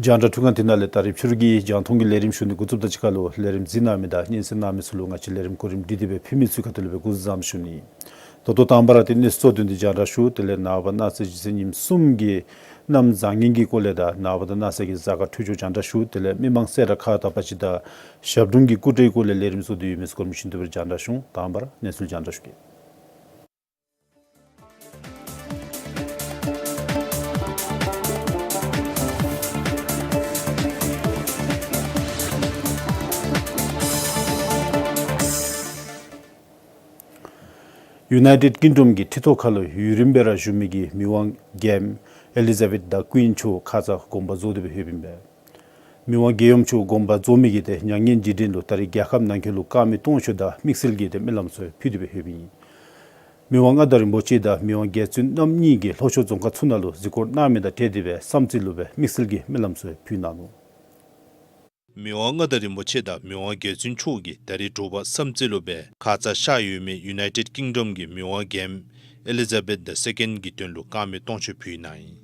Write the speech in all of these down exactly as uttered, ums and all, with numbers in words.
རྒྱང་བསྒྲགས་འཕྲུལ་ཁང་འདི་ནང་ལས་ད་རིས་ཕྱི་རུ་གི་རྒྱང་མཐོང་གི་ལས་རིམ་ཞུ་ནི་འགོ་བཙུགསཔ་དང་གཅིག་ཁར་ལུ་ལས་རིམ་གཟིགས་གནང་མི་དང་སྙན་གསན་གནང་མི་ཚུ་ལུ་ང་བཅས་ལས་རིམ་གོ་རིམ་སྒྲིག་སྟེ་སྦེ་ཕུལ་མི་ཚུ་ཁ་ཐུག་ལས་སྦེ་སྐུ་གཟུགས་བཟང་པོ་ཞུ་ནི། ད་ལྟོ་དང་པ་ར་ཏེ་གནས་ཚུལ་གཙོ་དོན་འདི་རྒྱང་བསྒྲགས་ཞུ། དེ་ལས་ནངས་པ་གནངས་ཚེ་གཞེས་ཚེ་ཉིནམ་གསུམ་གྱི་གནམ་བཟང་ངན་གྱི་སྐོར་ལས་དང་ནངས་པ་དང་གནངས་ཚེ་གི་གཟའ་སྐར་འཕྲོད་སྦྱོར་རྒྱང་བསྒྲགས་ཞུ། དེ་ལས་མི་མང་གསལ་བསྒྲགས་ཁག་དང་པ་ཅིག་དང་ཞབས་དྲུང་གི་སྐུ་བགྲེས་སྐོར་ལས་ལས་རིམ་བཟོ་སྟེ་ཡོད་མི་ཚུ་གོ་རིམ་བཞིན་དུ་སྦེ་རྒྱང་བསྒྲགས་ཞུ། དང་པ་ར་གནས་ཚུལ་རྒྱང་བསྒྲགས་ཞུ་གེ། ཡུ་ནའི་ཊེཌ་ཀིང་ཌམ་གྱི་ཁྲི་ཐོག་ཁ་ལུ་ཡུན་རིངམོ་སྦེ་ར་བཞུགས་མི་གི་མི་དབང་རྒྱལམོ་ཨེ་ལི་ཛ་བེཐ་ད་ཀུན་མཆོག་ཁ་ཙ་དགོངས་པ་རྫོགས་ཏེ་སྦེ་ཡོདཔ་ཨིན་པས། མི་དབང་རྒྱལ་ཡུམ་མཆོག་དགོངས་པ་རྫོགས་མི་གི་ཏེ་མྱ་ངན་རྗེས་དྲན་ལུ་ད་རིས་རྒྱལ་ཁབ་ནང་འཁོད་ལུ་དཀར་མེ་སྟོང་མཆོད་དང་དམིགས་བསལ་གྱི་ཏེ་སྨོན་ལམ་ཚུ་ཕུལ་ཏེ་སྦེ་ཡོདཔ་ཨིན། མི་དབང་མངའ་བདག་རིན་པོ་ཆེ་དང་མི་དབང་རྒྱལ་བཙུན་རྣམ་གཉིས་ཀྱིས་ལྷོ་ཕྱོགས་རྫོང་ཁག་ཚུ་ནང་ལུ་གཟིགས་སྐོར་གནང་མི་དང་འབྲེལ་ཏེ་སྦེ་བསམ་རྩེ་ལུ་སྦེ་དམིགས་བསལ་གྱི་སྨོན་ལམ་ཚུ་ཕུལ་གནང་ནུག། མི་དབང་མངའ་བདག་རིན་པོ་ཆེ་དང་མི་དབང་རྒྱལ་བཙུན་མཆོག་གིས་ད་རིས་དྲོ་པ་བསམ་རྩེ་ལུ་སྦེ་ཁ་ཙ་གཤགས་ཡོད་མི་ཡུ་ནའི་ཊེཌ་ཀིང་ཌམ་གྱི་མི་དབང་རྒྱལམོ་ཨེ་ལི་ཛ་བེཐ་ད་སེ་ཀེནཌ་གི་དོན་ལུ་དཀར་མེ་སྟོང་མཆོད་ཕུལ་གནང་ཡི།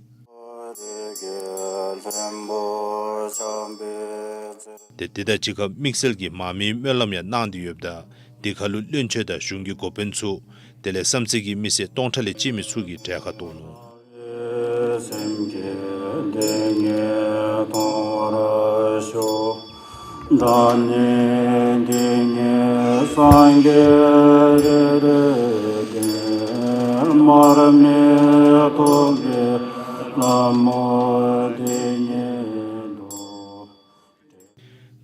ཏེ་དེ་དང་གཅིག་ཁར་དམིགས་བསལ་གྱི་མར་མེའི་སྨོན་ལམ་ཡང་གནང་སྟེ་ཡོདཔ་ད་དེ་ཁར་ལུ་བློན་ཆེན་དང་གཞུང་གི་འགོ་དཔོན་ཚུ་དེ་ལས་བསམ་རྩེ་གི་མི་སེར་སྟོང་ཕྲག་ལས་བཅད་མི་ཚུ་གིས་གྲལ་ཁར་གཏོགས་ནུག།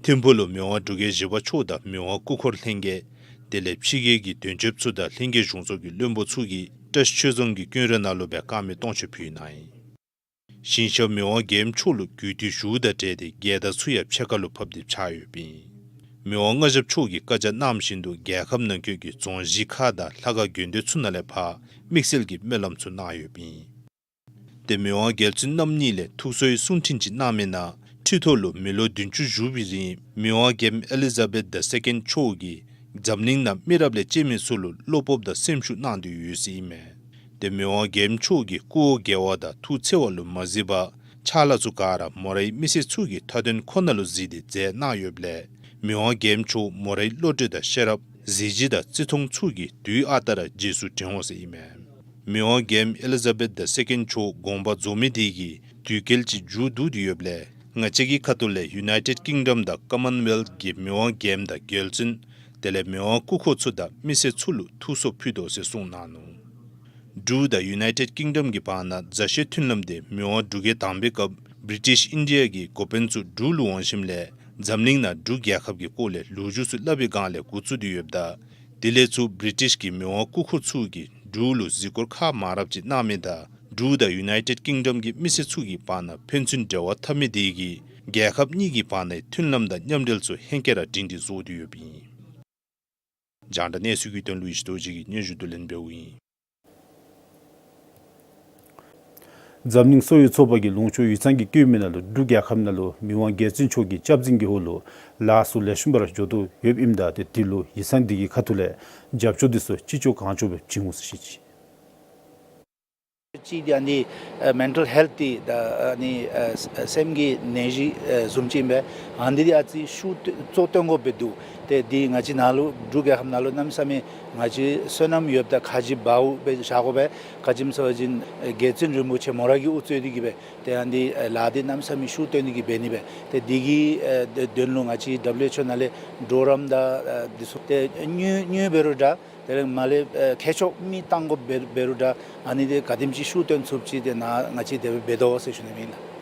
ཐིམ་ཕུག་ལུ་མི་དབང་འབྲུག་རྒྱལ་བཞི་པ་མཆོག་དང་མི་དབང་སྐུ་འཁོར་ལྷན་རྒྱས་དེ་ལས་ཕྱི་རྒྱལ་གྱི་དོན་གཅོདཔ་ཚུ་དང་ལྷན་རྒྱས་གཞུང་ཚོགས་ཀྱི་བློན་པོ་ཚུ་གིས་བཀྲ་ཤིས་ཆོས་རྫོང་གི་ཀུན་ར་ནང་ལུ་སྦེ་དཀར་མེ་སྟོང་མཆོད་ཕུལ་གནང་ཡི། ཞིང་གཤེགས་མི་དབང་རྒྱལམོ་མཆོག་ལུ་གུས་བཏུད་ཞུཝ་དང་འབྲེལ་ཏེ་རྒྱལ་དར་ཚུ་ཡང་ཕྱེད་ཀ་ལུ་ཕབ་སྟེ་འཕྱར་ཡོདཔ་ཨིན། མི་དབང་མངའ་ཞབས་མཆོག་གིས་བཀའ་རྒྱ་གནང་བཞིན་དུ་རྒྱལ་ཁབ་ནང་འཁོད་ཀྱི་རྫོང་གཞིས་ཁག་དང་ལྷ་ཁང་དགོན་སྡེ་ཚུ་ནང་ལས་ཕར་དམིགས་བསལ་གྱི་སྨོན་ལམ་ཚུ་གནང་ཡོདཔ་ཨིན། ཏེ་མི་དབང་རྒྱལ་བཙུན་རྣམ་གཉིས་ལས་ཐུགས་གསོའི་གསུང་འཕྲིན་ཅིག་གནང་མི་ནང་ཁྲི་ཐོག་ལུ་མི་ལོ་བདུན་ཅུ་བཞུགས་པའི་རིང་མི་དབང་རྒྱལམོ་ཨེ་ལི་ཛ་བེཐ་ད་སེ་ཀེནཌ་མཆོག་གིས་འཛམ་གླིང་ནང་མི་རབས་ལས་བཅད་མི་ཚུ་ལུ་བློ་སྤོབས་དང་སེམས་ཤུགས་གནང་སྟེ་ཡོད་ཟེར་ཨིན་མས། ཏེ་མི་དབང་རྒྱལམོ་མཆོག་གིས་སྐུ་འོ་བརྒྱལ་བ་དང་ཐུགས་འཚེར་བ་ལུ་མ་གཟིགས་པར་ཕྱག་ལཱ་ཚུ་ག་ར་མོ་རའི་མི་སེར་ཚུ་གི་མཐའ་དོན་ཁོ་ན་ལུ་གཟིགས་ཏེ་མཛད་གནང་ཡོདཔ་ལས་མི་དབང་རྒྱལམོ་མཆོག་མོ་རའི་བློ་གྲོས་དང་ཤེས་རབ་གཟི་བརྗིད་དང་བརྩི་མཐོང་ཚུ་གིས་དུས་ཨ་རྟག་ར་རྗེས་སུ་དྲན་འོང་ཟེར་ཨིན་མས། མི་དབང་རྒྱལམོ་ཨེ་ལི་ཛ་བེཐ་ད་སེ་ཀེནཌ་མཆོག་དགོངས་པ་རྫོགས་མི་དེ་གིས་དུས་སྐལ་ཅིག་མཇུག་བསྡུ་སྟེ་ཡོདཔ་ལས་ང་བཅས་ཀྱི་ཁ་ཐུག་ལས་ཡུ་ནའི་ཊེཌ་ཀིང་ཌམ་དང་ཀོ་མཱན་ཝེལཐ་གི་མི་དབང་རྒྱལམོ་དང་རྒྱལ་བཙུན་དེ་ལས་མི་དབང་སྐུ་འཁོར་ཚུ་དང་མི་སེར་ཚུ་ལུ་ཐུགས་གསོ་ཕུལ་དོ་ཟེར་གསུངས་གནང་ནུག། འབྲུག་དང་ཡུ་ནའི་ཊེཌ་ཀིང་ཌམ་གྱི་བར་ན་མཛའ་བཤེས་མཐུན་ལམ་དེ་མི་དབང་འབྲུག་རྒྱལ་དང་པའི་སྐབས་བི་རི་ཊིཤ་ཨིན་ཌི་ཡ་གི་འགོ་དཔོན་ཚུ་འབྲུག་ལུ་འོང་ཞིནམ་ལས་འཛམ་གླིང་ནང་འབྲུག་རྒྱལ་ཁབ་ཀྱི་སྐོར་ལས་ལོ་རྒྱུས་ཚུ་སླབ་པའི་སྒང་ལས་འགོ་བཙུགས་ཏེ་ཡོདཔ་ད་དེ་ལས་ཚུར་བི་རི་ཊིཤ་གི་མི་དབང་སྐུ་འཁོར་ཚུ་གིས་འབྲུག་ལུ་གཟིགས་སྐོར་ཁག་མང་རབས་ཅིག་གནང་མི་དང་འབྲུག་དང་ཡུ་ནའི་ཊེཌ་ཀིང་ཌམ་གྱི་མི་སེར་ཚུ་གི་བར་ན་ཕན་ཚུན་འབྲེལ་བ་འཐབ་མི་དེ་གིས་རྒྱལ་ཁབ་གཉིས་ཀྱི་བར་ནའི་མཐུན་ལམ་དང་མཉམ་འབྲེལ་ཚུ་ཧེང་སྐལ་ར་སྒྲིང་སྒྲི་བཟོ་སྟེ་ཡོདཔ་ཨིན། རྒྱང་བསྒྲགས་གནས་ཚུལ་གྱི་དོན་ལུ་ཡེ་ཤེས་རྡོ་རྗེ་གིས་སྙན་ཞུ་བསྡུ་ལེན་འབདཝ་ཨིན། འཛམ་གླིང་སོ་ཡོད་ཚོགས་པ་གི་ལུང་ཕྱོགས་ཡིག་ཚང་གི་བཀོད་མི་ནང་ལུ་འབྲུག་རྒྱལ་ཁབ་ནང་ལུ་མི་དབང་རྒྱལ་བཙུན་མཆོག་གི་སྐྱབས་འཛིན་གྱི་འོག་ལུ་ལཱ་ཚུ་ལེགས་ཤོམ་སྦེ་ར་འགྱོ་དོ་ཡོདཔ་ཨིནམ་ད་ཏེ་དེ་ལུ་ཡིག་ཚང་འདི་གི་ཁ་ཐུག་ལས་རྒྱབ་སྐྱོར་འདི་ཚུ་ཅི་ལྕོགས་གང་ལྕོགས་སྦེ་བྱིན་འོང་ཟེར་བཤད་ཅི། གཅིག་འདི་ཨ་ནི་ཨ་མེན་ཊལ་ཧེལཐ་འདི་ད་ཨ་ནི་ཨ་སེམས་ཀྱི་ནད་གཞི་ཨ་བཟུམ་ཅིག་ཨིན་པས། ཨ་ནི་འདི་ཨ་ཙི་ཤུགས་གཙོ་བཏོན་དགོཔ་སྦེ་འདུག། ཏེ་འདི་ང་བཅས་ནང་ལུ་འབྲུག་རྒྱལ་ཁབ་ནང་ལུ་གནམ་མེད་ས་མེད་ང་བཅས་བསོད་ནམས་ཡོདཔ་ད་ཁ་རྗེ་འབགཔ་སྦེ་བཞག་དགོ་པས། ག་ཅི་སྨོ་ཟེར་བ་ཅིན་རྒྱལ་བཙུན་རིན་པོ་ཆེ་མོ་ར་གིས་དབུ་གཙོས་ཏེ་གིས་སྦེ་ཏེ་ཨ་ནི་ལཱ་འདི་གནམ་མེད་ས་མེད་ཤུགས་བཏོན་ཏེ་གིས་འབད་ནི་སྦེ། ཏེ་འདི་གི་ཨ་དོན་ལུ་ང་བཅས་ཌབ་ལིའུ་ཨེཆ་ཨོ་ནང་ལས་གྲོགས་རམ་དང་ཨ་འདི་ཚུ་ཏེ་དངུལ་དངུལ་འབད་རུང་འདྲ། དེ་ལས་མར་ལས་ཨེ་མཁས་མཆོག་མི་བཏང་དགོཔ་འབད་འབད་རུང་འདྲ། ཨ་ནི་འདི་ག་དེམ་ཅིག་ཤུགས་བཏོན་ཚུགསཔ་ཅིག་དེ་ནང་ང་བཅས་དེ་སྦེ་འབད་དོ་ཟེར་ཞུ་ནི་ཨིན་ལགས།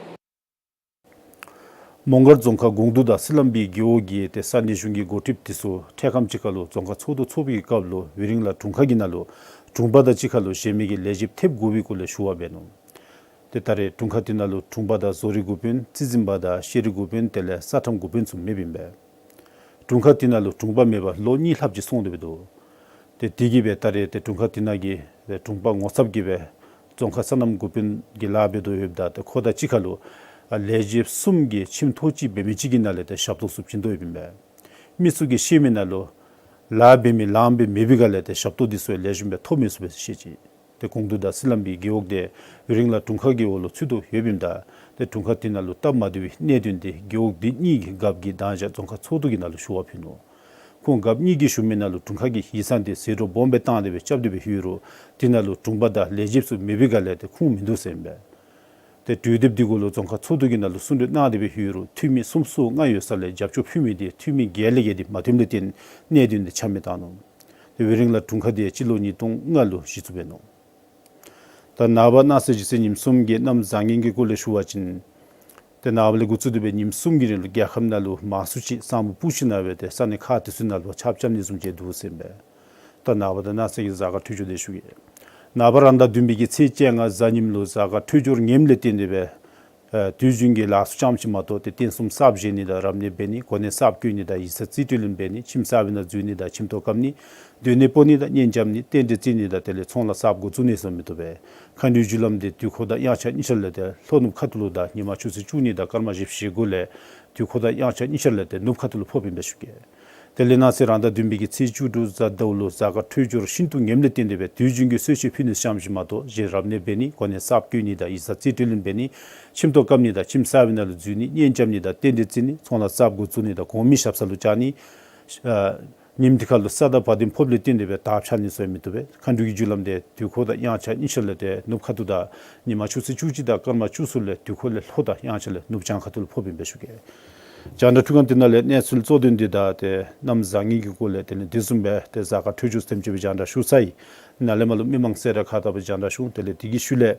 མོང་སྒར་རྫོང་ཁག་དགོང་དུ་དང་སི་ལམ་བི་རྒེད་འོག་གི་ཏེ་ས་གནས་གཞུང་གི་འགོ་ཁྲིདཔ་དེ་ཚུ་འཕྲལ་ཁམས་ཅིག་ཁར་ལུ་རྫོང་ཁག་ཚོགས་འདུ་ཚོགས་པའི་སྐབས་ལུ་ཝི་རིང་ལ་དྲུང་ཁག་གི་ནང་ལུ་དྲུང་པ་དང་གཅིག་ཁར་ལུ་གཞན་མི་གི་ལས་བྱེདཔ་ཐེབས་དགོ་པའི་སྐོར་ལས་ཞུ་བ་འབད་ནུག། ཏེ་ད་རེས་དྲུང་ཁག་དེ་ནང་ལུ་དྲུང་པ་དང་བཟོ་རིག་འགོ་དཔོན་རྩིས་འཛིན་པ་དང་ཤེས་རིག་འགོ་དཔོན་དེ་ལས་ས་ཁྲམ་འགོ་དཔོན་ཚུ་མེདཔ་ཨིན་པས། དྲུང་ཁག་དེ་ནང་ལུ་དྲུང་པ་མེད་པར་ལོ་གཉིས་ལྷགཔ་ཅིག་སོང་སྟེ་འབད་དོ། ཏེ་དེ་གིས་སྦེ་ད་རེས་ཏེ་དྲུང་ཁག་དེ་ནང་གི་ཏེ་དྲུང་པ་ངོ་ཚབ་ཀྱིས་སྦེ་རྫོང་ཁག་སོ་ནམ་འགོ་དཔོན་གྱི་ལཱ་འབད་དོ་ཡོདཔ་ད་ཏེ་ཁོ་དང་གཅིག་ཁར་ལུ་ཨ་ལས་བྱེདཔ་གསུམ་གྱིས་ཁྱིམ་ཐོག་གཅིག་འབད་མི་ཅིག་གི་ནང་ལས་ཏེ་ཞབས་ཏོག་ཚུ་བྱིན་དོ་ཡོདཔ་ཨིན་པས། མི་ཚུ་གིས་བཤད་མི་ནང་ལུ་ལཱ་འབད་མི་ལངམ་སྦེ་མེད་པའི་སྒང་ལས་ཏེ་ཞབས་ཏོག་འདི་ཚུ་ལེགས་ཤོམ་སྦེ་ཐོབ་མི་ཚུགས་པས་ཟེར་བཤད་ཅི། ཏེ་དགོང་དུ་དང་སི་ལམ་བི་རྒེད་འོག་དེ་ཝི་རིང་ལ་དྲུང་ཁག་གི་འོག་ལུ་ཚུད་དོ་ཡོདཔ་ཨིནམ་ད་ ཏེ་དྲུང་ཁག་དེ་ནང་ལུ་སྟབས་མ་བདེ་བའི་གནད་དོན་དེ་རྒེད་འོག་དེ་གཉིས་ཀྱི་རྒཔོ་གིས་ད་ཅི་རྫོང་ཁག་ཚོགས་འདུ་གི་ནང་ལུ་ཞུ་བ་ཕུལ་ནུག། ཁོང་རྒཔོ་གཉིས་ཀྱིས་ཞུ་མི་ནང་ལུ་དྲུང་ཁག་གིས་ཡིག་ཚང་དེ་ཟད་འགྲོ་སྦོམ་སྦེ་བཏང་སྟེ་སྦེ་རྐྱབ་སྟེ་སྦེ་ཡོད་རུང་དེ་ནང་ལུ་དྲུང་པ་དང་ལས་བྱེདཔ་ཚུ་མེད་པའི་སྒང་ལས་ཏེ་ཁུངས་མིན་འདུག་ཟེར་ཨིན་པས། ཏེ་གྲོས་འདེབས་དེ་གུ་ལུ་རྫོང་ཁག་ཚོགས་འདུ་གི་ནང་ལུ་གསུང་གྲོས་གནང་སྟེ་སྦེ་ཡོད་རུང་འཐུས་མི་གསུམ་གསུམ་ལྔ་ཡོད་ས་ལས་རྒྱབ་སྐྱོར་ཕུལ་མི་དེ་འཐུས་མི་བརྒྱད་ལས་བརྒལ་ཏེ་མ་ཐོནམ་ལས་བརྟེན་གནད་དོན་དེ་ཆ་མེད་བཏང་ནུག། ཏེ་དེ་རིང་ལུ་དྲུང་ཁག་དེ་སྤྱི་ལོ་ཉིས་སྟོང་ལྔ་ལུ་གཞི་བཙུགས་འབད་ནུག། ད་ནངས་པ་གནངས་ཚེ་གཞེས་ཚེ་ཉིནམ་གསུམ་གྱི་གནམ་བཟང་ངན་གྱི་སྐོར་ལས་ཞུ་བ་ཅིན་ཏེ་ནངས་པ་ལས་འགོ་བཙུགས་ཏེ་སྦེ་ཉིནམ་གསུམ་གྱི་རིང་ལུ་རྒྱལ་ཁབ་ནང་ལུ་མང་སུ་ཅིག་ས་སྨུག་སྤུབས་ཞིནམ་ལས་སྦེ་ཏེ་ས་གནས་ཁག་དེ་ཚུ་ནང་ལུ་ཆརཔ་རྐྱབ་ནི་བཟུམ་ཅིག་འདུག་ཟེར་ཨིན་པས། ད་ནངས་པ་དང་གནངས་ཚེ་གི་གཟའ་སྐར་འཕྲོད་སྦྱོར་དེ་ཞུ་གེ། ནངས་པ་རང་ཟླ་བདུན་པའི་གི་ཚེས་བཅོ་ལྔ་གཟའ་ཉིམ་ལུ་གཟའ་སྐར་འཕྲོད་སྦྱོར་ངནམ་ལས་བརྟེན་ཏེ་སྦེ་ཨ་དུས་རྒྱུན་གྱི་ལཱ་ཚུ་ཙམ་ཅིག་མ་གཏོགས་ཏེ་རྟེན་གསུམ་གསརཔ་བཞེངས་ནི་དང་རབ་གནས་འབད་ནི་གོ་གནས་གསརཔ་བསྐོ་ནི་དང་ཡིག་ཚང་རྩིས་སྤྲོད་ལེན་འབད་ནི་ཁྱིམ་གསར་པའི་ནང་འཛུལ་ནི་དང་ཁྱིམ་ཐོག་བཀབ་ནི་སྡོད་གནས་སྤོ་ནི་དང་གཉེན་རྐྱབ་ནི་རྟེན་འབྲེལ་བརྩི་ནི་དང་དེ་ལས་ཚོང་ལཱ་གསརཔ་འགོ་བཙུགས་ནི་ཚུ་མི་བཏུབ་པས། མཁའ་འགྲོའི་རྒྱུ་ལམ་དེ་དུས་འཁོར་དང་དབྱངས་འཆར་གཉིས་ཆ་ལས་ཏེ་ལྷོ་ནུབ་ཁ་ཐུག་ལུ་དང་ཉིན་མ་ཆུ་ཚོད་བཅུ་གཉིས་དང་སྐར་མ་བཞི་བཅུ་ཞེ་དགུ་ལས་དུས་འཁོར་དང་དབྱངས་འཆར་གཉིས་ཆ་ལས་ཏེ་ནུབ་ཁ་ཐུག་ལུ་ཕོགཔ་ཨིན་པས་ཞུ་གེ། དེ་ལས་གནངས་ཚེ་རང་ཟླ་བདུན་པའི་གི་ཚེས་བཅུ་དྲུག་གཟའ་ཟླཝ་ལུ་གཟའ་སྐར་འཕྲོད་སྦྱོར་ཤིན་ཏུ་ངནམ་ལས་བརྟེན་ཏེ་སྦེ་དུས་རྒྱུན་གྱི་གསོལ་མཆོད་ཕུལ་ནི་ཙམ་ཅིག་མ་གཏོགས་གཞན་རབ་གནས་འབད་ནི་གོ་གནས་གསརཔ་བསྐོ་ནི་དང་ཡིག་ཚང་རྩིས་སྤྲོད་ལེན་འབད་ནི་ཁྱིམ་ཐོག་བཀབ་ནི་དང་ཁྱིམ་གསར་པའི་ནང་ལུ་འཛུལ་ནི་གཉེན་རྐྱབ་ནི་དང་རྟེན་འབྲེལ་བརྩི་ནི་ཚོང་ལཱ་གསརཔ་འགོ་བཙུགས་ནི་དང་གོང་མའི་ཞབས་ས་ལུ་བཅར་ནི་ཨ་ཉིནམ་དེ་ཁར་ལུ་ས་དང་བ་དན་ཕོགཔ་ལས་བརྟེན་ཏེ་སྦེ་དར་འཕྱར་ནི་ཚུ་ཡང་མི་བཏུབ་པས། མཁའ་འགྲོའི་རྒྱུ་ལམ་དེ་དུས་འཁོར་དང་དབྱངས་འཆར་གཉིས་ཆ་ལས་ཏེ་ནུབ་ཁ་ཐུག་དང་ཉིན་མ་ཆུ་ཚོད་བཅུ་གཅིག་དང་སྐར་མ་བཅུ་གསུམ་ལས་དུས་འཁོར་ལས་ལྷོ་དང་དབྱངས་འཆར་ལས་ནུབ་བྱང་ཁ་ཐུག་ལུ་ཕོགཔ་ཨིན་པས་ཞུ་གེ། རྒྱང་བསྒྲགས་ཁྲི་ཁང་དེ་ནང་ལས་གནས་ཚུལ་གཙོ་དོན་འདི་དང་ཏེ་གནམ་བཟང་ངན་གྱི་སྐོར་ལས་དེ་ལས་དེ་བཟུམ་སྦེ་ཏེ་གཟའ་སྐར་འཕྲོད་སྦྱོར་ཐམས་ཅད་སྦེ་རྒྱང་བསྒྲགས་ཞུ་ཚར་ཡི། ནཱ་ལས་མར་ལུ་མི་མང་གསལ་བསྒྲགས་ཁག་དག་སྦེ་རྒྱང་བསྒྲགས་ཞུ་འོང་། དེ་ལས་དེ་གི་ཤུལ་ལས་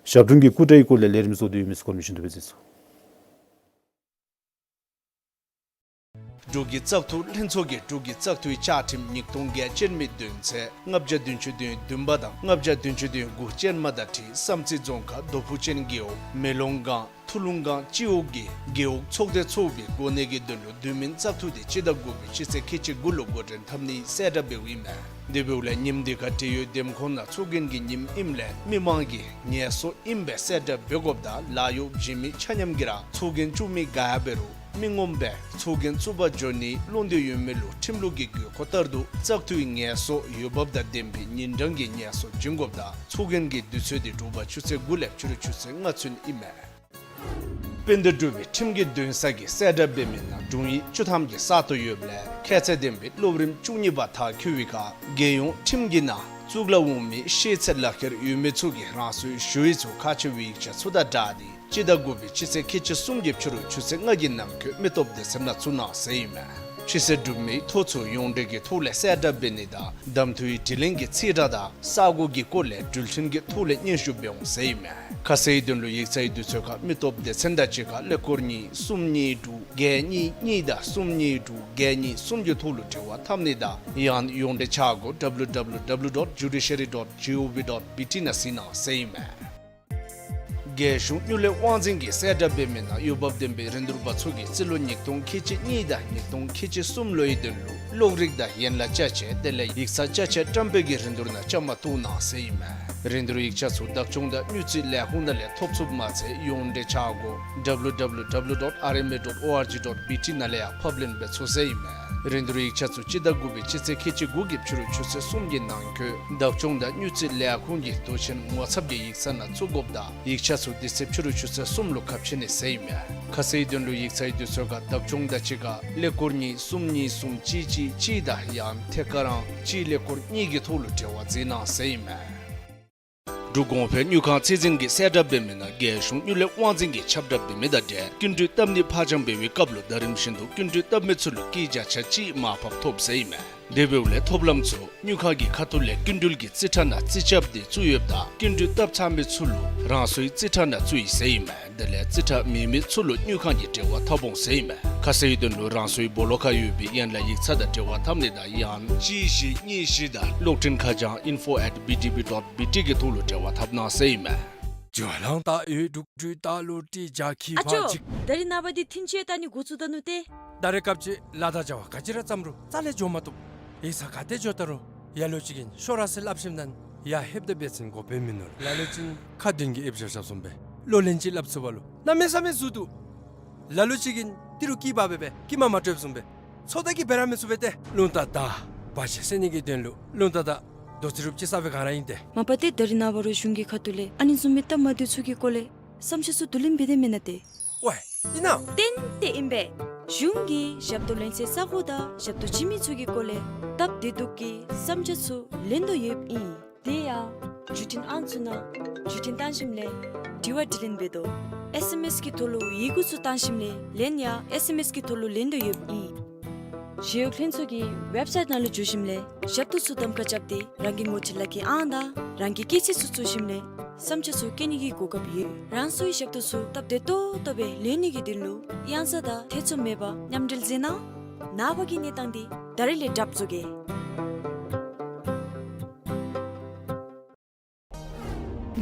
ཞབས་དྲུང་གི་སྐུ་དྲག་གི་སྐོར་ལས་ལས་རིམ་བཟོ་སྟེ་ཡོད་མི་ཚུ་གོ་མི་བཞིན་དུ་སྦེ་གཟིགས་ཚུགས། འབྲུག་གི་བཙག་འཐུ་ལྷན་ཚོགས་ཀྱིས་འབྲུག་གི་བཙག་འཐུའི་བཅའ་ཁྲིམས་ཉིས་སྟོང་བརྒྱད་ཅན་མའི་དོན་ཚན་ལྔ་བརྒྱ་བདུན་ཅུ་དོན་བདུན་པ་དང་ལྔ་བརྒྱ་བདུན་ཅུ་དོན་དགུ་ཅན་མ་དང་འཁྲིལ་བསམ་རྩེ་རྫོང་ཁག་རྡོ་ཕུག་ཅན་རྒེད་འོག་མེ་ལོང་སྒང་ཐུ་ལུང་སྒང་སྤྱི་འོག་གི་རྒེད་འོག་ཚོགས་སྡེ་ཚུ་གིས་གོ་གནས་ཀྱི་དོན་ལུ་དུས་མིན་བཙག་འཐུ་དེ་སྤྱི་ཟླ་དགུ་པའི་སྤྱི་ཚེས་ཁལ་གཅིག་དགུ་ལུ་འགོ་འདྲེན་འཐབ་ནིའི་གསལ་བསྒྲགས་འབདཝ་ཨིན་མས། དེ་འབདཝ་ལས་ཉིནམ་དེ་ཁར་འབྲེལ་ཡོད་འདེམས་ཁོངས་ནང་ཚོགས་རྒྱན་གྱི་ཉིནམ་ཨིནམ་ལས་མི་མང་གིས་ངལ་གསོ་ཨིན་པའི་གསལ་བསྒྲགས་འབད་དགོཔ་དང་ལཱ་གཡོག་བྱིན་མི་ཆ་མཉམ་གྱིས་ར་ཚོགས་རྒྱན་བཙུགས་མི་ག་ཡང་འབད་རུང་མི་ངོམ་སྦེ་ཚོགས་རྒྱན་བཙུགས་པར་འབྱོན་ནི་བློ་འདོད་ཡོད་མི་ལུ་ཁྲིམས་ལུགས་ཀྱི་དགོས་མཁོ་ལྟར་དུ་བཙག་འཐུའི་ངལ་གསོ་འོས་འབབ་དང་ལྡན་པའི་ཉིན་གྲངས་ཀྱི་ངལ་གསོ་བྱིན་དགོཔ་དང་ཚོགས་རྒྱན་གྱི་དུས་ཚོད་དེ་དྲོ་པ་ཆུ་ཚོད་དགུ་ལས་ཕྱི་རུ་ཆུ་ཚོད་ལྔ་ཚུན་ཨིན་མས། དཔལ་ལྡན་འབྲུག་པའི་ཁྲིམས་ཀྱི་འདུན་ས་གིས་གསལ་བསྒྲགས་འབད་མི་ནང་དྲུང་ཡིག་བཅུ་ཐམ་གྱི་གསར་གཏོད་ཡོདཔ་ལས་ཁྱད་ཚད་ལྡན་པའི་སློབ་རིམ་བཅུ་གཉིས་པ་མཐར་འཁྱོལ་བའི་ཁར་རྒྱལ་ཡོངས་ཁྲིམས་ཀྱི་ནང་གཙུག་ལག་འོག་མའི་ཤེས་ཚད་ལག་ཁྱེར་ཡོད་མི་ཚུ་གིས་རང་སོའི་ཞུ་ཡིག་ཚུ་ཁག་ཆེ་བའི་ཡིག་ཆ་ཚུ་དང་སྦྲགས་ཏེ་སྤྱི་ཟླ་དགུ་པའི་སྤྱི་ཚེས་ཁལ་གཅིག་གསུམ་གྱི་ཕྱི་རུ་ཆུ་ཚོད་ལྔ་གི་ནང་འཁོད་མི་སྟོབས་སྡེ་ཚན་ནང་བཙུགས་གནང་ཟེར་ཨིན་མས། ཕྱི་སེལ་གྲུབ་མིའི་ཐོ་ཚུ་ཡོངས་འབྲེལ་གྱི་ཐོག་ལས་གསལ་བསྒྲགས་འབད་ནི་དང་གདམ་འཐུའི་དྲི་ལན་གྱི་རྩིས་ཁྲ་དང་ས་གོ་གི་སྐོར་ལས་འགྲུལ་འཕྲིན་གྱི་ཐོག་ལས་སྙན་ཞུ་འབད་འོང་ཟེར་ཨིན་མས། ཁ་གསལ་དོན་ལུ་ཡིག་ཚང་གི་དུས་ཚོད་ཁར་མི་སྟོབས་སྡེ་ཚན་དང་གཅིག་ཁར་ཀླད་ཀོར་གཉིས་གསུམ་གཉིས་དྲུག་བརྒྱད་གཉིས་གཉིས་དང་གསུམ་གཉིས་དྲུག་བརྒྱད་གཉིས་གསུམ་གྱི་ཐོག་ལུ་འབྲེལ་བ་འཐབ་ནི་དང་ཡང་ཡོངས་འབྲེལ་ཆ་སྒོ་W W W dot judiciary dot G O V dot B T ནང་གཟིགས་གནང་ཟེར་ཨིན་མས། རྒྱལ་གཞུང་དངུལ་ལས་དབང་འཛིན་གྱིས་གསལ་བསྒྲགས་འབད་མི་ནང་འོས་འབབ་ལྡན་པའི་རིན་བསྡུར་པ་ཚུ་གིས་རྩིས་ལོ་ཉིས་སྟོང་ཁལ་གཅིག་གཉིས་དང་ཉིས་སྟོང་ཁལ་གཅིག་གསུམ་ལོའི་དོན་ལུ་གློག་རིག་དང་ཡན་ལག་ཅ་ཆས་དེ་ལས་ཡིག་ཚང་ཅ་ཆས་བཀྲམ་སྤེལ་གྱི་རིན་བསྡུར་ནང་བཅའ་མར་གཏོགས་གནང་ཟེར་ཨིན་མས། རིན་བསྡུར་ཡིག་ཆ་ཚུ་བདག་སྐྱོང་དང་དངུལ་རྩིས་ལས་ཁུངས་ནང་ལས་ཐོབ་ཚུགསཔ་མ་ཚད་ཡོངས་འབྲེལ་ཆ་སྒོ་W W W dot R M A dot O R G dot B T ནང་ལས་ཡང་ཕབ་ལེན་འབད་ཚུགས་ཟེར་ཨིན་མས། རིན་བསྡུར་ཡིག་ཆ་ཚུ་སྤྱི་ཟླ་དགུ་པའི་སྤྱི་ཚེས་ཁལ་གཅིག་དགུ་གི་ཕྱི་རུ་ཆུ་ཚོད་གསུམ་གྱི་ནང་འཁོད་བདག་སྐྱོང་དང་དངུལ་རྩིས་ལས་ཁུངས་ཀྱི་མདོ་ཆེན་ངོ་ཚབ་ཀྱི་ཡིག་ཚང་ནང་བཙུགས་དགོཔ་དང་ཡིག་ཆ་ཚུ་དེ་ཚེ་ཕྱི་རུ་ཆུ་ཚོད་གསུམ་ལུ་ཁ་ཕྱེ་ནི་ཟེར་ཨིན་མས། ཁ་གསལ་དོན་ལུ་ཡིག་ཚང་གི་དུས་ཚོད་ཁར་བདག་སྐྱོང་དང་གཅིག་ཁར་ཀླད་ཀོར་གཉིས་གསུམ་གཉིས་གསུམ་གཅིག་གཅིག་གཅིག་དང་ཡང་ཐད་ཀར་ཨང་གཅིག་ཀླད་ཀོར་གཉིས་ཀྱི་ཐོག་ལུ་འབྲེལ་བ་མཛད་གནང་ཟེར་ཨིན་མས། འབྲུག་གོང་འཕེལ་དངུལ་ཁང་ཚད་འཛིན་གྱིས་གསལ་བསྒྲགས་འབད་མི་ནང་རྒྱལ་གཞུང་དངུལ་ལས་དབང་འཛིན་གྱིས་ཁྱབ་བསྒྲགས་འབད་མི་དང་འབྲེལ་སྐྱིན་འགྲུལ་བཏབ་ནི་ཕར་འགྱངས་འབད་བའི་སྐབས་ལུ་ཟླ་རིམ་བཞིན་དུ་སྐྱིན་འགྲུལ་བཏབ་མི་ཚུ་ལུ་སྐྱིད་བརྒྱ་ཆ་གཅིག་མར་ཕབ་ཐོབ་ཟེར་ཨིན་མས། དེ་འབདཝ་ལས་ཐོབ་ལམ་ཚུ་དངུལ་ཁང་གི་ཁ་ཐུག་ལས་སྐྱིན་འགྲུལ་གྱི་རྩིས་ཁྲ་ནང་རྩིས་རྐྱབ་སྟེ་བཙུགས་ཡོདཔ་ད་སྐྱིན་འགྲུལ་བཏབ་ཚར་མི་ཚུ་ལུ་རང་སོའི་རྩིས་ཁྲ་ནང་བཙུགས་ཡི་ཟེར་ཨིན་མས། དེ་ལས་རྩིས་ཁྲ་མེད་མི་ཚུ་ལུ་དངུལ་ཁང་གིས་འབྲེལ་བ་འཐབ་འོང་ཟེར་ཨིན་མས། ཁ་གསལ་དོན་ལུ་རང་སོའི་སྦོ་ལོགས་ཁར་ཡོད་པའི་ཡན་ལག་ཡིག་ཚང་དང་འབྲེལ་བ་འཐབ་ནི་དང་ཡང་གཅིག་བཞི་གཉིས་བཞི་དང་གློག་འཕྲིན་ཁ་བྱང་info at B D B dot B T གི་ཐོག་ལུ་འབྲེལ་བ་འཐབ་གནང་ཟེར་ཨིན་མས། ཨ་ཅོ། ད་རིས་ནངས་པ་འདི་ཐིན་ཅི་ཡང་ལྟ་ནི་འགོ་བཙུགས་ད་ནུག་ཏེ། ད་རེས་སྐབས་ཅིག་ལཱ་དང་བྱ་བ་ག་ཅི་ར་བརྩམ་རུང་རྩ་ལས་འགྱོ་མ་བཏུབ། ཡིག་ཚང་ག་ཏེ་འགྱོ་ད་རུང་ལ་ལུ་ཅིག་གིས་ཤོག་ར་ཟེར་སླབ་ཞིནམ་ལས་ཡར་ལྷོདཔ་ད་འབད་བ་ཅིན་གོ་བརྡ་མིན་ནུག། ལ་ལུ་ཅིག་ཁ་འདོན་གྱི་ཨེབ་བཞག་བཞགཔ་བཟུམ་སྦེ་གློག་ལན་ཅིག་སླབ་ཚུགས་པ་ལུ་གནམ་མེད་ས་མེད་ཟུར་འདུག། ལ་ལུ་ཅིག་གིས་ཏི་རུ་སྐྱིད་པ་སྦེ་སྦེ་སྐྱིད་མ་མ་སྤྲོད་བཟུམ་སྦེ་ཚོད་ལྟ་གིས་འབད་ར་མི་ཚུགས་པས་ཏེ། རླུང་རྟ་དང་བར་ཆད་སེལ་ནི་གི་དོན་ལུ་རླུང་རྟ་དང་རྡོ་རྩིག་རུབ་ཅིག་ཟ་བའི་སྒང་ར་ཨིན་ཏེ། མ་པ་ཏེ་ད་རིས་ནངས་པ་རུང་གཞུང་གི་ཁ་ཐུག་ལས་ཨ་ནི་བཟུམ་མའི་སྟབས་མ་བདེཝ་ཚུ་གི་སྐོར་ལས་ བསམ་འཆར་ཚུ་བསྡུ་ལེན་འབད་དེ་མེན་ན་ཏེ། ཝའི་ཨིན་ན། ཏན་ཏན་ཨིན་པས། གཞུང་གིས་ཞབས་ཏོག་ལེན་སའི་ས་གོ་དང་ཞབས་ཏོག་བྱིན་མི་ཚུ་གི་སྐོར་ལས་སྟབས་བདེ་སྡུག་གི་བསམ་འཆར་ཚུ་ལེན་དོ་ཡོདཔ་ཨིན། དེ་ཡང་བརྒྱུད་འཕྲིན་ཨང་ཚུ་ནང་བརྒྱུད་འཕྲིན་བཏང་ཞིནམ་ལས་དྲི་བ་དྲིས་ལན་འབད་དོ། ཨེས་ཨེམ་ཨེས་ཀྱི་ཐོག་ལུ་ཡི་གུ་ཚུ་བཏང་ཞིནམ་ལས་ལན་ཡང་ཨེས་ཨེམ་ཨེས་ཀྱི་ཐོག་ལུ་ལེན་དོ་ཡོདཔ་ཨིན། ཞི་གཡོག་ལྷན་ཚོགས་ཀྱི་ཝེབ་སའིཊ་ནང་ལུ་འཛུལ་ཞིནམ་ལས་ཞབས་ཏོག་ཚུ་གདམ་ཁ་རྐྱབ་སྟེ་རང་གི་ངོ་སྤྲོད་ལག་ཁྱེར་ཨང་དང་རང་གི་སྐྱེས་ཚེས་ཚུ་བཙུགས་ཞིནམ་ལས་བསམ་འཆར་ཚུ་བཀོད་ནི་གི་གོ་སྐབས་ཡོད། རང་སོའི་ཞབས་ཏོག་ཚུ་སྟབས་བདེ་ཏོག་ཏོ་སྦེ་ལེན་ནི་གི་དོན་ལུ་གཡང་ས་དང་ཐེ་ཚོམ་མེད་པར་མཉམ་འབྲེལ་མཛད་གནང་། ནངས་པ་གི་གནས་སྟངས་འདི་ད་རིས་ལས་གྲབས་བཟོ་གེ།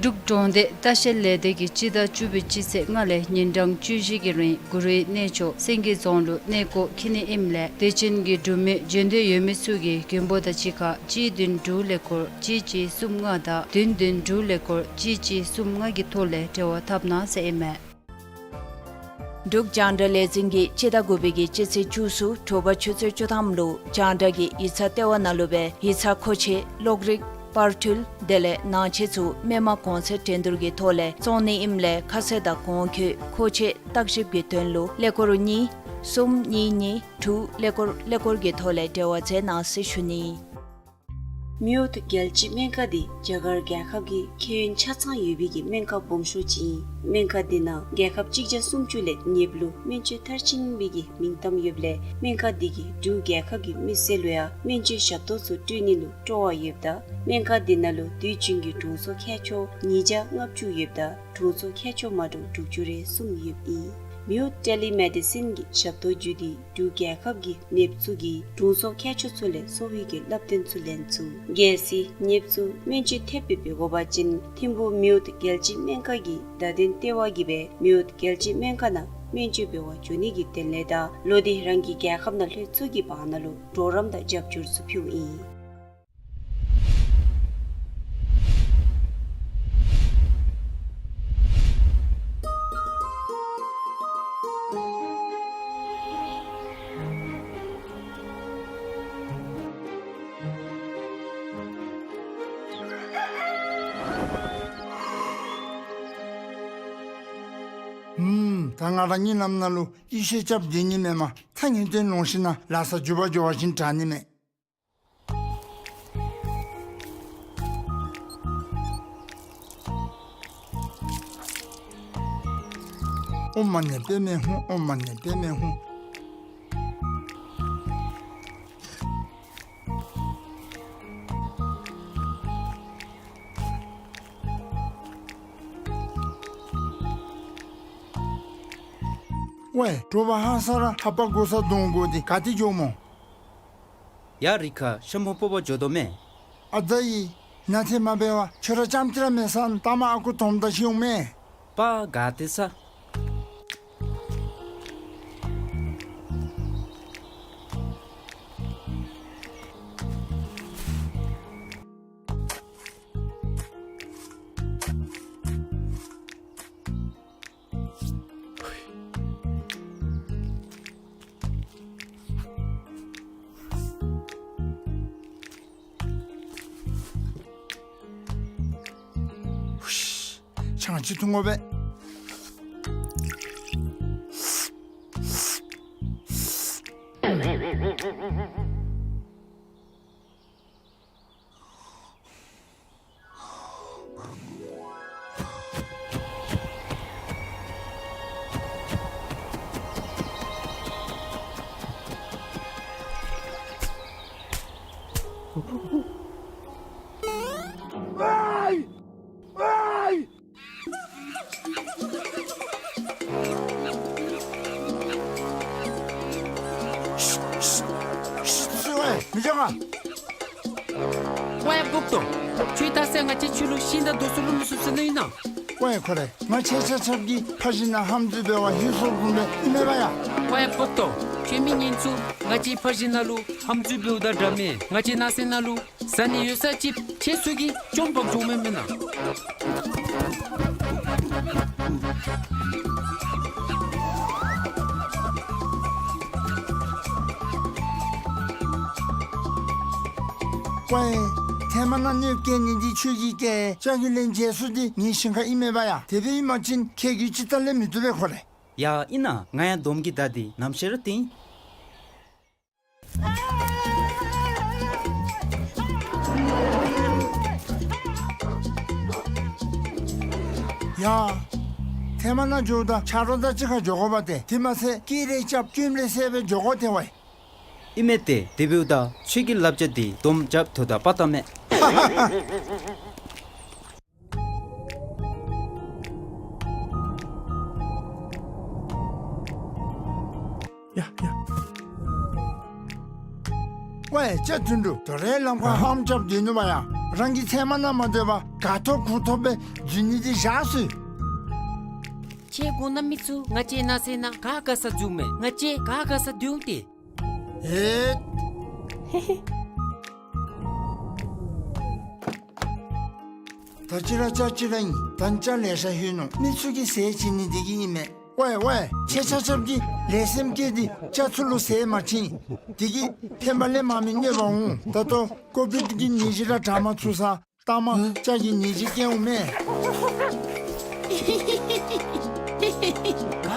འབྲུག་གྲོང་སྡེ་ལྟ་བཤལ་ལས་སྡེ་གིས་སྤྱི་ཟླ་བཅུ་པའི་སྤྱི་ཚེས་ལྔ་ལས་ཉིན་གྲངས་བཅུ་བཞི་གི་རིང་གུ་རུའི་གནས་མཆོག་སེང་གེ་རྫོང་ལུ་གནས་སྐོར་འཁྱིད་ནི་ཨིནམ་ལས་དད་ཅན་གྱི་འབྲུག་མི་འབྱོན་འདོད་ཡོད་མི་ཚུ་གིས་མགོན་པོ་དང་གཅིག་ཁར་གཅིག་བདུན་དྲུག་ཀླད་ཀོར་གཅིག་གཅིག་གསུམ་ལྔ་དང་བདུན་བདུན་དྲུག་ཀླད་ཀོར་གཅིག་གཅིག་གསུམ་ལྔ་གི་ཐོག་ལས་འབྲེལ་བ་འཐབ་གནང་ཟེར་ཨིན་མས། འབྲུག་རྒྱང་བསྒྲགས་ལས་འཛིན་གྱིས་སྤྱི་ཟླ་དགུ་པའི་གི་སྤྱི་ཚེས་བཅུ་གསུམ་དྲོ་པ་ཆུ་ཚོད་བཅུ་ཐམ་ལུ་རྒྱང་བསྒྲགས་ཀྱི་ཡིག་ཚང་ལྟེ་བ་ནང་ལུ་སྦེ་ཡིག་ཚང་མཁོ་ཆས་གློག་རིག་པར་འཕྲུལ་དེ་ལས་ནང་ཆས་ཚུ་མི་མང་གོང་ཚད་འགྲན་བསྡུར་གྱི་ཐོག་ལས་བཙོང་ནི་ཨིནམ་ལས་ཁ་གསལ་དང་གོང་འཁོད་མཁོ་ཆས་བརྟག་ཞིབ་ཀྱི་དོན་ལུ་ཀླད་ཀོར་གཉིས་གསུམ་གཉིས་གཉིས་དྲུག་ཀླད་ཀོར་ཀླད་ཀོར་གྱི་ཐོག་ལས་འབྲེལ་བ་མཛད་གནང་ཟེར་ཞུ་ནི། མིའུ་ཐུ་རྒྱལ་སྤྱིའི་སྨན་ཁང་འདི་རྒྱ་གར་རྒྱལ་ཁབ་ཀྱི་ཁྱད་ཡོན་ཆ་ཚང་ཡོད་པའི་གི་སྨན་ཁང་སྦོམ་ཤོས་ཅིག་ཨིན། སྨན་ཁང་འདི་ནང་རྒྱལ་ཁབ་གཅིག་བརྒྱ་སུམ་ཅུ་ལས་ཉེ་བ་ལུ་སྨན་བཅོས་མཐར་ཕྱིན་པའི་གི་མིང་གཏམ་ཡོདཔ་ལས་སྨན་ཁང་འདི་གིས་འབྲུག་རྒྱལ་ཁབ་ཀྱི་མི་སེར་ལུ་ཡང་སྨན་བཅོས་ཞབས་ཏོག་ཚུ་སྤྲོད་ནི་ལུ་སྤྲོ་བ་ཡོདཔ་ད་སྨན་ཁང་འདི་ནང་ལུ་དུས་རྒྱུན་གྱི་དྲུང་འཚོ་མཁས་མཆོག་ཉིས་བརྒྱ་ལྔ་བཅུ་ཡོདཔ་ད་དྲུང་འཚོ་མཁས་མཆོག་མ་འདྲཝ་དྲུག་ཅུ་རེ་གསུམ་ཡོདཔ་ཨིན། མིའུ་ཐུ་ཊེ་ལི་མེ་ཌི་སིན་གྱི་ཞབས་ཏོག་བརྒྱུད་དེ་འབྲུག་རྒྱལ་ཁབ་ཀྱི་ནདཔ་ཚུ་གིས་དྲུང་འཚོ་མཁས་མཆོག་ཚུ་ལས་གསོ་བའི་གི་བསླབ་སྟོན་ཚུ་ལེན་ཚུགས། གལ་སྲིད་ནདཔ་ཚུ་སྨན་བཅོས་ཐེབས་སྦེ་འབད་དགོ་པ་ཅིན་ཐིམ་ཕུག་མིའུ་ཐུ་རྒྱལ་སྤྱིའི་སྨན་ཁང་གི་བརྡ་དོན་ལྟེ་བ་གིས་སྦེ་མིའུ་ཐུ་རྒྱལ་སྤྱིའི་སྨན་ཁང་ནང་སྨན་བཅོས་འབད་བར་འགྱོ་ནི་གི་དོན་ལས་དང་ལོག་སྟེ་རང་གི་རྒྱལ་ཁབ་ནང་ལྷོད་ཚུགས་ཀྱི་བར་ན་ལུ་གྲོགས་རམ་དང་རྒྱབ་སྐྱོར་ཚུ་ཕུལཝ་ཨིན། ཨུམ། ད་ང་ར་གཉིད་ལམ་ནང་ལུ་ཡེ་ཤེས་རྐྱབ་སྡོད་ནི་མེན་མས། ཐག་ཉེ་སྟེ་ལོང་ཞིན་ན་ལྷ་ས་འགྱོ་བ་འགྱོ་བ་ཅིན་དྲག་ནི་མས། ཨོཾ་མ་ཎི་པདྨེ་ཧཱུྃ། ཨོཾ་མ་ཎི་པདྨེ་ཧཱུྃ། ཝའེ་དྲོ་པ་ཧ་སག་ར་ཧ་པ་གོ་ས་དོང་གོ་འདི་ག་ཏེ་འགྱོཝ་སྨོ། ཡ་རི་ཁ་ཤམ་ཕོ་སྤོ་བ་འགྱོ་དོ་མས། ཨ་ཙི་ཡི། ན་ཐེ་མ་འབད་བར་ཁྱོད་ར་ཙམ་ཅིག་ར་མེད་ས་ནི་ལྟ་མ་ཨ་ཁུ་དོམ་དང་ཤིཝ་མས། པ་ག་ཏེ་ས། ཆང་ཅིག་འཐུང་དགོ་པས། ཝའེ་སྦུག་དོ། ཁྱོད་ད་ཟེར་ང་བཅས་ཁྱོད་ལུ་ཤིང་དང་རྡོ་ཚུ་ལུ་མི་ཚུགས་ཟེར་ནི་ཨིན་ན། ཝའེ་ཁོ་རེ་ང་བཅས་ཆ་ཁྱབ་ཀྱིས་ཕར་ཞིན་ན་ཧམ་འཛུལ་འབད་བར་ལྷོད་སོཔ་བཟུམ་སྦེ་ཨིན་མས་པ་ཡ། ཝའེ་སྦུག་དོ། ཁྱོད་མི་ངན་ཚུ་ང་བཅས་ཕར་ཞིན་ན་ལུ་ཧམ་འཛུལ་འབདཝ་དང་འདྲ་མས། ང་བཅས་ནང་སེམས་ནང་ལུ་ཟ་ནི་ཡོད་ས་ཅིག་ཁྱེད་ཚུ་གིས་བཅོམ་པ་བཟུམ་མས་མེན་ན། ཝའེ། ཧེ་མ་ནང་གནོདཔ་བཀལ་ནི་འདི་ཁྱོད་ཀྱིས་བཀལ། ལྕགས་ཀྱི་ལན་འཇལ་ས་འདི་ངེའི་ཞིང་ཁར་ཨིན་མས་པ་ཡ། དེ་སྦེ་ཨིན་པ་ཅིན་ཁྱོད་ཀྱིས་ཅི་ལྟར་ལེན་མི་བཏུབ་པས་ཁོ་རེ། ཡ་ཨིན་ན། ང་ཡང་དོམ་གྱི་མདའ་འདི་ནམ་ཤེས་ར་བཏིང་། ཡ། ཧེ་མ་ནང་འགྱོཝ་ད་ཆ་རོགས་དང་གཅིག་ཁར་འགྱོ་དགོ་པ་ཏེ། དེ་མ་ཚད་སྐད་རེ་རྐྱབ་སྐྱོན་རེ་སེལ་སྦེ་འགྱོ་དགོ་ཏེ་ཝའེ། ཨིན་མས་ཏེ། དེ་འབདཝ་ད་ཁྱོད་ཀྱི་བསླབ་བྱ་འདི་དོམ་རྐྱབ་དོ་དང་པ་ཏ་མས། ཡ་ཡ། ཝའེ་ལྕགས་དོན་གྲུབ། དོ་རུང་ལམ་ཁར་ཧམ་རྐྱབ་སྡོད་ནུག་པ་ཡ། རང་གིས་ཚལ་མ་ནང་མ་སྡོད་པར་ག་ཐོབ་གུ་ཐོབ་སྦེ་འཛུལ་ནི་འདི་བཞག་ཤིག། ཁྱེད་གོང་ན་མི་ཚུ་ང་བཅས་ནགས་ཚལ་ནང་ག་དགའ་ས་འཛུལཝ་མས། ང་བཅས་ག་དགའ་ས་སྡོདཔ་ཏེ། ཨེ། ད་ཅི་ར་ལྕགས་ཅི་ར་ཨིན། ད་ལྕགས་ལེ་ཤ་ལྷོད་ནུག། མི་ཚུ་གིས་ཟས་བྱིན་ནི་འདི་གིས་ཨིན་མས། ཝའེ་ཝའེ། ཁྱེད་ཆ་ཁྱབ་ཀྱིས་ལེགས་སེམས་བསྐྱེད་དེ་ལྕགས་ཚུ་ལུ་ཟས་མ་བྱིན། དེ་གིས་ཕན་པ་ལས་མ་མི་གནོད་པ་འོང་། ད་ལྟོ་ཀོ་བིཌ་ཀྱི་ནད་གཞི་ར་དྲག་མ་ཚུགས་ས། ལྟ་མ་ལྕགས་ཀྱི་ནད་གཞི་སྐྱེ་འོང་མས། ག་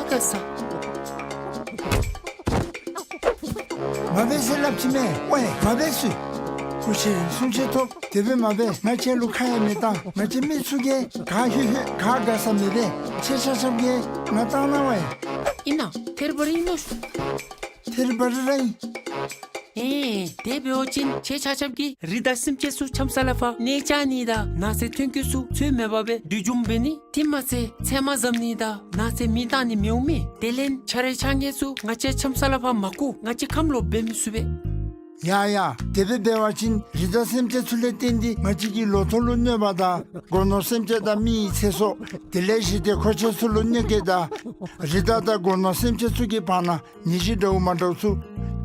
དགའ་ས། མ་འབད་ཟེར་སླབ་ཅི་མས། ཝའེ་མ་འབད་ཟེར། སྐུ་མཁྱེན་གསུང་ཆོས་ཐོབ། དེ་སྦེ་མ་འབད། ང་ཁྱེད་ལུ་ཁ་ཡང་མི་བཏང་། ང་བཅས་མི་ཚུ་གིས་ག་ལྷོད་ལྷོད་ག་དགའ་ས་མི་འབད། ཁྱེད་ཆ་ཁྱབ་ཀྱིས་ང་བཏང་གནང་ཝའེ། ཨིན་ན་ཐེར་བ་རི་ཨིན་ནོ། ཐེར་བ་རི་ར་ཨིན། ཨེ་དེ་འབད་བ་ཅིན་ཁྱེད་ཆ་ཁྱབ་ཀྱིས་རི་དྭགས་སེམས་ཅན་ཚུ་འཁྱམ་ས་ལས་ཕར་གནས་བཅའ་ནི་དང་ནགས་ཚལ་ཐོན་སྐྱེད་ཚུ་འཚོལ་མེད་པར་སྦེ་འདུལ་འཇོམས་འབད་ནི། དེ་མ་ཚད་ཚལ་མ་བཟའ་ནི་དང་ནགས་ཚལ་མེ་བཏང་ནི་མི་འོང་མས། དེ་ལས་ཆ་རོགས་ཆ་ངེས་ཚུ་ང་བཅས་འཁྱམ་ས་ལས་ཕར་མ་བཀུག། ང་བཅས་ཁམས་ལོག་འབད་མི་ཚུགས་པས། ཡ་ཡ། དེ་སྦེ་འབད་བ་ཅིན་རི་དྭགས་སེམས་ཅན་ཚུ་ལས་བརྟེན་ཏེ་ང་བཅས་ཀྱི་ལོ་ཐོག་ལུ་གནོད་པ་དང་སྒོ་ནོར་སེམས་ཅན་དང་མི་ཡི་ཚེ་སྲོག། དེ་ལས་ཞི་བདེ་འཁོར་ཆེན་ཚུ་ལུ་གནོད་སྐྱེལ་དང་རི་དྭགས་དང་སྒོ་ནོར་སེམས་ཅན་ཚུ་གི་བར་ན་ནད་གཞི་འདྲཝ་མ་འདྲཝ་ཚུ་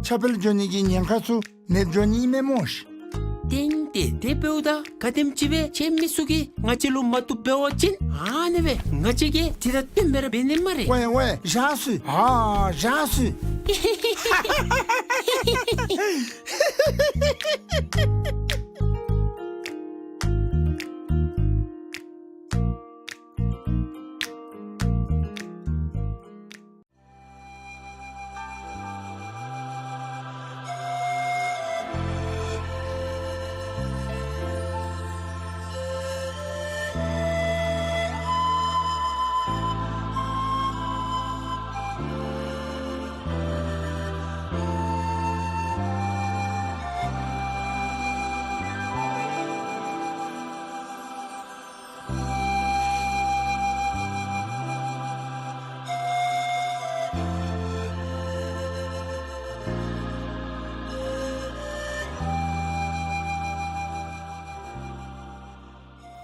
ཁྱབ་སྤེལ་འགྱོ་ནི་གི་ཉེན་ཁ་ཚུ་མེདཔ་འགྱོ་ནི་ཨིན་མས་སྨོ་ཤིག། ཏེ་ཏེ་དེ་འབདཝ་ད་ག་དེམ་ཅིག་སྦེ་ཁྱེད་མི་ཚུ་གིས་ང་བཅས་ལུ་མ་བཏུབ་འབད་བ་ཅིན་ཨ་ནི་སྦེ་ང་བཅས་ཀྱིས་དེ་ར་བཏོན་སྦེ་ར་འབད་ནི་སྨ་རེ། ཝའེ་ཝའེ་བཞག་ཤིག། ཨ་བཞག་ཤིག།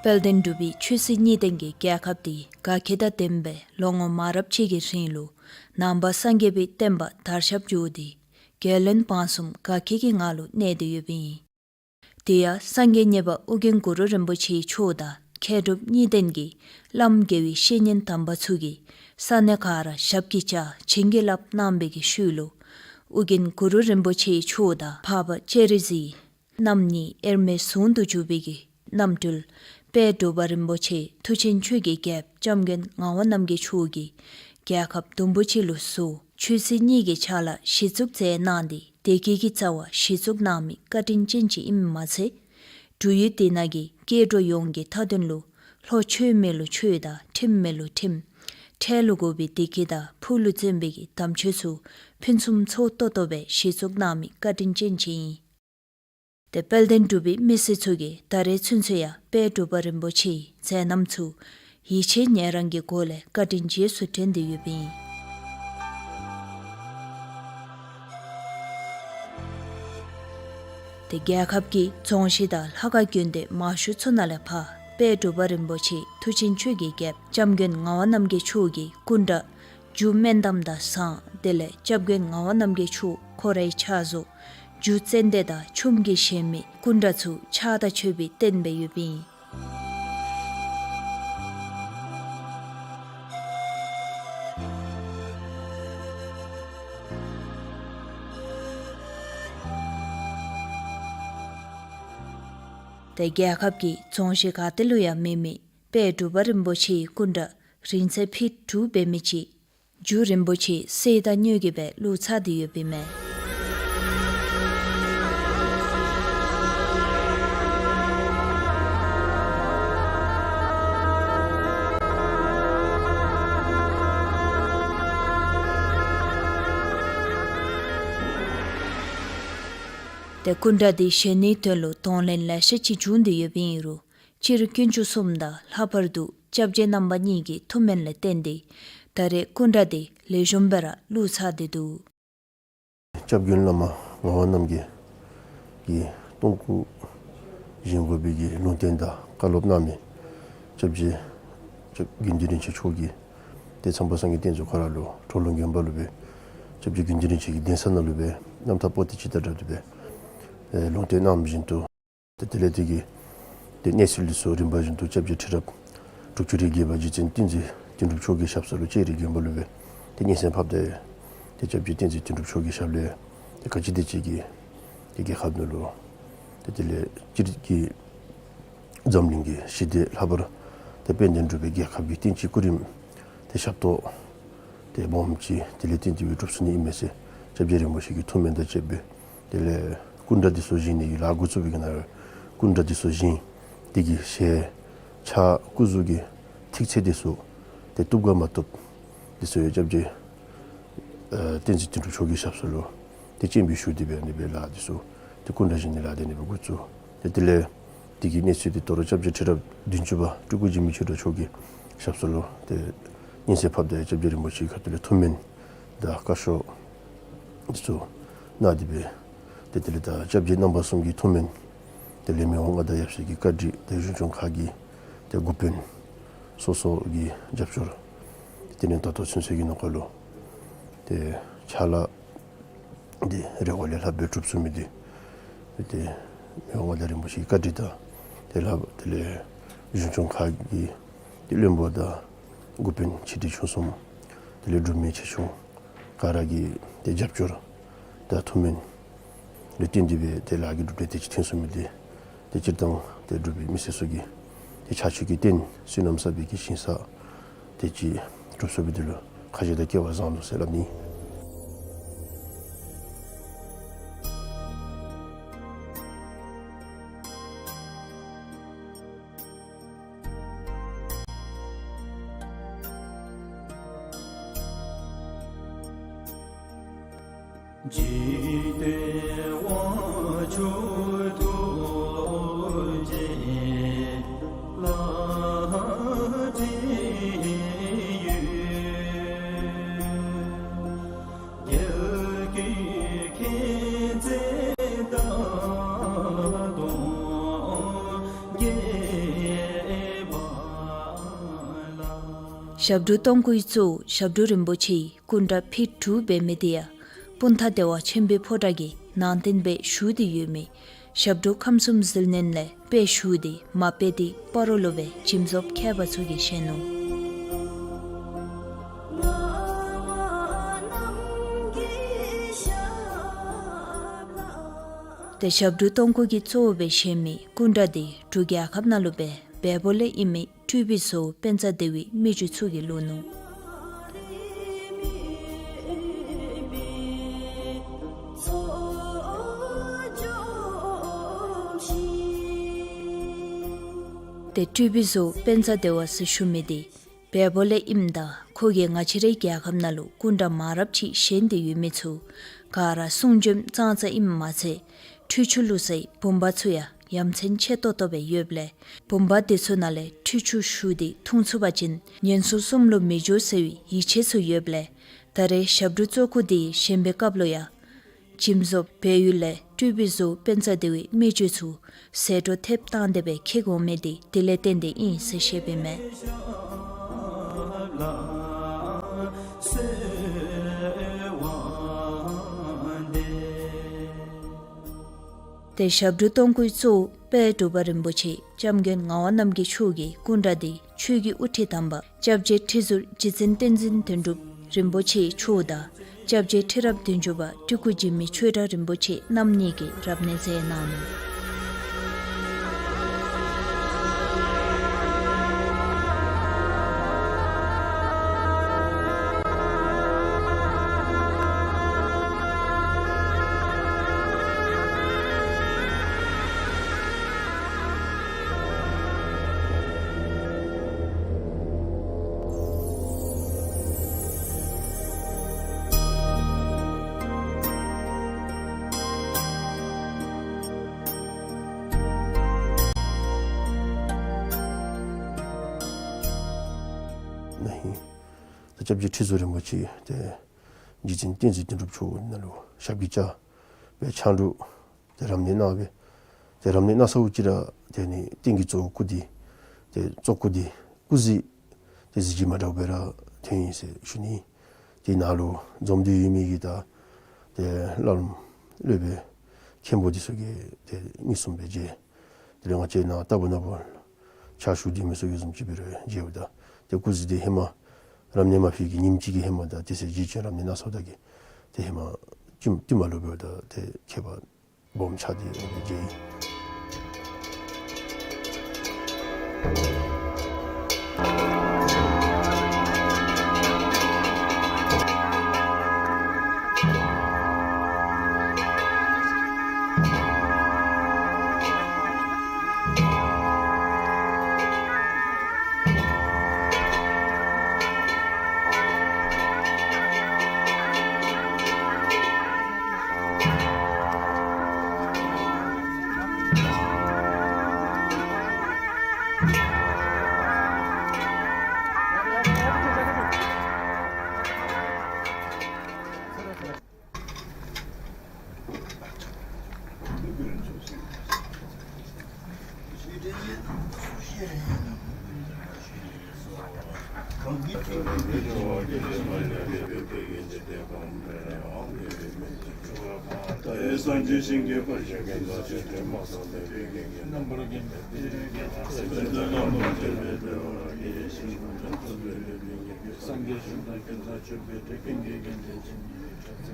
དཔལ་ལྡན་འབྲུག་པའི་ཆོས་སྲིད་གཉིས་ལྡན་གྱི་རྒྱལ་ཁབ་འདི་དགའ་སྐྱིད་དང་ལྡན་པའི་ལོ་ངོ་མང་རབས་ཅིག་གི་རིང་ལུ་ནང་པ་སངས་རྒྱས་པའི་བསྟན་པ་དར་ཁྱབ་འགྱོ་སྟེ་རྒྱལ་བློན་འབངས་གསུམ་དགའ་སྐྱིད་ཀྱི་ངང་ལུ་གནས་ཏེ་ཡོདཔ་ཨིན། དེ་ཡང་སངས་རྒྱས་གཉིས་པ་ཨོ་རྒྱན་གུ་རུ་རིན་པོ་ཆེ་མཆོག་དང་མཁས་གྲུབ་གཉིས་ལྡན་གྱི་བླམ་དགེ་བའི་བཤེས་གཉེན་དམ་པ་ཚུ་གིས་ས་གནས་ག་ར་ཞབས་ཀྱིས་བཅགས་བྱིན་གྱིས་བརླབས་གནང་བའི་གི་ཤུལ་ལུ་ཨོ་རྒྱན་གུ་རུ་རིན་པོ་ཆེ་མཆོག་དང་འཕགས་པ་སྤྱན་རས་གཟིགས་རྣམ་གཉིས་དབྱེར་མེད་ཟུང་དུ་འཇུག་པའི་གི་རྣམ་སྤྲུལ་དཔལ་འབྲུག་པ་རིན་པོ་ཆེ་མཐུ་ཆེན་ཆོས་ཀྱི་རྒྱལཔོ་སྐྱབས་མགོན་ངག་དབང་རྣམ་རྒྱལ་མཆོག་གིས་རྒྱལ་ཁབ་དུམ་བུ་ཅིག་ལུ་བཟོ་ཆོས་སྲིད་གཉིས་ཀྱི་ཆ་ལ་གཞི་བཙུགས་མཛད་གནང་སྟེ་བདེ་སྐྱིད་ཀྱི་རྩ་བ་གཞི་བཙུགས་གནང་མི་བཀའ་དྲིན་ཅན་ཅིག་ཨིནམ་མ་ཚད་འབྲུག་ཡུལ་འདི་ནང་གི་སྐྱེ་འགྲོ་ཡོངས་ཀྱི་མཐའ་དོན་ལུ་ལྷོ་ཆོས་མེད་ལུ་ཆོས་དང་ཁྲིམས་མེད་ལུ་ཁྲིམས། འཕྲལ་ལུ་དགོ་པའི་བདེ་སྐྱིད་དང་ཕུགས་ལུ་བརྩོན་པའི་གི་དམ་ཆོས་ཚུ་ཕུན་སུམ་ཚོགས་ཏོག་ཏོ་སྦེ་གཞི་བཙུགས་གནང་མི་བཀའ་དྲིན་ཅན་ཅིག་ཨིན། ཏེ་དཔལ་ལྡན་འབྲུག་པའི་མི་སེར་ཚུ་གིས་ད་རེས་ཚུན་ཚོད་ཡང་དཔལ་འབྲུག་པ་རིན་པོ་ཆེའི་མཛད་རྣམ་ཚུ་ཡིད་ཆེས་ཉེ་རང་གི་སྒོ་ལས་བཀའ་དྲིན་རྗེས་སུ་དྲན་ཏེ་ཡོདཔ་ཨིན། ཏེ་རྒྱལ་ཁབ་ཀྱི་རྫོང་གཞི་དང་ལྷ་ཁང་དགོན་སྡེ་མང་ཤོས་ཚུ་ནང་ལས་ཕར་དཔལ་འབྲུག་པ་རིན་པོ་ཆེ་མཐུ་ཆེན་ཆོས་ཀྱི་རྒྱལཔོ་སྐྱབས་མགོན་ངག་དབང་རྣམ་རྒྱལ་མཆོག་གི་སྐུ་འདྲ་རྒྱུ་སྨན་འདམ་དང་ཟངས། དེ་ལས་སྐྱབས་མགོན་ངག་དབང་རྣམ་རྒྱལ་མཆོག་ཁོ་རའི་ཕྱག་བཟོ་རྒྱུ་ཙན་དན་དང་ཆུམ་གྱིས་བཞེངས་མི་སྐུ་འདྲ་ཚུ་ཕྱག་དང་མཆོད་པའི་རྟེན་སྦེ་ཡོདཔ་ཨིན། ཏེ་རྒྱལ་ཁབ་ཀྱི་རྫོང་གཞི་ག་ཏེ་ལུ་ཡང་མེད་མི་དཔལ་འབྲུག་པ་རིན་པོ་ཆེའི་སྐུ་འདྲ་རིང་ཚད་ཕིཊ་དྲུག་འབད་མི་ཅིག་རྒྱུ་རིན་པོ་ཆེའི་གསེར་དང་དངུལ་གྱིས་སྦེ་བླུགས་ཚར་ཏེ་ཡོདཔ་ཨིན་མས། ཏེ་སྐུ་འདྲ་འདི་བཞེངས་ནིའི་དོན་ལུ་གདོང་ལེན་ལེ་ཤ་ཅིག་བྱུང་སྟེ་ཡོདཔ་ཨིན་རུང་སྤྱིར་དཀོན་མཆོག་གསུམ་དང་ལྷག་པར་དུ་སྐྱབས་རྗེ་རྣམ་པ་གཉིས་ཀྱི་ཐུགས་སྨོན་ལས་བརྟེན་ཏེ་ད་རེས་སྐུ་འདྲ་འདི་ལེགས་ཤོམ་སྦེ་ར་བླུགས་ཚར་ཏེ་འདུག། སྐྱབས་མགོན་བླ་མ་ངག་དབང་རྣམ་རྒྱལ་གྱིས་སྟོང་སྐུ་བཞེངས་དགོ་པའི་གི་ལུང་བསྟན་དང་བཀའ་སློབ་གནང་མི་སྐྱབས་རྗེ་སྐྱབས་དགེ་འདུན་རིན་ཆེན་མཆོག་གིས་ཏེ་ཚངས་པ་སངས་རྒྱས་བསྟན་འཛིན་ཁོ་ར་ལུ་གྲོ་ལུང་དགོན་པ་ལུ་སྦེ་སྐྱབས་རྗེ་དགེ་འདུན་རིན་ཆེན་གྱི་གདན་ས་ནང་ལུ་སྦེ་རྣམ་ཐར་པོ་ཏི་ཅིག་དང་སྦྲགས་ཏེ་སྦེ་ཨེ་ལུང་བསྟན་གནངམ་བཞིན་དུ་ཏེ་དེ་ལས་དེ་གི་ཏེ་གནས་ཚུལ་འདི་ཚུ་རིམ་པ་བཞིན་དུ་སྐྱབས་རྗེ་ཁྲི་རབས་དྲུག་ཅུ་རེ་བརྒྱད་པ་རྗེ་བཙུན་བསྟན་འཛིན་དོན་གྲུབ་མཆོག་གི་ཞབས་ས་ལུ་ལྕགས་རི་དགོན་པ་ལུ་སྦེ་ཏེ་སྙན་གསན་ཕབ་སྟེ་ཏེ་སྐྱབས་རྗེ་བསྟན་འཛིན་དོན་གྲུབ་མཆོག་གི་ཞབས་ལས་ཏེ་ག་ཅི་དེ་ཅིག་གི་ཏེ་རྒྱལ་ཁབ་ནང་ལུ་ཏེ་དེ་ལས་སྤྱིར་གྱི་འཛམ་གླིང་གི་ཞི་བདེ་ལྷག་པར་ཏེ་དཔལ་ལྡན་འབྲུག་པའི་རྒྱལ་ཁབ་ཀྱི་བསྟན་སྤྱི་སྐུ་རིམ་ཏེ་ཞབས་ཏོག་ཏེ་སྦོམ་ཅིག་དེ་ལས་བརྟེན་ཏེ་སྦེ་སྒྲུབ་ཚུགས་ནི་ཨིན་མས་ཟེར་སྐྱབས་རྗེ་རིན་པོ་ཆེ་གི་ཐུགས་སྨོན་དང་བཅས་པའི་དེ་ལས་སྐུ་འདྲ་འདི་ཚུ་བཞེངས་ནི་གི་ལཱ་འགོ་བཙུགས་པའི་གི་ནང་ལུ་སྐུ་འདྲ་འདི་ཚུ་བཞེངས་ཏེ་གི་ཞལ་ཕྱག་སྐུ་གཟུགས་ཀྱི་ཐིག་ཚད་འདི་ཚུ་ཏེ་བཏུབ་ག་མ་བཏུབ་འདི་ཚུ་ཡང་སྐྱབས་རྗེ་ཨ་བསྟན་འཛིན་དོན་གྲུབ་མཆོག་གི་ཞབས་ས་ལུ་ཏེ་སྤྱན་འབུལ་ཞུ་སྟེ་སྦེ་ཨ་ནི་སྦེ་ལཱ་འདི་ཚུ་ཏེ་སྐུ་འདྲ་བཞེངས་ནི་ལཱ་འདི་ཨ་ནི་སྦེ་འགོ་བཙུགས། ཏེ་དེ་ལས་དེ་གི་གནས་ཚུལ་འདི་དོ་རུང་སྐྱབས་རྗེ་ཁྲི་རབས་བདུན་ཅུ་པ་སྤྲུལ་སྐུ་འཇིགས་མེད་ཆོས་གྲགས་མཆོག་གི་ཞབས་ས་ལུ་ཏེ་སྙན་གསན་ཕབ་སྟེ་སྐྱབས་རྗེ་རིན་པོ་ཆེ་གི་ཁ་ཐུག་ལས་ཐུགས་སྨོན་དང་བཀའ་ཤོག་འདི་ཚུ་གནང་སྟེ་སྦེ་ཏེ་དེ་ལས་ད་སྐྱབས་རྗེ་རྣམ་པ་གསུམ་གྱི་ཐུགས་སྨོན་དེ་ལས་མི་དབང་མངའ་བདག་ཡབ་སྲས་ཀྱི་བཀའ་དྲིན་ཏེ་གཞུང་སྐྱོང་ཁག་གི་ཏེ་འགོ་དཔོན་སོ་སོ་གི་རྒྱབ་སྐྱོར་ཏེ་དེ་ལས་ད་ལྟོ་ཚུན་ཚོད་ཀྱི་ནང་འཁོད་ལུ་ཏེ་ཕྱག་ལཱ་འདི་རེ་བ་ལས་ལྷག་སྦེ་སྒྲུབ་ཚུགས་མི་འདི་ཏེ་མི་དབང་མངའ་བདག་རིན་པོ་ཆེའི་བཀའ་དྲིན་དང་དེ་ལས་དེ་ལས་གཞུང་སྐྱོང་ཁག་གི་ཏེ་བློན་པོ་དང་འགོ་དཔོན་ཆེ་འབྲིང་ཆུང་གསུམ་དེ་ལས་འབྲུག་མི་ཆེ་ཆུང་ག་ར་གི་ཏེ་རྒྱབ་སྐྱོར་དང་ཐུགས་སྨོན་ལས་བརྟེན་ཏེ་སྦེ་ཏེ་ལཱ་གི་གྲུབ་འབྲས་དེ་ཅིག་ཐོན་སོང་མི་འདི་ཏེ་སྤྱིར་བཏང་ཏེ་འབྲུག་པའི་མི་སེར་ཚུ་གི་ཏེ་ཕྱག་མཆོད་ཀྱི་རྟེན་བསོད་ནམས་བསགས་པའི་གི་ཞིང་ས་དེ་ཅིག་གྲུབ་སོང་བའི་དོན་ལུ་ཁ་རྗེ་དང་སྐལ་བ་བཟང་ནུག་ཟེར་སླབ་ནི། འཇིག་རྟེན་དབང་ཕྱུག་ཐུགས་རྗེ་ལ་དྲན་ཡོད། རྒྱལ་ཀུན་མཁྱེན་བརྩེ་དང་གདོང་བརྒྱད་པ་ལ། ཞབས་དྲུང་སྟོང་སྐུའི་གཙོ་བོ་ཞབས་དྲུང་རིན་པོ་ཆེའི་སྐུ་འདྲ་ཕིཊ་དྲུག་འབད་མི་དེ་ཡང་སྤུངས་ཐང་བདེ་བ་ཆེན་པོའི་ཕོ་བྲང་གི་ནང་རྟེན་སྦེ་བཞུགས་ཏེ་ཡོད་མི་ཞབས་དྲུང་ཁམས་གསུམ་ཟིལ་གནོན་ལས་དཔེ་བཞུགས་ཏེ་མ་སྤེལ་ཏེ་སྤ་རོ་ལུ་སྦེ་འཇིམ་བཟོཔ་མཁས་པ་ཚུ་གིས་བཞེངས་ནུག། ཏེ་ཞབས་དྲུང་སྟོང་སྐུ་གི་གཙོ་བོ་སྦེ་བཞེངས་མི་སྐུ་འདྲ་འདི་འབྲུག་རྒྱལ་ཁབ་ནང་ལུ་སྦེ་བལ་པོ་ལས་ཨིན་མི་སྤྲུལ་པའི་བཟོ་བོ་སྤེན་ཚ་ལྡེའུའི་མི་རྒྱུད་ཚུ་གིས་བླུགས་ནུག། ཏེ་སྤྲུལ་པའི་བཟོ་བོ་སྤེན་ཚ་ལྡེའུ་ཟེར་ཞུ་མི་འདི་བལ་པོ་ལས་ཨིནམ་ད་ཁོ་གིས་ང་བཅས་རའི་རྒྱལ་ཁབ་ནང་ལུ་སྐུ་འདྲ་མང་རབས་ཅིག་བཞེངས་ཏེ་ཡོད་མི་ཚུ་ག་ར་གསུང་འབྱོན་ཙང་ཙ་ཨིནམ་མ་ཚད་ཁྲུས་ཆུ་བླུག་སའི་བུམ་པ་ཚུ་ཡང་ཡ་མཚན་ཆེ་ཏོག་ཏོ་སྦེ་ཡོདཔ་ལས་བུམ་པ་དེ་ཚུ་ནང་ལས་ཁྲུས་ཆུ་བཞུ་སྟེ་འཐུང་ཚུགས་པ་ཅིན་ངན་སོང་གསུམ་ལུ་མི་འགྱོ་ཟེར་བའི་ཡིད་ཆེས་ཚུ་ཡོདཔ་ལས་ད་རེས་ཞབས་དྲུང་གཙོ་སྐུ་དེ་བཞེངས་པའི་སྐབས་ལུ་ཡང་འཇིམ་བཟོཔ་བལ་ཡུལ་ལས་སྤྲུལ་པའི་བཟོ་བོ་སྤེན་ཚ་ལྡེའུའི་མི་རྒྱུད་ཚུ་ཟད་འགྲོ་ཐེབས་བཏང་སྟེ་སྦེ་འཁྱིད་འོང་མི་དེ་དེ་ལས་བརྟེན་ཏེ་ཨིན་ཟེར་བཤདཔ་ཨིན་མས། ཏེ་ཞབས་དྲུང་སྟོང་སྐུའི་གཙོ་བོ་དཔལ་འབྲུག་པ་རིན་པོ་ཆེ་སྐྱབས་མགོན་ངག་དབང་རྣམ་རྒྱལ་མཆོག་གི་སྐུ་འདྲ་དེ་ཆོས་ཀྱི་དབུ་ཁྲིད་དམ་པ་སྐྱབས་རྗེ་ཁྲི་ཟུར་རྗེ་བཙུན་བསྟན་འཛིན་དོན་གྲུབ་རིན་པོ་ཆེ་མཆོག་དང་སྐྱབས་རྗེ་ཁྲི་རབས་བདུན་ཅུ་པ་སྤྲུལ་སྐུ་འཇིགས་མེད་ཆོས་གྲགས་རིན་པོ་ཆེ་རྣམ་གཉིས་ཀྱིས་རབ་གནས་མཛད་གནང་ནུག། སྐྱབས་རྗེ་ཁྲི་ཟུར་རིན་པོ་ཆེ་ཏེ་རྗེ་བཙུན་བསྟན་འཛིན་དོན་གྲུབ་མཆོག་ནང་ལུ་ཞབས་ཀྱིས་བཅགས་སྦེ་ཕྱག་དྲུག་ཏེ་རབ་གནས་གནང་སྦེ་ཏེ་རབ་གནས་གནང་ཚརཝ་ཅིག་ར་ཏེ་ནི་རྟེན་གྱི་གཙོ་བོ་སྐུ་འདི་ཏེ་གཙོ་སྐུ་འདི་སྐུ་གཟི་ཏེ་གཟི་བརྗིད་མ་འདྲཝ་སྦེ་ར་ཐོན་ཡི་ཟེར་ཞུ་ནི། ཏེ་ནཱ་ལུ་འཛོམས་ཏེ་ཡོད་མི་གི་ད་ཏེ་བླམ་སློབ་དཔོན་མཁན་པོ་འདི་ཚུ་གིས་ཏེ་མངོན་སུམ་སྦེ་མཇལ། དེ་ལས་ང་བཅས་ནཱ་ལྟ་བུ་ནཱ་ལུ་ཕྱག་ཞུ་སྡོད་མི་ཚུ་གིས་བཟུམ་ཅིག་འབད་རུང་མཇལཝ་ད་ཏེ་སྐུ་གཟི་འདི་ཧེ་མ་རབ་གནས་མ་ཕུལ་གྱི་ཉིནམ་གཅིག་གི་ཧེ་མ་ད་ཏེ་ཟེར་རྗེ་བཙུན་རབ་གནས་གནང་ཚརཝ་ད་གི་ཏེ་ཧེ་མ་བཙུན་བཙུན་མ་ལུ་འབདཝ་ད་ཏེ་ཁྱད་པར་སྦོམ་ཆགས་ཏེ་མཇལ་ཡི། སངས་རྒྱས་བཅོམ་ལྡན་འདས་ཀྱི་ས་བཅུ་པའི་ཏེ་ཀུན་གྱི་རྒྱལ་མཚན་ཅན།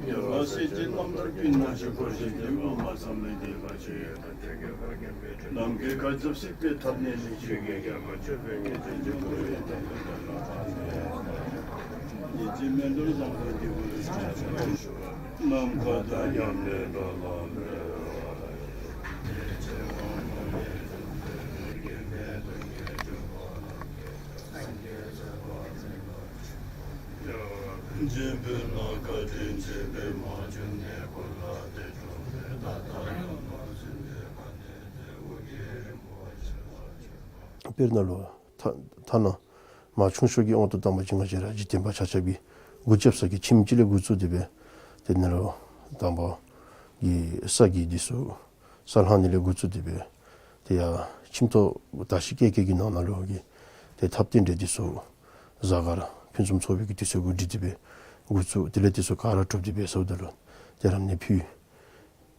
ཡ་ལ་སྲིད་ཀྱི་རྣམ་ཐར་ཀུན་ན་ཞིག་འཁོར་ཞིང་འདུས་པ་མ་ཚང་མའི་དེ་བ་ཆེ་ཡོད་པ་དེ་ག་བར་གྱི་ནམ་མཁའི་ཁ་འཛབ་སྲིད་པའི་ཐབས་ནི་ནི་ཆོས་ཀྱི་རྒྱལ་པོ་མཆོད་པའི་ངེས་དོན་འཇུག་པའི་ཐབས་ནི་ལ་ཐབས་ནི་ཉིད་ཀྱི་མེ་འབར་ལམ་ཁ་འདི་བ་ལ་ཆོས་ཀྱི་ནམ་མཁའ་དང་མཉམ་པའི་འགྲོ་ལ་འབད། དཔེར་ན་ལུ་ཐ་ཐ་ན་མ་ཆུང་ཤོས་ཀྱི་དབང་དུ་བཏང་པ་ཅིན་ང་བཅས་ར་འཇིག་རྟེན་པ་ཆ་ཁྱབ་ཀྱིས་འགོ་བཙུགས་ས་གི་ཁྱིམ་གཅིག་ལས་འགོ་བཙུགས་ཏེ་སྦེ་ཏེ་ནཱ་ལུ་དང་པ་གི་ས་གི་འདི་ཚུ་ས་ལྷག་ནི་ལས་འགོ་བཙུགས་ཏེ་སྦེ་ཏེ་ཡར་ཁྱིམ་ཐོག་དར་ཞིང་རྒྱས་རྒྱས་ཀྱི་ནང་ན་ལུ་གི་ཏེ་ཐབས་རྟེན་འབྲེལ་འདི་ཚུ་གཟའ་སྐར་ཕུན་སུམ་ཚོགས་པའི་གི་དུས་ཚོད་གུ་བསྒྲིགས་ཏེ་སྦེ་འགོ་བཙུགས། དེ་ལས་དེ་ཚུ་ག་ར་གྲུབ་སྟེ་སྦེ་ཚརཝ་ད་ལུ་ཏེ་རབ་གནས་ཕུལ་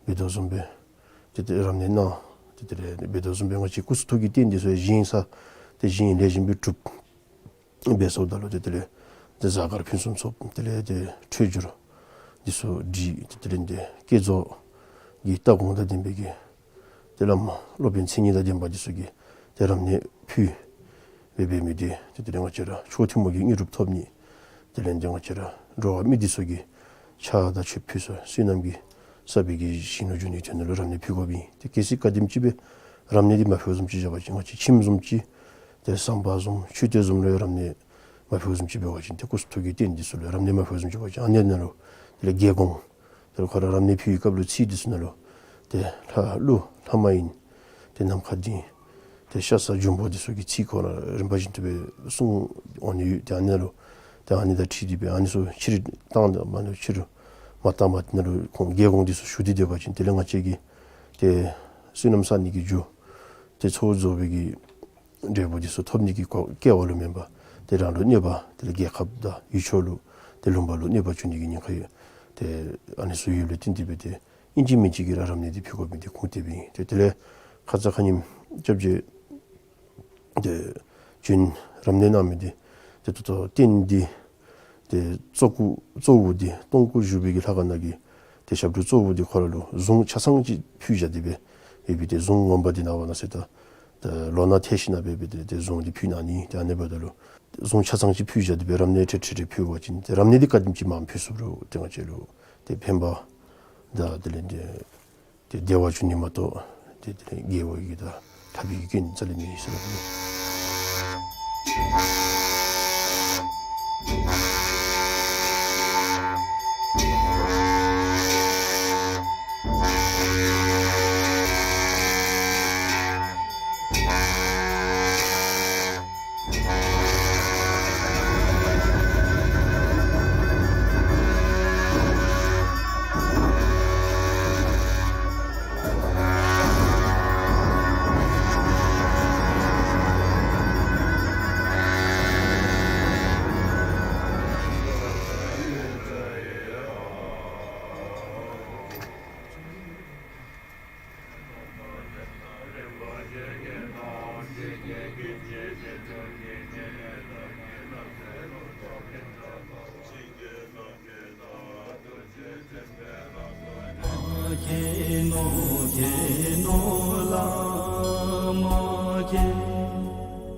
འབད་དོ་བཟུམ་སྦེ་ཏེ་ཏེ་རབ་གནས་གནང་། ཏེ་དེ་ལས་འབད་དོ་བཟུམ་སྦེ་ང་བཅས་སྐུ་གསུང་ཐུགས་ཀྱི་རྟེན་འདི་ཚུ་བཞེངས་ས་ཏེ་བཞེངས་ལེགས་ཤོམ་སྦེ་གྲུབ་སྦེ་ཚརཝ་ད་ལུ་ཏེ་དེ་ལས་ཏེ་གཟའ་སྐར་ཕུན་སུམ་ཚོགས། དེ་ལས་ཏེ་འཕྲོད་སྦྱོར་འདི་ཚུ་བསྒྲིགས། ཏེ་དེ་ལས་ཏེ་བསྐྱེད་རྫོགས་ཀྱི་ལྟ་དགོངས་དང་ལྡན་པའི་གི་ཏེ་བླ་མ་སློབ་དཔོན་མཚན་ཉིད་དང་ལྡན་པ་འདི་ཚུ་གིས་ཏེ་རབ་གནས་ཕུལ་སྦེ་འབད་མི་འདི་ཏེ་དེ་ལས་ང་བཅས་ར་མཆོག་ཐུན་མོང་གི་དངོས་གྲུབ་ཐོབ་ནི། དེ་ལས་ཏེ་ང་བཅས་ར་འགྲོ་བ་མི་འདི་ཚུ་གིས་ཕྱག་དང་མཆོད་ཕུལ་ས་བསོད་ནམས་ཀྱི་བསགས་པའི་གི་ཞིང་ལུ་འགྱོ་ནིའི་དོན་ལུ་རབ་གནས་ཕུལ་དགོ་པས། ཏེ་གལ་སྲིད་ག་དེམ་ཅིག་སྦེ་རབ་གནས་འདི་མ་ཕུལ་བཟུམ་ཅིག་འབད་བ་ཅིན་ང་བཅས་ཁྱིམ་བཟུམ་ཅིག་ཏེ་ཟམ་པ་བཟུམ་མཆོད་རྟེན་བཟུམ་ལུ་རབ་གནས་མ་ཕུལ་བཟུམ་ཅིག་འབད་བ་ཅིན་ཏེ་སྐུ་གསུང་ཐུགས་ཀྱི་རྟེན་འདི་ཚུ་ལུ་རབ་གནས་མ་ཕུལ་བཟུམ་ཅིག་འབད་བ་ཅིན་ཨ་ནི་ནང་ལུ་དེ་ལས་རྒྱལ་འགོང་དེ་ལས་ཁོ་ར་རབ་གནས་ཕུལ་བའི་སྐབས་ལུ་ཚིག་འདི་ཚུ་ནང་ལུ་ཏེ་ལྷ་ཀླུ་ལྷ་མ་ཡིན་ཏེ་ནམ་མཁའ་ལྡིང་ཏེ་ཤ་ཟ་འབྱུང་པོ་འདི་ཚུ་གི་ཚིག་ཁོ་ར་རིམ་པ་བཞིན་དུ་སྦེ་གསུངས་འོང་ནི་ཡོད། ཏེ་ཨ་ནི་ནང་ལུ་ཏེ་ཨ་ནི་དང་འཁྲིལ་ཏེ་སྦེ་ཨ་ནི་ཚུ་ཕྱིར་བཏང་ད་མ་ནི་ཕྱིར་མ་བཏང་པར་ཏེ་ནཱ་ལུ་ཁོང་རྒྱལ་འགོང་འདི་ཚུ་ཞུ་སྟེ་སྡོད་པ་ཅིན་དེ་ལས་ང་བཅས་ཀྱིས་ཏེ་བསོད་ནམས་བསགས་ནི་གི་རྒྱུ་ཏེ་ཚོགས་རྫོགས་པའི་གི་འབྲས་བུ་འདི་ཚུ་ཐོབ་ནི་གི་སྐལ་བ་ལུ་མེན་པར་ཏེ་རང་ལུ་གནོད་པ་དེ་ལས་རྒྱལ་ཁབ་དང་ཡུལ་ཕྱོགས་ལུ་ཏེ་ལུང་པ་ལུ་གནོད་པ་བྱུང་ནི་གི་ཉེན་ཁ་ཡོད། ཏེ་ཨ་ནི་ཚུ་ཡོདཔ་ལས་བརྟེན་ཏེ་སྦེ་ཏེ་ཨིན་ཅི་མིན་ཅི་གི་ར་རབ་གནས་འདི་ཕུལ་དགོ་པའི་འདི་ཁུངས་གཏད་པའི་ཨིན། ཏེ་དེ་ལས་ཁ་ཙ་ཁ་ཉིནམ་སྐྱབས་རྗེ་ཏེ་བྱོན་རབ་གནས་གནང་མི་འདི་ཏེ་ད་ལྟོ་རྟེན་འདི་ཏེ་གཙོ་སྐུ་གཙོ་བོ་འདི་སྟོང་སྐུ་བཞུགས་པའི་གི་ལྷ་ཁང་ནང་གི་ཏེ་ཞབས་དྲུང་གཙོ་བོ་འདི་ཁོ་ར་ལུ་གཟུངས་ཆ་ཚང་ཅིག་ཕུལ་བཞག་སྟེ་སྦེ་ཡོད་པའི་ཏེ་གཟུངས་ངོ་མ་འདི་ནངས་པ་གནངས་ཚེ་ད་ད་ལོ་ན་ཐེ་ཞིནམ་སྦེ་སྦེ་ཏེ་ཏེ་གཟུངས་འདི་ཕུལ་གནང་ནི། ཏེ་ཨ་ནི་འབདཝ་ད་ལུ་གཟུངས་ཆ་ཚང་ཅིག་ཕུལ་བཞག་སྟེ་སྦེ་རབ་གནས་ཁྲིག་ཁྲི་རེ་ཕུལ་བ་ཅིན་ཏེ་རབ་གནས་འདི་ག་དེམ་ཅིག་མང་ཕུལ་ཚུགས་རུང་ཏེ་ང་བཅས་ལུ་ཏེ་ཕན་པ་དང་དེ་ལས་ཏེ་ཏེ་བདེ་བ་འབྱུང་ནི་མ་གཏོགས་ཏེ་དེ་ལས་དགེ་བ་གི་དང་ཐར་པའི་གི་སྐྱོན་རྩ་ལས་མེད་ཟེར་ཞུ་ནི།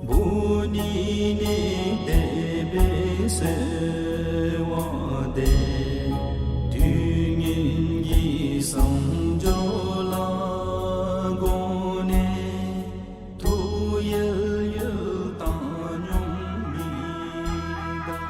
བུ་ནི་ནི་དད་པས་གསོལ་བ་འདེབས། དུས་ངན་གྱི་གསང་སྦྱོར་ལ་དགོངས་ནས། ཐུགས་ཡལ་ཡལ་བཏང་སྙོམས་མི་གདའ།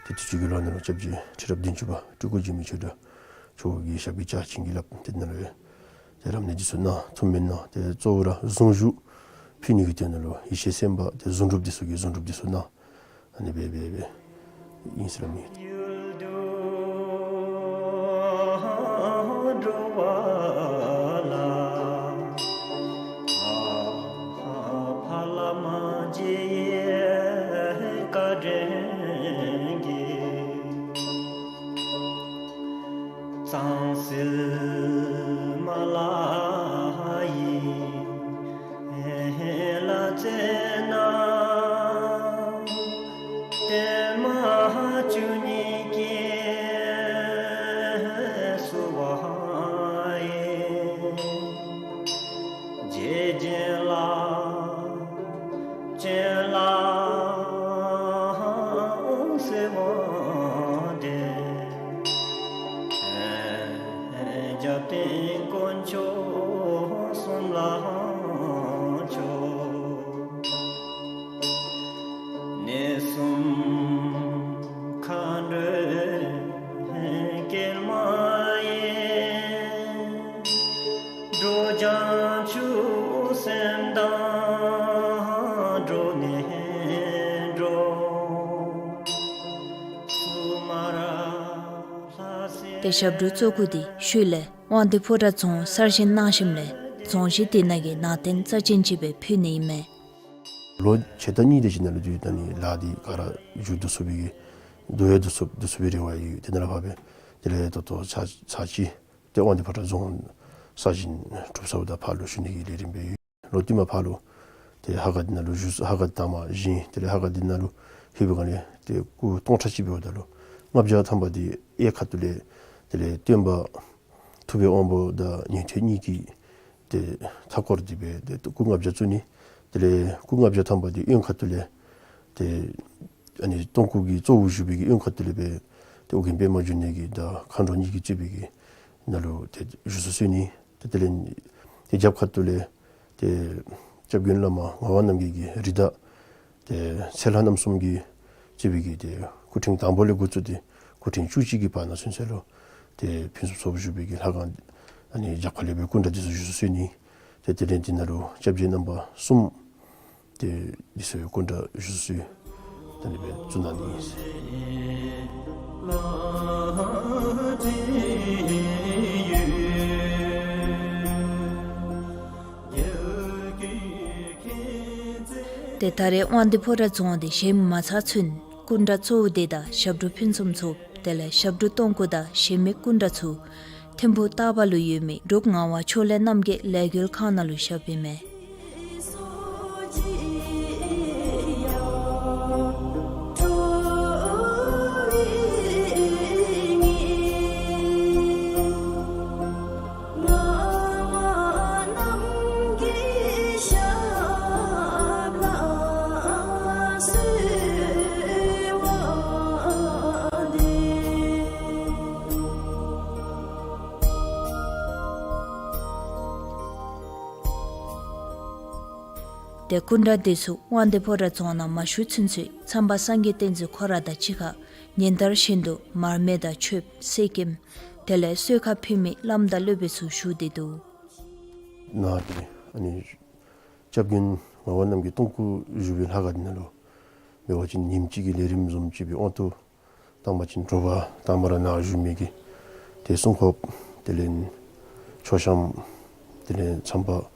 ཏེ་དུས་ཅི་གི་ལོ་ནང་ལུ་སྐྱབས་རྗེ་ཁྲི་རབས་བདུན་ཅུ་པ་སྤྲུལ་སྐུ་འཇིགས་མེད་ཆོས་གྲགས་མཆོག་གི་ཞབས་ཀྱིས་བཅགས་བྱིན་གྱིས་བརླབས། ཏེ་ནཱ་ལུ་ཡང་ཏེ་རབ་གནས་འདི་ཚུ་གནང་། ཐུགས་སྨོན་གནང་། ཏེ་གཙོ་བོ་ར་གཟུངས་གཞུག་ཕུལ་ནི་གི་དོན་ལུ་ཡེ་ཤེས་སེམས་དཔའ་ཏེ་གཟུངས་སྒྲུབ་འདི་ཚུ་གི་གཟུངས་སྒྲུབ་འདི་ཚུ་གནང་། ཨ་ནི་སྦེ་སྦེ་སྦེ་ཨིན་ཟེར་མི། ཡུལ་དུ་འགྲོ་བ་ལ། ཨ་ཕ་བླ་མ་རྗེ་ཡི་བཀའ་དྲིན་གྱིས། གཙང་སིལ་མ་ལ་ཡི་ལ་རྩེ་ན། བསྟན་མ་བཅུ་གཉིས་སྐྱེས་སུ་བ་ཡི། རྗེ་བཙུན་ལ་སྤྱན་ལ་གསོལ་བ་འདེབས། རྒྱབ་རྟེན་དཀོན་མཆོག་གསུམ་ལ་མཆོད། གནས་གསུམ་མཁའ་འགྲོའི་སྐྱེལ་མ་ཡིས། འགྲོ་བྱང་ཆུབ་སེམས་དང་འགྲོ་ནས་འགྲོ། སུ་མ་ར་ལྷ་སྲས། ཏེ་ཞབས་དྲུང་གཙོ་སྐུ་དེ་ཤུལ་ལས་དབང་འདུས་ཕོ་བྲང་རྫོང་གསར་བཞེངས་གནང་ཞིནམ་ལས་རྫོང་གཞི་དེ་ནང་གི་ནང་རྟེན་རྩ་ཅན་ཅིག་སྦེ་ཕུལ་ནི་ཨིན་མས། ལོ་ཕྱེད་དང་གཉིས་དེ་ཅིག་ནང་ལུ་དེ་ད་ནི་ལཱ་འདི་ག་ར་མཇུག་བསྡུ་ཚུགས་པའི་གི་བསྡུ་ཡང་བསྡུ་ཚུགས་བསྡུ་ཚུགས་པའི་རེ་བ་ཡོད། དེ་ནང་ལས་ཕར་སྦེ་དེ་ལས་ད་ལྟོ་ཚར་ཚར་ཅིག་ཏེ་དབང་འདུས་ཕོ་བྲང་རྫོང་གསར་བཞེངས་གྲུབ་ཚརཝ་ད་ཕར་ལུ་ཞུ་ནི་གི་ལས་རིམ་སྦེ་ཡོད། ལོ་དེ་མ་ཕར་ལུ་ཏེ་ཧ་ག་འདི་ནང་ལུ་བཞུགས། ཧ་ག་འདི་དང་པ་བཞེངས། དེ་ལས་ཧ་ག་འདི་ནང་ལུ་ལྷོད་པའི་སྒང་ལས་ཏེ་སྐུ་སྟོང་ཕྲག་གཅིག་འབདཝ་ད་ལུ་ལྔ་བརྒྱ་ཐམ་པ་འདི་གཡས་ཁ་ཐུག་ལས་དེ་ལས་སྟོན་པ་ཐུབ་པའི་དབང་པོ་དང་ཉན་ཐོས་གཉིས་ཀྱིས་ཏེ་མཐའ་བསྐོར་ཏེ་སྦེ་ཏེ་སྐུ་ལྔ་བརྒྱ་བཙུགས་ནི། དེ་ལས་སྐུ་ལྔ་བརྒྱ་ཐམ་པ་འདི་གཡོན་ཁ་ཐུག་ལས་ཏེ་ཨ་ནི་སྟོང་སྐུ་གི་གཙོ་བོ་བཞུགས་པའི་གི་གཡོན་ཁ་ཐུག་ལས་སྦེ་ཏེ་ཨོ་རྒྱན་པདྨ་འབྱུང་གནས་ཀྱིས་དང་མཁའ་འགྲོ་གཉིས་ཀྱིས་གཙོས་པའི་གི་ནང་ལུ་ཏེ་བཞུགས་སུ་གསོལ་ནི། ཏེ་དེ་ལས་ཏེ་རྒྱབ་ཁ་ཐུག་ལས་ཏེ་སྐྱབས་མགོན་བླ་མ་ངག་དབང་རྣམ་རྒྱལ་གྱི་རིགས་བདག་ཏེ་ཚེ་ལྷ་རྣམ་གསུམ་གྱིས་གཙོས་པའི་གི་ཏེ་སྐུ་ཕྲེང་དང་པོ་ལས་འགོ་བཙུགས་ཏེ་སྐུ་ཕྲེང་བཅུ་གཅིག་གི་བར་ན་ཚུན་ཚོད་ལུ་ཏེ་ཕུན་སུམ་ཚོགས་པ་བཞུགས་པའི་གི་ལྷ་ཁང་ཨ་ནི་རྒྱབ་ཁ་ལས་སྦེ་སྐུ་འདྲ་འདི་ཚུ་བཞུགས་སུ་གསོལ་ནི། ཏེ་དེ་ལས་འདི་ནང་ལུ་སྐྱབས་རྗེ་རྣམ་པ་གསུམ་ཏེ་འདི་ཚུ་སྐུ་འདྲ་བཞུགས་སུ་གསོལ། ཨ་ནི་སྦེ་བཙུགས་གནང་ནི་ཨིན། ཏེ་ད་རེས་དབང་འདུས་ཕོ་བྲང་རྫོང་འདི་གཞན་མི་མ་ཚར་ཚུན་སྐུ་འདྲ་གཙོ་བོ་འདི་དང་ཞབས་དྲུང་ཕུན་སུམ་ཚོགས་དེ་ལས་ཞབས་དྲུང་སྟོང་སྐུ་དང་གཞན་མི་སྐུ་འདྲ་ཚུ་ཐིམ་ཕུག་སྟག་པ་ལུ་ཡོད་མི་འབྲུག་ངག་དབང་ཕྱོགས་ལས་རྣམ་རྒྱལ་ལས་འགུལ་ཁང་ནང་ལུ་བཞགཔ་ཨིན་མས། ཏེ་སྐུ་འདྲ་འདི་ཚུ་དབང་འདུས་ཕོ་བྲང་རྫོང་ནང་མ་བཞུགས་ཚུན་ཚོད་མཚམས་པ་སངས་རྒྱས་བསྟན་འཛིན་ཁོ་ར་དང་གཅིག་ཁར་ཉིན་ལྟར་བཞིན་དུ་མར་མེ་དང་མཆོདཔ་གསེར་སྐྱེམས་དེ་ལས་གསོལ་ཁ་ཕུལ་མི་བླམ་དང་སློབ་དཔོན་ཚུ་བཞུགས་ཏེ་འདུག། ནཱ་ཏེ་ཨ་ནི་སྐྱབས་མགོན་ངག་དབང་རྣམ་རྒྱལ་སྟོང་སྐུ་བཞུགས་པའི་ལྷ་ཁང་འདི་ནང་ལུ་འབད་བ་ཅིན་ཉིནམ་གཅིག་གི་ལས་རིམ་བཟུམ་ཅིག་སྦེ་དབང་དུ་བཏང་པ་ཅིན་དྲོ་པ་དང་པ་ར་ནཱ་བཞུགས་མི་གི་ཏེ་སྲུང་འཁོརཔ་དེ་ལས་མཆོད་བཤམས་དེ་ལས་མཚམས་པ་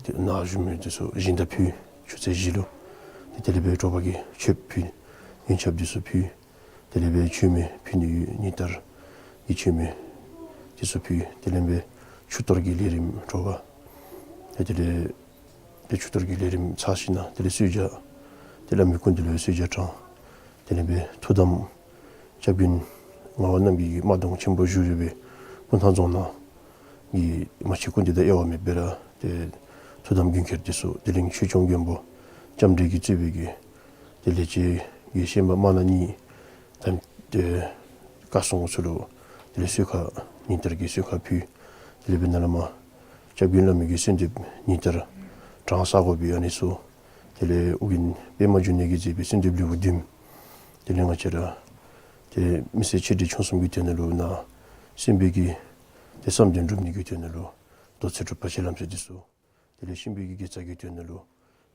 ཏེ་ནཱ་བཞུགས་མི་འདི་ཚུ་སྦྱིན་བདག་ཕུལ། ཆུ་ཚོད་བཞི་ལུ་ཏེ་དེ་ལས་འབད་དྲོ་པ་གི་མཆོདཔ་ཕུལ། ཡོན་ཆབ་འདི་ཚུ་ཕུལ། དེ་ལས་འབད་མཆོད་མེ་ཕུལ་ནི་ཡོད། ཉིན་ལྟར་གྱི་མཆོད་མེ་འདི་ཚུ་ཕུལ། དེ་ལས་འབད་ཆུ་གཏོར་གྱི་ལས་རིམ་དྲོ་པ་ཏེ་དེ་ལས་ཏེ་ཆུ་གཏོར་གྱི་ལས་རིམ་ཚར་ཞིནམ་ལས་དེ་ལས་གསོལ་ཇ་ཏེ་བླ་མའི་སྐུ་མདུན་ལུ་གསོལ་ཇ་དྲང་། དེ་ལས་འབད་ཐུགས་དམ་སྐྱབས་མགོན་ངག་དབང་རྣམ་རྒྱལ་གྱི་དམར་གདུང་ཆེན་པོ་བཞུགས་ཡོད་པའི་སྤུངས་ཐང་རྫོང་ནང་གི་མ་གཅིག་སྐུ་མདུན་དང་དབྱེ་བ་མེདཔ་སྦེ་ར་ཏེ་ཐུགས་དམ་མགོན་ཁྱེར་འདི་ཚུ་དེ་ལས་ཆོས་སྐྱོང་མགོན་པོ་ལྕམ་དྲལ་གྱིས་གཙོས་པའི་གི་ཏེ་ལས་བྱེད་ཀྱི་ཤན་པ་དམར་ནག་གཉིས་དང་ཏེ་བཀའ་སྲུང་ཚུ་ལུ་དེ་ལས་གསོལ་ཁ་ཉིན་ལྟར་གྱི་གསོལ་ཁ་ཕུལ། དེ་ལས་འབད་ནཱ་ལས་མར་སྐྱབས་མགོན་བླ་མའི་གི་གསོལ་འདེབས་ཉིན་ལྟར་དྲང་ས་གོ་བའི་ཨ་ནི་ཚུ་དེ་ལས་ཨོ་རྒྱན་པདྨ་འབྱུང་གནས་ཀྱིས་མཛད་པའི་གསོལ་འདེབས་ལེའུ་བདུན། དེ་ལས་ང་བཅས་ར་ཏེ་མི་སེར་ཆེ་འབྲིང་ཆུང་གསུམ་གྱི་དོན་ལུ་ནཱ་གསོན་པོའི་གི་ཏེ་བསམ་དོན་འགྲུབ་ནི་གི་དོན་ལུ་མདོ་ཚིག་གྲུབ་པ་ཤེས་ལམ་སྲོལ་འདི་ཚུ། དེ་ལས་གཤིན་པོའི་གི་དགེ་རྩ་གི་དོན་ལུ་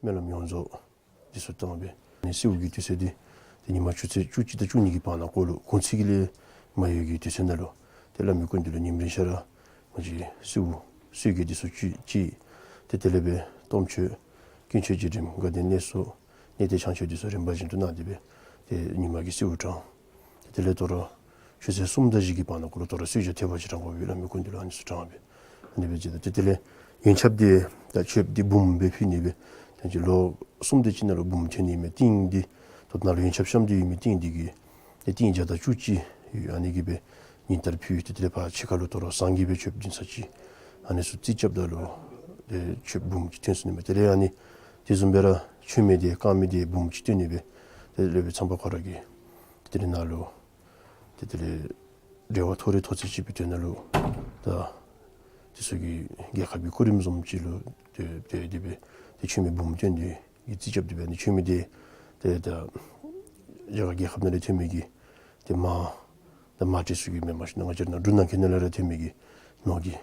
སྨོན་ལམ་ཡོངས་རྫོགས་འདི་ཚུ་བཏང་སྦེ་ཨ་ནི་གསོལཝ་གི་དུས་ཚོད་འདི་ཏེ་ཉིན་མ་ཆུ་ཚོད་བཅུ་གཅིག་དང་བཅུ་གཉིས་ཀྱི་བར་ན་ཀོ་ལུ་གུང་ཚིགས་ཀྱི་ལས་མ་ཡོལ་གྱི་དུས་ཚོད་ནང་ལུ་ཏེ་བླ་མའི་སྐུ་མདུན་ལུ་ཉིནམ་རེ་ཆ་ར་ང་བཅས་གསོལཝ་གསོལ་གྱི་འདི་ཚུ་ཅིག་ཅིག་ཏེ་དེ་ལས་འབད་གཏོརམ་མཆོད་དཀོན་མཆོག་རྗེས་དྲན་དགའ་ལྡན་གནས་གསོལ་གནས་བརྟན་བྱང་མཆོད་འདི་ཚུ་རིམ་པ་བཞིན་དུ་གནང་སྟེ་སྦེ་ཏེ་ཉིན་མ་གི་གསོལཝ་དྲང་། ཏེ་དེ་ལས་དོ་རུང་ཆུ་ཚོད་གསུམ་དང་བཞི་གི་བར་ན་ཀོ་ལུ་དོ་རུང་གསོལ་ཇ་ཐེབས་པ་ཅིག་དྲང་དགོ་པས། བླ་མའི་སྐུ་མདུན་ལུ་ཨ་ནི་ཚུ་དྲང་སྦེ་ཨ་ནི་སྦེ་མཛད་དོ། ཏེ་དེ་ལས་ཡོན་ཆབ་འདི་དང་མཆོདཔ་འདི་འབུམ་སྦེ་ཕུལ་ནི་སྦེ་ད་ཅི་ལོ་གསུམ་དེ་ཅིག་ནང་ལུ་འབུམ་ཐོན་ནི་མས། ཏིང་འདི་ད་ལྟོ་ནཱ་ལུ་ཡོན་ཆབ་བཤམས་ཏེ་ཡོད་མི་ཏིང་འདི་གིས་ཏེ་ཏིང་བརྒྱ་དང་བཅུ་གཅིག་ཡོད། ཨ་ནི་གིས་སྦེ་ཉིན་ལྟར་ཕུལ། ཏེ་དེ་ལས་ཕར་ཕྱི་ཁ་ལུ་དོ་རུང་ཟངས་ཀྱིས་སྦེ་མཆོདཔ་བྱིན་ས་ཅིག་ཨ་ནི་ཚུ་རྩིས་རྐྱབ་ད་ལུ་ཏེ་མཆོདཔ་འབུམ་གཅིག་ཐོན་སོ་ནི་མས། དེ་ལས་ཨ་ནི་དེ་བཟུམ་སྦེ་ར་མཆོད་མེ་འདི་དཀར་མེ་འདི་འབུམ་གཅིག་ཐོན་ནི་སྦེ་དེ་ལས་སྦེ་མཚམས་པ་ཁོ་ར་གིས་དེ་ལས་ནཱ་ལུ་ཏེ་དེ་ལས་འབྲེལ་བ་ཐོ་རེ་ཐོག་ཚད་ཅིག་སྦེ་ཐོན་ནི་ལུ་ད་དེ་ཚུ་གི་རྒྱལ་ཁབ་ཀྱི་སྐུ་རིམ་བཟུམ་ཅིག་ལུ་ཏེ་ཏེ་དེ་སྦེ་ཏེ་མཆོད་མེ་འབུམ་ཐོན་ཏེ་གི་རྩིས་རྐྱབ་སྟེ་སྦེ་ཨ་ནི་མཆོད་མེ་འདི་ཏེ་ད་རྒྱ་གར་རྒྱལ་ཁབ་ནང་ལས་ཐོན་མི་གི་ཏེ་དམག་ད་དམག་གྲས་ཚུ་གིས་མེན་མ་གཞི་ནཱ་ང་བཅས་ར་ནཱ་འབྲུག་ནང་འཁོད་ནང་ལས་ར་ཐོན་མི་གི་ནོར་གྱི་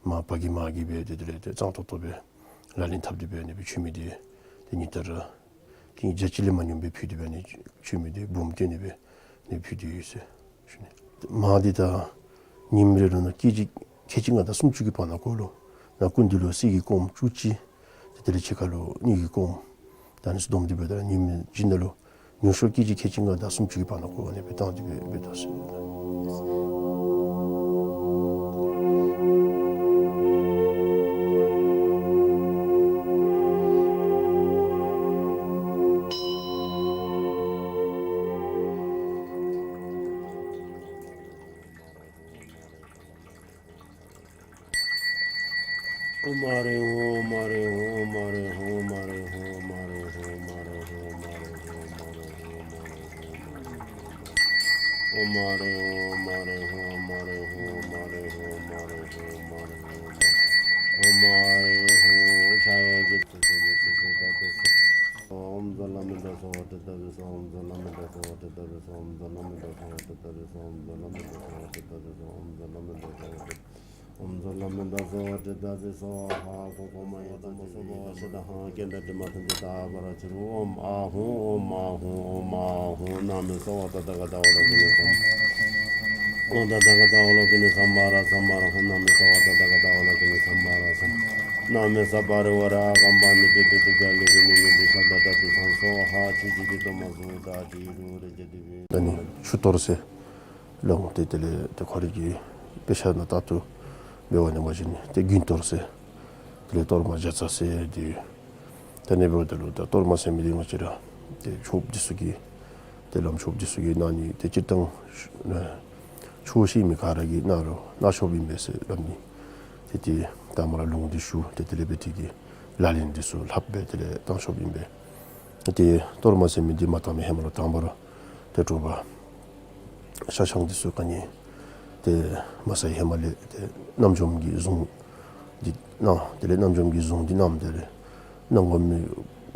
དམག་ཕར་གྱི་དམག་གིས་སྦེ་ཏེ་དེ་ལས་ཏེ་གཙང་ཏོག་ཏོ་སྦེ་ལག་ལེན་འཐབ་སྟེ་སྦེ་ཨ་ནི་སྦེ་མཆོད་མེ་འདི་ཏེ་ཉིན་ལྟར་ར་ཏིང་བརྒྱ་ཅིག་ལས་མ་ཉུང་བའི་ཕུལ་ཏེ་སྦེ་ཨ་ནི་མཆོད་མེ་འདི་འབུམ་ཐོན་ནི་སྦེ་ཨ་ནི་ཕུལ་ཏེ་ཡོད་ཟེར་ཞུ་ནི། དམག་འདི་ད་ཉིནམ་རེ་ལུ་ནཱ་ཀེ་ཇི་ཁལ་གཅིག་ལྔ་དང་སུམ་ཅུ་གི་བར་ན་ཀོ་ལུ་ནཱ་སྐུ་མདུན་ལུ་གསེར་གྱི་ཀོམ་བཅུ་གཅིག་ཏེ་དེ་ལས་ཕྱི་ཁ་ལུ་དངུལ་གྱི་ཀོམ་ད་ཨ་ནི་ཚུ་བསྡོམས་ཏེ་སྦེ་ད་ཉིནམ་གཅིག་ནང་ལུ་ཉུང་ཤོས་ཀེ་ཇི་ཁལ་གཅིག་ལྔ་དང་སུམ་ཅུ་གི་བར་ན་ཀོ་ཨ་ནི་སྦེ་བཏང་སྟེ་སྦེ་འབད་དོ་ཟེར། ཨོཾ་ཛ་ལ་མནྡ་ཟ་ཝ་ཏྲི་ཏ་ཛི་སྭཱ་ཧཱ། གོ་གོ་མ་ཡེ་ཏ་ཛི་བི་ཏ་ཛི་ཏ་ཧ། ཀྱེ་ད་དྲི་མ་ཐམས་ཅད་དག་པར་གྱུར་ཅིག། ཨོཾ་ཨཱཿཧཱུྃ། ཨོཾ་ཨཱཿཧཱུྃ། ཨོཾ་ཨཱཿཧཱུྃ། ན་མེ་ས་ཝ་ཏ་ཏ་ག་ཏ་ཨོ་ལོ་ཀི་ནི་སཾ་ཨོ་ཏ་ཏ་ག་ཏ་ཨོ་ལོ་ཀི་ནི་སཾ་བྷ་ར་སཾ་བྷ་ར་ཧཱུྃ། ན་མེ་ས་ཝ་ཏ་ཏ་ག་ཏ་ཨོ་ལོ་ཀི་ནི་སཾ་བྷ་ར་སཾ། ན་མེ་ས་པ་རི་ཝ་ར་ཨ་ཀམ་པ་ནི་པེ་བི་ཏུ་ག་ལི་གི་ནི་ནི་དི་ཤ་ད་ཏ་ཏི་སཾ་སྭཱ་ཧཱ། ཆུ་ཅིག་གི་གཏོར་མ་བཟུང་ད་ཅི་རུ་རེ་ཅེ་དི་བི། ཨ་ནི་ཆུ་གཏོར་ཟེར་ལོ། ཏེ་དེ་ལས་ཏེ་ཁོ་རའི་གི་དཔེ་ཆ་ནང་ལྟར་དུ་འབད་བ་ནང་བཞིན་ཏེ་དགུན་གཏོར་ཟེར། དེ་ལས་གཏོར་མ་བརྒྱ་རྩ་ཟེར་ཏེ། ད་ཨ་ནི་འབདཝ་ད་ལུ་ད་གཏོར་མ་ཟེར་མི་འདི་ང་བཅས་ར་ཏེ་ཆོསཔ་འདི་ཚུ་གིས་ཏེ་བླམ་ཆོསཔ་འདི་ཚུ་གིས་གནང་ནི། ཏེ་སྤྱིར་བཏང་ཆོས་ཤེས་མི་ག་ར་གིས་གནང་རུང་གནང་ཆོགཔ་ཨིན་པས་ཟེར་སླབ་ནི། ཏེ་ཏེ་ད་མ་ར་ལུང་འདི་ཞུ། ཏེ་དེ་ལས་འབད་དེ་གི་ལག་ལེན་འདི་ཚུ་ལྷབ་སྦེ་དེ་ལས་བཏང་ཆོགཔ་ཨིན་པས། ཏེ་གཏོར་མ་ཟེར་མི་འདི་མ་བཏང་བའི་ཧེ་མ་ལུ་དང་པ་ར་ཏེ་དྲོ་པ་ཤ་ཆང་འདི་ཚུ་ག་ནི་ཏེ་མ་ཟ་བའི་ཧེ་མ་ལས་ཏེ་རྣམ་འཇོམས་ཀྱི་གཟུངས་འདི་གནང་། དེ་ལས་རྣམ་འཇོམས་ཀྱི་གཟུངས་འདི་གནངམ་དེ་ལས་གནང་དགོ་མི་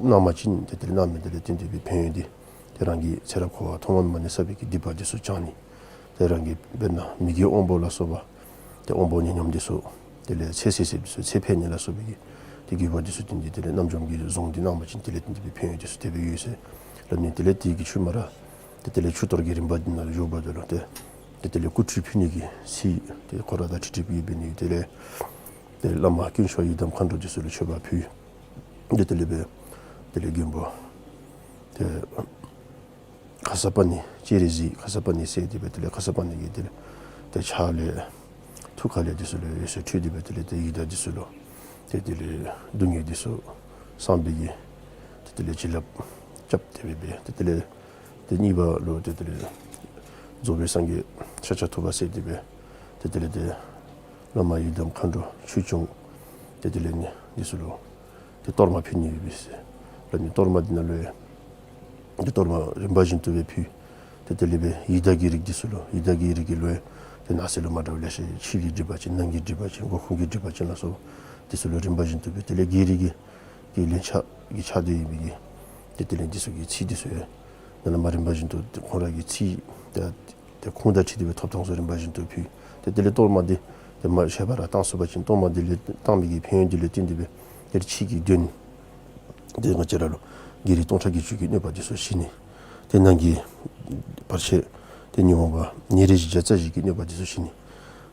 གནང་པ་ཅིན་ཏེ་དེ་ལས་གནང་མི་དེ་ལས་བརྟེན་ཏེ་སྦེ་ཕན་ཡོན་འདི་ཏེ་རང་གི་ཚེ་རབས་འཁོར་བ་ཐོག་མ་མ་ནས་བསགས་པའི་གི་སྡིག་པ་འདི་ཚུ་བྱང་ནི། ཏེ་རང་གི་དཔེར་ན་མི་དགེ་དབང་པོ་ལ་སོགས་པ་ཏེ་དབང་པོ་ཉོན་མོངས་འདི་ཚུ་དེ་ལས་ཚེ་ཟད་ཟད་འདི་ཚུ་ཚེ་འཕེལ་ནི་ལ་སོགས་པའི་གི་ཏེ་དགེ་བ་འདི་ཚུ་བསྟན་ཏེ་དེ་ལས་རྣམ་འཇོམས་ཀྱི་གཟུངས་འདི་གནང་པ་ཅིན་དེ་ལས་བརྟེན་ཏེ་སྦེ་ཕན་ཡོན་འདི་ཚུ་དེ་སྦེ་ཡོད་ཟེར་སླབ་ནི། དེ་ལས་དེ་གི་ཤུལ་མ་ར་ཏེ་དེ་ལས་ཆུ་གཏོར་གྱི་རིམ་པ་འདི་ནང་ལུ་འགྱོཝ་ད་ལུ་ཏེ་ཏེ་དེ་ལས་སྐུ་ཁྲུས་ཕུལ་ནི་གི་ཚིག་ཏེ་ཁོ་ར་དང་ཁྲིག་ཁྲི་ཕུལ་འབད་ནི། དེ་ལས་ཏེ་བླ་མ་དཀོན་མཆོག་ཡི་དམ་མཁའ་འགྲོ་འདི་ཚུ་ལུ་མཆོད་པ་ཕུལ། ཏེ་དེ་ལས་འབད་དེ་ལས་མགོན་པོ་ཏེ་ཁ་སརྤ་ཎི་སྤྱན་རས་གཟིགས་ཁ་སརྤ་ཎི་གསལ་ཏེ་སྦེ་དེ་ལས་ཁ་སརྤ་ཎི་གི་དེ་ལས་ཏེ་ཕྱག་ལས་ཐུགས་ཀ་ལས་འདི་ཚུ་ལས་འོད་ཟེར་འཕྲོས་ཏེ་སྦེ་དེ་ལས་ཏེ་ཡི་དྭགས་འདི་ཚུ་ལུ་ཏེ་དེ་ལས་སྡུག་བསྔལ་འདི་ཚུ་སངས་པའི་གི་ཏེ་དེ་ལས་བྱིན་རླབས་རྐྱབ་སྟེ་སྦེ་སྦེ་ཏེ་དེ་ལས་ཏེ་གཉིས་པ་ལུ་ཏེ་དེ་ལས་རྫོགས་པའི་སངས་རྒྱས་ཤཱཀྱ་ཐུབ་པ་གསལ་ཏེ་སྦེ་ཏེ་དེ་ལས་ཏེ་བླ་མ་ཡི་དམ་མཁའ་འགྲོ་ཆོས་སྐྱོང་ཏེ་དེ་ལས་ནི་འདི་ཚུ་ལུ་ཏེ་གཏོར་མ་ཕུལ་ནི་ཡོད་པས་ཟེར་སླབ་ནི། གཏོར་མ་འདི་ནང་ལུ་ཡང་ཏེ་གཏོར་མ་རིམ་པ་བཞིན་དུ་སྦེ་ཕུལ། ཏེ་དེ་ལས་སྦེ་ཡི་དྭགས་ཀྱི་རིགས་འདི་ཚུ་ལུ་ཡི་དྭགས་ཀྱི་རིགས་ཀྱི་ལུ་ཡང་ཏེ་ནང་གསེས་ལུ་མ་འདྲཝ་ལེ་ཤ་ཕྱི་གི་སྒྲིབ་པ་ཅན་ནང་གི་སྒྲིབ་པ་ཅན་འགོ་ཁུངས་ཀྱི་སྒྲིབ་པ་ཅན་ལ་སོགས་འདི་ཚུ་ལུ་རིམ་པ་བཞིན་དུ་སྦེ་དེ་ལས་བགེགས་རིགས་ཀྱི་ཀྱི་ལན་ཆགས་ཀྱི་ཆགས་སྡོད་ཡོད་མི་གི་ཏེ་དེ་ལས་འདི་ཚུ་གི་ཚིག་འདི་ཚུ་ཡང་ནཱ་ལས་མར་རིམ་པ་བཞིན་དུ་ཏེ་ཁོང་ར་གི་ཚིག་ཏེ་ཏེ་ཁུངས་དང་འཁྲིལ་ཏེ་སྦེ་ཐོབ་ཐངས་ཚུ་རིམ་པ་བཞིན་དུ་ཕུལ། ཏེ་དེ་ལས་གཏོར་མ་འདི་ཏེ་མ་ཤེས་པར་ར་བཏང་ཚུགས་པ་ཅིན་གཏོར་མ་འདི་ལས་བཏང་མི་གི་ཕན་ཡོན་འདི་ལས་བརྟེན་ཏེ་སྦེ་ཏེ་ཕྱི་གི་གདོན་ཏེ་ང་བཅས་ར་ལུ་བགེགས་རིགས་སྟོང་ཕྲག་བརྒྱད་ཅུ་གི་གནོད་པ་འདི་ཚུ་ཞི་ནི། ཏེ་ནང་གི་བར་ཆད་ཏེ་ཉོན་མོངས་པ་ཉེར་བཞི་བརྒྱ་རྩ་བཞི་གི་གནོད་པ་འདི་ཚུ་ཞི་ནི།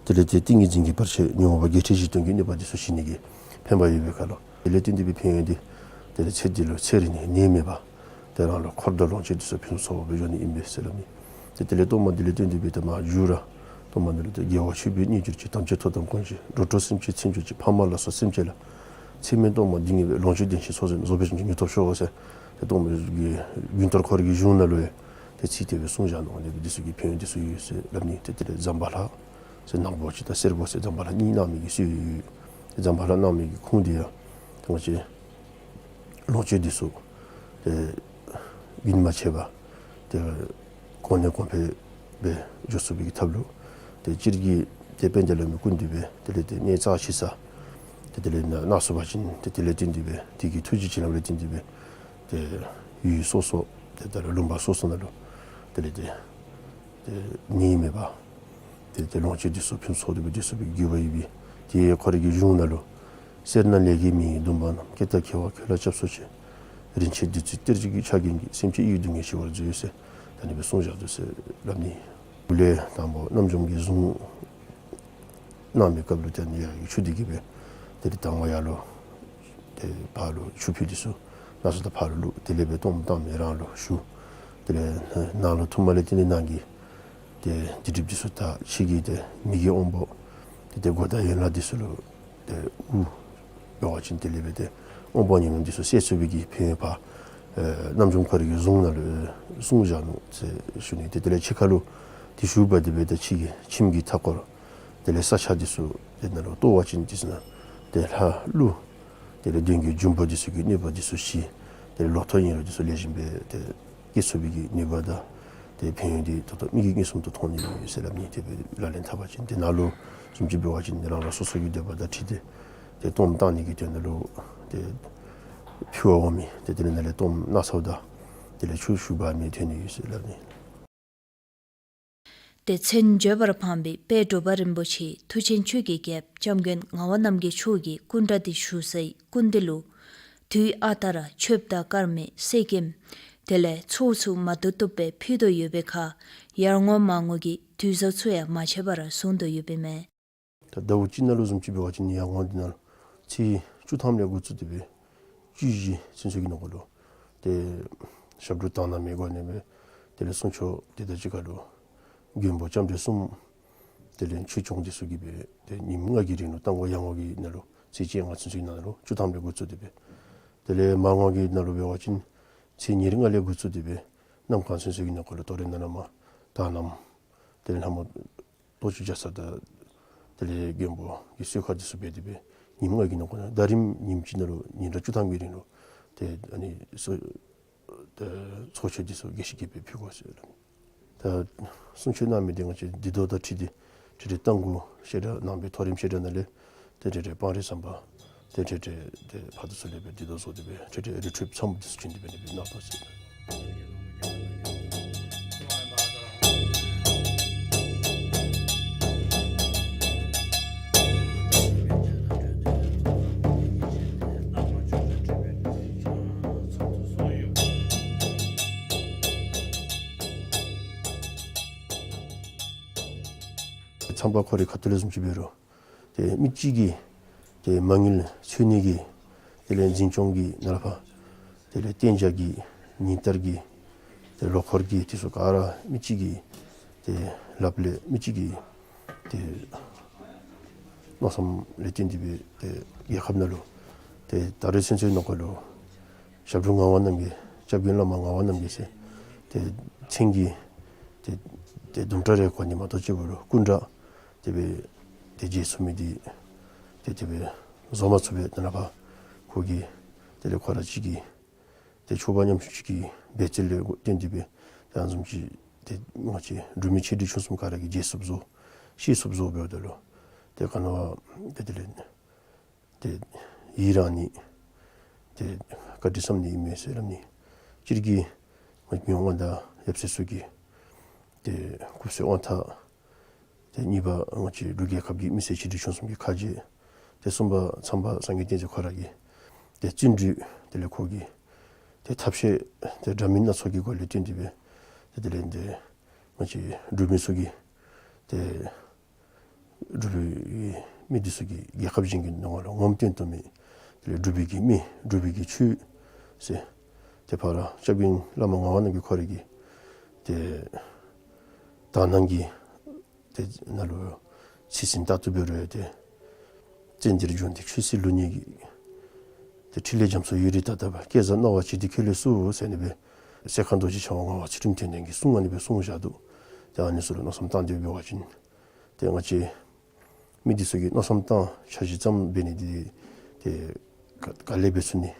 དེ་ལས་ཏེ་ཏིང་ངེ་འཛིན་གྱི་བར་ཆད་ཉོན་མོངས་པ་བརྒྱད་ཁྲི་བཞི་སྟོང་གི་གནོད་པ་འདི་ཚུ་ཞི་ནི་གི་ཕན་པ་ཡོད་པའི་ཁར་ལུ་དེ་ལས་བརྟེན་ཏེ་སྦེ་ཕན་ཡོན་འདི་དེ་ལས་ཚེ་འདི་ལུ་ཚེ་རིང་ནི་ནད་མེད་པ་ཏེ་རང་ལུ་འཁོར་དང་ལོངས་སྤྱོད་འདི་ཚུ་ཕུན་སུམ་ཚོགས་པ་སྦེ་འབྱུང་ནི་ཨིན་པས་ཟེར་སླབ་ནི། ཏེ་དེ་ལས་གཏོར་མ་འདི་ལས་བརྟེན་ཏེ་སྦེ་ཏེ་མར་མཇུག་ར་གཏོར་མ་འདི་ལུ་ཏེ་རྒྱལ་བ་ཆོས་པའི་རྣལ་འབྱོར་གྱིས། དམ་ཅན་ཐུགས་དམ་དཀོན་ཅིང་། འགྲོ་དྲུག་སེམས་ཅན་ཚེ་འགྱུར་ཅིང་། ཕ་མ་ལ་སོགས་སེམས་ཅན་ལ། ཚེ་སྨད་གཏོར་མ་འདི་ཉིད་འབེབས། ལོངས་སྤྱོད་ལྡན་ཞིང་ཚོགས་བསོད་ནམས། རྫོགས་པའི་བྱང་ཆུབ་མྱུར་ཐོབ་ཤོག་ཟེར་ཏེ་གཏོར་མ་གི་དགུན་གཏོར་ཁོ་ར་གི་གཞུང་ནང་ལུ་ཡང་ཏེ་ཚིག་དེ་སྦེ་གསུངས་བཞག་ནུག། ཨ་ནི་འདི་ཚུ་གི་ཕན་ཡོན་འདི་ཚུ་ཡོད་ཟེར་སླབ་ནི། ཏེ་དེ་ལས་ཛམ་བྷ་ལ་ཟེར་ནག་པོ་ཅིག་དང་སེར་པོ་ཟེར་ཛམ་བྷ་ལ་གཉིས་གནང་མི་གི་སྲོལ་ཡོད། ཛམ་བྷ་ལ་གནང་མི་གི་ཁུངས་འདི་ཡང་ཏེ་ང་བཅས་ལོངས་སྤྱོད་འདི་ཚུ་ཏེ་རྒྱུན་མ་ཆད་པར་ཏེ་གོང་ནས་གོང་འཕེལ་སྦེ་འགྱོ་ཚུགས་པའི་གི་ཐབས་ལུ་ཏེ་སྤྱིར་གྱིས་ཏེ་དཔལ་ལྡན་ལྷ་མོའི་སྐུ་མདུན་སྦེ་དེ་ལས་ཏེ་གནས་རྩ་ཆེ་ས་ཏེ་དེ་ལས་ནཱ་གནང་ཚུགས་པ་ཅིན་ཏེ་དེ་ལས་བརྟེན་ཏེ་སྦེ་དེ་གི་ཐུགས་རྗེ་བྱིན་རླབས་ལས་བརྟེན་ཏེ་སྦེ་ཏེ་ཡུལ་སོ་སོ་ཏེ་ད་ལུང་པ་སོ་སོ་ནང་ལུ་དེ་ལས་ཏེ་ཏེ་ནད་མེད་པ་ཏེ་ཏེ་ལོངས་སྤྱོད་འདི་ཚུ་ཕུན་སུམ་ཚོགས་ཏེ་སྦེ་འགྱོ་ཚུགས་པའི་གི་དགོས་པ་ཡོད་པས། ཏེ་ཁོ་ར་གི་གཞུང་ནང་ལུ་སེར་སྣ་ལས་ཀྱི་མི་ཡི་སྡོམ་པ་རྣམས། སྐྱེ་མཐའ་འཁེལ་བ་ཁྱོད་ལ་སྐྱབས་སུ་མཆི། རིན་ཆེན་བདུད་རྩི་གཏེར་གྱི་ཆར་རྒྱུན་གྱིས། སེམས་ཅན་ཡིད་ཀྱི་སྡུག་བསྔལ་ཞི་བར་མཛོད་ཟེར་ད་ཨ་ནི་སྦེ་གསུངས་བཞག་དོ་ཟེར་སླབ་ནི། ལས་དང་པོ་རྣམ་འཇོམས་ཀྱི་གཟུངས་གནང་མི་སྐབས་ལུ་ཏེ་ཨ་ནི་ཡར་ཆུ་འདི་གིས་སྦེ་ཏེ་དང་པ་ཡར་ལུ་ཏེ་ཕར་ལུ་ཆུ་ཕུད་འདི་ཚུ་ནང་ཚུད་དེ་ཕར་ལུ་བླུགས། དེ་ལས་སྦེ་གཏོརམ་བཏང་མི་རང་ལུ་ཞུ། དེ་ལས་ནང་ལུ་ཐུགཔ་ལས་བརྟེན་ཏེ་ནང་གི་ཏེ་སྡིག་སྒྲིབ་འདི་ཚུ་དག། ཕྱི་གི་ཏེ་མི་དགེ་དབང་པོ་ཏེ་ཏེ་མགོ་དང་ཡན་ལག་འདི་ཚུ་ལུ་ཏེ་དབུལ་འབད་བ་ཅིན་དེ་ལས་སྦེ་ཏེ་དབང་པོ་ཉོན་མོངས་འདི་ཚུ་སེལ་ཚུགས་པའི་གི་ཕན་ཡོན་ཕར་ཨེ་རྣམ་འཇོམས་ཁོ་རའི་གི་གཟུངས་ནང་ལུ་ཨེ་གསུངས་བཞག་ནུག་ཟེར་ཞུ་ནི། ཏེ་དེ་ལས་ཕྱི་ཁ་ལུ་ཏེ་ཞུ་བ་དེ་སྦེ་ཏེ་ཕྱི་གི་ཁྱིམ་གྱི་མཐའ་སྐོར་དེ་ལས་ས་ཆ་འདི་ཚུ་ཏེ་ནང་ལུ་གཏོར་བ་ཅིན་འདི་ཚུ་ནང་ཏེ་ལྷ་ཀླུ་དེ་ལས་གདོན་བགེགས་འབྱུང་པོ་འདི་ཚུ་གི་གནོད་པ་འདི་ཚུ་ཞི། དེ་ལས་ལོ་ཐོག་ཨིན་རུང་འདི་ཚུ་ལེགས་ཤོམ་སྦེ་ཏེ་སྐྱེ་ཚུགས་པའི་གི་ནུས་པ་དང་ཏེ་ཕན་ཡོན་འདི་ད་ལྟོ་མིག་གིས་མངོན་སུམ་དུ་མཐོང་ནི་ཡོད་ཟེར་སླབ་ནི། དེ་སྦེ་ལག་ལེན་འཐབ་པ་ཅིན་ཏེ་ནང་ལུ་བཟུམ་ཅིག་འབད་བ་ཅིན་རང་རང་སོ་སོ་གི་འདོད་པ་དང་འཁྲིལ་ཏེ་ཏེ་གཏོརམ་བཏང་ནི་གི་དོན་ལུ་ཏེ་ཕུལ་བར་འོང་མི་ཏེ་དེ་ལས་ནཱ་ལས་གཏོརམ་གནང་ཚརཝ་ད་དེ་ལས་ཆུ་ཞུ་འབག་མི་ཐོན་ནི་ཡོད་ཟེར་སླབ་ནི། ཏེ་མཚན་བརྗོད་པར་ཕངས་པའི་དཔལ་འབྲུག་པ་རིན་པོ་ཆེ་མཐུ་ཆེན་ཆོས་ཀྱི་རྒྱལཔོ་འཇམ་མགོན་ངག་དབང་རྣམ་རྒྱལ་མཆོག་གིས་སྐུ་འདྲ་འདི་བཞུགས་སའི་སྐུ་མདུན་ལུ་དུས་ཨ་རྟག་ར་ཆོསཔ་དང་དཀར་མེ་གསེར་སྐྱེམས་དེ་ལས་ཚོགས་ཚུ་མ་བསྡུ་བསྡུ་སྦེ་ཕུལ་དོ་ཡོད་པའི་ཁར་ཡར་ངོ་མར་ངོ་གི་དུས་བཟང་ཚུ་ཡང་མ་ཆད་པར་བཟུང་དོ་ཡོདཔ་ཨིན་མས། ད་ཟླཝ་གཅིག་ནང་ལུ་བཟུམ་ཅིག་འབད་བ་ཅིན་ཡར་ངོ་འདི་ནང་ལུ་ཚེས་བཅུ་ཐམ་ལས་འགོ་བཙུགས་ཏེ་སྦེ་བཅུ་བཞི་ཚུན་ཚོད་ཀྱི་ནང་འཁོད་ལུ་ཏེ་ཞབས་དྲུང་དག་སྣང་མའི་སྒོ་ནས་སྦེ་དེ་ལས་གསུང་ཆོག་དེ་དང་གཅིག་ཁར་ལུ་མགོན་པོ་ལྕམ་དྲལ་གསུམ་དེ་ལས་ཆོས་སྐྱོང་འདི་ཚུ་གིས་སྦེ་ཏེ་ཉིནམ་ལྔ་གི་རིང་ལུ་རྟ་མགོ་ཡར་ངོ་གི་ནང་ལུ་ཚེས་བཅོ་ལྔ་ཚུན་ཚོད་ཀྱི་ནང་ལུ་བཅུ་ཐམ་ལས་འགོ་བཙུགས་ཏེ་སྦེ་དེ་ལས་མར་ངོ་གི་ནང་ལུ་འབད་བ་ཅིན་ཚེས་ཉེར་ལྔ་ལས་འགོ་བཙུགས་ཏེ་སྦེ་གནམ་གང་ཚུན་ཚོད་ཀྱི་ནང་འཁོད་ལུ་ཏོ་རེ་ནང་ན་མ་དག་སྣང་དེ་ལས་ལྷ་མོ་ལྟོ་ཆུ་རྒྱ་ཚ་དང་དེ་ལས་མགོན་པོ་གི་གསོལ་ཁ་འདི་ཚུ་འབད་དེ་སྦེ་ཉིནམ་ལྔ་གི་ནང་འཁོད་ནང་ཟླ་རིམ་ཉིནམ་གཅིག་ནང་ལུ་ཉིན་གྲངས་བཅུ་ཐམ་གྱི་རིང་ལུ་ཏེ་ཨ་ནི་སོ་ཏེ་ཚོགས་མཆོད་འདི་ཚུ་དགེ་བཤེས་ཀྱིས་སྦེ་ཕུལ་དགོ་ཟེར་སླབ་ནི། ད་གསུང་ཆོག་གནང་མི་འདི་ང་བཅས་འདི་དོ་དང་འཁྲིལ་ཏེ་འཕྲལ་འཕྲལ་རྟ་མགོ་བཤད་གྲྭ་ནང་སྦེ་མཐོ་རིམ་བཤད་གྲྭ་ནང་ལས་ཏེ་འཕྲལ་འཕྲལ་སྤང་རི་ཟམ་པ་ཏེ་འཕྲལ་འཕྲལ་ཏེ་ཕར་དང་ཚུར་ལས་སྦེ་འདི་དོ་བཟོ་སྟེ་སྦེ་འཕྲལ་འཕྲལ་རི་ཁྲོད་ཚམ་འདི་ཚུ་བྱིན་ཏེ་སྦེ་ནི་སྦེ་གནང་དོ་ཟེར། ཚངས་པ་ཁོ་རའི་ཁ་ཐུག་ལས་བཟུམ་ཅིག་འབད་རུང་ཏེ་མི་གཅིག་གིས་ཏེ་མ་དངུལ་འཚོལ་ནི་གི་དེ་ལས་འཛིན་སྐྱོང་གི་ནང་ལུ་ཕར་དེ་ལས་གཏན་འཇགས་ཀྱི་ཉིན་ལྟར་གྱི་ཏེ་ལོ་འཁོར་གྱི་དེ་ཚུ་ག་ར་མི་གཅིག་གི་ཏེ་ལགཔ་ལས་མི་གཅིག་གི་ཏེ་མནོ་བསམ་ལས་བརྟེན་ཏེ་སྦེ་ཏེ་རྒྱལ་ཁབ་ནང་ལུ་ཏེ་ད་རེས་ཚུན་ཚོད་ནང་འཁོད་ལུ་ཞབས་དྲུང་ངག་དབང་རྣམ་རྒྱལ་སྐྱབས་མགོན་བླ་མ་ངག་དབང་རྣམ་རྒྱལ་ཟེར་ཏེ་མཚན་གྱི་ཏེ་ཏེ་དུམ་གྲ་རེ་གོ་ནི་མ་གཏོགས་གཅིག་པུ་ལུ་སྐུ་འདྲ་དེ་སྦེ་ཏེ་མཇལ་ཚུགས་མི་འདི་ཏེ་དེ་སྦེ་བཟོ་མ་ཚུགས་པས། ད་ནཱ་ཕར་ཁོ་གིས་དེ་ལས་ཁོ་ར་གཅིག་གིས་ཏེ་ཆོས་པ་ཉམ་ཆུང་ཅིག་གི་འབད་བརྩོན་ལས་བརྟེན་ཏེ་སྦེ་ཏེ་ཨ་ནི་བཟུམ་ཅིག་ཏེ་ང་བཅས་འབྲུག་མི་ཆེ་འབྲིང་ཆུང་གསུམ་ག་ར་གིས་མཇལ་ཚུགསཔ་བཟོ་ཤེས་ཚུགསཔ་བཟོ་འབདཝ་ད་ལུ་ཏེ་ག་ནི་བ་ཏེ་དེ་ལས་ཏེ་ཡི་རངས་ནི་ཏེ་བཀའ་དྲིན་བསམ་ནི་ཨིན་མས་ཟེར་སླབ་ནི། སྤྱིར་གྱིས་ང་བཅས་མི་དབང་མངའ་བདག་ཡབ་སྲས་ཚུ་གི་ཏེ་སྐུ་བསོད་དབང་ཐང་། ཏེ་གཉིས་པ་ང་བཅས་འབྲུག་རྒྱལ་ཁབ་ཀྱི་མི་སེར་ཆེ་འབྲིང་ཆུང་གསུམ་གྱི་ཁ་རྗེ། ཏེ་གསུམ་པ་ཚངས་པ་སངས་རྒྱས་བསྟན་འཛིན་ཁོ་ར་གི་ཏེ་བརྩོན་འགྲུས་དེ་ལས་ཁོ་གི་ཏེ་ཐབས་ཤེས་ཏེ་འདྲ་མིན་སྣ་ཚོགས་ཀྱི་སྒོ་ལས་བརྟེན་ཏེ་སྦེ་ཏེ་དེ་ལས་ཏེ་ང་བཅས་འབྲུག་མི་ཚུ་གི་ཏེ་འབྲུག་པའི་མི་འདི་ཚུ་གིས་རྒྱལ་ཁབ་གཞན་གྱི་ནང་ལུ་ངོམ་སྟོན་དོ་མེད། དེ་ལས་འབྲུག་པའི་གི་མི་འབྲུག་པའི་གི་ཆོས་ཟེར་ཏེ་ཕར་སྐྱབས་མགོན་བླ་མ་ངག་དབང་རྣམ་རྒྱལ་ཁོ་ར་གི་ཏེ་དག་སྣང་གི་ཏེ་ནང་ལུ་ཚིག་ཟིན་ལྟར་དུ་འབད་རུང་ཡང་ཏེ་བཙན་འདིར་བྱོན་ཏེ་ཆོས་སྲིད་ལུགས་གཉིས་ཀྱི་ཏེ་ཕྲིན་ལས་རྒྱ་མཚོ་ཡུན་རིང་ད་ལྟ་བ། བསྐལ་བཟང་སྣང་བ་ཇི་སྟེ་ཁྱོད་ལས་སུ་ཟེར་ཨ་ནི་སྦེ་སྲས་མཁའ་རྡོ་རྗེ་འཆང་དབང་ངག་དབང་ཚུལ་ཁྲིམས་མཐོན་ལྡན་གྱིས་གསུངས་ཨ་ནི་སྦེ་གསུངས་བཞག་འདུག། ཏེ་ཨ་ནི་ཚུ་ལུ་མནོ་བསམ་བཏང་སྟེ་འབད་བ་ཅིན་ཏེ་ང་བཅས་མི་འདི་ཚུ་གིས་མནོ་བསམ་བཏང་འཆར་གཞི་བརྩམ་འབད་ནི་འདི་ཏེ་ག་ག་ལས་འབད་ཚུགས་ནི།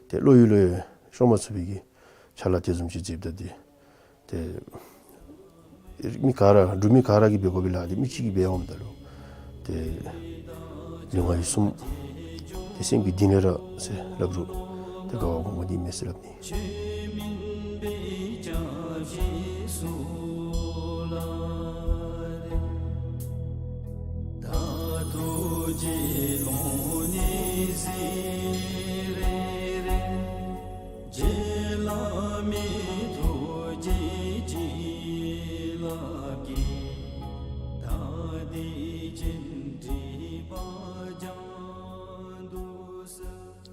ཏེ་བློ་ཡུལ་ལུ་ཡང་ཤོང་མ་ཚུགས་པའི་གི་ཆ་ལ་དེ་བཟུམ་ཅིག་མཛདཔ་ད་འདི་ཏེ་མི་ག་ར་འབྲུག་མི་ག་ར་གིས་འབད་དགོ་པའི་ལཱ་འདི་མི་གཅིག་གིས་འབད་འོངམ་ད་ལུ་ཏེ་ལུས་ངག་ཡིད་གསུམ་ཏེ་སེམས་ཀྱི་གཏིང་ལས་ར་ཟེར་སླབ་རུང་ཏེ་དགའ་བ་སྒོམ་པ་འདི་མས་ཟེར་སླབ་ནི།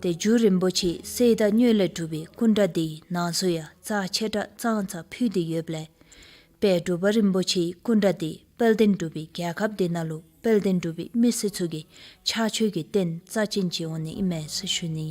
ཏེ་རྒྱུ་རིན་པོ་ཆེ་གསེར་དང་དངུལ་ལས་གྲུབ་པའི་སྐུ་འདྲ་འདི་ནང་གཟུངས་ཡང་རྩ་ཆེ་དྲགས་ཙང་ཙ་ཕུལ་ཏེ་ཡོདཔ་ལས་དཔལ་འབྲུག་པ་རིན་པོ་ཆེའི་སྐུ་འདྲ་འདི་དཔལ་ལྡན་འབྲུག་པའི་རྒྱལ་ཁབ་འདི་ནང་ལུ་དཔལ་ལྡན་འབྲུག་པའི་མི་སེར་ཚུ་གི་ཕྱག་མཆོད་ཀྱི་རྟེན་རྩ་ཅན་ཅིག་འོང་ནི་ཨིན་མས་ཟེར་ཞུ་ནི།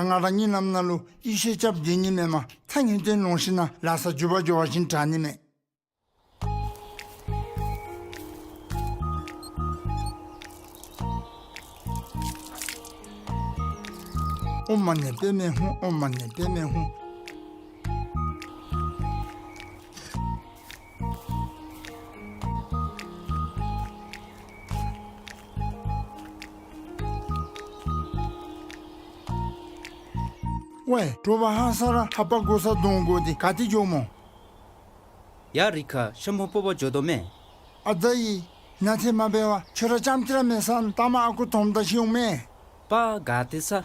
ང་ར་གཉིད་ལམ་ནང་ལུ་ཡེ་ཤེས་རྐྱབ་སྡོད་ནི་མེན་མས། ཐ་ངན་ཏེ་ལོང་ཞིན་ན་ལ་ས་འགྱོ་བ་འགྱོ་བ་ཅིན་དྲག་ནི་མས། ཨོཾ་མ་ཎི་པདྨེ་ཧཱུྃ། ཨོཾ་མ་ཎི་པདྨེ་ཧཱུྃ། ཝའེ། དྲོ་པ་ཧ་སག་ར་ཧ་པ་གོ་ས་དོང་གོ་དེ་ག་ཏེ་འགྱོཝ་སྨོ། ཡ་རི་ཁ་ཤམ་བྷོ་སྤོ་བ་འགྱོ་དོ་མས། ཨ་ཙ་ཡི། ན་ཐེ་མ་འབད་བར་ཁྱོད་ར་ཙམ་ཅིག་ར་མེད་ས་ནི་ལྟ་མ་ཨ་ཁུ་དོམ་དང་ཤིཝ་མས། པ་ག་ཏེ་ས།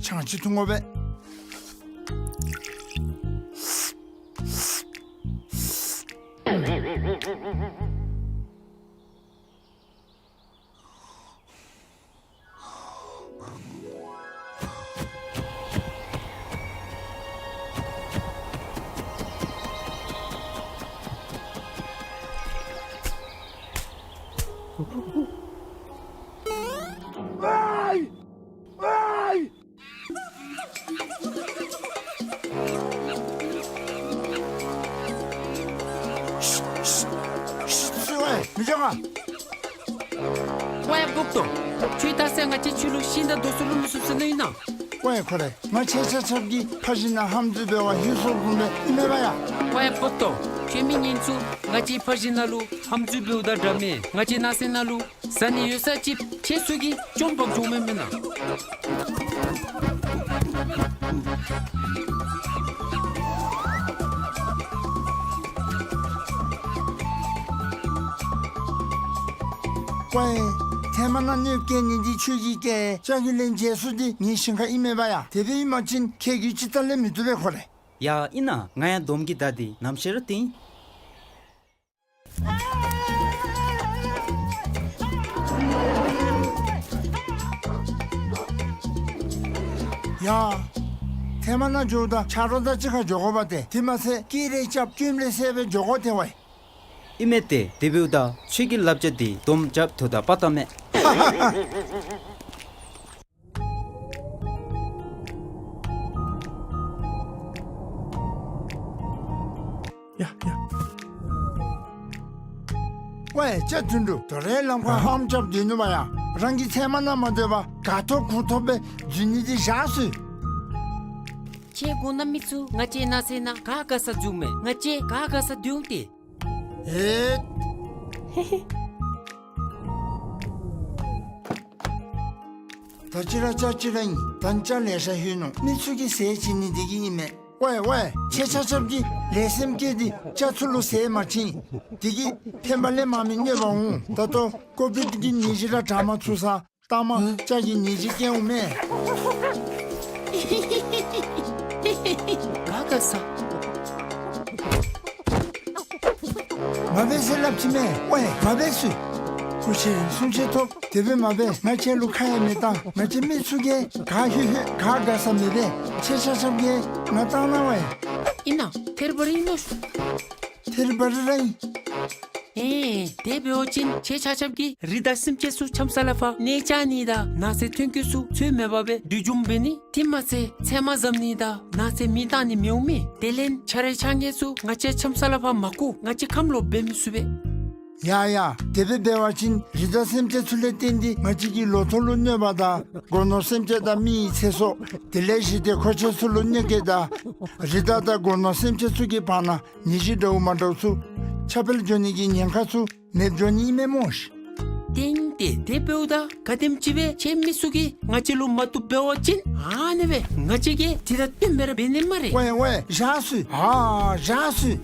ཆང་ཅིག་འཐུང་དགོ་པས། ཝའེ་སྦུག་དོ། ཁྱོད་ད་ཟེར་ང་བཅས་ཁྱོད་ལུ་ཤིང་དང་རྡོ་སོལ་ལུ་མི་ཚུགས་ཟེར་ནི་ཨིན་ན། ཝའེ་ཁོ་རེ། ང་ཁྱེད་ཆ་ཁྱབ་ཀྱི་ཕར་ཞིན་ན་ཧམ་འཛུལ་འབད་བར་ལྷོད་སོཔ་བཟུམ་སྦེ་ཨིན་མས་པ་ཡ། ཝའེ་སྦུག་དོ། ཁྱོད་མི་ངན་ཚུ་ང་བཅས་ཕར་ཞིན་ན་ལུ་ཧམ་འཛུལ་འབདཝ་དང་འདྲ་མས། ང་བཅས་ནང་སེམས་ནང་ལུ་ཟ་ནི་ཡོད་ས་ཅིག་ཁྱེད་ཚུ་གིས་བཅོམ་པར་འཇུག་མི་མེན་ན། ཝའེ། ཐེངས་མ་ནང་གནོདཔ་བཀལ་ནི་འདི་ཁྱོད་ཀྱིས་བཀལ། ལྕགས་ཀྱི་ལན་འཇལ་ས་འདི་ངེའི་ཞིང་ཁ་ཨིན་མས་པ་ཡ། དེ་སྦེ་ཨིན་པ་ཅིན་ཁྱེད་ཀྱིས་ཅི་ལྟར་ལེན་མི་བཏུབ་པས་ཁོ་རེ། ཡ་ཨིན་ན་ང་ཡང་དོམ་གྱི་མདའ་འདི་ནམ་ཤེས་ར་བཏིང་། ཡ། ཐེངས་མ་ནང་འགྱོཝ་ད་ཆ་རོགས་དང་གཅིག་ཁར་འགྱོ་དགོ་པ་ཏེ། དེ་མ་ཚད་སྐད་རེ་རྐྱབ་སྐྱོན་རེ་བསལ་སྦེ་འགྱོ་དགོ་ཏེ་ཝའེ། ཨིན་མས་ཏེ། དེ་འབདཝ་ད་ཁྱོད་ཀྱི་བསླབ་བྱ་འདི་དོམ་རྐྱབ་དོ་ད་པ་ཏ་མས། ཡ་ཡ། ཝའེ་ལྕགས་དུད་འགྲོ། དོ་རུང་ལམ་ཁར་ཧམ་རྐྱབ་སྡོད་ནུག་པ་ཡ། རང་གིས་ཚལ་མ་ནང་མ་སྡོད་པར་ག་ཐོབ་གུ་ཐོབ་སྦེ་འཛུལ་ནི་འདི་བཞག་ཤིག། ཁྱེད་གོང་ན་མི་ཚུ་ང་བཅས་ནང་སེམས་ནང་ག་དགའ་ས་འཛུལཝ་མས། ང་བཅས་ག་དགའ་ས་སྡོདཔ་ཏེ། ཨེ། ད་ཅི་ར་ལྕགས་ཅི་ར་ཨིན། ད་ལྕགས་ལེ་ཤ་ལྷོད་ནུག། མི་ཚུ་གིས་ཟས་བྱིན་ནི་འདི་གིས་ཨིན་མས། ཝའེ་ཝའེ། ཁྱེད་ཆ་ཁྱབ་ཀྱིས་ལེགས་སེམས་བསྐྱེད་དེ་ལྕགས་ཚུ་ལུ་ཟས་མ་བྱིན། དེ་གིས་ཕན་པ་ལས་མ་མི་གནོད་པ་འོང་། ད་ལྟོ་ཀོ་བིཌ་ཀྱི་ནད་གཞི་ར་དྲག་མ་ཚུགས་ས། ལྟ་མ་ལྕགས་ཀྱི་ནད་གཞི་སྐྱེཝ་མས། ག་དགའ་ས། མ་འབད་ཟེར་སླབ་ཅི་མས། ཝའེ་མ་འབད་ཟེར། སྐུ་མཁྱེན་གསུང་ཆོས་ཐོབ། དེ་སྦེ་མ་འབད། ང་ཁྱེད་ལུ་ཁ་ཡང་མི་བཏང་། ང་བཅས་མི་ཚུ་གིས་ག་ལྷོད་ལྷོད་ག་དགའ་ས་མི་འབད། ཁྱེད་ཆ་ཁྱབ་ཀྱིས་ང་བཏང་གནང་ཝའེ། ཨིན་ན་ཐེར་བ་རི་ཨིན་ནོ། ཐེར་བ་རི་ར་ཨིན། ཨེ་དེ་འབད་བ་ཅིན་ཁྱེད་ཆ་ཁྱབ་ཀྱིས་རི་དྭགས་སེམས་ཅན་ཚུ་འཆམ་ས་ལས་ཕར་གནས་བཅའ་ནི་དང་ནགས་ཚལ་ཐོན་སྐྱེད་ཚུ་ཚོད་མེད་པར་སྦེ་སྡུག་འཇོམས་འབད་ནི། དེ་མ་ཚད་ཚལ་མ་བཟའ་ནི་དང་ནགས་ཚལ་མེ་བཏང་ནི་མི་འོང་མས། དེ་ལས་ཆ་རེ་ཆ་ངེ་ཚུ་ང་བཅས་འཆམ་ས་ལས་ཕར་མ་བཀོ། ང་བཅས་ཁམས་ལོག་འབད་མི་ཚུགས་པས། ཡ་ཡ། དེ་སྦེ་འབད་བ་ཅིན་རི་དྭགས་སེམས་ཅན་ཚུ་ལས་བརྟེན་ཏེ་ང་བཅས་ཀྱི་ལོ་ཐོག་ལུ་གནོད་པ་དང་སྒོ་ནོར་སེམས་ཅན་དང་མི་ཡི་ཚེ་སྲོག་དེ་ལས་ཞི་བདེ་འཁོར་ཆེན་ཚུ་ལུ་གནོད་སྐྱེལ་དང་རི་དྭགས་དང་སྒོ་ནོར་སེམས་ཅན་ཚུ་གི་བར་ན་ནད་གཞི་འདྲཝ་མ་འདྲཝ་ཚུ་ཁྱབ་སྤེལ་འགྱོ་ནི་གི་ཉེན་ཁ་ཚུ་མེདཔ་འགྱོ་ནི་ཨིན་མས་སྨོ་ཤིག། ཏེ་ཏེ་དེ་འབདཝ་ད་ག་དེམ་ཅིག་སྦེ་ཁྱེད་མི་ཚུ་གིས་ང་བཅས་ལུ་མ་བཏུབ་འབད་བ་ཅིན་ཨ་ནི་སྦེ་ང་བཅས་ཀྱིས་དེ་དང་བསྟུན་སྦེ་ར་འབད་ནི་སྨ་རེ། ཝའེ་ཝའེ་བཞག་ཤིག། ཨ་བཞག་ཤིག།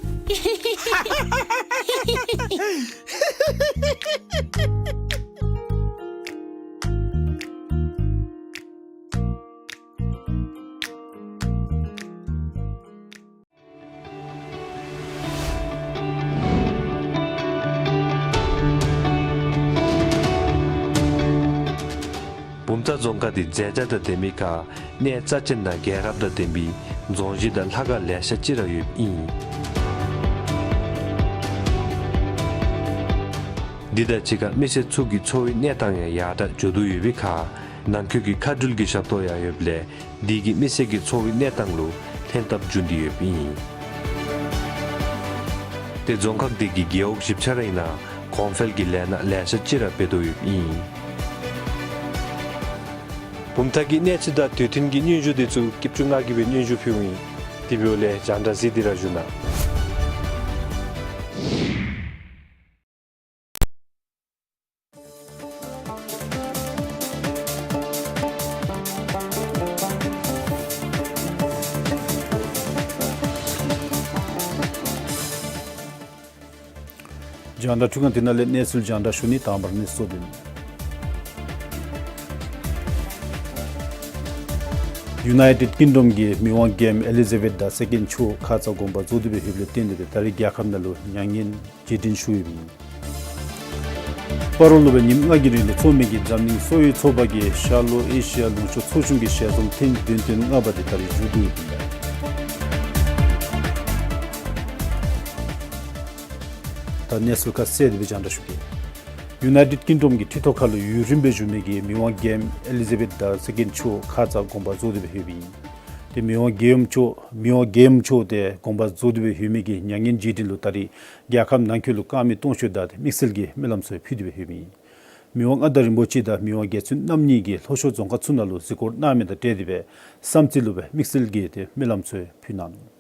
རྫོང་ཁག་འདི་མཛེས་ཆ་དང་ལྡན་མི་ཁར་གནས་རྩ་ཆེན་དང་རྒྱལ་རབས་དང་ལྡན་པའི་རྫོང་གཞི་དང་ལྷ་ཁང་ལེ་ཤ་ཅིག་ར་ཡོདཔ་ཨིན། འདི་དང་གཅིག་ཁར་མི་སེར་ཚུ་གི་འཚོ་བའི་གནས་སྟངས་ཡང་ཡར་དྲག་འགྱོ་དོ་ཡོད་པའི་ཁར་ནང་འཁོད་ཀྱི་མཁའ་འགྲུལ་གྱི་ཞབས་ཏོག་ཡང་ཡོདཔ་ལས་འདི་གིས་མི་སེར་གྱི་འཚོ་བའི་གནས་སྟངས་ལུ་ལྷན་ཐབས་འབྱུང་སྟེ་ཡོདཔ་ཨིན། ཏེ་རྫོང་ཁག་འདི་གི་རྒེད་འོག་བཞི་ཆ་ར་ཨིན་ན་གོང་འཕེལ་གྱི་ལས་སྣ་ལེ་ཤ་ཅིག་ར་འབད་དོ་ཡོདཔ་ཨིན། བུམ་ཐང་གི་གནས་ཚུལ་དང་དུས་མཐུན་གྱི་སྙན་ཞུ་འདི་ཚུ་སྐྱིད་ཆུ་ང་གིས་སྦེ་སྙན་ཞུ་ཕུལཝ་ཨིན། དེ་འབདཝ་ལས་རྒྱང་བསྒྲགས་གཟིགས་ཏེ་ར་བཞུགས་གནང་། རྒྱང་བསྒྲགས་འཕྲུལ་ཁང་འདི་ནང་ལས་གནས་ཚུལ་རྒྱང་བསྒྲགས་ཞུ་ནི། དང་པ་ར་གནས་ཚུལ་གཙོ་དོན། ཡུ་ནའི་ཊེཌ་ཀིང་ཌམ་གྱི་མི་དབང་རྒྱལམོ་ཨེ་ལི་ཛ་བེཐ་དང་སེ་ཀེནཌ་མཆོག་ཁ་ཙ་དགོངས་པ་རྫོགས་ཏེ་སྦེ་ཡོདཔ་ལས་བརྟེན་ཏེ་སྦེ་ད་རེས་རྒྱལ་ཁབ་ནང་ལུ་མྱ་ངན་རྗེས་དྲན་ཞུ་ཡོདཔ་ཨིན། སྤ་རོ་ལུ་སྦེ་ཉིནམ་ལྔ་གི་རིང་ལུ་ཚོགས་མི་གི་འཛམ་གླིང་གསོ་བའི་ཚོགས་པ་གི་ཤར་ལྷོ་ཨེ་ཤི་ཡ་ལུང་ཕྱོགས་ཚོགས་ཆུང་གི་ཞལ་འཛོམས་ཐེངས་བདུན་དོན་ལྔ་པ་དེ་ད་རེས་མཇུག་བསྡུ་ཡོདཔ་ཨིན། ད་གནས་ཚུལ་ཁ་གསལ་དེ་སྦེ་རྒྱང་བསྒྲགས་ཞུ་གེ། ཡུ་ནའི་ཊེཌ་ཀིང་ཌམ་གྱི་ཁྲི་ཐོག་ཁ་ལུ་ཡུན་རིངམོ་སྦེ་བཞུགས་མི་གི་མི་དབང་རྒྱལམོ་ཨེ་ལི་ཛ་བེཐ་དང་སེ་ཀེནཌ་མཆོག་ཁ་ཙ་དགོངས་པ་རྫོགས་ཏེ་སྦེ་ཡོདཔ་ཨིན། ཏེ་མི་དབང་རྒྱལམོ་མཆོག་མི་དབང་རྒྱལམོ་མཆོག་དེ་དགོངས་པ་རྫོགས་ཏེ་སྦེ་ཡོད་མི་གི་མྱ་ངན་རྗེས་དྲན་ལུ་ད་རེས་རྒྱལ་ཁབ་ནང་འཁོད་ལུ་དཀར་མེ་སྟོང་མཆོད་དང་དམིགས་བསལ་གྱི་སྨོན་ལམ་ཚུ་ཕུལ་ཏེ་སྦེ་ཡོདཔ་ཨིན། མི་དབང་མངའ་བདག་རིན་པོ་ཆེ་དང་མི་དབང་རྒྱལ་བཙུན་རྣམ་གཉིས་ཀྱིས་ལྷོ་ཕྱོགས་རྫོང་ཁག་ཚུ་ནང་ལུ་གཟིགས་སྐོར་གནང་མི་དང་འབྲེལ་ཏེ་སྦེ་བསམ་རྩེ་ལུ་སྦེ་དམིགས་བསལ་གྱི་ཏེ་སྨོན་ལམ་ཚུ་ཕུལ་གནང་ནུག།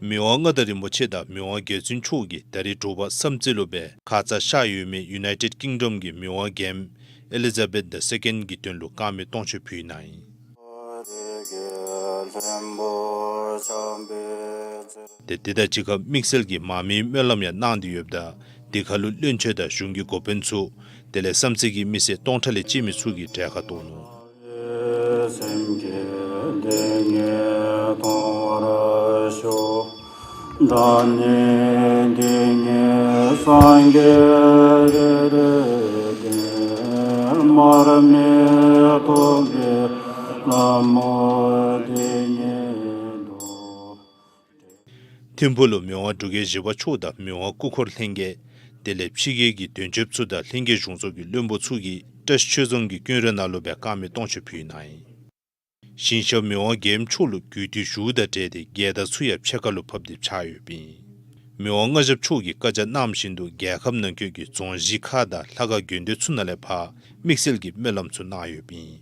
མི་དབང་མངའ་བདག་རིན་པོ་ཆེ་དང་མི་དབང་རྒྱལ་བཙུན་མཆོག་གིས་ད་རེས་དྲོ་པ་བསམ་རྩེ་ལུ་སྦེ་ཁ་ཙ་ཤར་ཡོད་མི་ཡུ་ནའི་ཊེཌ་ཀིང་ཌམ་གྱི་མི་དབང་རྒྱལམོ་ཨེ་ལི་ཛ་བེཐ་དང་སེ་ཀེནཌ་གི་དོན་ལུ་དཀར་མེ་སྟོང་མཆོད་ཕུལ་གནང་ཡི། ཏེ་དེ་དང་གཅིག་ཁར་དམིགས་བསལ་གྱི་མར་མེའི་སྨོན་ལམ་ཡང་གནང་སྟེ་ཡོདཔ་ད་དེ་ཁར་ལུ་བློན་ཆེན་དང་གཞུང་གི་འགོ་དཔོན་ཚུ་དེ་ལས་བསམ་རྩེ་གི་མི་སེར་སྟོང་ཕྲག་ལས་བཅད་མི་ཚུ་གིས་གྲལ་ཁར་གཏོགས་ནུག། ཐིམ་ཕུག་ལུ་མི་དབང་འབྲུག་རྒྱལ་བཞི་པ་མཆོག་དང་མི་དབང་སྐུ་འཁོར་ལྷན་རྒྱས་དེ་ལས་ཕྱི་རྒྱལ་གྱི་དོན་གཅོདཔ་ཚུ་དང་ལྷན་རྒྱས་གཞུང་ཚོགས་ཀྱི་བློན་པོ་ཚུ་གིས་བཀྲ་ཤིས་ཆོས་རྫོང་གི་ཀུན་ར་ནང་ལུ་སྦེ་དཀར་མེ་སྟོང་མཆོད་ཕུལ་གནང་ཡི། ཞིང་གཤེགས་མི་དབང་རྒྱལམོ་མཆོག་ལུ་གུས་བཏུད་ཞུཝ་དང་འབྲེལ་ཏེ་རྒྱལ་དར་ཚུ་ཡང་ཕྱེད་ཀ་ལུ་ཕབ་སྟེ་འཕྱར་ཡོདཔ་ཨིན། མི་དབང་མངའ་ཞབས་མཆོག་གིས་བཀའ་རྒྱ་གནངམ་བཞིན་དུ་རྒྱལ་ཁབ་ནང་འཁོད་ཀྱི་རྫོང་གཞིས་ཁག་དང་ལྷ་ཁང་དགོན་སྡེ་ཚུ་ནང་ལས་ཕར་དམིགས་བསལ་གྱི་སྨོན་ལམ་ཚུ་གནང་ཡོདཔ་ཨིན།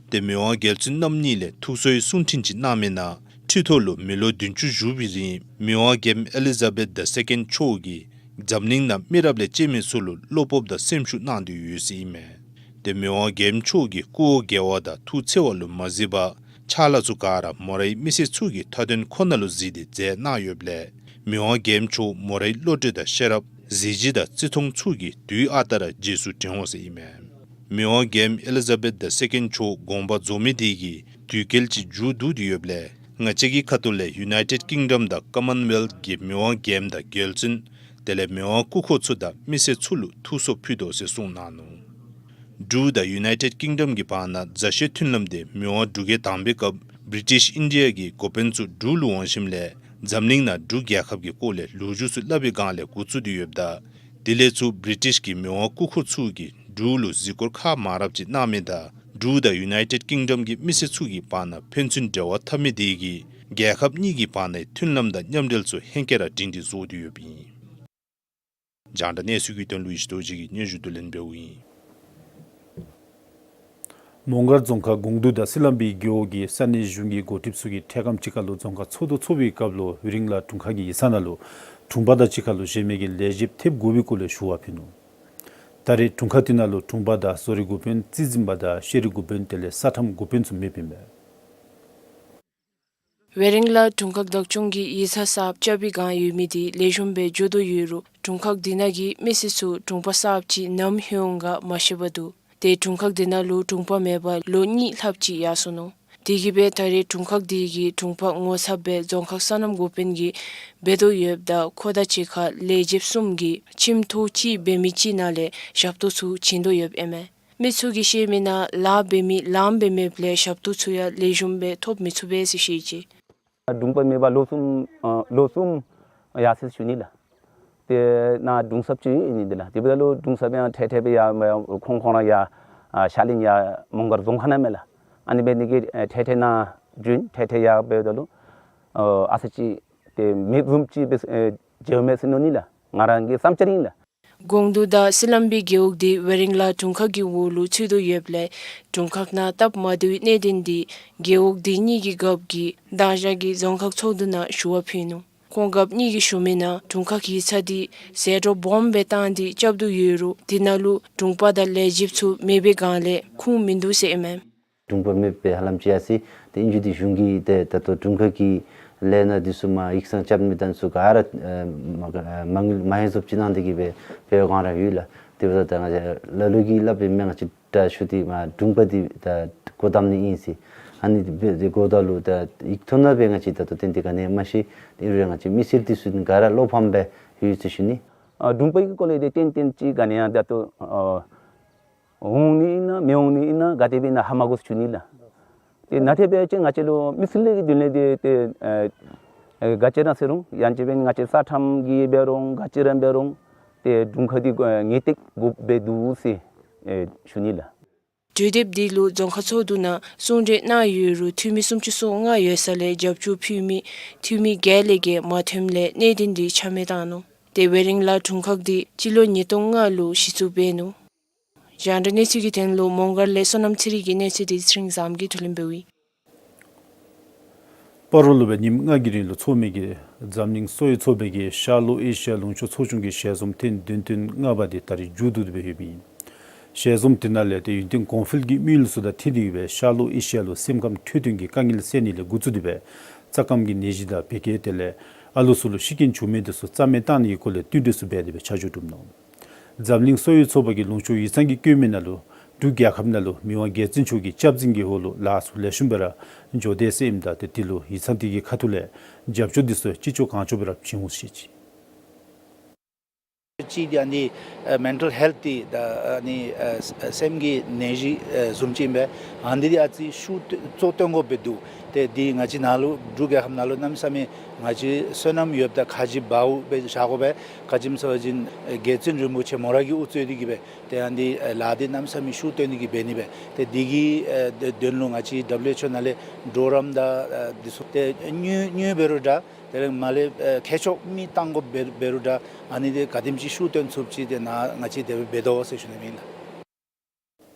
ཏེ་མི་དབང་རྒྱལ་བཙུན་རྣམ་གཉིས་ལས་ཐུགས་གསོའི་གསུང་འཕྲིན་ཅིག་གནང་མི་ནང་ཁྲི་ཐོག་ལུ་མི་ལོ་བདུན་ཅུ་བཞུགས་པའི་རིང་མི་དབང་རྒྱལམོ་ཨེ་ལི་ཛ་བེཐ་དང་སེ་ཀེནཌ་མཆོག་གིས་འཛམ་གླིང་ནང་མི་རབས་ལས་བཅད་མི་ཚུ་ལུ་བློ་སྤོབས་དང་སེམས་ཤུགས་གནང་སྟེ་ཡོད་ཟེར་ཨིན་མས། ཏེ་མི་དབང་རྒྱལམོ་མཆོག་གིས་སྐུ་འོ་བརྒྱལ་བ་དང་ཐུགས་འཚེར་བ་ལུ་མ་གཟིགས་པར་ཕྱག་ལཱ་ཚུ་ག་ར་མོ་རའི་མི་སེར་ཚུ་གི་མཐའ་དོན་ཁོ་ན་ལུ་གཟིགས་ཏེ་མཛད་གནང་ཡོདཔ་ལས་མི་དབང་རྒྱལམོ་མཆོག་མོ་རའི་བློ་གྲོས་དང་ཤེས་རབ་གཟི་བརྗིད་དང་བརྩི་མཐོང་ཚུ་གིས་དུས་ཨ་རྟག་ར་རྗེས་སུ་དྲན་འོང་ཟེར་ཨིན་མས། མི་དབང་རྒྱལམོ་ཨེ་ལི་ཛ་བེཐ་དང་སེ་ཀེནཌ་མཆོག་དགོངས་པ་རྫོགས་མི་དེ་གིས་དུས་བསྐལ་ཅིག་མཇུག་བསྡུ་སྟེ་ཡོདཔ་ལས་ང་བཅས་ཀྱི་ཁ་ཐུག་ལས་ཡུ་ནའི་ཊེཌ་ཀིང་ཌམ་དང་ཀོ་མཱན་ཝེལཐ་གི་མི་དབང་རྒྱལམོ་དང་རྒྱལ་བཙུན་དེ་ལས་མི་དབང་སྐུ་འཁོར་ཚུ་དང་མི་སེར་ཚུ་ལུ་ཐུགས་གསོ་ཕུལ་དོ་ཟེར་གསུངས་གནང་ནུག། འབྲུག་དང་ཡུ་ནའི་ཊེཌ་ཀིང་ཌམ་གྱི་བར་ན་མཛའ་བཤེས་མཐུན་ལམ་དེ་མི་དབང་འབྲུག་རྒྱལ་དང་པའི་སྐབས་བི་རི་ཊིཤ་ཨིན་ཌི་ཡ་གི་འགོ་དཔོན་ཚུ་འབྲུག་ལུ་འོང་ཞིནམ་ལས་འཛམ་གླིང་ནང་འབྲུག་རྒྱལ་ཁབ་ཀྱི་སྐོར་ལས་ལོ་རྒྱུས་ཚུ་སླབ་པའི་སྒང་ལས་འགོ་བཙུགས་ཏེ་ཡོདཔ་ད་དེ་ལས་ཚུར་བི་རི་ཊིཤ་གི་མི་དབང་སྐུ་འཁོར་ཚུ་གིས་འབྲུག་ལུ་གཟིགས་སྐོར་ཁག་མང་རབས་ཅིག་གནང་མི་དང་འབྲུག་དང་ཡུ་ནའི་ཊེཌ་ཀིང་ཌམ་གྱི་མི་སེར་ཚུ་གི་བར་ན་ཕན་ཚུན་འབྲེལ་བ་འཐབ་མི་དེ་གིས་རྒྱལ་ཁབ་གཉིས་ཀྱི་བར་ནའི་མཐུན་ལམ་དང་མཉམ་འབྲེལ་ཚུ་ཧེང་སྐལ་ར་སྒྲིང་སྒྲི་བཟོ་སྟེ་ཡོདཔ་ཨིན། རྒྱང་བསྒྲགས་གནས་ཚུལ་གྱི་དོན་ལུ་ཡེ་ཤེས་རྡོ་རྗེ་གིས་སྙན་ཞུ་བསྡུ་ལེན་འབདཝ་ཨིན། མོང་སྒར་རྫོང་ཁག་གུང་དུ་དང་སི་ལམ་པའི་རྒེད་འོག་གི་ས་གནས་གཞུང་གི་འགོ་ཁྲིདཔ་ཚུ་གིས་འཕྲལ་ཁམས་ཅིག་ཁར་ལུ་རྫོང་ཁག་ཚོགས་འདུ་འཚོགས་པའི་སྐབས་ལུ་ཝེ་རིང་ལ་དྲུང་ཁག་གི་ཡིག་ཚང་ནང་ལུ་དྲུང་པ་དང་གཅིག་ཁར་ལུ་གཞན་མི་གི་ལས་བྱེདཔ་ཐེབས་དགོ་པའི་སྐོར་ལས་ཞུ་བ་ཕུལ་ནུག། ད་རེས་དྲུང་ཁག་དེ་ནང་ལུ་དྲུང་པ་དང་བཟོ་རིག་འགོ་དཔོན་རྩིས་འཛིན་པ་དང་ཤེས་རིག་འགོ་དཔོན་དེ་ལས་ས་ཁྲམ་འགོ་དཔོན་ཚུ་མེདཔ་ཨིན་པས། ཝེ་རིང་ལ་དྲུང་ཁག་བདག་སྐྱོང་གིས་ཡིག་ཚང་གསརཔ་རྐྱབ་པའི་སྒང་ཡོད་མི་དེ་ལེགས་ཤོམ་སྦེ་འགྱོ་དོ་ཡོད་རུང་དྲུང་ཁག་དེ་ནང་གི་མི་སེར་ཚུ་དྲུང་པ་གསརཔ་ཅིག་ནམ་ལྷོད་འོང་ག་མ་ཤེས་པར་འདུག། ཏེ་དྲུང་ཁག་དེ་ནང་ལུ་དྲུང་པ་མེད་པར་ལོ་གཉིས་ལྷགཔ་ཅིག་ཡར་སོ་ནུག། དེ་གིས་སྦེ་ད་རེས་དྲུང་ཁག་དེ་གིས་དྲུང་པ་ངོ་ཚབ་སྦེ་རྫོང་ཁག་སོ་ནམ་འགོ་དཔོན་གྱིས་འབད་དོ་ཡོདཔ་ད་ཁོ་དང་གཅིག་ཁར་ལས་བྱེདཔ་གསུམ་གྱིས་ཁྱིམ་ཐོག་གཅིག་འབད་མི་གཅིག་ནང་ལས་ཞབས་ཏོག་ཚུ་བྱིན་དོ་ཡོདཔ་ཨིན་མས། མི་ཚུ་གིས་བཤད་མི་ནང་ལཱ་འབད་མི་ལངམ་སྦེ་མེདཔ་ལས་ཞབས་ཏོག་ཚུ་ཡང་ལེགས་ཤོམ་སྦེ་ཐོབ་མི་ཚུགས་པས་ཟེར་བཤད་ཅི། དྲུང་པ་མེད་པར་ལོ་གསུམ་ཨ་ལོ་གསུམ་ཡར་སོ་ཡི་ཟེར་ཞུ་ནི་ལགས། དེ་ནང་དྲུང་ཚབ་ཅིག་ཨིན་ནི་འདི་ལགས། དེ་འབདཝ་ད་ལུ་དྲུང་ཚབ་ཡང་ཐེངས་ཐེངས་སྦེ་ཡར་མར་ཁོང་ཁོང་ར་ཡར་ཨ་ཤར་གླིང་ཡར་མོང་སྒར་རྫོང་ཁག་ནང་མས་ལགས། ཨ་ནི་འབད་ནི་གིས་ཨེ་ཐེངས་ཐེངས་ནཱ་བྱོན། ཐེངས་ཐེངས་ཡར་འབདཝ་ད་ལུ་ཨ་ཨ་ཙི་ཅིག་དེ་མེདཔ་བཟུམ་ཅིག་སྦེ་ཨེ་མཇལཝ་མས་ཟེར་མནོ་ནི་ལགས། ང་རང་གི་བསམ་འཆར་ཨིན་ལགས། དགོངས་དོན་དང་སི་ལམ་པའི་རྒེད་འོག་འདི་ཝེ་རིང་ལ་དྲུང་ཁག་གི་འོག་ལུ་ཚུད་དོ་ཡོདཔ་ལས་དྲུང་ཁག་ནང་སྟབས་མ་བདེ་བའི་གནད་དོན་འདི་རྒེད་འོག་འདི་གཉིས་ཀྱི་རྒཔོ་གིས་མདང་ཞག་གི་རྫོང་ཁག་ཚོགས་འདུ་ནང་ཞུ་བ་ཕུལ་ནུག། ཁོང་རྒཔོ་གཉིས་ཀྱིས་ཞུ་མི་ནང་དྲུང་ཁག་ཡིག་ཚང་འདི་ཟད་འགྲོ་སྦོམ་སྦེ་བཏང་སྟེ་རྐྱབ་དོ་ཡོད་རུང་འདི་ནང་ལུ་དྲུང་པ་དང་ལས་བྱེདཔ་ཚུ་མེད་པའི་སྒང་ལས་ཁུངས་མིན་འདུག་ཟེར་ཨིན་མས། དྲུང་པ་མེདཔ་སྦེ་ཧ་ལམ་ཅིག་ཡར་སོ་ཡི། དེ་ཨིན་རུང་དེ་གཞུང་གིས་དེ་ད་ལྟོ་དྲུང་ཁག་གི་ལས་སྣ་འདི་ཚུ་མར་ཡིག་ཚང་རྐྱབ་མི་དང་ཚུ་ག་ར་ཨེ་མ་ཨེ་མ་དངུལ་མ་ཧེང་སུབ་ཅིག་གནང་སྟེ་གིས་སྦེ་འབད་བའི་སྒང་ར་ཡོད་ལགས། དེ་འབདཝ་ད་ང་བཅས་ལ་ལུ་གིས་སླབ་པའི་མི་ང་བཅས་དྲག་ཤོས་འདི་མར་དྲུང་པ་འདི་ད་སྒོ་བསྡམ་ནི་ཨིན་ཟེར། ཨ་ནི་འདི་འབད་དེ་སྒོ་བསྡམ་ལུ་ད་ཡིག་ཐོག་ནང་སྦེ་ང་བཅས་ད་ལྟོ་ཏན་ཏན་ག་ནི་ཡང་མ་ཤེས། དེ་ཨིན་རུང་ང་བཅས་མི་སེར་འདི་ཚུ་ག་ར་བློ་ཕམ་སྦེ་ཡོད་ཟེར་ཞུ་ནི། ཨ་དྲུང་པ་གི་སྐོར་ལས་དེ་ཏན་ཏན་ཅིག་ག་ནི་ཡང་ད་ལྟོ་ཨ་འོང་ནི་ཨིན་ན་མི་འོང་ནི་ཨིན་ན་ག་དེ་སྦེ་ཨིན་ན་ཧ་མ་གོ་ཟེར་ཞུ་ནི་ལགས། དེ་ནང་ཏེ་འབད་བ་ཅིན་ང་བཅས་ལུ་མི་སེར་ལས་ཀྱི་དོན་ལས་དེ་དེ་ཨེ་ཨེ་ག་ཅི་ར་ཟེར་རུང་ཡང་ཅིན་འབད་ང་བཅས་ས་ཁྲམ་གྱི་འབད་རུང་ག་ཅི་ར་འབད་རུང་དེ་དྲུང་ཁག་འདི་ཨེ་ངེས་ཏིག་དགོཔ་སྦེ་འདུག་ཟེར་ཨེ་ཞུ་ནི་ལགས། གྲོས་འདེབས་འདི་ལུ་རྫོང་ཁག་ཚོགས་འདུ་ནང་གསུང་གྲོས་གནང་ཡོད་རུང་འཐུས་མི་སུམ་ཅུ་སོ་ལྔ་ཡོད་ས་ལས་རྒྱབ་སྐྱོར་ཕུལ་མི་འཐུས་མི་བརྒྱད་ལས་བརྒལ་མ་ཐོནམ་ལས་གནད་དོན་འདི་ཆ་མེད་བཏང་ནུག། དེ་ཝེ་རིང་ལ་དྲུང་ཁག་འདི་སྤྱི་ལོ་ཉིས་སྟོང་ལྔ་ལུ་གཞི་བཙུགས་འབད་ནུག། རྒྱང་བསྒྲགས་གནས་ཚུལ་གྱི་དོན་ལུ་མོང་སྒར་ལས་བསོད་ནམས་ཚེ་རིང་གི་གནས་ཚུལ་འདི་ཚེ་རིང་བཟངམོ་གིས་བསྡུ་ལེན་འབདཝ་ཨིན། སྤ་རོ་ལུ་སྦེ་ཉིནམ་ལྔ་གི་རིང་ལུ་འཚོགས་མི་གི་འཛམ་གླིང་གསོ་བའི་ཚོགས་པའི་གི་ཤར་ལྷོ་ཨེ་ཤི་ཡ་ལུང་ཕྱོགས་ཚོགས་ཆུང་གི་ཞལ་འཛོམས་ཐེངས་བདུན་སྟོང་ལྔ་པ་འདི་ད་རིས་མཇུག་བསྡུ་སྟེ་སྦེ་ཡོདཔ་ཨིན། ཞལ་འཛོམས་དེ་ནང་ལས་ཏེ་ཡུན་བརྟན་གོང་འཕེལ་གྱི་དམིགས་ཡུལ་ཚུ་དང་འཁྲིལ་ཏེ་སྦེ་ཤར་ལྷོ་ཨེ་ཤི་ཡ་ལུ་སེམས་ཁམས་འཕྲོད་བསྟེན་གྱི་དཀའ་ངལ་སེལ་ནི་ལས་འགོ་བཙུགས་ཏེ་སྦེ་རྩ་སྐམ་གྱི་ནད་གཞི་དང་བད་ཀན་དེ་ལས་ཨ་ལུ་ཚུ་ལུ་ཤི་རྐྱེན་བྱུང་མི་འདི་ཚུ་རྩ་མེད་བཏང་ནི་གི་སྐོར་ལས་བསྟུན་གྲོས་ཚུ་འབད་དེ་སྦེ་ཆ་འཇོག་གྲུབ་ནུག། འཛམ་གླིང་གསོ་བའི་ཚོགས་པ་གི་ལུང་ཕྱོགས་ཡིག་ཚང་གིས་བཀོད་མི་ནང་ལུ་འབྲུག་རྒྱལ་ཁབ་ནང་ལུ་མི་དབང་རྒྱལ་བཙུན་མཆོག་གི་སྐྱབས་འཛིན་གྱི་འོག་ལུ་ལཱ་ཚུ་ལེགས་ཤོམ་སྦེ་ར་འགྱོ་དེས་ཟེར་ཨིནམ་ད་ཏེ་དེ་ལུ་ཡིག་ཚང་དེ་གི་ཁ་ཐུག་ལས་རྒྱབ་སྐྱོར་འདི་ཚུ་ཅི་ལྕོགས་གང་ལྕོགས་སྦེ་ར་བྱིན་འོང་ཟེར་ཅི། གཅིག་འདི་ཨ་ནི་ཨ་མེན་ཊལ་ཧེལཐ་འདི་ད་ཨ་ནི་ཨ་ས་སེམས་ཀྱི་ནད་གཞི་ཨ་བཟུམ་ཅིག་ཨིན་པས། ཨ་ནི་འདི་ཨ་ཙི་ཤུགས་གཙོ་བཏོན་དགོཔ་སྦེ་འདུག། ཏེ་འདི་ང་བཅས་ནཱ་ལུ་འབྲུག་རྒྱལ་ཁབ་ནང་ལུ་གནམ་མེད་ས་མེད་ང་བཅས་བསོད་ནམས་ཡོདཔ་དང་ཁ་རྗེ་འབགཔ་སྦེ་བཞག་དགོ་པས། ག་ཅི་སྨོ་ཟེར་བ་ཅིན་རྒྱལ་བཙུན་རིན་པོ་ཆེ་མོ་ར་གིས་དབུ་གཙོས་ཏེ་གིས་སྦེ་ཏེ་ཨ་ནི་འདི་ཨ་ལཱ་འདི་གནམ་མེད་ས་མེད་ཤུགས་བཏོན་ཏེ་གིས་འབད་ནི་སྦེ། ཏེ་འདི་གི་ཨ་དོན་ལུ་ང་བཅས་ཌབ་ལུ་ཨེཆ་ཨོ་ནང་ལས་གྲོགས་རམ་དང་ཨ་འདི་ཚུ་ཏེ་དངུལ་དངུལ་འབད་རུང་འདྲ། དེ་ལས་མར་ལས་ཨེ་མཁས་མཆོག་མི་བཏང་དགོཔ་འབད་འབད་རུང་འདྲ། ཨ་ནི་འདི་ག་དེམ་ཅིག་ཤུགས་བཏོན་ཚུགསཔ་ཅིག་ཏེ་ནཱ་ང་བཅས་དེ་སྦེ་འབད་དོ་ཟེར་ཞུ་ནི་ཨིན་ལགས།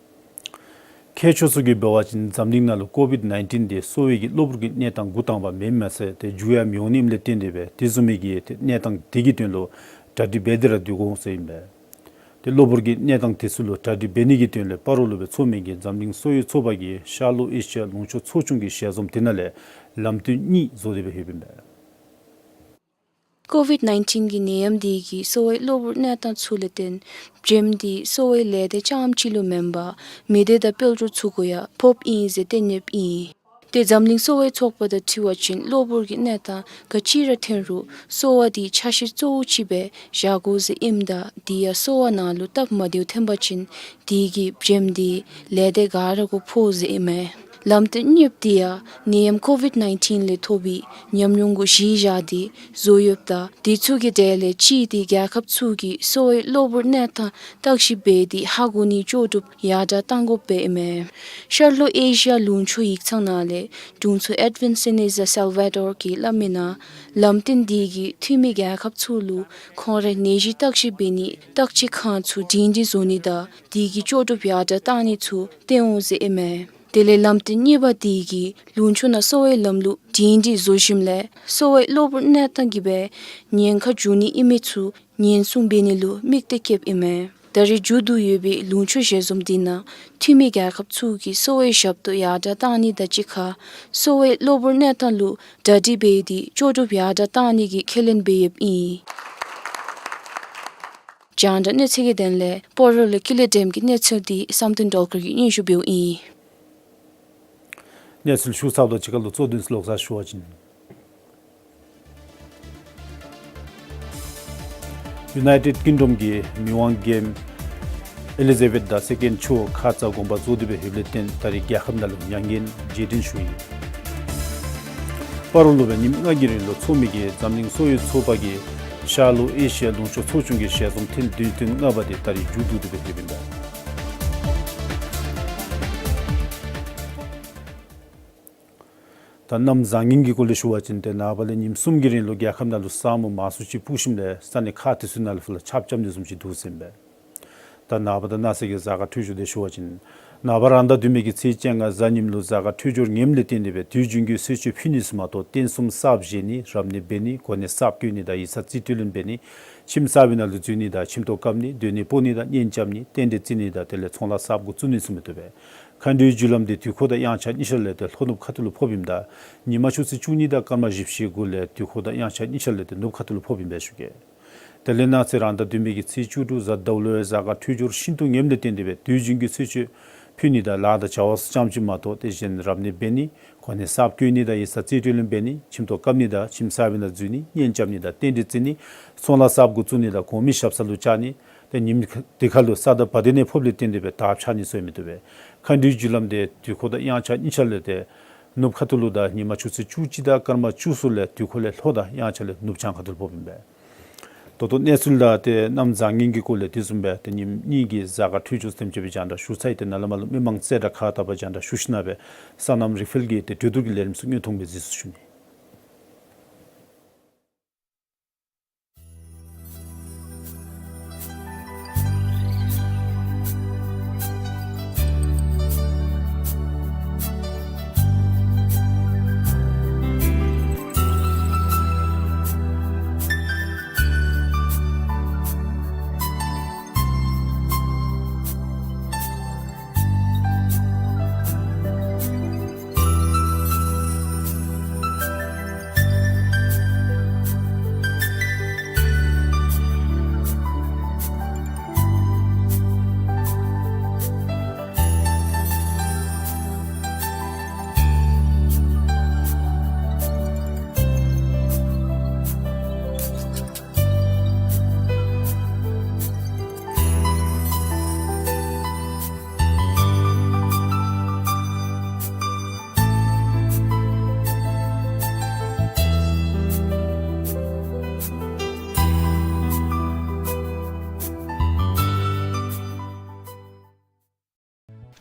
མཁས་མཆོག་ཚུ་གིས་འབད་བ་ཅིན་འཛམ་གླིང་ནང་ལུ་ཀོ་ཝིཌ་ནའིན་ཊིན་འདི་གསོ་བའི་གི་གློ་བུར་གྱི་གནས་སྟངས་འགོ་དང་པ་མེནམ་མ་ཚད་ཏེ་མཇུག་ཡང་མི་འོང་ནི་ཨིནམ་ལས་བརྟེན་ཏེ་སྦེ་དེ་བཟུམ་མའི་གི་ཏེ་གནས་སྟངས་དེ་གི་དོན་ལུ་གྲ་སྒྲིག་འབད་དེ་ར་སྡོད་དགོ་འོང་ཟེར་ཨིན་པས། ཏེ་གློ་བུར་གྱི་གནས་སྟངས་དེ་ཚུ་ལུ་གྲ་སྒྲིག་འབད་ནི་གི་དོན་ལས་སྤ་རོ་ལུ་སྦེ་འཚོགས་མི་གི་འཛམ་གླིང་གསོ་བའི་ཚོགས་པ་གི་ཤར་ལྷོ་ཨེ་ཤི་ཡ་ལུང་ཕྱོགས་ཚོགས་ཆུང་གི་ཞལ་འཛོམས་དེ་ནང་ལས་ལམ་སྟོན་གཉིས་བཟོ་སྟེ་སྦེ་ཡོདཔ་ཨིན་པས། ཀོ་ཝིཌ་ནའིན་ཊིན་གྱི་ནད་ཡམས་འདི་གིས་གསོ་བའི་གློ་བུར་གནས་སྟངས་ཚུ་ལུ་བརྟེན་བྱེམ་འདི་གསོ་བའི་ལས་སྡེ་རྐྱངམ་གཅིག་ལུ་མེན་པར་མི་སྡེ་དང་དཔལ་འབྱོར་ཚུ་གུ་ཡང་ཕོགཔ་ཨིན་ཟེར་བསྟན་ཡོདཔ་ཨིན། ཏེ་འཛམ་གླིང་གསོ་བའི་ཚོགས་པ་དང་འཁྲིལ་བ་ཅིན་གློ་བུར་གྱི་གནས་སྟངས་ག་ཅི་ར་ཐོན་རུང་གསོ་བ་འདི་ཆ་ཤས་གཙོ་བོ་ཅིག་སྦེ་བཞག་དགོ་ཟེར་ཨིནམ་ད་དེ་ཡང་གསོ་བ་ནང་ལུ་སྟབས་མ་བདེཝ་ཐོན་པ་ཅིན་དེ་གི་བྱེམ་འདི་ལས་སྡེ་ག་ར་གུ་ཕོག་ཟེར་ཨིན་མས། ལམ་སྟོན་གཉིསཔ་འདི་ཡང་ནད་ཡམས་ཀོ་ཝིཌ་ནའིན་ཊིན་ལས་ཐོབ་པའི་ཉམས་མྱོང་གུ་གཞི་བཞག་སྟེ་བཟོ་ཡོདཔ་ད་དེ་ཚུ་གི་གྲས་ལས་གཅིག་འདི་རྒྱལ་ཁབ་ཚུ་གིས་གསོ་བའི་གློ་བུར་གནས་སྟངས་བརྟག་ཞིབ་འབད་དེ་ཧ་གོ་ནི་ལྕོགས་གྲུབ་ཡར་དྲགས་གཏང་དགོཔ་སྦེ་ཨིན་མས། ཤར་ལྷོ་ཨེ་ཤི་ཡ་ལུང་ཕྱོགས་ཡིག་ཚང་ནང་ལས་དྲུང་འཚོ་ཨེཌ་ཝིན་སེ་ནེ་ཟ་སེལ་ཝ་ཌོར་གྱིས་སླབ་མི་ནང་ལམ་སྟོན་འདི་གིས་འཐུས་མི་རྒྱལ་ཁབ་ཚུ་ལུ་ཁོང་རའི་ནད་གཞི་བརྟག་ཞིབ་འབད་ནི་བརྟག་དཔྱད་ཁང་ཚུ་སྒྲིང་སྒྲི་བཟོ་ནི་དང་དེ་གི་ལྕོགས་གྲུབ་ཡར་དྲགས་གཏང་ནི་ཚུ་སྟོན་འོང་ཟེར་ཨིན་མས། དེ་ལས་ལམ་སྟོན་གཉིས་པ་འདི་གིས་ལུང་ཕྱོགས་ནང་གསོ་བའི་ལམ་ལུགས་སྒྲིང་སྒྲི་བཟོ་ཞིནམ་ལས་གསོ་བའི་གློ་བུར་གནས་སྟངས་ཀྱིས་སྦེ་ཉེན་ཁ་འབྱུང་ནི་ཨིན་མི་ཚུ་ཉེན་སྲུང་འབད་ནི་ལུ་དམིགས་གཏད་བསྐྱེདཔ་ཨིན་མས། ད་རིས་མཇུག་བསྡུ་ཡོད་པའི་ལུང་ཕྱོགས་ཞལ་འཛོམས་འདི་ནང་འཐུས་མི་རྒྱལ་ཁབ་ཚུ་གིས་གསོ་བའི་ཞབས་ཏོག་ཡར་དྲགས་གཏང་ནི་དང་གཅིག་ཁར་གསོ་བའི་གློ་བུར་གནས་སྟངས་ལུ་གྲ་སྒྲིག་འབད་དེ་ལྕོགས་གྲུབ་ཡར་དྲགས་གཏང་ནི་གི་ཁས་ལེན་འབད་ཡོདཔ་ཨིན། རྒྱང་བསྒྲགས་གནས་ཚུལ་གྱི་དོན་ལས་སྤ་རོ་ལས་ཀུན་ལེགས་སྒྲོལམ་གྱི་གནས་ཚུལ་འདི་བསམ་གཏན་སྒྲོལ་དཀར་གྱིས་སྙན་ཞུ་འབདཝ་ཨིན། གནས་ཚུལ་ཞུ་ཚརཝ་དང་གཅིག་ཁར་ལུ་གཙོ་དོན་ཚུ་ལོག་ས་ཞུ་བ་ཅིན། ཡུ་ནའི་ཊེཌ་ཀིང་ཌམ་གྱི་མི་དབང་འགན་ ཨེ་ལི་ཛ་བེཐ་དང་སེ་ཀེནཌ་མཆོག་ཁ་ཙ་དགོངས་པ་རྫོགས་ཏེ་སྦེ་ཡོདཔ་ལས་བརྟེན་ད་རིས་རྒྱལ་ཁབ་ནང་ལུ་མྱ་ངན་རྗེས་དྲན་ཞུ་ཡི། སྤ་རོ་ལུ་སྦེ་ཉིནམ་ལྔ་གི་རིང་ལུ་འཚོགས་མི་གི་འཛམ་གླིང་སོག་ཡུལ་ཚོགས་པ་གི་ཤར་ལྷོ་ཨེ་ཤི་ཡ་ལུང་ཕྱོགས་ཚོགས་ཆུང་གི་ཞལ་འཛོམས་ཐེངས་བདུན་བདུན་ལྔ་པ་དེ་ད་རིས་མཇུག་བསྡུ་སྟེ་སྦེ་ཡོདཔ་ཨིན་པས། ད་གནམ་བཟང་ངན་གྱི་སྐོར་ལས་ཞུ་བ་ཅིན་ཏེ་ནངས་པ་ལས་ཉིནམ་གསུམ་གྱི་རིང་ལུ་རྒྱལ་ཁབ་ནང་ལུ་ས་སྨུག་མང་སུ་ཅིག་སྤུབས་ཞིནམ་ལས་ས་གནས་ཁག་དེ་ཚུ་ནང་ལུ་ཕར་ལས་ཆརཔ་རྐྱབ་ནི་བཟུམ་ཅིག་འདུག་ཟེར་ཨིན་པས། ད་ནངས་པ་དང་གནངས་ཚེ་གི་གཟའ་སྐར་འཕྲོད་སྦྱོར་དེ་ཞུ་བ་ཅིན་ནངས་པ་རང་ཟླ་བདུན་པའི་གི་ཚེས་བཅོ་ལྔ་གཟའ་ཉིམ་ལུ་གཟའ་སྐར་འཕྲོད་སྦྱོར་ངནམ་ལས་བརྟེན་ཏེ་སྦེ་དུས་རྒྱུན་གྱི་གསོལ་མཆོད་ཕུལ་ནི་ཚུ་མ་གཏོགས་རྟེན་གསུམ་གསརཔ་བཞེངས་ནི་རབ་གནས་འབད་ནི་གོ་གནས་གསརཔ་བསྐོ་ནི་དང་ཡིག་ཚང་རྩིས་སྤྲོད་ལེན་འབད་ནི་ཁྱིམ་གསར་པའི་ནང་ལུ་འཛུལ་ནི་དང་ཁྱིམ་ཐོག་བཀབ་ནི་སྡོད་གནས་སྤོ་ནི་དང་གཉེན་རྐྱབ་ནི་རྟེན་འབྲེལ་བརྩི་ནི་དང་དེ་ལས་ཚོང་ལཱ་གསརཔ་གུ་བཙུགས་ནི་ཚུ་མི་བཏུབ་པས། མཁའ་འགྲོའི་རྒྱུ་ལམ་དེ་དུས་འཁོར་དང་དབྱངས་འཆར་གཉིས་ཆ་ལས་ཏེ་ལྷོ་ནུབ་ཁ་ཐུག་ལུ་ཕོགཔ་ཨིནམ་ད་ཉིན་མ་ཆུ་ཚོད་བཅུ་གཉིས་དང་སྐར་མ་བཞི་བཅུ་ཞེ་དགུ་ལས་དུས་འཁོར་དང་དབྱངས་འཆར་གཉིས་ཆ་ལས་ཏེ་ནུབ་ཁ་ཐུག་ལུ་ཕོགཔ་ཨིན་པས་ཞུ་གེ། དེ་ལས་གནངས་ཚེ་རང་ཟླ་བདུན་པའི་གི་ཚེས་བཅུ་དྲུག་གཟའ་ཟླཝ་ལུ་གཟའ་སྐར་འཕྲོད་སྦྱོར་ཤིན་ཏུ་ངནམ་ལས་བརྟེན་ཏེ་སྦེ་དུས་རྒྱུན་གྱི་གསོལ་མཆོད་ཕུལ་ནི་དང་ལཱ་དང་བྱ་བ་ཙམ་ཅིག་མ་གཏོགས་དེ་བཞིན་རབ་གནས་འབད་ནི་གོ་གནས་གསརཔ་བསྐོ་ནི་དང་ཡིག་ཚང་རྩིས་སྤྲོད་ལེན་འབད་ནི་ཁྱིམ་ཐོག་བཀབ་ནི་དང་ཁྱིམ་གསར་པའི་ནང་འཛུལ་ནི་གཉེན་རྐྱབ་ནི་དང་རྟེན་འབྲེལ་བརྩི་ནི་ཚོང་ལཱ་གསརཔ་གུ་བཙུགས་ནི་དང་གོང་མའི་ཞབས་ས་ལུ་བཅར་ནི་ཏེ་ཉིནམ་དེ་ཁར་ལུ་ས་དང་བ་དན་ནད་ཕོགཔ་ལས་བརྟེན་ཏེ་སྦེ་དར་འཕྱར་ནི་ཚུ་ཡང་མི་བཏུབ་པས། མཁའ་འགྲོའི་རྒྱུ་ལམ་དེ་དུས་འཁོར་དང་དབྱངས་འཆར་གཉིས་ཆ་ལས་ཏེ་ནུབ་ཁ་ཐུག་ལུ་དང་ཉིན་མ་ཆུ་ཚོད་བཅུ་གཅིག་དང་སྐར་མ་བཅུ་གསུམ་ལས་དུས་འཁོར་ལས་ལྷོ་དང་དབྱངས་འཆར་ལས་ནུབ་བྱང་ཁ་ཐུག་ལུ་ཕོགཔ་ཨིན་པས། ད་ལྟོ་གནས་ཚུལ་དང་ཏེ་གནམ་བཟང་ངན་གྱི་སྐོར་ལས་དེ་བཟུམ་སྦེ་ཏེ་ཉིནམ་གཉིས་ཀྱི་གཟའ་སྐར་འཕྲོད་སྦྱོར་དེམ་ཅིག་སྦེ་རྒྱང་བསྒྲགས་ཞུ་ཚར་ཡི། ཏེ་ནཱ་ལས་མར་ལུ་མི་མང་རྩེ་གྲ་ཁག་དག་པར་རྒྱང་བསྒྲགས་ཞུ་ཞིནམ་ལས་སོ་ནམ་རི་ཕེལ་གྱི་ཏེ་གྲོས་བསྡུར་གྱི་ལས་རིམ་ཚུ་དངོས་མཐོང་སྦེ་གཟིགས་སུ་ཞུ་ནི།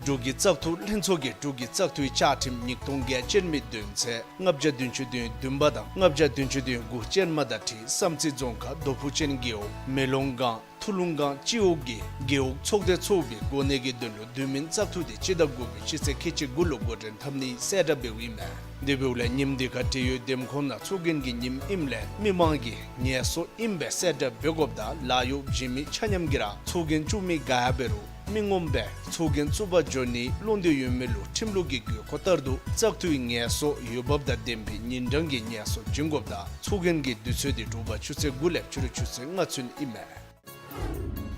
འབྲུག་གི་བཙག་འཐུ་ལྷན་ཚོགས་ཀྱིས་འབྲུག་གི་བཙག་འཐུའི་བཅའ་ཁྲིམས་ཉིས་སྟོང་བརྒྱད་ཅན་མའི་དོན་ཚན་ལྔ་བརྒྱ་བདུན་ཅུ་དོན་བདུན་པ་དང་ལྔ་བརྒྱ་བདུན་ཅུ་དོན་དགུ་ཅན་མ་དང་འཁྲིལ་བསམ་རྩེ་རྫོང་ཁག་རྡོ་ཕུ་ཅན་རྒེད་འོག་མེ་ལོང་སྒང་ཐུ་ལུང་སྒང་སྤྱི་འོག་གི་རྒེད་འོག་ཚོགས་སྡེ་ཚུགས་པའི་གོ་གནས་ཀྱི་དོན་ལུ་དུས་མིན་བཙག་འཐུ་དེ་སྤྱི་ཟླ་དགུ་པའི་སྤྱི་ཚེས་ཁལ་གཅིག་དགུ་ལུ་འགོ་འདྲེན་འཐབ་ནིའི་གསལ་བསྒྲགས་འབདཝ་ཨིན་མས། དེ་འབདཝ་ལས་ཉིནམ་དེ་ཁར་འབྲེལ་ཡོད་འདེམས་ཁོངས་ནང་ཚོགས་རྒྱན་གྱི་ཉིནམ་ཨིནམ་ལས་མི་མང་གིས་ངལ་གསོ་ཨིན་པའི་གསལ་བསྒྲགས་འབད་དགོཔ་དང་ལཱ་གཡོག་བྱིན་མི་ཆ་མཉམ་གྱིས་ར་ཚོགས་རྒྱན་བཙུགས་མི་ག་ཡང་འབད་རུང་མི་ངོམ་སྦེ་ཚོགས་རྒྱན་བཙུགས་པར་འགྱོ་ནིའི་བློ་འདོད་ཡོད་མི་ལུ་ཁྲིམས་ལུགས་ཀྱི་དགོས་མཁོ་ལྟར་དུ་བཙག་འཐུའི་ངལ་གསོ་འོས་འབབ་དང་ལྡན་པའི་ཉིན་གྲངས་ཀྱི་ངལ་གསོ་བྱིན་དགོཔ་དང་ཚོགས་རྒྱན་གྱི་དུས་ཚོད་དེ་དྲོ་པ་ཆུ་ཚོད་དགུ་ལས་ཕྱི་རུ་ཆུ་ཚོད་ལྔ་ཚུན་ཨིན་མས།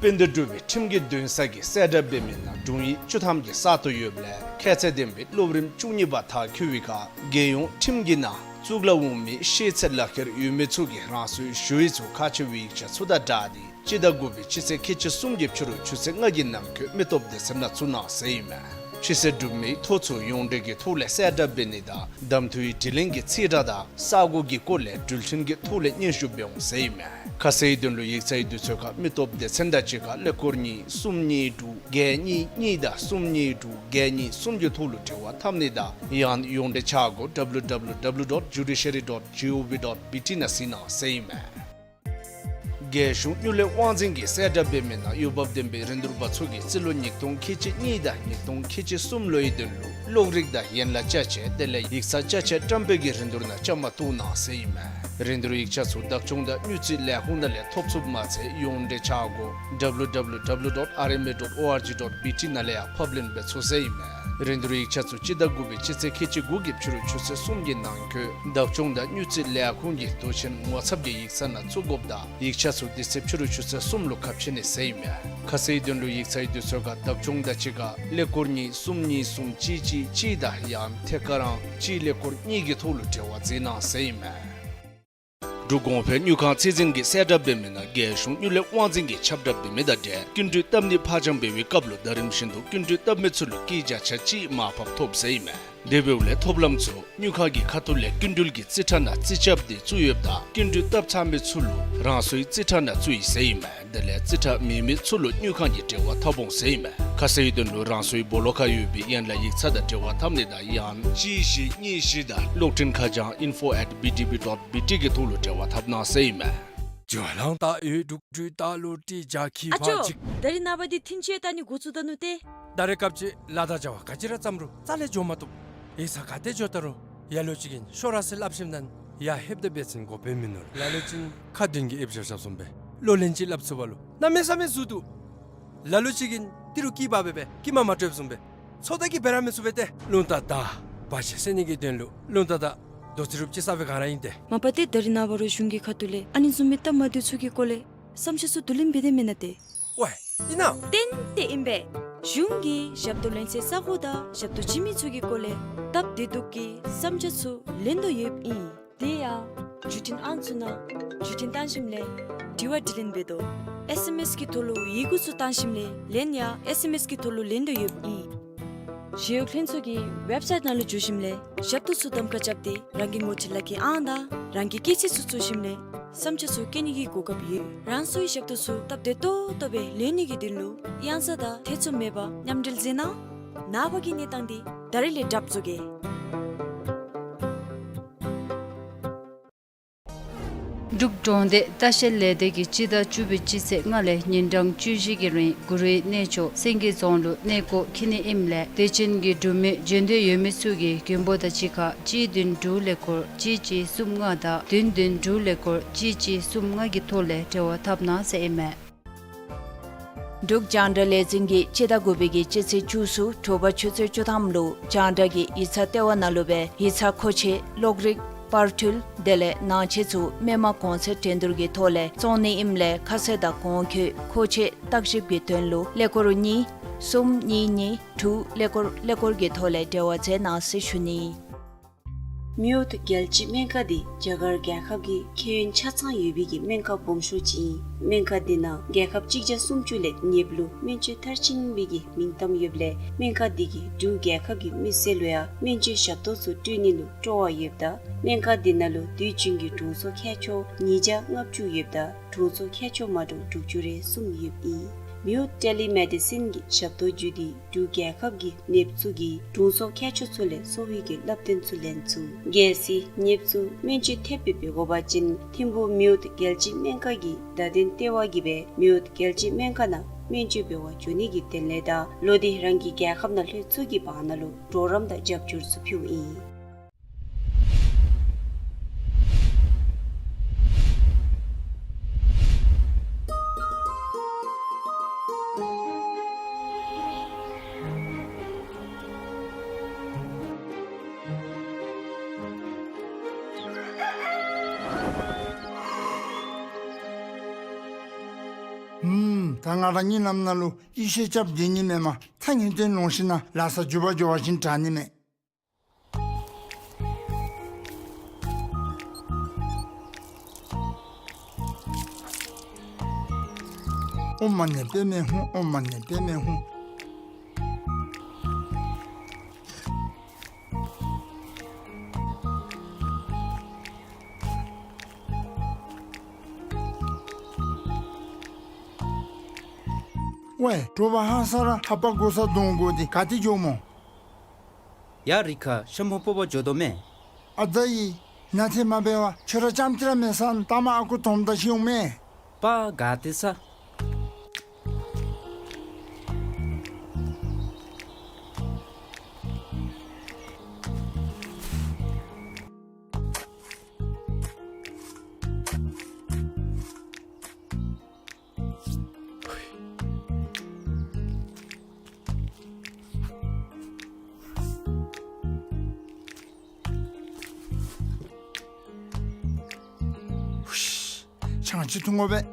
དཔལ་ལྡན་འབྲུག་པའི་ཁྲིམས་ཀྱི་འདུན་ས་གི་གསལ་བསྒྲགས་འབད་མི་ནང་དྲུང་ཡིག་བཅུ་ཐམ་གྱི་གསར་གཏོད་ཡོདཔ་ལས་ཁྱད་ཚད་ལྡན་པའི་སློབ་རིམ་བཅུ་གཉིས་པ་མཐར་འཁྱོལ་བའི་ཁར་རྒྱལ་ཡོངས་ཁྲིམས་ཀྱི་ནང་གཙུག་ལག་འོག་མའི་ཤེས་ཚད་ལག་ཁྱེར་ཡོད་མི་ཚུ་གིས་རང་སོའི་ཞུ་ཡིག་ཚུ་ཁག་ཆེ་བའི་ཡིག་ཆ་ཚུ་དང་སྦྲགས་ཏེ་སྤྱི་ཟླ་དགུ་པའི་སྤྱི་ཚེས་ཁལ་གཅིག་གསུམ་གྱི་ཕྱི་རུ་ཆུ་ཚོད་ལྔ་གི་ནང་འཁོད་མི་སྟོབས་སྡེ་ཚན་ནང་བཙུགས་གནང་ཟེར་ཨིན་མས། ཕྱི་སེལ་གྲུབ་མི་ཐོ་ཚུ་ཡོངས་འབྲེལ་གྱི་ཐོག་ལས་གསལ་བསྒྲགས་འབད་ནི་དང་གདམ་འཐུའི་དྲི་ལན་གྱི་རྩིས་ཁྲ་དང་ས་གོ་གི་སྐོར་ལས་འགྲུལ་འཕྲིན་གྱི་ཐོག་ལས་སྙན་ཞུ་འབད་འོང་ཟེར་ཨིན་མས། ཁ་གསལ་དོན་ལུ་ཡིག་ཚང་གི་དུས་ཚོད་ཁར་མི་སྟོབས་སྡེ་ཚན་དང་གཅིག་ཁར་ཀླད་ཀོར་གཉིས་གསུམ་གཉིས་དྲུག་བརྒྱད་གཉིས་གཉིས་དང་གསུམ་གཉིས་དྲུག་བརྒྱད་གཉིས་གསུམ་གྱི་ཐོག་ལུ་འབྲེལ་བ་འཐབ་ནི་དང་ཡང་ཡོངས་འབྲེལ་འཆར་སྒོ་W W W dot judiciary dot gov dot B T ནང་གཟིགས་གནང་ཟེར་ཨིན་མས། རྒྱལ་གཞུང་དངུལ་ལས་དབང་འཛིན་གྱིས་གསལ་བསྒྲགས་འབད་མི་ནང་འོས་འབབ་ལྡན་པའི་རིན་བསྡུར་པ་ཚུ་གིས་རྩིས་ལོ་ཉིས་སྟོང་ཁལ་གཅིག་གཉིས་དང་ཉིས་སྟོང་ཁལ་གཅིག་གསུམ་ལོའི་དོན་ལུ་གློག་རིག་དང་ཡན་ལག་ཅ་ཆས་དེ་ལས་ཡིག་ཚང་ཅ་ཆས་བཀྲམ་སྤེལ་གྱི་རིན་བསྡུར་ནང་བཅའ་མར་གཏོགས་གནང་ཟེར་ཨིན་མས། རིན་བསྡུར་ཡིག་ཆ་ཚུ་བདག་སྐྱོང་དང་དངུལ་རྩིས་ལས་ཁུངས་ནང་ལས་ཐོབ་ཚུགསཔ་མ་ཚད་ཡོངས་འབྲེལ་འཆར་སྒོ་W W W dot R M A dot O R G dot B T ནང་ལས་ཡང་ཕབ་ལེན་འབད་ཚུགས་ཟེར་ཨིན་མས། རིན་བསྡུར་ཡིག་ཆ་ཚུ་སྤྱི་ཟླ་དགུ་པའི་སྤྱི་ཚེས་ཁལ་གཅིག་དགུ་གི་ཕྱི་རུ་ཆུ་ཚོད་གསུམ་གྱི་ནང་འཁོད་བདག་སྐྱོང་དང་དངུལ་རྩིས་ལས་ཁུངས་ཀྱི་མདོ་ཆེན་ངོ་ཚབ་ཀྱི་ཡིག་ཚང་ནང་བཙུགས་དགོཔ་དང་ཡིག་ཆ་ཚུ་དེ་ཚེ་ཕྱི་རུ་ཆུ་ཚོད་གསུམ་ལུ་ཁ་ཕྱེ་ནི་ཟེར་ཨིན་མས། ཁ་གསལ་དོན་ལུ་ཡིག་ཚང་གི་དུས་ཚོད་ཁར་བདག་སྐྱོང་དང་གཅིག་ཁར་ཀླད་ཀོར་གཉིས་གསུམ་གཉིས་གསུམ་གཅིག་གཅིག་གཅིག་དང་ཡང་ཐད་ཀ་རང་གཅིག་ཀླད་ཀོར་གཉིས་ཀྱི་ཐོག་ལུ་འབྲེལ་བ་མཛད་གནང་ཟེར་ཨིན་མས། འབྲུག་གོང་འཕེལ་དངུལ་ཁང་ཚད་འཛིན་གྱིས་གསལ་བསྒྲགས་འབད་མི་ནང་རྒྱལ་གཞུང་དངུལ་ལས་དབང་འཛིན་གྱིས་ཁྱབ་བསྒྲགས་འབད་མི་དང་འབྲེལ་སྐྱིན་འགྲུལ་བཏབ་ནི་ཕར་འགྱངས་འབད་བའི་སྐབས་ལུ་ཟླ་རིམ་བཞིན་དུ་སྐྱིན་འགྲུལ་བཏབ་མི་ཚུ་ལུ་སྐྱིད་བརྒྱ་ཆ་གཅིག་མར་ཕབ་ཐོབ་ཟེར་ཨིན་མས། དེ་འབདཝ་ལས་ཐོབ་ལམ་ཚུ་དངུལ་ཁང་གི་ཁ་ཐུག་ལས་སྐྱིན་འགྲུལ་གྱི་རྩིས་ཁྲ་ནང་རྩིས་རྐྱབ་སྟེ་བཙུགས་ཡོདཔ་ད་སྐྱིན་འགྲུལ་བཏབ་ཚར་མི་ཚུ་ལུ་རང་སོའི་རྩིས་ཁྲ་ནང་བཙུགས་ཡི་ཟེར་ཨིན་མས། དེ་ལས་རྩིས་ཁྲ་མེད་མི་ཚུ་ལུ་དངུལ་ཁང་གིས་འབྲེལ་བ་འཐབ་འོང་ཟེར་ཨིན་མས། ཁ་གསལ་ཡི་དོན་ལུ་རང་སོའི་སྦོ་ལོགས་ཁར་ཡོད་པའི་ཡན་ལག་ཡིག་ཚང་དང་འབྲེལ་བ་འཐབ་ནི་དང་ཡང་གཅིག་བཞི་གཉིས་བཞི་དང་གློག་འཕྲིན་ཁ་བྱང་info at B T B dot B T གི་ཐོག་ལུ་འབྲེལ་བ་འཐབ་གནང་ཟེར་ཨིན་མས། ཇོ་ལང་ཏ་ཡོད་འབྲུག་འབྲུག་ཏ་ལུ་ཏི་ཇ་ཁི་ཨ་ཅོ། ཕ་ཅིག་ད་རིས་ནངས་པ་འདི་ཐིན་ཅི་ཡ་ད་ནི་འགོ་བཙུགས་ད་ནུག་ཏེ། ད་རེས་སྐབས་ཅིག་ལ་དྭགས་བྱ་བ་ག་ཅི་ར་བརྩམ་རུང་རྩ་ལས་འགྱོ་མ་བཏུབ། ཡིག་ཚང་ག་ཏེ་འགྱོ་ད་རུང་ཡ་ལོ་ཅིག་གིས་ཤོག་ར་ཟེར་སླབ་ཞིནམ་ད་ཡར་ལྷོདཔ་ད་འབད་བ་ཅིན་གོ་བརྡ་མིན་ནུག། ལ་ལོ་ཅིག་ཁ་བདུན་གྱིས་ཨེབ་བཞག་བཞགཔ་བཟུམ་སྦེ་གློག་ལན་ཅིག་སླབ་ཚུགས་པ་ལུ་གནམ་མེད་ས་མེད་ཟུག་འདུག། ལ་ལོ་ཅིག་གིས་ཏི་རུ་སྐྱི་པགས་སྦེ་སྦེ་སྐྱི་མ་མ་སྤྲོདཔ་བཟུམ་སྦེ་ཚོད་ལྟ་གིས་འབད་ར་མི་ཚུགས་པས་ཏེ། རླུང་རྟ་དང་བར་ཆད་སེལ་ནི་གི་དོན་ལུ་རླུང་རྟ་དང་རྡོ་རྩིག་རུབ་ཅིག་ས་སྦེ་ག་ར་ཨིན་ཏེ། མ་པ་ཏེ་ད་རིས་ནངས་པ་རུང་གཞུང་གི་ཁ་ཐུག་ལས་ཨ་ནི་བཟུམ་མའི་སྟབས་མ་བདེཝ་ཚུ་གི་སྐོར་ལས་བསམ་འཆར་ཚུ་བསྡུ་ལེན་འབད་དེ་མེན་ན་ཏེ། ཝའེ་ཨིན་ན། ཏན་ཏན་ཨིན་པས། གཞུང་གིས་ཞབས་ཏོག་ལེན་སའི་ས་གོ་དང་ཞབས་ཏོག་བྱིན་མི་ཚུ་གི་སྐོར་ལས་སྟབས་བདེ་སྡུག་གི་བསམ་འཆར་ཚུ་ལེན་དོ་ཡོདཔ་ཨིན། དེ་ཡང་བརྒྱུད་འཕྲིན་ཨང་ཚུ་ནང་བརྒྱུད་འཕྲིན་བཏང་ཞིནམ་ལས་དྲི་བ་དྲིས་ལན་འབད་དོ། ཨེས་ཨེམ་ཨེས་ཀྱི་ཐོག་ལུ་ཡི་གུ་ཚུ་བཏང་ཞིནམ་ལས་ལན་ཡང་ཨེས་ཨེམ་ཨེས་ཀྱི་ཐོག་ལུ་ལེན་དོ་ཡོདཔ་ཨིན། ཞི་གཡོག་ལྷན་ཚོགས་ཀྱི་ཝེབ་སའིཊ་ནང་ལུ་འཛུལ་ཞིནམ་ལས་ཞབས་ཏོག་ཚུ་གདམ་ཁ་རྐྱབ་སྟེ་རང་གི་ངོ་སྤྲོད་ལག་ཁྱེར་ཨང་དང་རང་གི་སྐྱེས་ཚེས་ཚུ་བཙུགས་ཞིནམ་ལས་བསམ་འཆར་ཚུ་བཀོད་ནི་གི་གོ་སྐབས་ཡོད། རང་སོའི་ཞབས་ཏོག་ཚུ་སྟབས་བདེ་ཏོག་ཏོ་སྦེ་ལེན་ནི་གི་དོན་ལུ་གཡང་ས་དང་ཐེ་ཚོམ་མེད་པར་མཉམ་འབྲེལ་མཛད་གནང་། ནངས་པ་གི་གནས་སྟངས་འདི་ད་རིས་ལས་གྲབས་བཟོ་གེ། འབྲུག་གྲོང་སྡེ་ལྟ་བཤལ་ལས་སྡེ་གིས་སྤྱི་ཟླ་བཅུ་པའི་སྤྱི་ཚེས་ལྔ་ལས་ཉིན་གྲངས་བཅུ་བཞི་གི་རིང་གུ་རུའི་གནས་མཆོག་སེང་གེ་རྫོང་ལུ་གནས་སྐོར་འཁྱིད་ནི་ཨིནམ་ལས་དད་ཅན་གྱི་འབྲུག་མི་བྱོན་འདོད་ཡོད་མི་ཚུ་གིས་མགོན་པོ་དང་གཅིག་ཁར་གཅིག་བདུན་དྲུག་ཀླད་ཀོར་གཅིག་གཅིག་གསུམ་ལྔ་དང་བདུན་བདུན་དྲུག་ཀླད་ཀོར་གཅིག་གཅིག་གསུམ་ལྔ་གི་ཐོག་ལས་འབྲེལ་བ་འཐབ་གནང་ཟེར་ཨིན་མས། འབྲུག་རྒྱང་བསྒྲགས་ལས་འཛིན་གྱིས་སྤྱི་ཟླ་དགུ་པའི་གི་སྤྱི་ཚེས་བཅུ་གསུམ་དྲོ་པ་ཆུ་ཚོད་བཅུ་ཐམ་ལུ་རྒྱང་བསྒྲགས་ཀྱི་ཡིག་ཚང་ལྟེ་བ་ནང་ལུ་སྦེ་ཡིག་ཚང་མཁོ་ཆས་གློག་རིག་པར་འཕྲུལ་དེ་ལས་ནང་ཆས་ཚུ་མི་མང་གོང་ཚད་འགྲན་བསྡུར་གྱི་ཐོག་ལས་བཙོང་ནི་ཨིནམ་ལས་ཁ་གསལ་དང་གོང་འཁོད་མཁོ་ཆས་བརྟག་ཞིབ་ཀྱི་དོན་ལུ་ཀླད་ཀོར་གཉིས་གསུམ་གཉིས་གཉིས་དྲུག་ཀླད་ཀོར་ཀླད་ཀོར་གྱི་ཐོག་ལས་འབྲེལ་བ་མཛད་གནང་ཟེར་ཞུ་ནི། མེའོཊ་རྒྱལ་སྤྱིའི་སྨན་ཁང་འདི་རྒྱ་གར་རྒྱལ་ཁབ་ཀྱི་ཁྱད་ཡོན་ཆ་ཚང་ཡོད་པའི་གི་སྨན་ཁང་སྦོམ་ཤོས་ཅིག་ཨིན། སྨན་ཁང་འདི་ནང་རྒྱལ་ཁབ་གཅིག་བརྒྱ་སུམ་ཅུ་ལས་ཉེ་བ་ལུ་སྨན་བཅོས་མཐར་ཕྱིན་པའི་གི་མིང་གཏམ་ཡོདཔ་ལས་སྨན་ཁང་འདི་གིས་འབྲུག་རྒྱལ་ཁབ་ཀྱི་མི་སེར་ལུ་ཡང་སྨན་བཅོས་ཞབས་ཏོག་ཚུ་སྤྲོད་ནི་ལུ་སྤྲོ་བ་ཡོདཔ་ད་སྨན་ཁང་འདི་ནང་ལུ་དུས་རྒྱུན་གྱི་དྲུང་འཚོ་མཁས་མཆོག་ཉིས་བརྒྱ་ལྔ་བཅུ་ཡོདཔ་ད་དྲུང་འཚོ་མཁས་མཆོག་མ་འདྲཝ་དྲུག་ཅུ་རེ་གསུམ་ཡོདཔ་ཨིན། མེའོཊ་ཊེ་ལི་མེ་ཌི་སིན་གྱི་ཞབས་ཏོག་བརྒྱུད་དེ་འབྲུག་རྒྱལ་ཁབ་ཀྱི་ནདཔ་ཚུ་གིས་དྲུང་འཚོ་མཁས་མཆོག་ཚུ་ལས་གསོ་བའི་གི་བསླབ་སྟོན་ཚུ་ལེན་ཚུགས། གལ་སྲིད་ནདཔ་ཚུ་སྨན་བཅོས་ཐེབས་སྦེ་འབད་དགོ་པ་ཅིན་ཐིམ་ཕུག་མེའོཊ་རྒྱལ་སྤྱིའི་སྨན་ཁང་གི་བརྡ་དོན་ལྟེ་བ་གིས་སྦེ་མེའོཊ་རྒྱལ་སྤྱིའི་སྨན་ཁང་ནང་སྨན་བཅོས་འབད་བར་འགྱོ་ནི་གི་དོན་ལས་དང་ལོག་སྟེ་རང་གི་རྒྱལ་ཁབ་ནང་ལྷོད་ཚུགས་ཀྱི་བར་ན་ལུ་གྲོགས་རམ་དང་རྒྱབ་སྐྱོར་ཚུ་ཕུལཝ་ཨིན། ཨུམ། ད་ང་ར་གཉིད་ལམ་ནང་ལུ་ཡེ་ཤེས་རྐྱབ་སྡོད་ནི་མེན་མས། ཐག་ཉེ་སྟེ་ལོང་ཞིན་ན་ལགས་ས་འགྱོ་བ་འགྱོ་བ་ཅིན་དྲག་ནི་མས། ཨོཾ་མ་ཎི་པདྨེ་ཧཱུྃ། ཨོཾ་མ་ཎི་པདྨེ་ཧཱུྃ། ཝའེ། དྲོ་པ་ཧ་སག་ར་ཧ་པ་གོ་ས་དོང་གོ་འདི་ག་ཏེ་འགྱོཝ་སྨོ། ཡ་རི་ཁ་ཤམ་ཕོ་སྤོ་བ་འགྱོ་དོ་མས། ཨ་ཙ་ཡི། ན་ཐེ་མ་འབད་བར་ཁྱོད་ར་ཙམ་ཅིག་ར་མེད་ས་ནི་ལྟ་མ་ཨ་ཁུ་དོམ་དང་ཤིཝ་མས། པ་ག་ཏེ་ས། ཆང་ཅིག་འཐུང་དགོ་པས།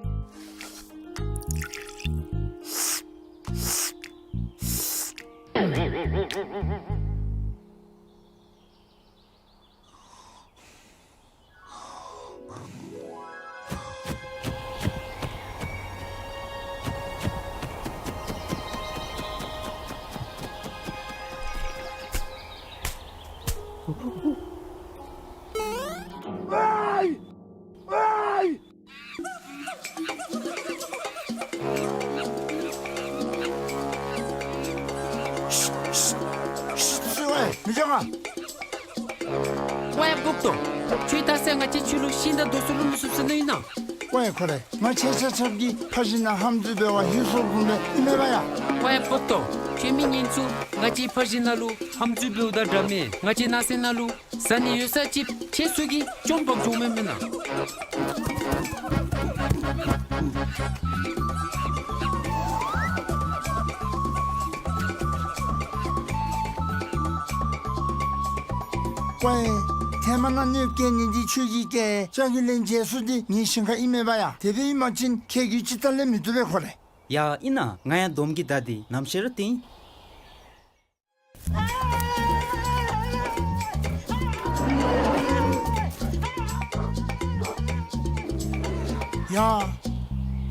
མི་འགྱོ་ག། ཝའེ་སྤོག་ཏོ། ཁྱོད་ད་ཟེར་ང་བཅས་ཁྱོད་ལུ་ཤིང་དང་རྡོ་སོལ་ལུ་མི་བསུབ་ཟེར་ནི་ཨིན་ན། ཝའེ་ཁོ་རེ། ང་ཁྱེད་ཆ་ཁྱབ་ཀྱིས་ཕར་བཞིན་ན་ཧམ་འཛུལ་འབད་བར་ཧིང་སུར་འབུམ་སྦེ་ཨིན་མས་པ་ཡ། ཝའེ་སྤོག་ཏོ། ཁྱོད་མི་ངན་ཚུ་ང་བཅས་ཕར་བཞིན་ན་ལུ་ཧམ་འཛུལ་འབདཝ་དང་འདྲ་མས། ང་བཅས་ནགས་གསེབ་ནང་ལུ་བཟའ་ནི་ཡོད་ས་ཅིག་ཁྱེད་ཚུ་གིས་བཅོམ་འབག་འགྱོཝ་མེན་མེན་ན། ཝའེ། ཐེངས་མ་ནང་གནོདཔ་བཀལ་ནི་འདི་ཁྱོད་ཀྱིས་བཀལ། ལྕགས་ཀྱི་ལན་འཇལ་ས་འདི་ངེའི་ཞིང་ཁར་ཨིན་མས་པ་ཡ། དེ་སྦེ་ཨིན་པ་ཅིན་ཁྱེད་ཀྱིས་ཅི་ལྟར་ལས་མི་བཏུབ་པས་ཁོ་རེ། ཡ་ཨིན་ན། ང་ཡང་འདོམ་གྱི་མདའ་འདི་ནམ་ཤེས་ར་བཏིང་། ཡ།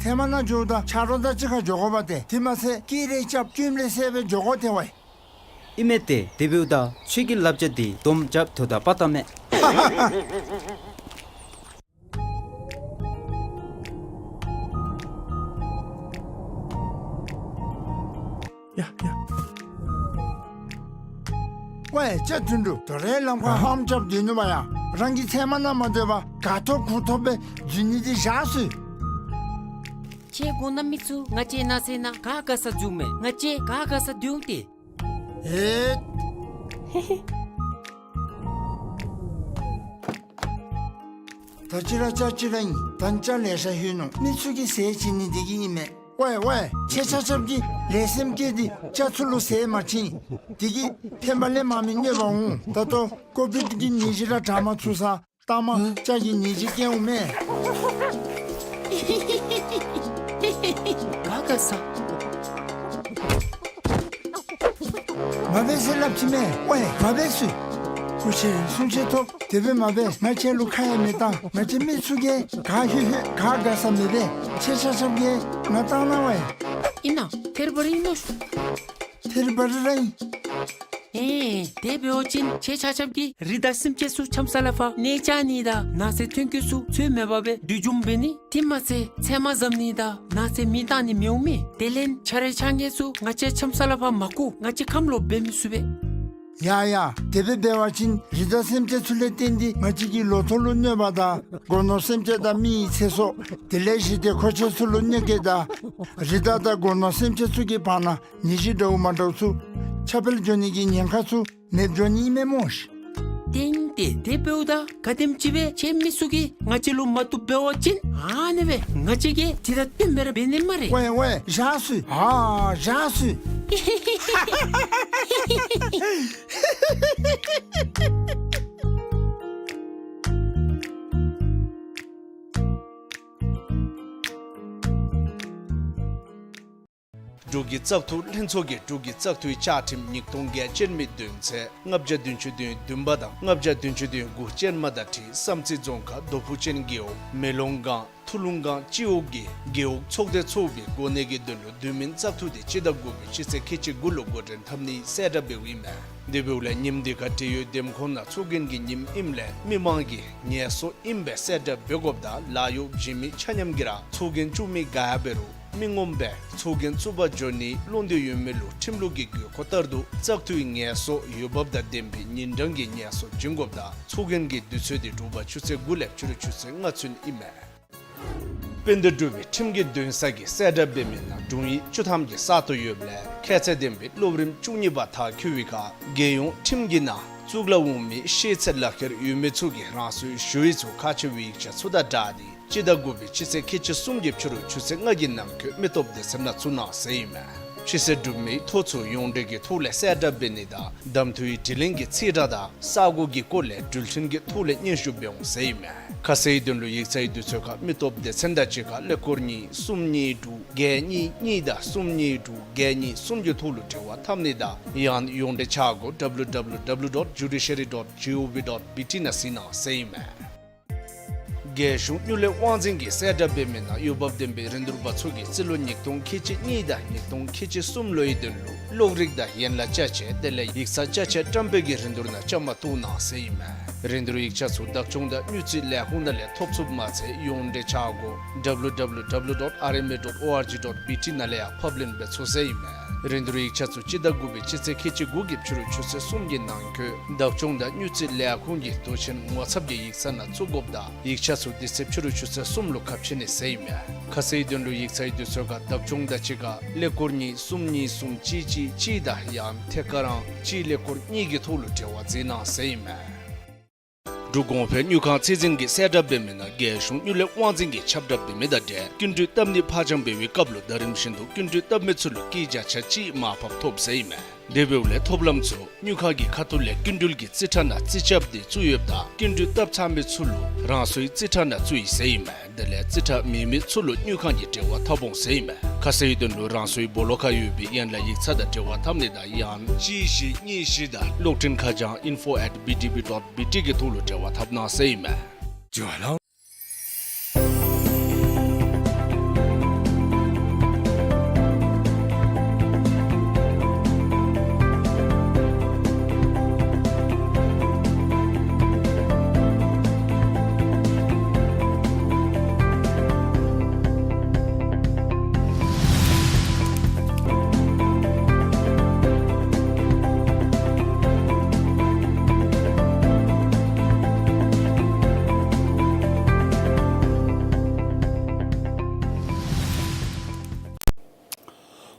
ཐེངས་མ་ནང་འགྱོཝ་ད་ཆ་རོགས་དང་གཅིག་ཁར་འགྱོ་དགོ་པ་ཏེ། དེ་མ་ཚད་སྐད་རེ་རྐྱབ་སྐྱོན་ལས་སེལ་སྦེ་འགྱོ་དགོ་ཏེ་ཝའེ། ཨིན་མས་ཏེ། དེ་འབདཝ་ད་ཁྱོད་ཀྱི་བསླབ་བྱ་འདི་སྡོམ་རྐྱབ་དོ་ད་པ་ཏ་མས། ཡ་ཡ། ཝའེ་ལྕགས་དོན་གྲུབ། དོ་རུང་ལམ་ཁར་ཧམ་རྐྱབ་སྡོད་ནུག་པ་ཡ། རང་གིས་ཚལ་མ་ནང་མ་སྡོད་པར་ག་ཐོབ་གུ་ཐོབ་སྦེ་འཛུལ་ནི་འདི་བཞག་ཤིག། ཁྱེད་གོང་ན་མི་ཚུ་ང་བཅས་ནགས་གསེབ་ནང་ག་དགའ་ས་འཛུལཝ་མས། ང་བཅས་ག་དགའ་ས་སྡོད་འོང་ཏེ། ཨེ། ད་ཅི་ར་ཅ་ཅི་ར་ཨིན། ད་ཅ་ལེ་ཤ་ལྷོད་ནུག། མི་ཚུ་གིས་ཟས་བྱིན་ནི་འདི་གིས་ཨིན་མས། ཝའེ་ཝའེ། ཁྱེད་ཆ་ཁྱབ་ཀྱིས་ལེགས་སེམས་བསྐྱེད་དེ་ཅ་ཚུ་ལུ་ཟས་མ་བྱིན། འདི་གིས་ཕན་པ་ལས་མ་མི་གནོད་པ་འོང་། ད་ལྟོ་ཀོ་བིཌ་ཀྱི་ནད་གཞི་ར་དྲག་མ་ཚུགས་ས། ལྟ་མ་ལྕགས་ཀྱི་ནད་གཞི་སྐྱེ་འོང་མས། ག་དགའ་ས། མ་འབད་ཟེར་སླབ་ཅི་མས། ཝའེ་མ་འབད་ཟེར། སྐུ་མཁྱེན་གསུང་ཆོས་ཐོབ། དེ་སྦེ་མ་འབད། ང་ཁྱེད་ལུ་ཁ་ཡང་མི་བཏང་། ང་བཅས་མི་ཚུ་གིས་ག་ལྷོད་ལྷོད་ག་དགའ་ས་མི་འབད། ཁྱེད་ཆ་ཁྱབ་ཀྱིས་ང་བཏང་གནང་ཝའེ། ཨིན་ན་ཐེར་བ་རི་ཨིན་ནོ། ཐེར་བ་རི་ར་ཨིན། ཨེ་དེ་འབད་བ་ཅིན་ཁྱེད་ཆ་ཁྱབ་ཀྱིས་རི་དྭགས་སེམས་ཅན་ཚུ་འཁྱམ་ས་ལས་ཕར་གནས་བཅའ་ནི་དང་ནགས་ཚལ་ཐོན་སྐྱེད་ཚུ་འཚོལ་མེད་པར་སྦེ་བསྡུ་འཇོམས་འབད་ནི། དེ་མ་ཚད་ཚལ་མ་བཟའ་ནི་དང་ནགས་ཚལ་མེ་བཏང་ནི་མི་འོང་མས། དེ་ལས་ཆ་རེ་ཆ་ངེ་ཚུ་ང་བཅས་འཁྱམ་ས་ལས་ཕར་མ་བཀོ། ང་བཅས་ཁམས་ལོག་འབད་མི་ཚུགས་པས། ཡ་ཡ། དེ་སྦེ་འབད་བ་ཅིན་རི་དྭགས་སེམས་ཅན་ཚུ་ལས་བརྟེན་ཏེ་ང་བཅས་ཀྱི་ལོ་ཐོག་ལུ་གནོད་པ་དང་། སྒོ་ནོར་སེམས་ཅན་དང་མི་ཡི་ཚེ་སྲོག། དེ་ལས་ཞི་བདེ་འཁོར་ཆེན་ཚུ་ལུ་གནོད་སྐྱེལ་དང་། རི་དྭགས་དང་སྒོ་ནོར་སེམས་ཅན་ཚུ་གི་བར་ན་ནད་གཞི་འདྲཝ་མ་འདྲཝ་ཚུ་ཁྱབ་སྤེལ་འགྱོ་ནི་གི་ཉེན་ཁ་ཚུ་མེདཔ་འགྱོ་ནི་ཨིན་མས་སྨོ་ཤིག། ཏེ་ཏེ་དེ་འབདཝ་ད་ག་དེམ་ཅིག་སྦེ་ཁྱེད་མི་ཚུ་གིས་ང་བཅས་ལུ་མ་བཏུབ་འབད་བ་ཅིན་ཨ་ནི་སྦེ་ང་བཅས་ཀྱིས་དེ་དང་བསྟུན་སྦེ་ར་འབད་ནི་སྨ་རེ། ཝའེ་ཝའེ་བཞག་ཤིག། ཨ་བཞག་ཤིག། འབྲུག་གི་བཙག་འཐུ་ལྷན་ཚོགས་ཀྱིས་འབྲུག་གི་བཙག་འཐུའི་བཅའ་ཁྲིམས་ཉིས་སྟོང་བརྒྱད་ཅན་མའི་དོན་ཚན་ལྔ་བརྒྱ་བདུན་ཅུ་དོན་བདུན་པ་དང་ལྔ་བརྒྱ་བདུན་ཅུ་དོན་དགུ་ཅན་མ་དང་འཁྲིལ་བསམ་རྩེ་རྫོང་ཁག་རྡོ་ཕུ་ཅན་རྒེད་འོག་མེ་ལོང་སྒང་ཐུ་ལུང་སྒང་སྤྱི་འོག་གི་རྒེད་འོག་ཚོགས་སྡེ་ཚོགས་པའི་གོ་གནས་ཀྱི་དོན་ལུ་དུས་མིན་བཙག་འཐུ་དེ་སྤྱི་ཟླ་དགུ་པའི་སྤྱི་ཚེས་ཁལ་གཅིག་དགུ་ལུ་འགོ་འདྲེན་འཐབ་ནིའི་གསལ་བསྒྲགས་འབདཝ་ཨིན་མས། དེ་འབདཝ་ལས་ཉིནམ་དེ་ཁར་འབྲེལ་ཡོད་འདེམས་ཁོངས་ནང་ཚོགས་རྒྱན་གྱི་ཉིནམ་ཨིནམ་ལས་མི་མང་གིས་ངལ་གསོ་ཨིན་པའི་གསལ་བསྒྲགས་འབད་དགོཔ་དང་ལཱ་གཡོག་བྱིན་མི་ཆ་མཉམ་གྱིས་ར་ཚོགས་རྒྱན་བཙུགས་མི་ག་ཡང་འབད་རུང་མི་ངོམ་སྦེ་ཚོགས་རྒྱན་བཙུགས་པར་འགྱོ་ནིའི་བློ་འདོད་ཡོད་མི་ལུ་ཁྲིམས་ལུགས་ཀྱི་དགོས་མཁོ་ལྟར་དུ་བཙག་འཐུའི་ངལ་གསོ་འོས་འབབ་དང་ལྡན་པའི་ཉིན་གྲངས་ཀྱི་ངལ་གསོ་བྱིན་དགོཔ་དང་ཚོགས་རྒྱན་གྱི་དུས་ཚོད་དེ་དྲོ་པ་ཆུ་ཚོད་དགུ་ལས་ཕྱི་རུ་ཆུ་ཚོད་ལྔ་ཚུན་ཨིན་མས། དཔལ་ལྡན་འབྲུག་པའི་ཁྲིམས་ཀྱི་འདུན་ས་གིས་གསལ་བསྒྲགས་འབད་མི་ནང་དྲུང་ཡིག་བཅུ་ཐམ་གྱི་གསར་གཏོད་ཡོདཔ་ལས་ཁྱད་ཚད་ལྡན་པའི་སློབ་རིམ་བཅུ་གཉིས་པ་མཐར་འཁྱོལ་བའི་ཁར་རྒྱལ་ཡོངས་ཁྲིམས་ཀྱི་ནང་གཙུག་ལག་འོག་མའི་ཤེས་ཚད་ལག་ཁྱེར་ཡོད་མི་ཚུ་གིས་རང་སོའི་ཞུ་ཡིག་ཚུ་ཁག་ཆེ་བའི་ཡིག་ཆ་ཚུ་དང་སྦྲགས་ཏེ་སྤྱི་ཟླ་དགུ་པའི་སྤྱི་ཚེས་ཁལ་གཅིག་གསུམ་གྱི་ཕྱི་རུ་ཆུ་ཚོད་ལྔ་གི་ནང་འཁོད་མི་སྟོབས་སྡེ་ཚན་ནང་བཙུགས་གནང་ཟེར་ཨིན་མས། ཕྱི་སེལ་གྲུབ་མིའི་ཐོ་ཚུ་ཡོངས་འབྲེལ་གྱི་ཐོག་ལས་གསལ་བསྒྲགས་འབད་ནི་དང་གདམ་འཐུའི་དྲི་ལན་གྱི་རྩིས་ཁྲ་དང་ས་གོ་གི་སྐོར་ལས་འགྲུལ་འཕྲིན་གྱི་ཐོག་ལས་སྙན་ཞུ་འབད་འོང་ཟེར་ཨིན་མས། ཁ་གསལ་དོན་ལུ་ཡིག་ཚང་དུས་ཚོད་ཁར་མི་སྟོབས་སྡེ་ཚན་དང་གཅིག་ཁར་ཀླད་ཀོར་གཉིས་གསུམ་གཉིས་དྲུག་བརྒྱད་གཉིས་གཉིས་དང་གསུམ་གཉིས་དྲུག་བརྒྱད་གཉིས་གསུམ་གྱི་ཐོག་ལུ་འབྲེལ་བ་འཐབ་ནི་དང་ཡང་ཡོངས་འབྲེལ་འཆར་སྒོ་www dot judiciary dot gov dot bt ནང་གཟིགས་གནང་ཟེར་ཨིན་མས། རྒྱལ་གཞུང་དངུལ་ལས་དབང་འཛིན་གྱིས་གསལ་བསྒྲགས་འབད་མི་ནང་འོས་འབབ་ལྡན་པའི་རིན་བསྡུར་པ་ཚུ་གིས་རྩིས་ལོ་ཉིས་སྟོང་ཁལ་གཅིག་གཉིས་དང་ཉིས་སྟོང་ཁལ་གཅིག་གསུམ་ལོའི་དོན་ལུ་གློག་རིག་དང་ཡན་ལག་ཅ་ཆས་དེ་ལས་ཡིག་ཚང་ཅ་ཆས་བཀྲམ་སྤེལ་གྱི་རིན་བསྡུར་ནང་བཅའ་མར་གཏོགས་གནང་ཟེར་ཨིན་མས། རིན་བསྡུར་ཡིག་ཆ་ཚུ་བདག་སྐྱོང་དང་དངུལ་རྩིས་ལས་ཁུངས་ནང་ལས་ཐོབ་ཚུགསཔ་མ་ཚད་ཡོངས་འབྲེལ་ཆ་བགོས་W W W dot R M A dot O R G dot B T ནང་ལས་ཡང་ཕབ་ལེན་འབད་ཚུགས་ཟེར་ཨིན་མས། རིན་བསྡུར་ཡིག་ཆ་ཚུ་སྤྱི་ཟླ་དགུ་པའི་སྤྱི་ཚེས་ཁལ་གཅིག་དགུ་གི་ཕྱི་རུ་ཆུ་ཚོད་གསུམ་གྱི་ནང་འཁོད་བདག་སྐྱོང་དང་དངུལ་རྩིས་ལས་ཁུངས་ཀྱི་དོ་ཆེན་ངོ་ཚབ་ཀྱི་ཡིག་ཚང་ནང་བཙུགས་དགོཔ་དང་ཡིག་ཆ་ཚུ་དེ་ཚེ་ཕྱི་རུ་ཆུ་ཚོད་གསུམ་ལུ་ཁ་ཕྱེ་ནི་ཟེར་ཨིན་མས། ཁ་གསལ་དོན་ལུ་ཡིག་ཚང་གི་དུས་ཚོད་ཁར་བདག་སྐྱོང་དང་གཅིག་ཁར་ཀླད་ཀོར་གཉིས་གསུམ་གཉིས་གསུམ་གཅིག་གཅིག་གཅིག་དང་ཡང་ཐད་ཀར་རང་གཅིག་ཀླད་ཀོར་གཉིས་ཀྱི་ཐོག་ལུ་འབྲེལ་བ་མཛད་གནང་ཟེར་ཨིན་མས། འབྲུག་གོང་འཕེལ་དངུལ་ཁང་ཚད་འཛིན་གྱིས་གསལ་བསྒྲགས་འབད་མི་ནང་རྒྱལ་གཞུང་དངུལ་ལས་དབང་འཛིན་གྱིས་ཁྱབ་བསྒྲགས་འབད་མི་དང་འབྲེལ་སྐྱིན་འགྲུལ་བཏབ་ནི་ཕར་འགྱངས་འབད་བའི་སྐབས་ལུ་ཟླ་རིམ་བཞིན་དུ་སྐྱིན་འགྲུལ་བཏབ་མི་ཚུ་ལུ་སྐྱིད་བརྒྱ་ཆ་གཅིག་མར་ཕབ་ཐོབ་ཟེར་ཨིན་མས། དེ་འབདཝ་ལས་ཐོབ་ལམ་ཚུ་དངུལ་ཁང་གི་ཁ་ཐུག་ལས་སྐྱིན་འགྲུལ་གྱི་རྩིས་ཁྲ་ནང་རྩིས་རྐྱབ་སྟེ་བཙུགས་ཡོདཔ་ད་སྐྱིན་འགྲུལ་བཏབ་ཚར་མི་ཚུ་ལུ་རང་སོའི་རྩིས་ཁྲ་ནང་བཙུགས་ཡི་ཟེར་ཨིན་མས། དེ་ལས་རྩིས་ཁྲ་མེད་མི་ཚུ་ལུ་དངུལ་ཁང་གིས་འབྲེལ་བ་འཐབ་འོང་ཟེར་ཨིན་མས། ཁ་གསལ་དོན་ལུ་རང་སོའི་སྦོ་ལོགས་ཁར་ཡོད་པའི་ཡན་ལག་ཡིག་ཚང་དང་འབྲེལ་བ་འཐབ་ནི་དང་ཡང་གཅིག་བཞི་གཉིས་བཞི་དང་གློག་འཕྲིན་ཁ་བྱང་info at B D B dot B T གི་ཐོག་ལུ་འབྲེལ་བ་འཐབ་གནང་ཟེར་ཨིན་མས།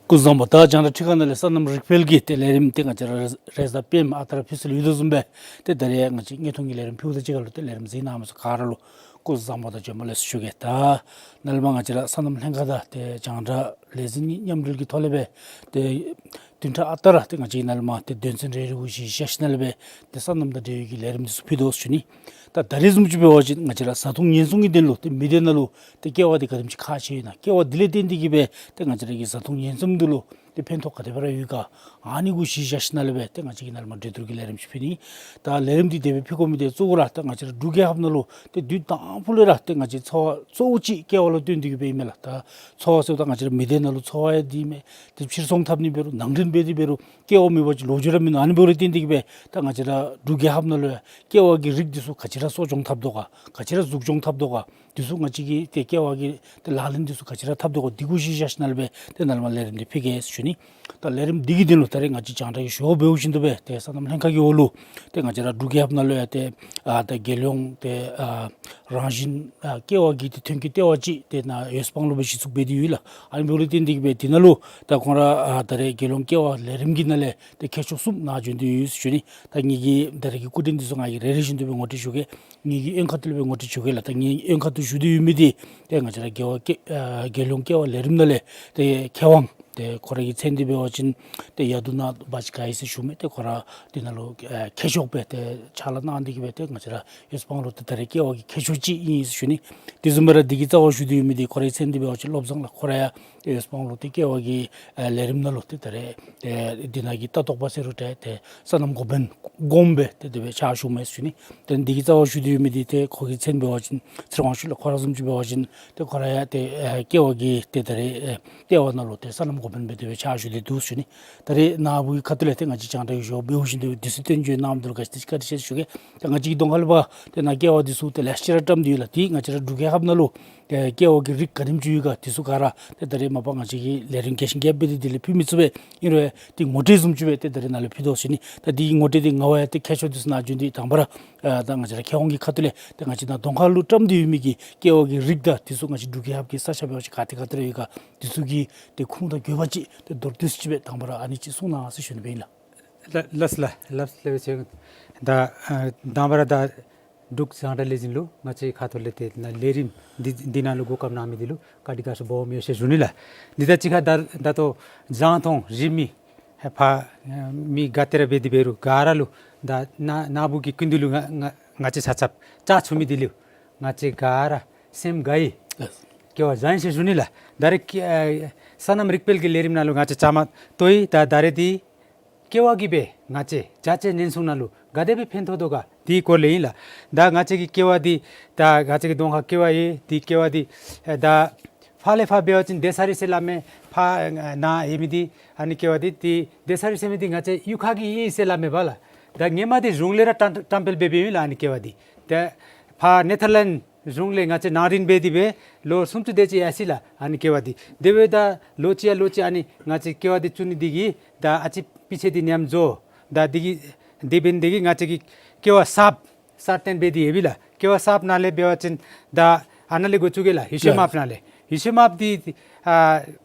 སྐུ་གཟུགས་བཟང་པོ། ད་རྒྱང་བསྒྲགས་ཁྲི་ཁ་ནང་ལས་སོ་ནམ་རིག་འཕེལ་གྱི་ཏེ་ལས་རིམ་ཏེ་ང་བཅས་ར་རེས་གཟའ་སྤེནམ་ཨ་རྟག་ར་ཕུལ་ས་ལུ་ཡོད་དོ་བཟུམ་སྦེ་ཏེ་ད་རེས་ང་བཅས་དངོས་མཐོང་གི་ལས་རིམ་ཕུལཝ་ད་གཅིག་ཁར་ལུ་ཏེ་ལས་རིམ་གཟིགས་གནང་མི་ཚུ་ག་ར་ལུ་སྐུ་གཟུགས་བཟང་པོ་དང་བྱོན་པ་ལེགས་སོ་ཞུ་གེ། ད་ནཱ་ལས་མར་ང་བཅས་ར་སོ་ནམ་ལྷན་ཁག་དང་ཏེ་རྒྱང་བསྒྲགས་ལས་འཛིན་གཉིས་མཉམ་འབྲེལ་གྱི་ཐོག་ལས་སྦེ་ཏེ་བདུན་ཕྲག་ཨ་རྟག་ར་ཏེ་ང་བཅས་ནཱ་ལས་མར་ཏེ་དོན་ཚན་རེ་རེ་གུ་གཞི་བཞག་ཞིནམ་ལས་སྦེ་ཏེ་སོ་ནམ་དང་འབྲེལ་བའི་གི་ལས་རིམ་འདི་ཚུ་ཕུལ་དོ་ཟེར་ཞུ་ནི། ད་ད་རེས་བཟུམ་ཅིག་འབད་བ་ཅིན་ང་བཅས་ར་བཟའ་འཐུང་ཉེན་སྲུང་གི་དོན་ལུ་ཏེ་མི་སྡེ་ནང་ལུ་ཏེ་ཀེ་བ་འདི་ག་དེམ་ཅིག་ཁག་ཆེ་ཡོད་ན། ཀེ་བ་འདི་ལས་བརྟེན་ཏེ་གིས་སྦེ་ཏེ་ང་བཅས་ར་གི་བཟའ་འཐུང་ཉེན་སྲུང་འདི་ལུ་ཏེ་ཕན་ཐོགས་ག་དེ་སྦེ་ར་ཡོད་ག། ཨ་ནི་གུ་གཞི་བཞག་ཞིནམ་ལས་སྦེ་ཏེ་ང་བཅས་ཀྱིས་ནཱ་ལས་མར་གྲོས་བསྡུར་གྱི་ལས་རིམ་ཅིག་ཕུལ་ནི། ད་ལས་རིམ་འདི་དེ་སྦེ་ཕུལ་དགོ་མི་འདི་གཙོ་བོ་ར་ཏེ་ང་བཅས་ར་འབྲུག་རྒྱལ་ཁབ་ནང་ལུ་ཏེ་དུས་དང་ཕུ་ལས་ར་ཏེ་ང་བཅས་འཚོ་བ་གཙོ་བོ་ཅིག་ཀེ་བ་ལུ་བརྟེན་ཏེ་གིས་སྦེ་ཨིན་མས་ལགས། ད་འཚོ་བ་ཟེརཝ་ད་ང་བཅས་ར་མི་སྡེ་ནང་ལུ་འཚོ་བ་ཡང་འདི་མས། ཏེ་ཕྱིར་ཚོང་འཐབ་ནི་འབད་རུང་ནང་འདྲེན་འབད་དེ་འབད་རུང་ཀེ་བ་མེད་པ་ཅིན་ལོ་རྒྱུས་ར་མིན་འདུག། ཨ་ནི་འབདཝ་ལས་བརྟེན་ཏེ་གིས་སྦེ་ད་ང་བཅས་ར་འབྲུག་རྒྱལ་ཁབ་ནང་ལུ་ཡང་ཀེ་བ་གི་རིགས་འདི་ཚུ་ག་ཅི་ར་གསོ་སྐྱོང་འཐབ་དོ་ག། ག་ཅི་ར་འཛུགས་སྐྱོང་འཐབ་དོ་ག། འདི་ཚུ་ང་བཅས་ཀྱིས་ཏེ་ཀེ་བ་གི་ཏེ་ལག་ལེན་འདི་ཚུ་ག་ཅི་ར་འཐབ་དོ་ག། འདི་གུ་གཞི་བཞག་ཞིནམ་ལས་སྦེ་ཏེ་ནཱ་ལས་མར་ལས་རིམ་འདི་ཕུལ་གེ་ཟེར་ཞུ་ནི། ད་ལས་རིམ་འདི་གི་དོན་ལུ་ད་རེས་ང་བཅས་རྒྱང་བསྒྲགས་ཀྱིས་ཞུ་བ་འབདཝ་བཞིན་དུ་སྦེ་ཏེ་སོ་ནམ་ལྷན་ཁག་གི་འོག་ལུ་ཏེ་ང་བཅས་ར་འབྲུག་རྒྱལ་ཁབ་ནང་ལུ་ཡང་ཏེ་ཨ་ད་རྒྱལ་ཡོངས་ཏེ་ཨ་རང་བཞིན་ཨ་ཀེ་བ་གི་ཏེ་ཐོན་སྐྱེད་ལྟེ་བ་ཅིག་ཏེ་ནཱ་ཡོ་སི་པང་ལུ་སྦེ་གཞི་བཙུགས་འབད་དེ་ཡོད་ལགས། ཨ་ནི་འབདཝ་ལས་བརྟེན་ཏེ་གིས་སྦེ་འདི་ནང་ལུ་ད་ཁོང་ར་ཨ་ད་རེས་རྒྱལ་ཡོངས་ཀེ་བ་ལས་རིམ་གྱི་ནང་ལས་ཏེ་མཁས་མཆོག་གསུམ་ནཱ་བྱོན་ཏེ་ཡོད་ཟེར་ཞུ་ནི། ད་ངེ་གི་ད་རེས་ཀྱི་སྐུ་མགྲོན་འདི་ཚུ་ང་གིས་རེ་རེ་བཞིན་དུ་སྦེ་ངོ་སྤྲོད་ཞུ་གེ། ངེ་གི་གཡོན་ཁ་ཐུག་ལས་སྦེ་ངོ་སྤྲོད་ཞུ་གེ་ལགས། ད་ངེ་གི་གཡོན་ཁ་ཐུག་ཞུ་སྟེ་ཡོད་མི་འདི་ཏེ་ང་བཅས་ར་རྒྱལ་བ་ཀེ་ཨ་རྒྱལ་ཡོངས་ཀེ་བ་ལས་རིམ་ནང་ལས་ཏེ་མཁས་དབང་ཏེ་ཁོ་རའི་གི་མཚན་འདི་འབད་བ་ཅིན་ཏེ་ཡ་དུ་ན་བཛྲ་ག་ཡི་ཟེར་ཞུ་མི། ཏེ་ཁོ་ར་འདི་ནང་ལུ་ཨ་མཁས་མཆོག་སྦེ་ཏེ་ཕྱག་ལཱ་གནང་སྟེ་གིས་སྦེ་ཏེ་ང་བཅས་ར་ཡོ་སི་པང་ལུ་ཏེ་ད་རེས་ཀེ་བ་གི་མཁས་མཆོག་ཅིག་ཨིན་ཟེར་ཞུ་ནི། དེ་བཟུམ་སྦེ་ར་འདི་གི་རྩ་བར་བཞུགས་ཏེ་ཡོད་མི་འདི་ཁོ་རའི་མཚན་འདི་འབད་བ་ཅིན་བློ་བཟང་ལགས། ཁོ་ར་ཡང་ཏེ་ཡོ་སི་པང་ལུ་ཏེ་ཀེ་བ་གི་ཨ་ལས་རིམ་ནང་ལུ་ཏེ་ད་རེས་ཏེ་འདི་ནང་གི་ལྟ་རྟོག་པ་ཟེར་རུང་ཏེ་ཏེ་སོ་ནམ་འགོ་དཔོན་གོངམ་སྦེ་ཏེ་དེ་སྦེ་ཕྱག་ཞུ་མི་ཟེར་ཞུ་ནི། ཏེ་འདི་གི་རྩ་བར་བཞུགས་ཏེ་ཡོད་མི་འདི་ཏེ་ཁོ་གི་མཚན་འབད་བ་ཅིན་ཚེ་དབང་ཕྱུག་ལགས། ཁོ་ར་བཟུམ་ཅིག་འབད་བ་ཅིན་ཏེ་ཁོ་ར་ཡང་ཏེ་ཨེ་ཀེ་བ་གི་ཏེ་ད་རེས་ཨེ་ལྟེ་བ་ནང་ལུ་ཏེ་སོ་ནམ་འགོ་དཔོན་སྦེ་དེ་སྦེ་ཕྱག་ཞུ་སྟེ་འདུག་ཟེར་ཞུ་ནི། ད་རེས་ནཱ་བུ་གི་ཁ་ཐུག་ལས་ཏེ་ང་བཅས་རྒྱང་བསྒྲགས་ཀྱིས་ཞུ་བ་འབདཝ་བཞིན་དུ་དུས་ཚོད་བཏོན་བྱོན་གནང་མི་འདི་ལུ་ག་ཅི་ཏེ་བཀའ་དྲིན་ཆེ་ཞུ་གེ། ད་ང་བཅས་ཀྱི་གདོང་ཁ་ལུ་འབད་ཏེ་ནཱ་ཀེ་བ་འདི་ཚུ་ཏེ་ལེ་ཤ་ཅིག་ར་བཀྲམ་སྟེ་ཡོད་ལགས། ཏེ་ང་བཅས་ར་འབྲུག་རྒྱལ་ཁབ་ནང་ལུ་ཏེ་ཀེ་བ་གི་རིགས་ག་དེམ་ཅིག་ཡོད་ག། འདི་ཚུ་ག་ར་ཏེ་ད་རེས་མ་པ་ང་བཅས་ཀྱིས་ལས་རིམ་རྒྱས་ཤིང་རྒྱསཔ་སྦེ་ཏེ་དེ་ལས་ཕུལ་མི་ཚུགས་པས། ཨིན་རུང་ཏེ་ངོ་སྤྲོད་བཟུམ་ཅིག་སྦེ་ཏེ་ད་རེས་ནཱ་ལས་ཕུལ་དོ་ཟེར་ཞུ་ནི། ད་འདི་གི་ངོ་སྤྲོད་འདི་ང་བ་ཡང་ཏེ་མཁས་མཆོག་འདི་ཚུ་ནཱ་བྱོན་ཏེ་དང་པ་ར་ཨ་ད་ང་བཅས་ར་མཁས་དབང་གི་ཁ་ཐུག་ལས་ཏེ་ང་བཅས་ནཱ་གདོང་ཁ་ལུ་བཀྲམ་སྟེ་ཡོད་མི་གི་ཀེ་བ་གི་རིགས་དང་འདི་ཚུ་ང་བཅས་འབྲུག་རྒྱལ་ཁབ་ཀྱི་ས་ཆ་འབད་བ་ཅིན་ག་ཏེ་ག་ཏེ་ར་ཡོད་ག། འདི་ཚུ་གི་ཏེ་ཁུངས་དང་དགོས་པ་ཅིག་ཏེ་མདོར་བསྡུས་ཅིག་སྦེ་དང་པ་ར་ཨ་ནི་ཅིག་གསུང་གནང་ཟེར་ཞུ་ནི་སྦེ་ཨིན་ལགས། ལགས་ལགས་ལགས་ལགས་ལགས་ལགས་ལགས། ད་ཨ་དང་པ་ར་ད་འབྲུག་རྒྱང་བསྒྲགས་ལས་འཛིན་ལུ་ང་བཅས་ཁ་ཐུག་ལས་ཏེ་ནཱ་ལས་རིམ་འདི་འདི་ནང་ལུ་གོ་སྐབས་གནང་མི་འདི་ལུ་བཀའ་དྲིན་དགའ་ཚོར་སྦོམ་ཡོད་ཟེར་ཞུ་ནི་ལགས། འདི་དང་གཅིག་ཁར་ད་ད་ལྟོ་རྒྱང་མཐོང་རིས་མེད་ཕར་མི་ག་ཏེ་ར་འབད་དེ་འབད་རུང་ག་ར་ལུ་ད་ནཱ་ནཱ་བུ་གི་སྐུ་མདུན་ལུ་ང་ང་ང་བཅས་ཆ་ཁྱབ་བཅར་ཚུགས་མི་འདི་ལུ་ང་བཅས་ག་ར་སེམས་དགའ་ཡི། སྐལ་བ་བཟང་ཡི་ཟེར་ཞུ་ནི་ལགས། ད་རེས་ཀྱི་ཨ་སོ་ནམ་རིག་འཕེལ་གྱི་ལས་རིམ་ནང་ལུ་ང་བཅས་བཅའ་མར་གཏོགས་ཡི། ད་ད་རེས་འདི་ཀེ་བ་གིས་སྦེ་ང་བཅས་རྒྱ་ཆེ་ཉེན་སྲུང་ནང་ལུ་ག་དེ་སྦེ་ཕན་ཐོགས་དོ་ག་འདི་སྐོར་ལས་ཨིན་ལགས། ད་ང་བཅས་ཀྱི་ཀེ་བ་འདི་ད་ང་བཅས་ཀྱི་གདོང་ཁར་ཀེ་བ་ཡོད། འདི་ཀེ་བ་འདི་ཨེ་ད་ཕར་ལས་ཕར་འབད་བ་ཅིན་སྡེ་ཚན་རེ་ཟེར་སླབ་མས། ཕར་ནཱ་ཡོད་མི་འདི་ཨ་ནི་ཀེ་བ་འདི་འདི་སྡེ་ཚན་རེ་ཟེར་མི་འདི་ང་བཅས་གཡུས་ཁ་གི་ཨིན་ཟེར་སླབ་མས་པ་ལགས། ད་ཧེ་མ་འདི་གཞུང་ལས་ར་བཀྲམ་བཀྲམ་སྤེལ་འབད་འབདཝ་ཨིན་ལགས། ཨ་ནི་ཀེ་བ་འདི་ད་ཕར་ནེ་ཐར་ལེནཌ་གཞུང་ལས་ང་བཅས་ནང་འདྲེན་འབད་དེ་སྦེ་ལོ་སུམ་ཅུ་དེ་ཅིག་ཡར་སོ་ཡི་ལགས། ཨ་ནི་ཀེ་བ་འདི་དེ་འབདཝ་ད་ལོ་གཅིག་ཡ་ལོ་གཅིག་ཨ་ནི་ང་བཅས་ཀེ་བ་འདི་བཙུགས་ནི་འདི་གིས་ད་ཨ་ཙི་སྤུས་ཚད་འདི་ཉམས་འགྱོ། ད་འདི་གིས་དེ་འབད་ནི་འདི་གིས་ང་བཅས་ཀྱི་ཀེ་བ་གསརཔ་གསར་བཏོན་འབད་དེ་ཡོདཔ་ཨིན་ལགས། ཀེ་བ་གསརཔ་ནང་ལས་འབད་བ་ཅིན་ད་ཨ་ནཱ་ལས་འགོ་བཙུགས་གེ་ལགས། ཡུ་ཤེ་མརཔ་ནང་ལས། ཡུ་ཤེ་མརཔ་འདི་ཨ་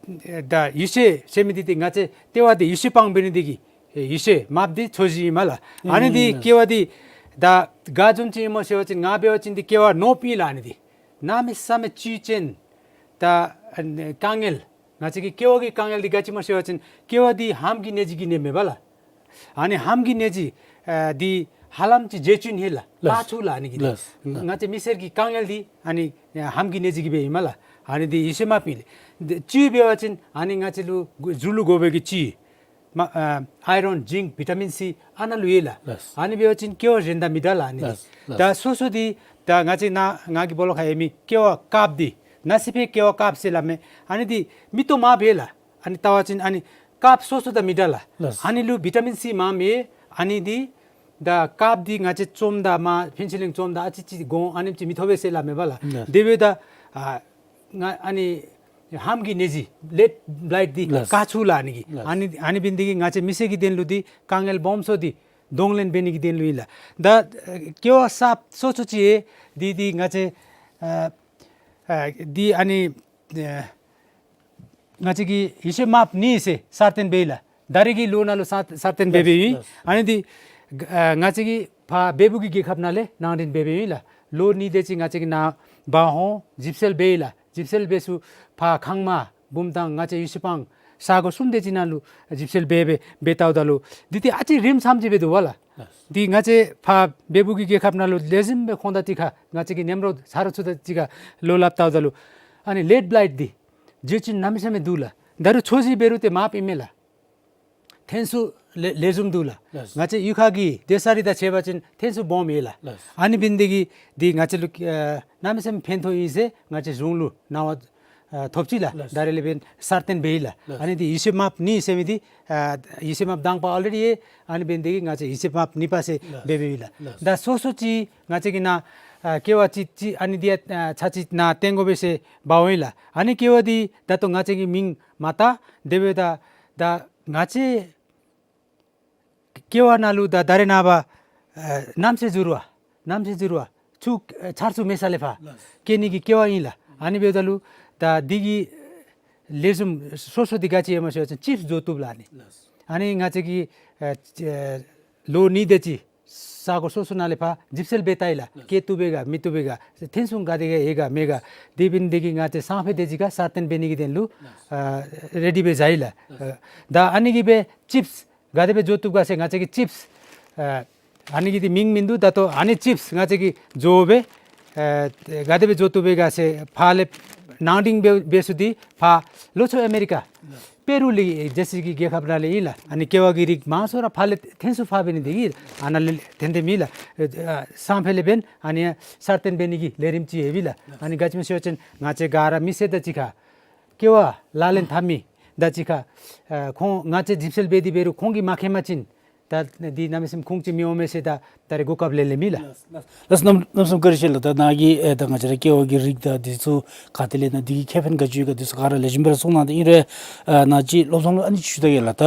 ད་ཡུ་ཤེ་ཟེར་མི་འདི་ཏེ་ང་བཅས་ལྟེ་བ་འདི་ཡུ་ཤེ་སྤང་འབད་ནི་འདི་གིས་ཡུ་ཤེ་མརཔ་འདི་ཚོས་གཞི་ཨིན་མས་ལགས། ཨ་ནི་འདི་ཨུམ་ཀེ་བ་འདི་ད་ག་བཟུམ་ཅིག་ཨིན་མས་ཟེར་བ་ཅིན་ང་འབད་བ་ཅིན་འདི་ཀེ་བ་ནོར་བུ་ཨིན་ལགས། ཨ་ནི་འདི་གནམ་མེད་ས་མེད་བཅུད་ཅན་ད་ཨ་ནི་དཀའ་ངལ་ང་བཅས་ཀྱི་ཀེ་བ་གི་དཀའ་ངལ་འདི་ག་ཅི་སྨོ་ཟེར་བ་ཅིན་ཀེ་བ་འདི་ཧམ་གྱི་ནད་གཞི་གིས་ནདཔ་མས་པ་ལགས། ཨ་ནི་ཧམ་གྱི་ནད་གཞི་ཨ་འདི་ཧ་ལམ་ཅིག་བརྒྱད་ཅུ་ཨིན་ལགས། ལགས། ཀ་ཆུ་ལགས། ཨ་ནི་གི་ལགས། ང་བཅས་མི་སེར་གྱི་དཀའ་ངལ་འདི་ཨ་ནི་ཧམ་གྱི་ནད་གཞི་གིས་འབདཝ་ཨིན་མས་ལགས། ཨ་ནི་འདི་ཡུ་ཤེ་མརཔ་ཨིན་ལགས། འདི་བཅུད་འབད་བ་ཅིན་ཨ་ནི་ང་བཅས་ལུ་གཟུགས་ལུ་དགོ་པའི་གི་བཅུད་མ་ཨ་ཨའི་རོན་ཛིང་བི་ཊ་མིན་སི་ཨ་ནཱ་ལུ་ཡོད་ལགས། ལགས། ཨ་ནི་འབད་བ་ཅིན་ཀེ་བ་གཞན་དང་མི་འདྲ་ལགས། ཨ་ནི་འདི་ལགས། ལགས། ད་སོ་སོ་འདི་ད་ང་བཅས་ནཱ་ང་གིས་སྦོ་ལོགས་ཁར་ཡོད་མི་ཀེ་བ་དཀརཔོ་འདི་ནཱ་སི་ཕེ་ཀེ་བ་དཀརཔོ་ཟེར་སླབ་མས། ཨ་ནི་འདི་མིག་ཏོ་དམརཔོ་ཨིན་ལགས། ཨ་ནི་བལྟ་བ་ཅིན་ཨ་ནི་དཀརཔོ་སོ་སོ་དང་མི་འདྲ་ལགས། ལགས། ཨ་ནི་ལུ་བི་ཊ་མིན་སི་མངམ་ཡོད། ཨ་ནི་འདི་ད་དཀརཔོ་འདི་ང་བཅས་བཙོམ་ད་མར་ཕེན་སི་ལིན་བཙོམ་ད་ཨ་ཙི་ཅིག་གོང་ཨ་ནེམ་ཅིག་མི་ཐོབ་པས་ཟེར་སླབ་མས་པ་ལགས། ལགས། དེ་འབདཝ་ད་ཨ་ང་ཨ་ནི་ཧམ་གྱི་ནད་གཞི་ལེཌ་བླའིཊ་འདི་ལགས། ཀ་ཆུ་ལགས། ཨ་ནི་གི་ལགས། ཨ་ནི་ཨ་ནི་འབད་ནི་འདི་གིས་ང་བཅས་མི་སེར་གྱི་དོན་ལུ་འདི་དཀའ་ངལ་སྦོམ་སུ་འདི་གདོང་ལེན་འབད་ནི་གི་དོན་ལུ་ཨིན་ལགས། ད་ཀེ་བ་གསརཔ་སོ་སོ་ཅིག་ཡོད། འདི་འདི་ང་བཅས་ཨ་ཨ་འདི་ཨ་ནི་ཨ་ང་བཅས་ཀྱིས་ཡུ་ཤེ་མརཔ་གཉིས་ཟེར་གསར་བཏོན་འབད་ཡི་ལགས། ད་རེས་ཀྱི་ལོ་ནང་ལུ་གསར་གསར་བཏོན་འབད་འབདཝ་ཨིན། ལགས། ཨ་ནི་འདི་ཨ་ང་བཅས་ཀྱིས་ཕར་བལ་པོ་གི་རྒྱལ་ཁབ་ནང་ལས་ནང་འདྲེན་འབད་འབདཝ་ཨིན་ལགས། ལོ་གཉིས་དེ་ཅིག་ང་བཅས་ཀྱིས་ནཱ་འབག་འོང་ཞིབ་འཚོལ་འབད་ཡི་ལགས། ཞིབ་འཚོལ་འབད་ཚུ་ཕར་ཁང་མ་བུམ་ཐང་ང་བཅས་ཡུ་ཤེ་སྤང་ས་གོ་གསུམ་དེ་ཅིག་ནང་ལུ་ཞིབ་འཚོལ་འབད་འབད་འབད་བལྟཝ་ད་ལུ་འདི་ཏེ་ཨ་ཙི་རིངམོ་ཙམ་ཅིག་སྦེ་འདུག་པ་ལགས། ལགས། འདི་ང་བཅས་ཕར་བལ་པོ་གི་རྒྱལ་ཁབ་ནང་ལུ་ལེགས་ཤོམ་སྦེ་ཁོང་དང་གཅིག་ཁར་ང་བཅས་ཀྱི་ནེམ་རོ་ཚ་རོགས་ཚུ་དང་གཅིག་ཁར་ལོ་སླབ་བལྟཝ་ད་ལུ་ཨ་ནི་ལེཌ་བླའིཊ་འདི་བརྗོད་ཅིག་གནམ་མེད་ས་མེད་འདུག་ལགས། ད་རུང་ཚོས་གཞི་འབད་རུང་ཏེ་མརཔ་ཨིན་མས་ལགས། ཐོན་ཚུགས་ལེགས་ལེགས་ཤོམ་འདུག་ལགས། ལགས། ང་བཅས་གཡུས་ཁ་གི་སྡོད་ས་རིགས་དང་ཕྱད་པ་ཅིན་ཐོན་ཚུགས་སྦོམ་ཡོད་ལགས། ལགས། ཨ་ནི་འབད་ནི་འདི་གིས་འདི་ང་བཅས་ལུ་ཨ་གནམ་མེད་ས་མེད་ཕན་ཐོགས་ཨིན་ཟེར་ང་བཅས་གཞུང་ལུ་གནང་བ་ཨ་ཐོབ་ཅི་ལགས། ལགས། ད་རེས་ལས་འབདན་གསར་བཏོན་འབད་ཡི་ལགས། ལགས། ཨ་ནི་འདི་ཡུ་ཤེ་མརཔ་གཉིས་ཟེར་མི་འདི་ཨ་ཡུ་ཤེ་མརཔ་དང་པ་ཨོ་ལེ་ཌི་ཡོད། ཨ་ནི་འབད་ནི་འདི་གིས་ང་བཅས་ཡུ་ཤེ་མརཔ་གཉིས་པ་ཟེར་ལགས། འབད་འབདཝ་ཨིན་ལགས། ལགས། ད་སོ་སོ་ཅིག་ང་བཅས་ཀྱིས་ནཱ་ཨ་ཀེ་བ་ཅིག་ཅིག་ཨ་ནི་འདི་ཨ་ཚར་ཅིག་ནཱ་བཏོན་དགོ་པས་ཟེར་འབག་འོང་ཡི་ལགས། ཨ་ནི་ཀེ་བ་འདི་ད་ལྟོ་ང་བཅས་ཀྱིས་མིང་མ་བཏགས། དེ་འབདཝ་ད་ད་ང་བཅས་ཀེ་བ་ནང་ལུ་ད་ད་རེས་ནངས་པ་ཨ་གནམ་གཤིས་འགྱུར་བ་གནམ་གཤིས་འགྱུར་བ་ཆུ་ཨ་ཆར་ཆུ་མེད་ས་ལས་ཕར་ལགས། སྐྱེ་ནི་གི་ཀེ་བ་ཨིན་ལགས། ཨ་ནི་འབདཝ་ད་ལུ་ད་འདི་གི་ལེགས་ཤོམ་སོ་སོ་འདི་ག་ཅི་ཡོད་མས་ཟེར་བ་ཅིན་ཅིབས་བཟོ་བཏུབ་ལགས། ཨ་ནི་ལགས། ཨ་ནི་ང་བཅས་ཀྱིས་ཨ་ཨ་ལོ་གཉིས་དེ་ཅིག་ས་གོ་སོ་སོ་ནང་ལས་ཕར་ཞིབ་འཚོལ་འབད་བལྟ་ཡི་ལགས། ལགས། སྐྱེ་བཏུབ་པས་ག་མི་བཏུབ་པས་ག་ཐོན་ཚུགས་ག་དེ་ག་ཡོད་ག་མེད་ག། དེ་འབད་ནི་འདི་གིས་ང་བཅས་སང་ཕོད་དེ་ཅིག་ཁར་གསར་བཏོན་འབད་ནི་གི་དོན་ལུ་ལགས། ཨ་རེ་ཌི་སྦེ་བཞག་ཡི་ལགས། ལགས། ཨ་ད་ཨ་ནི་གིས་སྦེ་ཅིབས་ག་དེ་སྦེ་བཟོ་བཏུབ་ག་ཟེར་ང་བཅས་ཀྱིས་ཅིབས་ཨ་ཨ་ནི་གི་འདི་མིང་མིན་འདུག། ད་ལྟོ་ཨ་ནི་ཅིབས་ང་བཅས་ཀྱིས་བཟོ་སྦེ་ཨ་ག་དེ་སྦེ་བཟོ་བཏུབ་པས་ག་ཟེར་ཕར་ལས་ནང་འདྲེན་འབད་འབད་ཚུ་འདི་ཕར་ལྷོ་ཕྱོགས་ཨ་མེ་རི་ཀ་ལགས། པེ་རུ་ལས་ཇེ་སི་གི་རྒྱལ་ཁབ་ནང་ལས་ཨིན་ལགས། ཨ་ནི་ཀེ་བ་གི་རིགས་མང་སུ་ར་ཕར་ལས་ཐོན་ཚུགས་ཕར་འབད་ནི་འདི་གིས་ཨ་ནཱ་ལས་ཐོན་ཏེ་མི་ལགས། ཨ་སང་ཕོད་ལས་འབདན་ཨ་ནི་གསར་བཏོན་འབད་ནི་གི་ལས་རིམ་ཅིག་ཡོད་པས་ལགས། ཨ་ནི་ག་ཅི་སྨོ་ཟེར་བ་ཅིན་ང་བཅས་ག་ར་མི་སེར་དང་གཅིག་ཁར་ཀེ་བ་ལག་ལེན་འཐབ་མི་དང་གཅིག་ཁར་ཨ་ཁོང་ང་བཅས་ཞིབ་འཚོལ་འབད་དེ་འབད་རུང་ཁོང་གིས་མ་མཁྱེན་པ་ཅིན་ད་འདི་གནམ་མེད་ས་མེད་ཁུངས་ཅིག་མི་འོང་མས་ཟེར་ད་ད་རེས་གོ་སྐབས་ལེན་ལེནམ་ཨིན་ལགས། ལགས་ལགས། གནམ་གནམ་མེད་ས་མེད་བཀའ་དྲིན་ཆེ་ལགས། ད་ནཱ་གིས་ཨེ་ད་ང་བཅས་ར་ཀེ་བ་གི་རིགས་དང་འདི་ཚུ་ག་ཏེ་ལས་ནཱ་འདི་གི་ཁེ་ཕན་ག་ཅི་ཡོད་ག་འདི་ཚུ་ག་ར་ལེགས་ཤོམ་སྦེ་ར་གསུངས་གནང་སྟེ་ཨིན་རུང་ཨ་ནཱ་ཅིག་བློ་བཟང་ལུ་ཨ་ནི་ཅིག་ཞུ་ད་གེ་ལགས། ད་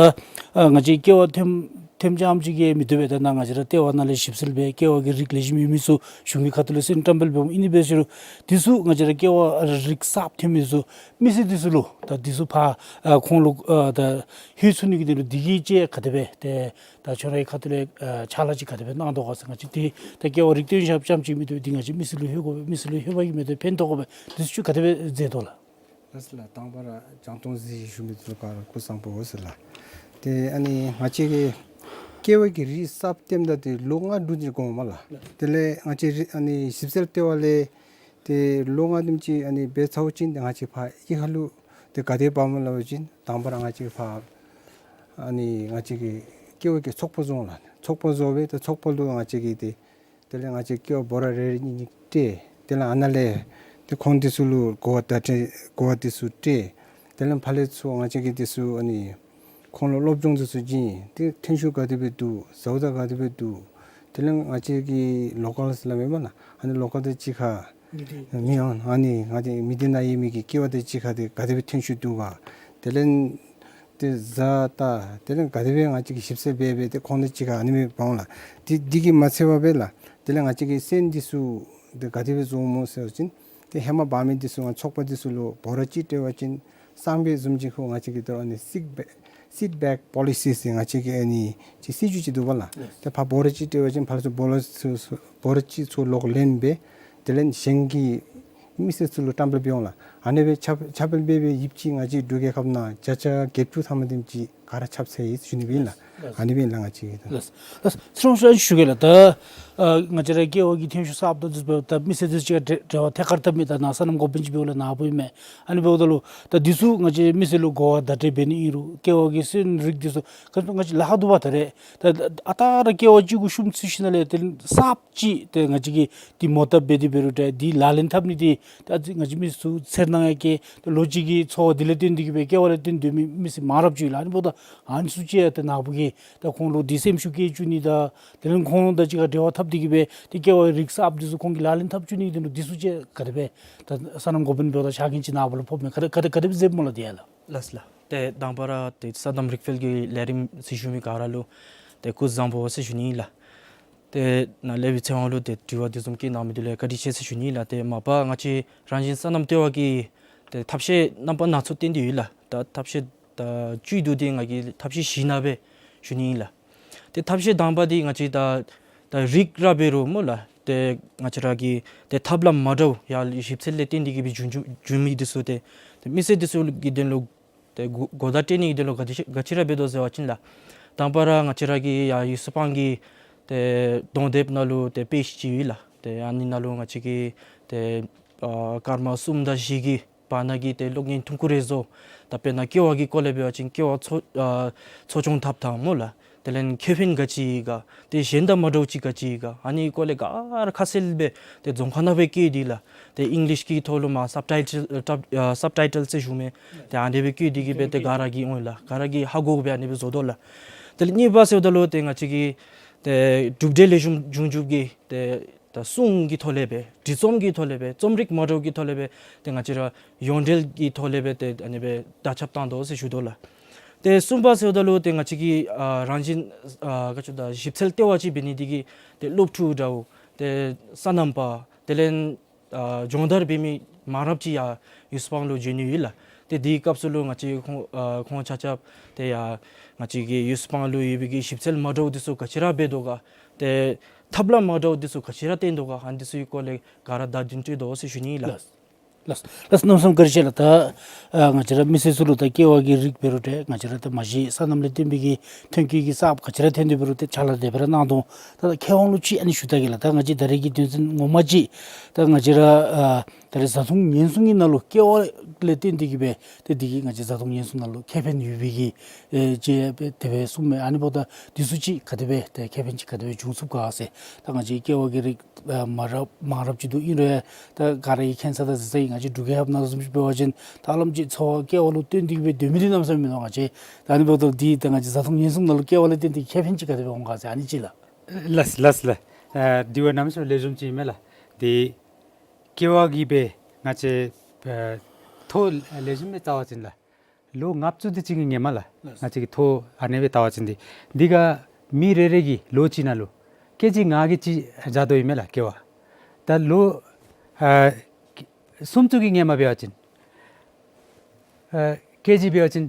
ཨ་ང་བཅས་ཀེ་བ་ཐོནམ་ཐོནམ་རྐྱངམ་ཅིག་གིས་མི་བཏུབ་པས། ད་ནཱ་ང་བཅས་ར་ལྟེ་བ་ནང་ལས་ཞིབ་འཚོལ་འབད་ཀེ་བ་གི་རིགས་ལེགས་ཤོམ་ཡོད་མི་ཚུ་གཞུང་གི་ཁ་ཐུག་ལས་སེང་བཀྲམ་སྤེལ་འབདཝ་ཨིན་ནི་འབད་ཟེར་རུང་འདི་ཚུ་ང་བཅས་ར་ཀེ་བ་རིགས་གསརཔ་ཐོན་མི་ཚུ་མི་སེར་འདི་ཚུ་ལུ་ད་འདི་ཚུ་ཕར་ཨ་ཁོང་ལུ་ཨ་ད་ལྷོད་ཚུགས་ནི་གི་དོན་ལུ་འདི་གིས་ཅིག་ག་དེ་སྦེ་ཏེ་ད་ཁྱོད་རའི་ཁ་ཐུག་ལས་ཨ་ཕྱག་ལཱ་ཅིག་ག་དེ་སྦེ་གནང་དོ་ག་ཟེར། ང་བཅས་འདི་ད་ཀེ་བ་རིགས་ཐོན་ཤོས་རྐྱངམ་ཅིག་མི་བཏུབ། འདི་ང་བཅས་མི་སེར་ལུ་ལྷོད་དགོ་པས། མི་སེར་ལུ་ལྷོད་པ་གིས་མི་བཏུབ། ཕན་ཐོགས་དགོ་པས། འདི་ཚུ་ཁྱོད་ག་དེ་སྦེ་མཛད་དོ་ལགས། ལགས་སོ་ལགས། དང་པ་ར་རྒྱང་མཐོང་གཟིགས་ཞུ་མི་ཚུ་ག་ར་སྐུ་གཟུགས་བཟང་པོ་ཟེར་ལགས། ཏེ་ཨ་ནི་ང་བཅས་ཀྱི་ཀེ་བ་གི་རིགས་གསརཔ་བཏོནམ་ད་ཏེ་ལོ་ལྔ་དྲུག་ཅིག་འགོརཝ་མས་ལགས། དེ་ལས་ང་བཅས་རི་ཨ་ནི་ཞིབ་འཚོལ་ལྟེ་བ་ལས་ཏེ་ལོ་ལྔ་དེམ་ཅིག་ཨ་ནི་འབད་ཚར་བ་ཅིན་ཏེ་ང་བཅས་ཕར་གཡུས་ཁ་ལུ་ཏེ་ག་དེ་འབག་སྨོ་སླབ་པ་ཅིན་དང་པ་ར་ང་བཅས་ཕར་ཨ་ནི་ང་བཅས་ཀྱི་ཀེ་བ་གི་ཚོགས་པ་བཟོ་ལགས། ཚོགས་པ་བཟོ་སྦེ་ཏེ་ཚོགས་པ་ལུ་ང་བཅས་ཀྱིས་ཏེ་དེ་ལས་ང་བཅས་ཀེ་བ་འབོ་ར་རེ་རེ་གཉིས་གཉིས་སྤྲོད། དེ་ལས་ཨ་ནཱ་ལས་ཏེ་ཁོང་འདི་ཚུ་ལུ་གོ་བ་བརྡ་སྤྲོད་གོ་བ་འདི་ཚུ་སྤྲོད། དེ་ལས་ཕར་ལས་ཚུར་ང་བཅས་ཀྱིས་འདི་ཚུ་ཨ་ནི་ ཁོང་ལུ་སློབ་སྦྱོང་འདི་ཚུ་བྱིན། ཏེ་ཐོན་ཤུགས་ག་དེ་སྦེ་འདུག། ཟཝ་ད་ག་དེ་སྦེ་འདུག། དེ་ལས་ང་བཅས་ཀྱི་ལོ་ཀཱལ་ཟེར་སླབ་མས་པ་ལགས། ཨ་ནི་ལོ་ཀཱལ་དང་གཅིག་ཁར་མི་སྡེ་མི་ཡང་ཨ་ནི་ང་བཅས་མི་སྡེ་ནང་ཡོད་མི་གི་ཀེ་བ་དང་གཅིག་ཁར་ཏེ་ག་དེ་སྦེ་ཐོན་ཤུགས་འདུག་ག། དེ་ལས་ཏེ་བཟའ་ད་དེ་ལས་ག་དེ་སྦེ་ང་བཅས་ཀྱིས་ཞིབ་འཚོལ་འབད་འབད་ཏེ་ཁོང་དང་གཅིག་ཁར་ཨ་ནི་སྦེ་འབདཝ་ལགས། དེ་དེ་གིས་མ་ཚད་པར་སྦེ་ལགས། དེ་ལས་ང་བཅས་ཀྱི་སོན་འདི་ཚུ་ཏེ་ག་དེ་སྦེ་བཟོཝ་སྨོ་ཟེར་བ་ཅིན་ཏེ་ཧེ་མ་འབག་མི་འདི་ཚུ་ང་ཚོགས་པ་འདི་ཚུ་ལུ་འབོ་ར་ཅིག་སྤྲོད་པ་ཅིན་སང་ཕོད་བཟུམ་ཅིག་ཁར་ང་བཅས་ཀྱིས་ཏེ་ཨ་ནི་སིཌ་བེག་སིཌ་བེག་པོ་ལི་སི་ཟེར་ང་བཅས་ཀྱི་ཨ་ནི་ཅིག་སྲིད་བྱུས་ཅིག་འདུག་པ་ལགས། ཡེས། ཏེ་ཕར་འབོ་ར་ཅིག་སྤྲོད་པ་ཅིན་ཕར་ལས་ཚུར་འབོ་ར་ཚུ་ཚུ་འབོ་ར་ཅིག་ཚུར་ལོག་ལེན་སྦེ་དེ་ལས་གཞན་གྱི་མི་སེར་ཚུ་ལུ་བཀྲམ་སྤེལ་འབད་འོང་ལགས། ཨ་ནི་སྦེ་ཁྱབ་ཁྱབ་སྤེལ་འབད་འབད་ཡོདཔ་ཅིག་ང་བཅས་འབྲུག་རྒྱལ་ཁབ་ནང་བརྒྱ་ཆ་བརྒྱད་ཅུ་ཐམ་པ་དེམ་ཅིག་ག་ར་ཁྱབ་ཚར་ཡི་ཟེར་ཞུ་ནི་སྦེ་ཨིན་ལགས། ལགས། ཨ་ནི་སྦེ་ཨིན་ལགས་ང་བཅས་ཀྱི་ད། ལགས། ཚེ་རིང་ཤོག་ཞུ་གེ་ལགས། ད་ཨ་ང་བཅས་ར་ཀེ་བ་གི་ཐོན་ཤུགས་གསརཔ་དང་འདི་ཚུ་འབདཝ་ད་མི་སེར་འདི་ཚུ་གཅིག་ཁར་འབྲེལ་འབྲེལ་བ་ཐད་ཀར་འཐབ་མི་ད་ནཱ་སོ་ནམ་འགོ་དཔོན་ཅིག་འབདཝ་ལས་ནཱ་བུ་ཨིན་མས། ཨ་ནི་འབདཝ་ད་ལུ་ད་འདི་ཚུ་ང་བཅས་མི་སེར་ལུ་གོ་བ་བརྡ་སྤྲོད་འབད་ནི་ཨིན་རུང་ཀེ་བ་གི་སོན་རིགས་འདི་ཚུ་ག་ང་བཅས་ལཱ་ཁག་འདུག་པ། ད་རེས་ད་ཨ་རྟག་ར་ཀེ་བ་གཅིག་གུ་ཤུགས་བཙུགས་ཞིནམ་ལས་ཏེ་གསརཔ་ཅིག་ཏེ་ང་བཅས་ཀྱིས་འདི་མོ་བཏབ་འབད་དེ་འབད་རུང་ཏེ་འདི་ལག་ལེན་འཐབ་ནི་འདི་ད་ང་བཅས་མི་སེར་ཚུ་འཚེར་སྣང་ཡང་སྐྱེ། ད་ལོ་གཅིག་གི་འཚོ་བ་འདི་ལས་བརྟེན་ཏེ་གིས་སྦེ་ཀེ་བ་ལས་བརྟེན་སྡོད་མི་མི་སེར་མང་རབས་ཅིག་ཡོད་ལགས། ཨ་ནི་འབདཝ་ད་ཨ་ནི་ཚུ་ཅིག་ཡང་ཏེ་ནཱ་བུ་གིས་ད་ཁོང་ལུ་འདི་སེམས་ཤུགས་སྐྱེད་བཅུག་ནི་དང་དེ་ལས་ཁོང་དང་གཅིག་ཁར་འབྲེལ་བ་འཐབ་སྟེ་གིས་སྦེ་ཏེ་ཀེ་བ་རིགས་གསརཔ་འདི་ཚུ་ཁོང་གིས་ལག་ལེན་འཐབ་བཅུག་ནི་དོན་ལུ་འདི་ཚུ་ཅིག་ག་དེ་སྦེ་ད་སོ་ནམ་འགོ་དཔོན་འབདཝ་ད་ཆ་རྐྱེན་ཅིག་ནཱ་བུ་ལུ་ཕོགཔ་མས། ག་དེ་ག་དེ་ག་དེ་སྦེ་མཛདཔ་སྨོ་ལགས་འདི་ཡང་ལགས། ལགས་ལགས། ཏེ་དང་པ་ར་ཏེ་སོ་ནམ་རིག་རྩལ་གྱི་ལས་རིམ་གཟིགས་བཞུགས་མི་ག་ར་ལུ་ཏེ་སྐུ་གཟུགས་བཟང་པོ་ཟེར་ཞུ་ནི་ཨིན་ལགས། ཏེ་ནཱ་ལས་པའི་ཚེ་དབང་ལུ་ཏེ་དྲི་བ་འདི་བཟུམ་བཀོད་གནང་མི་འདི་ལུ་བཀའ་དྲིན་ཆེ་ཟེར་ཞུ་ནི་ཨིན་ལགས། ཏེ་མ་པ་ང་བཅས་རང་བཞིན་སོ་ནམ་ལྟེ་བ་གིས་ཏེ་ཐབས་ཤེས་རྣམ་པ་སྣ་ཚོགས་བཏོན་ཏེ་ཡོད་ལགས། ད་ཐབས་ཤེས་ད་བཅུད་བསྡུ་སྟེ་ང་གིས་ཐབས་ཤེས་བཞི་ནང་སྦེ་ཞུ་ནི་ཨིན་ལགས། ཏེ་ཐབས་ཤེས་དང་པ་འདི་ང་བཅས་ད་ད་རིགས་ར་འབད་རུང་སྨོ་ལགས། ཏེ་ང་བཅས་ར་གི་ཏེ་ཐབས་ལམ་མ་འདྲཝ་ཡར་ཞིབ་འཚོལ་ལས་བརྟེན་ཏེ་གིས་སྦེ་བྱུང་བྱུང་བྱུང་མི་འདི་ཚུ་ཏེ་ཏེ་མི་སེར་འདི་ཚུ་གི་དོན་ལུ་ཏེ་གོ་གོ་བརྡ་སྤྲོད་ནི་གི་དོན་ལུ་ག་ཅི་ག་ཅི་ར་འབད་དོ་ཟེར་བ་ཅིན་ལགས། དང་པ་ར་ང་བཅས་ར་གི་ཡར་ཡུས་སྤང་གི་ཏེ་གདོང་དེབ་ནང་ལུ་ཏེ་པེཇ་ཅིག་ཡོད་ལགས། ཏེ་ཨ་ནི་ནང་ལུ་ང་བཅས་ཀྱི་ཏེ་ཨ་སྐར་མ་གསུམ་དང་བཞི་གི་བར་ན་གི་ཏེ་གློག་བརྙན་ཐུང་ཀུ་རེ་བཟོ། ད་དཔེར་ན་ཀེ་བ་གི་སྐོར་ལས་འབད་བ་ཅིན་ཀེ་བ་འཚོ་ཨ་འཚོ་སྐྱོང་འཐབ་ཐངས་སྨོ་ལགས། དེ་ལས་ཁེ་ཕན་ག་ཅི་ཡོད་ག། ཏེ་གཞན་དང་མ་འདྲཝ་ཅིག་ག་ཅི་ཡོད་ག། ཨ་ནི་སྐོར་ལས་ག་ར་ཁ་གསལ་སྦེ་ཏེ་རྫོང་ཁ་ནང་སྦེ་བཀོད་དེ་ལགས། ཏེ་ཨིང་ལིཤ་གི་ཐོག་ལུ་མར་སབ་ཊའི་ཊལ་ཨ་སབ་ཊའི་ཊལ་ཟེར་ཞུ་མི་ཏེ་ཨ་ནི་སྦེ་བཀོད་དེ་གིས་སྦེ་ཏེ་ག་ར་གིས་འོང་ལགས། ག་ར་གིས་ཧ་གོ་སྦེ་ཨ་ནི་སྦེ་བཟོ་དོ་ལགས། དེ་ལས་གཉིས་པ་ཟེརཝ་ད་ལུ་ཏེ་ང་བཅས་ཀྱི་ཏེ་གྲུབ་འབྲས་ལེགས་ཤོམ་བྱུང་བྱུངམ་གིས་ཏེ་ད་སྲུང་གི་ཐོག་ལས་སྦེ་འབྲི་རྩོམ་གྱི་ཐོག་ལས་སྦེ་རྩོམ་རིག་མ་འདྲཝ་གི་ཐོག་ལས་སྦེ་ཏེ་ང་བཅས་ར་ཡོངས་འབྲེལ་གྱི་ཐོག་ལས་སྦེ་ཏེ་ཨ་ནི་སྦེ་དར་ཁྱབ་བཏང་དོ་ཟེར་ཞུ་དོ་ལགས། ཏེ་གསུམ་པ་ཟེརཝ་ད་ལུ་ཏེ་ང་བཅས་ཀྱི་ཨ་རང་བཞིན་ཨ་ག་ཅི་ད་ཞིབ་འཚོལ་ལྟེ་བ་ཅིག་འབད་ནི་འདི་གིས་ཏེ་སློབ་ཕྲུག་འདྲཝ་ཏེ་སོ་ནམ་པ་དེ་ལས་ཨ་སྦྱོང་བརྡར་འབད་མི་མང་རབས་ཅིག་ཡར་ཡུས་སྤང་ལུ་འབྱོན་ནི་ཡོད་ལགས། ཏེ་དེའི་སྐབས་སུ་ལུ་ང་བཅས་ཁོང་ཨ་ཁོང་ཆ་ཁྱབ་ཏེ་ཡར་ང་བཅས་ཀྱི་ཡུས་སྤང་ལུ་ཡོད་པའི་གི་ཞིབ་འཚོལ་མ་འདྲཝ་འདི་ཚུ་ག་ཅི་ར་འབད་དོ་ག། ཏེ་ཐབས་ལམ་མ་འདྲཝ་འདི་ཚུ་ག་ཅི་ར་བཏོན་དོ་ག། ཨ་ནི་འདི་ཚུ་གི་སྐོར་ལས་ག་ར་བརྡ་དོན་སྤྲོད་དོ་ཟེར་ཞུ་ནི་ལགས། ལགས། ལགས་ལགས། གནམ་མེད་ས་མེད་བཀའ་དྲིན་ཆེ་ལགས། ད་ཨ་ང་བཅས་ར་མི་སེར་ཚུ་ལུ་ད་ཀེ་བ་གི་རིགས་འབད་རུང་ཏེ་ང་བཅས་ར་ད་མ་གཞི་སོ་ནམ་ལས་བརྟེན་པའི་གི་ཐོན་སྐྱེད་ཀྱི་གསརཔ་ག་ཅི་ར་ཐོན་ཏེ་འབད་རུང་ཏེ་ཕྱག་ལཱ་དེ་སྦེ་ར་གནང་དོ། ད་མཁས་དབང་ལུ་ཅིག་ཨ་ནི་ཞུ་ད་གེ་ལགས། ད་ང་བཅས་ད་རེས་ཀྱི་དོན་ཚན་ངོ་མ་ཅིག་ད་ང་བཅས་ར་ཨ་ད་རེས་བཟའ་འཐུང་ཉེན་སྲུང་གི་ནང་ལུ་ཀེ་བ་ལས་བརྟེན་ཏེ་གིས་སྦེ་ཏེ་འདི་གིས་ང་བཅས་བཟའ་འཐུང་ཉེན་སྲུང་ནང་ལུ་ཁེ་ཕན་ཡོད་པའི་གི་ཨེ་ཅིག་དེ་སྦེ་གསུངམ་མས། ཨ་ནི་འབདཝ་ད་འདི་ཚུ་ཅིག་ག་དེ་སྦེ་ཏེ་ཁེ་ཕན་ཅིག་ག་དེ་སྦེ་འབྱུང་ཚུགས་ག་ཟེར། ད་ང་བཅས་ཀེ་བ་གི་རིགས་ཨ་མང་རབས་མང་རབས་ཅིག་འདུག། ཨིན་རུང་ཡང་ད་ག་ར་གིས་མཁྱེན་ས་དང་གཟིགས་ས་ཨིན། ང་བཅས་འབྲུག་རྒྱལ་ཁབ་ནང་བཟུམ་ཅིག་འབད་བ་ཅིན་ད་ཧ་ལམ་ཅིག་འཚོ་བ་ཀེ་བ་ལུ་བརྟེན་ཏེ་གིས་སྦེ་སྡོད་མི་འདི་གནམ་མེད་ས་མེད་མིན་འདུག། ང་བཅས་ད་ཨ་ནི་འབདཝ་ད་འདི་ད་ང་བཅས་བཟའ་འཐུང་ཉེན་སྲུང་ནང་ལུ་ཀེ་བ་ལས་བརྟེན་ཏེ་ཁེ་ཕན་ཅིག་ག་དེ་སྦེ་འོང་ག་ཟེར་ཨ་ནི་ཅིག་ལགས། ལགས་ལགས་ལགས། ཨ་དྲི་བ་གནམ་མེད་ས་མེད་ལེགས་ཤོམ་ཅིག་ཨིན་མས་ལགས། འདི་ཀེ་བ་གིས་སྦེ་ང་བཅས་ཨ་ཐོག་ལེགས་ཤོམ་སྦེ་བལྟ་བ་ཅིན་ལགས། ལོ་ལྔ་བཅུ་དེ་ཅིག་གི་སྔོན་མ་ལགས། ལགས། ང་བཅས་ཀྱི་ཐོག་ཨ་ནི་སྦེ་བལྟ་བ་ཅིན་འདི་འདི་ག་མི་རེ་རེ་གིས་ལོ་གཅིག་ནང་ལུ་ཀེ་ཇི་ལྔ་གི་ཅིག་བཞག་དོ་ཨིན་མས་ལགས་ཀེ་བ། ད་ལོ་ཨ་སུམ་ཅུ་གི་སྔོན་མ་འབད་བ་ཅིན་ཨ་ཀེ་ཇི་འབད་བ་ཅིན་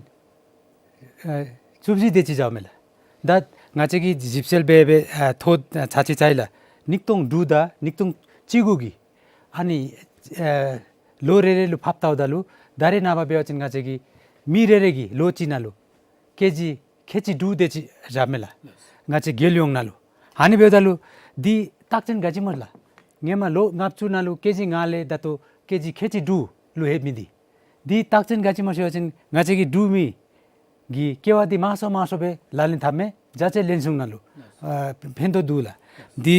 ཨ་བཅུ་བཞི་དེ་ཅིག་བཞགཔ་མས་ལགས། ད་ང་བཅས་ཀྱིས་ཞིབ་འཚོལ་འབད་འབད་ཨ་ཐོག་ཨ་ཚར་ཅིག་ཚར་ཡི་ལགས། ཉིས་སྟོང་དྲུག་དང་ཉིས་སྟོང་བཅུ་དགུ་གི་ཨ་ནི་ཨེ་ལོ་རེ་རེ་ལུ་ཕབ་བལྟཝ་ད་ལུ་ད་རེས་ནངས་པ་འབད་བ་ཅིན་ང་བཅས་ཀྱི་མི་རེ་རེ་གིས་ལོ་གཅིག་ནང་ལུ་ཀེ་ཇི་ཁལ་གཅིག་དྲུག་དེ་ཅིག་བཞགཔ་མས་ལགས། ང་བཅས་རྒྱལ་ཡོངས་ནང་ལུ། ཨ་ནི་འབདཝ་ད་ལུ་འདི་རྟགས་མཚན་ག་ཅི་སྨོ་ལགས། སྔོན་མ་ལོ་ལྔ་བཅུ་ནང་ལུ་ཀེ་ཇི་ལྔ་ལས་ད་ལྟོ་ཀེ་ཇི་ཁལ་གཅིག་དྲུག་ལུ་ལྷོད་མི་འདི་འདི་རྟགས་མཚན་ག་ཅི་སྨོ་ཟེར་བ་ཅིན་ང་བཅས་ཀྱི་འབྲུག་མི་གིས་ཀེ་བ་འདི་མང་སུ་མང་སུ་སྦེ་ལག་ལེན་འཐབ་མི་རྒྱ་ཆེ་ལེན་སོང་ནང་ལུ་ཨ་ཕན་ཐོགས་འདུག་ལགས། འདི་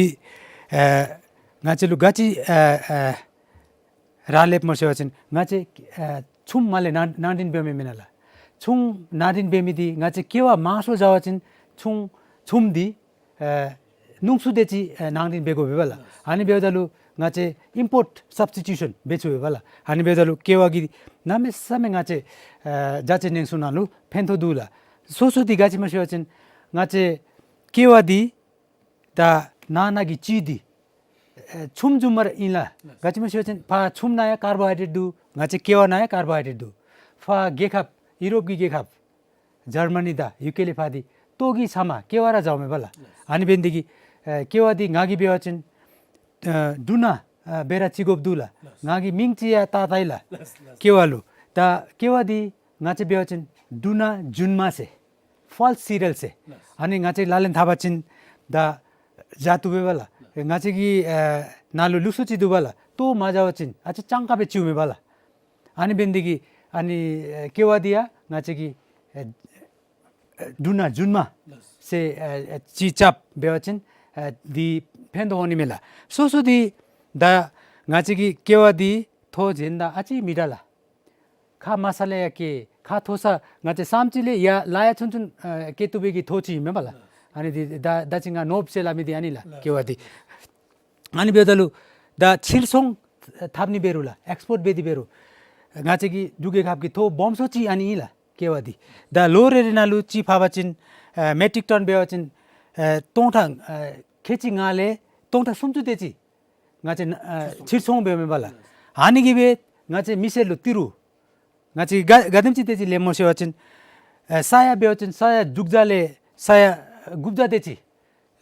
ཨ་ང་བཅས་ལུ་ག་ཅི་ཨ་ཨ་རག་ལས་སྨོ་ཟེར་བ་ཅིན་ང་བཅས་ཨ་ཚུན་མ་ལས་ནང་ནང་འདྲེན་འབད་མི་མེན་ན་ལགས། ཆུང་ནང་འདྲེན་འབད་མི་འདི་ང་བཅས་ཀེ་བ་མང་ཤོས་འབད་བ་ཅིན་ཆུང་ཆུམ་འདི་ཨེ་ནུང་སུ་དེ་ཅིག་ཨེ་ནང་འདྲེན་འབད་དགོ་པས་ལགས། ཨ་ནི་འབདཝ་ད་ལུ་ང་བཅས་ཨིམ་པོརཊ་སབ་སི་ཊི་ཊུ་ཤཱན་འབད་ཚུགས་པས་ལགས། ཨ་ནི་འབདཝ་ད་ལུ་ཀེ་བ་གིས་གནམ་མེད་ས་མེད་ང་བཅས་ཨེ་བྱ་དཔྱད་ནང་སོང་ནང་ལུ་ཕན་ཐོགས་འདུག་ལགས། སོ་སོ་འདི་ག་ཅི་སྨོ་ཟེར་བ་ཅིན་ང་བཅས་ཀེ་བ་འདི་ད་ནང་ན་གི་བཅུད་འདི་ཨེ་ཆུམ་ཆུམ་མར་ཨིན་ལགས། ག་ཅི་སྨོ་ཟེར་བ་ཅིན་ཕར་ཆུམ་ནང་ཡང་ཀར་བོ་ཧའི་ཌེཊ་འདུག། ང་བཅས་ཀེ་བ་ནང་ཡང་ཀར་བོ་ཧའི་ཌེཊ་འདུག། ཕར་རྒྱལ་ཁབ་ཡུ་རོབ་ཀྱི་རྒྱལ་ཁབ་ཇར་མ་ནི་དང་ཡུ་ཀེ་ལས་ཕར་འདི་ལྟོ་གི་ཚབ་མ་ཀེ་བ་ར་འཇལཝ་མས་པ་ལགས། ཨ་ནི་འབད་ནི་འདི་གིས་ཨེ་ཀེ་བ་འདི་ང་གིས་འབད་བ་ཅིན་ཨེ་འབྲུ་སྣ་ཨེ་འབད་ར་བཙིར་དགོཔ་འདུག་ལགས། ང་གིས་མིང་ཅིག་ཡང་བཏགས་བཏགས་ཡི་ལགས། ཀེ་བ་ལུ། ད་ཀེ་བ་འདི་ང་བཅས་འབད་བ་ཅིན་འབྲུ་སྣ་རྫུན་མ་ཟེར། ཕཱལསི་སི་རི་ཡལ་ཟེར། ཨ་ནི་ང་བཅས་ལག་ལེན་འཐབ་པ་ཅིན་ད་བཞག་བཏུབ་པས་པ་ལགས། ང་བཅས་ཀྱི་ཨེ་ནང་ལུ་ལུགས་སྲོལ་ཅིག་འདུག་པ་ལགས། ལྟོ་མ་བཞག་པ་ཅིན་ཨ་ཙི་སྤྱང་ཀ་སྦེ་བཙིརཝ་མས་པ་ལགས། ཨ་ནི་འབད་ནི་འདི་གིས་ཨ་ནི་ཨེ་ཀེ་བ་འདི་ཡང་ང་བཅས་ཀྱིས་ཨེ་ཨེ་འབྲུ་སྣ་རྫུན་མ་ཟེར་ཨེ་ཨེ་ཅིག་རྐྱབ་འབད་བ་ཅིན་ཨེ་འདི་ཕན་ཐོགས་འོང་ནི་མས་ལགས། སོ་སོ་འདི་ད་ང་བཅས་ཀྱི་ཀེ་བ་འདི་ཐོག་གཞན་དང་ཨ་ཙི་མི་འདྲ་ལགས། ཁ་མ་སལ་ཡང་སྐྱེ། ཁ་མཐོ་ས་ང་བཅས་ཟམ་ཅིག་ལས་ཡར་ལ་ཡ་ཆུང་ཆུང་ཨེ་སྐྱེ་བཏུབ་པའི་གི་མཐོ་ཅིག་ཨིན་མས་པ་ལགས། ཨ་ནི་འདི་ད་ད་ཅི་ང་ནོར་བུ་ཟེར་སླབ་མི་འདི་ཨ་ནི་ལགས་ཀེ་བ་འདི། ཨ་ནི་འབདཝ་ད་ལུ་ད་ཕྱིར་ཚོང་འཐབ་ནི་འབད་རུང་ལགས། ཨེགསི་པོརཊ་འབད་དེ་འབད་རུང་ང་བཅས་ཀྱི་འབྲུག་རྒྱལ་ཁབ་ཀྱི་ཐོག་སྦོམ་ཤོས་ཅིག་ཨ་ནི་ཨིན་ལགས་ཀེ་བ་འདི། ད་ལོ་རེ་རེ་ནང་ལུ་ཅིག་འབད་བ་ཅིན་ཨེ་མེ་ཊིག་ཊོན་འབད་བ་ཅིན་ཨེ་སྟོང་ཕྲག་ཨེ་ཁལ་གཅིག་ལྔ་ལས་སྟོང་ཕྲག་སུམ་ཅུ་དེ་ཅིག་ང་བཅས་ཨ་ཕྱིར་ཚོང་འབདཝ་མས་པ་ལགས། ཨ་ནི་གིས་སྦེ་ང་བཅས་མི་སེར་ལུ་ཏི་རུ་ང་བཅས་ག་ག་དེམ་ཅིག་དེ་ཅིག་ལེན་སྨོ་ཟེར་བ་ཅིན་ཨེ་ས་ཡ་འབད་བ་ཅིན་ས་ཡ་དྲུག་བརྒྱ་ལས་ས་ཡ་དགུ་བརྒྱ་དེ་ཅིག་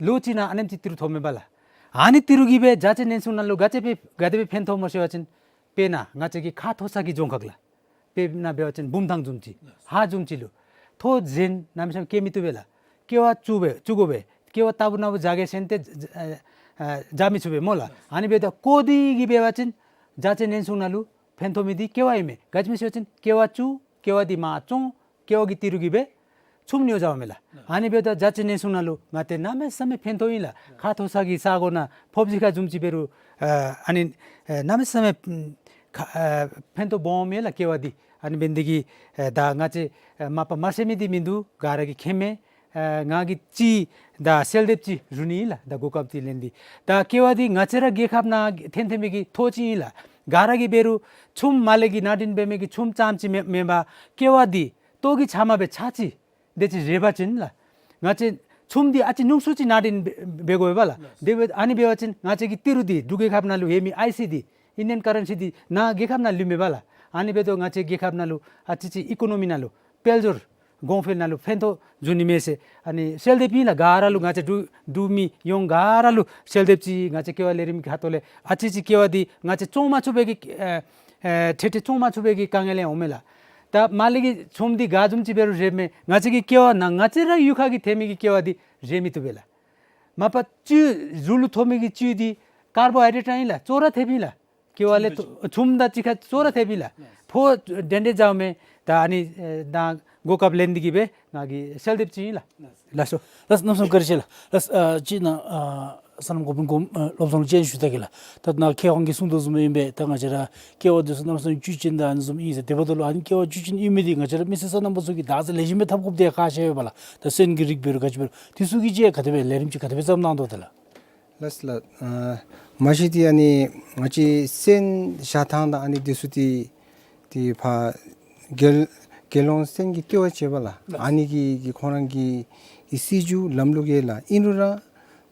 ལོ་གཅིག་ནང་ཨ་ནེམ་ཅིག་ཏི་རུ་ཐོབ་མས་པ་ལགས། ཨ་ནི་ཏི་རུ་གིས་སྦེ་བྱ་དཔྱད་ནང་སོང་ནང་ལུ་ག་ཅི་སྦེ་ག་དེ་སྦེ་ཕན་ཐོགས་སྨོ་ཟེར་བ་ཅིན་དཔེར་ན་ང་བཅས་ཀྱི་ཁ་མཐོ་ས་གི་རྫོང་ཁག་ལགས། དཔེར་ན་འབད་བ་ཅིན་བུམ་ཐང་བཟུམ་ཅིག་ཧཱ་བཟུམ་ཅིག་ལུ་ཐོག་གཞན་གནམ་མེད་ས་མེད་སྐྱེ་མི་བཏུབ་པས་ལགས། ཀེ་བ་བཙུགས་སྦེ་བཙུགས་དགོ་པས། ཀེ་བ་ལྟ་བུ་ནང་བཞག་གེ་ཟེར་ཏེ་ཨ་ཨ་བཞག་མི་ཚུགས་པས་སྨོ་ལགས། ཨ་ནི་འབདཝ་ད་ཀོ་འདི་གིས་འབད་བ་ཅིན་བྱ་དཔྱད་ནང་སོང་ནང་ལུ་ཕན་ཐོགས་མི་འདི་ཀེ་བ་ཨིན་མས། ག་ཅི་སྨོ་ཟེར་བ་ཅིན་ཀེ་བ་བཙུགས། ཀེ་བ་འདི་མར་བཙོང་། ཀེ་བ་གི་ཏི་རུ་གིས་སྦེ་ཆུམ་ཉོ་བཞགཔ་མས་ལགས། ཨ་ནི་འབདཝ་ད་བྱ་དཔྱད་ནང་སོང་ནང་ལུ་ང་བཅས་གནམ་མེད་ས་མེད་ཕན་ཐོགས་ཨིན་ལགས། ཁ་མཐོ་ས་གི་ས་གོ་ནང་ཕོབ་ཅིག་ཁར་བཟུམ་ཅིག་འབད་རུང་ཨ་ཨ་ནི་ཨེ་གནམ་མེད་ས་མེད་ཨམ་ཁ་ཨེ་ཕན་ཐོགས་སྦོམ་ཨིན་ལགས་ཀེ་བ་འདི། ཨ་ནི་འབད་ནི་འདི་གིས་ཨེ་ད་ང་བཅས་ཨེ་མ་པ་མ་ཤེས་མི་འདི་མིན་འདུག། ག་ར་གིས་མཁྱེན་མས། ཨེ་ང་གིས་ཅིག་ད་གསོལ་འདེབས་ཅིག་ཞུ་ནི་ཨིན་ལགས། ད་གོ་སྐབས་འདི་ལེན་ཏེ། ད་ཀེ་བ་འདི་ང་བཅས་ར་རྒྱལ་ཁབ་ནང་ཐོན་ཐོན་མི་གི་ཐོག་ཅིག་ཨིན་ལགས། ག་ར་གིས་འབད་རུང་ཆུམ་མར་ལས་ཀྱི་ནང་འདྲེན་འབད་མི་གི་ཆུམ་ཙམ་ཅིག་མེན་མེན་པར་ཀེ་བ་འདི་ལྟོ་གི་ཚབ་མ་སྦེ་ཚར་གཅིག་དེ་ཅིག་རེག་པ་ཅིན་ལགས། ང་བཅས་ཆུམ་འདི་ཨ་ཙི་ཉུང་སུ་ཅིག་ནང་འདྲེན་འབད་འབད་དགོ་པས་ལགས། དེ་འབད་ཨ་ནི་འབད་བ་ཅིན་ང་བཅས་ཀྱི་ཏི་རུ་འདི་འབྲུག་རྒྱལ་ཁབ་ནང་ལུ་ཡོད་མི་ཨའི་སི་འདི་ཨིན་ཌི་ཡན་ཀ་རེན་སི་འདི་ནཱ་རྒྱལ་ཁབ་ནང་ལུས་མས་པ་ལགས། ཨ་ནི་འབདཝ་ད་ང་བཅས་རྒྱལ་ཁབ་ནང་ལུ་ཨ་ཙི་ཅིག་ཨི་ཀོ་ནོ་མི་ནང་ལུ་དཔལ་འབྱོར་གོང་འཕེལ་ནང་ལུ་ཕན་ཐོགས་འབྱུང་ནི་མས་ཟེར་ཨ་ནི་གསོལ་འདེབས་ཨིན་ལགས། ག་ར་ལུ་ང་བཅས་འབྲུག་འབྲུག་མི་ཡོངས་ག་ར་ལུ་གསོལ་འདེབས་ཅིག། ང་བཅས་ཀེ་བ་ལས་རིམ་གྱི་ཁ་ཐུག་ལས་ཨ་ཙི་ཅིག་ཀེ་བ་འདི་ང་བཅས་བཙོང་མ་ཚུགས་པའི་གི་ཨེ་ཨེ་ཁྲལ་ཁྲལ་བཙོང་མ་ཚུགས་པའི་གི་དཀའ་ངལ་ཡང་འོང་མས་ལགས། ད་མར་ལས་ཀྱི་ཆུམ་འདི་ག་བཟུམ་ཅིག་འབད་རུང་རེགཔ་མས། ང་བཅས་ཀྱི་ཀེ་བ་ནང་ང་བཅས་ར་གཡུས་ཁ་གི་ཐོན་མི་གི་ཀེ་བ་འདི་རེག་མི་བཏུབ་པས་ལགས། མ་པ་བཅུད་གཞུང་ལུ་ཐོབ་མི་གི་བཅུད་འདི་ཀར་བོ་ཧའི་ཌེཊ་ར་ཨིན་ལགས། ཅོག་ར་འཐདཔ་ཨིན་ལགས། ཀེ་བ་ལས་ཆུམ་དང་གཅིག་ཁར་ཅོག་ར་འཐདཔ་ཨིན་ལགས། ཕོ་འདྲན་འདྲ་འཇལཝ་མས། ད་ཨ་ནི་ཨེ་ད་གོ་སྐབས་ལེན་ཏེ་གིས་སྦེ་ང་གིས་གསོལ་འདེབས་ཅིག་ཨིན་ལགས། ལགས་སོ། ལགས་གནམ་མེད་ས་མེད་བཀའ་དྲིན་ཆེ་ལགས། ལགས་ཨ་ཅིག་ནཱ་ཨ་སོ་ནམ་འགོ་དཔོན་གོང་ཨ་བློ་བཟང་ལུ་ཅིག་ཞུ་ད་གེ་ལགས། ད་ནཱ་མཁས་དབང་གིས་གསུངས་དོ་བཟུམ་ཨིན་པས། ད་ང་བཅས་ར་ཀེ་བ་འདི་ཚུ་གནམ་མེད་ས་མེད་བཅུད་ཅན་དང་ཨ་ནི་བཟུམ་ཨིན་ཟེར། དེ་འབདཝ་ད་ལུ་ཨ་ནི་ཀེ་བ་བཅུད་ཅན་ཨིན་མི་འདི་ང་བཅས་ར་མི་སེར་སོ་ནམ་པ་ཚུ་གིས་བདག་འཛིན་ལེགས་ཤོམ་སྦེ་འཐབ་དགོཔ་འདི་ཁག་ཆེ་བས་པ་ལགས། ད་སོན་གྱི་རིགས་འབད་རུང་ག་ཅི་འབད་རུང་དེ་ཚུ་གི་ཅིག་ག་དེ་སྦེ་ལས་རིམ་ཅིག་ག་དེ་སྦེ་བརྩམ་གནང་དོ་ཏེ་ལགས། ལགས་ལགས། ཨ་མ་གཞི་འདི་ཨ་ནི་ང་བཅས་སོན་བཞག་ཐངས་དང་ཨ་ནི་འདི་ཚུ་འདི་འདི་ཕར་རྒྱལ་རྒྱལ་ཡོངས་སོན་གྱི་ལྟེ་བ་ཟེར་བ་ལགས། ཨ་ནི་གི་གི་ཁོང་ར་གི་གི་སྲིད་བྱུས་ལམ་ལུགས་ཡོད་ལགས། ཨིན་རུང་ར་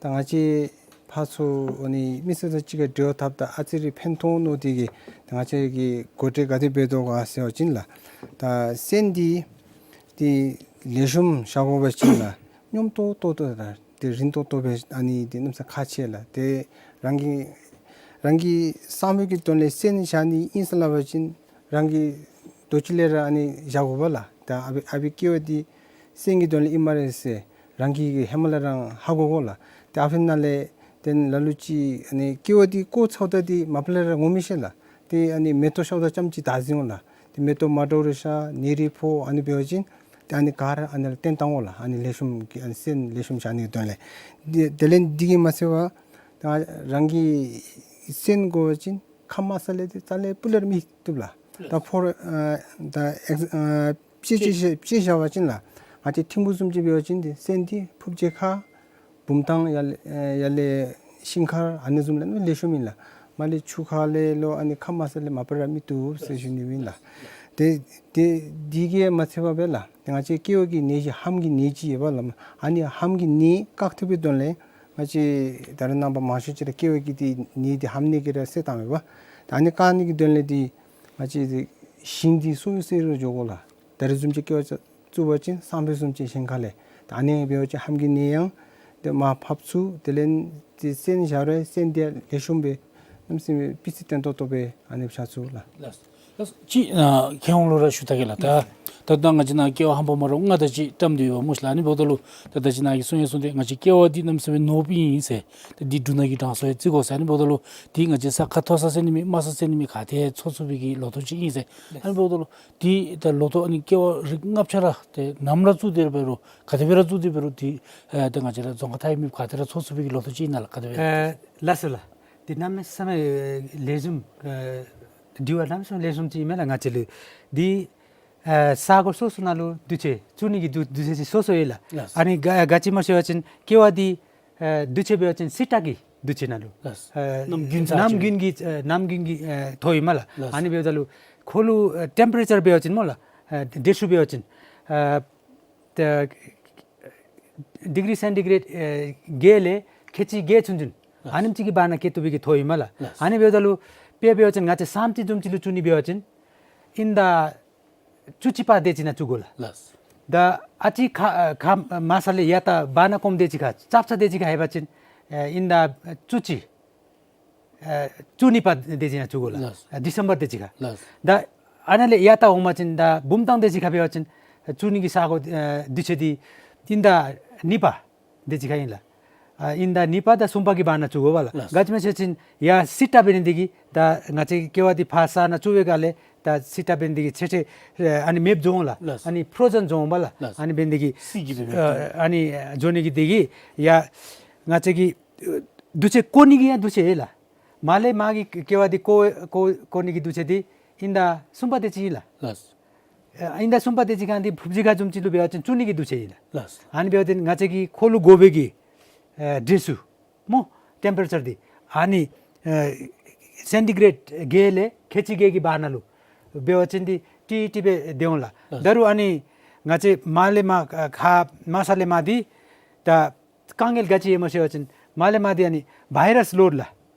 ད་ང་བཅས་ཕར་ཚུར་ཨ་ནི་མི་སེར་དང་གཅིག་ཁར་འབྲེལ་བ་འཐབ་ད་ཨ་ཙི་རེ་ཕན་ཐོགས་མནོ་སྟེ་གིས་ད་ང་བཅས་ཀྱིས་གོ་སྒྲིག་ག་དེ་འབད་དོ་ག་ཟེར་བ་ཅིན་ལགས། ད་སོན་འདི་འདི་ལེགས་ཤོམ་བཞག་དགོ་པ་ཅིན་ལགས། སྙོམས་ཏོག་ཏོ་ཏོ་དང་དེ་རིང་ཏོག་ཏོ་སྦེ་ཨ་ནི་དེ་གནམ་མེད་ས་མེད་ཁག་ཆེ་ལགས། དེ་རང་གི་རང་གི་བསམ་པའི་གི་དོན་ལས་སོན་བཞག་ནི་ཨིན་ཟེར་སླབ་པ་ཅིན་རང་གི་དོ་ཅི་ལས་ར་ཨ་ནི་བཞག་དགོ་པ་ལགས། ད་ཨ་ཕི་ཨ་ཕི་ཀེ་བ་འདི་སོན་གྱི་དོན་ལས་ཨིན་སྨ་རེ་ཟེར་རང་གིས་གི་ཧེ་མ་ལས་ར་ཧ་གོ་དགོ་ལགས། དེ་ཨ་ཕི་ནང་ལས་དེ་ལ་ལུ་ཅིག་ཨ་ནི་ཀེ་བ་འདི་བཀོ་ཚརཝ་ད་འདི་མ་པ་ལས་ར་ངོ་མི་ཤེས་ལགས། དེ་ཨ་ནི་མེ་ཏོག་ཤོརཝ་ད་ཙམ་ཅིག་བདའ་ཟུན་འོང་ལགས། དེ་མེ་ཏོག་མ་འདྲཝ་རེ་ཤར་ནད་རིགས་ཕོག་ཨ་ནི་འབད་བ་ཅིན་དེ་ཨ་ནི་ག་ར་ཨ་ནི་ལུ་བརྟེན་བཏང་འོང་ལགས། ཨ་ནི་ལེགས་ཤོམ་གྱི་ཨ་ནི་སོན་ལེགས་ཤོམ་བཞག་ནི་གི་དོན་ལས། དེ་དེ་ལས་འདི་གིས་མ་ཚད་པར་ད་རང་གི་སོན་དགོ་པ་ཅིན་ཁ་མ་སལ་ལས་དེ་རྩ་ལས་སྤུ་ལས་ར་མི་བཏུབ་ལགས། ད་ཕོར་ཨ་ད་ཨེག་ཨ་ དཔྱེ་ཅིག་བཞག་དཔྱེ་བཞག་པ་ཅིན་ལགས། ང་བཅས་ཐིམ་ཕུག་བཟུམ་ཅིག་འབད་བ་ཅིན་ཏེ་སོན་འདི་ཕུབ་རྗེས་ཁ་བུམ་ཐང་ཡར་ལས་ཨེ་ཡར་ལས་ཤིང་མཁར་ཨ་ནི་བཟུམ་ལས་ལེགས་ཤོམ་ཨིན་ལགས། མར་ལས་ཆུ་ཁ་ལས་ལོག་ཨ་ནི་ཁ་དམར་ས་ལས་མ་པ་ར་མི་བཏུབ་ཟེར་ཞུ་ནི་ཨིན་ལགས། ཏེ་ཏེ་འདི་གིས་མ་ཚད་པར་སྦེ་ལགས། ཏེ་ང་བཅས་ཀེ་བ་གི་ནད་གཞི་ཧམ་གྱི་ནད་ཅིག་ཡོདཔ་ལགས། ཨ་ནི་ཧམ་གྱི་ནད་བཀག་ཐུབ་པའི་དོན་ལས་ང་བཅས་ད་རེས་ནངས་པ་མང་ཤོས་ཅིག་ར་ཀེ་བ་གི་ཏེ་ནད་འདི་ཧམ་ནད་ཀྱིས་ར་བསད་བཏངམ་ཨིན་པས། ད་ཨ་ནི་བཀག་ནི་གི་དོན་ལས་ཏེ་ང་བཅས་ཏེ་ཞིང་འདི་སོ་སོ་ར་འགྱོ་དགོ་ལགས། ད་རེས་བཟུམ་ཅིག་ཀེ་བ་བཙུགས་པ་ཅིན་སང་ཕོད་བཟུམ་ཅིག་ཞིང་ཁ་ལས་ད་ཨ་ནི་འབད་བ་ཅིན་ཧམ་གྱི་ནད་ཡང་ཏེ་མར་ཕབ་ཚུགས། དེ་ལས་ཏེ་སོན་བཞག་རུང་སོན་འདི་ལེགས་ཤོམ་སྦེ་གནམ་མེད་ས་མེད་སྤུས་ཚད་བརྟན་ཏོག་ཏོ་སྦེ་ཨ་ནི་བཞག་ཚུགས་ལགས། ལགས། ལགས། ཅིག་ཨ་མཁས་དབང་ལུ་ར་ཞུ་ད་གེ་ལགས། ད་ད་ད་ང་བཅས་ནཱ་ཀེ་བ་ཧམ་པ་མ་རོགས་ལྔ་དེ་ཅིག་བཀྲམ་སྟེ་ཡོདཔ་སྨོ་ཤིག་ལགས། ཨ་ནི་འབདཝ་ད་ལུ་ད་ད་ཅི་ནཱ་གིས་གསུང་ཡང་གསུངས་ཏེ་ང་བཅས་ཀེ་བ་འདི་གནམ་མེད་ས་མེད་ནོར་བུ་ཨིན་ཟེར། ད་འདི་འབྲུ་སྣ་གི་གྲངས་སུ་ཡང་བརྩི་དགོ་ཟེར། ཨ་ནི་འབདཝ་ད་ལུ་འདི་ང་བཅས་ས་ཁ་མཐོ་ས་ཟེར་ནི་མེད་དམའ་ས་ཟེར་ནི་མེད་ག་ཏེ་འཚོ་ཚུགས་པའི་གི་ལོ་ཐོག་ཅིག་ཨིན་ཟེར། ཨ་ནི་འབདཝ་ད་ལུ་འདི་ད་ལོ་ཐོག་ཨ་ནི་ཀེ་བ་རིགས་ལྔ་ཆ་ར་ཏེ་ནམ་ར་བཙུགས་ཏེ་འབད་རུང་ག་དེ་སྦེ་ར་བཙུགས་ཏེ་འབད་རུང་འདི་ཨེ་ད་ང་བཅས་ར་རྫོང་ཁག་མཐའ་ཡས་མི་ག་ཏེ་ར་འཚོ་ཚུགས་པའི་གི་ལོ་ཐོག་ཅིག་ཨིན་ན་ལགས། ག་དེ་སྦེ། ཨེ་ལགས་སོ་ལགས། འདི་གནམ་མེད་ས་མེད་ལེགས་ཤོམ་ཨེ་དྲི་བ་གནམ་མེད་ས་མེད་ལེགས་ཤོམ་ཅིག་ཨིན་མས་ལགས། ང་བཅས་ལུ་འདི་ཨེ་ས་གོ་སོ་སོ་ནང་ལུ་འདུ་བྱེད་བཙུགས་ནི་གི་འདུ་འདུ་བྱེད་ཅིག་སོ་སོ་ཡོད་ལགས། ལགས། ཨ་ནི་ག་ག་ཅི་སྨོ་ཟེར་བ་ཅིན་ཀེ་བ་འདི་ཨེ་འདུ་བྱེད་འབད་བ་ཅིན་སྲིད་དྲག་གི་འདུ་བྱེད་ནང་ལུ། ལགས། ཨེ་གནམ་དགུན་ཚར་གནམ་ཅིག་དགུན་གྱི་ཨེ་གནམ་དགུན་གྱི་ཨེ་ཐོག་ཨིན་མས་ལགས། ལགས། ཨ་ནི་འབདཝ་ད་ལུ་ཁོ་ལུ་ཨེ་ཊེམ་པ་རེ་ཅར་འབད་བ་ཅིན་སྨོ་ལགས། ཨེ་འདི་ཚུ་འབད་བ་ཅིན་ཨེ་ད་ཌིག་རི་སེན་ཊི་གེ་རེཊ་ཨེ་བརྒྱད་ལས་ཁལ་གཅིག་བརྒྱད་ཚུན་ཚོད། ལགས། ཨ་ནེམ་ཅིག་གི་བར་ན་སྐྱེ་བཏུབ་པའི་གི་ཐོག་ཨིན་མས་ལགས། ལགས། ཨ་ནི་འབདཝ་ད་ལུ་དཔེ་འབད་བ་ཅིན་ང་བཅས་སམ་ཅིག་བཟུམ་ཅིག་ལུ་བཙུགས་ནི་འབད་བ་ཅིན་ཨིན་ད་བཅུ་གཅིག་པ་དེ་ཅིག་ནང་བཙུགས་དགོ་ལགས། ལགས། ད་ཨ་ཙི་ཁ་ཨ་ཁ་དམའ་ས་ལས་ཡར་ད་བར་ན་སྐོམ་དེ་ཅིག་ཁར་ཙབ་ཙ་དེ་ཅིག་ཁར་ལྷོད་པ་ཅིན་ཨེ་ཨིན་ད་བཅུ་གཅིག་ཨེ་བཅུ་གཉིས་པ་དེ་ཅིག་ནང་བཙུགས་དགོ་ལགས། ལགས། ཨེ་ཌི་སེམ་བར་དེ་ཅིག་ཁར། ལགས། ད་ཨ་ནཱ་ལས་ཡར་ད་འོང་པ་ཅིན་ད་བུམ་ཐང་དེ་ཅིག་ཁར་འབད་བ་ཅིན་ཨེ་བཙུགས་ནི་གི་ས་གོ་ཨེ་འདུ་བྱེད་འདི་ཨིན་ད་གཉིས་པ་དེ་ཅིག་ཁར་ཨིན་ལགས། ཨ་ཨིན་ད་གཉིས་པ་དང་གསུམ་པ་གི་བར་ན་བཙུགས་དགོ་པས་ལགས། ལགས། ག་ཅི་སྨོ་ཟེར་བ་ཅིན་ཡར་སྲིད་དྲག་འབད་ནི་དེ་གིས་ད་ང་བཅས་ཀེ་བ་འདི་ཕར་ས་ནང་བཙུགས་པའི་སྒང་ལས་ད་སྲིད་དྲག་འབད་ནི་དེ་གིས་ཆེ་ཆེ་ཨེ་ཨ་ནི་མེདཔ་འགྱོ་འོང་ལགས། ལགས། ཨ་ནི་ཕོརོ་ཛོན་འགྱོ་འོང་པས་ལགས། ལགས། ཨ་ནི་འབད་ནི་དེ་གིས་བསིལ་གྱིས་སྦེ་ཨེ་ཨ་ནི་འགྱོ་ནི་གི་དེ་གིས་ཡར་ང་བཅས་ཀྱི་ཨེ་འདུ་བྱེད་བཀོ་ནི་གི་ཡང་འདུ་བྱེད་ཡོད་ལགས། མར་ལས་མར་གྱི་ཀེ་བ་འདི་བཀོ་བཀོ་བཀོ་ནི་གི་འདུ་བྱེད་འདི་ཨིན་ད་གསུམ་པ་དེ་ཅིག་ཨིན་ལགས། ལགས། ཨེ་ཨིན་ད་གསུམ་པ་དེ་ཅིག་ཁར་འདི་ཕུབ་རྗེས་ཁར་བཟུམ་ཅིག་ལུ་འབད་བ་ཅིན་བཙུགས་ནི་གི་འདུ་བྱེད་ཨིན་ལགས། ལགས། ཨ་ནི་འབདཝ་ད་ང་བཅས་ཀྱིས་ཁོ་ལུ་དགོ་པའི་གི་ཨེ་འདྲེས་ཚུ་སྨོ་ཊེམ་པ་རེ་ཅར་འདི་ཨ་ནི་ཨེ་སེན་ཊི་གེ་རེཊ་བརྒྱད་ལས་ཁལ་གཅིག་བརྒྱད་ཀྱི་བར་ན་ལུ་འབད་བ་ཅིན་འདི་ཏིག་ཏིག་སྦེ་སྡོད་འོང་ལགས། ལགས། ད་རུང་ཨ་ནི་ང་བཅས་མར་ལས་མར་ཨེ་ཁ་དམའ་ས་ལས་མར་འདི་ད་དཀའ་ངལ་ག་ཅི་ཡོདཔ་སྨོ་ཟེར་བ་ཅིན་མར་ལས་མར་འདི་ཨ་ནི་བཱའི་རཱསི་ལོཌ་ལགས།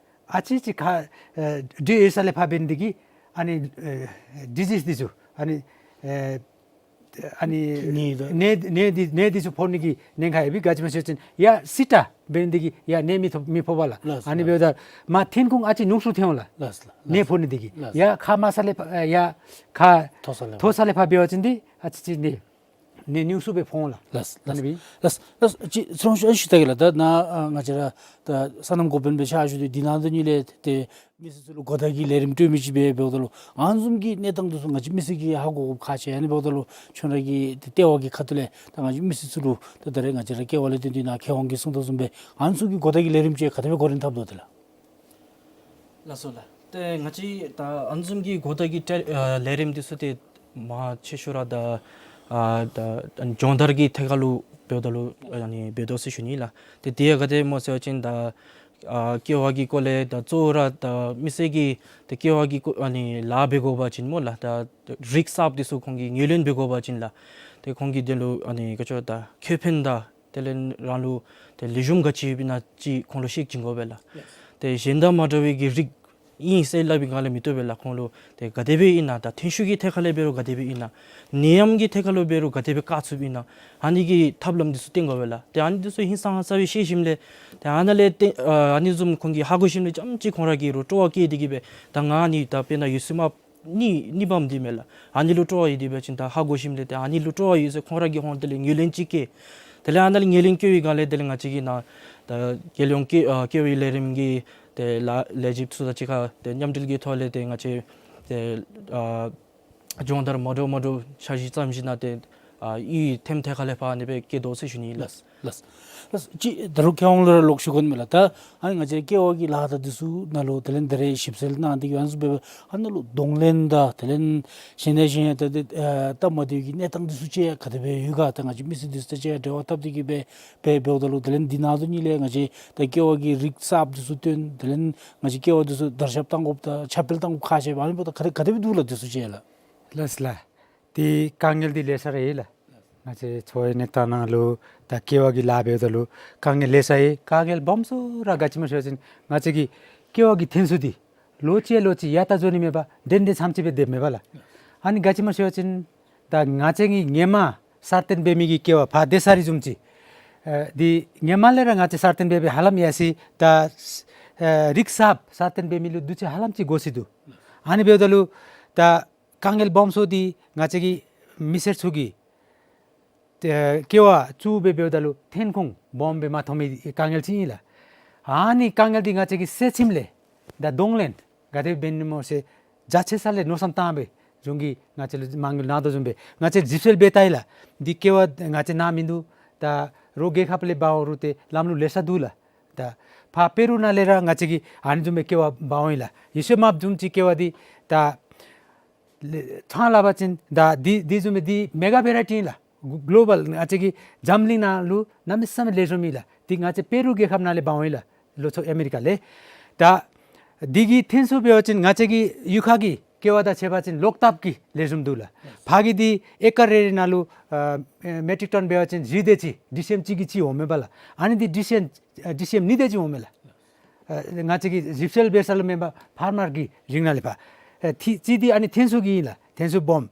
ཨ་ཙི་ཅིག་ཁ་ཨེ་འདྲེས་ཡོད་ས་ལས་ཕར་འབད་ནི་དེ་གིས་ཨ་ནི་ཨེ་ཌི་ཛིསི་འདི་ཚུ་ཨ་ནི་ཨེ་ཨ་ནི་ནད་དང་ནད་ནད་འདི་ནད་འདི་ཚུ་ཕོག་ནི་གི་ཉེན་ཁ་ཡོད་པས། ག་ཅི་སྨོ་ཟེར་བ་ཅིན་ཡར་སྲིད་དྲག་འབད་ནི་དེ་གིས་ཡར་ནད་མི་ཐོབ་མི་ཕོག་པས་ལགས། ལགས། ཨ་ནི་ལགས། འབདཝ་ད་མར་ཐོན་ཁུངས་ཨ་ཙི་ཉུང་སུ་ཐོན་འོང་ལགས། ལགས། ལགས། ནད་ཕོག་ནི་དེ་གིས། ལགས། ཡར་ཁ་དམའ་ས་ལས་ཕར་ཨེ་ཡར་ཁ་མཐོ་ས་ལས་མཐོ་ས་ལས་ཕར་འབད་བ་ཅིན་འདི་ཨ་ཙི་ཅིག་ནད་ནད་ཉུང་སུ་སྦེ་ཕོག་འོང་ལགས། ལགས། ཨ་ནི་སྦེ། ལགས། ལགས། ཅིག་ཚུར་ཞུ་ཞུ་ད་གེ་ལགས། ད་ནཱ་ཨ་ང་བཅས་ར་ད་སོ་ནམ་འགོ་དཔོན་སྦེ་ཕྱག་ཞུ་སྟེ་འདི་ནང་དོན་ཉིད་ལས་ཏེ་མི་སེར་ཚུ་ལུ་གོ་བརྡ་གི་ལས་རིམ་སྤྲོད་མི་ཅིག་སྦེ་འབདཝ་ད་ལུ་ཨ་ནི་བཟུམ་གྱི་གནས་སྟངས་འདི་ཚུ་ང་བཅས་མི་སེར་གྱིས་ཧ་གོ་དགོཔ་ཁག་ཆེ། ཨ་ནི་འབདཝ་ད་ལུ་ཁྱོད་ར་གི་ཏེ་ལྟེ་བ་གི་ཁ་ཐུག་ལས་ད་ང་བཅས་མི་སེར་ཚུ་ལུ་ད་ད་རེས་ང་བཅས་ར་ཀེ་བ་ལས་དོན་འདི་ནང་མཁས་དབང་གིས་གསུངས་དོ་བཟུམ་སྦེ་ཨ་ནི་ཚུ་གི་གོ་བརྡ་གི་ལས་རིམ་ཅིག་ག་དེ་སྦེ་འགོ་འདྲེན་འཐབ་དོ་དེ་ལགས། ལགས་སོ་ལགས། ཏེ་ང་བཅས་ད་ཨ་ནི་བཟུམ་གྱི་གོ་བརྡ་གི་ཏེ་ཨ་ལས་རིམ་འདི་ཚུ་ཏེ་མང་ཆེ་ཤོས་ར་ད་ཨ་ད་སྦྱོང་བརྡར་གྱི་ཐད་ཁར་ལུ་འབདཝ་ད་ལུ་ཨ་ནི་འབད་དོ་ཟེར་ཞུ་ནི་ལགས། ཏེ་དེ་ཡང་ག་དེ་སྨོ་ཟེར་བ་ཅིན་ད་ཨ་ཀེ་བ་གི་སྐོར་ལས་ད་གཙོ་བོ་ར་ད་མི་སེར་གྱིས་ད་ཀེ་བ་གི་སྐོར་ཨ་ནི་ལཱ་འབད་དགོ་པ་ཅིན་སྨོ་ལགས། ད་རིགས་གསརཔ་འདི་ཚུ་ཁོང་གིས་ངོས་ལེན་འབད་དགོ་པ་ཅིན་ལགས། ཏེ་ཁོང་གིས་དེ་ལུ་ཨ་ནི་ག་ཅི་ད་ཁེ་ཕན་དང་དེ་ལས་རང་ལུ་ཏེ་ལེགས་ཤོམ་ག་ཅི་ཡོདཔ་ཨིན་ན་ཅིག་ཁོང་ལུ་ཤེས་བྱིན་དགོ་པས་ལགས། ལགས། ཏེ་གཞན་དང་མ་འདྲ་བའི་གི་རིགས་ཨིན་ཟེར་སླབ་པའི་སྒང་ལས་མི་བཏུབ་པས་ལགས། ཁོང་ལུ་ཏེ་ག་དེ་སྦེ་ཨིན་ན་ད་ཐོན་ཤུགས་ཀྱི་ཐད་ཁར་ལས་འབད་རུང་ག་དེ་སྦེ་ཨིན་ན་ནད་ཡམས་ཀྱི་ཐད་ཁར་ལུ་འབད་རུང་ག་དེ་སྦེ་བཀག་ཚུགསཔ་ཨིན་ན་ཨ་ནི་གི་ཐབས་ལམ་འདི་ཚུ་སྟོན་དགོ་པས་ལགས། ཏེ་ཨ་ནི་འདི་ཚུ་ཧིང་སངས་ས་སྦེ་ཤེས་ཞིནམ་ལས་ཏེ་ཨ་ནཱ་ལས་ཏེ་ཨ་ཨ་ནི་བཟུམ་ཁོང་གིས་ཧ་གོ་ཞིནམ་ལས་རྐྱངམ་ཅིག་ཁོང་ར་གིས་རུང་སྤྲོ་བ་བསྐྱེད་དེ་གིས་སྦེ་ད་ང་ཨ་ནི་ད་དཔེར་ན་ཡོད་ཚད་མ་གཉིས་གཉིས་པམ་འདི་མས་ལགས། ཨ་ནི་ལུ་སྤྲོ་བ་ཡོད་དེ་འབད་བ་ཅིན་ད་ཧ་གོ་ཞིནམ་ལས་ཏེ་ཨ་ནི་ལུ་སྤྲོ་བ་ཡོད་ཟེར་ཁོང་ར་གིས་ཧོང་དེ་ལས་ངོས་ལེན་ཅིག་བསྐྱེད། དེ་ལས་ཨ་ནཱ་ལས་ངོས་ལེན་བསྐྱེད་པའི་སྒང་ལས་དེ་ལས་ང་བཅས་ཀྱིས་ནཱ་ད་རྒྱལ་ཡོངས་ཀེ་ཨ་ཀེ་བའི་ལས་རིམ་གྱི་ཏེ་ལ་ལས་བྱེདཔ་ཚུ་དང་གཅིག་ཁར་ཏེ་མཉམ་འབྲེལ་གྱི་ཐོག་ལས་ཏེ་ང་བཅས་ཏེ་ཨ་སྦྱོང་བརྡར་མ་འདྲཝ་མ་འདྲཝ་འཆར་གཞི་བརྩམས་ཞིནམ་ལས་ཏེ་ ཨ་གཡུས་ཐེམ་ཐད་ཁ་ལས་ཕར་ཨ་ནི་སྦེ་སྐྱེལ་དོ་ཟེར་ཞུ་ནི་ལགས། ལགས། ལགས། ལགས། ཅིག་ད་རུང་མཁས་དབང་ལུ་ར་ལོག་ཞུ་དགོ་མས་ལགས། ད་ཨ་ནི་ང་བཅས་ཀེ་བ་གི་ལཱ་དང་འདི་ཚུ་ནང་ལུ་དེ་ལས་འདི་རེ་ཞིབ་འཚོལ་གནང་སྟེ་གི་ཨ་ནི་ཚུ་འབད་བ་ཨ་ནཱ་ལུ་གདོང་ལེན་དང་དེ་ལས་གཞན་ལས་གཞན་ཡང་ད་ཏེ་ཨ་སྟབས་མ་བདེཝ་གི་གནས་སྟངས་འདི་ཚུ་ཅིག་ག་དེ་སྦེ་ཡོད་ག། ད་ང་བཅས་མི་སེར་འདི་ཚུ་དང་ཅིག་འབྲེལ་བ་འཐབ་སྟེ་གི་སྦེ་འབད་འབདཝ་ད་ལུ་དེ་ལས་འདི་ནང་དོ་ནི་ལས་ང་བཅས་ད་ཀེ་བ་གི་རིགས་གསརཔ་འདི་ཚུ་བཏོན་དེ་ལས་ང་བཅས་ཀེ་བ་འདི་ཚུ་དར་ཁྱབ་གཏང་དགོཔ་དང་ཁྱབ་སྤེལ་གཏང་དགོཔ་ཁག་ཆེ་བ་ཨ་ནི་འབདཝ་ད་ག་དེ་ག་དེ་སྦེ་འདུག་ལགས་འདི་ཚུ་ཅིག་ལགས། ལགས་ལགས། ཏེ་དཀའ་ངལ་འདི་ལེ་ཤ་ར་ཡོད་ལགས། ང་བཅས་འཚོ་བའི་གནས་སྟངས་ནང་ལུ་ད་ཀེ་བ་གི་ལཱ་འབདཝ་ད་ལུ་དཀའ་ངལ་ལེ་ཤ་ཡོད། དཀའ་ངལ་སྦོམ་སུ་ར་ག་ཅི་སྨོ་ཟེར་བ་ཅིན་ང་བཅས་ཀྱི་ཀེ་བ་གི་ཐོན་ཚུ་འདི་ལོ་གཅིག་ལོ་གཅིག་ཡར་ལྟ་འགྱོ་ནི་མེད་པར་འདྲེན་འདྲེན་ཙམ་ཅིག་སྦེ་སྡོདཔ་མས་པ་ལགས། ཨ་ནི་ག་ཅི་སྨོ་ཟེར་བ་ཅིན་ད་ང་བཅས་ཀྱི་ཧེ་མ་སར་བཏོན་འབད་མི་གི་ཀེ་བ་ཕར་སྡོད་ས་ར་བཟུམ་ཅིག་ཨ་འདི་ཧེ་མ་ལས་ར་ང་བཅས་སར་བཏོན་འབད་འབད་ཧ་ལམ་ཡར་སོ་ཡི། ད་ཨ་རིགས་གསརཔ་སར་བཏོན་འབད་མི་ལུ་དུས་ཚོད་ཧ་ལམ་ཅིག་འགོར་སོ་ཡི་འདུག། ཨ་ནི་འབདཝ་ད་ལུ་ད་དཀའ་ངལ་སྦོམ་སུ་འདི་ང་བཅས་ཀྱི་མི་སེར་ཚུ་གིས་ཏེ་ཀེ་བ་བཙུགས་སྦེ་འབདཝ་ད་ལུ་ཐོན་ཁུངས་སྦོམ་སྦེ་མ་ཐོབ་མི་དཀའ་ངལ་ཅིག་ཨིན་ལགས། ཨ་ནི་དཀའ་ངལ་འདི་ང་བཅས་ཀྱིས་སེལ་ཚུགསཔ་ལས་ད་གདོང་ལེན་ག་དེ་འབད་ནི་སྨོ་ཟེར་རྒྱ་ཆེ་ས་ལས་མནོ་བསམ་བཏང་སྦེ་གཞུང་གིས་ང་བཅས་ལུ་མ་དངུལ་གནང་དོ་བཟུམ་སྦེ་ང་བཅས་ཞིབ་འཚོལ་འབད་བལྟ་ཡི་ལགས། འདི་ཀེ་བ་ང་བཅས་ནཱ་མིན་འདུག། ད་རོགས་རྒྱལ་ཁབ་ལས་འབག་འོང་རུང་ཏེ་ལམ་ལུགས་ལེ་ཤ་འདུག་ལགས། ད་ཕར་པེ་རུ་ནང་ལས་ར་ང་བཅས་ཀྱིས་ཨ་ནི་བཟུམ་སྦེ་ཀེ་བ་འབག་འོང་ཡི་ལགས། ཡེ་ཤེས་མརཔ་བཟུམ་ཅིག་ཀེ་བ་འདི་ད་ལེ་ཚང་སླབ་པ་ཅིན་ད་འདི་འདི་བཟུམ་སྦེ་འདི་མེ་ག་བེ་རའི་ཊི་ཨིན་ལགས། གོ་གོ་ལོ་བཱལ་ང་བཅས་ཀྱི་འཛམ་གླིང་ནང་ལུ་གནམ་མེད་ས་མེད་ལེགས་ཤོམ་ཨིན་ལགས། འདི་ང་བཅས་པེ་རུ་རྒྱལ་ཁབ་ནང་ལས་འབག་འོང་ཡི་ལགས། ལོ་ཐོག་ཨ་མེ་རི་ཀ་ལས། ད་འདི་གི་ཐོན་ཚུ་འབད་བ་ཅིན་ང་བཅས་ཀྱི་གཡུས་ཁ་གི་ཀེ་བ་དང་ཕྱད་པ་ཅིན་ལོག་ལྟབ་ཀྱིས་ལེགས་ཤོམ་འདུག་ལགས། ཕར་གྱི་འདི་ཨེ་ཀར་རེ་རེ་ནང་ལུ་ཨ་མེ་ཊིག་ཊོན་འབད་བ་ཅིན་བཞི་དེ་ཅིག་ཌི་སི་ཨེམ་གཅིག་གིས་ཅིག་འོངམ་མས་པ་ལགས། ཨ་ནི་འདི་ཌི་སི་ཨེམ་ཨ་ཌི་སི་ཨེམ་གཉིས་དེ་ཅིག་འོངམ་མས་ལགས། ཨ་ང་བཅས་ཀྱིས་ཞིབ་འཚོལ་འབད་ས་ལུ་མེན་པར་ཕར་མར་གྱི་རིང་ནང་ལས་ཕར། ཨ་ཏེ་གཅིག་འདི་ཨ་ནི་ཐོན་ཚུ་གི་ཨིན་ལགས། ཐོན་ཚུ་སྦོམ།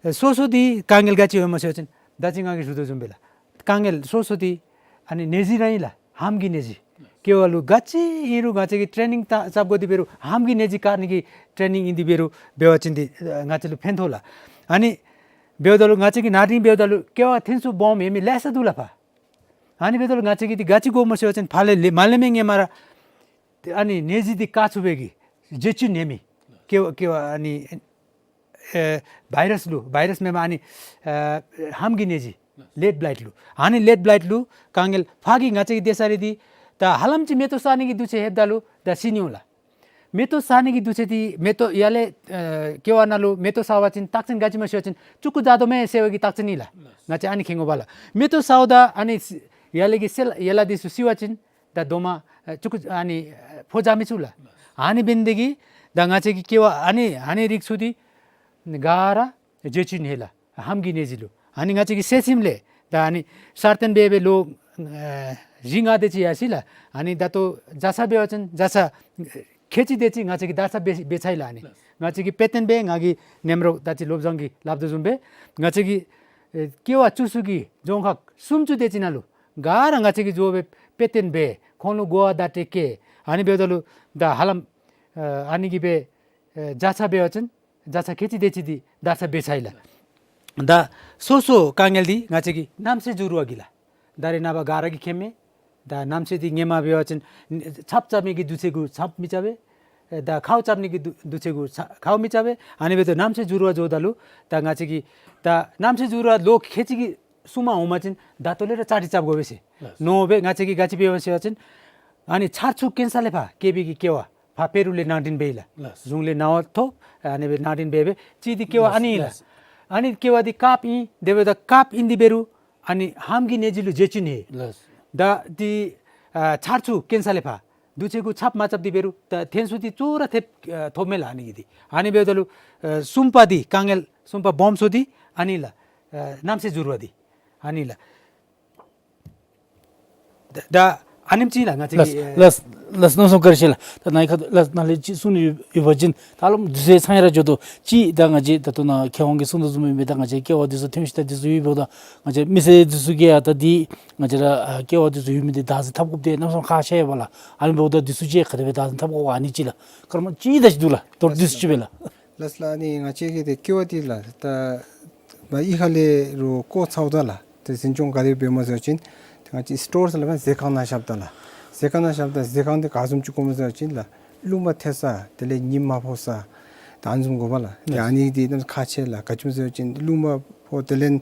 ཨ་སོ་སོ་འདི་དཀའ་ངལ་ག་ཅི་ཡོདཔ་སྨོ་ཟེར་བ་ཅིན་ད་ཅི་ང་གིས་ཞུ་དོ་བཟུམ་སྦེ་ལགས། དཀའ་ངལ་སོ་སོ་འདི་ཨ་ནི་ནད་གཞི་ར་ཨིན་ལགས། ཧམ་གྱི་ནད་གཞི། ཀེ་བ་ལུ་ག་ཅི་ཨིན་རུང་ང་བཅས་ཀྱིས་ཊེ་ནིང་ད་རྐྱབ་དགོ་དེ་འབད་རུང་ཧམ་གྱི་ནད་གཞི་བཀག་ནི་གི་ཊེ་ནིང་ཨིན་དེ་འབད་རུང་འབད་བ་ཅིན་འདི་ཨ་ང་བཅས་ལུ་ཕན་ཐོགས་ལགས། ཨ་ནི་འབདཝ་ད་ལུ་ང་བཅས་ཀྱིས་ནཱ་འདི་འབདཝ་ད་ལུ་ཀེ་བ་ཐོན་ཚུ་སྦོམ་ཡོད་མི་ལེ་ཤ་འདུག་ལགས་ཕར། ཨ་ནི་འབདཝ་ད་ལུ་ང་བཅས་ཀྱིས་འདི་ག་ཅི་དགོཔ་སྨོ་ཟེར་བ་ཅིན་ཕར་ལས་ལས་མར་ལས་མར་ཧེ་མ་ར་ཨ་ནི་ནད་གཞི་འདི་བཀག་ཚུགས་པའི་གི་བརྗེ་བཅོས་ནད་མེད། ཀེ་བ་ཀེ་བ་ཨ་ནི་ཨེ་བཱའི་རཱསི་ལུ་བཱའི་རཱསི་མེན་པར་ཨ་ནི་ཨེ་ཧམ་གྱི་ནད་གཞི་ལེཌ་བླའིཊ་ལུ། ཨ་ནི་ལེཌ་བླའིཊ་ལུ་དཀའ་ངལ་ཕར་གྱི་ང་བཅས་ཀྱི་སྡོད་ས་ར་འདི་ད་ཧ་ལམ་ཅིག་མེ་ཏོག་ཟ་ནི་གི་འདུ་ཤེས་ལྷོདཔ་ད་ལུ་ད་ཤི་ནི་འོང་ལགས། མེ་ཏོག་ཟ་ནི་གི་འདུ་ཤེས་འདི་མེ་ཏོག་ཡར་ལས་ཨེ་ཀེ་བ་ནང་ལུ་མེ་ཏོག་ཟ་བ་ཅིན་རྟགས་མཚན་ག་ཅི་སྨོ་ཟེར་བ་ཅིན་ལྕུག་གུ་བཟའ་དོ་མས་ཟེར་བའི་གི་རྟགས་མཚན་ཨིན་ལགས། ང་བཅས་ཨ་ནི་མཁྱེན་དགོ་པ་ལགས། མེ་ཏོག་ཟཝ་ད་ཨ་ནི་ཡར་ལས་ཀྱི་སེ་ལ་ཡན་ལག་འདི་ཚུ་བསིལ་བ་ཅིན་ད་རྡོག་མ་ཨེ་ལྕུག་གུ་ཨ་ནི་ཨེ་ཕོཝ་རྒྱག་མི་ཚུགས་ལགས། ཨ་ནི་འབད་ནི་དེ་གིས་ད་ང་བཅས་ཀྱི་ཀེ་བ་ཨ་ནི་ཨ་ནི་རིགས་ཚུ་འདི་ག་ར་བརྗེ་བཅོས་ནད་ལགས། ཧམ་གྱི་ནད་གཞི་ལུ། ཨ་ནི་ང་བཅས་ཀྱིས་སེལ་ཚུགསཔ་ལས་ད་ཨ་ནི་སར་བཏོན་འབད་འབད་ལོ་ཨེ་བཞི་ལྔ་དེ་ཅིག་ཡར་སོ་ཡི་ལགས། ཨ་ནི་ད་ལྟོ་བཟའ་ཚང་འབད་བ་ཅིན་བཟའ་ཚང་ཁལ་གཅིག་དེ་ཅིག་ང་བཅས་ཀྱིས་བཟའ་ཚང་འབད་འབད་ཚར་ཡི་ལགས། ཨ་ནི་ང་བཅས་ཀྱིས་དཔེ་སྟོན་འབད་ང་གིས་ནེམ་རོགས་ད་ཅི་བློ་བཟང་གིས་སླབ་དོ་བཟུམ་སྦེ་ང་བཅས་ཀྱིས་ཨེ་ཀེ་བ་བཙུགས་ས་གི་རྫོང་ཁག་སུམ་ཅུ་དེ་ཅིག་ནང་ལུ་ག་ར་ང་བཅས་ཀྱིས་བཟོ་སྦེ་དཔེ་སྟོན་འབད་ཁོང་ལུ་གོ་བ་བརྡ་སྤྲོད་བཀོད། ཨ་ནི་འབདཝ་ད་ལུ་ད་ཧ་ལམ་ཨེ་ཨ་ནི་གིས་སྦེ་ཨེ་བཟའ་ཚང་འབད་བ་ཅིན་བཟའ་ཚང་ཁལ་གཅིག་དེ་ཅིག་འདི་བཟའ་ཚང་འབད་ཚར་ཡི་ལགས། ད་སོ་སོ་དཀའ་ངལ་འདི་ང་བཅས་ཀྱི་གནམ་ས་འགྱུར་བ་གིས་ལགས། ད་རེས་ནངས་པ་ག་ར་གིས་མཁྱེན་མས། ད་གནམ་ས་འདི་ཧེ་མ་འབད་བ་ཅིན་ཆརཔ་རྐྱབ་ནི་གི་དུས་ཚོད་གུ་ཆརཔ་མི་རྐྱབ་པས། ཨེ་ད་ཁཝ་རྐྱབ་ནི་གི་དུས་དུས་ཚོད་གུ་ཆ་ཁཝ་མི་རྐྱབ་པས། ཨ་ནི་འབདཝ་ད་གནམ་ས་འགྱུར་བ་འགྱོཝ་ད་ལུ་ད་ང་བཅས་ཀྱིས་ད་གནམ་ས་འགྱུར་བ་ལོ་ཁལ་གཅིག་གི་སྲུང་མ་འོང་པ་ཅིན་ད་ལྟོ་ལས་ར་གྲ་སྒྲིག་རྐྱབ་དགོ་པས་ཟེར། ལགས། མནོ་སྦེ་ང་བཅས་ཀྱིས་ག་ཅི་འབད་འོང་ཟེར་བ་ཅིན་ཨ་ནི་ཆར་ཆུ་དཀོན་ས་ལས་ཕར་སྐྱེ་བའི་གི་ཀེ་བ་ཕར་པེ་རུ་ལས་ནང་འདྲེན་འབད་ཡི་ལགས། ལགས། གཞུང་ལས་གནང་བ་ཐོབ་ཨ་ནི་སྦེ་ནང་འདྲེན་འབད་འབད་ཅིག་འདི་ཀེ་བ་ཨ་ནི་ཨིན་ལགས། ལགས། ཨ་ནི་ཀེ་བ་འདི་དཀརཔོ་ཨིན། དེ་འབདཝ་ད་དཀརཔོ་ཨིན་དེ་འབད་རུང་ཨ་ནི་ཧམ་གྱི་ནད་གཞི་ལུ་བརྗེ་བཅོས་ནད། ལགས། ད་འདི་ཨ་ཆར་ཆུ་དཀོན་ས་ལས་ཕར་དུས་ཚོད་གུ་ཆརཔ་མ་རྐྱབ་དེ་འབད་རུང་ད་ཐོན་ཚུ་འདི་གཙོ་བོ་ར་ཐེབས་ཨ་ཐོབ་མས་ལགས། ཨ་ནི་གི་འདི་ཨ་ནི་འབདཝ་ད་ལུ་ཨ་གསུམ་པ་འདི་དཀའ་ངལ་གསུམ་པ་སྦོམ་ཤོས་འདི་ཨ་ནི་ལགས། ཨ་གནམ་ས་འགྱུར་བ་འདི་ཨ་ནི་ལགས། ད་ད་ཨ་ནེམ་ཅིག་ལགས། ང་བཅས་ལགས་ཀྱིས་ལགས་ལགས། མནོ་བསམ་བཀའ་དྲིན་ཆེ་ལགས། ད་ནཱ་ཁ་ལགས་ནཱ་ལས་ཅིག་གསུང་ནི་ཡོད་ཡོད་པ་ཅིན་ད་ལམ་དུས་ཚོད་ཚང་ཡར་འགྱོ་དོ། ཅིག་ད་ང་བཅས་ད་ལྟོ་ནཱ་མཁས་དབང་གིས་གསུང་དོ་བཟུམ་སྦེ་ད་ང་བཅས་ཀེ་བ་འདི་ཚུ་ཐོན་ཤུལ་ད་འདི་ཚུ་ཡོདཔ་ད་ང་བཅས་མི་སེར་འདི་ཚུ་གིས་ཡང་ད་འདི་ང་བཅས་ར་ཨ་ཀེ་བ་འདི་ཚུ་ཡོད་མི་འདི་བདག་འཛིན་འཐབ་དགོཔ་འདི་གནམ་མེད་ས་མེད་ཁག་ཆེ་བས་ལགས། ཨ་ནི་འབདཝ་ད་འདི་ཚུ་ཅིག་ག་དེ་སྦེ་བདག་འཛིན་འཐབ་དགོ་ག་ཨ་ནི་ཅིག་ལགས། སྐར་མ་ཅིག་ད་ཅིག་འདུག་ལགས། མདོར་བསྡུས་ཅིག་སྦེ་ལགས། ལགས་ལགས། ཨ་ནི་ང་བཅས་ཀྱི་ཏེ་ཀེ་བ་འདི་ལགས་ད་མ་གཡུས་ཁ་ལས་རུང་བརྐོ་ཚརཝ་ད་ལགས། ཏེ་འཛིན་སྐྱོང་ག་དེ་འབདཝ་སྨོ་ཟེར་བ་ཅིན་ཏེ་ང་བཅས་སི་ཊོར་ཟེར་སླབ་མས། ཟས་ཁང་ནང་བཞགཔ་ད་ལགས། ཟས་ཁང་ནང་བཞགཔ་ད་ཟས་ཁང་འདི་ག་བཟུམ་ཅིག་དགོཔ་སྨོ་ཟེར་བ་ཅིན་ལགས་རླུང་མ་ཐལ་ས་དེ་ལས་ཉིམ་མ་ཕོག་ས་ད་ཨ་ནི་བཟུམ་དགོ་པས་ལགས། ཏེ་ཨ་ནི་འདི་གནམ་ཁག་ཆེ་ལགས། ག་ཅི་སྨོ་ཟེར་བ་ཅིན་རླུང་མ་ཕོག་དེ་ལས་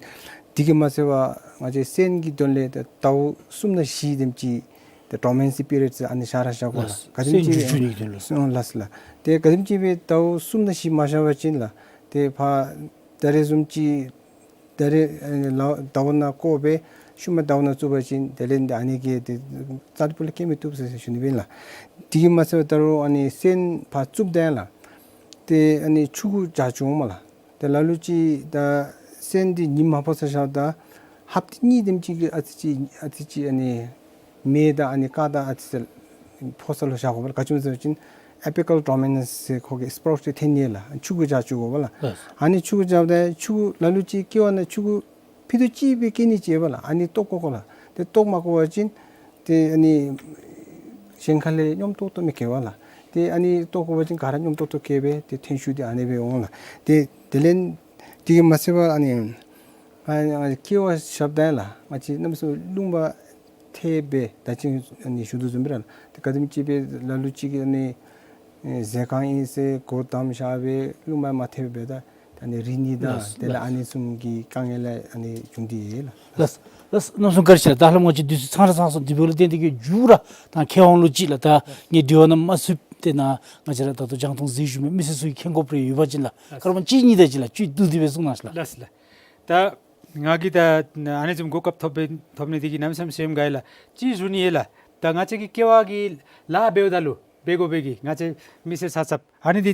དེ་གིས་མ་ཚད་པར་ང་བཅས་སོན་གྱི་དོན་ལས་ད་ཟླཝ་གསུམ་དང་བཞི་དེམ་ཅིག་ད་ཌོར་མེན་སི་པི་རི་ཡོཌ་ཟེར་ཨ་ནི་ཤར་ར་ཤར་དགོ་ལགས། ལགས། ག་དེམ་སོན་ཅིག་འབྱུང་བཅུག་ནི་གི་དོན་ལུ། ཨོ་ལགས་ལགས། ཏེ་ག་དེམ་ཅིག་སྦེ་ཟླཝ་གསུམ་དང་བཞི་མ་ཤར་བ་ཅིན་ལགས། ཏེ་ཕར་ད་རེས་བཟུམ་ཅིག་ད་རེས་ཨ་ནི་ལ་ཟླཝ་ནང་བཀོ་སྦེ་ཤུལ་མ་ཟླཝ་ནང་བཙུགས་པ་ཅིན་དེ་ལས་ད་ཨ་ནི་གི་ཏེ་རྩ་ཕུ་ལས་སྐྱེ་མི་བཏུབ་ཟེར་ཞུ་ནི་ཨིན་ལགས། དེ་གིས་མ་ཚད་པར་ད་རུང་ཨ་ནི་སོན་ཕར་བཙུགསཔ་ད་ལགས། ཏེ་ཨ་ནི་ཆུ་གུ་འཇའ་བྱུངམ་ལགས། ཏེ་ལ་ལུ་ཅིག་ད་སོན་འདི་ཉིམ་མ་ཕོག་ས་བཞགཔ་ད་ཧབ་ཏ་གཉིས་དེམ་ཅིག་གི་ཨ་ཙི་ཅིག་ཨ་ཙི་ཅིག་ཨ་ནི་མེ་དང་ཨ་ནི་ཀ་དང་ཨ་ཙི་ཙི་ཕོག་ས་ལུ་བཞག་དགོ་པས་ལགས། ག་ཅི་སྨོ་ཟེར་བ་ཅིན་ཨེ་པི་ཀལ་ཌོར་མེན་ནེནསི་ཟེར་ཁོ་གི་སི་པོརོཊ་འདི་འཐོན་ནི་ལགས། ཆུ་གུ་འཇའ་བྱུང་དགོ་པས་ལགས། ལགས། ཨ་ནི་ཆུ་གུ་འཇའ་བ་ད་ཆུ་གུ་ལ་ལུ་ཅིག་སྐྱེ་བ་ནང་ཆུ་གུ་ཕི་དུ་ཅིག་སྦེ་སྐྱེ་ནི་ཅིག་ཡོད་པས་ལགས། ཨ་ནི་བཏོག་བཀོ་དགོ་ལགས། ཏེ་བཏོག་མ་བཀོ་བ་ཅིན་ཏེ་ཨ་ནི་གཞན་ཁ་ལས་སྙོམས་ཏོག་ཏོ་མི་སྐྱེ་བས་ལགས། ཏེ་ཨ་ནི་བཏོག་བཀོ་བ་ཅིན་ག་ར་སྙོམས་ཏོག་ཏོ་སྐྱེ་སྦེ་ཏེ་ཐོན་ཤུགས་འདི་ཨ་ནི་སྦེ་འོང་ལགས། ཏེ་དེ་ལས་དེ་གིས་མ་ཚད་པར་ཨ་ནི་ཨ་ནི་སྐྱེ་བ་བཞགཔ་ད་ལགས། ང་བཅས་གནམ་མེད་ས་མེད་རླུང་མ་ཐེབས་སྦེ་ད་ཅི་ཨ་ནི་ཞུ་དོ་བཟུམ་སྦེ་ར་ཏེ་ག་དེམ་ཅིག་སྦེ་ལ་ལུ་ཅིག་གིས་ཨ་ནི་ཨེ་ཟས་ཁང་ཨིན་ཟེར་སྒོ་བསྡམས་བཞག་སྦེ་རླུང་མ་མ་ཐེབས་སྦེ་ད་ཨ་ནི་རིལ་ནི་དང་ལགས། དེ་ལས་ཨ་ནི་བཟུམ་གྱི་དཀའ་ངལ་ལས་ཨ་ནི་བྱུང་སྟེ་ཡོད་ལགས། ལགས། ལགས། གནམ་མེད་ས་མེད་བཀའ་དྲིན་ཆེ་ལགས། ད་ཧ་ལམ་ང་བཅས་དུས་ཚོད་ཚང་ར་ཚང་སོང་། དེ་འབདཝ་ལས་བརྟེན་ཏེ་གིས་མཇུག་ར་ད་མཁས་དབང་ལུ་ཅིག་ལགས། ད་ངེའི་དྲི་བ་ནང་མ་ཚུད་དེ་ནང་ང་བཅས་ར་ད་ལྟོ་རྒྱང་མཐོང་གཟིགས་བཞུགས་མི་མི་སེར་ཚུ་གིས་མཁྱེན་དགོཔ་རེ་ཡོད་པ་ཅིན་ལགས། ལགས། སྐར་མ་གཅིག་གཉིས་དེ་ཅིག་ལགས། བཅུད་བསྡུ་སྟེ་སྦེ་གསུང་གནང་ཤིག་ལགས། ལགས་ལགས། ད་ང་གིས་ད་ཨ་ནི་བཟུམ་གོ་སྐབས་ཐོབ་སྦེ་ཐོབ་ནི་དེ་གིས་གནམ་མེད་ས་མེད་སེམས་དགའ་ཡི་ལགས། ཅིག་ཞུ་ནི་ཡོད་ལགས། ད་ང་བཅས་ཀྱི་ཀེ་བ་གི་ལཱ་འབདཝ་ད་ལུ་འབད་དགོ་པའི་གི་ང་བཅས་མི་སེར་ཚབ་ཚབ་ཨ་ནི་འདི་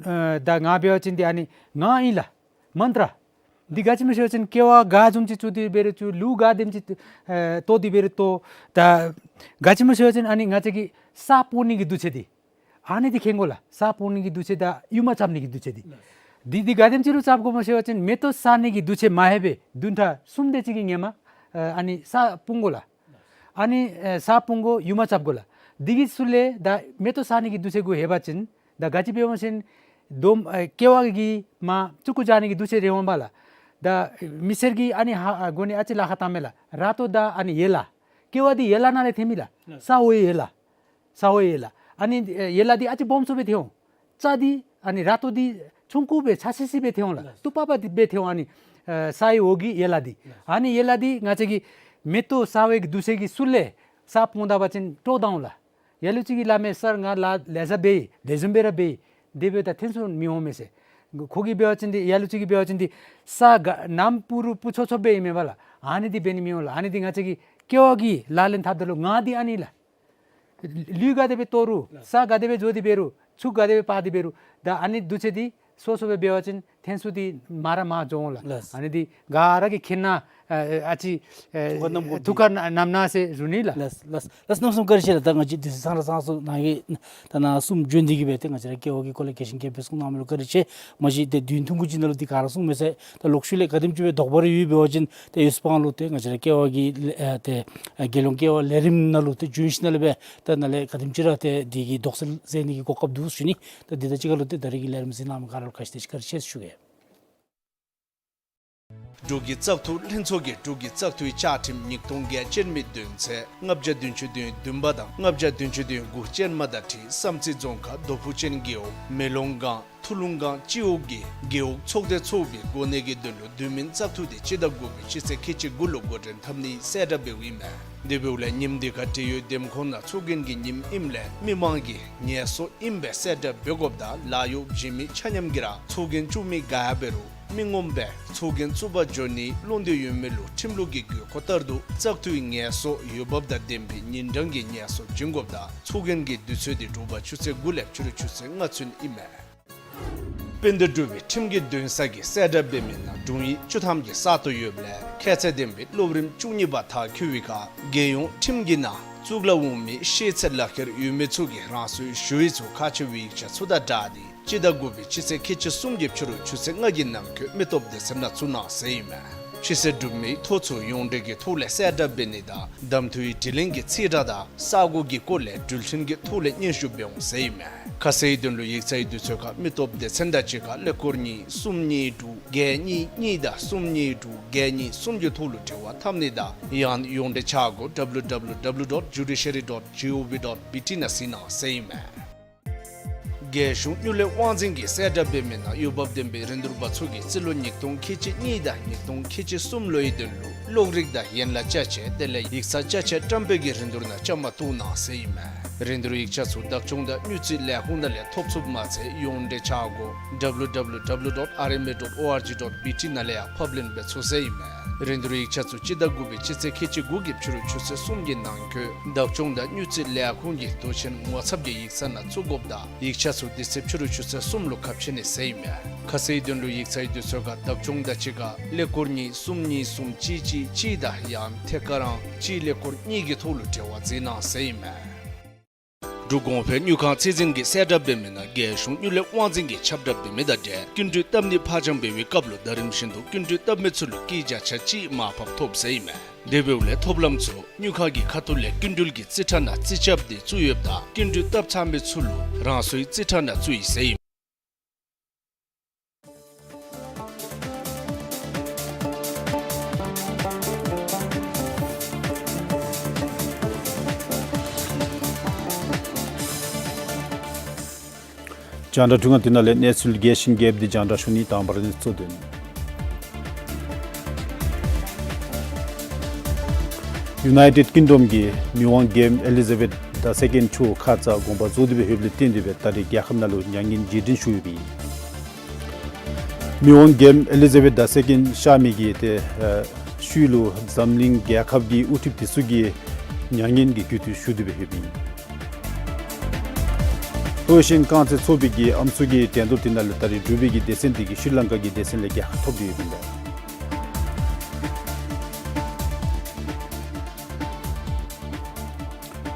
ཨ་ད་ང་འབད་བ་ཅིན་འདི་ཨ་ནི་ངག་ཨིན་ལགས། མནྟྲ། འདི་ག་ཅི་སྨོ་ཟེར་བ་ཅིན་ཀེ་བ་ག་བཟུམ་ཅིག་བཙུགས་ཏེ་འབད་རུང་བཙུགས། ལུག་ག་དེམ་ཅིག་ཨེ་བཏོག་སྟེ་འབད་རུང་བཏོག། ད་ག་ཅི་སྨོ་ཟེར་བ་ཅིན་ཨ་ནི་ང་བཅས་ཀྱི་ས་སྤུངས་ནི་གི་འདུ་ཚད་འདི་ཨ་ནི་འདི་མཁྱེན་དགོ་ལགས། ས་སྤུངས་ནི་གི་འདུ་ཚད་དང་ཡུར་མ་རྐྱབ་ནི་གི་འདུ་ཚད་འདི། འདི་འདི་ག་དེམ་ཅིག་ལུ་རྐྱབ་དགོཔ་སྨོ་ཟེར་བ་ཅིན་མེ་ཏོག་ཟ་ནི་གི་འདུ་ཚད་མ་ལྷོད་པའི་བདུན་ཕྲག་གསུམ་དེ་ཅིག་གི་ཧེ་མ་ཨ་ནི་ས་སྤུངས་དགོ་ལགས། ཨ་ནི་ཨེ་ས་སྤུངས་དགོ། ཡུར་མ་རྐྱབ་དགོ་ལགས། འདི་གི་ཚུན་ལས་ད་མེ་ཏོག་ཟ་ནི་གི་འདུ་ཚད་གུ་ལྷོད་པ་ཅིན་ད་ག་ཅི་འབད་འོང་ཟེར་བ་ཅིན་དོམ་ཨེ་ཀེ་བ་གི་མར་ལྕུག་གུ་འཇའ་ནི་གི་འདུ་ཚད་རེ་འོང་པས་ལགས། ད་མི་སེར་གྱིས་ཨ་ནི་ཧ་ཨ་གོ་ནི་ཨ་ཙི་ལཱ་ཁག་བཏངམ་མས་ལགས། ར་ཏོ་དང་ཨ་ནི་ཡན་ལག། ཀེ་བ་འདི་ཡན་ལག་ནང་ལས་ཐོནམ་མས་ལགས། ས་འོག་ཡན་ལག། ས་འོག་ཡན་ལག། ཨ་ནི་ཨེ་ཡན་ལག་འདི་ཨ་ཙི་སྦོམ་སུ་སྦེ་ཐོན་འོང་། རྩྭ་འདི་ཨ་ནི་ར་ཏོ་འདི་ཆུང་ཀུ་སྦེ་ཆ་སི་སི་སྦེ་ཐོན་འོང་ལགས། ལགས། ཏུ་པ་པ་འདི་སྦེ་ཐོན་འོང་། ཨ་ནི་ཨེ་ས་ཡི་འོག་གི་ཡན་ལག་འདི། ལགས། ཨ་ནི་ཡན་ལག་འདི་ང་བཅས་ཀྱི་མེ་ཏོག་ཟ་བའི་གི་འདུ་ཚད་ཀྱི་ཚུན་ལས་ས་སྤུངས་ད་པ་ཅིན་དཀྲོག་ད་འོང་ལགས། ལ་ལུ་ཅིག་གིས་སླབ་མས། སར་ང་ལཱ་ལེ་ཤ་འབད་ཡི། དེ་བཟུམ་སྦེ་ར་འབད་ཡི། དེ་འབདཝ་ད་ཐོན་སུ་མི་འོང་མས་ཟེར། ཁོ་གིས་འབད་བ་ཅིན་འདི་ལ་ལུ་ཅིག་གིས་འབད་བ་ཅིན་འདི་ས་ག་ནམ་སྤུ་རུང་སྤུ་ཆོག་ཆོག་སྦེ་ཨིན་མས་པ་ལགས། ཨ་ནི་འདི་འབད་ནི་མི་འོང་ལགས། ཨ་ནི་འདི་ང་བཅས་ཀྱི་ཀེ་བ་གི་ལཱ་ལེན་འཐབ་ད་ལུ་ངག་འདི་ཨ་ནི་ལགས། ལུད་ག་དེ་སྦེ་བཏོག་རུང་། ལགས། ས་ག་དེ་སྦེ་འཛོལ་ཏེ་འབད་རུང་། ཆུ་ག་དེ་སྦེ་སྤར་ཏེ་འབད་རུང་། ད་ཨ་ནི་འདུ་ཚད་འདི་སོ་སོ་སྦེ་འབད་བ་ཅིན་ཐོན་སུ་འདི་མར་ར་མར་འགྱོ་འོང་ལགས། ལགས། ཨ་ནི་འདི་ག་ར་གིས་མཁྱེན་ན་ཨ་ཨ་ཨ་ཙི་ཨེ་ཐུགས་ཁར་བསྣམ་དགོ། ཐུགས་ཁར་བསྣམ་གནང་ཟེར་ཞུ་ནི་ལགས། ལགས་ལགས་ལགས། གནམ་མེད་ས་མེད་བཀའ་དྲིན་ཆེ་ལགས། ད་ང་བཅས་དུས་ཚོད་ཚང་ར་ཚང་སོང་། ནཱ་གི་ད་ནཱ་གསུམ་བྱོན་ཏེ་གིས་སྦེ་ཏེ་ང་བཅས་ར་ཀེ་བ་གི་སྐོར་ལས་རྒྱས་ཤིང་རྒྱས་པའི་གསུང་གནང་མི་ལུ་བཀའ་དྲིན་ཆེ། མ་གཞི་ཏེ་དུས་ཐུང་ཀུ་ཅིག་ནང་ལུ་འདི་ག་ར་གསུངས་མས་ཟེར། ད་ལོག་ཤུལ་ལས་ག་དེམ་ཅིག་སྦེ་དོགས་པ་རེ་ཡོད་པ་ཅིན་ཏེ་ཡོངས་སུ་སྤང་ལུ་ཏེ་ང་བཅས་ར་ཀེ་བ་གི་ཨེ་ཏེ་ཨེ་རྒྱལ་ཡོངས་ཀེ་བ་ལས་རིམ་ནང་ལུ་ཏེ་བྱོན་ཞིནམ་ལས་སྦེ་ད་ནཱ་ལས་ག་དེམ་ཅིག་ར་ཏེ་འདི་གི་དོགས་སེལ་མཛད་ནི་གི་གོ་སྐབས་འདུག་ཞུ་ནི། ད་འདི་དང་གཅིག་ཁར་ལུ་ཏེ་ད་རིས་ཀྱི་ལས་རིམ་གཟིགས་གནང་མི་ག་ར་ལུ་བཀྲ་ཤིས་བདེ་ལེགས་བཀྲ་ཤིས་ཆེ་ཞུ་གེ། འབྲུག་གི་བཙག་འཐུ་ལྷན་ཚོགས་ཀྱིས་འབྲུག་གི་བཙག་འཐུའི་བཅའ་ཁྲིམས་ཉིས་སྟོང་བརྒྱད་ཅན་མའི་དོན་ཚན་ལྔ་བརྒྱ་བདུན་ཅུ་དོན་བདུན་པ་དང་ལྔ་བརྒྱ་བདུན་ཅུ་དོན་དགུ་ཅན་མ་དང་འཁྲིལ་བསམ་རྩེ་རྫོང་ཁག་རྡོ་ཕུག་ཅན་རྒེད་འོག་མེ་ལོང་སྒང་ཐུ་ལུང་སྒང་སྤྱི་འོག་གི་རྒེད་འོག་ཚོགས་སྡེ་ཚོགས་པའི་གོ་གནས་ཀྱི་དོན་ལུ་དུས་མིན་བཙག་འཐུ་འདི་སྤྱི་ཟླ་དགུ་པའི་སྤྱི་ཚེས་ཁལ་གཅིག་དགུ་ལུ་འགོ་འདྲེན་འཐབ་ནིའི་གསལ་བསྒྲགས་འབདཝ་ཨིན་མས། དེ་འབདཝ་ལས་ཉིནམ་འདི་ཁར་འབྲེལ་ཡོད་འདེམས་ཁོངས་ནང་ཚོགས་རྒྱན་གྱི་ཉིནམ་ཨིནམ་ལས་མི་མང་གིས་ངལ་གསོ་ཨིན་པའི་གསལ་བསྒྲགས་འབད་དགོཔ་དང་ལཱ་གཡོག་བྱིན་མི་ཆ་མཉམ་གྱིས་ར་ཚོགས་རྒྱན་བཙུགས་མི་ག་ཡང་འབད་རུང་མི་ངོམ་སྦེ་ཚོགས་རྒྱན་བཙུགས་པར་འགྱོ་ནིའི་བློ་འདོད་ཡོད་མི་ལུ་ཁྲིམས་ལུགས་ཀྱི་དགོས་མཁོ་ལྟར་དུ་བཙག་འཐུའི་ངལ་གསོ་འོས་འབབ་དང་ལྡན་པའི་ཉིན་གྲངས་ཀྱི་ངལ་གསོ་བྱིན་དགོཔ་དང་ཚོགས་རྒྱན་གྱི་དུས་ཚོད་འདི་དྲོ་པ་ཆུ་ཚོད་དགུ་ལས་ཕྱི་རུ་ཆུ་ཚོད་ལྔ་ཚུན་ཨིན་མས། དཔལ་ལྡན་འབྲུག་པའི་ཁྲིམས་ཀྱི་འདུན་ས་གིས་གསལ་བསྒྲགས་འབད་མི་ནང་དྲུང་ཡིག་བཅུ་ཐམ་གྱི་ས་སྟོང་ཡོདཔ་ལས་ཁྱད་ཚད་ལྡན་པའི་སློབ་རིམ་བཅུ་གཉིས་པ་མཐར་འཁྱོལ་བའི་ཁར་རྒྱལ་ཡོངས་ཁྲིམས་ཀྱི་ནང་གཙུག་ལག་འོག་མའི་ཤེས་ཚད་ལག་ཁྱེར་ཡོད་མི་ཚུ་གིས་རང་སོའི་ཞུ་ཡིག་ཚུ་ཁག་ཆེ་བའི་ཡིག་ཆ་ཚུ་དང་སྦྲགས་ཏེ་སྤྱི་ཟླ་དགུ་པའི་སྤྱི་ཚེས་ཁལ་གཅིག་གསུམ་གྱི་ཕྱི་རུ་ཆུ་ཚོད་ལྔ་གི་ནང་འཁོད་མི་སྟོབས་སྡེ་ཚན་ནང་བཙུགས་གནང་ཟེར་ཨིན་མས། ཕྱི་སེལ་གྲུབ་མིའི་ཐོ་ཚུ་ཡོངས་འབྲེལ་གྱི་ཐོག་ལས་གསལ་བསྒྲགས་འབད་ནི་དང་གདམ་འཐུའི་དྲི་ལན་གྱི་རྩིས་ཁྲ་དང་ས་གོ་གི་སྐོར་ལས་འགྲུལ་འཕྲིན་གྱི་ཐོག་ལས་སྙན་ཞུ་འབད་འོང་ཟེར་ཨིན་མས། ཁ་གསལ་དོན་ལུ་ཡིག་ཚང་གི་དུས་ཚོད་ཁར་མི་སྟོབས་སྡེ་ཚན་དང་གཅིག་ཁར་ཀླད་ཀོར་གཉིས་གསུམ་གཉིས་དྲུག་བརྒྱད་གཉིས་གཉིས་དང་གསུམ་གཉིས་དྲུག་བརྒྱད་གཉིས་གསུམ་གྱི་ཐོག་ལུ་འབྲེལ་བ་འཐབ་ནི་དང་ཡང་ཡོངས་འབྲེལ་འཆར་སྒོ་W W W dot judiciary dot gov dot B T ནང་གཟིགས་གནང་ཟེར་ཨིན་མས། རྒྱལ་གཞུང་དངུལ་ལས་དབང་འཛིན་གྱིས་གསལ་བསྒྲགས་འབད་མི་ནང་འོས་འབབ་ལྡན་པའི་རིན་བསྡུར་པ་ཚུ་གིས་རྩིས་ལོ་ཉིས་སྟོང་ཁལ་གཅིག་གཉིས་དང་ཉིས་སྟོང་ཁལ་གཅིག་གསུམ་ལོའི་དོན་ལུ་གློག་རིག་དང་ཡན་ལག་ཅ་ཆས་དེ་ལས་ཡིག་ཚང་ཅ་ཆས་བཀྲམ་སྤེལ་གྱི་རིན་བསྡུར་ནང་བཅའ་མར་གཏོགས་གནང་ཟེར་ཨིན་མས། རིན་བསྡུར་ཡིག་ཆ་ཚུ་བདག་སྐྱོང་དང་དངུལ་རྩིས་ལས་ཁུངས་ནང་ལས་ཐོབ་ཚུགསཔ་མ་ཚད་ཡོངས་འབྲེལ་ཆ་བགོས་W W W dot R M A dot O R G dot B T ནང་ལས་ཡང་ཕབ་ལེན་འབད་ཚུགས་ཟེར་ཨིན་མས། རིན་བསྡུར་ཡིག་ཆ་ཚུ་སྤྱི་ཟླ་དགུ་པའི་སྤྱི་ཚེས་ཁལ་གཅིག་དགུ་གི་ཕྱི་རུ་ཆུ་ཚོད་གསུམ་གྱི་ནང་འཁོད་བདག་སྐྱོང་དང་དངུལ་རྩིས་ལས་ཁུངས་ཀྱི་དུས་ཆེན་ངོ་ཚབ་ཀྱི་ཡིག་ཚང་ནང་བཙུགས་དགོཔ་དང་ཡིག་ཆ་ཚུ་དེ་ཚེ་ཕྱི་རུ་ཆུ་ཚོད་གསུམ་ལུ་ཁ་ཕྱེ་ནི་ཟེར་ཨིན་མས། ཁ་གསལ་དོན་ལུ་ཡིག་ཚང་གི་དུས་ཚོད་ཁར་བདག་སྐྱོང་དང་གཅིག་ཁར་ཀླད་ཀོར་གཉིས་གསུམ་གཉིས་གསུམ་གཅིག་གཅིག་གཅིག་དང་ཡང་ཐད་ཀར་ཡང་གཅིག་ཀླད་ཀོར་གཉིས་ཀྱི་ཐོག་ལུ་འབྲེལ་བ་འཛིན་གནང་ཟེར་ཨིན་མས། འབྲུག་གོང་འཕེལ་དངུལ་ཁང་ཚད་འཛིན་གྱིས་གསལ་བསྒྲགས་འབད་མི་ནང་རྒྱལ་གཞུང་དངུལ་ལས་དབང་འཛིན་གྱིས་ཁྱབ་བསྒྲགས་འབད་མི་དང་འབྲེལ་སྐྱིན་འགྲུལ་བཏབ་ནི་ཕར་འགྱངས་འབད་བའི་སྐབས་ལུ་ཟླ་རིམ་བཞིན་དུ་སྐྱིན་འགྲུལ་བཏབ་མི་ཚུ་ལུ་སྐྱིད་བརྒྱ་ཆ་གཅིག་མར་ཕབ་ཐོབ་ཟེར་ཨིན་མས། དེ་འབདཝ་ལས་ཐོབ་ལམ་ཚུ་དངུལ་ཁང་གི་ཁ་ཐུག་ལས་སྐྱིན་འགྲུལ་གྱི་རྩིས་ཁྲ་ནང་རྩིས་རྐྱབ་སྟེ་བཙུགས་ཡོདཔ་ད་སྐྱིན་འགྲུལ་བཏབ་ཚར་མི་ཚུ་ལུ་རང་སོའི་རྩིས་ཁྲ་ནང་བཙུགས་ཡི་ཟེར་ཨིན། རྒྱང་བསྒྲགས་འཕྲུལ་ཁང་འདི་ནང་ལས་གནས་ཚུལ་རྒྱས་ཤིང་རྒྱས་པ་འདི་རྒྱང་བསྒྲགས་ཞུ་ནི། དང་པ་ར་གནས་ཚུལ་གཙོ་དོན། ཡུ་ནའི་ཊེཌ་ཀིང་ཌམ་གྱི་མི་དབང་རྒྱལམོ་ཨེ་ལི་ཛ་བེཐ་ད་སེ་ཀེནཌ་མཆོག་ཁ་ཙ་དགོངས་པ་རྫོགས་ཏེ་སྦེ་ཡོདཔ་ལས་བརྟེན་ཏེ་སྦེ་ད་རེས་རྒྱལ་ཁབ་ནང་ལུ་མྱ་ངན་རྗེས་དྲན་ཞུ་ཡོདཔ་ཨིན། མི་དབང་རྒྱལམོ་ཨེ་ལི་ཛ་བེཐ་ད་སེ་ཀེནཌ་གཤགས་མི་གི་ཏེ་ཨ་ཤུལ་ལུ་འཛམ་གླིང་རྒྱལ་ཁབ་ཀྱི་དབུ་ཁྲིདཔ་དེ་ཚུ་གིས་མྱ་ངན་གྱི་གུས་བཏུད་ཞུ་སྟེ་སྦེ་ཡོདཔ་ཨིན། ཨེ་ཤི་ཡན་རྐང་རྩེད་ཚོགས་པའི་གི་ཨམ་སྲུ་གི་གདན་ཐོབ་དེ་ནང་ལས་ད་རེས་འབྲུག་པའི་གི་སྡེ་ཚན་དེ་གིས་ཤྲི་ལང་ཀ་གི་སྡེ་ཚན་ལས་རྒྱལ་ཁ་ཐོབ་སྟེ་ཡོདཔ་ཨིན་པས།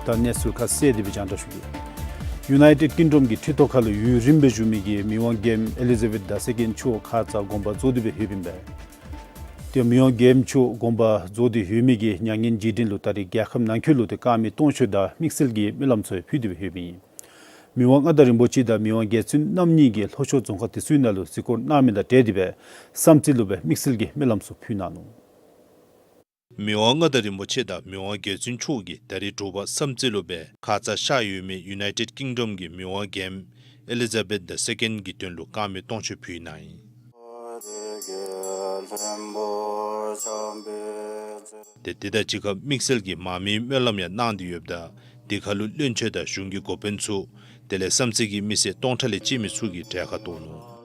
ད་གནས་ཚུལ་ཁ་གསལ་དེ་སྦེ་རྒྱང་བསྒྲགས་ཞུ་གེ། ཡུ་ནའི་ཊེཌ་ཀིང་ཌམ་གྱི་ཁྲི་ཐོག་ཁར་ལུ་ཡུན་རིངམོ་སྦེ་བཞུགས་མི་གི་མི་དབང་རྒྱལམོ་ཨེ་ལི་ཛ་བེཐ་ད་སེ་ཀེནཌ་མཆོག་ཁ་ཙ་དགོངས་པ་རྫོགས་ཏེ་སྦེ་ཡོདཔ་ཨིན་པས། ཏེ་མི་དབང་རྒྱལམོ་མཆོག་དགོངས་པ་རྫོགས་ཏེ་ཡོད་མི་གི་མྱ་ངན་རྗེས་དྲན་ལུ་ད་རེས་རྒྱལ་ཁབ་ནང་འཁོད་ལུ་ཏེ་དཀར་མེ་སྟོང་མཆོད་དང་དམིགས་བསལ་གྱི་སྨོན་ལམ་ཚུ་ཕུལ་ཏེ་སྦེ་ཡོདཔ་ཨིན། མི་དབང་མངའ་བདག་རིན་པོ་ཆེ་དང་མི་དབང་རྒྱལ་བཙུན་རྣམ་གཉིས་ཀྱིས་ལྷོ་ཕྱོགས་རྫོང་ཁག་དེ་ཚུ་ནང་ལུ་གཟིགས་སྐོར་གནང་མི་དང་འབྲེལ་ཏེ་སྦེ་བསམ་རྩེ་ལུ་སྦེ་དམིགས་བསལ་གྱི་སྨོན་ལམ་ཚུ་ཕུལ་གནང་ནུག། མི་དབང་མངའ་བདག་རིན་པོ་ཆེ་དང་མི་དབང་རྒྱལ་བཙུན་མཆོག་གིས་ད་རེས་དྲོ་པ་བསམ་རྩེ་ལུ་སྦེ་ཁ་ཙ་གཤགས་ཡོད་མི་ཡུ་ནའི་ཊེཌ་ཀིང་ཌམ་གྱི་མི་དབང་རྒྱལམོ་ཨེ་ལི་ཛ་བེཐ་ད་སེ་ཀེནཌ་གི་དོན་ལུ་དཀར་མེ་སྟོང་མཆོད་ཕུལ་གནང་ཡི། ཏེ་དེ་དང་གཅིག་ཁར་དམིགས་བསལ་གྱི་མར་མེའི་སྨོན་ལམ་ཡང་གནང་སྟེ་ཡོདཔ་ད་དེ་ཁར་ལུ་བློན་ཆེན་དང་གཞུང་གི་འགོ་དཔོན་ཚུ་དེ་ལས་བསམ་རྩེ་གི་མི་སེར་སྟོང་ཕྲག་ལས་བཅད་མི་ཚུ་གིས་གྲལ་ཁར་གཏོགས་ནུག།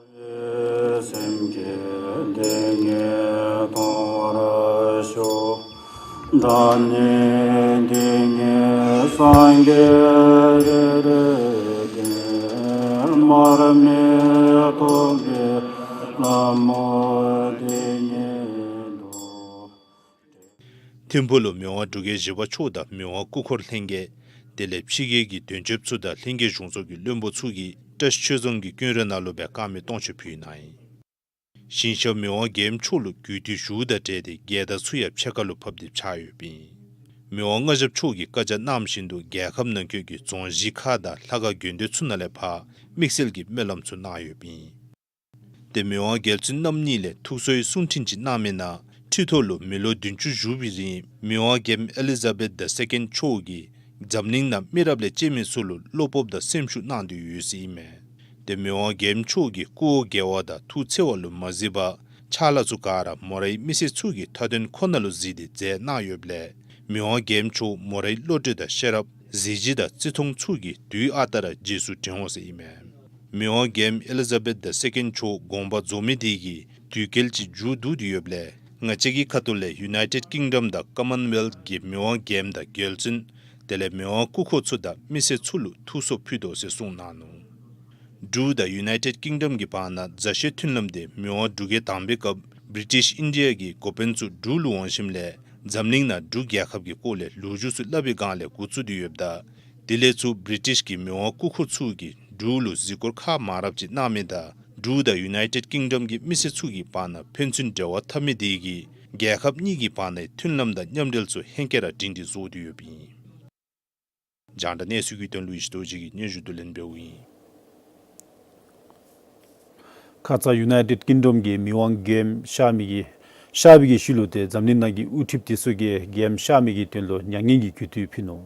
ཐིམ་ཕུག་ལུ་མི་དབང་འབྲུག་རྒྱལ་བཞི་པ་མཆོག་དང་མི་དབང་སྐུ་འཁོར་ལྷན་རྒྱས་དེ་ལས་ཕྱི་རྒྱལ་གྱི་དོན་གཅོདཔ་ཚུ་དང་ལྷན་རྒྱས་གཞུང་ཚོགས་ཀྱི་བློན་པོ་ཚུ་གིས་བཀྲ་ཤིས་ཆོས་རྫོང་གི་ཀུན་ར་ནང་ལུ་སྦེ་དཀར་མེ་སྟོང་མཆོད་ཕུལ་གནང་ཡི། ཞིང་གཤེགས་མི་དབང་རྒྱལམོ་མཆོག་ལུ་གུས་བཏུད་ཞུཝ་དང་འབྲེལ་ཏེ་རྒྱལ་དར་ཚུ་ཡང་ཕྱེད་ཀ་ལུ་ཕབ་སྟེ་འཕྱར་ཡོདཔ་ཨིན། མི་དབང་མངའ་ཞབས་མཆོག་གིས་བཀའ་རྒྱ་གནངམ་བཞིན་དུ་རྒྱལ་ཁབ་ནང་འཁོད་ཀྱི་རྫོང་གཞིས་ཁག་དང་ལྷ་ཁང་དགོན་སྡེ་ཚུ་ནང་ལས་ཕར་དམིགས་བསལ་གྱི་སྨོན་ལམ་ཚུ་གནང་ཡོདཔ་ཨིན། ཏེ་མི་དབང་རྒྱལ་བཙུན་རྣམ་གཉིས་ལས་ཐུགས་གསོའི་གསུང་འཕྲིན་ཅིག་གནང་མི་ནང་ཁྲི་ཐོག་ལུ་མི་ལོ་བདུན་ཅུ་བཞུགས་པའི་རིང་མི་དབང་རྒྱལམོ་ཨེ་ལི་ཛ་བེཐ་ད་སེ་ཀེནཌ་མཆོག་གིས་འཛམ་གླིང་ནང་མི་རབས་ལས་བཅད་མི་ཚུ་ལུ་བློ་སྤོབས་དང་སེམས་ཤུགས་གནང་སྟེ་ཡོད་ཟེར་ཨིན་མས། ཏེ་མི་དབང་རྒྱལམོ་མཆོག་གིས་སྐུ་འོ་བརྒྱལ་བ་དང་ཐུགས་འཚེར་བ་ལུ་མ་གཟིགས་པར་ཕྱག་ལཱ་ཚུ་ག་ར་མོ་རའི་མི་ཚེ་ཚུ་གི་མཐའ་དོན་ཁོ་ན་ལུ་གཟིགས་ཏེ་མཛད་གནང་ཡོདཔ་ལས་མི་དབང་རྒྱལམོ་མཆོག་མོ་རའི་བློ་གྲོས་དང་ཤེས་རབ་གཟི་བརྗིད་དང་བརྩི་མཐོང་ཚུ་གིས་དུས་ཨ་རྟག་ར་རྗེས་སུ་དྲན་འོང་ཟེར་ཨིན་མས། མི་དབང་རྒྱལམོ་ཨེ་ལི་ཛ་བེཐ་ད་སེ་ཀེནཌ་མཆོག་དགོངས་པ་རྫོགས་མི་དེ་གིས་དུས་བསྐལ་ཅིག་མཇུག་བསྡུ་སྟེ་ཡོདཔ་ལས་ང་བཅས་ཀྱི་ཁ་ཐུག་ལས་ཡུ་ནའི་ཊེཌ་ཀིང་ཌམ་དང་ཀོ་མཱན་ཝེལཐ་གི་མི་དབང་རྒྱལམོ་དང་རྒྱལ་བཙུན་དེ་ལས་མི་དབང་སྐུ་འཁོར་ཚུ་དང་མི་སེར་ཚུ་ལུ་ཐུགས་གསོ་ཕུལ་དོ་ཟེར་གསུངས་གནང་ནུག། འབྲུག་དང་ཡུ་ནའི་ཊེཌ་ཀིང་ཌམ་གྱི་བར་ན་མཛའ་བཤེས་མཐུན་ལམ་དེ་མི་དབང་འབྲུག་རྒྱལ་དང་པའི་སྐབས་བི་རི་ཊིཤ་ཨིན་ཌི་ཡ་གི་འགོ་དཔོན་ཚུ་འབྲུག་ལུ་འོང་ཞིནམ་ལས་འཛམ་གླིང་ནང་འབྲུག་རྒྱལ་ཁབ་ཀྱི་སྐོར་ལས་ལོ་རྒྱུས་ཚུ་སླབ་པའི་སྒང་ལས་འགོ་བཙུགས་ཏེ་ཡོདཔ་ད་དེ་ལས་ཚུར་བི་རི་ཊིཤ་གི་མི་དབང་སྐུ་འཁོར་ཚུ་གིས་འབྲུག་ལུ་གཟིགས་སྐོར་ཁག་མང་རབས་ཅིག་གནང་མི་དང་འབྲུག་དང་ཡུ་ནའི་ཊེཌ་ཀིང་ཌམ་གྱི་མི་སེར་ཚུ་གི་བར་ན་ཕན་ཚུན་འབྲེལ་བ་འཐབ་མི་དེ་གིས་རྒྱལ་ཁབ་གཉིས་ཀྱི་བར་ནའི་མཐུན་ལམ་དང་མཉམ་འབྲེལ་ཚུ་ཧེང་སྐལ་ར་སྒྲིང་སྒྲིང་བཟོ་སྟེ་ཡོདཔ་ཨིན། རྒྱང་བསྒྲགས་གནས་ཚུལ་གྱི་དོན་ལུ་ཡེ་ཤེས་རྡོ་རྗེ་གིས་སྙན་ཞུ་བསྡུ་ལེན་འབདཝ་ཨིན། ཁ་ཙ་ཡུ་ནའི་ཊེཌ་ཀིང་ཌམ་གྱི་མི་དབང་རྒྱལམོ་གཤགས་མི་གི་གཤགས་པའི་གི་ཤུལ་ལུ་ཏེ་འཛམ་གླིང་ནང་གི་དབུ་ཁྲིདཔ་དེ་ཚུ་གིས་རྒྱལམོ་གཤགས་མི་གི་དོན་ལུ་མྱ་ངན་གྱི་གུས་བཏུད་ཕུལ་ནུག།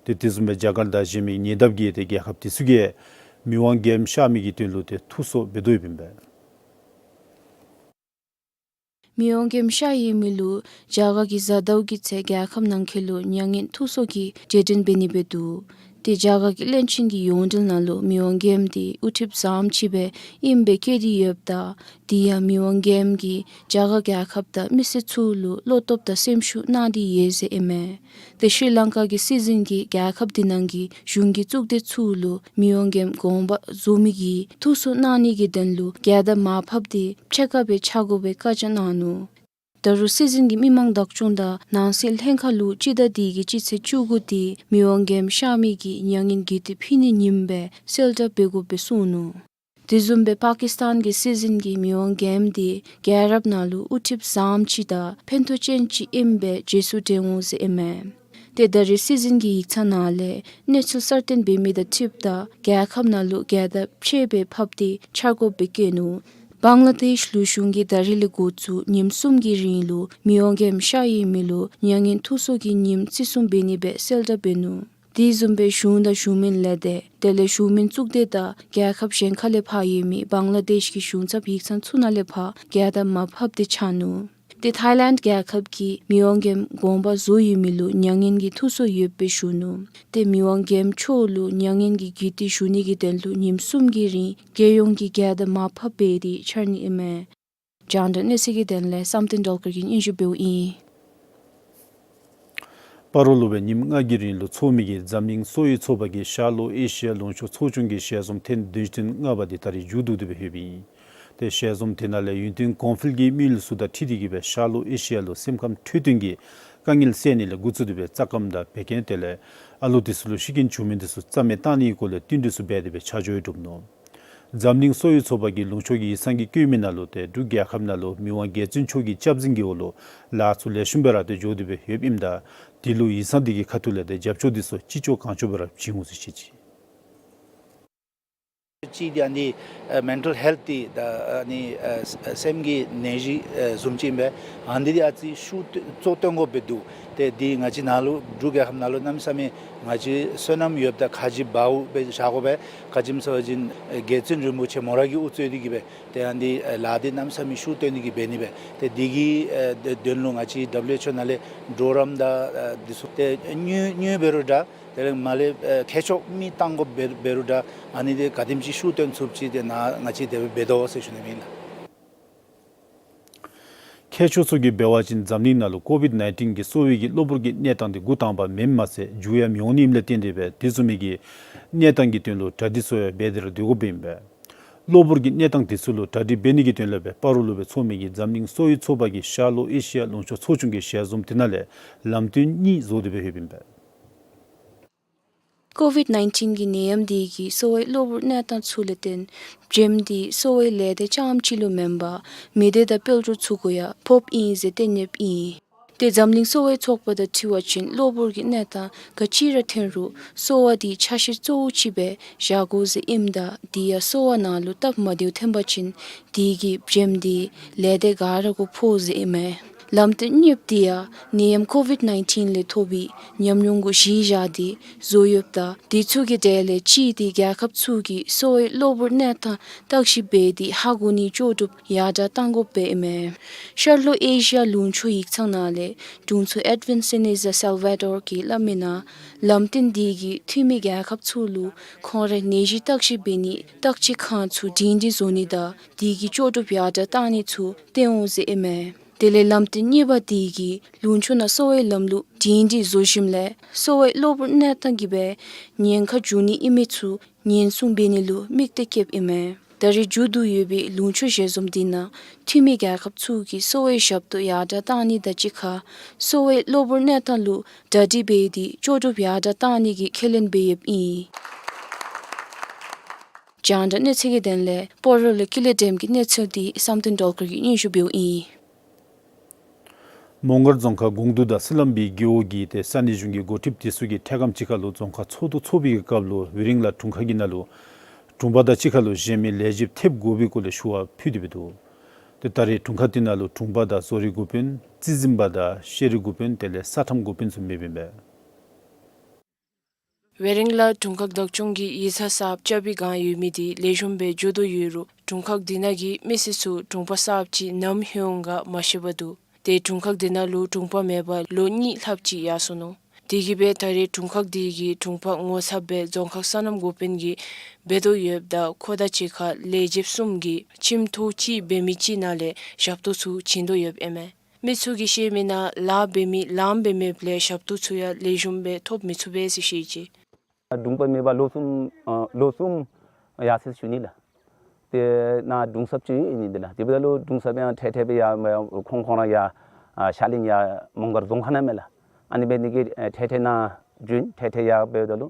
ཏེ་དེ་བཟུམ་སྦེ་རྒྱ་གར་དང་གཞན་མི་ཉེ་འདབས་ཀྱི་ཏེ་རྒྱལ་ཁབ་དེ་ཚུ་གིས་ མི་དབང་རྒྱལམོ་གཤགས་མི་གི་དོན་ལུ་ཏེ་ཐུགས་སོ་འབད་དོ་ཡོདཔ་ཨིན་པས། མི་དབང་རྒྱལམོ་གཤགས་ཡོད་མི་ལུ་རྒྱ་གར་གྱི་གཟའ་ཟླཝ་གི་ཚེ་རྒྱལ་ཁབ་ནང་འཁོད་ལུ་མྱ་ངན་ཐུགས་སོ་གི་རྗེས་དྲན་འབད་ནི་སྦེ་འདུག། ཏེ་རྒྱ་གར་གྱི་བློན་ཆེན་གྱི་ཡོངས་འབྲེལ་ནང་ལུ་མི་དབང་རྒྱལམོ་འདི་དབུ་ཁྲིདཔ་བཟངམ་ཅིག་སྦེ་ཨིནམ་སྦེ་བཀོད་དེ་ཡོདཔ་ད། དེ་ཡང་མི་དབང་རྒྱལམོ་གིས་རྒྱ་གར་རྒྱལ་ཁབ་དང་མི་སེར་ཚུ་ལུ་བློ་སྟོབས་དང་སེམས་ཤུགས་གནང་སྟེ་ཡོད་ཟེར་ཨིན་མས། ཏེ་ཤྲི་ལང་ཀ་གི་སྲིད་འཛིན་གྱིས་རྒྱལ་ཁབ་འདི་ནང་གི་གཞུང་གི་གཙུག་སྡེ་ཚུ་ལུ་མི་དབང་རྒྱལམོ་དགོངས་པ་རྫོགས་མི་གི་ཐུགས་སོ་གནང་ནི་གི་དོན་ལུ་རྒྱལ་དར་མར་ཕབ་སྟེ་ཕྱེད་ཀ་སྦེ་འཕྱར་དགོ་པའི་བཀའ་རྒྱ་གནང་ནུག། ད་རུང་སྲིད་འཛིན་གྱིས་མི་མང་བདག་སྐྱོང་དང་ནང་སྲིད་ལྷན་ཁག་ལུ་སྤྱི་ཟླ་འདི་གི་སྤྱི་ཚེས་བཅུ་དགུ་འདི་མི་དབང་རྒྱལམོ་གཤགས་མི་གི་མྱ་ངན་གུས་བརྟི་ཕུལ་ནི་ཉིནམ་སྦེ་གསལ་བསྒྲགས་འབད་དགོཔ་སྦེ་གསུངས་ནུག། དེ་བཟུམ་སྦེ་པ་ཀིསི་ཏཱན་གྱི་སྲིད་འཛིན་གྱིས་མི་དབང་རྒྱལམོ་འདི་རྒྱལ་རབས་ནང་ལུ་དབུ་ཁྲིདཔ་བཟངམ་ཅིག་དང་ཕན་ཐོགས་ཅན་ཅིག་ཨིནམ་སྦེ་རྗེས་སུ་དྲན་འོང་ཟེར་ཨིན་མས། ཏེ་ད་རེས་སྲིད་འཛིན་གྱི་ཡིག་ཚང་ནང་ལས་གནས་ཚུལ་གསར་བཏོན་འབད་མི་དང་འཁྲིལཝ་ད་རྒྱལ་ཁབ་ནང་ལུ་རྒྱལ་དར་ཕྱེད་སྦེ་ཕབ་སྟེ་འཕྱར་དགོཔ་སྦེ་བཀོད་ནུག། བང་ལ་དེཤ་ལུ་གཞུང་གིས་ད་རིས་ལས་འགོ་བཙུགས་ཉིནམ་གསུམ་གྱི་རིང་ལུ་མི་དབང་རྒྱལམོ་གཤགས་ཡོད་མི་ལུ་མྱ་ངན་ཐུགས་སོ་གི་ཉིནམ་བརྩི་སྲུང་འབད་ནི་སྦེ་གསལ་བསྒྲགས་འབད་ནུག། དེ་བཟུམ་སྦེ་གཞུང་དང་གཞུང་མིན་ལས་སྡེ་དེ་ལས་གཞུང་མིན་གཙུག་སྡེ་དང་རྒྱལ་ཁབ་གཞན་ཁ་ལས་ཕར་ཡོད་མི་བང་ལ་དེཤ་གི་གཞུང་ཚབ་ཡིག་ཚང་ཚུ་ནང་ལས་ཕར་རྒྱལ་དར་མར་ཕབ་སྟེ་འཕྱར་ནུག། ཏེ་ཐའི་ལེནཌ་རྒྱལ་ཁབ་ཀྱིས་མི་དབང་རྒྱལམོ་དགོངས་པ་རྫོགས་ཡོད་མི་ལུ་མྱ་ངན་གྱི་ཐུགས་སོ་ཡོདཔ་སྦེ་ཞུ་ནུག། ཏེ་མི་དབང་རྒྱལམོ་མཆོག་ལུ་མྱ་ངན་གྱི་གུས་བརྟི་ཞུ་ནི་གི་དོན་ལུ་ཉིནམ་གསུམ་གྱི་རིང་རྒྱལ་ཡོངས་ཀྱི་རྒྱལ་དར་མར་ཕབ་འབད་དེ་འཕྱར་ནི་ཨིན་མས། རྒྱང་བསྒྲགས་གནས་ཚུལ་གྱི་དོན་ལས་བསམ་གཏན་སྒྲོལ་དཀར་གྱིས་སྙན་ཞུ་འབདཝ་ཨིན། སྤ་རོ་ལུ་སྦེ་ཉིནམ་ལྔ་གི་རིང་ལུ་འཚོགས་མི་གི་འཛམ་གླིང་གསོ་བའི་ཚོགས་པ་གི་ཤར་ལྷོ་ཨེ་ཤི་ཡ་ལུང་ཕྱོགས་ཚོགས་ཆུང་གི་ཞལ་འཛོམས་ཐེངས་བདུན་ཅུ་དོན་ལྔ་པ་འདི་ད་རིས་མཇུག་བསྡུ་སྟེ་སྦེ་ལྷོདཔ་ཨིན། ཏེ་ཞལ་འཛོམས་དེ་ནང་ལས་ཡུན་བརྟན་གོང་འཕེལ་གྱི་དམིགས་ཡུལ་ཚུ་དང་འཁྲིལ་ཏེ་གིས་སྦེ་ཤར་ལྷོ་ཨེ་ཤི་ཡ་ལུ་སེམས་ཁམས་འཕྲོད་བསྟེན་གྱི་དཀའ་ངལ་སེལ་ནི་ལས་འགོ་བཙུགས་ཏེ་སྦེ་རྩྭ་སྐམ་དང་བད་ཀན་དེ་ལས་ཨ་ལུ་འདི་ཚུ་ལུ་ཤི་རྐྱེན་བྱུང་མི་འདི་ཚུ་རྩ་མེད་བཏང་ནི་གི་སྐོར་ལས་བསྟུན་གྲོས་ཚུ་འབད་དེ་སྦེ་ཆ་འཇོག་གྲུབ་ནུག། འཛམ་གླིང་གསོ་བའི་ཚོགས་པ་གིས་ལུང་ཕྱོགས་ཀྱི་ཡིག་ཚང་གི་བཀོད་མི་ནང་ལུ་ཏེ་འབྲུག་རྒྱལ་ཁབ་ནང་ལུ་མི་དབང་རྒྱལ་བཙུན་མཆོག་གི་སྐྱབས་འཛིན་གྱི་འོག་ལུ་ལཱ་ཚུ་ལེགས་ཤོམ་སྦེ་ར་ཏེ་འགྱོ་སྟེ་སྦེ་ཡོདཔ་ཨིནམ་ད་དེ་ལུ་ཡིག་ཚང་འདི་གི་ཁ་ཐུག་ལས་ཏེ་རྒྱབ་སྐྱོར་འདི་ཚུ་ཅི་ལྕོགས་གང་ལྕོགས་སྦེ་ར་བྱིན་འོང་ཟེར་བཤད་ཅི། གཅིག་འདི་ཨ་ནི་ཨ་མེན་ཊལ་ཧེལཐ་འདི་ད་ཨ་ནི་ཨ་ས་སེམས་ཀྱི་ནད་གཞི་ཨ་བཟུམ་ཅིག་ཨིན་པས། ཨ་ནི་འདི་ཨ་ཙི་ཤུགས་བཏོན་གཙོ་བཏོན་དགོཔ་སྦེ་འདུག། ཏེ་འདི་ང་བཅས་ནང་ལུ་འབྲུག་རྒྱལ་ཁབ་ནང་ལུ་གནམ་མེད་ས་མེད་ང་བཅས་བསོད་ནམས་ཡོདཔ་ད་ཁ་རྗེ་བའུ་སྦེ་བཞག་དགོ་པས། ག་ཅི་སྨོ་ཟེར་བ་ཅིན་ཨ་རྒྱལ་བཙུན་རིན་པོ་ཆེ་མོ་ར་གིས་དབུ་གཙོས་ཏེ་གིས་སྦེ་ཏེ་ཨ་ནི་འདི་ཨ་ལཱ་འདི་གནམ་མེད་ས་མེད་ཤུགས་བཏོན་ཏེ་གིས་འབད་ནི་སྦེ། ཏེ་འདི་གི་ཨ་དོན་ལུ་ང་བཅས་ཌབ་ལུ་ཨེཆ་ཨོ་ནང་ལས་གྲོགས་རམ་དང་ཨ་འདི་ཚུ་ཏེ་དངུལ་དངུལ་འབད་རུང་འདྲ། དེ་ལས་མར་ལས་ཨེ་ཁྱད་ཆོས་མི་བཏང་དགོཔ་འབད་འབད་རུང་འདྲ། ཨ་ནི་འདི་ག་དེམ་ཅིག་ཤུགས་བཏོན་ཚུགསཔ་ཅིག་ཏེ་ནཱ་ང་བཅས་དེ་སྦེ་འབད་དོ་ཟེར་ཞུ་ནི་ཨིན་ལགས། མཁས་མཆོག་ཚུ་གིས་འབད་བ་ཅིན་འཛམ་གླིང་ནང་ལུ་ཀོ་བིཌ་ནའིན་ཊིན་གྱི་གསོ་བའི་གི་གློ་བུར་གྱི་གནས་སྟངས་འདི་འགོ་དང་པ་མེནམ་མ་ཚད་མཇུག་ཡང་མི་འོང་ནི་ཨིནམ་ལས་བརྟེན་ཏེ་སྦེ་དེ་བཟུམ་མའི་གི་གནས་སྟངས་ཀྱི་དོན་ལུ་གྲ་སྒྲིག་ཚུ་ཡང་འབད་དེ་ར་སྡོད་དགོཔ་ཨིན་པས། གློ་བུར་གྱི་གནས་སྟངས་དེ་ཚུ་ལུ་གྲ་སྒྲིག་འབད་ནི་གི་དོན་ལས་སྦེ་སྤ་རོ་ལུ་སྦེ་འཚོགས་མི་གི་འཛམ་གླིང་གསོ་བའི་ཚོགས་པ་གི་ཤར་ལྷོ་ཨེ་ཤི་ཡ་ལུང་ཕྱོགས་ཚོགས་ཆུང་གི་ཞལ་འཛོམས་དེ་ནང་ལས་ལམ་སྟོན་གཉིས་བཟོ་སྟེ་སྦེ་ལྷོདཔ་ཨིན་པས། ཀོ་བིཌ་ནའིན་ཊིན་གྱི་ནད་ཡམས་འདི་གིས་གསོ་བའི་གློ་བུར་གནས་སྟངས་ཚུ་ལུ་བརྟེན་བྱེམ་འདི་གསོ་བའི་ལས་སྡེ་རྐྱངམ་གཅིག་ལུ་མེན་པར་མི་སྡེ་དང་དཔལ་འབྱོར་ཚུ་གུ་ཡང་ཕོགཔ་ཨིན་ཟེར་བསྟན་ཡོདཔ་ཨིན། ཏེ་འཛམ་གླིང་གསོ་བའི་ཚོགས་པ་དང་འཁྲིལ་བ་ཅིན་གློ་བུར་གྱི་གནས་སྟངས་ག་ཅི་ར་ཐོན་རུང་གསོ་བ་འདི་ཆ་ཤས་གཙོ་བོ་ཅིག་སྦེ་བཞག་དགོ་ཟེར་ཨིནམ་ད་དེ་ཡང་གསོ་བ་ནང་ལུ་སྟབས་མ་བདེཝ་ཐོན་པ་ཅིན་དེ་གིས་བྱེམ་འདི་ལས་སྡེ་ག་ར་གུ་ཕོག་ཟེར་ཨིན་མས། ལམ་སྟོན་གཉིས་པ་འདི་ཡང་ནད་ཡམས་ཀོ་བིཌ་ནའིན་ཊིན་ལས་ཐོབ་པའི་ཉམས་མྱོང་གུ་གཞི་བཞག་སྟེ་བཟོ་ཡོདཔ་ད་དེ་ཚུ་གི་གྲས་ལས་གཅིག་འདི་རྒྱལ་ཁབ་ཚུ་གིས་གསོ་བའི་གློ་བུར་གནས་སྟངས་བརྟག་ཞིབ་འབད་དེ་ཧ་གོ་ནི་ལྕོགས་གྲུབ་ཡར་དྲགས་གཏང་དགོཔ་སྦེ་ཨིན་མས། ཤར་ལྷོ་ཨེ་ཤི་ཡ་ལུང་ཕྱོགས་ཡིག་ཚང་ནང་ལས་དྲུང་འཚོ་ཨེཌ་ཝིན་སེ་ནེ་ཛ་སེལ་ཝ་ཌོར་གྱིས་སླབ་མི་ནང་ལམ་སྟོན་འདི་གིས་འཐུས་མི་རྒྱལ་ཁབ་ཚུ་ལུ་ཁོང་རའི་ནད་གཞི་བརྟག་ཞིབ་འབད་ནི་བརྟག་དཔྱད་ཁང་ཚུ་སྒྲིང་སྒྲི་བཟོ་ནི་དང་དེ་གི་ལྕོགས་གྲུབ་ཡར་དྲགས་གཏང་ནི་ཚུ་སྟོན་འོང་ཟེར་ཨིན་མས། དེ་ལས་ལམ་སྟོན་གཉིས་པ་འདི་གིས་ལུང་ཕྱོགས་ནང་གསོ་བའི་ལམ་ལུགས་སྒྲིང་སྒྲི་བཟོ་ཞིནམ་ལས་གསོ་བའི་གློ་བུར་གནས་སྟངས་ཀྱིས་སྦེ་ཉེན་ཁ་འབྱུང་ནི་ཨིན་མི་ཚུ་ཉེན་སྲུང་འབད་ནི་ལུ་དམིགས་གཏད་བསྐྱེདཔ་ཨིན་མས། ད་རེས་མཇུག་བསྡུ་ཡོད་པའི་ལུང་ཕྱོགས་ཞལ་འཛོམས་འདི་ནང་འཐུས་མི་རྒྱལ་ཁབ་ཚུ་གིས་གསོ་བའི་ཞབས་ཏོག་ཡར་དྲགས་གཏང་ནི་དང་གཅིག་ཁར་གསོ་བའི་གློ་བུར་གནས་སྟངས་ལུ་གྲ་སྒྲིག་འབད་དེ་ལྕོགས་གྲུབ་ཡར་དྲགས་གཏང་ནི་གི་ཁས་ལེན་འབད་ཡོདཔ་ཨིན། རྒྱང་བསྒྲགས་གནས་ཚུལ་གྱི་དོན་ལས་སྤ་རོ་ལས་ཀུན་ལེགས་སྒྲོལམ་གྱི་གནས་ཚུལ་འདི་བསམ་གཏན་སྒྲོལ་དཀར་གྱིས་སྙན་ཞུ་འབདཝ་ཨིན། མོང་སྒར་རྫོང་ཁག་གུང་ཏུ་དང་སི་ལམ་བི་རྒེད་འོག་གི་ཏེ་ས་གནས་གཞུང་གི་འགོ་ཁྲིདཔ་དེ་ཚུ་གིས་འཕྲལ་ཁམས་ཅིག་ཁར་ལུ་རྫོང་ཁག་ཚོགས་འདུ་འཚོགས་པའི་སྐབས་ལུ་དབྱི་རིང་ལ་དྲུང་ཁག་གི་ནང་ལུ་དྲུང་པ་དང་གཅིག་ཁར་ལུ་གཞན་མི་ལས་བྱེདཔ་ཐེབས་དགོ་པའི་སྐོར་ལས་ཞུ་བ་ཕུལ་ཏེ་སྦེ་འདུག། ཏེ་ད་རེས་དྲུང་ཁག་དེ་ནང་ལུ་དྲུང་པ་དང་བཟོ་རིག་འགོ་དཔོན་རྩིས་འཛིན་པ་དང་ཤེས་རིག་འགོ་དཔོན་དེ་ལས་ས་ཁྲམ་འགོ་དཔོན་ཚུ་མེདཔ་ཨིན་པས། ཝེ་རིང་ལ་དྲུང་ཁག་བདག་སྐྱོང་གིས་ཡིག་ཚང་གསརཔ་རྐྱབ་པའི་བསྒང་ཡོད་མི་དེ་ལེགས་ཤོམ་སྦེ་འགྱོ་དོ་ཡོད་རུང་དྲུང་ཁག་དེ་ནང་གི་མི་སེར་ཚུ་དྲུང་པ་གསརཔ་ཅིག་ནམ་ལྷོད་འོང་ག་མ་ཤེས་པར་འདུག། ཏེ་དྲུང་ཁག་དེ་ནང་ལུ་དྲུང་པ་མེད་པར་ལོ་གཉིས་ལྷགཔ་ཅིག་ཡར་སོ་ནུག། དེ་གིས་སྦེ་ད་རེས་དྲུང་ཁག་དེ་གི་དྲུང་པ་ངོ་ཚབ་སྦེ་རྫོང་ཁག་སོ་ནམ་འགོ་དཔོན་གྱིས་འབད་དོ་ཡོདཔ་ད་ཁོ་དང་གཅིག་ཁར་ལས་བྱེདཔ་གསུམ་གྱིས་ཁྱིམ་ཐོག་གཅིག་འབད་མི་ཅིག་ནང་ལས་ཞབས་ཏོག་ཚུ་བྱིན་དོ་ཡོདཔ་ཨིན་མས། མི་ཚུ་གིས་བཤད་མི་ནང་ལཱ་འབད་མི་ལངམ་སྦེ་མེདཔ་ལས་ཞབས་ཏོག་ཚུ་ཡང་ལེགས་ཤོམ་སྦེ་ཐོབ་མི་ཚུགས་པས་ཟེར་བཤད་ཅི། དྲུང་པ་མེད་པར་ལོ་གསུམ་ཨ་ལོ་གསུམ་ཡར་སོ་ཡི་ཟེར་ཞུ་ནི་ལགས། ཏེ་ནཱ་དྲུང་གསརཔ་ཅིག་ཨིན་ནི་འདི་ལགས། དེ་འབདཝ་ད་ལུ་དྲུང་གསརཔ་ཡང་འཕྲལ་འཕྲལ་སྦེ་ཡར་མ་ཁོང་ཁོང་ར་ཡར་ཨ་ཤར་གླིང་ཡར་མོང་སྒར་རྫོང་ཁག་ནང་མས་ལགས། ཨ་ནི་འབད་ནི་གིས་ཨེ་འཕྲལ་འཕྲལ་ནཱ་བྱོན་འཕྲལ་འཕྲལ་ཡར་འབདཝ་ད་ལུ་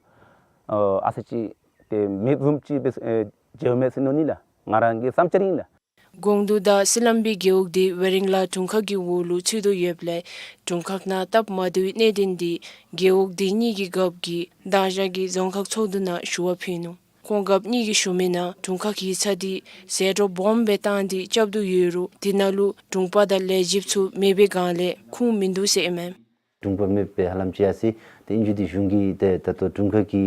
ཨ་ཨ་ཙི་ཅིག་ཏེ་མེདཔ་བཟུམ་ཅིག་སྦེ་ཨེ་མཇལཝ་མས་ཟེར་མནོ་ནི་ལགས། ང་རང་གི་བསམ་འཆར་ཨིན་ལགས། ཀོང་ཏུར་དང་སི་ལམ་བི་རྒེད་འོག་དེ་ཝེ་རིང་ལ་དྲུང་ཁག་གི་འོག་ལུ་ཚུད་དོ་ཡོདཔ་ལས་དྲུང་ཁག་ནང་སྟབས་མ་བདེ་བའི་གནད་དོན་དེ་རྒེད་འོག་དེ་གཉིས་ཀྱི་རྒཔོ་གིས་མདང་ཞག་གི་རྫོང་ཁག་ཚོགས་འདུ་ནང་ཞུ་བ་ཕུལ་ནུག། ཁོང་རྒཔོ་གཉིས་ཀྱིས་ཞུ་མི་ནང་དྲུང་ཁག་ཡིག་ཚང་དེ་ཟད་འགྲོ་སྦོམ་སྦེ་བཏང་སྟེ་རྐྱབ་དོ་ཡོད་རུང་དེ་ནང་ལུ་དྲུང་པ་དང་ལས་བྱེདཔ་ཚུ་མེད་པའི་སྒང་ལས་ཁུངས་མིན་འདུག་ཟེར་ཨིན་མས། དྲུང་པ་མེདཔ་སྦེ་ཧ་ལམ་ཅིག་ཡར་སོ་ཡི། ཏེ་ཨིན་རུང་འདི་གཞུང་གིས་ཏེ་ད་ལྟོ་དྲུང་ཁག་གི་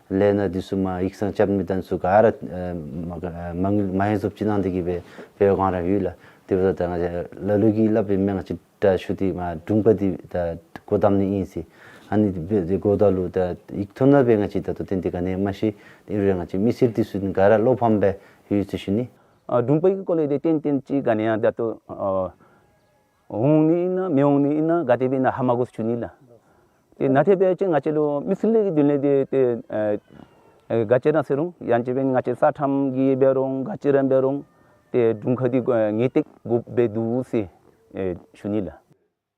ལས་སྣ་འདི་ཚུ་མར་ཡིག་ཚང་རྐྱབ་མི་དང་ཚུ་ག་ར་ཨེ་མ་མ་དངུལ་མ་ཧེང་སོབ་ཅིག་གནང་སྟེ་གིས་སྦེ་སྦེ་གང་ར་ཡོད་ལགས། དེ་འབདཝ་ད་ང་བཅས་ལ་ལུ་གིས་སླབ་པའི་མི་ང་བཅས་ད་ཞུ་སྟེ་མར་དྲུང་པ་འདི་ད་བསྐོ་བཏང་ནི་ཨིན་ཟེར། ཨ་ནི་འབད་དེ་འགོ་ད་ལུ་ད་ཡིག་ཐོག་ནང་སྦེ་ང་བཅས་ད་ལྟོ་ཏན་ཏན་ག་ནི་ཡང་མ་ཤེས། ཨིན་རུང་ང་བཅས་མི་སེར་འདི་ཚུ་ག་ར་བློ་ཕམ་སྦེ་ཡོད་ཟེར་ཞུ་ནི། ཨ་དྲུང་པའི་སྐོར་ལས་ཏེ་ཏན་ཏན་ཅིག་ག་ནི་ཡང་ད་ལྟོ་ཨ་འོང་ནི་ཨིན་ན་མི་འོང་ནི་ཨིན་ན་ག་དེ་སྦེ་ཨིན་ན་ཧ་མ་གོ་ཟེར་ཞུ་ནི་ལགས། ཏེ་ནཱ་ཏེ་འབད་བ་ཅིན་ང་བཅས་ལུ་མི་སེར་ལས་ཀྱི་དོན་ལས་ཏེ་ཏེ་ཨེ་ཨེ་ག་ཅི་ར་ཟེར་རུང་ཡང་ཅིན་འབད་ང་བཅས་ས་ཁྲམ་གྱི་འབད་རུང་ག་ཅི་ར་འབད་རུང་ཏེ་དྲུང་ཁག་འདི་ཨེ་ངེས་ཏིག་དགོཔ་སྦེ་འདུག་ཟེར་ཨེ་ཞུ་ནི་ལགས།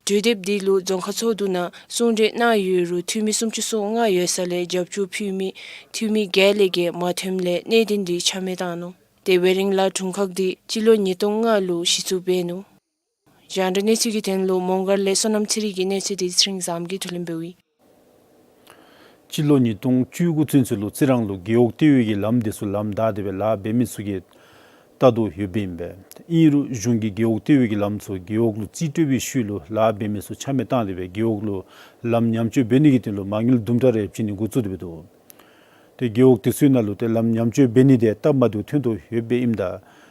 གྲོས་འདེབས་འདི་ལུ་རྫོང་ཁག་ཚོགས་འདུ་ནང་གསུང་གྲོས་གནང་ཡོད་རུང་འཐུས་མི་སུམ་ཅུ་སོ་ལྔ་ཡོད་ས་ལས་རྒྱབ་སྐྱོར་ཕུལ་མི་འཐུས་མི་བརྒྱད་ལས་བརྒལ་མ་ཐོནམ་ལས་གནད་དོན་འདི་ཆ་མེད་བཏང་ནུག། ཏེ་ཝེ་རིང་ལ་དྲུང་ཁག་འདི་སྤྱི་ལོ་ཉིས་སྟོང་ལྔ་ལུ་གཞི་བཙུགས་འབད་ནུག། རྒྱང་བསྒྲགས་གནས་ཚུལ་གྱི་དོན་ལུ་མོང་སྒར་ལས་བསོད་ནམས་ཚེ་རིང་གི་གནས་ཚུལ་འདི་ཚེ་རིང་བཟངམོ་གིས་བསྡུ་ལེན་འབདཝ་ཨིན། སྤྱི་ལོ་ཉིས་སྟོང་བཅུ་དགུ་ཚུན་ཚོད་ལུ་རྩི་རང་ལུ་རྒེད་འོག་ལྟེ་བའི་གི་ལམ་འདི་ཚུ་ལམ་བདའ་སྟེ་སྦེ་ལཱ་འབད་མི་ཚུ་གིས་བལྟ་དོ་ཡོདཔ་ཨིན་པས། ཨིན་རུང་གཞུང་གིས་རྒེད་འོག་ལྟེ་བའི་གི་ལམ་ཚུ་རྒེད་འོག་ལུ་རྩིས་སྤྲོད་པའི་ཤུལ་ལུ་ལཱ་འབད་མི་ཚུ་ཆ་མེད་བཏང་སྟེ་སྦེ་རྒེད་འོག་ལུ་ལམ་ཉམས་བཅོས་འབད་ནི་གི་དོན་ལུ་མ་དངུལ་དུམ་གྲ་རེ་བྱིན་ནི་འགོ་བཙུགས་ཏེ་སྦེ་འདུག། ཏེ་རྒེད་འོག་དེ་ཚུའི་ནང་ལུ་ཏེ་ལམ་ཉམས་བཅོས་འབད་ནི་དེ་སྟབས་མ་བདེཝ་ཐོན་དོ་ཡོདཔ་ཨིནམ་ད་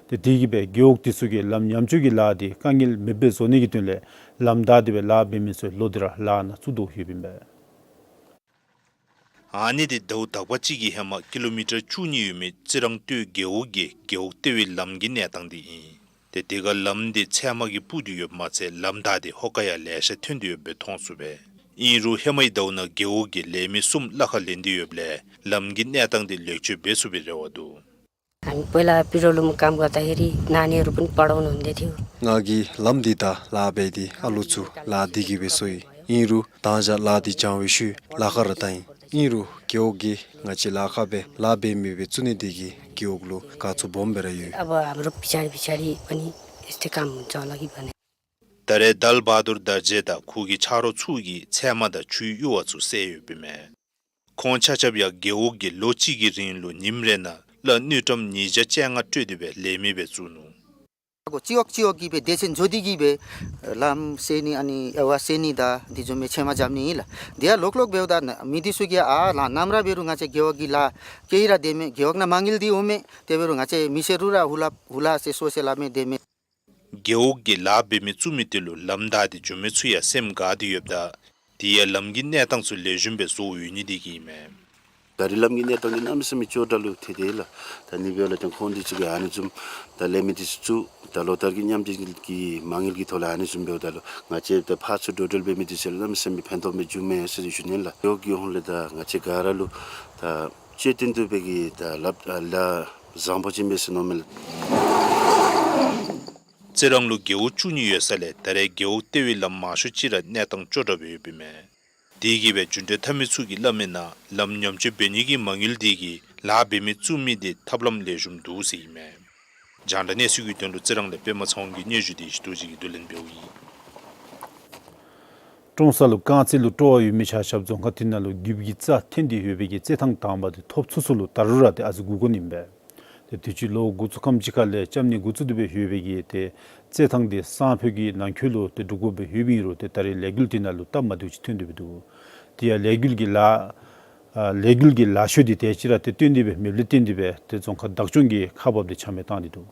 ཏེ་དེ་གིས་སྦེ་རྒེད་འོག་དེ་ཚུ་གིས་ལམ་ཉམས་བཅོས་ཀྱི་ལཱ་དེ་དཀའ་ངལ་མེདཔ་སྦེ་བཟོ་ནི་གི་དོན་ལས་ལམ་བདའ་སྟེ་སྦེ་ལཱ་འབད་མི་ཚུ་ལོག་སྟེ་ར་ལཱ་ནང་བཙུགས་དོ་ཡོདཔ་ཨིན་པས། ཨ་ནི་དེ་ཟླཝ་དག་པ་ཅིག་གི་ཧེ་མ་ཀི་ལོ་མི་ཊར་བཅུ་གཉིས་ཡོད་མི་རྩི་རང་སྟོད་རྒེད་འོག་གི་རྒེད་འོག་ལྟེ་བའི་ལམ་གྱི་གནས་སྟངས་དེ་ཨིན། ཏེ་དེ་ཁར་ལམ་དེ་ཚལ་མ་གིས་སྤུར་ཏེ་ཡོདཔ་མ་ཚད་ལམ་བདའ་སྟེ་ཧོ་ཀ་ཡང་ལེ་ཤ་ཐོན་ཏེ་ཡོདཔ་སྦེ་མཐོང་ཚུགས་པས། ཨིན་རུང་ཧེ་མའི་ཟླཝ་ནང་རྒེད་འོག་གི་ལས་མི་གསུམ་གླ་ཁར་ལེན་ཏེ་ཡོདཔ་ལས་ལམ་གྱི་གནས་སྟངས་དེ་ལེགས་བཅོས་འབད་ཚུགས་པའི་རེ་བ་འདུག། ང་གིས་ལམ་འདི་བདའ་ལཱ་འབད་དེ་ཨ་ལུ་ཚུ་ལཱ་འདི་གིས་སྦེ་སོ་ཡི། ཨིན་རུང་མདང་ཞག་ལཱ་འདི་བྱང་བའི་ཤུལ་ལཱ་ཁག་ར་བཏང་ཡི། ཨིན་རུང་རྒེད་འོག་གིས་ང་བཅས་ལཱ་ཁག་སྦེ་ལཱ་འབད་མི་སྦེ་བཙུགས་ནི་དེ་གིས་རྒེད་འོག་ལུ་དགའ་ཚོར་སྦོམ་སྦེ་ར་ཡོད། ད་རེས་དལ་བ་དུར་དར་རྗེ་དང་ཁོ་གི་ཆ་རོགས་ཚུ་གིས་ཚལ་མ་དང་ཆུའི་གཡུར་བ་ཚུ་བསལ་ཡོདཔ་ཨིན་མས། ཁོང་ཆ་ཁྱབ་ཡང་རྒེད་འོག་གིས་ལོ་གཅིག་གི་རིང་ལུ་ཉིནམ་རེ་ནང་གླ་དངུལ་ཀྲམ་ཉིས་བརྒྱ་བཅོ་ལྔ་སྤྲོད་དེ་སྦེ་ལས་མི་སྦེ་བཙུགས་ནུག། སྤྱི་འོག་སྤྱི་འོག་གིས་སྦེ་སྡེ་ཚན་འཛོམས་ཏེ་གིས་སྦེ་ལམ་བསལ་ནི་ཨ་ནི་ཨ་བ་བསལ་ནི་དང་དེ་བཟུམ་མའི་ཚལ་མ་རྐྱབ་ནི་ཨིན་ལགས། དེ་ཡང་ལོག་ལོག་འབདཝ་ད་མི་འདི་ཚུ་གིས་ཨ་ལགས་ནམ་ར་འབད་རུང་ང་བཅས་རྒེད་འོག་གི་ལཱ་ག་ར་དེ་མས། རྒེད་འོག་ནང་མ་དངུལ་འདི་འོང་མས། དེ་འབད་རུང་ང་བཅས་མི་སེར་རུ་ར་ཧུ་ལ་ཧུ་ལ་ཟེར་སོ་ཟེར་སླབ་མས་དེ་མས། རྒེད་འོག་གིས་ལཱ་འབད་མི་བཙུགས་མི་དེ་ལུ་ལམ་བདའ་སྟེ་འགྱོ་མི་ཚུ་ཡང་སེམས་དགའ་སྟེ་ཡོདཔ་ད་དེ་ཡང་ལམ་གྱི་གནས་སྟངས་ཚུ་ལེགས་ཤོམ་སྦེ་བཟོ་འོང་ནི་དེ་གིས་ཨིན་མས། ད་རེས་ལམ་གྱི་གནས་སྟངས་འདི་གནམ་མེད་ས་མེད་སྐྱོ་དྲགས་ལུ་ཐལ་ཏེ་ལགས། ད་ནི་འབདཝ་ལས་ཏེ་ཁོང་འདི་ཚུ་གིས་ཨ་ནི་བཟུམ་ད་ལས་མི་འདི་ཚུ་ད་ལོ་ལྟར་གྱི་མཉམ་འབྲེལ་གྱི་མ་དངུལ་གྱི་ཐོག་ལས་ཨ་ནི་བཟུམ་འབདཝ་ད་ལུ་ང་བཅས་ད་ཕར་ཚུར་འགྲོ་འགྲུལ་འབད་མི་འདི་ཚུ་ལུ་གནམ་མེད་ས་མེད་ཕན་ཐོགས་སྦེ་འགྱོཝ་མས་ཟེར་ཞུ་ནི་ལགས། ཡོག་གི་ཧོང་ལས་ད་ང་བཅས་ག་ར་ལུ་ད་ཅེ་ཏིན་ཏུ་པེ་གི་ད་ལཱ་ལཱ་བཟང་པོ་ཅིག་མས་ཟེར་མནོཝ་མས་ལགས། རྩི་རང་ལུ་རྒེད་འོག་བཅུ་གཉིས་ཡོད་ས་ལས་ད་རེས་རྒེད་འོག་ལྟེ་བའི་ལམ་མང་ཤོས་ཅིག་ར་གནས་སྟངས་སྐྱོ་དྲགས་སྦེ་ཡོདཔ་ཨིན་མས། དེ་གིས་སྦེ་རྒྱུན་གྲོན་འཐབ་མི་ཚུ་གིས་སླབ་མི་ནང་ལམ་ཉམས་བཅོས་འབད་ནི་གི་མ་དངུལ་དེ་གིས་ལཱ་འབད་མི་བཙུགས་མི་དེ་ཐབས་ལམ་ལེགས་ཤོམ་འདུག་ཟེར་ཨིན་མས། རྒྱང་བསྒྲགས་གནས་ཚུལ་གྱི་དོན་ལུ་རྩི་རང་ལས་པདྨ་ཚེ་དབང་གི་སྙན་ཞུ་དེ་ཡེ་ཤེས་རྡོ་རྗེ་གིས་བསྡུ་ལེན་འབདཝ་ཨིན། ཀྲོང་གསར་ལུ་རྐང་རྩེད་ལུ་སྤྲོ་བ་ཡོད་མི་ཆ་ཁྱབ་རྫོང་ཁག་དེ་ནང་ལུ་རྒྱུགཔ་གི་རྩ་འཐེན་ཏེ་ཡོད་པའི་གི་རྩེད་ཐང་དང་པ་དེ་ཐོབ་ཚུགས་ཚུགས་ལུ་ད་རུང་ར་ཏེ་ཨ་ཙི་སྒུག་དགོ་ནི་ཨིན་པས། ཏེ་དུས་ཅི་ལོ་འགོ་བཙུགས་ཁམས་ཅིག་ཁ་ལས་རྐྱབ་ནི་འགོ་བཙུགས་ཏེ་སྦེ་ཡོད་པའི་གི་ཏེ་རྩེད་ཐང་དེ་སང་ཕོད་ཀྱི་ནང་འཁོད་ལུ་ཏེ་སྒྲུབ་དགོཔ་སྦེ་ཡོདཔ་ཨིན་རུང་ཏེ་ད་རེས་ལས་འགུལ་དེ་ནང་ལུ་སྟབས་མ་བདེཝ་ཅིག་ཐོན་ཏེ་སྦེ་འདུག། དེ་ཡང་ལས་འགུལ་གྱི་ལཱ་ ཨ་ལས་འགུལ་གྱི་ལཱ་ཤོག་འདི་དེ་ཅིག་ར་ཏེ་བཏོན་ཏེ་སྦེ་མེདཔ་ལས་བརྟེན་ཏེ་སྦེ་ཏེ་རྫོང་ཁག་བདག་སྐྱོང་གིས་ཁག་འབགཔ་འདི་ཆ་མེད་བཏང་སྟེ་འདུག།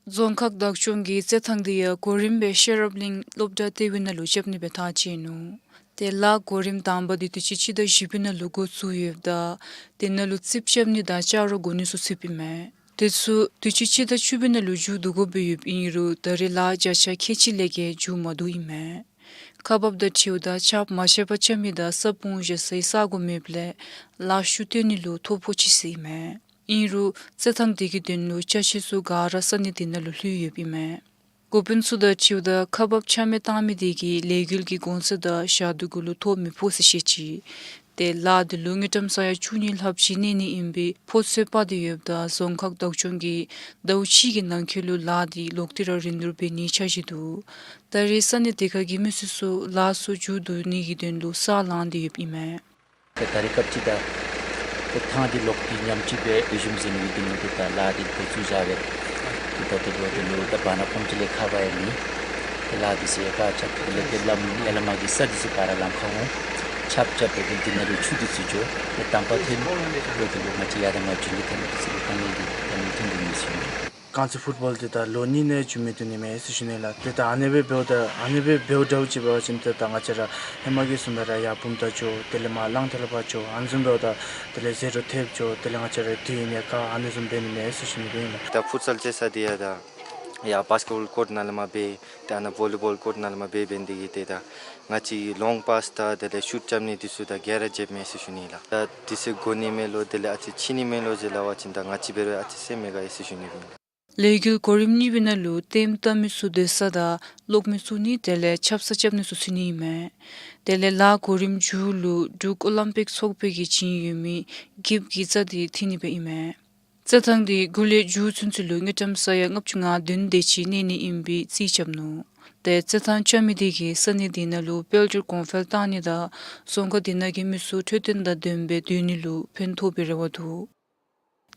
རྫོང་ཁག་བདག་སྐྱོང་གིས་རྩེད་ཐང་འདི་ཡང་གོ་རིམ་སྦེ་ཤེས་རབ་གླིང་སློབ་གྲྭ་ལྟེ་བའི་ནང་ལུ་རྐྱབ་ནི་སྦེ་ཐག་བཅད་ནུག། ཏེ་ལཱ་གོ་རིམ་དང་པ་འདི་དུས་ཅི་སྤྱི་ཟླ་བཞི་པའི་ནང་ལུ་འགོ་བཙུགས་ཡོདཔ་ད་དེ་ནང་ལུ་རྩིགཔ་རྐྱབ་ནི་དང་ལྕགས་རོ་བསྒོར་ནི་ཚུ་ཚུདཔ་ཨིན་མས། དེ་ཚུ་དུས་ཅི་སྤྱི་ཟླ་བཅུ་པའི་ནང་ལུ་མཇུག་བསྡུ་དགོཔ་སྦེ་ཡོདཔ་ཨིན་རུང་ད་རེས་ལཱ་བརྒྱ་ཆ་ཁལ་གཅིག་ལས་བརྒལ་མཇུག་མ་བསྡུ་ཨིན་མས། ཁག་འབགཔ་དང་འཁྲིལཝ་ད་ཆརཔ་མ་ཆག་པར་རྐྱབ་མི་དང་ས་སྤུངས་བཞག་སའི་ས་གོ་མེདཔ་ལས་ལཱ་ཤོག་བཏོན་ནི་ལུ་ཐོ་ཕོག་ཅི་ཟེར་ཨིན་མས། ཨིན་རུང་རྩེད་ཐང་འདི་གི་དོན་ལུ་ཅ་ཆས་ཚུ་ག་ར་ས་གནས་འདི་ནང་ལུ་ལྷོད་ཡོདཔ་ཨིན་མས། འགོ་དཔོན་ཚུ་དང་འཁྲིལཝ་ད་ཁག་འབགཔ་ཆ་མེད་བཏང་མི་དེ་གིས་ལས་འགུལ་གྱི་གོང་ཚད་དང་ཞག་དུས་གུ་ལུ་ཐོ་མི་ཕོག་ཟེར་བཤད་ཅི། ཏེ་ལཱ་འདི་ལུ་དངུལ་ཀྲམ་ས་ཡ་བཅུ་གཉིས་ལྷགཔ་ཅིག་གནས་ནི་ཨིན་པའི་ཕོ་ཚོད་དཔག་སྟེ་ཡོདཔ་ད་རྫོང་ཁག་བདག་སྐྱོང་གིས་ཟླཝ་གཅིག་གི་ནང་འཁོད་ལུ་ལཱ་འདི་ལོག་སྟེ་ར་རིན་བསྡུར་འབད་ནིའི་འཆར་གཞི་འདུག། ད་རེས་ས་གནས་དེ་ཁ་གི་མི་སེར་ཚུ་ལཱ་ཚུ་མཇུག་བསྡུ་ནི་གི་དོན་ལུ་ས་ལངས་ཏེ་ཡོདཔ་ཨིན་མས། ཏེ་ད་རེས་སྐབས་ཅིག་ད་ཏེ་ཐང་འདི་ལོག་སྟེ་ཉམས་ཅིག་སྦེ་ལེགས་ཤོམ་ཟེར་ནི་གི་དོན་ལུ་ཏེ་ད་ལཱ་འདི་འགོ་བཙུགས་བཞག་པས། ཏེ་ད་དེ་ལུ་དེ་ལུ་ད་བར་ན་ཕམ་ཅིག་ལས་ཁག་འབག་ཡང་མེད། ཏེ་ལཱ་འདི་ཚུ་ཡང་ཁག་ཆགས་ཏེ་ལས་ཏེ་ལམ་ཡར་ལས་མར་གྱི་ས་འདི་ཚུ་ག་ར་ལམ་ཁར་འོང་། ཆརཔ་རྐྱབ་སྦེ་ཏེ་འདི་ནང་ལུ་ཆུ་འདི་ཚུ་འགྱོ། ཏེ་དང་པ་ཐོན་ཏེ་དེ་ལུ་ང་བཅས་ཡར་དང་མར་འགྱོ་ནི་ཐབས་འདི་ཚུ་ལུ་དཀའ་ངལ་འདི་ད་མི་ཐོན་འདི་མི་སྲིད། རྐང་རྩེད་ཕུཊ་བཱོལ་འདི་ད་ལོ་གཉིས་ནང་འགྱོ་མི་བཏུབ་ནི་མས་ཟེར་ཞུ་ནི་ལགས། ཏེ་ད་ཨ་ནི་སྦེ་འབདཝ་ད་ཨ་ནི་སྦེ་འབདཝ་འདྲཝ་ཅིག་འབད་བ་ཅིན་ཏེ་ད་ང་བཅས་ར་ཧེ་མ་གི་བཟུམ་སྦེ་ར་ཡར་བུམ་ཐང་འགྱོ། དེ་ལས་མར་གླང་དར་ལ་ཕར་འགྱོ། ཨ་ནི་བཟུམ་འབདཝ་ད་དེ་ལས་ཟེ་རོ་ཐེབས་འགྱོ། དེ་ལས་ང་བཅས་ར་དུས་ཡུན་ཡང་ཁག་ཨ་ནི་བཟུམ་འབད་ནི་མས་ཟེར་ཞུ་ནི་སྦེ་ཨིན་ལགས། ད་ཕུཊ་སཱལ་རྩེད་ས་འདི་ཡང་ད་ཡར་བཱསི་ཀེཊ་བཱོལ་ཀོརཊ་ནང་ལས་མར་འབད། ཏེ་ཨ་ནཱ་བོ་ལི་བཱོལ་ཀོརཊ་ནང་ལས་མར་འབད་འབད་ནི་དེ་གིས་ཏེ་ད་ང་བཅས་ལོང་པཱསི་དང་དེ་ལས་ཤུཊ་རྐྱབ་ནི་འདི་ཚུ་ད་ག་ར་བརྗེདཔ་མས་ཟེར་ཞུ་ནི་ལགས། ད་འདི་ཚུ་གོ་ནི་མས་ལོ་དེ་ལས་ཨ་ཙི་འཕྱི་ནི་མས་ལོ་ཟེར་སླབ་པ་ཅིན་ད་ང་བཅས་འབད་རུང་ཨ་ཙི་སེམས་མི་དགའ་ཟེར་ཞུ་ནི་སྦེ་ཨིན་ལགས། ལས་འགུལ་གོ་རིམ་གཉིས་པའི་ནང་ལུ་ལྟདམོ་བལྟ་མི་ཚུ་སྡོད་ས་དང་གློག་མེ་བཙུགས་ནི་དེ་ལས་ཆབ་གསང་རྐྱབ་ནི་ཚུ་ཚུད་ནི་ཨིན་མས། དེ་ལས་ལཱ་གོ་རིམ་མཇུག་ལུ་འབྲུག་ཨོ་ལིམ་པིག་ཚོགས་པའི་གི་བྱིན་ཡོད་མི་གིབ་ཀྱི་རྩྭ་འདི་འཐེན་ནི་སྦེ་ཨིན་མས། རྩེད་ཐང་འདི་འགོ་ལས་མཇུག་ཚུན་ཚོད་ལུ་དངུལ་ཀྲམ་ས་ཡ་ལྔ་བཅུ་ང་བདུན་དེ་ཅིག་གནས་ནི་ཨིན་པའི་རྩིས་རྐྱབ་ནུག། ཏེ་རྩེད་ཐང་རྐྱབ་མི་དེ་གིས་ས་གནས་དེ་ནང་ལུ་དཔལ་འབྱོར་གོང་འཕེལ་གཏང་ནི་དང་རྫོང་ཁག་དེ་ནང་གི་མི་ཚུ་འཕྲོད་བསྟེན་དང་ལྡནམ་སྦེ་སྡོད་ནི་ལུ་ཕན་ཐོགས་པའི་རེ་བ་འདུག།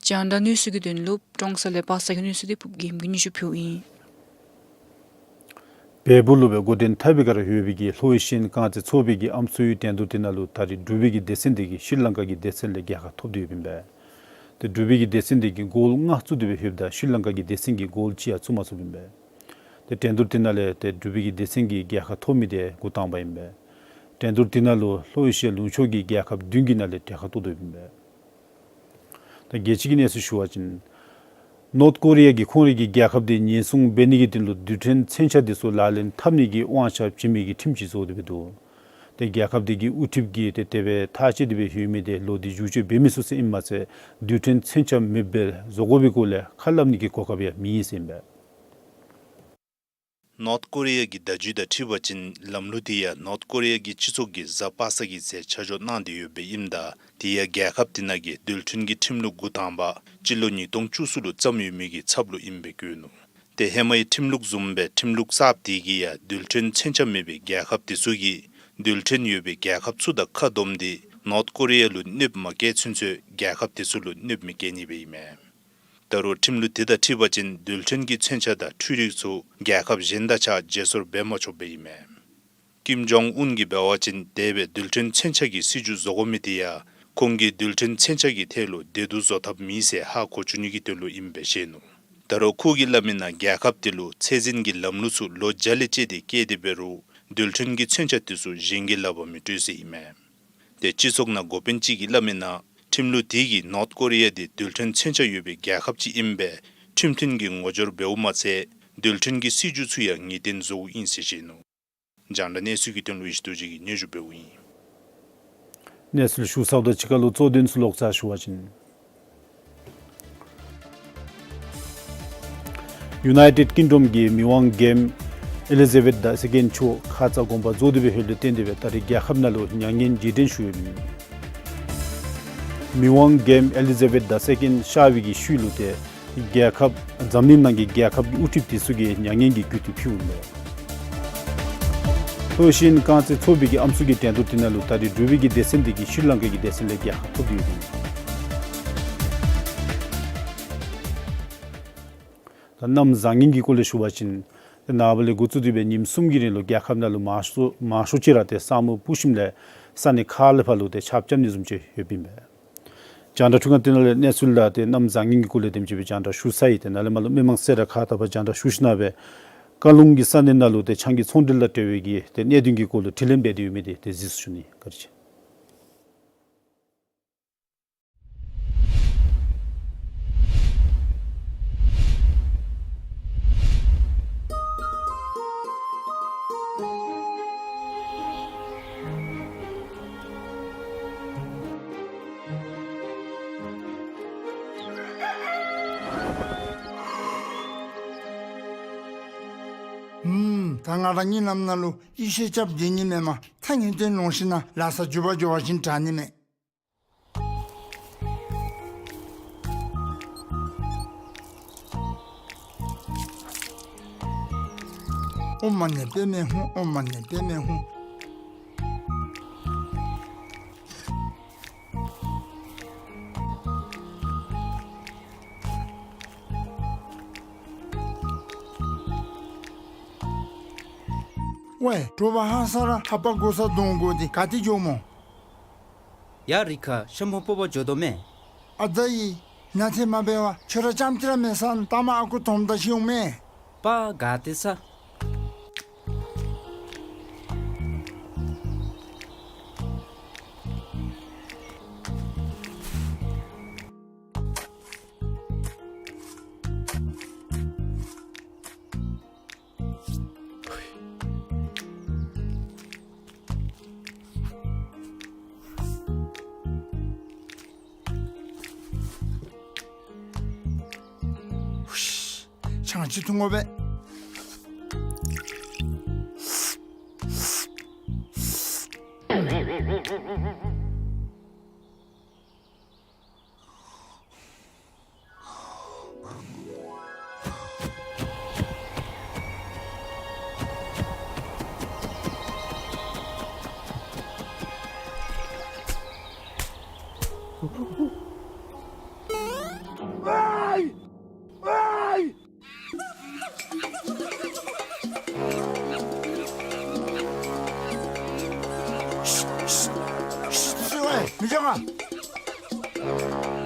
རྒྱང་བསྒྲགས་གནས་ཚུལ་གྱི་དོན་ལུ་ཀྲོང་གསར་ལས་པ་སངས་ཀྱི་གནས་ཚུལ་འདི་ཕུབ་རྒྱལམོ་གིས་སྙན་ཞུ་ཕུལཝ་ཨིན། བལ་པོ་ལུ་སྦེ་འགོ་འདྲེན་འཐབ་པའི་ཁར་ལྷོད་པའི་གི་ལྷོ་ཨེ་ཤི་ཡན་རྐང་རྩེད་ཚོགས་པའི་གི་ཨམ་སྲུའི་འགྲན་བསྡུར་དེ་ནང་ལུ་ད་རེས་འབྲུག་པའི་གི་སྡེ་ཚན་དེ་གིས་ཤྲི་ལང་ཀ་གི་སྡེ་ཚན་ལས་རྒྱལ་ཁ་ཐོབ་སྟེ་ཡོདཔ་ཨིན་པས། ཏེ་འབྲུག་པའི་གི་སྡེ་ཚན་དེ་གིས་གོལ་ལྔ་བཙུགས་ཏེ་སྦེ་ལྷོདཔ་ད་ཤྲི་ལང་ཀ་གི་སྡེ་ཚན་གྱིས་གོལ་གཅིག་ཡང་བཙུགས་མ་ཚུགསཔ་ཨིན་པས། ཏེ་འགྲན་བསྡུར་དེ་ནང་ལས་ཏེ་འབྲུག་པའི་གི་སྡེ་ཚན་གྱིས་རྒྱལ་ཁ་ཐོབ་མི་དེ་འགོ་དང་པ་ཨིན་པས། འགྲན་བསྡུར་དེ་ནང་ལུ་ལྷོ་ཨེ་ཤི་ཡ་ལུང་ཕྱོགས་ཀྱི་རྒྱལ་ཁབ་བདུན་གྱི་ནང་ལས་གྲལ་ཁར་གཏོགས་དོ་ཡོདཔ་ཨིན་པས། ད་རྒྱལ་སྤྱི་གི་གནས་ཚུལ་ཞུ་བ་ཅིན་ནོརཐ་ཀོ་རི་ཡ་གིས་ཁོང་རའི་གི་རྒྱལ་ཁབ་དེ་ཉེན་སྲུང་འབད་ནི་གི་དོན་ལུ་རྡུལ་ཕྲན་མཚོན་ཆ་དེ་ཚུ་ལག་ལེན་འཐབ་ནི་གི་དབང་ཆ་བྱིན་མི་གི་ཁྲིམས་ཅིག་བཟོ་སྟེ་སྦེ་འདུག། ཏེ་རྒྱལ་ཁབ་དེ་གི་དབུ་ཁྲིདཔ་གིས་ཏེ་དེ་སྦེ་ཐག་བཅད་དེ་སྦེ་ཡོད་མི་དེ་ལོག་སྟེ་བསྒྱུར་བཅོས་འབད་མི་ཚུགས་ཟེར་ཨིན་མས་ཟེར། རྡུལ་ཕྲན་མཚོན་ཆ་མེདཔ་སྦེ་བཟོ་དགོ་པའི་སྐོར་ལས་ཁ་སླབ་ནི་གི་གོ་སྐབས་ཡང་མེད་ཟེར་ཨིན་པས། ནོརཐ་ཀོ་རི་ཡ་གི་བརྡ་བརྒྱུད་དང་འཁྲིལ་བ་ཅིན་ལམ་ལུགས་དེ་ཡང་ནོརཐ་ཀོ་རི་ཡ་གི་སྤྱི་ཚོགས་ཀྱིས་གཟའ་པ་སངས་ཀྱི་ཚེ་ཆ་འཇོག་གནང་སྟེ་ཡོདཔ་ཨིནམ་ད་དེ་ཡང་རྒྱལ་ཁབ་དེ་ནང་གི་རྡུལ་ཕྲན་གྱི་ཁྲིམས་ལུགས་འགོ་དང་པ་སྤྱི་ལོ་ཉིས་སྟོང་བཅུ་གསུམ་ལུ་བརྩམས་ཡོད་མི་གི་ཚབ་ལུ་ཨིནམ་སྦེ་བཀོད་ནུག། ཏེ་ཧེ་མའི་ཁྲིམས་ལུགས་བཟུམ་སྦེ་ཁྲིམས་ལུགས་གསརཔ་དེ་གིས་ཡང་རྡུལ་ཕྲན་མཚོན་ཆ་མེད་པའི་རྒྱལ་ཁབ་དེ་ཚུ་གིས་རྡུལ་ཕྲན་ཡོད་པའི་རྒྱལ་ཁབ་ཚུ་དང་ཁ་བསྡོམས་ཏེ་ནོརཐ་ཀོ་རི་ཡ་ལུ་གནོདཔ་མ་བཀལ་ཚུན་ཚོད་རྒྱལ་ཁབ་དེ་ཚུ་ལུ་གནོདཔ་མི་བཀལ་ནི་སྦེ་ཨིན་མས། ད་རུང་ཁྲིམས་ལུགས་དེ་དང་འཁྲིལ་བ་ཅིན་རྡུལ་ཕྲན་གྱི་མཚོན་ཆ་དང་འཕྲུལ་རིག་ཚུ་རྒྱལ་ཁབ་གཞན་དང་གཅིག་ཁར་བརྗེ་སོར་འབད་མ་ཆོགཔ་སྦེ་ཨིན་མས། ཀིམ་ཇོང་ཨུན་གྱིས་འབད་བ་ཅིན་དེ་སྦེ་རྡུལ་ཕྲན་མཚོན་ཆ་གི་སྲིད་བྱུས་བཟོ་དགོ་མི་དེ་ཡང་ཁོང་གིས་རྡུལ་ཕྲན་མཚོན་ཆ་གི་ཐད་ལུ་བདེ་སྡུག་བཟོ་ཐབས་མེད་ཟེར་ཧ་གོ་བཅུག་ནི་གི་དོན་ལུ་ཨིནམ་སྦེ་བཤད་ནུག། ད་རུང་ཁོ་གིས་སླབ་མིའི་ནང་རྒྱལ་ཁབ་དེ་ལུ་ཚད་འཛིན་གྱི་ལམ་ལུགས་ཚུ་ལོ་བརྒྱ་ལས་བཅད་དེ་བཀལ་ཏེ་འབད་རུང་རྡུལ་ཕྲན་གྱི་མཚོན་ཆ་དེ་ཚུ་གཞན་གྱི་ལག་པར་མི་སྤྲོད་ཟེར་ཨིན་མས། ཏེ་སྤྱི་ཚོགས་ནང་འགོ་དཔོན་ཅིག་གིས་སླབ་མིའི་ནང་ཁྲིམས་ལུགས་དེ་གིས་ནོརཐ་ཀོ་རི་ཡ་དེ་རྡུལ་ཕྲན་མཚོན་ཆ་ཡོད་པའི་རྒྱལ་ཁབ་ཅིག་ཨིནམ་སྦེ་ཁྲིམས་མཐུན་གྱི་ངོ་སྦྱོར་འབདཝ་མ་ཚད་རྡུལ་ཕྲན་གྱི་སྲིད་བྱུས་ཚུ་ཡང་ངེས་གཏན་བཟོཝ་ཨིན་ཟེར་བཤད་ནུག། རྒྱང་བསྒྲགས་གནས་ཚུལ་གྱི་དོན་ལུ་ཡེ་ཤེས་རྡོ་རྗེ་གིས་སྙན་ཞུ་འབདཝ་ཨིན། གནས་ཚུལ་ཞུ་ཚརཝ་དང་གཅིག་ཁར་ལུ་གཙོ་དོན་ཚུ་ལོག་ཙང་ཞུ་བ་ཅིན། ཡུ་ནའི་ཊེཌ་ཀིང་ཌོམ་གྱི་མི་དབང་རྒྱལམོ་ཨེ་ལི་ཛ་བེཐ་ད་སེ་ཀེནཌ་མཆོག་ཁ་ཙ་དགོངས་པ་རྫོགས་ཏེ་སྦེ་ལྷོད་ལུ་བརྟེན་ཏེ་སྦེ་ད་རེས་རྒྱལ་ཁབ་ནང་ལུ་མྱ་ངན་རྗེས་དྲན་ཞུ་ཡོདཔ་ཨིན། མི་དབང་རྒྱལམོ་ཨེ་ལི་ཛ་བེཐ་ད་སེ་ཀེནཌ་གཤགས་པའི་གི་ཤུལ་ལུ་ཏེ་རྒྱལ་ཁབ་འཛམ་གླིང་ནང་གི་རྒྱལ་ཁབ་ཀྱི་དབུ་ཁྲིདཔ་དེ་ཚུ་གིས་མྱ་ངན་གྱི་རྒྱུ་དེ་ཕུལཝ་མས། ལྷོ་ཨེ་ཤི་ཡན་རྐང་རྩེད་ཚོགས་པའི་གི་ཨམ་སྲུ་གི་འགྲན་བསྡུར་དེ་ནང་ལུ་ད་རེས་འབྲུག་པའི་གི་སྡེ་ཚན་དེ་གིས་ཤྲི་ལང་ཀ་གི་སྡེ་ཚན་ལས་རྒྱལ་ཁ་ཐོབ་སྟེ་ཡོདཔ་ཨིན། ད་གནམ་བཟང་ངན་གྱི་སྐོར་ལས་ཞུ་བ་ཅིན་ཏེ་ནངས་པ་ལས་འགོ་བཙུགས་ཏེ་སྦེ་ཉིནམ་གསུམ་གྱི་རིང་ལུ་རྒྱལ་ཁབ་ནང་ལུ་མང་ཤོས་མང་ཤོས་ཅིག་ར་ཏེ་ས་སྨུག་སྤུབས་ཞིནམ་ལས་ ས་གནས་ཁག་ལས་ཕར་ལུ་ཏེ་ཆརཔ་རྐྱབ་ནི་བཟུམ་ཅིག་ཡོདཔ་ཨིན་པས། རྒྱང་བསྒྲགས་ཁྲི་ཁང་འདི་ནང་ལས་གནས་ཚུལ་ལགས་ཏེ་གནམ་བཟང་ངན་གྱི་སྐོར་ལས་དེམ་ཅིག་སྦེ་རྒྱང་བསྒྲགས་ཞུ་ཚར་ཡི། ཏེ་ནཱ་ལས་མར་ལུ་མི་མང་གསལ་བསྒྲགས་ཁག་དང་པ་རྒྱང་བསྒྲགས་ཞུ་ཞིནམ་ལས་ཀ་ལུང་གི་ས་གནས་ནང་ལུ་ཏེ་ཆང་གི་ཚོང་འབྲེལ་དང་འབྲེལ་བའི་གི་ཏེ་གནད་དོན་གྱི་སྐོར་ལུ་དྲི་ལན་འབད་དེ་ཡོད་མི་དེ་ཏེ་གཟིགས་སུ་ཞུ་ནི། བཀའ་དྲིན་ཆེ། ཨུམ། ད་ང་ར་གཉིད་ལམ་ནང་ལུ་ཡེ་ཤེས་རྐྱབ་སྡོད་ནི་མེན་མས། ཐག་ཉེ་སྟེ་ལོང་ཞིན་ན་ལཱ་ས་མགྱོགས་པ་མགྱོགས་པ་ཅིག་དྲག་ནི་མས། ཨོཾ་མ་ཎི་པདྨེ་ཧཱུྃ། ཨོཾ་མ་ཎི་པདྨེ་ཧཱུྃ། ཝའེ། དྲོ་པ་ཧ་སག་ར་ཧ་པ་གོ་ས་དོང་གོ་འདི་ག་ཏེ་འགྱོཝ་སྨོ། ཡ་རི་ཁ་ཤམ་བྷོ་སྤོ་བ་འགྱོ་དོ་མས། ཨ་ཙ་ཡི། ན་ཐེ་མ་འབད་བར་ཁྱོད་ར་ཙམ་ཅིག་ར་མེད་ས་ནི་ལྟ་མ་ཨ་ཁུ་དོམ་དང་ཤིཝ་མས། པ་ག་ཏེ་ས། ཆང་ཅིག་འཐུང་དགོ་པས།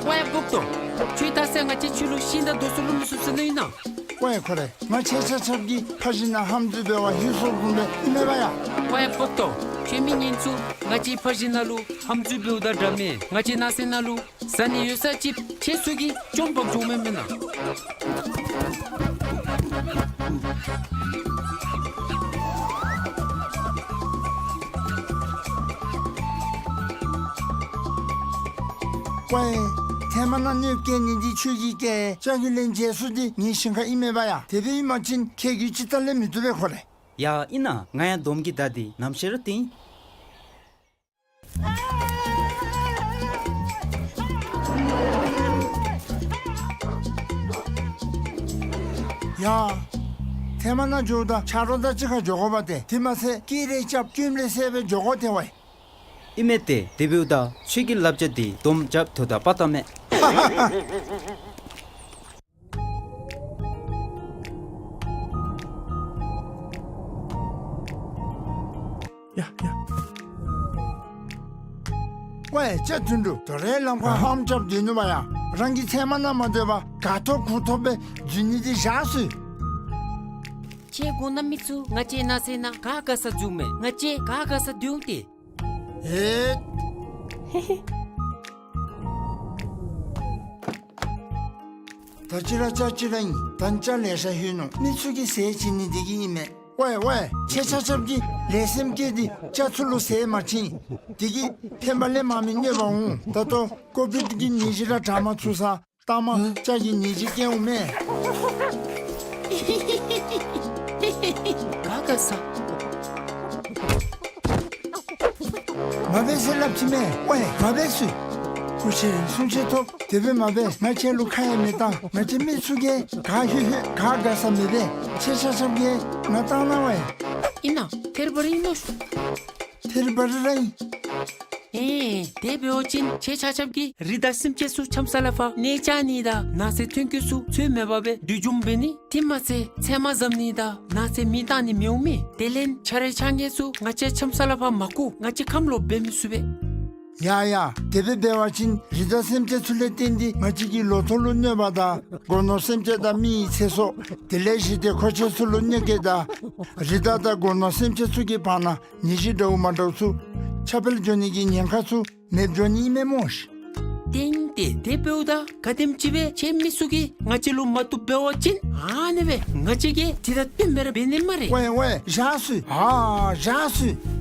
ཝའེ་སྦུག་ཏོ། ཁྱོད་ད་ཟེར་ང་བཅས་ཁྱོད་ལུ་ཤིང་དང་རྡོ་སོལ་ལུ་མི་ཚུགས་ཟེར་ནི་ཨིན་ན། ཝའེ་ཁོ་རེ། ང་ཁྱེད་ཆ་ཁྱབ་ཀྱི་ཕ་གཞིས་ནང་ཧམ་འཛུལ་འབད་བར་ལྷོད་སོཔ་བཟུམ་སྦེ་ཨིན་མས་པ་ཡ། ཝའེ་སྦུག་ཏོ། ཁྱོད་མི་ངན་ཚུ་ང་བཅས་ཕ་གཞིས་ནང་ལུ་ཧམ་འཛུལ་འབདཝ་དང་འདྲ་མས། ང་བཅས་ནང་སེམས་ནང་ལུ་ཟ་ནི་ཡོད་ས་ཅིག་ཁྱེད་ཚུ་གིས་བཅོམ་འབག་འགྱོཝ་མེན་མེན་ན། ཝའེ། ཐེངས་མ་ནང་གནོདཔ་བཀལ་ནི་འདི་ཁྱོད་ཀྱིས་བཀལ། ལྕགས་ཀྱི་ལན་འཇལ་ས་འདི་ངེའི་ཞིང་ཁ་ཨིན་མས་པ་ཡ། དེ་སྦེ་ཨིན་པ་ཅིན་ཁྱེད་ཀྱིས་ཅི་ལྟར་ལེན་མི་བཏུབ་པས་ཁོ་རེ། ཡ་ཨིན་ན། ང་ཡང་དོམ་གྱི་མདའ་འདི་ནམ་ཤེས་ར་བཏིང་། ཡ། ཐེངས་མ་ནང་འགྱོཝ་ད་ཆ་རོགས་དང་གཅིག་ཁར་འགྱོ་དགོ་པ་ཏེ། དེ་མ་ཚད་སྐད་རེ་རྐྱབ་སྐྱོན་རེ་བསལ་སྦེ་འགྱོ་དགོ་ཏེ་ཝའེ། ཨིན་མས་ཏེ། དེ་འབདཝ་ད་ཁྱོད་ཀྱི་བསླབ་བྱ་འདི་དོམ་རྐྱབ་ཐོག་ད་པ་ལྟ་མས། ཡ་ཡ། ཝའེ་ལྕགས་དོན་གྲུབ། དོ་རུང་ལམ་ཁར་ཧམ་རྐྱབ་སྡོད་ནུག་པ་ཡ། རང་གིས་ཚལ་མ་ནང་མ་སྡོད་པར་ག་ཐོབ་གུ་ཐོབ་སྦེ་འཛུལ་ནི་འདི་བཞག་ཟེར། ཁྱེད་གོང་ན་མི་ཚུ་ང་བཅས་ནང་སེམས་ནང་ག་དགའ་ས་འཛུལཝ་མས། ང་བཅས་ག་དགའ་ས་སྡོད་འོང་ཏེ། ཨེ། ད་ཅི་ར་ཅ་ཅི་ར་ཨིན། ད་ཅ་ལེ་ཤ་ལྷོད་ནུག། མི་ཚུ་གིས་ཟས་བྱིན་ནི་འདི་གིས་ཨིན་མས། ཝའེ་ཝའེ། ཁྱེད་ཆ་ཁྱབ་ཀྱིས་ལེགས་སེམས་བསྐྱེད་དེ་ཅ་ཚུ་ལུ་ཟས་མ་བྱིན། དེ་གིས་ཕན་པ་ལས་མ་མི་གནོད་པ་འོང་། ད་ལྟོ་ཀོ་བིཌ་ཀྱི་ནད་གཞི་ར་དྲག་མ་ཚུགས་ས། ལྟ་མ་ལྕགས་ཀྱི་ནད་གཞི་སྐྱེ་འོང་མས། ག་དགའ་ས། མ་འབད་ཟེར་སླབ་ཅི་མས། ཝའེ་མ་འབད་ཟེར། སྐུ་མཁྱེན་གསུང་ཆོས་ཐོབ། དེ་སྦེ་མ་འབད། ང་ཁྱེད་ལུ་ཁ་ཡང་མི་བཏང་། ང་བཅས་མི་ཚུ་གིས་ག་ལྷོད་ལྷོད་ག་དགའ་ས་མི་འབད། ཁྱེད་ཆ་ཁྱབ་ཀྱིས་ང་བཏང་གནང་ཝའེ། ཨིན་ན་ཐེར་བ་རི་ཨིན་ནོ། ཐེར་བ་རི་ར་ཨིན། ཨེ་དེ་འབད་བ་ཅིན་ཁྱེད་ཆ་ཁྱབ་ཀྱིས་རི་དྭགས་སེམས་ཅན་ཚུ་འཁྱམ་ས་ལས་ཕར་གནས་བཅའ་ནི་དང་ནགས་ཚལ་ཐོན་སྐྱེད་ཚུ་འཚོལ་མེད་པར་སྦེ་སྡུག་འཇོམས་འབད་ནི། དེ་མ་ཚད་ཚལ་མ་བཟའ་ནི་དང་ནགས་ཚལ་མེ་བཏང་ནི་མི་འོང་མས། དེ་ལས་ཆ་རེ་ཆ་ངེ་ཚུ་ང་བཅས་འཁྱམ་ས་ལས་ཕར་མ་བཀོ། ང་བཅས་ཁམས་ལོག་འབད་མི་ཚུགས་པས། ཡ་ཡ། དེ་སྦེ་འབད་བ་ཅིན་རི་དྭགས་སེམས་ཅན་ཚུ་ལས་བརྟེན་ཏེ་ང་བཅས་ཀྱི་ལོ་ཐོག་ལུ་གནོད་པ་དང་སྒོ་ནོར་སེམས་ཅན་དང་མི་ཡི་ཚེ་སྲོག་དེ་ལས་གཞི་སྡེ་མཁོ་ཆས་ཚུ་ལུ་གནོད་སྐྱེལ་དང་རི་དྭགས་དང་སྒོ་ནོར་སེམས་ཅན་ཚུ་གི་བར་ན་ནད་གཞི་འདྲཝ་མ་འདྲཝ་ཚུ་ཁྱབ་སྤེལ་འགྱོ་ནི་གི་ཉེན་ཁ་ཚུ་མེདཔ་འགྱོ་ནི་ཨིན་མས་སྨོ་ཤིག། ཏེ་ཏེ་དེ་འབདཝ་ད་ག་དེམ་ཅིག་སྦེ་ཁྱེད་མི་ཚུ་གིས་ང་བཅས་ལུ་མ་བཏུབ་འབད་བ་ཅིན་ཨ་ནི་སྦེ་ང་བཅས་ཀྱིས་དེ་དང་བསྟུན་སྦེ་ར་འབད་ནི་སྨ་རེ། ཝེ་ཝེ་བཞག་སོང་། ཨ་བཞག་སོང་།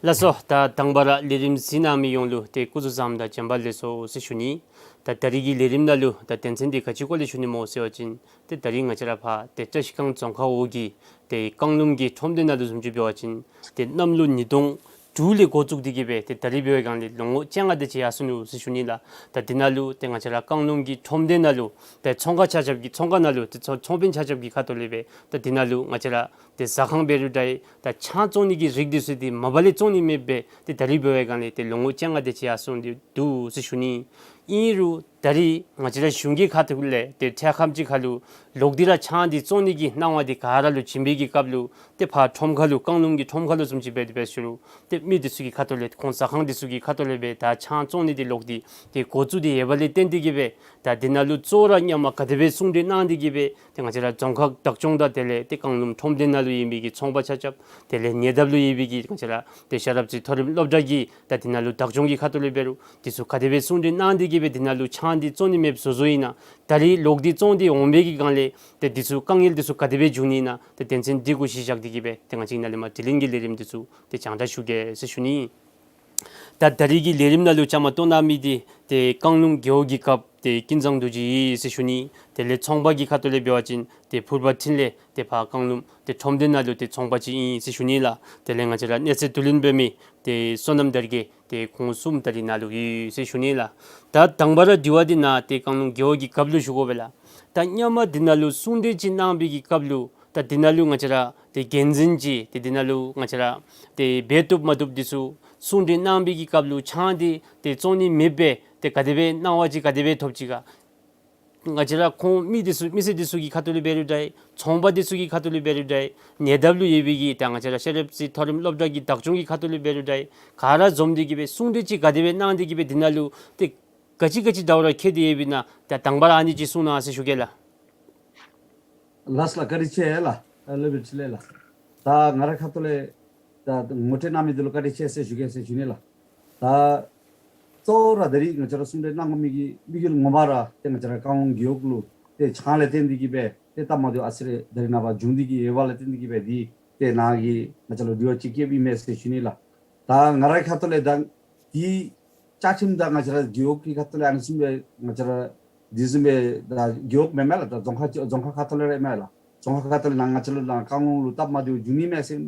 ལགས་སོ། ད་དང་པ་ར་ལས་རིམ་གཟིགས་གནང་མི་ཡོངས་ལུ་ཏེ་སྐུ་གཟུགས་བཟང་དང་བྱོན་པ་ལེགས་སོ་ཟེར་ཞུ་ནི། ད་ད་རིས་ཀྱི་ལས་རིམ་ནང་ལུ་ད་དོན་ཚན་འདི་ག་ཅི་སྐོར་ལས་ཞུ་ནི་སྨོ་ཟེར་བ་ཅིན་ཏེ་ད་རིས་ང་བཅས་ར་ཕར་ཏེ་བཀྲ་ཤིས་སྒང་རྫོང་ཁག་འོག་གི་ཏེ་རྐང་ལུམ་གྱི་ཁྲོམ་སྡེ་ནང་ལུ་བཟུམ་ཅིག་འབད་བ་ཅིན་ཏེ་གནམ་ལོ་ཉིས་སྟོང་དྲུག་ལས་འགོ་བཙུགས་ཏེ་གི་སྦེ་ཏེ་ད་རིས་འབད་བའི་སྒང་ལས་ལོ་ངོ་བཅོ་ལྔ་དེ་ཅིག་ཡར་སོ་ནུག་ཟེར་ཞུ་ནི་ལགས། ད་འདི་ནང་ལུ་ཏེ་ང་བཅས་ར་རྐང་ལུམ་གྱི་ཁྲོམ་སྡེ་ནང་ལུ་ཏེ་ཚོང་ཁང་ཆ་ཁྱབ་ཀྱི་ཚོང་ཁང་ནང་ལུ་ཏེ་ཚོང་ཚོང་དཔོན་ཆ་ཁྱབ་ཀྱི་ཁ་ཐུག་ལས་སྦེ་ད་འདི་ནང་ལུ་ང་བཅས་ར་ཏེ་ཟ་ཁང་འབད་རུང་འདྲ་ད་ཆང་བཙོང་ནི་གི་རིགས་འདི་ཚུ་ཏེ་མ་པ་ལས་བཙོང་ནི་མེདཔ་སྦེ་ཏེ་ད་རིས་འབད་བའི་སྒང་ལས་ཏེ་ལོ་ངོ་བཅོ་ལྔ་དེ་ཅིག་ཡར་སོ་ནི་འདུག་ཟེར་ཞུ་ནི། ཨིན་རུང་ད་རིས་ང་བཅས་ར་གཞུང་གི་ཁ་ཐུག་ལས་ཏེ་འཕྲལ་ཁམས་ཅིག་ཁར་ལུ་ལོག་སྟེ་ར་ཆང་འདི་བཙོང་ནི་གི་སྣང་བ་འདི་ག་ར་ལུ་བྱིན་པའི་གི་སྐབས་ལུ་ཏེ་ཕར་ཁྲོམ་ཁ་ལུ་རྐང་ལུམ་གྱི་ཁྲོམ་ཁ་ལུ་བཟུམ་ཅིག་འབད་དེ་འབད་ཞུ་རུང་ཏེ་མི་འདི་ཚུ་གི་ཁ་ཐུག་ལས་ཁོང་ཟ་ཁང་འདི་ཚུ་གི་ཁ་ཐུག་ལས་སྦེ་ད་ཆང་བཙོང་ནི་འདི་ལོག་སྟེ་ཏེ་འགོ་བཙུགས་ཏེ་ཡོད་པ་ལས་བརྟེན་ཏེ་གི་སྦེ་ད་འདི་ནང་ལུ་གཙོ་བོ་ར་སྔོན་མ་ག་དེ་སྦེ་གསུང་གྲོས་གནང་སྟེ་གི་སྦེ་ཏེ་ང་བཅས་ར་རྫོང་ཁག་བདག་སྐྱོང་དང་དེ་ལས་ཏེ་རྐང་ལུམ་ཁྲོམ་སྡེ་ནང་ལུ་ཡོད་མི་གི་ཚོང་པ་ཆ་ཁྱབ་དེ་ལས་ཉེ་འདབས་ལུ་ཡོད་པའི་གི་ང་བཅས་ར་ཏེ་ཤེས་རབ་རྩེ་མཐོ་རིམ་སློབ་གྲྭ་གི་ད་འདི་ནང་ལུ་བདག་སྐྱོང་གི་ཁ་ཐུག་ལས་འབད་རུང་འདི་ཚུ་ག་དེ་སྦེ་གསུང་གྲོས་གནང་སྟེ་གི་སྦེ་འདི་ནང་ལུ་ཆང་འདི་བཙོང་ནི་མེདཔ་བཟོ་བཟོཝ་ཨིན་ན། ད་རིས་ལོག་སྟེ་བཙོང་སྟེ་འོང་པའི་གི་སྒང་ལས་ཏེ་འདི་ཚུ་དཀའ་ངལ་འདི་ཚུ་ག་དེ་སྦེ་འབྱུང་ནི་ཨིན་ན། ཏེ་དོན་ཚན་འདི་གུ་གཞི་བཞག་སྟེ་གི་སྦེ་ཏེ་ང་བཅས་ནཱ་ལས་མར་དྲི་ལན་གྱི་ལས་རིམ་འདི་ཚུ་ཏེ་སྦྱང་བརྡར་ཞུ་གེ་ཟེར་ཞུ་ནི། ད་ད་རིས་ཀྱི་ལས་རིམ་ནང་ལུ་བཅའ་མར་གཏོགས་གནང་མི་འདི་ཏེ་རྐང་ལུམ་རྒེད་འོག་གི་རྒཔོ་ཏེ་ཀུན་བཟང་རྡོ་རྗེ་ཨིན་ཟེར་ཞུ་ནི། དེ་ལས་ཚོང་པ་གི་ཁ་ཐུག་ལས་འབད་བ་ཅིན་ཏེ་ཕུར་པ་འཕྲིན་ལས་ཏེ་ཕར་རྐང་ལུམ་ཏེ་ཁྲོམ་སྡེ་ནང་ལུ་ཏེ་ཚོང་པ་ཅིག་ཨིན་ཟེར་ཞུ་ནི་ལགས། དེ་ལས་ང་བཅས་ར་གནས་ཚུལ་བསྡུ་ལེན་འབད་མི་ཏེ་བསོད་ནམས་དར་རྒྱས་ཏེ་ཁོང་གསུམ་ད་རིས་ནཱ་ལུ་ཡོད་ཟེར་ཞུ་ནི་ལགས། ད་དང་པ་ར་དྲི་བ་འདི་ནཱ་ཏེ་རྐང་ལུམ་རྒེད་འོག་གི་རྒཔོ་ལུ་ཞུ་དགོ་པས་ལགས། ད་སྔོན་མ་འདི་ནང་ལུ་གསུང་གྲོས་ཅིག་གནང་པའི་གི་སྐབས་ལུ་ད་འདི་ནང་ལུ་ང་བཅས་ར་ཏེ་འགན་འཛིན་ཅིག་ཏེ་འདི་ནང་ལུ་ང་བཅས་ར་ཏེ་འབད་བཏུབ་མ་བཏུབ་འདི་ཚུ་གསུང་གྲོས་གནང་པའི་གི་སྐབས་ལུ་ཆང་འདི་ཏེ་བཙོང་ནི་མེདཔ་སྦེ་ཏེ་ག་དེ་སྦེ་སྣང་བ་ཅིག་ག་དེ་སྦེ་ཐོབ་ཅི་ག། ང་བཅས་ར་ཁོང་མི་འདི་ཚུ་མི་སེར་འདི་ཚུ་གི་ཁ་ཐུག་ལས་འབད་རུང་འདྲ་ཚོང་པ་འདི་ཚུ་གི་ཁ་ཐུག་ལས་འབད་རུང་འདྲ་ཉེ་འདབས་ལུ་ཡོད་པའི་གི་ད་ང་བཅས་ར་ཤེས་རབ་རྩེ་མཐོ་རིམ་སློབ་གྲྭ་གི་བདག་སྐྱོང་གི་ཁ་ཐུག་ལས་འབད་རུང་འདྲ་ག་ར་འཛོམས་ཏེ་གི་སྦེ་གསུང་གྲོས་ཅིག་ག་དེ་སྦེ་གནང་སྟེ་གི་སྦེ་འདི་ནང་ལུ་ཏེ་ག་ཅི་ག་ཅི་ཟླཝ་ར་འཁེལ་ཏེ་ཡོདཔ་ཨིན་ན། ད་དང་པ་ར་ཨ་ནི་ཅིག་གསུང་གནང་ཟེར་ཞུ་གེ་ལགས། ལགས་ལགས། བཀའ་དྲིན་ཆེ་ལགས། ཨ་སློབ་དཔོན་འཕྲིན་ལས་ལགས། ད་ང་རའི་ཁ་ཐུག་ལས་ད་ངོ་སྤྲོད་གནང་མི་འདི་ལུ་བཀའ་དྲིན་ཆེ་ཟེར་ཞུ་གེ་ཟེར་ཞུ་ནི་ལགས། ད་གཙོ་བོ་ར་ད་རིས་ང་བཅས་ར་གསུང་གྲོས་གནང་དགོ་མི་གི་དམིགས་ཡུལ་ངོ་མ་ར་ཏེ་ང་བཅས་ར་རྐང་ལུམ་རྒེད་འོག་ལུ་ཏེ་ཆང་ལས་བརྟེན་ཏེ་གི་སྦེ་ཏེ་སྟབས་མ་བདེཝ་ཨ་ཙི་རེ་ད་རིས་ནངས་པ་འབྱུང་སྟེ་གི་ཡོད་པ་ལས་བརྟེན་ཏེ་གི་སྦེ་འདི་ཏེ་ནཱ་གིས་ང་བཅས་ལུ་དྲི་བ་ཅིག་བཀོདཔ་ཨིན་མས་ཟེར་ཞུ་ནི་ལགས། ད་ང་རའི་ཁ་ཐུག་ལས་ད་འདི་བཅའ་ཁྲིམས་དང་ང་བཅས་ར་རྒེད་འོག་གི་ཁ་ཐུག་ལས་ཨ་ནི་བཟུམ་སྦེ་ང་བཅས་ར་འདི་བཟུམ་སྦེ་ད་རྒེད་འོག་མེན་མས་ལགས། ད་རྫོང་ཁག་རྫོང་ཁག་ཁ་ཐུག་ལས་ར་ཨིན་མས་ལགས། རྫོང་ཁག་ཁ་ཐུག་ལས་ནཱ་ང་བཅས་ལུ་ནཱ་རྐང་ལུམ་ལུ་སྟབས་མ་བདེཝ་འབྱུང་ནི་མས་ཟེར་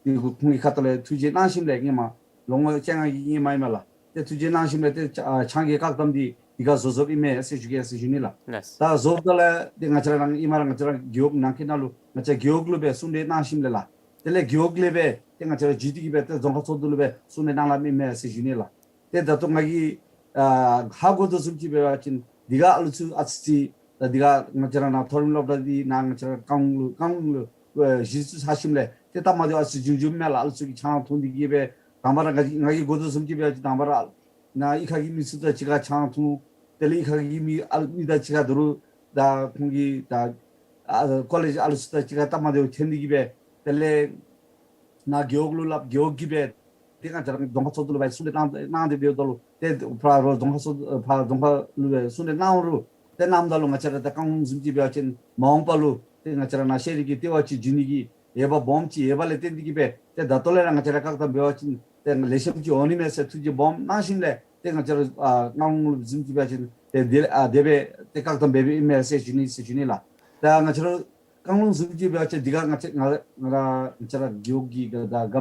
འདི་གུ་ཁོང་གི་ཁ་ཐུག་ལས་ཐུགས་རྗེ་གནང་ཞིནམ་ལས་སྔོན་མ་ལོ་ངོ་བཅོ་ལྔ་གི་སྔོན་མ་ཨིན་མས་ལགས། ཏེ་ཐུགས་རྗེ་གནང་ཞིནམ་ལས་ཏེ་ཆ་ཆང་གི་བཀག་དམ་འདི་འདི་ག་བཟོ་བཟོཝ་ཨིན་མས་ཟེར་ཞུ་གེ་ཟེར་ཞུ་ནི་ལགས། ལགས། ད་བཟོཝ་ད་ལས་ཏེ་ང་བཅས་ར་ནང་ཨིན་མས་ར་ང་བཅས་ར་རྒེད་འོག་ནང་གི་ནང་ལུ་ང་བཅས་རྒེད་འོག་ལུ་སྦེ་གསུང་གྲོས་གནང་ཞིནམ་ལས་ལགས། དེ་ལས་རྒེད་འོག་ལས་སྦེ་ཏེ་ང་བཅས་ར་བརྒྱུད་དེ་གི་སྦེ་ཏེ་རྫོང་ཁག་ཚོགས་འདུ་ལུ་སྦེ་གསུང་གྲོས་གནང་གནངམ་ཨིན་མས་ཟེར་ཞུ་ནི་ལགས། ཏེ་ད་ལྟོ་ང་གིས་ཨ་ཧ་གོ་དོ་བཟུམ་ཅིག་འབད་བ་ཅིན་འདི་ག་ཨ་ལུ་ཚུ་ཨ་ཙི་ཅིག་ད་འདི་ག་ང་བཅས་ར་ནཱ་མཐོ་རིམ་སློབ་གྲྭ་འདི་ནང་ང་བཅས་ར་རྐང་ལུམ་རྐང་ལུམ་ལུ་ཨེ་གཞི་བཙུགས་ཚར་ཞིནམ་ལས་ཏེ་སྟབས་མ་བདེཝ་ཨ་ཙི་ཅིག་འབྱུང་འབྱུངམ་མས་ལགས། ཨ་ལུ་ཚུ་གིས་ཆང་འཐུང་སྟེ་གི་སྦེ་དང་པ་ར་ང་གིས་ང་གིས་གོ་དོ་བཟུམ་ཅིག་འབད་བ་ཅིན་དང་པ་ར་ནཱ་གཡུས་ཁ་གི་མི་ཚུ་དང་གཅིག་ཁར་ཆང་འཐུང་། དེ་ལས་གཡུས་ཁ་གི་མི་ཨ་མི་དང་གཅིག་ཁར་འདུག་རུང་ད་ཁོང་གིས་ད་ ཨ་ཀོ་ལེཇ་ཨ་ལུ་ཚུ་ད་ཅི་ག་སྟབས་མ་བདེཝ་ཐོན་ཏེ་གི་སྦེ་དེ་ལས་ནཱ་རྒེད་འོག་ལུ་སླབ། རྒེད་འོག་གིས་སྦེ་ཏེ་ང་བཅས་ར་རྫོང་ཁག་ཚོགས་འདུ་ལུ་སྦེ་གསུང་གྲོས་གནང་གནང་སྟེ་འབདཝ་ད་ལུ་ཏེ་ཕར་རོགས་རྫོང་ཁག་ཚོགས་ཕར་རྫོང་ཁག་ལུ་སྦེ་གསུང་གྲོས་གནང་རུང་ཏེ་གནངམ་ད་ལུ་ང་བཅས་ར་ད་བཀང་ལུང་བཟུམ་ཅིག་འབད་བ་ཅིན་མ་འོངས་པ་ལུ་ཏེ་ང་བཅས་ར་ནཱ་ཤེས་རིག་གི་ལྟེ་བ་ཅིག་བྱིན་ནི་གི་འོས་འབབ་སྦོམ་ཅིག་ཡོད་པ་ལས་བརྟེན་ཏེ་གི་སྦེ་ཏེ་ད་ལྟོ་ལས་ར་ང་བཅས་ར་བཀག་སྡོམ་འབད་བ་ཅིན་ཏེ་ལེགས་ཤོམ་ཅིག་འོང་ནི་མས་ཟེར་ཐུགས་བཞེད་སྦོམ་གནང་ཞིནམ་ལས་ཏེ་ང་བཅས་ར་ཨ་བཀང་ལུང་བཟུམ་ཅིག་འབད་བ་ཅིན་ཏེ་དེ་ཨ་དེ་སྦེ་ཏེ་བཀག་སྡོམ་འབད་འབདཝ་ཨིན་མས་ཟེར་ཞུ་ནི་ཟེར་ཞུ་ནི་ལགས། ད་ང་བཅས་ར་བཀང་ལུང་བཟུམ་ཅིག་འབད་བ་ཅིན་འདི་ག་ང་བཅས་ང་ང་ར་ང་བཅས་ར་རྒེད་འོག་གི་ག་ད་རྒཔོ་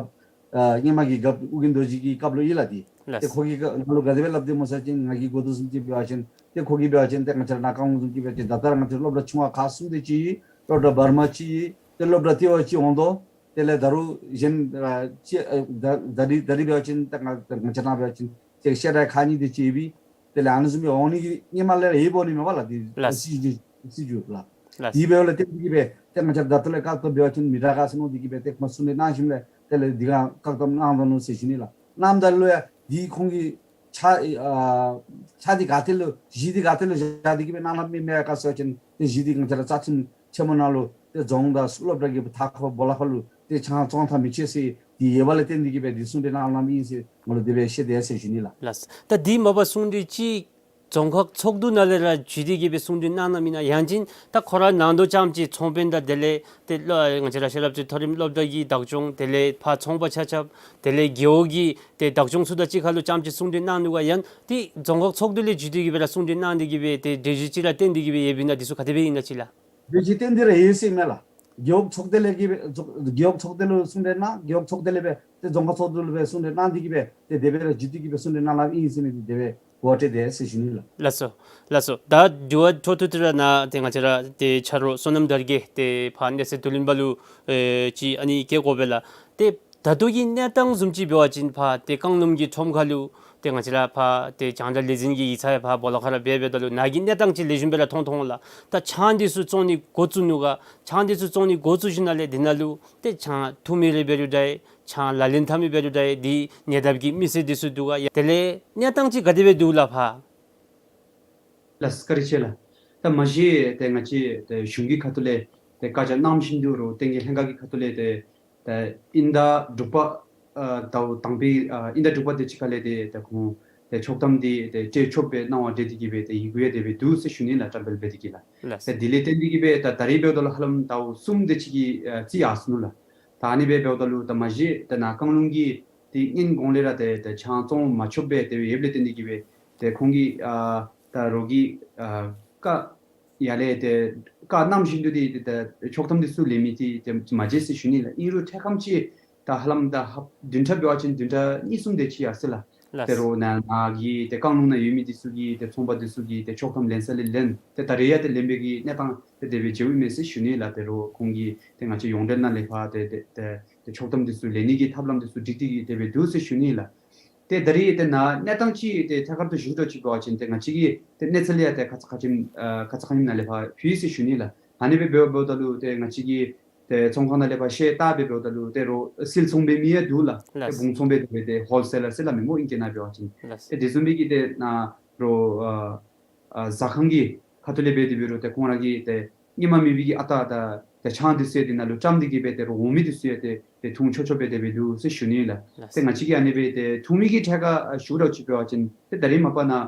ཨ་སྔོན་མ་གི་རྒཔོ་ཨོ་རྒྱན་རྡོ་རྗེ་གི་སྐབས་ལུ་ཨིན་ལགས། ཏེ་ཏེ་ལགས། ཁོ་གིས་ག་ང་ལུ་ག་དེ་སྦེ་སླབ་དེས་སྨོ་ཟེར་བ་ཅིན་ང་གིས་གོ་དོ་བཟུམ་ཅིག་འབད་བ་ཅིན་ཏེ་ཁོ་གིས་འབད་བ་ཅིན་ཏེ་ང་བཅས་ར་ནཱ་བཀང་ལུང་བཟུམ་ཅིག་འབད་བ་ཅིན་ད་ལྟོ་ར་ང་བཅས་སློབ་གྲྭ་ཆུང་བ་ཁག་གསུམ་དེ་ཅིག་ཨིན། སློབ་གྲྭ་བར་མ་ཅིག་ཨིན། ཏེ་སློབ་གྲྭ་ལྟེ་བ་ཅིག་འོང་དོ། དེ་ལས་ད་རུང་གཞན་ཨ་ཅིག་ཨ་ད་ད་རིས་ད་རིས་འབད་བ་ཅིན་ད་ང་ང་བཅས་ནཱ་འབད་བ་ཅིན་ཏེ་བཤད་གྲྭ་ཁག་གཉིས་དེ་ཅིག་ཡོད་པས། དེ་ལས་ཨ་ནི་བཟུམ་སྦེ་འོང་ནི་གི་སྔོན་མ་ལས་ར་ཡོདཔ་འོང་ནི་མས་པ་ལགས། ཏེ་ལགས། སྲིད་བྱུས་སྲིད་བྱུས་ལགས། ལགས། དེ་འབདཝ་ལས་བརྟེན་ཏེ་གི་སྦེ་ཏེ་ང་བཅས་ར་ད་ལྟོ་ལས་བཀག་སྡོམ་འབད་བ་ཅིན་མི་དྲག་ག་ཟེར་མནོ་སྟེ་གི་སྦེ་ཏེ་ཁོང་གསུང་གྲོས་གནང་ཞིནམ་ལས་དེ་ལས་འདི་ག་བཀག་སྡོམ་གནང་དོ་ནུག་ཟེར་ཞུ་ནི་ལགས། གནངམ་ད་ལུ་ཡང་འདི་ཁོང་གི་ཕྱག་ཨ་ཕྱག་འདི་ག་ཏེ་ལུ་གཞི་འདི་ག་ཏེ་ལུ་བཞག་སྟེ་གི་སྦེ་གནང་གནངམ་ཨིན་མས་ག་ཟེར་བ་ཅིན་ཏེ་གཞི་འདི་ང་བཅས་ར་རྩ་ཁྲིམས་ཆེན་མོ་ནང་ལུ་ཏེ་རྫོང་དང་སློབ་གྲྭ་གི་མཐའ་འཁོར་སྦོ་ལོགས་ཁར་ལུ་ཏེ་ཆང་བཙོང་ཐབས་མི་ཆོག་ཟེར་འདི་ཡོད་པ་ལས་བརྟེན་ཏེ་གི་སྦེ་འདི་གསུང་གྲོས་གནང་གནངམ་ཨིན་ཟེར་ང་ལུ་དེ་སྦེ་བཤད་དེས་ཟེར་ཞུ་ནི་ལགས། ལགས། ད་འདི་མ་པ་གསུང་གྲོས་ཅིག་རྫོང་ཁག་ཚོགས་འདུ་ནང་ལས་ར་བརྒྱུད་དེ་གི་སྦེ་གསུང་གྲོས་གནང་གནངམ་ཨིན་ན་ཡང་ཅིན་ད་ཁོ་ར་ནང་དོ་རྐྱངམ་ཅིག་ཚོང་དཔོན་དང་དེ་ལས་ཏེ་སློབ་ང་བཅས་ར་ཤེས་རབ་རྩེ་མཐོ་རིམ་སློབ་གྲྭ་གི་བདག་སྐྱོང་དེ་ལས་ཕར་ཚོང་པ་ཆ་ཁྱབ་དེ་ལས་རྒེད་འོག་གི་ཏེ་བདག་སྐྱོང་ཚུ་དང་གཅིག་ཁར་ལུ་རྐྱངམ་ཅིག་གསུང་གྲོས་གནང་ནུག་ག། ཡང་ཏེ་རྫོང་ཁག་ཚོགས་འདུ་ལས་བརྒྱུད་དེ་གི་སྦེ་ར་གསུང་གྲོས་གནང་སྟེ་གི་སྦེ་ཏེ་གྲོས་གཞི་ཅིག་ར་བཏོན་ཏེ་གི་སྦེ་ཡོདཔ་ཨིན་ན་འདི་ཚུ་ག་དེ་སྦེ་ཨིན་ན་ཅིག་ལགས། གྲོས་གཞི་བཏོན་ཏེ་ར་ཡོད་ཟེར་མས་ལགས། རྒེད་འོག་ཚོགས་སྡེ་ལས་ཀྱི་རྒེད་འོག་ཚོགས་སྡེ་ལུ་གསུང་གྲོས་གནང་། རྒེད་འོག་ཚོགས་སྡེ་ལས་སྦེ་ཏེ་རྫོང་ཁག་ཚོགས་འདུ་ལུ་སྦེ་གསུང་གྲོས་གནང་སྟེ་གི་སྦེ་ཏེ་དེ་སྦེ་ར་བརྒྱུད་དེ་གི་སྦེ་གསུང་གྲོས་གནང་གནངམ་ཨིན་ཟེར་མི་འདི་དེ་སྦེ་གོ་བ་སྤྲོད་དེས་ཟེར་ཞུ་ནི་ལགས། ལགས་སོ། ལགས་སོ། ད་དྲི་བ་འཕྲོ་མཐུད་དེ་ར་ནཱ་ཏེ་ང་བཅས་ར་ཏེ་ཆ་རོགས་བསོད་ནམས་དར་རྒྱས་ཏེ་ཕར་གནས་ཚུལ་བསྡུ་ལེན་པ་ལུ་ཨེ་ཅིག་ཨ་ནི་བཀོད་དགོ་པས་ལགས། ཏེ་ད་ལྟོ་གི་གནས་སྟངས་བཟུམ་ཅིག་འབད་བ་ཅིན་ཕར་ཏེ་བཀང་ལུང་གི་ཁྲོམ་ཁ་ལུ་ཏེ་ང་བཅས་ར་ཕར་ཏེ་རྒྱང་བསྒྲགས་ལས་འཛིན་གྱི་ཡིག་ཚང་ཡང་ཕར་སྦོ་ལོགས་ཁར་ར་འབད་འབདཝ་ད་ལུ་ནཱ་གི་གནས་སྟངས་ཅིག་ལེགས་ཤོམ་སྦེ་ར་མཐོང་མཐོང་ལགས། ད་ཆང་འདི་ཚུ་བཙོང་ནི་འགོ་བཙུགས་ནུག་ག། ཆང་འདི་ཚུ་བཙོང་ནི་འགོ་བཙུགས་ཞིནམ་ལས་འདི་ནང་ལུ་ཏེ་ཆང་འཐུང་མི་རེ་འབད་རུང་འདྲ་ཡི། ཆང་ལག་ལེན་འཐབ་མི་འབད་རུང་འདྲ་ཡི། འདི་ཉེ་འདབས་ཀྱི་མི་སེར་འདི་ཚུ་འདུག་ག། ཡ་དེ་ལས་གནས་སྟངས་ཅིག་ག་དེ་སྦེ་འདུག་ལགས་ཕར། ལགས་བཀའ་དྲིན་ཆེ་ལགས། ད་མ་གཞི་ཏེ་ང་བཅས་ཏེ་གཞུང་གི་ཁ་ཐུག་ལས་ཏེ་བཀའ་རྒྱ་གནང་བཞིན་དུ་རོགས་ཏེ་ལྷན་ཁག་གི་ཁ་ཐུག་ལས་ཏེ་ཏེ་དབྱིན་ཟླ་དྲུག་པ་ཨ་ཟླཝ་དང་པའི་ཨ་དབྱིན་ཟླ་དྲུག་པ་དེ་ཅིག་ཁ་ལས་ཏེ་ཏེ་ཁོང་ཏེ་ཆོག་ཐམ་འདི་ཏེ་སྤྲོད་ཆོགཔ་སྦེ་གནང་བ་འབད་དེ་གིས་སྦེ་ཏེ་ཡི་གུ་ཡང་དེ་སྦེ་འདུག་ཟེར་ཞུ་ནི་ལགས། བཀྲམ་སྤེལ་འབད་དེ་གིས་ལགས། ལགས། ཏེ་དེ་ལས་བརྟེན་ཏེ་གིས་སྦེ་ད་ད་རིས་འབདཝ་ད་ལུ་ཧ་ལམ་ཟླཝ་གསུམ་དེ་ཅིག་གི་ཨ་རྩིས་ཡར་སོ་ནུག་ལགས། ད་ཨ་ནི་སྦེ་འབདཝ་ད་ལུ་ད་མ་གཞི་ཏེ་ནཱ་བཀང་ལུང་གི་ཏེ་སྔོན་གོང་ལས་ར་ཏེ་ཏེ་ཆང་བཙོང་མ་ཆོགཔ་སྦེ་ཏེ་ཡོདཔ་ལས་བརྟེན་ཏེ་གིས་སྦེ་ཏེ་ཁོང་གིས་ཨ་ད་རོགས་ཀྱིས་ཨ་བཀའ་ཡར་ལས་ཏེ་བཀའ་གནང་བཞིན་དུ་ཏེ་ཏེ་ཆོག་ཐམ་འདི་ཚུ་ལེན་མི་འདི་ཏེ་མ་མཇལ་ཟེར་ཞུ་ནི་ལགས། ཨིན་རུང་ཐེངས་ཁམས་ཅིག་ད་ཧ་ལམ་ད་ཧབ་བདུན་ཕྲག་འབད་བ་ཅིན་བདུན་ཕྲག་གཉིས་གསུམ་དེ་ཅིག་ཡར་སོ་ཡི་ལགས། ལགས། ཏེ་རོགས་ནཱ་ནཱ་གི་ཏེ་བཀང་ལུང་ནང་ཡོད་མི་འདི་ཚུ་གིས་ཏེ་ཚོང་པ་འདི་ཚུ་གིས་ཏེ་ཆོག་ཐམ་ལེན་ས་ལས་ལེན། ཏེ་ད་རིས་ཡང་ཏེ་ལེན་པའི་གི་གནས་སྟངས་ཏེ་དེ་སྦེ་མཇལཝ་ཨིན་མས་ཟེར་ཞུ་ནི་ལགས། ཏེ་རོགས་ཁོང་གིས་ཏེ་ང་བཅས་ཡོངས་འབྲེལ་ནང་ལས་ཕར་ཏེ་ཏེ་ཏེ་ཏེ་ཆོག་ཐམ་འདི་ཚུ་ལེན་ནི་གི་ཐབས་ལམ་འདི་ཚུ་སྒྲིག་སྟེ་གིས་དེ་སྦེ་འདུག་ཟེར་ཞུ་ནི་ལགས། ཏེ་ད་རིས་ཏེ་ནཱ་གནས་སྟངས་ཅིག་ཏེ་ཐད་ཀར་དུ་ཞུ་དོ་ཅིག་འབད་བ་ཅིན་ཏེ་ང་བཅས་ཀྱིས་ཏེ་གནས་ཚུལ་ཡང་ཏེ་ཁ་ཙ་ཁ་ཉིནམ་ཨ་ཁ་ཙ་ཁ་ཉིནམ་ནང་ལས་ཕར་ཕུལ་ཡི་ཟེར་ཞུ་ནི་ལགས། ཨ་ནི་སྦེ་འབདཝ་འབདཝ་ད་ལུ་ཏེ་ང་བཅས་ཀྱིས་ཏེ་ཚོང་ཁང་ནང་ལས་ཕར་ཤེས་བལྟ་སྦེ་འབདཝ་ད་ལུ་ཏེ་རོགས་སིལ་ཚོང་འབད་མི་ཡང་འདུག་ལགས། ཏེ་ལགས། བུང་ཚོང་འབད་དེ་སྦེ་ཏེ་ཧོལ་སེ་ལར་ཟེར་སླབ་མི་སྨོ་ཨིང་སྐད་ནང་འབད་བ་ཅིན། ལགས། ཏེ་དེ་བཟུམ་མའི་གི་ཏེ་ནཱ་རོགས་ཨ་ཨ་ཟ་ཁང་གི་ཁ་ཐུག་ལས་འབད་དེ་འབད་རུང་ཏེ་ཁོང་ར་གིས་ཏེ་ཧེ་མ་མེད་པའི་གི་ཨ་རྟག་དང་ཏེ་ཆང་འདི་ཚུ་ཡང་དེ་ནང་ལུ་བཀྲམ་སྟེ་གིས་སྦེ་ཏེ་རོགས་འོང་མི་འདི་ཚུ་ཡང་ཏེ་ཏེ་འཐུང་ཆོག་ཆོགཔ་སྦེ་དེ་སྦེ་འདུག་ཟེར་ཞུ་ནི་ལགས། ལགས། ཏེ་ང་བཅས་ཀྱིས་ཨ་ནི་སྦེ་ཏེ་འཐུང་མི་གི་ཐད་ཁར་ཨ་ཞུ་དོ་ཅིག་འབད་བ་ཅིན་ཏེ་ད་རིས་མ་པ་ནཱ་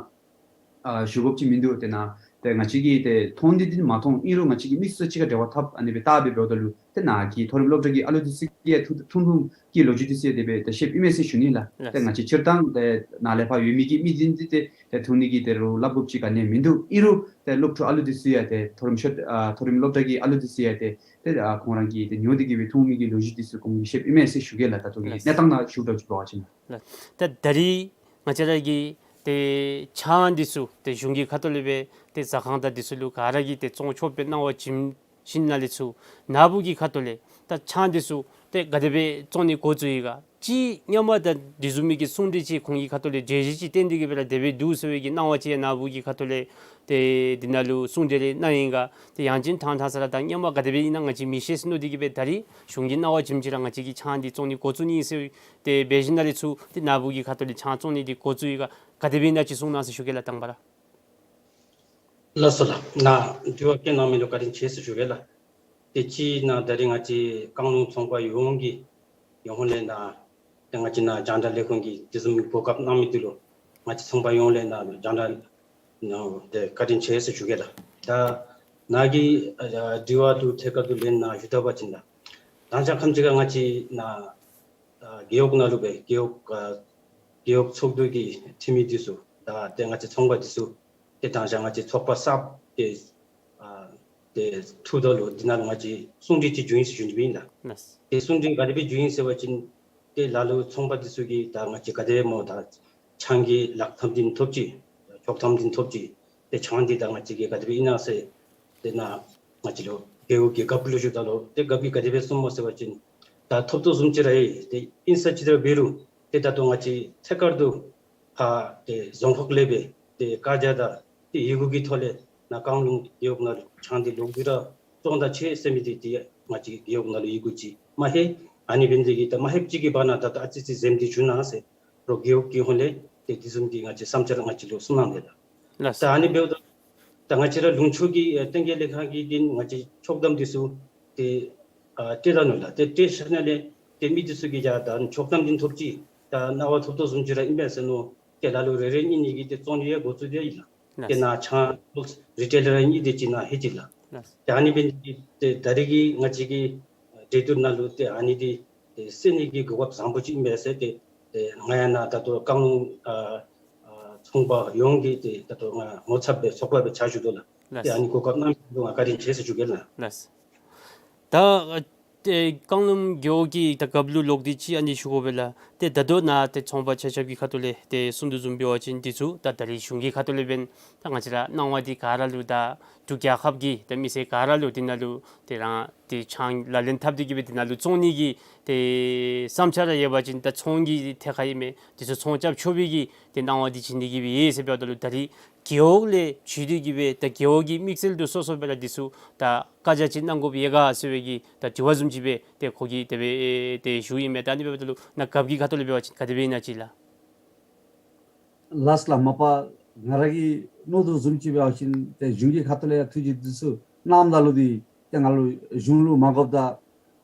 ཨ་ཞུ་དགོཔ་ཅིག་མིན་འདུག། ཏེ་ནཱ་ཏེ་ང་བཅས་ཀྱིས་ཏེ་མཐོང་འདི་འདི་མ་མཐོང་ཨིན་རུང་ང་བཅས་ཀྱི་མི་སེར་ཅིག་ཁར་འབྲེལ་བ་འཐབ་ཨ་ནི་སྦེ་བལྟ་སྦེ་འབདཝ་ད་ལུ་ཏེ་ནཱ་གི་མཐོ་རིམ་སློབ་གྲྭ་གི་ཨ་ལུ་འདི་ཚུ་གིས་ཡང་འཐུང་འཐུང་འཐུང་གི་ལོ་རྒྱུས་འདི་ཚུ་ཡང་དེ་སྦེ་ཏེ་ཤེསཔ་ཨིན་མས་ཟེར་ཞུ་ནི་ལགས། ལགས། ཏེ་ང་བཅས་སྤྱིར་བཏང་ཏེ་ནཱ་ལས་ཕར་ཡོད་མི་གི་མི་འདི་འདི་ཏེ་ཏེ་འཐུང་ནི་གི་ཏེ་རོགས་སླབ་དགོཔ་ཅིག་ག་ནི་ཡང་མིན་འདུག། ཨིན་རུང་ཏེ་སློབ་ཕྲུག་ཨ་ལུ་འདི་ཚུ་ཡང་ཏེ་མཐོ་རིམ་ཤོ་ཨ་མཐོ་རིམ་སློབ་གྲྭ་གི་ཨ་ལུ་འདི་ཚུ་ཡང་ཏེ་ཏེ་ཨ་ཁོང་ར་གིས་ཏེ་ཉོ་སྟེ་གིས་སྦེ་འཐུང་མི་གི་ལོ་རྒྱུས་འདི་ཚུ་ཁོང་གིས་ཤེསཔ་ཨིན་མས་ཟེར་ཞུ་གེ་ལགས། ད་ལྟོ་གི་ལགས། གནས་སྟངས་ནང་ཞུ་དོ་ཅིག་འབད་བ་ཅིན། ལགས། ད་ད་རིས་ང་བཅས་ར་གི་ཏེ་ཆང་འདི་ཚུ་ཏེ་གཞུང་གི་ཁ་ཐུག་ལས་སྦེ་ཏེ་ཟ་ཁང་དང་འདི་ཚུ་ལུ་ག་ར་གིས་ཏེ་བཙོང་ཆོགཔ་སྦེ་གནང་བ་བྱིན་ཞིནམ་ལས་ཚུར་ནཱ་བུ་གི་ཁ་ཐུག་ལས་ད་ཆང་འདི་ཚུ་ཏེ་ག་དེ་སྦེ་བཙོང་ནི་འགོ་བཙུགས་ཡི་ག། ཅིག་སྔོན་མ་ད་དེ་བཟུམ་མའི་གི་གསུང་གྲོས་ཅིག་ཁོང་གི་ཁ་ཐུག་ལས་གྲོས་གཞི་ཅིག་བཏོན་ཏེ་གིས་སྦེ་ར་དེ་སྦེ་འདུག་ཟེར་བའི་གི་གནང་བ་ཅིག་ནཱ་བུ་གི་ཁ་ཐུག་ལས་ཏེ་འདི་ནང་ལུ་གསུང་གྲོས་རེ་གནང་ཡི་ག། ཏེ་ཡང་ཅིན་ཐང་ཐང་ས་ར་ད་སྔོན་མ་ག་དེ་སྦེ་ཨིན་ན་ང་བཅས་མི་ཤེས་ཟེར་མནོ་སྟེ་གིས་སྦེ་ད་རིས་གཞུང་གིས་གནང་བ་བྱིནམ་ཅིག་ར་ང་བཅས་ཀྱིས་ཆང་འདི་བཙོང་ནི་འགོ་བཙུགས་ནི་ཨིན་ཟེར་ཏེ་འབད་ཞིནམ་ལས་ཚུར་ཏེ་ནཱ་བུ་གི་ཁ་ཐུག་ལས་ཆང་བཙོང་ནི་འདི་འགོ་བཙུགས་ཡི་ག། ག་དེ་སྦེ་ཨིན་ན་ཅིག་གསུང་གནང་ཟེར་ཞུ་གེ་ལགས། དང་པ་ར། ལགས་སོ་ལགས། ནཱ་དྲི་བ་བཀོད་གནང་མི་ལུ་བཀའ་དྲིན་ཆེ་ཟེར་ཞུ་གེ་ལགས། ཏེ་གཅིག་ནང་ད་རིས་ང་བཅས་བཀང་ལུང་ཚོང་པ་ཡོངས་ཀྱི་ཡོངས་ལས་ནཱ་ཏེ་ང་བཅས་ནཱ་རྒྱང་བསྒྲགས་ལས་ཁུངས་ཀྱིས་དེ་བཟུམ་གོ་སྐབས་གནང་མི་འདི་ལུ་ང་བཅས་ཚོང་པ་ཡོངས་ལས་ནཱ་རྒྱང་བསྒྲགས་ནང་ཏེ་བཀའ་དྲིན་ཆེ་ཟེར་ཞུ་གེ་ལགས། ད་ནཱ་གི་ཨ་དྲི་བ་འདི་ཐད་ཀར་དུ་ལན་ནཱ་ཞུ་ད་པ་ཅིན་ལགས། ད་ང་བཅས་ཁམས་ཅིག་ཁར་ང་བཅས་ནཱ་ཨ་རྒེད་འོག་ནང་ལུ་སྦེ་རྒེད་འོག་ཨ་རྒེད་འོག་ཚོགས་འདུ་གི་འཐུས་མི་འདི་ཚུ་ད་ཏེ་ང་བཅས་ཚོང་པ་འདི་ཚུ་ཏེ་ད་ང་བཅས་ཚོགས་པ་གསརཔ་ཏེ་ཨ་ཏེ་ཐུགཔ་ད་ལུ་འདི་ནང་ལུ་ང་བཅས་གསུང་གྲོས་ཅིག་བྱུང་ཡི་ཟེར་ཞུ་ནི་ཨིན་ལགས། ལགས། ཏེ་གསུང་གྲོས་ག་དེ་སྦེ་བྱུང་ཡི་ཟེར་བ་ཅིན་ཏེ་ལ་ལུ་ཚོང་པ་འདི་ཚུ་གིས་ད་ང་བཅས་ག་དེ་སྦེ་སྨོ་ད་ཆང་གི་ལཱ་འཐབ་སྟེ་ཐོབ་ཅི་ཆོག་ཐམ་འདི་ཐོབ་ཅི། ཏེ་ཆང་འདི་ད་ང་བཅས་ཀྱིས་ག་དེ་སྦེ་ཨིན་ན་ཟེར་ཏེ་ནཱ་ང་བཅས་ལུ་རྒེད་འོག་གི་རྒཔོ་ལུ་ཞུཝ་ད་ལུ་ཏེ་རྒཔོ་གིས་ག་དེ་སྦེ་གསུངམ་སྨོ་ཟེར་བ་ཅིན་ད་ཐོབ་ཐོབ་བཟུམ་ཅིག་ར་ཨིན། ཏེ་ཨིན་ས་ཅི་ར་འབད་རུང་ཏེ་ད་ལྟོ་ང་བཅས་ཐད་ཀར་དུ་ཕར་ཏེ་རྫོང་ཁག་ལས་སྦེ་ཏེ་བཀའ་རྒྱ་དང་ཏེ་ཡི་གུ་གི་ཐོག་ལས་ནཱ་བཀང་ལུང་རྒེད་འོག་ནང་ལུ་ཆང་འདི་ལོག་སྟེ་ར་བཙོང་ད་ཅི་ཟེར་མི་འདི་ཏེ་ང་བཅས་རྒེད་འོག་ནང་ལུ་ཡི་གུ་ཅིག་མ་ལྷོད། ཨ་ནི་འབད་ནི་དེ་གིས་ད་མ་ལྷོདཔ་ཅིག་གི་བར་ན་ད་ལྟོ་ཨ་ཙི་ཙི་འཛེམ་སྟེ་བཞུགས་གནང་ཟེར་རོགས་རྒེད་འོག་གི་ཧོངས་ལས་ཏེ་དེ་བཟུམ་གྱི་ང་བཅས་བསམ་འཆར་ང་བཅས་ལུ་གསུངས་གནང་ཡི་ལགས། ལགས། ད་ཨ་ནི་འབདཝ་ད་ད་ང་བཅས་ར་ལུང་ཕྱོགས་ཀྱི་ཨེ་བསྟན་རྒྱས་ལས་ཁང་གིས་ཏེ་ང་བཅས་ཆོག་ཐམ་འདི་ཚུ་ཏེ་ཨ་སྤྲོད་ད་ནུག་ལགས། ཏེ་སྤྲོད་ཚར་ནི་ལས་ཏེ་མི་འདི་ཚུ་གིས་ཡ་ད་ཆོག་ཐམ་འདི་ཐོབ་ཅི། ད་གནང་བ་ཐོབ་ཐོབ་བཟུམ་ཅིག་ར་ཨིན་པས་ཟེར་མནོ། ཏེ་ལ་ལུ་རེ་རེ་གཉིས་གཉིས་ཀྱིས་ཏེ་བཙོང་ནི་ཡང་འགོ་བཙུགས་ཏེ་ཡོད་ལགས། ཏེ་ལགས། ནཱ་ཆང་རི་ཊེ་ལར་གཉིས་དེ་ཅིག་ནཱ་ལྷོད་ཅི་ལགས། ལགས། ཏེ་ཨ་ནི་འབད་ནི་དེ་གིས་ཏེ་ད་རིས་ཀྱི་ང་བཅས་ཀྱི་གྲོས་བསྡུར་ནང་ལུ་ཏེ་ཨ་ནི་འདི་ཏེ་སེལ་ནི་གི་གོ་སྐབས་བཟང་པོ་ཅིག་ཨིན་པས་ཟེར་ཏེ་ཏེ་ང་ཡང་ནཱ་ད་ལྟོ་བཀང་ལུང་ཨ་ཨ་ཚོང་པ་ཡོངས་ཀྱི་ཏེ་ད་ལྟོ་ང་ངོ་ཚབ་སྦེ་ཚོགས་པ་སྦེ་ཕྱག་ཞུ་དོ་ལགས། ཏེ་ལགས། ཨ་ནི་གོ་སྐབས་གནང་མི་འདི་ལུ་ང་བཀའ་དྲིན་ཆེ་ཟེར་ཞུ་གེ་ལགས། ལགས། ད་ཨ་ཏེ་བཀང་ལུང་རྒེད་འོག་གི་ད་རྒཔོ་ལུ་ལོག་སྟེ་ཅིག་ཨ་ནི་ཞུ་དགོ་པས་ལགས། ཏེ་ད་ལྟོ་ནཱ་ཏེ་ཚོང་པ་ཆ་ཁྱབ་ཀྱི་ཁ་ཐུག་ལས་ཏེ་གསུང་དོ་བཟུམ་འབད་བ་ཅིན་འདི་ཚུ་ད་ད་རིས་གཞུང་གི་ཁ་ཐུག་ལས་འབདན་ད་ང་བཅས་ར་གནང་བ་འདི་ག་ར་ལུ་ད་འབྲུག་རྒྱལ་ཁབ་ཀྱི་ད་མི་སེར་ག་ར་ལུ་འདི་ནང་ལུ་ཏེ་རང་ཏེ་ཆང་ལག་ལེན་འཐབ་སྟེ་གི་སྦེ་འདི་ནང་ལུ་བཙོང་ནི་གི་ཏེ་བསམ་འཆར་ར་ཡོད་པ་ཅིན་ད་ཚོང་གི་ཐད་ཁར་ཨིན་མས། འདི་ཚུ་ཚོང་རྐྱབ་ཆོག་པའི་གི་ཏེ་གནང་བ་འདི་བྱིན་ནི་གི་སྦེ་ཡོད་ཟེར་འབདཝ་ད་ལུ་ད་རིས་རྒེད་འོག་ལས་བྱོན་ཏེ་གི་སྦེ་ད་རྒེད་འོག་གི་དམིགས་བསལ་དུ་སོ་སོ་སྦེ་ར་འདི་ཚུ་ད་བཀའ་རྒྱ་ཅིག་གནང་དགོཔ་ཡོད་ག་ཟེར་བའི་གི་ད་དྲི་བ་བཟུམ་ཅིག་སྦེ་ཏེ་ཁོ་གིས་དེ་སྦེ་ཏེ་ཞུཝ་ཨིན་མས། ད་ཨ་ནི་འབདཝ་ད་ལུ་ནཱ་རྒཔོ་གི་ཁ་ཐུག་ལས་འབད་བ་ཅིན་ག་དེ་སྦེ་ཨིན་ན་ཅིག་ལགས། ལགས་ལགས། མ་པ་ང་ར་གིས་མནོ་དོ་བཟུམ་ཅིག་འབད་བ་ཅིན་ཏེ་གཞུང་གི་ཁ་ཐུག་ལས་ཡང་ཐུགས་བཞེད་འདི་ཚུ་གནངམ་ད་ལུ་འདི་ཏེ་ང་ལུ་གཞུང་ལུ་མ་དགོཔ་ད་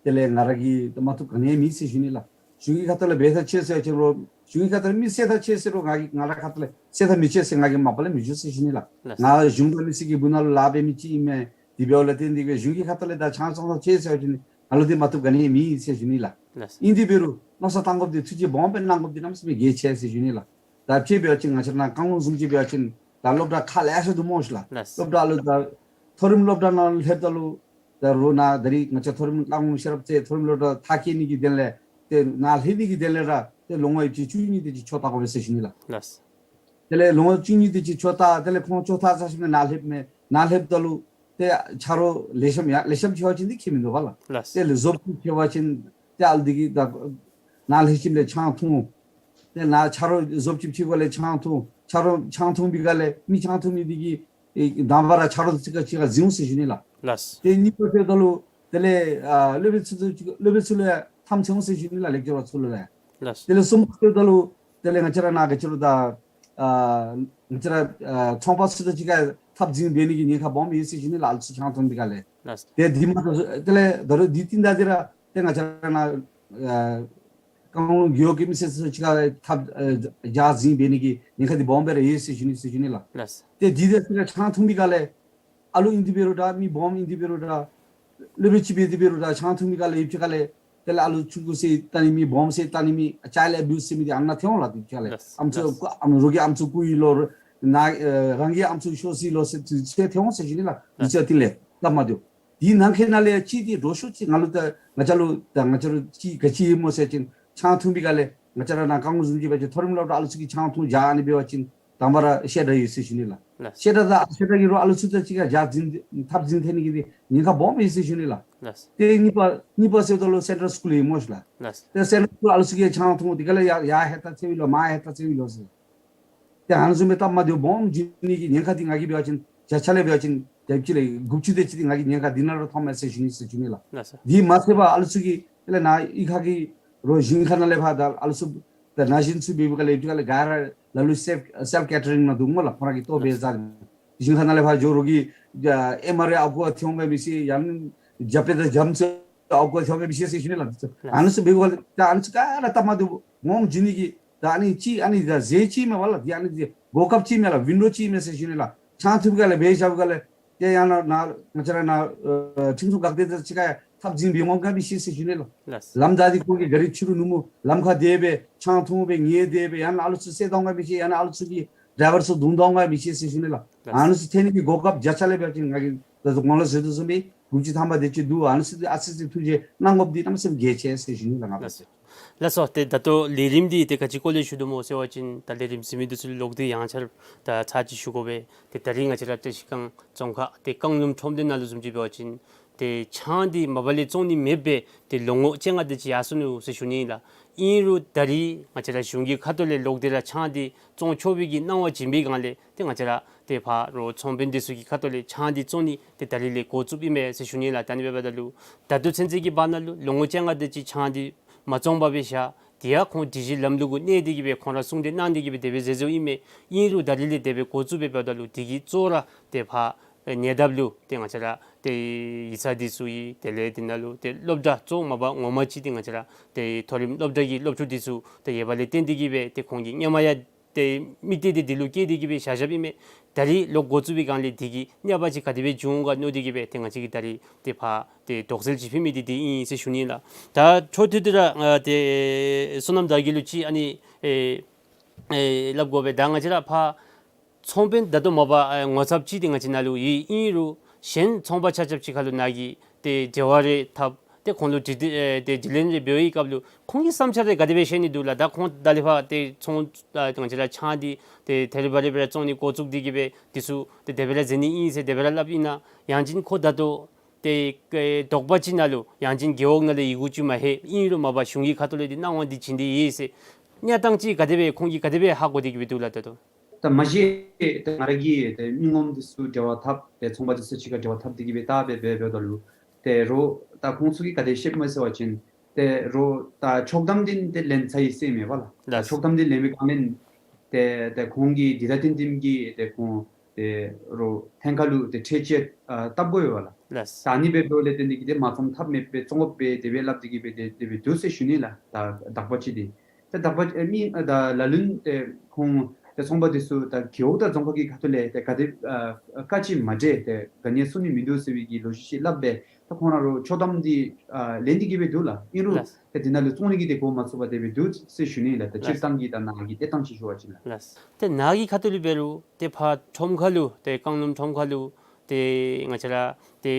དེ་ལས་ང་ར་གིས་ཏེ་མ་བཏུབ་ག་ནི་ཡང་མེད་ཟེར་ཞུ་ནི་ལགས། གཞུང་གི་ཁ་ཐུག་ལས་འབད་ས་ཆེ་ཟེར་བ་ཅིན་རོགས་གཞུང་གི་ཁ་ཐུག་ལས་མི་སེལ་ས་ཆེ་ཟེར་རོགས་ང་གིས་ང་ར་ཁ་ཐུག་ལས་སེལ་ས་མི་ཆེ་ཟེར་ང་གིས་མ་པ་ལས་མི་ཞུ་ཟེར་ཞུ་ནི་ལགས། ལགས། ང་གཞུང་དང་མི་སེར་གྱི་སྦུག་ན་ལུ་ལཱ་འབད་མི་ཅིག་ཨིན་མས། དེ་འབདཝ་ལས་བརྟེན་ཏེ་གི་གཞུང་གི་ཁ་ཐུག་ལས་ད་ཆང་བཙོང་ས་ཆེ་ཟེར་བ་ཅིན་ང་ལུ་འདི་མ་བཏུབ་ག་ནི་ཡང་མེད་ཟེར་ཞུ་ནི་ལགས། ལགས། ཨིན་དེ་འབད་རུང་མནོ་བསམ་བཏང་དགོཔ་འདི་ཐུགས་བཞེད་སྦོམ་སྦེ་གནང་དགོཔ་འདི་གནམ་མེད་ས་མེད་གལ་ཆེ་ཟེར་ཞུ་ནི་ལགས། ད་དཔྱེ་འབད་བ་ཅིན་ང་བཅས་ནཱ་བཀང་ལུང་བཟུམ་ཅིག་འབད་བ་ཅིན་ད་སློབ་གྲྭ་ཁག་ལེ་ཤ་འདུག་སྨོ་ཤི་ལགས། ལགས། སློབ་གྲྭ་ལུ་ད་མཐོ་རིམ་སློབ་གྲྭ་ནང་ལྷོདཔ་ད་ལུ་ད་རོགས་ནཱ་ད་རིས་ང་བཅས་མཐོ་རིམ་ལྷ་ཁང་ཤེས་རབ་རྩེ་མཐོ་རིམ་སློབ་གྲྭ་མཐར་འཁྱོལ་ནི་གི་དོན་ལས་ཏེ་ནཱ་ལྷོད་ནི་གི་དོན་ལས་ར་ཏེ་ལོ་ངོ་ཡི་གཅིག་བཅུ་གཉིས་དེ་ཅིག་ཆོས་བལྟ་དགོ་པས་ཟེར་ཞུ་ནི་ལགས། ལགས། དེ་ལས་ལོ་ངོ་བཅུ་གཉིས་དེ་ཅིག་ཆོས་བལྟ། དེ་ལས་ཁོང་ཆོས་བལྟ་ཚར་ཞིནམ་ལས་ནཱ་ལྷོདཔ་མས། ནཱ་ལྷོདཔ་ད་ལུ་ཏེ་ཆ་རོགས་ལེགས་ཤོམ་ཡང་ལེགས་ཤོམ་ཅིག་འབད་བ་ཅིན་འདི་ཁྱད་མིན་འདུག་པ་ལགས། ལགས། དེ་ལས་བཟོ་བཅོས་འབད་བ་ཅིན་ཏེ་ཨ་ལུ་འདི་གིས་ད་ནཱ་ལྷོད་ཞིནམ་ལས་ཆང་འཐུང་། ཏེ་ནཱ་ཆ་རོགས་བཟོ་བཅོས་འབད་བའི་སྒང་ལས་ཆང་འཐུང་། ཆ་རོགས་ཆང་འཐུང་པའི་སྒང་ལས་མི་ཆང་འཐུང་མི་འདི་གིས་ཨེ་དང་པ་ར་ཆ་རོགས་དང་གཅིག་ཁར་གཅིག་ཁར་འཛིངམ་ཟེར་ཞུ་ནི་ལགས། ལགས། ཏེ་གཉིས་པ་ཟེརཝ་ད་ལུ་དེ་ལས་ཨ་སློབ་དཔོན་ཚུ་དང་གཅིག་སློབ་དཔོན་ཚུ་ལུ་ཡང་འཐབ་འཛིངམ་ཟེར་ཞུ་ནི་ལགས། ལེགས་སྦྱར་བ་ཚུ་ལུ་ཡང་། ལགས། དེ་ལས་གསུམ་པ་ཟེརཝ་ད་ལུ་དེ་ལས་ང་བཅས་ར་ནཱ་ག་ཅི་རུང་ད་ཨ་ང་བཅས་ར་ཨ་ཚོང་པ་ཚུ་དང་གཅིག་ཁར་འཐབ་འཛིང་འབད་ནི་གི་ཉེན་ཁ་སྦོམ་ཡོད་ཟེར་ཞུ་ནི་ལགས། ཨ་ལུ་ཚུ་ཆང་འཐུང་པའི་སྒང་ལས། ལགས། ཏེ་འདི་མ་གཏོགས་དེ་ལས་ད་རུང་འདི་བསྟུན་ད་འདི་ར་ཏེ་ང་བཅས་ར་ནཱ་ཨ་བཀང་ལུང་རྒེད་འོག་གི་མི་སེར་ཚུ་གཅིག་ཁར་འཐབ་ཨ་རྒྱག་འཛིང་འབད་ནི་གི་ཉེན་ཁ་འདི་སྦོམ་སྦེ་ར་ཡོད་ཟེར་ཞུ་ནི་ཟེར་ཞུ་ནི་ལགས། ལགས། ཏེ་འདི་དང་གཅིག་ཁར་ཆང་འཐུང་པའི་སྒང་ལས་ཨ་ལུ་ཨིན་དེ་འབད་རུང་འདྲ་མི་སྦོམ་ཨིན་དེ་འབད་རུང་འདྲ་སློབ་དཔོན་ཅིག་འབད་དེ་འབད་རུང་འདྲ་ཆང་འཐུང་པའི་སྒང་ལས་ཡུདཔ་ཅིག་ཁ་ལས་དེ་ལས་ཨ་ལུ་ཆུང་ཀུ་ཟེར་བལྟ་ནི་མི་སྦོམ་ཟེར་བལྟ་ནི་མི་ཅའི་ལེཌ་ཨ་བིའུསི་ཟེར་མི་འདི་ཨ་ནཱ་ཐོན་འོང་ལགས། དེ་ཅིག་ཁ་ལས་ལགས། ཨམ་སྲུ་ལགས། ཨམ་རོགས་ཀྱིས་ཨམ་སྲུ་རྐུ་ཡི་ལོ་ར་ནཱ་ཨེ་རང་གི་ཨམ་སྲུ་ཤོར་སི་ལོ་ཟེར་དེ་ཚུ་ཐོན་འོང་ཟེར་ཞུ་ནི་ལགས། དེ་ལགས། ཚུ་ཡང་དེ་ལས་སྟབས་མ་བདེཝ། དེའི་ནང་འཁོད་ནང་ལས་ཡང་གཅིག་འདི་འདྲོག་ཤོས་ཅིག་ང་ལུ་ད་ང་བཅས་ལུ་ད་ང་བཅས་ལུ་གཅིག་ག་ཅི་ཡོད་སྨོ་ཟེར་བ་ཅིན་ཆང་འཐུང་པའི་སྒང་ལས་ང་བཅས་ར་ནཱ་བཀང་ལུང་བཟུམ་ཅིག་འབད་བ་ཅིན་མཐོ་རིམ་སློབ་གྲྭ་ཨ་ལུ་ཚུ་གིས་ཆང་འཐུང་བཞག་ཨ་ནི་འབད་བ་ཅིན་དང་པ་ར་བཤད་གྲྭ་ཡོད་ཟེར་ཞུ་ནི་ལགས། ལགས། བཤད་གྲྭ་དང་བཤད་གྲྭ་གིས་རོགས་ཨ་ལུ་ཚུ་དང་གཅིག་ཁར་རྒྱག་འཛིང་འཐབ་འཛིང་འཐེན་ནི་གི་འདི་ཉེན་ཁ་སྦོམ་ཡོད་ཟེར་ཞུ་ནི་ལགས། ལགས། ཏེ་གཉིས་པ་གཉིས་པ་ཟེརཝ་ད་ལུ་སེན་ཊལ་སི་ཀུལ་ཡོད་སྨོ་ཤི་ལགས། ལགས། ཏེ་སེན་ཊལ་སི་ཀུལ་ཨ་ལུ་ཚུ་གིས་ཆང་འཐུང་དེ་སྒང་ལས་ཡར་ཡར་ཧེ་ཐག་ཚེ་བའི་ལོ་མར་ཧེ་ཐག་ཚེ་བའི་ལོ་ཟེར། ཏེ་ཨ་ནི་བཟུམ་སྦེ་སྟབས་མ་བདེཝ་སྦོམ་འབྱུང་ནི་གི་ཉེན་ཁ་འདི་ང་གིས་འབད་བ་ཅིན་བརྒྱ་ཆ་ལས་འབད་བ་ཅིན་བརྒྱ་ཆ་ལས་དགུ་བཅུ་དེ་ཅིག་འདི་ང་གིས་ཉེན་ཁ་འདི་ནང་ར་མཐོངམ་མས་ཟེར་ཞུ་ནི་ཟེར་ཞུ་ནི་ལགས། ལགས་སོ། འདི་མ་ཚད་པར་ཨ་ལུ་ཚུ་གིས་དེ་ལས་ནཱ་གཡུས་ཁ་གི་རོགས་ཞིང་ཁ་ནང་ལས་ཕར་ད་ཨ་ཨ་ལུ་ཚུ་ད་ན་གཞོན་ཚུ་འབད་བའི་སྒང་ལས་ཡུདཔ་ཅིག་ཁ་ལས་ག་ར་ལ་ལུ་སེལཕ་སེལཕ་ཀེ་ཊ་རིང་ནང་འདུག་སྨོ་ལགས། ཁོང་ར་གིས་ལྟོ་འབད་ཟ། ཞིང་ཁ་ནང་ལས་ཕར་འགྱོ་རོགས་ཀྱིས་ཨེམ་ཨར་ཨའི་ཨ་ཁུ་ཨ་ཐོན་འོང་པས་མི་ཤེས། ཡང་ན་ རྒྱབ་སྦེ་ད་རྒྱབ་ཚུ་ཨའུ་ཀོ་ཤོག་གེ་མི་ཤེས་ཟེར་ཞུ་ནི་ལགས། ཨ་ནི་ཚུ་འབད་བའི་སྒང་ལས་ད་ཨ་ནི་ཚུ་ག་ར་སྟབས་མ་བདེཝ་འོང་བྱིན་ནི་གི་ད་ཨ་ནི་ཅིག་ཨ་ནི་ད་ཟས་ཅིག་མས་པ་ལགས། ད་ཨ་ནི་འདི་གོ་སྐབས་ཅིག་མས་ལགས། ཝིན་ཌོ་ཅིག་མས་ཟེར་ཞུ་ནི་ལགས། ཆང་འཐུང་སྒང་ལས་འབད་བཞག་པའི་སྒང་ལས་ཏེ་ཡང་ན་ན་ང་བཅས་ར་ན་ཨ་ཁྲིམས་སྲུང་འགག་སྡེ་དང་གཅིག་ཁར་འཐབ་འཛིང་འབད་འོང་ག་མི་ཤེས་ཟེར་ཞུ་ནི་ལགས། ལགས། ལམ་བདའ་སྟེ་ཁོང་གི་ག་རི་ཕྱི་རུ་ནུབ་མོ་ལམ་ཁར་དེ་སྦེ་ཆང་འཐུང་སྦེ་ཉལ་དེ་སྦེ་ཡང་ན་ཨ་ལུ་ཚུ་བསད་གཏང་ག་མི་ཤེས། ཡང་ན་ཨ་ལུ་ཚུ་གི་ཌའི་ཝར་ཚུ་བརྡུང་གཏང་ག་མི་ཤེས་ཟེར་ཞུ་ནི་ལགས། ལགས། ཨ་ནི་ཚུ་ཐོན་ནི་གི་གོ་སྐབས་བརྒྱ་ཆ་ལས་འབད་བ་ཅིན་ང་གིས་ད་ལྟོ་གོང་ལུ་ཟེར་དོ་བཟུམ་སྦེ་དགུ་བཅུ་ཐམ་པ་དེ་ཅིག་འདུག། ཨ་ནི་ཚུ་ཨ་ཙི་ཅིག་ཐུགས་རྗེ་གནང་དགོཔ་འདི་གནམ་མེད་ས་མེད་གལ་ཆེ་ཟེར་ཞུ་ནི་ལགས། ང་ལགས་སོ། ལགས་སོ། ཏེ་ད་ལྟོ་ལས་རིམ་འདི་ཏེ་ག་ཅི་སྐོར་ལས་ཞུ་དོ་སྨོ་ཟེར་བ་ཅིན་ད་ལས་རིམ་གཟིགས་མི་འདི་ཚུ་ལུ་ལོག་སྟེ་ཡང་བསྐྱར་ད་ཚར་གཅིག་ཞུ་དགོ་པས། ཏེ་ད་རིས་ང་བཅས་ར་བཀྲ་ཤིས་སྒང་རྫོང་ཁག་ཏེ་རྐང་ལུམ་ཁྲོམ་སྡེ་ནང་ལུ་བཟུམ་ཅིག་འབད་བ་ཅིན་ཏེ་ཆང་འདི་མ་པ་ལས་བཙོང་ནི་མེདཔ་སྦེ་ཏེ་ལོ་ངོ་བཅོ་ལྔ་དེ་ཅིག་ཡར་སོ་ནུག་ཟེར་ཞུ་ནི་ལགས། ཨིན་རུང་ད་རིས་ང་བཅས་ར་གཞུང་གི་ཁ་ཐུག་ལས་ལོག་སྟེ་ར་ཆང་འདི་བཙོང་ཆོག་པའི་གི་གནང་བ་བྱིན་པའི་སྒང་ལས་ཏེ་ང་བཅས་ར་ཏེ་ཕར་རོགས་ཚོང་དཔོན་འདི་ཚུ་གི་ཁ་ཐུག་ལས་ཆང་འདི་བཙོང་ནི་ཏེ་ད་རིས་ལས་འགོ་བཙུགསཔ་ཨིན་མས་ཟེར་ཞུ་ནི་ལགས། ད་ཨ་ནི་འབདཝ་ད་ལུ་ད་ལྟོ་ཚུན་ཚོད་ཀྱི་བར་ན་ལུ་ལོ་ངོ་བཅོ་ལྔ་དེ་ཅིག་ཆང་འདི་མ་བཙོང་པར་སྦེ་བཞག། དེ་ཡང་ཁོང་སྒྲིག་གཞི་ལམ་ལུགས་གུ་གནས་ཏེ་གི་སྦེ་ཁོང་ར་གསུང་གྲོས་གནང་སྟེ་གི་སྦེ་དེ་སྦེ་མཛད་མཛདཔ་ཨིན་མས། ཨིན་རུང་ད་རིས་ལས་དེ་སྦེ་འགོ་བཙུགས་སྦེ་འབདཝ་ད་ལུ་དེ་གི་གཙོ་བོ་ར་ཏེ་ཕར་ཨེ་ཉེ་འདབས་ལུ་ཏེ་ང་བཅས་ར་ཏེ་ཡིག་ཚང་འདི་ཚུ་ཨིན། དེ་ལས་དེ་ནང་ལུ་ཏེ་སློབ་གྲྭ་གཙོ་བོ་མ་པ་ངོ་མ་ཅིག་ཏེ་ང་བཅས་ར་ཏེ་མཐོ་རིམ་སློབ་གྲྭ་གི་སློབ་ཕྲུག་འདི་ཚུ་ཏེ་ཡོད་པ་ལས་བརྟེན་ཏེ་གི་སྦེ་ཏེ་ཁོང་གིས་སྔོན་མ་ཡང་ཏེ་དམིགས་གཏད་འདི་འདི་ལུ་བསྐྱེད་དེ་གི་སྦེ་བཞག་བཞགཔ་ཨིན་མས། ད་རིས་ལོག་འགོ་བཙུགས་པའི་སྒང་ལས་དེ་གི་གནོད་པ་ཅིག་ག་དེ་སྦེ་འབྱུང་འོང་ག་མནོ་སྟེ་གི་སྦེ་ཏེ་ང་བཅས་ཀྱིས་ད་རིས་ཏེ་ཕར་ཏེ་དོགས་སེལ་ཅིག་ཕུལ་མི་འདི་འདི་ཨིན་ཟེར་ཞུ་ནི་ལགས། ད་འཕྲོ་མཐུད་དེ་ར་ཨ་ཏེ་བསོད་ནམས་དར་རྒྱས་ལུ་ཅིག་ཨ་ནི་ཨེ་ཨེ་སླབ་དགོ་པས། ད་ང་བཅས་ར་ཕར་ཚོང་དཔོན་ད་ལྟོ་མ་པ་ཨེ་ངོ་ཚབ་ཅིག་ཏེ་ང་བཅས་ནང་ལུ་ཡོད། ཨིན་རུང་གཞན་ཚོང་པ་ཆ་ཁྱབ་ཅིག་ཁར་ལུ་ནཱ་གིས་ཏེ་འབྲེལ་བ་རེ་འཐབ་སྟེ་ཁོང་ལུ་དྲི་དེ་ཨེ་ཏེ་དྲི་ལན་རེ་འབད་བའི་སྐབས་ལུ་ཁོང་གི་བསམ་འཆར་རེ་ག་དེ་སྦེ་བཤད་ནི་འདུག་ལགས། ད་ཁོང་ད་ལས་ཕར་ཏེ་ཚོང་ཨ་ང་བཅས་ར་ཆང་འདི་ཏེ་ཐད་རི་བ་རི་སྦེ་ར་བཙོང་ནི་འགོ་བཙུགས་ཏེ་གི་སྦེ་འདི་ཚུ་ཏེ་དེ་སྦེ་ར་མཛད་ནི་ཨིན་ཟེར་དེ་སྦེ་ར་སླབ་ཨིན་ན། ཡང་ཅིན་ཁོ་ད་ལྟོ་ཏེ་ཨེ་དོགས་པ་ཅིག་ནང་ལུ་ཡང་ཅིན་རྒེད་འོག་ནང་ལས་ཡི་གུ་ཅིག་མ་ལྷོད། ཨིན་རུང་མ་པ་གཞུང་གི་ཁ་ཐུག་ལས་འདི་གནང་བ་འདི་བྱིན་ཏེ་ཡོད་ཟེར་གནས་སྟངས་ཅིག་ག་དེ་སྦེ་ཁོང་གིས་ག་དེ་སྦེ་ཧ་གོ་སྟེ་གི་སྦེ་འདུག་ལགས། ད་ལྟོ་ད་མ་གཞི་ད་ང་ར་གིས་ཏེ་མི་ངོམ་འདི་ཚུ་འབྲེལ་བ་འཐབ་སྟེ་ཚོང་པ་འདི་ཚུ་གཅིག་ཁར་འབྲེལ་བ་འཐབ་སྟེ་གི་སྦེ་ད་སྦེ་སྦེ་འབདཝ་ད་ལུ་ཏེ་རོགས་ད་ཁོང་ཚུ་གིས་ག་དེ་བཤདཔ་སྨོ་ཟེར་བ་ཅིན་ཏེ་རོགས་ད་ཆོག་ཐམ་འདི་ཏེ་ལེན་ཚར་ཡི་ཟེར་མས་པ་ལགས། ད་ལགས། ཆོག་ཐམ་འདི་ལེན་པའི་སྒང་ལས་ཏེ་ཏེ་ཁོང་གིས་འདི་ད་ཏན་ཏན་གྱི་ཏེ་ཁོང་ཏེ་རོགས་ཐང་ཁ་ལུ་ཏེ་ཁྲལ་ཅིག་ཨ་བཏབ་དགོ་པས་པ་ལགས། ལགས། ད་ཨ་ནི་སྦེ་འབདཝ་ལས་བརྟེན་ཏེ་གི་ཏེ་མ་བཙོང་ཐབས་མེདཔ་སྦེ་བཙོང་དགོ་པས་དེ་སྦེ་སླབ་སྟེ་གི་སྦེ་ཏེ་དེ་སྦེ་འདུག་ཟེར་ཞུ་ནི་ལགས། ད་དག་པ་ཅིག་འདི་ཏེ་དག་པ་ཨེ་མི་ཨ་ད་ལ་ལུ་ཏེ་ཁོང་ཏེ་ཚོང་པ་འདི་ཚུ་ད་རྒེད་འོག་དང་རྫོང་ཁག་གི་ཁ་ཐུག་ལས་ཏེ་ག་དེ་ཨ་བཀའ་ཅིག་མ་སྤྲོད་དེ་ག་ནི་ཡང་གསུང་ནི་མིན་འདུག་ཟེར་བའི་གི་ལོ་རྒྱུས་ཅིག་སླབ་སྦེ་ད་ཁོང་ར་རོགས་ཆོག་ཐམ་འདི་ཨ་ལེན་ཏེ་གི་སྦེ་འདུག་ལགས། ཨིན་རུང་ལགས། ཏེ་འདི་ནང་ལུ་བཙོང་ནི་གི་ཏེ་འགོ་མ་བཙུགས་པར་དེ་སྦེ་འདུག་ཟེར་ཞུ་ནི་ལགས། ད་སྤྱིར་ལགས། བཏང་གི་ད་ནཱ་གི་ལྟ་སྟངས་ཅིག་ཞུ་བ་ཅིན་ལགས། ལགས། ཏེ་ནཱ་གི་ཁ་ཐུག་ལས་འབད་རུང་ཏེ་ཕར་ཁྲོམ་ཁ་ལུ་ཏེ་རྐང་ལུམ་ཁྲོམ་ཁ་ལུ་ཏེ་ང་བཅས་ར་ཏེ་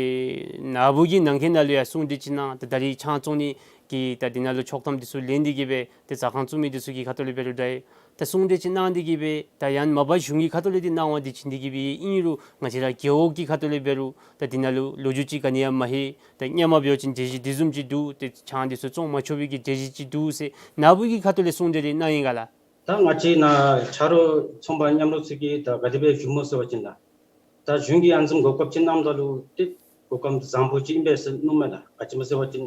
ནཱ་བུ་གི་ནང་འཁོད་ནང་ལུ་ཡང་གསུང་གྲོས་ཅིག་གནང་། ཏེ་ད་རིས་ཆང་བཙོང་ནི་གི་ད་འདི་ནང་ལུ་ཆོག་ཐམ་འདི་ཚུ་ལེན་ཏེ་གི་སྦེ་ཏེ་ཟ་ཁང་བཙུགས་མི་འདི་ཚུ་གི་ཁ་ཐུག་ལས་འབད་རུང་ད་ཏེ་གསུང་གྲོས་ཅིག་གནང་སྟེ་གི་སྦེ་ད་ཡང་མ་པ་གཞུང་གི་ཁ་ཐུག་ལས་འདི་གནང་བ་འདི་བྱིན་ཏེ་གི་སྦེ་ཨིན་རུང་ང་བཅས་ར་རྒེད་འོག་གི་ཁ་ཐུག་ལས་འབད་རུང་ད་འདི་ནང་ལུ་ལོ་རྒྱུས་ཅིག་ག་ནི་ཡང་མ་ལྷོད། ད་སྔོན་མ་འབད་བ་ཅིན་འགྲེལ་བཤད་འདི་བཟུམ་ཅིག་འདུག། ཏེ་ཆང་འདི་ཚུ་བཙོང་མ་ཆོག་པའི་གི་འགྲེལ་བཤད་ཅིག་འདུག་ཟེར་ནཱ་བུ་གི་ཁ་ཐུག་ལས་གསུང་གྲོས་རེ་གནང་ཡི་ག་ལགས། ད་ང་བཅས་ནཱ་ཆ་རོགས་ཚོང་པ་མཉམ་རོགས་ཚུ་གིས་ད་ག་དེ་སྦེ་ཞུ་སྨོ་ཟེར་བ་ཅིན་ལགས། ད་གཞུང་གིས་ཨ་ནི་བཟུམ་གོ་སྐབས་ཅིག་གནངམ་ད་ལུ་ཏེ་གོ་སྐབས་བཟང་པོ་ཅིག་ཨིན་པས་ཟེར་མནོཝ་མས་ལགས། ག་ཅི་སྨོ་ཟེར་བ་ཅིན་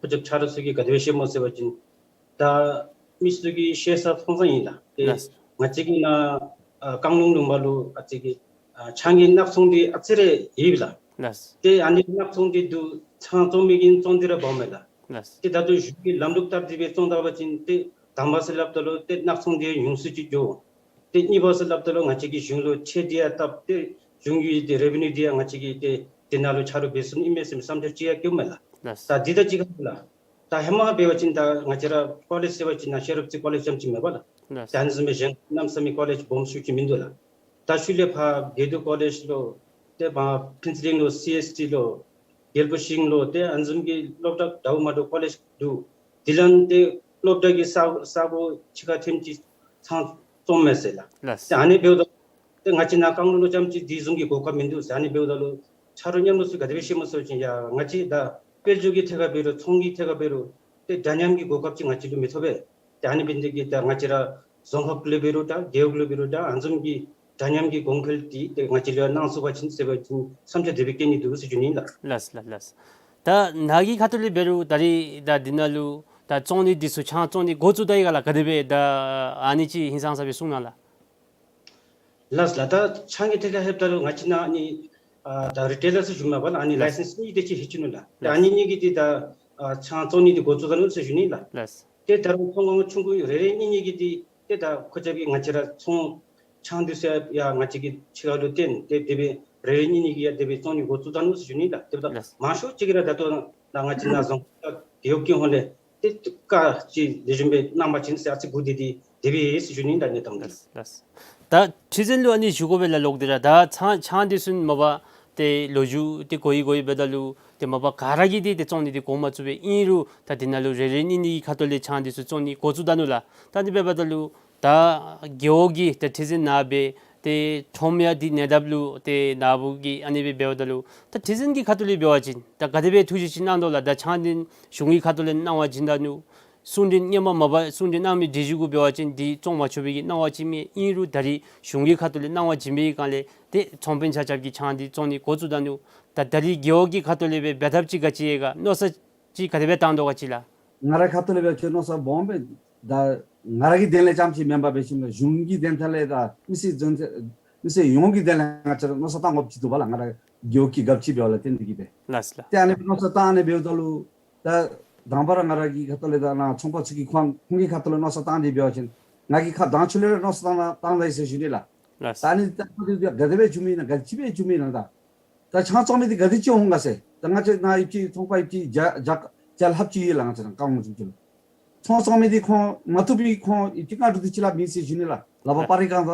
ཁོ་ཅིག་ཆ་རོགས་ཚུ་གིས་ག་དེ་སྦེ་ཤེས་སྨོ་ཟེར་བ་ཅིན་ད་མི་ཚུ་གིས་ཤེས་ས་མཐོང་ས་ཨིན་ལགས། ཏེ་ལགས། ང་བཅས་ཀྱི་ནཱ་ཨ་རྐང་ལུམ་ལུང་པ་ལུ་ཨ་ཙི་གི་ཨ་ཆང་གི་ནག་ཚོང་འདི་ཨ་ཙི་རེ་ཡོད་ལགས། ལགས། ཏེ་ཨ་ནི་ནག་ཚོང་འདི་འདུག། ཆང་བཙོང་མི་གིས་བཙོང་སྟེ་ར་འབགཔ་མས་ལགས། ལགས། ཏེ་ད་ལྟོ་གཞུང་གི་ལམ་ལུགས་ལྟར་དེ་སྦེ་བཙོང་ད་པ་ཅིན་ཏེ་དང་པ་ཟེར་སླབ་ད་ལུ་ཏེ་ནག་ཚོང་འདི་ཉུང་སུ་ཅིག་འགྱོ། ཏེ་གཉིས་པ་ཟེར་སླབ་ད་ལུ་ང་བཅས་ཀྱིས་གཞུང་ལུ་ཁྲལ་འདི་ཡང་བཏབ་སྟེ་གཞུང་གི་ཏེ་རེ་བེ་ནིའུ་འདི་ཡང་ང་བཅས་ཀྱིས་ཏེ་དེ་ནང་ལུ་ཆ་རོགས་འབད་ཚུགས་ནི་ཨིན་མས་ཟེར་བསམ་འཆར་ཅིག་ཡང་བཀོདཔ་མས་ལགས། ལགས། ད་འདི་དང་གཅིག་ཁར་ལགས། ད་ཧེ་མ་འབད་བ་ཅིན་ད་ང་བཅས་ར་ཀོ་ལེཇ་ཟེར་བ་ཅིན་ནཱ་ཤེས་རབ་རྩེ་ཀོ་ལེཇ་ཙམ་ཅིག་མེན་པ་ལགས། ལགས། ད་ཨ་ནི་བཟུམ་སྦེ་གཞན་རྣམ་ས་མི་ཀོ་ལེཇ་སྦོམ་ཤོས་ཅིག་མིན་འདུག་ལགས། ད་ཤུལ་ལས་ཕར་དགེ་འདུན་ཀོ་ལེཇ་ལོ་ཏེ་ཕར་ཕུན་ཚོགས་གླིང་ལོ་སི་ཨེས་ཊི་ལོ་རྒྱལ་པོ་ཤིང་ལོ་ཏེ་ཨ་ནི་བཟུམ་གྱི་སློབ་གྲྭ་འདྲཝ་མ་འདྲཝ་ཀོ་ལེཇ་འདུག། དེ་ལས་ཏེ་སློབ་གྲྭ་གི་ས་ས་གོ་ཕྱི་ཁར་ཐོན་ཅི་ཆང་བཙོངམ་མས་ཟེར་ལགས། ལགས། ཏེ་ཨ་ནི་འབདཝ་ད་ཏེ་ང་བཅས་ནཱ་རྐང་ལུ་ལུ་ཙམ་ཅིག་དེ་བཟུམ་གྱི་གོ་སྐབས་མིན་འདུག་ཟེར། ཨ་ནི་འབདཝ་ད་ལུ་ཆ་རོགས་མཉམ་རོགས་ཚུ་ག་དེ་སྦེ་ཤེས་སྨོ་ཟེར་བ་ཅིན་ཡ་ང་བཅས་ད་དཔལ་འབྱོར་གྱི་ཐད་ཁར་འབད་རུང་ཚོང་གི་ཐད་ཁར་འབད་རུང་ཏེ་འདྲ་མཉམ་གྱི་གོ་སྐབས་ཅིག་ང་བཅས་ལུ་མི་ཐོབ་པས། ཏེ་ཨ་ནི་འབད་ནི་དེ་གིས་ད་ང་བཅས་ར་རྫོང་ཁག་ལུ་འབད་རུང་ད་རྒེད་འོག་ལུ་འབད་རུང་ད་ཨ་ནི་བཟུམ་གྱི་འདྲ་མཉམ་གྱི་གོང་འཕེལ་འདི་ཏེ་ང་བཅས་ལུ་ཡང་གནང་ཚུགས་པ་ཅིན་ཟེར་བ་ཅིན་བསམ་འཆར་དེ་སྦེ་བཀོད་ནི་འདུག་ཟེར་ཞུ་ནི་ལགས། ལགས་ལགས་ལགས། ད་ནཱ་གི་ཁ་ཐུག་ལས་འབད་རུང་ད་རིས་ད་འདི་ནང་ལུ་ད་བཙོང་ནི་འདི་ཚུ་ཆང་བཙོང་ནི་འགོ་བཙུགས་ད་ཡི་ག་ལགས། ག་དེ་སྦེ་ད་ཨ་ནི་ཅིག་ཧིང་སངས་ས་སྦེ་གསུང་གནང་ལགས། ལགས་ལགས། ད་ཆང་གི་ཐད་ཁར་ལྷོདཔ་ད་ལུ་ང་བཅས་ནཱ་ཨ་ནི་ ཨ་ད་རི་ཊེ་ལར་ཟེར་ཞུཝ་མས་པ་ལགས། ཨ་ནི་ལགས། ལའི་སེནསི་གཉིས་དེ་ཅིག་ལྷོད་ཅི་ནུག་ལགས། ཏེ་ལགས། ཨ་ནི་གཉིས་ཀྱིས་ཏེ་ད་ཨ་ཆང་བཙོང་ནི་དེ་འགོ་བཙུགས་ད་ནུག་ཟེར་ཞུ་ནི་ལགས། ལགས། ཏེ་ད་རུང་ཚོང་ཁང་ཆུང་ཀུ་རེ་རེ་གཉིས་གཉིས་ཀྱིས་ཏེ་ཏེ་ད་ཁོ་ཅག་གིས་ང་བཅས་ར་ཚོང་ཆང་འདི་ཚུ་ཡང་ང་བཅས་ཀྱི་ཕྱི་ཁ་ལུ་བཏོན་ཏེ་དེ་སྦེ་རེ་རེ་གཉིས་གཉིས་ཀྱིས་ཡང་དེ་སྦེ་བཙོང་ནི་འགོ་བཙུགས་ད་ནུག་ཟེར་ཞུ་ནི་ལགས། ཏེ་ད་ལགས། མང་ཤོས་ཅིག་གིས་ར་ད་ལྟོ་ད་ང་བཅས་ནཱ་རྫོང་ཁག་རྒེད་འོག་གི་ཧོངས་ལས་ཏེ་བཀའ་ཅིག་ལེགས་ཤོམ་སྦེ་གནང་པ་ཅིན་ཟེར་ཨ་ཙི་སྒུག་སྡོད་དེ་དེ་སྦེ་ཡོད་ཟེར་ཞུ་ནི་ད་གནས་སྟངས་འདི། ལགས་ལགས། ད་ཁྲི་འཛིན་ལུ་ཨ་ནི་ཞུ་དགོ་པས་ལགས། ལོག་སྟེ་ར་ད་ཆང་ཆང་འདི་ཚུ་མ་པ་ཏེ་ལོ་རྒྱུས་ཏེ་གོ་ཡི་གོ་ཡི་འབདཝ་ད་ལུ་ཏེ་མ་པ་ག་ར་གིས་ཏེ་ཏེ་བཙོང་ནི་འདི་འགོ་མ་བཙུགས་པས། ཨིན་རུང་ད་འདི་ནང་ལུ་རེ་རེ་གཉིས་གཉིས་ཀྱི་ཁ་ཐུག་ལས་ཆང་འདི་ཚུ་བཙོང་ནི་འགོ་བཙུགས་ད་ནུག་ལགས། ད་འདི་འབདཝ་ད་ལུ་ད་རྒེད་འོག་གི་ད་ཁྲི་འཛིན་ནཱ་སྦེ་ཏེ་ཁྲོམ་ཡ་འདི་ཉེ་འདབས་ལུ་ཏེ་ནཱ་བུ་གིས་ཨ་ནི་སྦེ་འབདཝ་ད་ལུ་ད་ཁྲི་འཛིན་གྱི་ཁ་ཐུག་ལས་འབད་བ་ཅིན་ད་ག་དེ་སྦེ་ཐུགས་བཞེད་ཅིག་གནང་དོ་ལགས། ད་ཆང་འདི་གཞུང་གི་ཁ་ཐུག་ལས་གནང་བ་བྱིན་ད་ནུག། གསུང་འདི་སྔོན་མ་མ་པ་གསུང་འདི་གནང་མི་འདི་ཞུ་དགོ་པ་ཅིན་འདི་བཙོང་མ་ཆོག་པའི་གི་གནང་བ་ཅིག་མས། ཨིན་རུང་ད་རིས་གཞུང་གི་ཁ་ཐུག་ལས་གནང་བ་བྱིན་པའི་སྒང་ལས་ཏེ་ཚོང་དཔོན་ཆ་ཁྱབ་ཀྱིས་ཆང་འདི་བཙོང་ནི་འགོ་བཙུགས་ད་ནུག། ད་ད་རིས་རྒེད་འོག་གི་ཁ་ཐུག་ལས་སྦེ་འབད་ཐབས་ཅིག་ག་ཅི་ཡོད་ག། མནོ་བསམ་ཅིག་ག་དེ་སྦེ་བཏང་དོ་ག་ཅི་ལགས། ང་རའི་ཁ་ཐུག་ལས་འབད་བ་ཅིན་མནོ་བསམ་སྦོམ་སྦེ་ད་ང་ར་གི་དོན་ལས་རྐྱངམ་ཅིག་མེན་པར་འབད་ཞིནམ་ལས་གཞུང་གི་དོན་ཐད་ལས་ད་མི་སེར་འཛོམས་མི་སེར་ཡོངས་ཀྱི་དོན་ལས་ང་བཅས་ར་མནོ་བསམ་བཏང་དགོཔ་ཅིག་འདུག་པ་ལགས། ང་ར་རྒེད་འོག་གི་རྒཔོ་ཅིག་འབདཝ་ལས་བརྟེན་ཏེ་གིས་སྦེ། ལགས་ལགས། ཏེ་ཨ་ནི་མནོ་བསམ་བཏང་ཨ་ནི་འབདཝ་ད་ལུ་ད་དང་པ་ར་ང་ར་གི་ཁ་ཐུག་ལས་ད་ནཱ་ཚོང་པ་ཚུ་གི་ཁོང་ཁོང་གི་ཁ་ཐུག་ལས་མནོ་བསམ་བཏང་སྟེ་འབད་བ་ཅིན་ང་གིས་ཁ་མདང་ཕྱི་ལས་ར་མནོ་བསམ་བཏང་བཏང་ད་ཡི་ཟེར་ཞུ་ནི་ལགས། ལགས། ད་ཨ་ནི་ད་ཁ་ཐུག་ག་དེ་སྦེ་བྱུང་མི་ཨིན་ན་ག་ཅི་སྦེ་བྱུང་མི་ཨིན་ན་ད། ད་ཆང་བཙོང་མི་འདི་ག་དེ་ཅིག་འོང་ག་ཟེར། ད་ང་བཅས་ནཱ་ཡོད་པའི་ཚོང་པ་ཡོད་པའི་བརྒྱ་བརྒྱ་བརྒྱ་ལྷགཔ་ཅིག་ཡོད་ལགས། ང་བཅས་ནཱ་རྐང་ངོ་བྱུང་ཅི་ལོ། ཚོང་བཙོང་མི་འདི་ཁོང་མ་བཏུབ་པའི་ཁོང་ཡོད་པའི་ལྔ་དྲུག་དེ་ཅིག་སླབ་མི་ཟེར་ཞུ་ནི་ལགས། ལག་པར་པར་རིས་གང་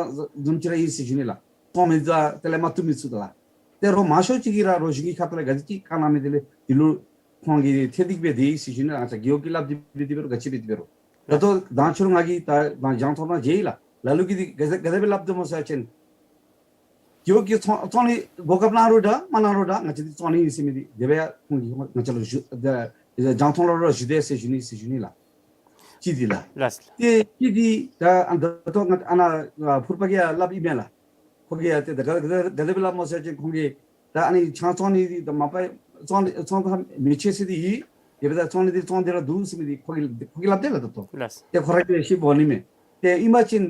ཙམ་ཅིག་ར་ཡོད་ཟེར་ཞུ་ནི་ལགས། བཙོང་མི་དང་དེ་ལས་མ་བཏུབ་མི་ཚུ་དང་ལགས། ཏེ་རོགས་མང་ཤོས་ཅིག་གིས་ར་རོགས་གཞུང་གི་ཁ་ཐུག་ལས་ག་དེ་ཅིག་བཀའ་གནང་མི་དེ་ལས་འདི་ལུ་ཁོང་གིས་ཐེ་གཏོགས་འབད་དེ་ཡོད་ཟེར་ཞུ་ནི་ལགས། ང་བཅས་རྒེད་འོག་གིས་སླབ་སྟེ་འབད་དེ་འབད་རུང་ག་ཅི་འབད་དེ་འབད་རུང་། ད་ལྟོ་མདང་ཕྱི་རུ་ང་གིས་ད་མདང་རྒྱང་མཐོང་ནང་མཇལ་ཡི་ལགས། ལ་ལུ་གིས་འདི་ག་དེ་ག་དེ་སྦེ་སླབ་དོ་སྨོ་ཟེར་བ་ཅིན་རྒེད་འོག་གིས་བཙོང་བཙོང་ནི་གོ་སྐབས་གནང་རུང་འདྲ་མ་གནང་རུང་འདྲ་ང་བཅས་འདི་བཙོང་ནི་ཨིན་ཟེར་མི་འདི་དེ་སྦེ་ཡང་ཁོང་གིས་ང་བཅས་ལུ་ཞུ་ད་རྒྱང་མཐོང་ལུ་ར་ཞུ་དེས་ཟེར་ཞུ་ནི་ཟེར་ཞུ་ནི་ལགས། གཅིག་འདི་ལགས། ལགས། ཏེ་གཅིག་འདི་ད་ཨ་ད་ལྟོ་ང་ཨ་ནཱ་ཕུར་པ་གིས་ཡང་སླབ་ཨིན་མས་ལགས། ཁོ་གིས་ཡང་ཏེ་ད་ག་ག་ག་དེ་སྦེ་སླབ་སྨོ་ཟེར་བ་ཅིན་ཁོང་གིས་ད་ཨ་ནི་ཆང་བཙོང་ནི་འདི་ད་མ་པ་བཙོང་བཙོང་ཐངས་མི་ཆོག་ཟེར་ཏེ་ཡོད། དེ་འབདཝ་ད་བཙོང་ནི་འདི་བཙོང་སྟེ་ར་འདུག་ཟེར་མི་འདི་ཁོ་གིས་ཁོ་གིས་སླབ་དེས་ལགས་ད་ལྟོ། ལགས། ཏེ་ཁོ་ར་གིས་ཤེས་འོང་ནི་མས། ཏེ་ཨིན་པ་ཅིན་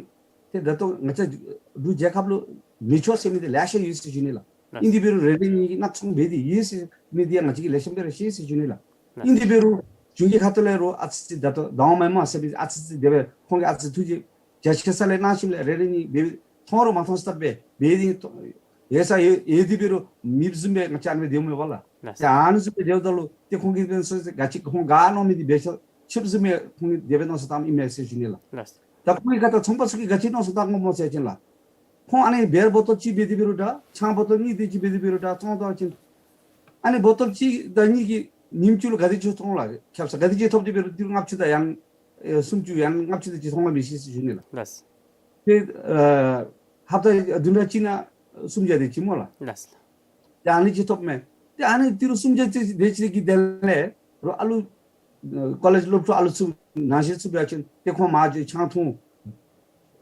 ཏེ་ད་ལྟོ་ང་བཅས་འབྲུག་རྒྱལ་ཁབ་ལུ་མི་ཆོག་ཟེར་མི་འདི་ལེ་ཤ་ཡོད་ཟེར་ཞུ་ནི་ལགས། ལགས། ཨིན་དེ་འབད་རུང་རེ་རེ་གཉིས་ཀྱིས་ནག་ཚོང་འབད་དེ་ཡོད་ཟེར་མི་འདི་ཡང་ང་བཅས་ཀྱིས་ལེགས་ཤོམ་སྦེ་ར་ཤེས་ཟེར་ཞུ་ནི་ལགས། ལགས། ཨིན་དེ་འབད་རུང་གཞུང་གི་ཁ་ཐུག་ལས་རོགས་ཨ་ཙི་ཙི་ད་ལྟོ་དང་མ་མ་ཟེར་མི་ཨ་ཙི་ཙི་དེ་སྦེ་ཁོང་གིས་ཨ་ཙི་ཐུགས་རྗེ་རྒྱ་ཆེ་ས་ལས་གནང་ཞིནམ་ལས་རེ་རེ་གཉིས་འབད་མཐོང་རུང་མ་མཐོང་ས་ལྟར་སྦེ་འབད་དེ་ཡོད་ས་ཡོད་ཡོད་དེ་འབད་རུང་མེདཔ་བཟུམ་སྦེ་ང་བཅས་ཨ་ནི་སྦེ་སྡོདཔ་མས་པ་ལགས། ལགས། ཏེ་ཨ་ནི་བཟུམ་སྦེ་སྡོདཔ་ད་ལུ་ཏེ་ཁོང་གིས་འབད་ས་ཟེར་ག་ཅི་ཁོང་ག་མནོ་མི་འདི་འབད་ཆོག་ཆོགཔ་བཟུམ་སྦེ་ཁོང་གིས་དེ་སྦེ་མནོ་བསམ་བཏངམ་ཨིན་མས་ཟེར་ཞུ་ནི་ལགས། ལགས། ད་ཁོང་གི་ཁ་ཐུག་ཚོང་པ་ཚུ་གིས་ག་ཅི་མནོ་བསམ་བཏང་དགོཔ་སྨོ་ཟེར་བ་ཅིན་ལགས། ཁོང་ཨ་ནི་བེར་བོ་ཊོལ་གཅིག་འབད་དེ་འབད་རུང་འདྲ་ཆང་བོ་ཊོལ་གཉིས་དེ་ཅིག་འབད་དེ་འབད་རུང་འདྲ་བཙོང་དོ་བ་ཅིན་ཨ་ནི་བོ་ཊོལ་གཅིག་དང་གཉིས་ཀྱིས་ཉིནམ་གཅིག་ལུ་ག་དེ་ཅིག་ཐོངམ་ལགས། ཁྱབ་ས་ག་དེ་ཅིག་ཐོབ་སྟེ་འབད་རུང་ཏི་རུ་ལྔ་བཅུ་དང་ཡང་ཨེ་སུམ་ཅུ་ཡང་ལྔ་བཅུ་དེ་ཅིག་ཐོབ་ནི་མས་ཟེར་ཞུ་ནི་ལགས། ལགས། ཏེ་ཨ་ཧབ་ཏ་བདུན་ཕྲག་གཅིག་ནང་སུམ་བརྒྱ་དེ་ཅིག་སྨོ་ལགས། ལགས། ཏེ་ཨ་ནི་ཅིག་ཐོབ་མས། ཏེ་ཨ་ནི་ཏི་རུ་སུམ་བརྒྱ་དེ་ཅིག་དེ་ཅིག་གི་དོན་ལས་རོགས་ཨ་ལུ་ཨ་ཀོ་ལེཇ་སློབ་ཕྲུག་ཨ་ལུ་ཚུ་ནང་བཞིན་ཚུ་འབད་བ་ཅིན་ཏེ་ཁོང་མར་ཆང་འཐུང་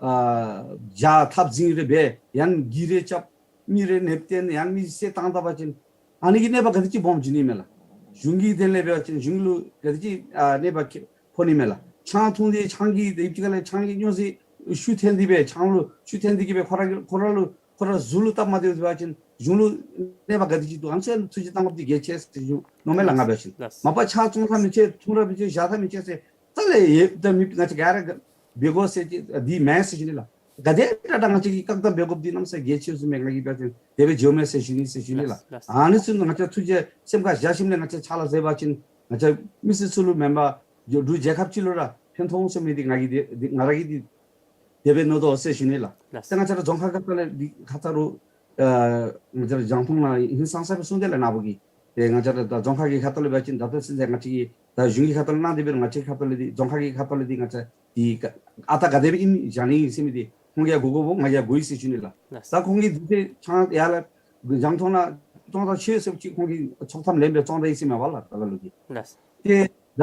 ཨ་ཇ་ཐབ་ཟིང་རེ་འབད་ཡང་གི་རེ་རྐྱབ་མི་རེ་ནདཔ་བཏོན་ཡང་མི་བསད་བཏང་ད་པ་ཅིན་ཨ་ནི་གིས་གནོད་པ་ག་དེ་ཅིག་སྦོམ་འབྱུང་ནི་མས་ལགས། གཞུང་གི་དོན་ལས་འབད་བ་ཅིན་གཞུང་ལུ་ག་དེ་ཅིག་ཨ་གནོད་པ་ཁེ་ཕོག་ནི་མས་ལགས། ཆང་འཐུང་སྟེ་ཆང་གི་དེ་ཅིག་ཁ་ལས་ཆང་གི་སྨྱོ་རྫས་ཤུགས་བཏོན་ཏེ་སྦེ་ཆང་ལུ་ཤུགས་བཏོན་ཏེ་གིས་སྦེ་ཁོ་ར་གི་ཁོ་ར་ལུ་ཁོ་ར་གཟུགས་ལུ་སྟབས་མ་བདེཝ་འབད་བ་ཅིན་གཞུང་ལུ་གནོད་པ་ག་དེ་ཅིག་འདུག། ཨ་ནི་ཚུ་ཐུགས་རྗེ་གནང་དགོཔ་འདི་གལ་ཆེ་ཟེར་ཞུ་མནོཝ་མས་ལགས་ང་འབད་བ་ཅིན། ལགས། མ་པ་ཆང་བཙོང་ཐངས་མི་ཆོག་འཐུང་ར་མི་ཆོག་བཞག་ཐངས་མི་ཆོག་ཟེར་རྩ་ལས་ཡོདཔ་ད་མེདཔ་ང་བཅས་ག་ར་འབད་དགོ་ཟེར་འདི་མེན་ཟེར་ཞུ་ནི་ལགས། ག་དེ་དྲག་དྲག་ང་བཅས་ཀྱིས་བཀག་སྡོམ་འབད་དགོཔ་འདི་གནམ་ས་གལ་ཆེ་བཟུམ་སྦེ་ང་གིས་འབད་བ་ཅིན་དེ་སྦེ་འགྱོཝ་མས་ཟེར་ཞུ་ནི་ཟེར་ཞུ་ནི་ལགས། ལགས། ཨ་ནི་ཚུ་ང་བཅས་ཐུགས་རྗེ་སེམས་ཁར་བཞག་ཞིནམ་ལས་ང་བཅས་ཕྱག་ལཱ་མཛད་པ་ཅིན་ང་བཅས་མི་སེར་ཚུ་ལུ་མེན་པར་འབྲུག་རྒྱལ་ཁབ་སྤྱི་ལུ་ར་ཕན་ཐོགས་འོང་ཟེར་མི་འདི་ང་གིས་འདི་འདི་ང་ར་གིས་འདི་དེ་སྦེ་མནོ་དོ་ཟེར་ཞུ་ནི་ལགས། ལགས། ཏེ་ང་བཅས་ར་རྫོང་ཁག་ཁ་ཐུག་ལས་འདི་ཁ་ཐུག་རུང་ཨ་ང་བཅས་ར་རྒྱང་མཐོང་ནང་ཧིང་སངས་ས་སྦེ་གསུངས་ཏེ་ལགས་ནཱ་བུ་གིས། ཏེ་ང་བཅས་ར་ད་རྫོང་ཁག་གི་ཁ་ཐུག་ལས་འབད་བ་ཅིན་ད་ལྟོ་ཚུན་ཚོད་ང་བཅས་ཀྱིས་ད་གཞུང་གི་ཁ་ཐུག་ལས་གནང་སྟེ་འབད་རུང་ང་བཅས་ཁ་ཐུག་ལས་འདི་རྫོང་ཁག་གི་ཁ་ཐུག་ལས་འདི་ང་བཅས་འདི་ཨ་རྟག་ག་དེ་སྦེ་ཨིན་བཞག་ནི་ཨིན་ཟེར་མི་འདི་ཁོང་གིས་ཡང་གོ་དགོཔ་ང་གིས་ཡང་གོ་ཡི་ཟེར་ཞུ་ནི་ལགས། ལགས། ད་ཁོང་གིས་འདི་ཚེ་ཆང་ཡར་ལས་རྒྱང་མཐོང་ནང་བཙོང་ཐངས་ཆོག་ཟེར་ཅིག་ཁོང་གིས་ཆོག་ཐམ་ལེན་སྦེ་བཙོང་ད་ཡི་ཟེར་མས་པ་ལགས་ད་ལ་ལུ་གིས། ལགས། ཏེ་ད་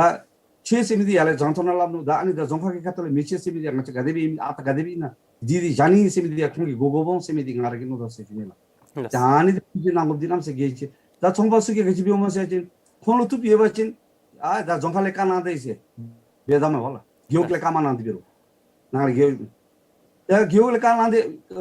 ཆོག་ཟེར་མི་འདི་ཡར་ལས་རྒྱང་མཐོང་ནང་སླབ་ནུག། ད་ཨ་ནི་ད་རྫོང་ཁག་གི་ཁ་ཐུག་ལས་མི་ཆོག་ཟེར་མི་འདི་ཡང་ང་བཅས་ག་དེ་སྦེ་ཨིན་ཨ་རྟག་ག་དེ་སྦེ་ཨིན་ན་འདི་འདི་བཞག་ནི་ཨིན་ཟེར་མི་འདི་ཡང་ཁོང་གིས་གོ་དགོཔ་འོང་ཟེར་མི་འདི་ང་ར་གིས་མནོ་དོ་ཟེར་ཞུ་ནི་ལགས། ལགས། ད་ཨ་ནི་འདི་ཐུགས་རྗེ་གནང་དགོཔ་འདི་གནམ་ས་གལ་ཆེ། ད་ཚོང་པ་ཚུ་གིས་ག་ཅི་འབདཝ་སྨོ་ཟེར་བ་ཅིན་ཁོང་ལུ་བཏུབ་ཡོད་པ་ཅིན་ཨ་ད་རྫོང་ཁག་ལས་བཀའ་གནང་ད་ཡི་ཟེར་འབད་ད་མས་པ་ལགས། རྒེད་འོག་ལས་བཀའ་མ་གནང་སྟེ་འབད་རུང་ནང་ལས་རྒེད་ ད་རྒེད་འོག་ལས་བཀའ་གནང་སྟེ་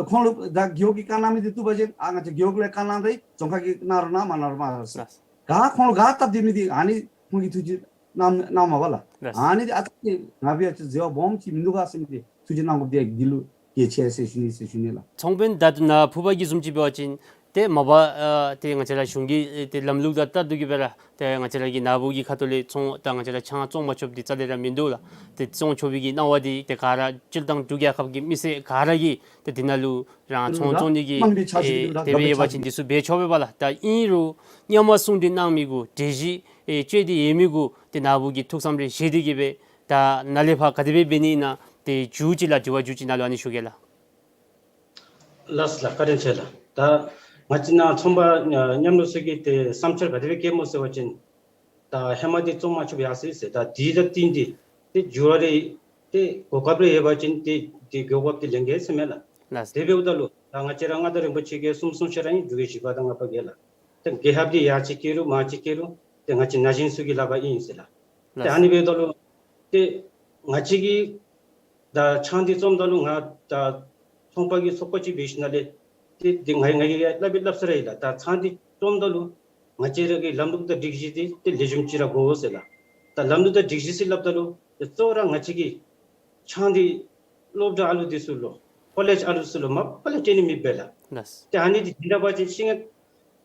ཁོང་ལུ་ད་རྒེད་འོག་གིས་བཀའ་གནང་མི་འདི་བཏུབ་པ་ཅིན་ཨ་ང་བཅས་རྒེད་འོག་ལས་བཀའ་གནང་སྟེ་རྫོང་ཁག་གིས་གནང་རུང་གནང་མ་གནང་རུང་མ་ལགས། ག་ཁོང་ལུ་ག་སྟབས་བདེ་མི་འདི་ཨ་ནི་ཁོང་གིས་ཐུགས་རྗེ་གནང་གནངམ་མས་པ་ལགས། ལགས། ཨ་ནི་འདི་ཨ་ཙི་ཅིག་ང་འབད་བ་ཅིན་འཛོལ་བ་སྦོམ་ཅིག་མིན་འདུག་ག་ཟེར་མི་འདི་ཐུགས་རྗེ་གནང་དགོཔ་འདི་འདི་ལུ་གལ་ཆེ་ཟེར་ཞུ་ནི་ཟེར་ཞུ་ནི་ལགས། ཚོང་དཔོན་ད་ལྟོ་ནཱ་ཕུར་པ་གི་བཟུམ་ཅིག་འབད་བ་ཅིན་ཏེ་མ་པ་ཨ་ཏེ་ང་བཅས་ར་གཞུང་གི་ཨེ་ཏེ་ལམ་ལུགས་དང་ལྟར་དུ་གི་སྦེ་ར་ཏེ་ང་བཅས་ར་གི་ནཱ་བུ་གི་ཁ་ཐུག་ལས་ཚོང་ད་ང་བཅས་ར་ཆང་བཙོང་མ་ཆོགཔ་འདི་རྩ་ལས་ར་མིན་འདུག་ལགས། ཏེ་བཙོང་ཆོག་པའི་གི་གནང་བ་འདི་ཏེ་ག་ར་སྤྱིར་བཏང་འབྲུག་རྒྱལ་ཁབ་ཀྱི་མི་སེར་ག་ར་གིས་ཏེ་འདི་ནང་ལུ་རང་ཚོང་བཙོང་ནི་གི་དམངས་ཀྱི་ཆ་ཤས་ཨེ་ཀྱི་དེ་སྦེ་ཡོད་པ་ཅིན་འདི་ཚུ་འབད་ཆོག་པས་པ་ལགས། ད་ཨིན་རུང་སྔོན་མ་གསུང་གྲོས་གནང་མི་གུ་གྲོས་གཞི་ཨེ་བཅོས་ཏེ་ཡོད་མི་གུ་ཏེ་ནཱ་བུ་གིས་ཐུགས་བསམ་རེ་བཞེས་ཏེ་གི་སྦེ་ད་ནཱ་ལས་ཕར་ག་དེ་སྦེ་འབད་ནི་ཨིན་ན་ཏེ་མཇུག་ཅིག་ལགས་དྲི་བ་མཇུག་ཅིག་ནཱ་ལུ་ཨ་ནི་ཞུ་གེ་ལགས། ལགས་ལགས། བཀའ་དྲིན་ཆེ་ལགས། ད་ང་བཅས་ནཱ་ཚོང་པ་ཨ་མཉམ་རུབ་ཚུ་གིས་ཏེ་བསམ་འཆར་ག་དེ་སྦེ་བཀོདཔ་སྨོ་ཟེར་བ་ཅིན་ད་ཧེ་མ་འདི་བཙོང་མ་ཆོགཔ་ཡར་སོ་ཡི་ཟེར། ད་དེ་དང་བསྟུན་ཏེ་ཏེ་འགྱུར་བ་རེ་ཏེ་གོ་སྐབས་རེ་ཡོད་པ་ཅིན་ཏེ་ཏེ་གོ་སྐབས་འདི་ལེན་གེ་ཟེར་མས་ལགས། ལགས། དེ་འབདཝ་ད་ལུ་ད་ང་བཅས་ར་མངའ་བདག་རིན་པོ་ཆེ་གིས་གསུམ་གསུང་བཤད་ར་ཨིན། འབྲུག་རྒྱལ་བཞི་པ་དང་ལྔ་པ་གིས་ལགས། ཏེ་རྒྱལ་ཁབ་འདི་ཡར་ཅིག་བསྐྱེད་རུང་མར་ཅིག་བསྐྱེད་རུང་ཏེ་ང་བཅས་ན་གཞོན་ཚུ་གི་ལག་པར་ཨིན་ཟེར་ལགས། ཏེ་ལགས། ཨ་ནི་འབདཝ་ད་ལུ་ཏེ་ང་བཅས་ཀྱིས་ད་ཆང་འདི་བཙོངམ་ད་ལུ་ང་ད་ཚོང་པ་གི་ཚོགས་པ་ཅིག་འབད་ཞིནམ་ལས་ཏེ་ཏེ་ང་ང་གིས་སླབ་སྦེ་སླབ་ས་ར་ཨིན་ལགས། ད་ཆང་འདི་བཙོངམ་ད་ལུ་ང་བཅས་ར་གི་ལམ་ལུགས་དང་སྒྲིག་གཞི་འདི་ཏེ་ལེགས་ཤོམ་ཅིག་ར་དགོ་ཟེར་ལགས། ད་ལམ་ལུགས་དང་སྒྲིག་གཞི་ཟེར་སླབ་ད་ལུ་ཏེ་གཙོ་བོ་ར་ང་བཅས་ཀྱི་ཆང་འདི་སློབ་གྲྭ་ཨ་ལུ་འདི་ཚུ་ལུ་ཀོ་ལེཇ་ཨ་ལུ་ཚུ་ལུ་མ་པ་ལས་སྤྲོད་ནི་མེད་པས་ལགས། ལགས། ཏེ་ཨ་ནི་འདི་དེ་འདྲ་འབད་བ་ཅིན་ཤེས་ཡོན་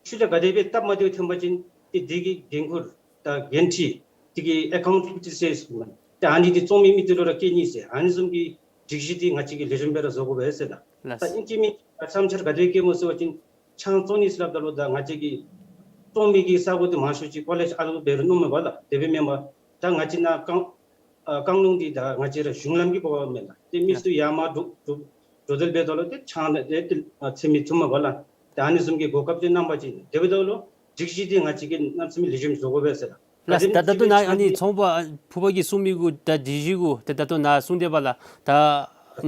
ཤུལ་ལས་ག་དེ་སྦེ་སྟབས་མ་བདེཝ་ཐོན་པ་ཅིན་ཏེ་དེ་གི་འགན་ཁུར་དང་འགན་འཁྲི་དེ་གི་ཨེ་ཀའུན་ཊེ་བི་ལི་ཊི་ཟེར་སོང་། ཏེ་ཨ་ནི་འདི་བཙོང་མི་མི་འདི་ལུ་ར་བཀལ་ནི་ཟེར་ཨ་ནི་བཟུམ་གྱི་སྒྲིག་གཞི་འདི་ང་བཅས་ཀྱིས་ལེགས་ཤོམ་སྦེ་ར་བཟོ་དགོ་པས་ཟེར་ལགས། ལགས། ད་ཨིན་ཅི་མིན་ཅི་བསམ་འཆར་ག་དེ་བཀོདཔ་སྨོ་ཟེར་བ་ཅིན་ཆང་བཙོང་ནི་ཟེར་སླབ་ད་ལུ་ད་ང་བཅས་ཀྱི་བཙོང་མི་གི་ས་སྒོ་འདི་མང་ཤོས་ཅིག་ཀོ་ལེཇ་ཨ་ལུ་འབད་རུང་མནོཝ་མས་པ་ལགས། དེ་སྦེ་མེན་པར་ད་ང་བཅས་ནཱ་རྐང་ཨ་རྐང་ལུང་འདི་ད་ང་བཅས་ར་གཞུང་ལམ་གྱི་འབདཝ་མས་ལགས། ཏེ་མི་ཚུ་ཡར་མར་འགྲོ་འགྲོ་འགྲོ་སྡོད་འབདཝ་ད་ལུ་ཏེ་ཆང་འདི་ཏེ་ཨ་འཚོལ་མི་ཐོནམ་མས་པ་ལགས། ཏེ་ཨ་ནི་བཟུམ་གྱི་གོ་སྐབས་ཅིག་གནང་པ་ཅིན་དེ་འབདཝ་ད་ལུ་སྒྲིག་གཞི་འདི་ང་བཅས་ཀྱིས་གནམ་མེད་ས་མེད་ལེགས་ཤོམ་བཟོ་དགོ་པས་ཟེར་ལགས། ལགས། ད་ད་ལྟོ་ནཱ་ཨ་ནི་ཚོང་པ་ཕུར་པ་གིས་གསུང་མི་གུ་ད་སྒྲིག་གཞི་གུ་ད་ད་ལྟོ་ནཱ་གསུངས་ཏེ་པ་ལགས། ད་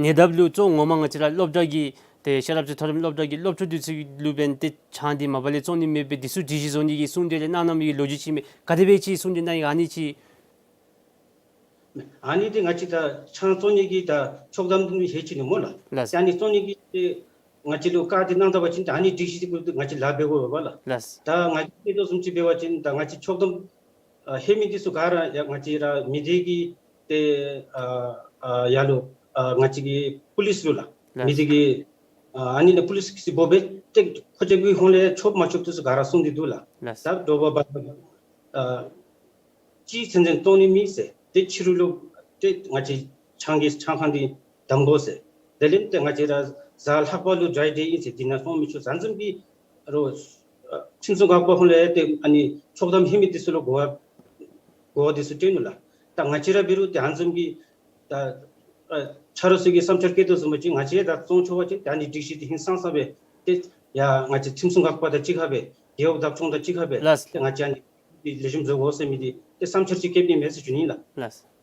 ཉེ་འདབས་ལུ་གཙོ་བོ་ངོ་མ་ང་བཅས་ར་སློབ་གྲྭ་གི་ཏེ་ཤེས་རབ་རྩེ་མཐོ་རིམ་སློབ་གྲྭ་གི་སློབ་ཕྲུག་འདི་ཚུ་ལུ་འབདན་ཏེ་ཆང་འདི་མ་པ་ལས་བཙོང་ནི་མེད་པས། འདི་ཚུ་སྒྲིག་གཞི་བཟོ་ནི་གི་གསུང་གྲོས་རེ་གནང་གནང་མི་གི་ལོ་རྒྱུས་ཅིག་མས། ག་དེ་སྦེ་ཅིག་གསུང་གྲོས་གནང་ཡི་ཨ་ནི་ཅིག། ཨ་ནི་འདི་ང་བཅས་ད་ཆང་བཙོང་ནི་གི་ད་ཆོག་ཐམ་འདི་ཧེ་ཅི་ནི་སྨོ་ལགས། ལགས། ད་ཨ་ནི་བཙོང་ནི་གི་ཏེ་ང་བཅས་ལུ་བཀའ་འདི་གནང་ད་པ་ཅིན་ད་ཨ་ནི་སྒྲིག་གཞི་འདི་གུ་ང་བཅས་ལཱ་འབད་དགོ་པས་ལགས། ལགས། ད་ང་བཅས་ཀྱིས་དོ་བཟུམ་ཅིག་འབད་བ་ཅིན་ད་ང་བཅས་ཆོག་ཐམ་ཨ་ཧེ་མི་འདི་ཚུ་ག་ར་ཡ་ང་བཅས་ར་མི་སྡེ་གི་ཏེ་ཨ་ཨ་ཡར་ལུ་ཨ་ང་བཅས་ཀྱི་པུ་ལིསི་ལུ་ལགས། ལགས། མི་སྡེ་གི་ཨ་ཨ་ནི་ལས་པུ་ལིསི་གིས་འབོ་སྦེ་ཏེ་ཁོ་ཅིག་གི་ཧོང་ལས་ཆོག་མ་ཆོག་འདི་ཚུ་ག་ར་གསུངས་ཏེ་འདུག་ལགས། ལགས། ད་དོགས་པ་འབད་ཨ་གཅིག་ཚུན་ཚོད་བཙོང་ནི་མེད་ཟེར། ཏེ་ཕྱི་རུ་ལུ་ཏེ་ང་བཅས་ཆང་གི་ཆང་ཁང་འདི་བསྡམ་དགོ་ཟེར། དེ་ལས་ཏེ་ང་བཅས་ར་གཟའ་ལྷག་པ་ལུ་ཌྲའི་ཌེ་ཨིན་ཟེར། འདི་ནང་བཙོང་མི་ཆོག་ཟེར་ཨ་ནི་བཟུམ་གྱི་རོགས་ཨ་ཁྲིམས་སྲུང་འགག་པ་ཧོང་ལས་ཏེ་ཨ་ནི་ཆོག་ཐམ་ཧེ་མི་འདི་ཚུ་ལུ་གོ་བ་གོ་བ་འདི་ཚུ་སྤྲོད་ནུག་ལགས། ད་ང་བཅས་ར་འབད་རུང་ཏེ་ཨ་ནི་བཟུམ་གྱི་ད་ཨ་ཆ་རོགས་ཚུ་གིས་བསམ་འཆར་བཀོད་དོ་བཟུམ་ཅིག་ང་བཅས་ད་བཙོང་ཆོག་པ་ཅིན་ད་ཨ་ནི་སྒྲིག་གཞི་འདི་ཧིང་སངས་ས་སྦེ་ཏེ་ཡ་ང་བཅས་ཁྲིམས་སྲུང་འགག་པ་དང་གཅིག་ཁར་སྦེ་རྒེད་འོག་བདག་སྐྱོང་དང་གཅིག་ཁར་སྦེ་ལགས། ཏེ་ང་བཅས་ཨ་ནི་འདི་ལེགས་ཤོམ་བཟོ་དགོ་ཟེར་མི་འདི་ཏེ་བསམ་འཆར་ཅིག་བཀོད་ནི་མས་ཟེར་ཞུ་ནི་ལགས། ལགས།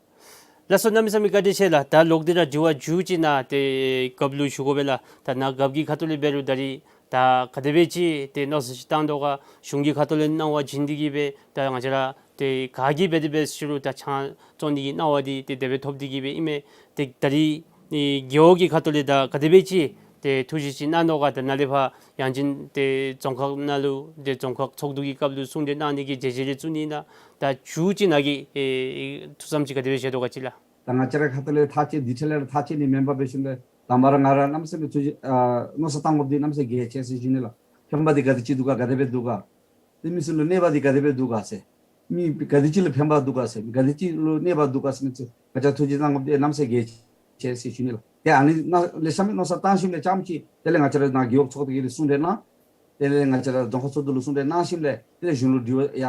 ལགས་སོ། གནམ་མེད་ས་མེད་བཀའ་དྲིན་ཆེ་ལགས། ད་ལོག་སྟེ་ར་དྲི་བ་མཇུག་ཅིག་ནང་ཏེ་རྒཔོ་ལུ་ཞུ་དགོ་པས་ལགས། ད་ནཱ་རྒཔོ་གི་ཁ་ཐུག་ལས་འབད་རུང་ད་རིས་ད་ག་དེ་སྦེ་ཅིག་ཏེ་མནོ་བསམ་ཅིག་བཏང་དོ་ག། གཞུང་གི་ཁ་ཐུག་ལས་གནང་བ་བྱིན་ཏེ་གི་སྦེ་ད་ང་བཅས་ར་ཏེ་ག་གིས་འབད་དེ་འབད་ཞུ་རུང་ད་ཆང་བཙོང་ནི་གི་གནང་བ་འདི་ཏེ་དེ་སྦེ་ཐོབ་སྟེ་གི་སྦེ་ཨིན་མས། ཏེ་ད་རིས་ཨེ་རྒེད་འོག་གི་ཁ་ཐུག་ལས་ད་ག་དེ་སྦེ་ཅིག་ཏེ་ཐུགས་བཞེད་ཅིག་གནང་དོ་ག། ད་ནཱ་ལས་ཕར་ཡང་ཅིན་ཏེ་རྫོང་ཁག་ནང་ལུ་ཏེ་རྫོང་ཁག་ཚོགས་འདུ་གི་སྐབས་ལུ་གསུང་གྲོས་གནང་ནི་གི་བྱས་རྗེས་རེ་བཙུགས་ནི་ཨིན་ན། ད་མཇུག་ཅིག་ནཱ་གི་ཨེ་ཐུགས་བསམ་ཅིག་ག་དེ་སྦེ་བཞེས་དོ་ག་ཅིག་ལགས། ད་ང་བཅས་ར་ཁ་ཐུག་ལས་ཐག་བཅད་དེ་འཕྲལ་ལས་ར་ཐག་བཅད་ནི་མེན་པར་འབད་ཞིནམ་ལས་དང་པ་ར་ང་ར་གནམ་མེད་ས་མེད་ཐུགས་རྗེ་ཨ་མནོ་བསམ་བཏང་དགོཔ་འདི་གནམ་མེད་ས་མེད་གལ་ཆེ་ཟེར་ཞུ་ནི་ལགས། ཕན་པ་འདི་ག་དེ་ཅིག་འདུག་ག་ག་དེ་སྦེ་འདུག་ག། ཏེ་མི་ཚུ་ལུ་གནོད་པ་འདི་ག་དེ་སྦེ་འདུག་ག་ཟེར། མི་ག་དེ་ཅིག་ལུ་ཕན་པ་འདུག་ག་ཟེར། མི་ག་དེ་ཅིག་ལུ་གནོད་པ་འདུག་ག་ཟེར་མི་ཚུ་ང་བཅས་ཐུགས་རྗེ་གནང་དགོཔ་འདི་གནམ་མེད་ས་མེད་གལ་ཆེ་ཟེར་ཞུ་ནི་ལགས། ཏེ་ཨ་ནི་ནང་ལེགས་ཤོམ་སྦེ་མནོ་བསམ་བཏང་ཞིནམ་ལས་ཙམ་ཅིག་དེ་ལས་ང་བཅས་ར་ནཱ་རྒེད་འོག་ཚོགས་སྡེ་གི་ལས་གསུང་གྲོས་གནང་། དེ་ལས་ང་བཅས་ར་རྫོང་ཁག་ཚོགས་འདུ་ལུ་གསུང་གྲོས་གནང་ཞིནམ་ལས་དེ་ལས་གཞུང་ལུ་དྲི་བ་ཡ་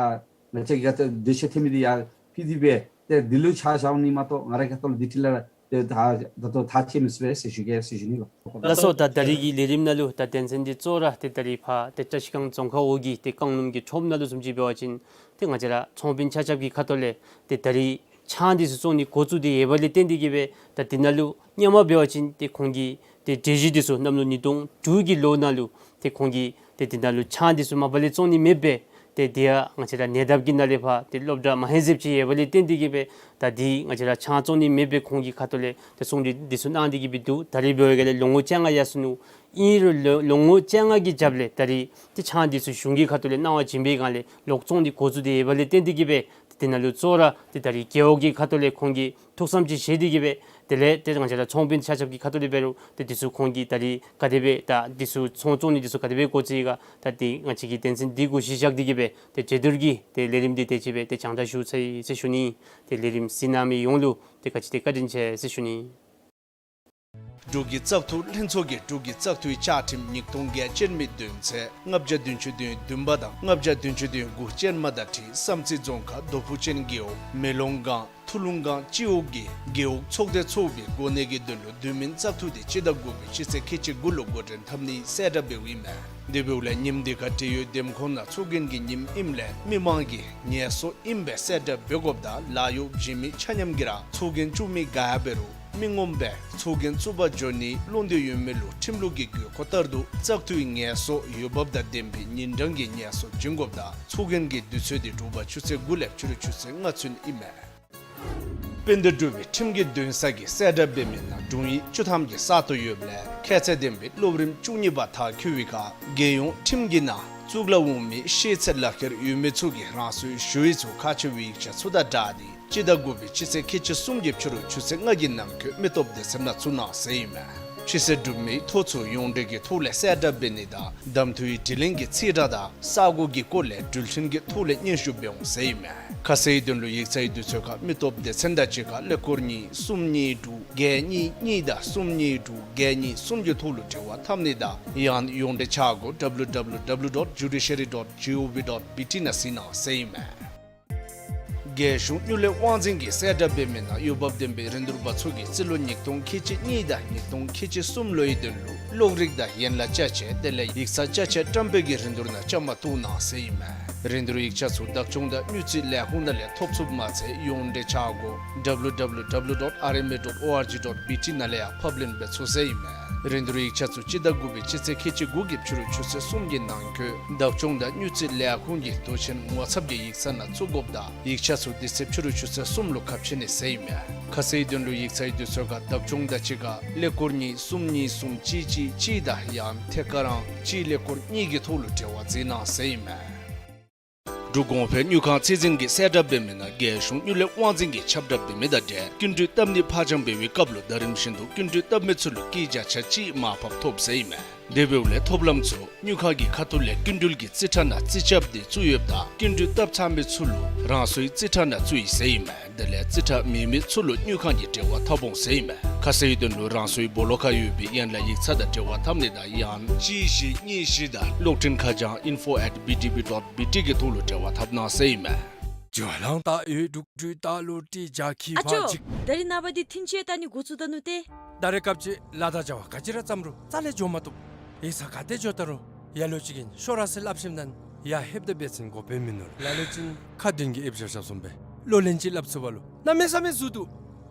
ང་བཅས་ཀྱི་ག་ཏེ་འགྲེལ་བཤད་ཐེབས་མི་འདི་ཡར་ཕུལ་ཏེ་སྦེ་ཏེ་འདི་ལུ་ཆ་བཞག་ནི་མ་གཏོགས་ང་རའི་ཁ་ཐུག་ལུ་འདི་འཕྲལ་ལས་ཏེ་ད་ད་ལྟོ་ཐག་བཅད་མི་ཚུགས་པས་ཟེར་ཞུ་གེ་ཟེར་ཞུ་ནི་ལགས། ལགས་སོ། ད་ད་རིས་ཀྱི་ལས་རིམ་ནང་ལུ་ད་དོན་ཚན་འདི་གཙོ་བོ་ར་ཏེ་ད་རིས་ཕར་ཏེ་བཀྲ་ཤིས་སྒང་རྫོང་ཁག་འོག་གི་ཏེ་རྐང་ལུང་གི་ཁྲོམ་ནང་ལུ་བཟུམ་ཅིག་འབད་བ་ཅིན་ཏེ་ང་བཅས་ར་ཚོང་དཔོན་ཆ་ཁྱབ་ཀྱི་ཁ་ཐུག་ལས་ཏེ་ད་རིས་ཆང་འདི་ཚུ་བཙོང་ནི་འགོ་བཙུགས་ཏེ་ཡོད་པ་ལས་བརྟེན་ཏེ་གི་སྦེ་ད་འདི་ནང་ལུ་སྔོན་མ་འབད་བ་ཅིན་ཏེ་ཁོང་གི་ཏེ་གྲོས་གཞི་འདི་ཚུ་གནམ་ལོ་ཉིས་སྟོང་དྲུག་གི་ལོ་ནང་ལུ་ཏེ་ཁོང་གིས་ཏེ་འདི་ནང་ལུ་ཆང་འདི་ཚུ་མ་པ་ལས་བཙོང་ནི་མེད་པའི་ ཏེ་དེ་ཡང་ང་བཅས་ར་ཉེ་འདབས་ཀྱི་ནང་ལས་ཕར་ཏེ་སློབ་གྲྭ་མ་ཧེ་ཟེབ་ཅིག་ཡོད་པ་ལས་བརྟེན་ཏེ་གིས་སྦེ་ད་འདི་ང་བཅས་ར་ཆང་བཙོང་ནི་མེད་པའི་ཁོང་གི་ཁ་ཐུག་ལས་ཏེ་གསུང་གྲོས་འདི་ཚུ་གནང་སྟེ་གིས་སྦེ་འདུག། ད་རིས་འབདཝ་ད་ལུ་ལོ་ངོ་བཅོ་ལྔ་ཡར་སོ་ནུག། ཨིན་རུང་ལོ་ལོ་ངོ་བཅོ་ལྔ་གི་རྒྱབ་ལས་ད་རིས་ཏེ་ཆང་འདི་ཚུ་གཞུང་གི་ཁ་ཐུག་ལས་གནང་བ་བྱིན་པའི་སྒང་ལས་ལོག་བཙོང་སྟེ་འགོ་བཙུགས་ཏེ་ཡོད་པ་ལས་བརྟེན་ཏེ་གིས་སྦེ་ཏེ་དེ་ནང་ལུ་གཙོ་བོ་ར་ཏེ་ད་རིས་རྒེད་འོག་གི་ཁ་ཐུག་ལས་ཁོང་གིས་ཐུགས་བསམ་ཅིག་བཞེས་ཏེ་གིས་སྦེ་དེ་ལས་ཏེ་ང་བཅས་ར་ཚོང་དཔོན་ཆ་ཁྱབ་ཀྱི་ཁ་ཐུག་ལས་འབད་རུང་ཏེ་འདི་ཚུ་ཁོང་གིས་ད་རིས་ག་དེ་སྦེ་ད་འདི་ཚུ་ཆང་བཙོང་ནི་འདི་ཚུ་ག་དེ་སྦེ་འགོ་བཙུགས་ཡི་ག་ད་ཏེ་ང་བཅས་ཀྱིས་དོན་ཚན་འདི་གུ་གཞི་བཞག་སྟེ་གིས་སྦེ་ཏེ་བརྗེ་བསྡུར་གྱི་ཏེ་ལས་རིམ་འདི་དེ་ཅིག་སྦེ་ཏེ་སྦྱང་བརྡར་ཞུ་ཚར་ཡི་ཟེར་ཞུ་ནི། ཏེ་ལས་རིམ་གཟིགས་གནང་མི་ཡོངས་ལུ་ཏེ་ག་ཅི་ཏེ་བཀའ་དྲིན་ཆེ་ཟེར་ཞུ་ནི། འབྲུག་གི་བཙག་འཐུ་ལྷན་ཚོགས་ཀྱིས་འབྲུག་གི་བཙག་འཐུའི་བཅའ་ཁྲིམས་ཉིས་སྟོང་བརྒྱད་ཅན་མའི་དོན་ཚན་ལྔ་བརྒྱ་བདུན་ཅུ་དོན་བདུན་པ་དང་ལྔ་བརྒྱ་བདུན་ཅུ་དོན་དགུ་ཅན་མ་དང་འཁྲིལ་བསམ་རྩེ་རྫོང་ཁག་རྡོ་ཕུག་ཅན་རྒེད་འོག་མེ་ལོང་སྒང་ཐུ་ལུང་སྒང་སྤྱི་འོག་གི་རྒེད་འོག་ཚོགས་སྡེ་ཚུགས་པའི་གོ་གནས་ཀྱི་དོན་ལུ་དུས་མིན་བཙག་འཐུ་དེ་སྤྱི་ཟླ་དགུ་པའི་སྤྱི་ཚེས་ཁལ་གཅིག་དགུ་ལུ་འགོ་འདྲེན་འཐབ་ནི་གསལ་བསྒྲགས་འབདཝ་ཨིན་མས། དེ་འབདཝ་ལས་ཉིནམ་དེ་ཁར་འབྲེལ་ཡོད་འདེམས་ཁོངས་ནང་ཚོགས་རྒྱན་གྱི་ཉིནམ་ཨིནམ་ལས་མི་མང་གིས་ངལ་གསོ་ཨིན་པའི་གསལ་བསྒྲགས་འབད་དགོཔ་དང་ལཱ་གཡོག་བྱིན་མི་ཆ་མཉམ་གྱིས་ར་ཚོགས་རྒྱན་བཙུགས་མི་ག་ཡང་འབད་རུང་མི་ངོམ་སྦེ་ཚོགས་རྒྱན་བཙུགས་པར་འགྱོ་ནི་བློ་འདོད་ཡོད་མི་ལུ་ཁྲིམས་ལུགས་ཀྱི་དགོས་མཁོ་ལྟར་དུ་བཙག་འཐུའི་ངལ་གསོ་འོས་འབབ་དང་ལྡན་པའི་ཉིན་གྲངས་ཀྱི་ངལ་གསོ་བྱིན་དགོཔ་དང་ཚོགས་རྒྱན་གྱི་དུས་ཚོད་དེ་དྲོ་པ་ཆུ་ཚོད་དགུ་ལས་ཕྱི་རུ་ཆུ་ཚོད་ལྔ་ཚུན་ཨིན་མས། དཔལ་ལྡན་འབྲུག་པའི་ཁྲིམས་ཀྱི་འདུན་ས་གིས་གསལ་བསྒྲགས་འབད་མི་ནང་དྲུང་ཡིག་བཅུ་ཐམ་གྱི་ས་སྟོང་ཡོདཔ་ལས་ཁྱད་ཚད་ལྡན་པའི་སློབ་རིམ་བཅུ་གཉིས་པ་མཐར་འཁྱོལ་བའི་ཁར་རྒྱལ་ཡོངས་ཁྲིམས་ཀྱི་ནང་གཙུག་ལག་འོག་མའི་ཤེས་ཚད་ལག་ཁྱེར་ཡོད་མི་ཚུ་གིས་རང་སོའི་ཞུ་ཡིག་ཚུ་ཁག་ཆེ་བའི་ཡིག་ཆ་ཚུ་དང་སྦྲགས་ཏེ་སྤྱི་ཟླ་དགུ་པའི་སྤྱི་ཚེས་ཁལ་གཅིག་གསུམ་གྱི་ཕྱི་རུ་ཆུ་ཚོད་ལྔ་གི་ནང་འཁོད་མི་སྟོབས་སྡེ་ཚན་ནང་བཙུགས་གནང་ཟེར་ཨིན་མས། ཕྱི་སེལ་གྲུབ་མིའི་ཐོ་ཚུ་ཡོངས་འབྲེལ་གྱི་ཐོག་ལས་གསལ་བསྒྲགས་འབད་ནི་དང་གདམ་འཐུའི་དྲི་ལན་གྱི་རྩིས་ཁྲ་དང་ས་གོ་གི་སྐོར་ལས་འགྲུལ་འཕྲིན་གྱི་ཐོག་ལས་སྙན་ཞུ་འབད་འོང་ཟེར་ཨིན་མས། ཁ་གསལ་དོན་ལུ་ཡིག་ཚང་གི་དུས་ཚོད་ཁར་མི་སྟོབས་སྡེ་ཚན་དང་གཅིག་ཁར་ཀླད་ཀོར་གཉིས་གསུམ་གཉིས་དྲུག་བརྒྱད་གཉིས་གཉིས་དང་གསུམ་གཉིས་དྲུག་བརྒྱད་གཉིས་གསུམ་གྱི་ཐོག་ལུ་འབྲེལ་བ་འཐབ་ནི་དང་ཡང་ཡོངས་འབྲེལ་འཆར་སྒོ་W W W dot judiciary dot gov dot B T ནང་གཟིགས་གནང་ཟེར་ཨིན་མས། རྒྱལ་གཞུང་གཉུག་ལས་དབང་འཛིན་གྱིས་གསལ་བསྒྲགས་འབད་མི་ནང་འོས་འབབ་ལྡན་པའི་རིན་བསྡུར་པ་ཚུ་གིས་རྩིས་ལོ་ཉིས་སྟོང་ཁལ་གཅིག་གཉིས་དང་ཉིས་སྟོང་ཁལ་གཅིག་གསུམ་ལོའི་དོན་ལུ་གློག་རིག་དང་ཡན་ལག་ཅ་ཆས་དེ་ལས་ཡིག་ཚང་ཅ་ཆས་བཀྲམ་སྤེལ་གྱི་རིན་བསྡུར་ནང་བཅའ་མར་གཏོགས་གནང་ཟེར་ཨིན་མས། རིན་བསྡུར་ཡིག་ཆ་ཚུ་བདག་སྐྱོང་དང་དངུལ་རྩིས་ལས་ཁུངས་ནང་ལས་ཐོབ་ཚུགསཔ་མ་ཚད་ཡོངས་འབྲེལ་འཆར་སྒོ་W W W dot R M A dot O R G dot B T ནང་ལས་ཡང་ཕབ་ལེན་འབད་ཚུགས་ཟེར་ཨིན་མས། རིན་བསྡུར་ཡིག་ཆ་ཚུ་སྤྱི་ཟླ་དགུ་པའི་སྤྱི་ཚེས་ཁལ་གཅིག་དགུ་གི་ཕྱི་རུ་ཆུ་ཚོད་གསུམ་གྱི་ནང་འཁོད་བདག་སྐྱོང་དང་དངུལ་རྩིས་ལས་ཁུངས་ཀྱི་མདོ་ཆེན་ངོ་ཚབ་ཀྱི་ཡིག་ཚང་ནང་བཙུགས་དགོཔ་དང་ཡིག་ཆ་ཚུ་དེ་ཚེ་ཕྱི་རུ་ཆུ་ཚོད་གསུམ་ལུ་ཁ་ཕྱེ་ནི་ཟེར་ཨིན་མས། ཁ་གསལ་དོན་ལུ་ཡིག་ཚང་གི་དུས་ཚོད་ཁར་བདག་སྐྱོང་དང་གཅིག་ཁར་ཀླད་ཀོར་གཉིས་གསུམ་གཉིས་གསུམ་གཅིག་གཅིག་གཅིག་དང་ཡང་ཐད་ཀར་ཨང་གཅིག་ཀླད་ཀོར་གཉིས་ཀྱི་ཐོག་ལུ་འབྲེལ་བ་མཛད་གནང་ཟེར་ཨིན་མས། འབྲུག་གོང་འཕེལ་དངུལ་ཁང་ཚད་འཛིན་གྱིས་གསལ་བསྒྲགས་འབད་མི་ནང་རྒྱལ་གཞུང་དངུལ་ལས་དབང་འཛིན་གྱིས་ཁྱབ་བསྒྲགས་འབད་མི་དང་འབྲེལ་སྐྱིན་འགྲུལ་བཏབ་ནི་ཕར་འགྱངས་འབད་བའི་སྐབས་ལུ་ཟླ་རིམ་བཞིན་དུ་སྐྱིན་འགྲུལ་བཏབ་མི་ཚུ་ལུ་སྐྱིད་བརྒྱ་ཆ་གཅིག་མར་ཕབ་ཐོབ་ཟེར་ཨིན་མས། དེ་འབདཝ་ལས་ཐོབ་ལམ་ཚུ་དངུལ་ཁང་གི་ཁ་ཐུག་ལས་སྐྱིན་འགྲུལ་གྱི་རྩིས་ཁྲ་ནང་རྩིས་རྐྱབ་སྟེ་བཙུགས་ཡོདཔ་ད་སྐྱིན་འགྲུལ་བཏབ་ཚར་མི་ཚུ་ལུ་རང་སོའི་རྩིས་ཁྲ་ནང་བཙུགས་ཡི་ཟེར་ཨིན་མས། དེ་ལས་རྩིས་ཁྲ་མེད་མི་ཚུ་ལུ་དངུལ་ཁང་གིས་འབྲེལ་བ་འཐབ་འོང་ཟེར་ཨིན་མས། ཁ་གསལ་དོན་ལུ་རང་སོའི་སྦོ་ལོགས་ཁར་ཡོད་པའི་ཡན་ལག་ཡིག་ཚང་དང་འབྲེལ་བ་འཐབ་ནི་དང་ཡང་གཅིག་བཞི་གཉིས་བཞི་དང་གློག་འཕྲིན་ཁ་བྱང་info at B T B dot B T གི་ཐོག་ལུ་འབྲེལ་བ་འཐབ་གནང་ཟེར་ཨིན་མས། ཨ་ཅོ། ད་རིས་ནངས་པ་འདི་ཐིན་ཅི་ཡང་ལྟ་ནི་འགོ་བཙུགས་ད་ནུག་ཏེ། ད་རེས་སྐབས་ཅིག་ལཱ་དང་བྱ་བ་ག་ཅི་ར་བརྩམ་རུང་རྩ་ལས་འགྱོ་མ་བཏུབ། ཡིག་ཚང་ག་ཏེ་འགྱོ་ད་རུང་ཡ་ལོ་ཅིག་གིས་ཤོག་ར་ཟེར་སླབ་ཞིནམ་ད་ཡར་ལྷོདཔ་ད་འབད་བ་ཅིན་འགོ་དཔོན་མིན་ནུག། ལ་ལུ་ཅིག་ཁ་བདུན་གྱིས་ཨེབ་ཞབས་ཞབས་བཟུམ་སྦེ་གློག་ལན་ཅིག་སླབ་ཚུགས་པ་ལུ་གནམ་མེད་ས་མེད་ཟུར་འདུག།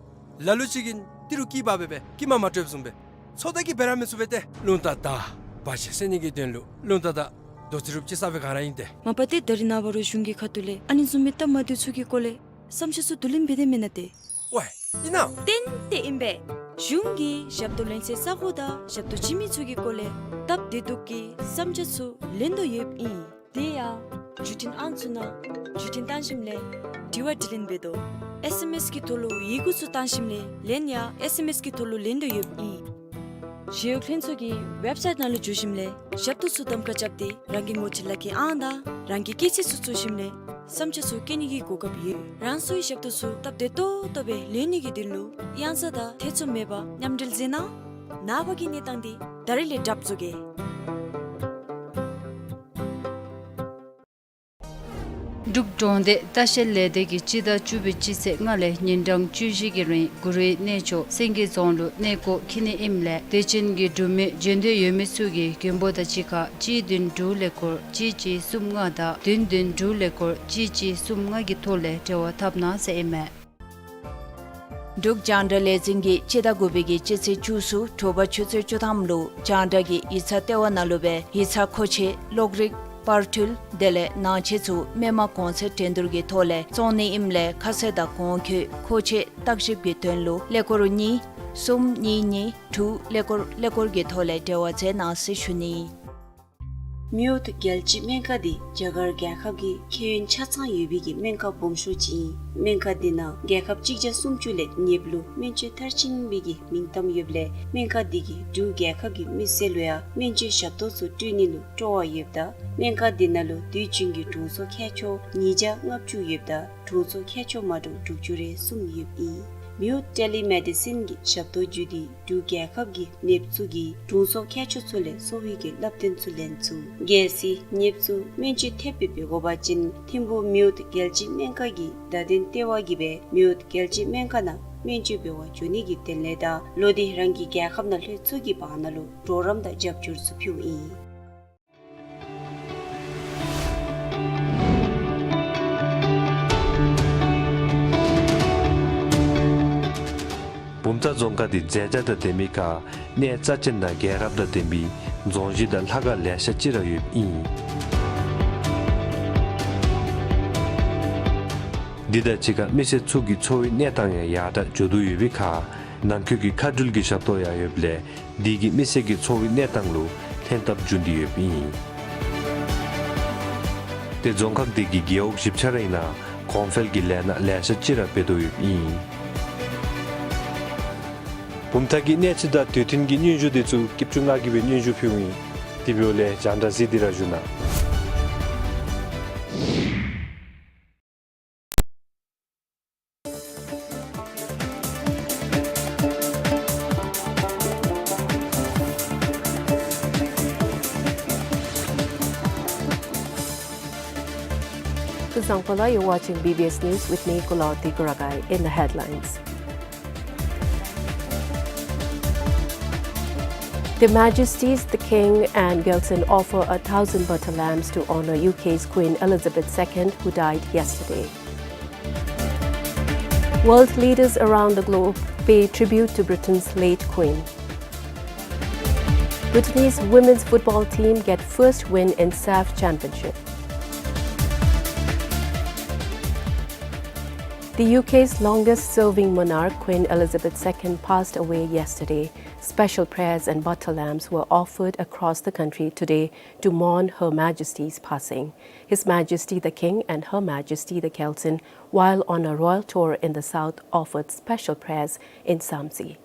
ལ་ལུ་ཅིག་གིས་ཏི་རུ་སྐྱི་པགས་སྦེ་སྦེ་སྐྱི་མ་མ་སྤྲོདཔ་བཟུམ་སྦེ་ཚོད་ལྟ་གིས་འབད་ར་མི་ཚུགས་པས་ཏེ། རླུང་རྟ་དང་བར་ཆད་སེལ་ནི་གི་དོན་ལུ་རླུང་རྟ་དང་རྡོ་རྩེག་རུབ་ཅིག་གསརཔ་སྦེ་ག་ར་ཨིན་ཏེ། མ་པ་ཏེ་ད་རིས་ནངས་པ་རུང་གཞུང་གི་ཁ་ཐུག་ལས་ཨ་ནི་བཟུམ་མའི་སྟབས་མ་བདེཝ་ཚུ་གི་སྐོར་ལས་བསམ་འཆར་ཚུ་བསྡུ་ལེན་འབད་དེ་མེན་ན་ཏེ། ཝའེ་ཨིན་ན། ཏན་ཏན་ཨིན་པས། གཞུང་གིས་ཞབས་ཏོག་ལེན་སའི་ས་གོ་དང་ཞབས་ཏོག་བྱིན་མི་ཚུ་གི་སྐོར་ལས་སྟབས་བདེ་སྡུག་གི་བསམ་འཆར་ཚུ་ལེན་དོ་ཡོདཔ་ཨིན། དེ་ཡང་བརྒྱུད་འཕྲིན་ཨང་ཚུ་ནང་བརྒྱུད་འཕྲིན་བཏང་ཞིནམ་ལས་དྲི་བ་དྲིས་ལན་འབད་དོ། ཨེསི་ཨེམ་ཨེསི་གི་ཐོག་ལུ་ཡི་གུ་ཚུ་བཏང་ཞིནམ་ལས་ལན་ཡང་ཨེསི་ཨེམ་ཨེསི་གི་ཐོག་ལུ་ལེན་དོ་ཡོདཔ་ཨིན། ཞི་གཡོག་ལྷན་ཚོགས་ཀྱི་ཝེབ་སའིཊ་ནང་ལུ་འཛུལ་ཞིནམ་ལས་ཞབས་ཏོག་ཚུ་གདམ་ཁ་རྐྱབ་སྟེ་རང་གི་ངོ་སྤྲོད་ལག་ཁྱེར་ཨང་དང་རང་གི་སྐྱེས་ཚེས་ཚུ་བཙུགས་ཞིནམ་ལས་བསམ་འཆར་ཚུ་བཀོད་ནི་གི་གོ་སྐབས་ཡོད། རང་སོའི་ཞབས་ཏོག་ཚུ་སྟབས་བདེ་ཏོག་ཏོ་སྦེ་ལེན་ནི་གི་དོན་ལུ་གཡང་ས་དང་ཐེ་ཚོམ་མེད་པར་མཉམ་འབྲེལ་མཛད་གནང་། ནངས་པ་གི་གནས་སྟངས་འདི་ད་རིས་ལས་གྲབས་བཟོ་གེ། འབྲུག་གྲོང་སྡེ་ལྟ་བཤལ་ལས་སྡེ་གིས་སྤྱི་ཟླ་བཅུ་པའི་སྤྱི་ཚེས་ལྔ་ལས་ཉིན་གྲངས་བཅུ་བཞི་གི་རིང་གུ་རུའི་གནས་མཆོག་སེང་གེ་རྫོང་ལུ་གནས་སྐོར་འཁྱིད་ནི་ཨིནམ་ལས་དད་ཅན་གྱི་འབྲུག་མི་འབྱོན་འདོད་ཡོད་མི་ཚུ་གིས་མགོན་པོ་དང་གཅིག་ཁར་གཅིག་བདུན་དྲུག་ཀླད་ཀོར་གཅིག་གཅིག་གསུམ་ལྔ་དང་བདུན་བདུན་དྲུག་ཀླད་ཀོར་གཅིག་གཅིག་གསུམ་ལྔ་གི་ཐོག་ལས་འབྲེལ་བ་འཐབ་གནང་ཟེར་ཨིན་མས། འབྲུག་རྒྱང་བསྒྲགས་ལས་འཛིན་གྱིས་སྤྱི་ཟླ་དགུ་པའི་གི་སྤྱི་ཚེས་བཅུ་གསུམ་དྲོ་པ་ཆུ་ཚོད་བཅུ་ཐམ་ལུ་རྒྱང་བསྒྲགས་ཀྱི་ཡིག་ཚང་ལྟེ་བ་ནང་ལུ་སྦེ་ཡིག་ཚང་མཁོ་ཆས་གློག་རིག་ པར་འཕྲུལ་དེ་ལས་ནང་ཆས་ཚུ་མི་མང་གོང་ཚད་འགྲན་བསྡུར་གྱི་ཐོག་ལས་བཙོང་ནི་ཨིནམ་ལས་ཁ་གསལ་དང་གོང་འཁོད་མཁོ་ཆས་བརྟག་ཞིབ་ཀྱི་དོན་ལུ་ཀླད་ཀོར་གཉིས་གསུམ་གཉིས་གཉིས་དྲུག་ཀླད་ཀོར་ཀླད་ཀོར་གྱི་ཐོག་ལས་འབྲེལ་བ་མཛད་གནང་ཟེར་ཞུ་ནི། མེ་འོད་རྒྱལ་སྤྱིའི་སྨན་ཁང་འདི་རྒྱ་གར་རྒྱལ་ཁབ་ཀྱི་ཁྱད་ཡོན་ཆ་ཚང་ཡོད་པའི་གི་སྨན་ཁང་སྦོམ་ཤོས་ཅིག་ཨིན། སྨན་ཁང་འདི་ནང་རྒྱལ་ཁབ་གཅིག་བརྒྱ་སུམ་ཅུ་ལས་ཉེ་བ་ལུ་སྨན་བཅོས་མཐར་ཕྱིན་པའི་གི་མིང་གཏམ་ཡོདཔ་ལས་སྨན་ཁང་འདི་གིས་འབྲུག་རྒྱལ་ཁབ་ཀྱི་མི་སེར་ལུ་ཡང་སྨན་བཅོས་ཞབས་ཏོག་ཚུ་སྤྲོད་ནི་ལུ་སྤྲོ་བ་ཡོདཔ་ད་སྨན་ཁང་འདི་ནང་ལུ་དུས་རྒྱུན་གྱི་དྲུང་འཚོ་མཁས་མཆོག་ཉིས་བརྒྱ་ལྔ་བཅུ་ཡོདཔ་ད་དྲུང་འཚོ་མཁས་མཆོག་མ་འདྲཝ་དྲུག་ཅུ་རེ་གསུམ་ཡོདཔ་ཨིན། མེ་འོད་ཊེ་ལི་མེ་ཌི་སིན་གྱི་ཞབས་ཏོག་བརྒྱུད་དེ་འབྲུག་རྒྱལ་ཁབ་ཀྱི་ནདཔ་ཚུ་གིས་དྲུང་འཚོ་མཁས་མཆོག་ཚུ་ལས་གསོ་བའི་གི་བསླབ་སྟོན་ཚུ་ལེན་ཚུགས། གལ་སྲིད་ནདཔ་ཚུ་སྨན་བཅོས་ཐེབས་སྦེ་འབད་དགོ་པ་ཅིན་ཐིམ་ཕུག་མེ་འོད་རྒྱལ་སྤྱིའི་སྨན་ཁང་གི་བརྡ་དོན་ལྟེ་བ་གིས་སྦེ་མེ་འོད་རྒྱལ་སྤྱིའི་སྨན་ཁང་ནང་སྨན་བཅོས་འབད་བར་འགྱོ་ནི་གི་དོན་ལས་དང་ལོག་སྟེ་རང་གི་རྒྱལ་ཁབ་ནང་ལྷོད་ཚུགས་ཀྱི་བར་ན་ལུ་གྲོགས་རམ་དང་རྒྱབ་སྐྱོར་ཚུ་ཕུལཝ་ཨིན། བུམ་ཐང་རྫོང་ཁག་འདི་མཛེས་ཆ་དང་ལྡན་མི་ཁར་གནས་རྩ་ཆེན་དང་རྒྱལ་རབས་དང་ལྡན་པའི་རྫོང་གཞི་དང་ལྷ་ཁང་ལེ་ཤ་ཅིག་ར་ཡོདཔ་ཨིན། འདི་དང་གཅིག་ཁར་མི་སེར་ཚུ་གི་འཚོ་བའི་གནས་སྟངས་ཡང་ཡར་དྲག་འགྱོ་དོ་ཡོད་པའི་ཁར་ནང་འཁོད་ཀྱི་མཁའ་འགྲུལ་གྱི་ཞབས་ཏོག་ཡང་ཡོདཔ་ལས་འདི་གིས་མི་སེར་གྱི་འཚོ་བའི་གནས་སྟངས་ལུ་ལྷན་ཐབས་འབྱུང་སྟེ་ཡོདཔ་ཨིན། ཏེ་རྫོང་ཁག་འདི་གི་རྒེད་འོག་བཞི་ཆ་རའི་ནང་གོང་འཕེལ་གྱི་ལས་སྣ་ལེ་ཤ་ཅིག་ར་འབད་དོ་ཡོདཔ་ཨིན། བུམ་ཐང་གི་གནས་ཚུལ་དང་དུས་མཐུན་གྱི་སྙན་ཞུ་འདི་ཚུ་སྐྱིད་ཆུ་ལྔ་གིས་སྦེ་སྙན་ཞུ་ཕུལཝ་ཨིན། དེ་འབདཝ་ལས་རྒྱང་བསྒྲགས་གཟིགས་ཏེ་ར་བཞུགས་གནང་། Kuzuzangpo la, you're watching B B S News with me, Kulawarti Kuragai. In the headlines. Their Majesties the King and Gyaltsuen offer a thousand butter lambs to honor U K's Queen Elizabeth the Second, who died yesterday. World leaders around the globe pay tribute to Britain's late Queen. Bhutanese women's football team get first win in SAFF Championship. The U K's longest-serving monarch, Queen Elizabeth the Second, passed away yesterday. Special prayers and butter lambs were offered across the country today to mourn Her Majesty's passing. His Majesty the King and Her Majesty the Gyaltsuen, while on a royal tour in the south, offered special prayers in Samtse.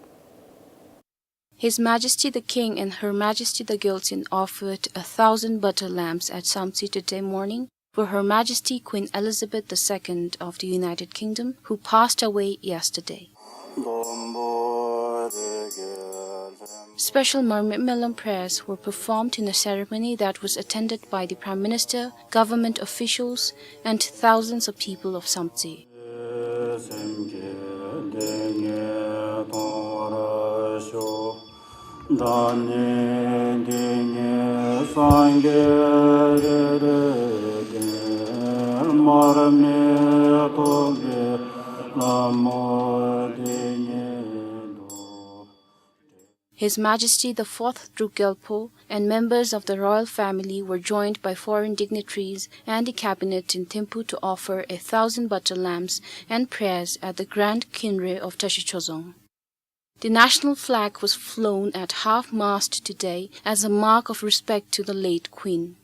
His Majesty the King and Her Majesty the Gyaltsuen offered a thousand butter lambs at Samtse today morning for Her Majesty Queen Elizabeth the Second of the United Kingdom, who passed away yesterday. Special Marmay Molom prayers were performed in a ceremony that was attended by the Prime Minister, government officials, and thousands of people of Samtse. His Majesty the Fourth Druk Gyalpo and members of the royal family were joined by foreign dignitaries and the cabinet in Thimphu to offer a thousand butter lambs and prayers at the Grand Khyinre of Tashi Chozong. The national flag was flown at half-mast today as a mark of respect to the late Queen.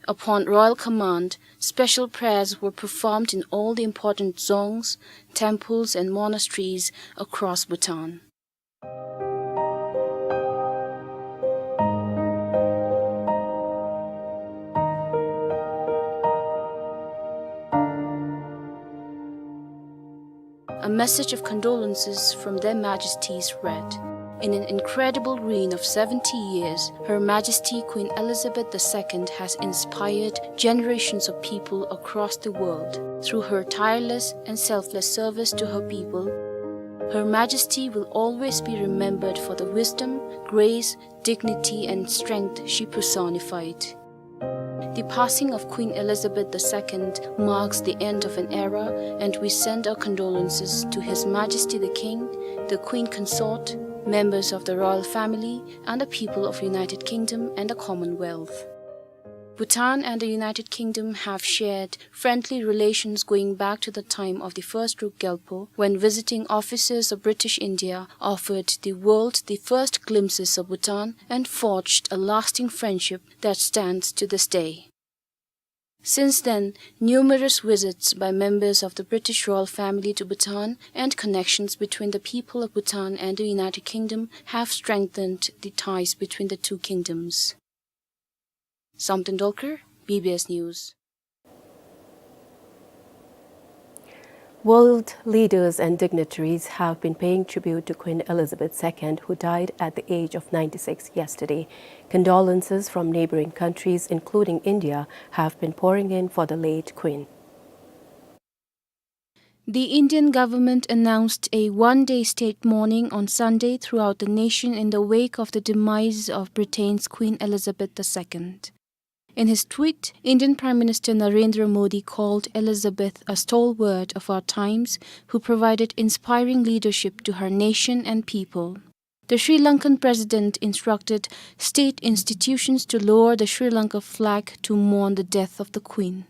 Upon royal command, special prayers were performed in all the important dzongs, temples and monasteries across Bhutan. A message of condolences from Their Majesties read, "In an incredible reign of seventy years, Her Majesty Queen Elizabeth the Second has inspired generations of people across the world through her tireless and selfless service to her people. Her Majesty will always be remembered for the wisdom, grace, dignity and strength she personified." The passing of Queen Elizabeth the Second marks the end of an era, and we send our condolences to His Majesty the King, the Queen Consort, members of the royal family, and the people of United Kingdom and the Commonwealth. Bhutan and the United Kingdom have shared friendly relations going back to the time of the first Druk Gyalpo, when visiting officers of British India offered the world the first glimpses of Bhutan and forged a lasting friendship that stands to this day. Since then, numerous visits by members of the British royal family to Bhutan and connections between the people of Bhutan and the United Kingdom have strengthened the ties between the two kingdoms. Samten Dolkar, B B S News. World leaders and dignitaries have been paying tribute to Queen Elizabeth the Second, who died at the age of ninety-six yesterday. Condolences from neighboring countries, including India, have been pouring in for the late Queen. The Indian government announced a one-day state mourning on Sunday throughout the nation in the wake of the demise of Britain's Queen Elizabeth the Second. In his tweet, Indian Prime Minister Narendra Modi called Elizabeth a stalwart of our times who provided inspiring leadership to her nation and people. The Sri Lankan president instructed state institutions to lower the Sri Lanka flag to mourn the death of the Queen.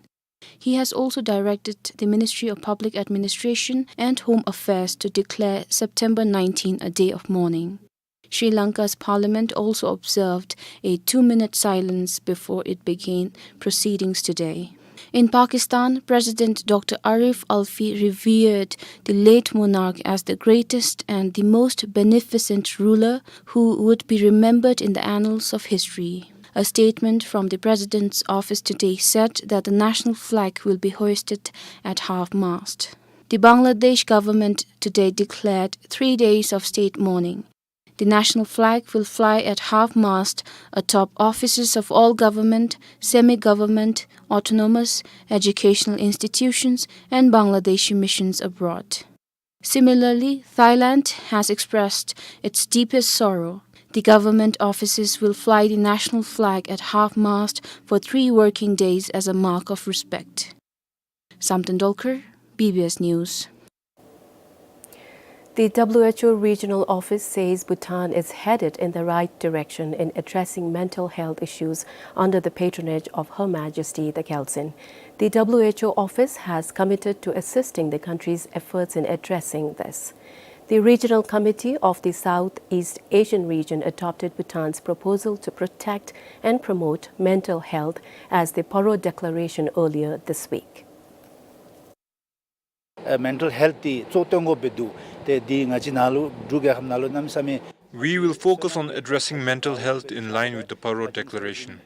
He has also directed the Ministry of Public Administration and Home Affairs to declare September nineteen a day of mourning. Sri Lanka's parliament also observed a two-minute silence before it began proceedings today. In Pakistan, President Doctor Arif Alvi revered the late monarch as the greatest and the most beneficent ruler who would be remembered in the annals of history. A statement from the president's office today said that the national flag will be hoisted at half-mast. The Bangladesh government today declared three days of state mourning. The national flag will fly at half-mast atop offices of all government, semi-government, autonomous, educational institutions, and Bangladeshi missions abroad. Similarly, Thailand has expressed its deepest sorrow. The government offices will fly the national flag at half-mast for three working days as a mark of respect. Samten Dolkar, B B S News. The W H O regional office says Bhutan is headed in the right direction in addressing mental health issues under the patronage of Her Majesty the Gyaltsuen. The W H O office has committed to assisting the country's efforts in addressing this. The Regional Committee of the Southeast Asian region adopted Bhutan's proposal to protect and promote mental health as the Paro Declaration earlier this week. ཨ་མེན་ཊལ་ཧེལཐ་འདི་གཙོ་བོ་བཏོན་དགོཔ་སྦེ་འདུག། ཏེ་འདི་ང་བཅས་ནང་ལུ་འབྲུག་རྒྱལ་ཁབ་ནང་ལུ་གནམ་མེད་ས་མེད། We will focus on addressing mental health in line with the Paro Declaration.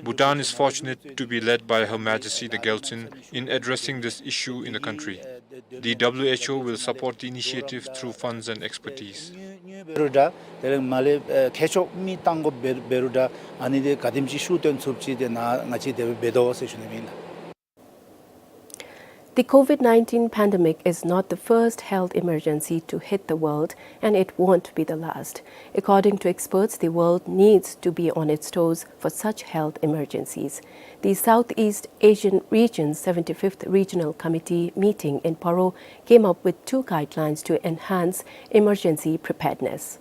Bhutan is fortunate to be led by Her Majesty the Gyaltsuen in addressing this issue in the country. The W H O will support the initiative through funds and expertise. དངོས་དངོས་འབད་རུང་འདྲ། དེ་ལས་མར་ལས་ཨ་མཁས་མཆོག་མི་བཏང་དགོཔ་འབད་འབད་རུང་འདྲ། ཨ་ནི་འདི་ག་དེམ་ཅིག་ཤུགས་བཏོན་ཚུགསཔ་ཅིག་དེ་ནང་ང་བཅས་དེ་སྦེ་འབད་དོ་ཟེར་ཞུ་ནི་ཨིན་ལགས། The COVID nineteen pandemic is not the first health emergency to hit the world, and it won't be the last. According to experts, the world needs to be on its toes for such health emergencies. The Southeast Asian region's seventy-fifth Regional Committee meeting in Paro came up with two guidelines to enhance emergency preparedness.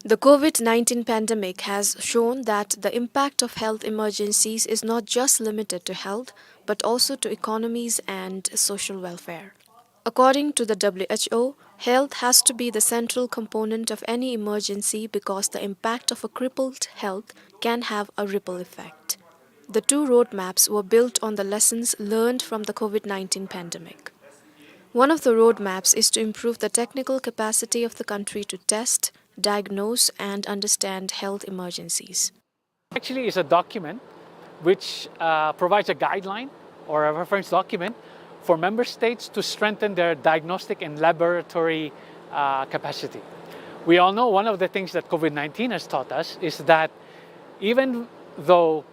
The COVID nineteen pandemic has shown that the impact of health emergencies is not just limited to health, but also to economies and social welfare. According to the W H O, health has to be the central component of any emergency because the impact of a crippled health can have a ripple effect. The two roadmaps were built on the lessons learned from the COVID nineteen pandemic. One of the roadmaps is to improve the technical capacity of the country to test, diagnose, and understand health emergencies. Actually, it's a document which, uh, provides a guideline or a reference document for member states to strengthen their diagnostic and laboratory, uh, capacity. We all know one of the things that COVID nineteen has taught us is that even though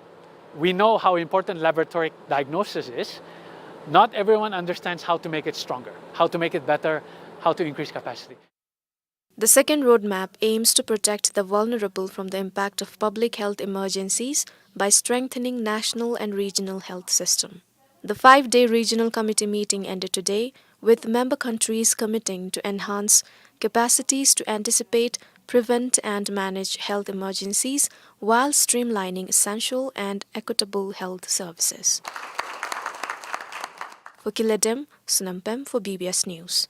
we know how important laboratory diagnosis is, not everyone understands how to make it stronger, how to make it better, how to increase capacity. The second roadmap aims to protect the vulnerable from the impact of public health emergencies by strengthening national and regional health system. The five-day regional committee meeting ended today, with member countries committing to enhance capacities to anticipate prevent and manage health emergencies while streamlining essential and equitable health services. For Kiladem, Sonam Pem for B B S News.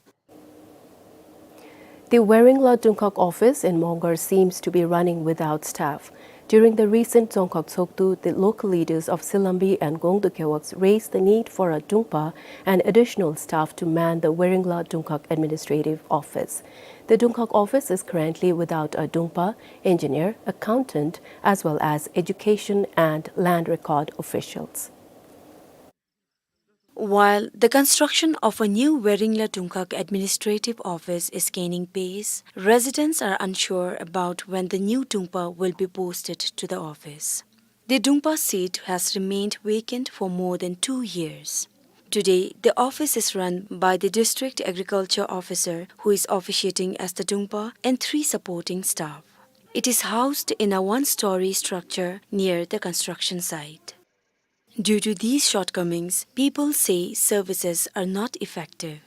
The Werinla Dungkhag office in Mongar seems to be running without staff. During the recent Dzongkhag Tshogdu, the local leaders of Silambi and Gongdu Gewogs raised the need for a Dungpa and additional staff to man the Werinla Dungkhag administrative office. The Dungkhag office is currently without a Dungpa, engineer, accountant, as well as education and land record officials. While the construction of a new Werinla Dungkhag administrative office is gaining pace, residents are unsure about when the new Dungpa will be posted to the office. The Dungpa seat has remained vacant for more than two years. Today, the office is run by the district agriculture officer, who is officiating as the Dungpa, and three supporting staff. It is housed in a one-story structure near the construction site. Due to these shortcomings, people say services are not effective.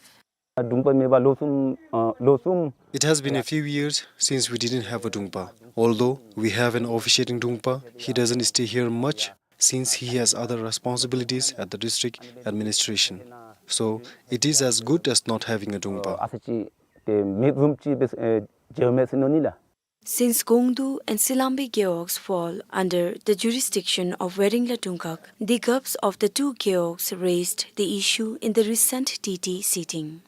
Dungpa མེད་པ་ལོ་གསུམ་ཨ་ལོ་གསུམ། It has been a few years since we didn't have a Dungpa. Although we have an officiating Dungpa, he doesn't stay here much since he has other responsibilities at the district administration. So it is as good as not having a Dungpa. ཨ་ས་ཅིག་དེ་མེད་བཟུམ་ཅིག་སྦེ་ཨེ་བྱེལཝ་མས་ཟེར་མནོ་ནི་ལགས། Since Gongdu and Silambi Gewogs fall under the jurisdiction of Werinla Dungkhag, the Gups of the two Gewogs raised the issue in the recent T T sitting.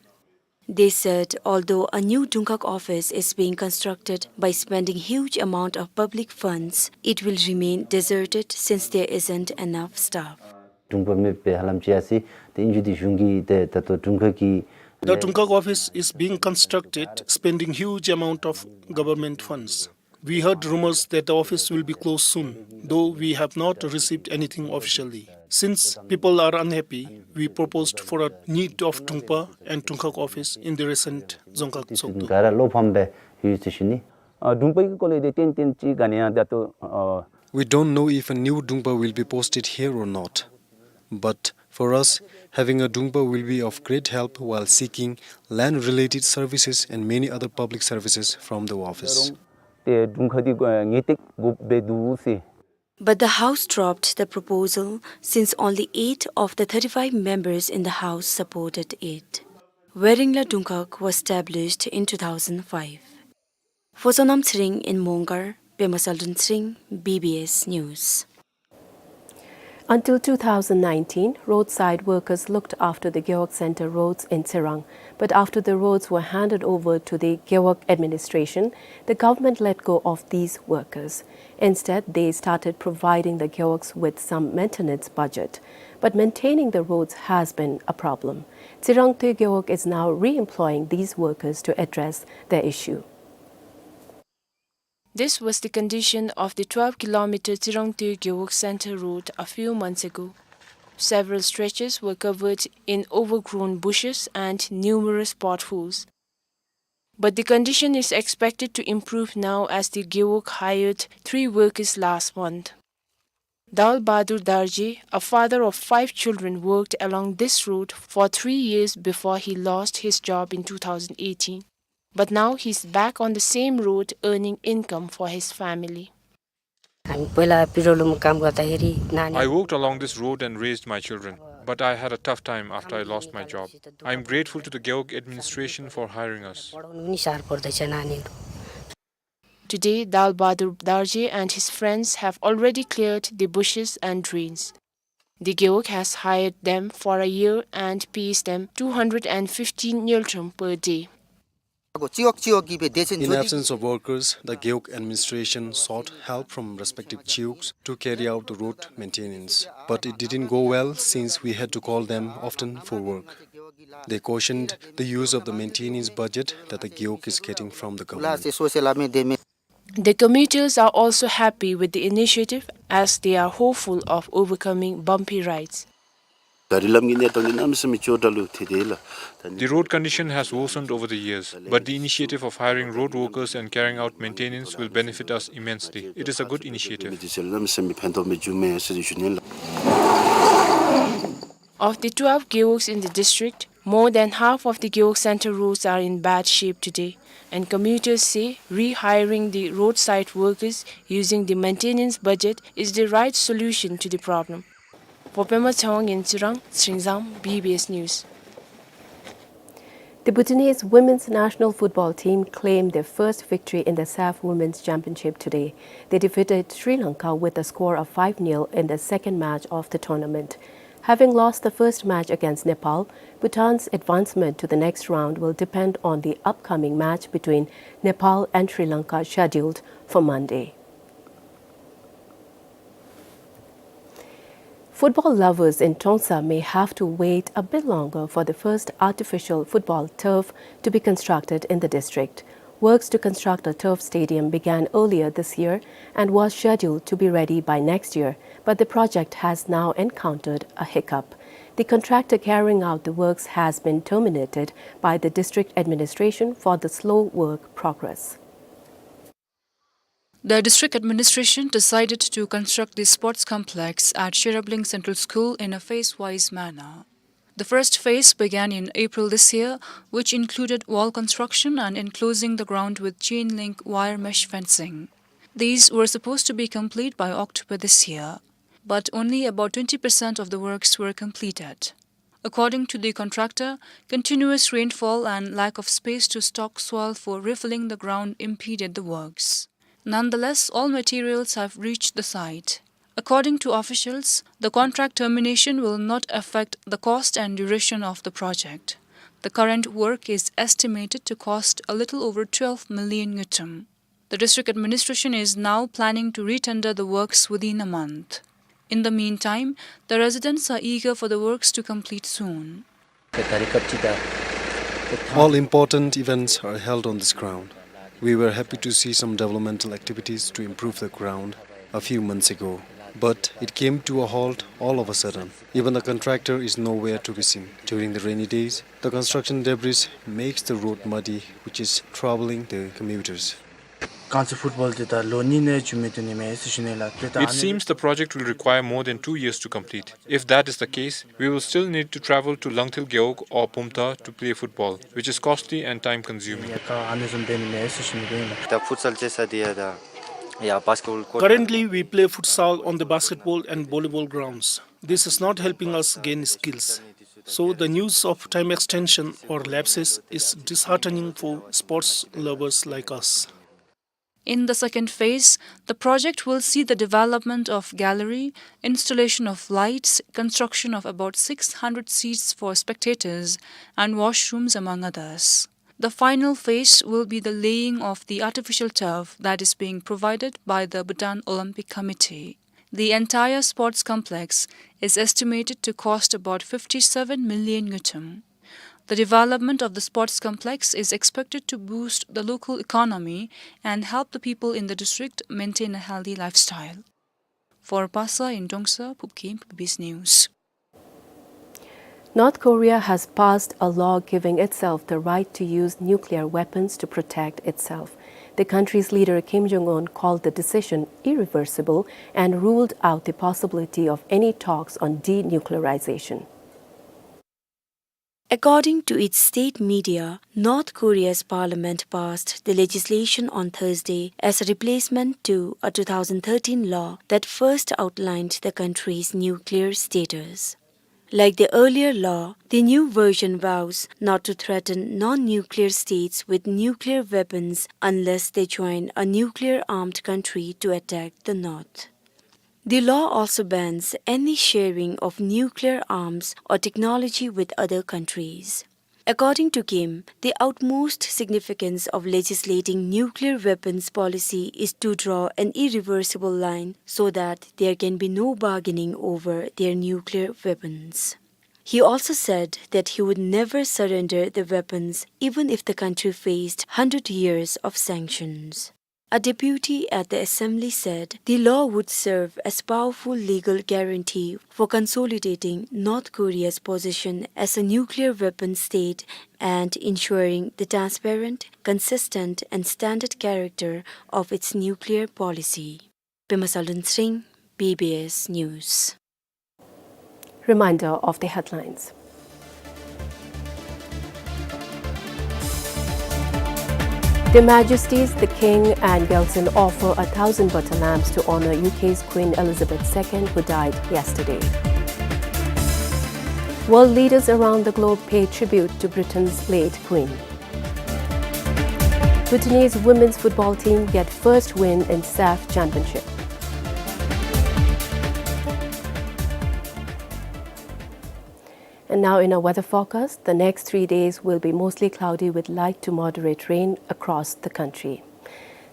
They said although a new Dungkhag office is being constructed by spending huge amount of public funds, it will remain deserted since there isn't enough staff. དྲུང་འཕར་མེད་པའི་ཧ་ལམ་ཅིག་ཡར་སོ་ཡི། ཏེ་ཨིན་ཅི་འདི་གཞུང་གིས་ཏེ་ད་ལྟོ་དྲུང་འཕར་གྱི། The Dungkhag office is being constructed, spending huge amount of government funds. We heard rumors that the office will be closed soon, though we have not received anything officially. Since people are unhappy, we proposed for a need of དྲུང་འཕར and དྲུང་འཕར་office in the recent Dzongkhag Tshogdu. ག་ར་བློ་ཕམ་སྦེ་ཡོད་ཟེར་ཞུ་ནི། ཨ་དྲུང་འཕར་གྱི་སྐོར་ལས་དེ་ཏན་ཏན་ཅིག་ག་ནི་ཡང་ད་ལྟོ་ཨ། We don't know if a new དྲུང་འཕར will be posted here or not. But for us, having a དྲུང་འཕར will be of great help while seeking land-related services and many other public services from the office. ཏེ་དྲུང་འཕར་འདི་ངེས་ཏིག་དགོཔ་སྦེ་འདུག་ཟེར། But the House dropped the proposal since only eight of the thirty-five members in the House supported it. Werinla Dungkhag was established in two thousand five. For Sonam Tsering in Mongar, Pema Saldun Tsering, B B S News. Until two thousand nineteen, roadside workers looked after the Gewog Center roads in Tsirang. But after the roads were handed over to the Gewog administration, the government let go of these workers. Instead, they started providing the Gewogs with some maintenance budget. But maintaining the roads has been a problem. Tsirang Twe Gewog is now re-employing these workers to address the issue. This was the condition of the twelve kilometer Tsirang Twe Gewog Center road a few months ago. Several stretches were covered in overgrown bushes and numerous potholes. But the condition is expected to improve now as the Gewog hired three workers last month. Dal Bahadur Darji, a father of five children, worked along this road for three years before he lost his job in two thousand eighteen. But now he's back on the same road earning income for his family. हामी पहिला पेट्रोलमा काम गर्दाखेरि नानी I worked along this road and raised my children, but I had a tough time after I lost my job. I am grateful to the Gewog administration for hiring us. पढाउनु पनि साह्रो पर्दैछ नानीहरू। Today, Dal Bahadur Darji and his friends have already cleared the bushes and drains. The Gewog has hired them for a year and pays them two hundred and fifteen ngultrum per day. In absence of workers, the Gewog administration sought help from respective chiefs to carry out the road maintenance. But it didn't go well since we had to call them often for work. They cautioned the use of the maintenance budget that the Gewog is getting from the government. The commuters are also happy with the initiative as they are hopeful of overcoming bumpy rides. गाडी लम्किने तंगदे नाम समी चोट आलु थे देला। The road condition has worsened over the years, but the initiative of hiring road workers and carrying out maintenance will benefit us immensely. It is a good initiative. नाम समी फेंटो में जुमे ऐसे जुने ला। Of the twelve Gewogs in the district, More than half of the Gewog Center roads are in bad shape today, and commuters say rehiring the roadside workers using the maintenance budget is the right solution to the problem. For Pema Chawang in Chirang, Sringzam, B B S News. The Bhutanese women's national football team claimed their first victory in the SAFF Women's Championship today. They defeated Sri Lanka with a score of five nil in the second match of the tournament. Having lost the first match against Nepal, Bhutan's advancement to the next round will depend on the upcoming match between Nepal and Sri Lanka, scheduled for Monday. Football lovers in Trongsa may have to wait a bit longer for the first artificial football turf to be constructed in the district. Works to construct a turf stadium began earlier this year and was scheduled to be ready by next year, but the project has now encountered a hiccup. The contractor carrying out the works has been terminated by the district administration for the slow work progress. The district administration decided to construct the sports complex at Sherabling Central School in a phase-wise manner. The first phase began in April this year, which included wall construction and enclosing the ground with chain link wire mesh fencing. These were supposed to be complete by October this year, but only about twenty percent of the works were completed. According to the contractor, continuous rainfall and lack of space to stock soil for refilling the ground impeded the works. Nonetheless, all materials have reached the site. According to officials, the contract termination will not affect the cost and duration of the project. The current work is estimated to cost a little over twelve million ngultrum. The district administration is now planning to retender the works within a month. In the meantime, the residents are eager for the works to complete soon. All important events are held on this ground. We were happy to see some developmental activities to improve the ground a few months ago, but it came to a halt all of a sudden. Even the contractor is nowhere to be seen. During the rainy days, the construction debris makes the road muddy, which is troubling the commuters. གང་ཚེ་ཕུཊ་བོལ་འདི་ད་ལོ་གཉིས་ནས་རྒྱུན་མི་བསྡུ་ནི་མས་ཟེར་ཞུ་ནི་ལགས། ཏེ་ད་It ཨ་ནི seems the project will require more than two years to complete. If that is the case, we will still need to travel to Langtil Gewog or Bumthang to play football, which is costly and time-consuming. ཡ་ག་ཨ་ནི་བཟུམ་འབད་ནི་མས་ཟེར་ཞུ་ནི་ཨིན་ལགས། ད་ཕུཊ་སཱལ་རྩེད་ས་འདི་ཡ་ད་ཡ་བཱསི་ཀེཊ་བོལ་ཀོརཊ། Currently, we play futsal on the basketball and volleyball grounds. This is not helping us gain skills. So the news of time extension or lapses is disheartening for sports lovers like us. In the second phase, the project will see the development of gallery, installation of lights, construction of about six hundred seats for spectators, and washrooms, among others. The final phase will be the laying of the artificial turf that is being provided by the Bhutan Olympic Committee. The entire sports complex is estimated to cost about fifty-seven million ngultrum. The development of the sports complex is expected to boost the local economy and help the people in the district maintain a healthy lifestyle. For Pasa in Trongsa, Phubkhim, B B S News. North Korea has passed a law giving itself the right to use nuclear weapons to protect itself. The country's leader, Kim Jong-un, called the decision irreversible and ruled out the possibility of any talks on denuclearization. According to its state media, North Korea's parliament passed the legislation on Thursday as a replacement to a two thousand thirteen law that first outlined the country's nuclear status. Like the earlier law, the new version vows not to threaten non-nuclear states with nuclear weapons unless they join a nuclear-armed country to attack the North. The law also bans any sharing of nuclear arms or technology with other countries. According to Kim, the utmost significance of legislating nuclear weapons policy is to draw an irreversible line so that there can be no bargaining over their nuclear weapons. He also said that he would never surrender the weapons even if the country faced hundred years of sanctions. A deputy at the assembly said the law would serve as powerful legal guarantee for consolidating North Korea's position as a nuclear weapon state and ensuring the transparent, consistent, and standard character of its nuclear policy. Pema Salun Sring, B B S News. Reminder of the headlines. Their Majesties the King and Gyaltsuen offer a thousand butter lamps to honor U K's Queen Elizabeth the Second, who died yesterday. World leaders around the globe pay tribute to Britain's late Queen. Bhutanese women's football team get first win in SAFF Championship. And now in our weather forecast, the next three days will be mostly cloudy with light to moderate rain across the country.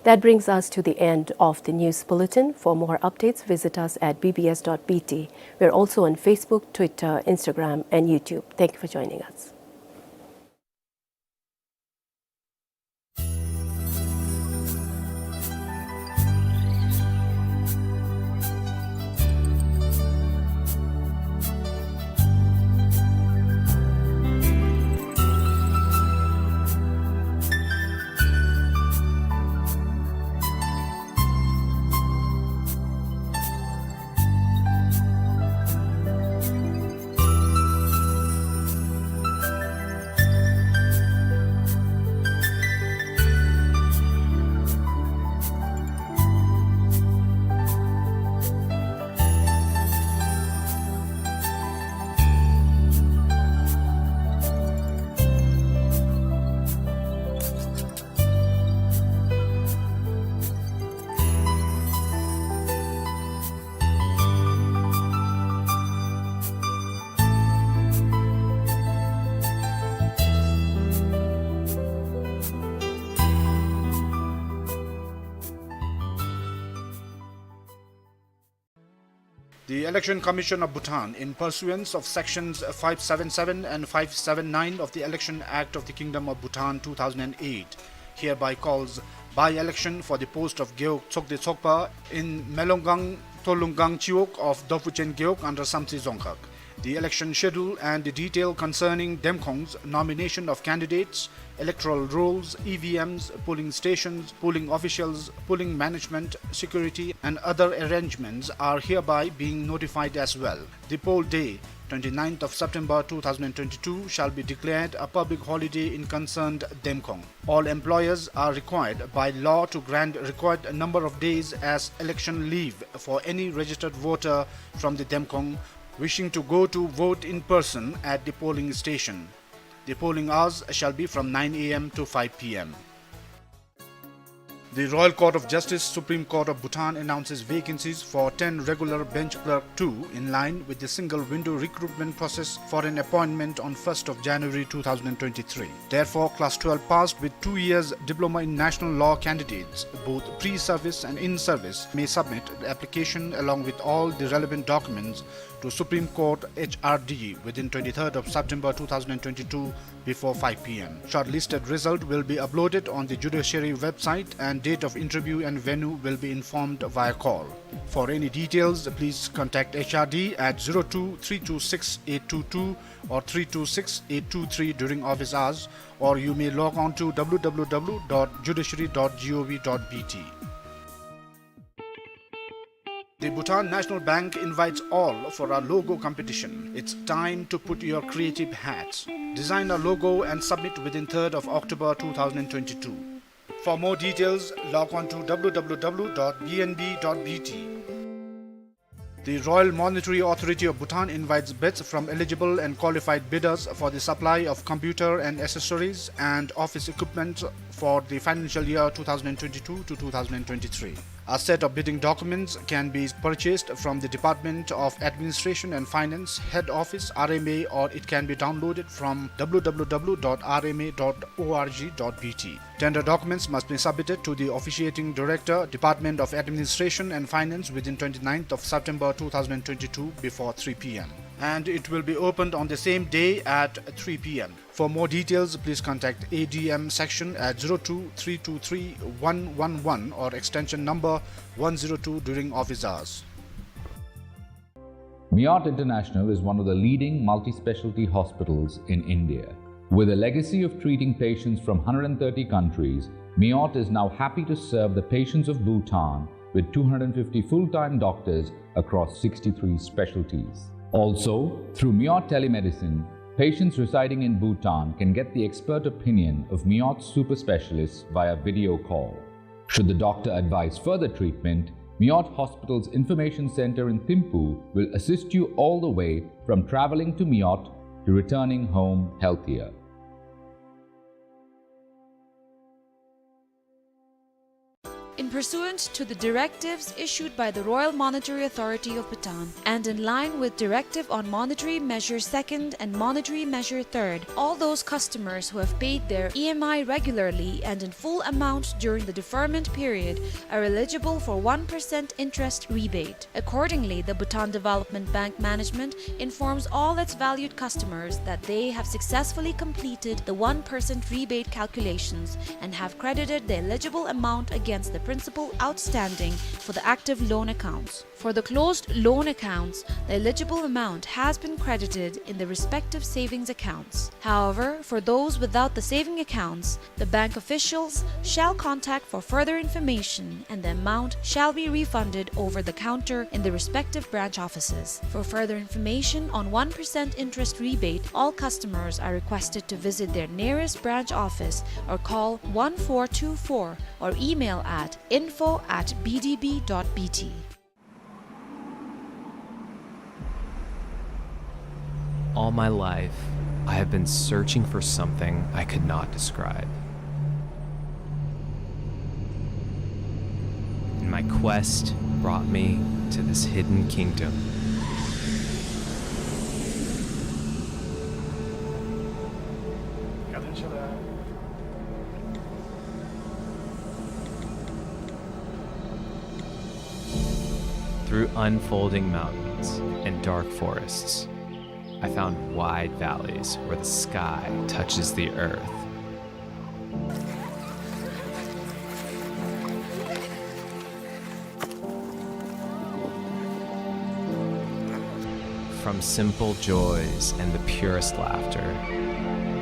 That brings us to the end of the news bulletin. For more updates, visit us at B B S dot B T. We're also on Facebook, Twitter, Instagram, and YouTube. Thank you for joining us. The Election Commission of Bhutan, in pursuance of Sections five seven seven and five seven nine of the Election Act of the Kingdom of Bhutan two thousand and eight, hereby calls by-election for the post of Gewog Tsokde Tsokpa in Melonggang Tolunggang Chiwog of Dophuchen Gewog under Samtse Dzongkhag. The election schedule and the detail concerning Demkhong's nomination of candidates, electoral rolls, E V Ms, polling stations, polling officials, polling management, security, and other arrangements are hereby being notified as well. The poll day, twenty-ninth of September two thousand and twenty-two, shall be declared a public holiday in concerned Demkhong. All employers are required by law to grant required number of days as election leave for any registered voter from the Demkhong wishing to go to vote in person at the polling station. The polling hours shall be from nine A M to five P M. The Royal Court of Justice, Supreme Court of Bhutan, announces vacancies for ten regular bench clerk two in line with the single window recruitment process for an appointment on first of January two thousand and twenty-three. Therefore, class twelve passed with two years diploma in national law candidates, both pre-service and in-service, may submit the application along with all the relevant documents to Supreme Court H R D within twenty-third of September two thousand and twenty-two before five P M. Shortlisted result will be uploaded on the judiciary website and date of interview and venue will be informed via call. For any details, please contact H R D at zero two three two six eight two two or three two six eight two three during office hours, or you may log on to W W W dot judiciary dot gov dot B T. The Bhutan National Bank invites all for a logo competition. It's time to put your creative hats. Design a logo and submit within third of October two thousand and twenty-two. For more details, log on to W W W dot B N B dot B T. The Royal Monetary Authority of Bhutan invites bids from eligible and qualified bidders for the supply of computer and accessories and office equipment for the financial year two thousand and twenty-two to two thousand and twenty-three. A set of bidding documents can be purchased from the Department of Administration and Finance, Head Office, R M A, or it can be downloaded from W W W dot R M A dot org dot B T. Tender documents must be submitted to the officiating director, Department of Administration and Finance, within twenty-ninth of September two thousand and twenty-two before three P M, and it will be opened on the same day at three P M. For more details, please contact A D M section at zero two three two three one one one or extension number one zero two during office hours. Meerut International is one of the leading multi-specialty hospitals in India. With a legacy of treating patients from hundred and thirty countries, Meerut is now happy to serve the patients of Bhutan with two hundred fifty full-time doctors across sixty-three specialties. Also, through Meerut Telemedicine, Patients residing in Bhutan can get the expert opinion of Miot super specialists via video call. Should the doctor advise further treatment, Miot Hospital's Information Center in Thimphu will assist you all the way from traveling to Miot to returning home healthier. In pursuant to the directives issued by the Royal Monetary Authority of Bhutan, and in line with Directive on Monetary Measure Second and Monetary Measure Third, all those customers who have paid their E M I regularly and in full amount during the deferment period are eligible for one percent interest rebate. Accordingly, the Bhutan Development Bank management informs all its valued customers that they have successfully completed the one percent rebate calculations and have credited the eligible amount against the principal outstanding for the active loan accounts. For the closed loan accounts, the eligible amount has been credited in the respective savings accounts. However, for those without the saving accounts, the bank officials shall contact for further information and the amount shall be refunded over the counter in the respective branch offices. For further information on one percent interest rebate, all customers are requested to visit their nearest branch office or call one four two four or email at info at B D B dot B T. All my life, I have been searching for something I could not describe. And my quest brought me to this hidden kingdom. Through unfolding mountains and dark forests, I found wide valleys where the sky touches the earth. From simple joys and the purest laughter,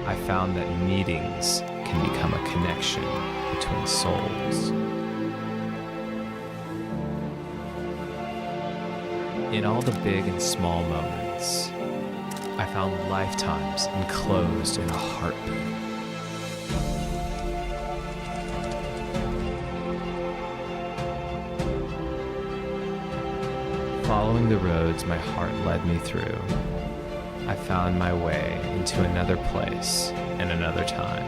I found that meetings can become a connection between souls. In all the big and small moments, I found lifetimes enclosed in a heartbeat. Following the roads my heart led me through, I found my way into another place and another time.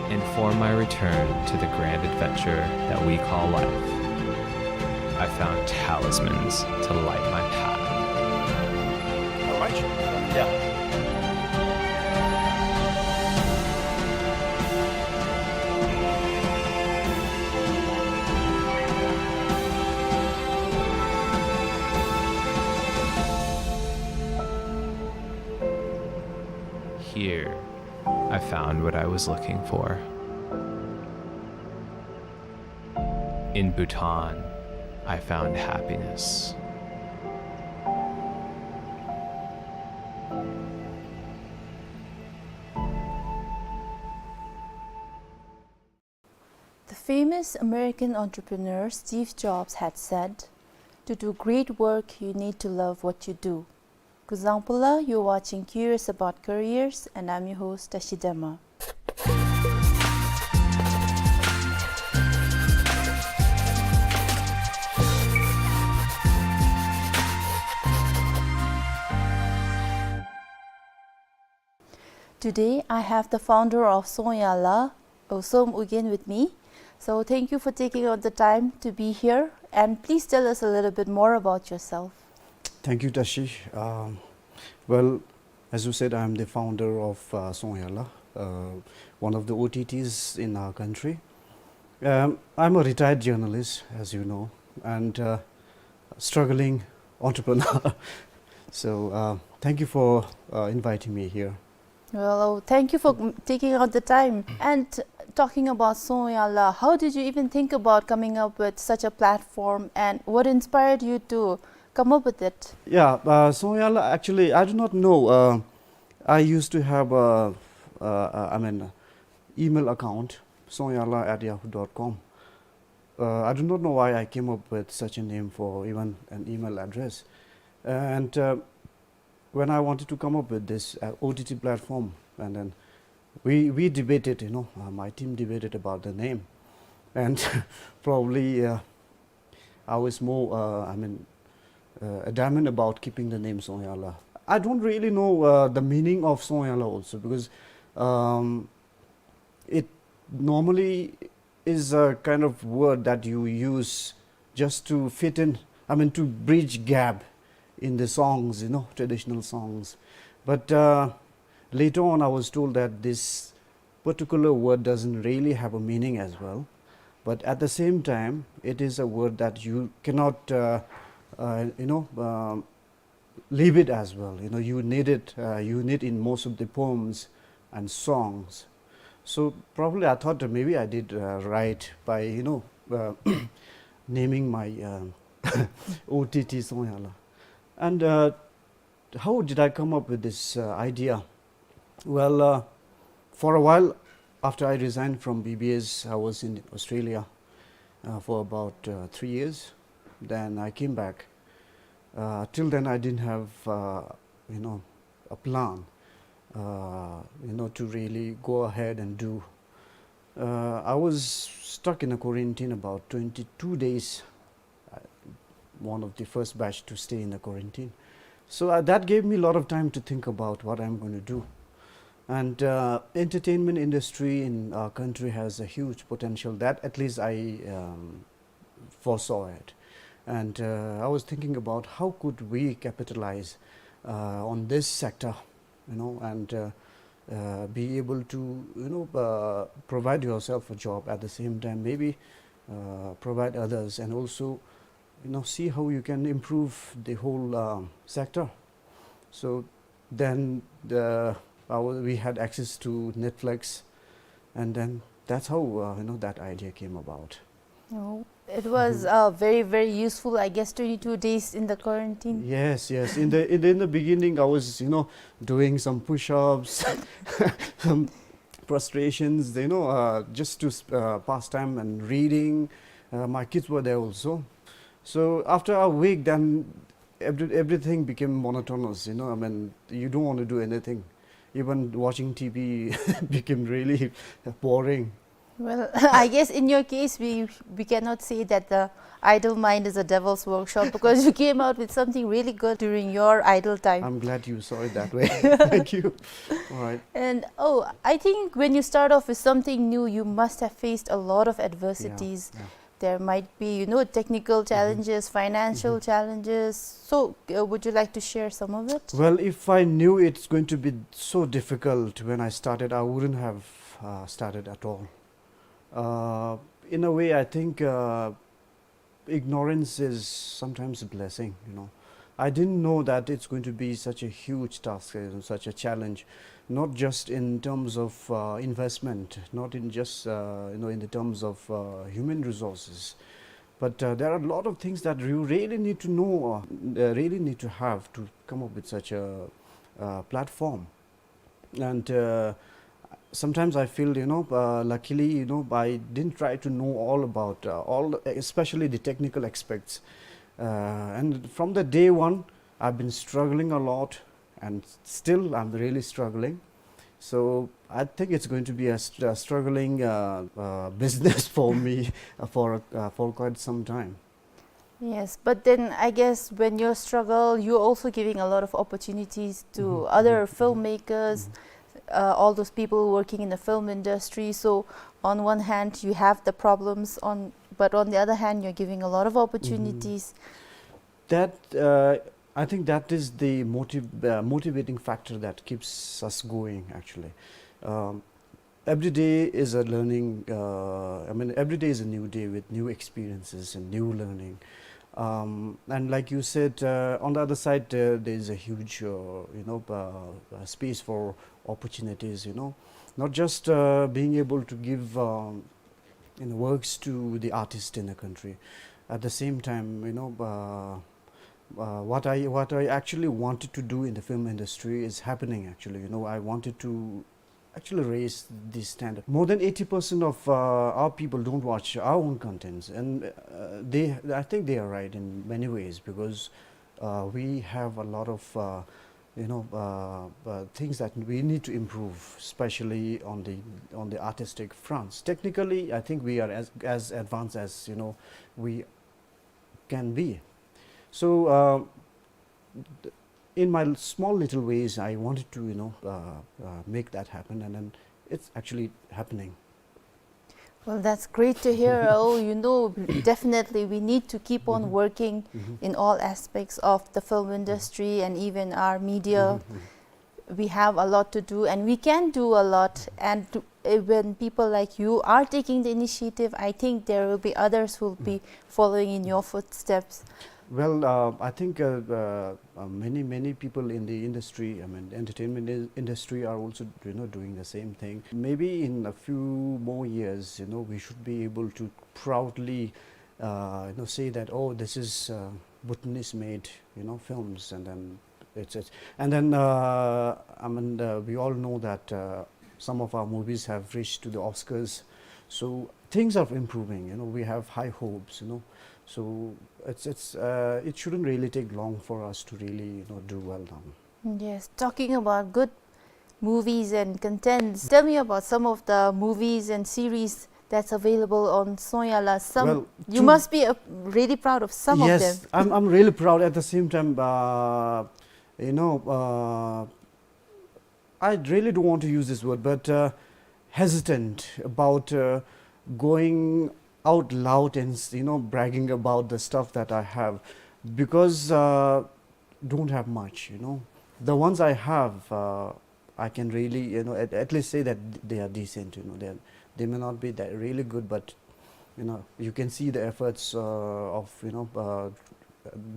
And for my return to the grand adventure that we call life, I found talismans to light my path. All right. Yeah. Here, I found what I was looking for. In Bhutan, I found happiness. The famous American entrepreneur Steve Jobs had said, "To do great work, you need to love what you do." Kuzuzangpo la, you're watching Curious About Careers, and I'm your host, Tashi Dema. Today, I have the founder of Songya La, Osom Ugyen, with me. So thank you for taking out the time to be here, and please tell us a little bit more about yourself. Thank you, Tashi. Um, well, as you said, I'm the founder of, uh, Songya La, uh, one of the O T Ts in our country. Um, I'm a retired journalist, as you know, and, uh, struggling entrepreneur. So, uh, thank you for, uh, inviting me here. Well, oh, thank you for, mm, taking out the time. And talking about Songya La, how did you even think about coming up with such a platform, and what inspired you to come up with it? Yeah, uh, Songya La, actually, I do not know. Uh, I used to have a, uh, uh, I mean, email account, songya la at yahoo dot com. Uh, I do not know why I came up with such a name for even an email address. And uh, when I wanted to come up with this uh, O T T platform, and then we, we debated, you know, uh, my team debated about the name. And probably uh, I was more, uh, I mean, uh, adamant about keeping the name Songyanla. I don't really know uh, the meaning of Songyanla also, because um, it normally is a kind of word that you use just to fit in, I mean, to bridge gap in the songs, you know, traditional songs. But uh, later on, I was told that this particular word doesn't really have a meaning as well. But at the same time, it is a word that you cannot, uh, uh, you know, uh, leave it as well. You know, you need it. Uh, you need in most of the poems and songs. So probably I thought that maybe I did uh, right by, you know, uh, naming my uh, O T T Songyanla. And uh, how did I come up with this uh, idea? Well, uh, for a while after I resigned from B B S, I was in Australia uh, for about uh, three years. Then I came back. Uh, till then, I didn't have, uh, you know, a plan, uh, you know, to really go ahead and do. Uh, I was stuck in a quarantine about twenty-two days, uh, one of the first batch to stay in the quarantine. So uh, that gave me a lot of time to think about what I'm going to do. And uh, entertainment industry in our country has a huge potential that at least I um, foresaw it. And uh, I was thinking about how could we capitalize uh, on this sector, you know, and uh, uh, be able to, you know, uh, provide yourself a job at the same time, maybe uh, provide others, and also, you know, see how you can improve the whole um, sector. So then the, our, we had access to Netflix, and then that's how uh, you know, that idea came about. Oh, it was uh, very, very useful, I guess, twenty-two days in the quarantine. Yes, yes. In the, in the, in the beginning, I was, you know, doing some push-ups, some prostrations, you know, uh, just to sp- uh, pass time and reading. Uh, my kids were there also. So after a week, then every, everything became monotonous, you know, I mean, you don't want to do anything. Even watching T V became really boring. Well, I guess in your case, we, we cannot say that the idle mind is a devil's workshop because you came out with something really good during your idle time. I'm glad you saw it that way. Thank you. All right. And oh, I think when you start off with something new, you must have faced a lot of adversities. Yeah, yeah. There might be, you know, technical challenges, financial challenges. So, uh, would you like to share some of it? Well, if I knew it's going to be so difficult when I started, I wouldn't have uh, started at all. Uh, in a way, I think uh, ignorance is sometimes a blessing, you know. I didn't know that it's going to be such a huge task, uh, such a challenge, not just in terms of uh, investment, not in just, uh, you know, in the terms of uh, human resources. But uh, there are a lot of things that you really need to know, uh, uh, really need to have to come up with such a uh, platform. And uh, sometimes I feel, you know, uh, luckily, you know, I didn't try to know all about uh, all, especially the technical aspects. Uh, and from the day one, I've been struggling a lot, and still I'm really struggling. So I think it's going to be a, str- a struggling uh, uh, business for me uh, for uh, for quite some time. Yes, but then I guess when you struggle, you're also giving a lot of opportunities to other filmmakers, uh, all those people working in the film industry. So on one hand, you have the problems, on, but on the other hand, you're giving a lot of opportunities. That uh, I think that is the motiv- uh, motivating factor that keeps us going, actually. Um, every day is a learning, uh, I mean, every day is a new day with new experiences and new learning. Um, and like you said, uh, on the other side, uh, there is a huge, uh, you know, uh, uh, space for opportunities, you know, not just uh, being able to give um, you know, works to the artists in the country. At the same time, you know, uh, uh, what I what I actually wanted to do in the film industry is happening. Actually, you know, I wanted to actually raise the standard. More than eighty percent of, uh, our people don't watch our own contents, and, uh, they, I think they are right in many ways, because, uh, we have a lot of, uh, you know, uh, uh, things that we need to improve, especially on the, on the artistic fronts. Technically, I think we are as, as advanced as, you know, we can be. So, uh, th-, in my l-, small little ways, I wanted to, you know, uh, uh, make that happen, and then it's actually happening. Well, that's great to hear. Oh, you know, definitely we need to keep on working in all aspects of the film industry and even our media. We have a lot to do, and we can do a lot. And to, uh, when people like you are taking the initiative, I think there will be others who will be following in your footsteps. Well, uh, I think, uh, uh, uh, many, many people in the industry, I mean, entertainment in-, industry are also, you know, doing the same thing. Maybe in a few more years, you know, we should be able to proudly, uh, you know, say that, "Oh, this is, uh, Bhutanese-made, you know, films," and then it's, it's, and then, uh, I mean, uh, we all know that, uh, some of our movies have reached to the Oscars. So things are improving, you know, we have high hopes, you know. So it's, it's, uh, it shouldn't really take long for us to really, you know, do well now. Yes, talking about good movies and contents, tell me about some of the movies and series that's available on Songala. Some, well, you must be, uh, really proud of some of them. Yes, I'm, I'm really proud. At the same time, uh, you know, uh, I really don't want to use this word, but, uh, hesitant about, uh, going out loud and s-, you know, bragging about the stuff that I have, because, uh, don't have much, you know. The ones I have, uh, I can really, you know, at, at least say that they are decent, you know. They are, they may not be that really good, but, you know, you can see the efforts, uh, of, you know, uh,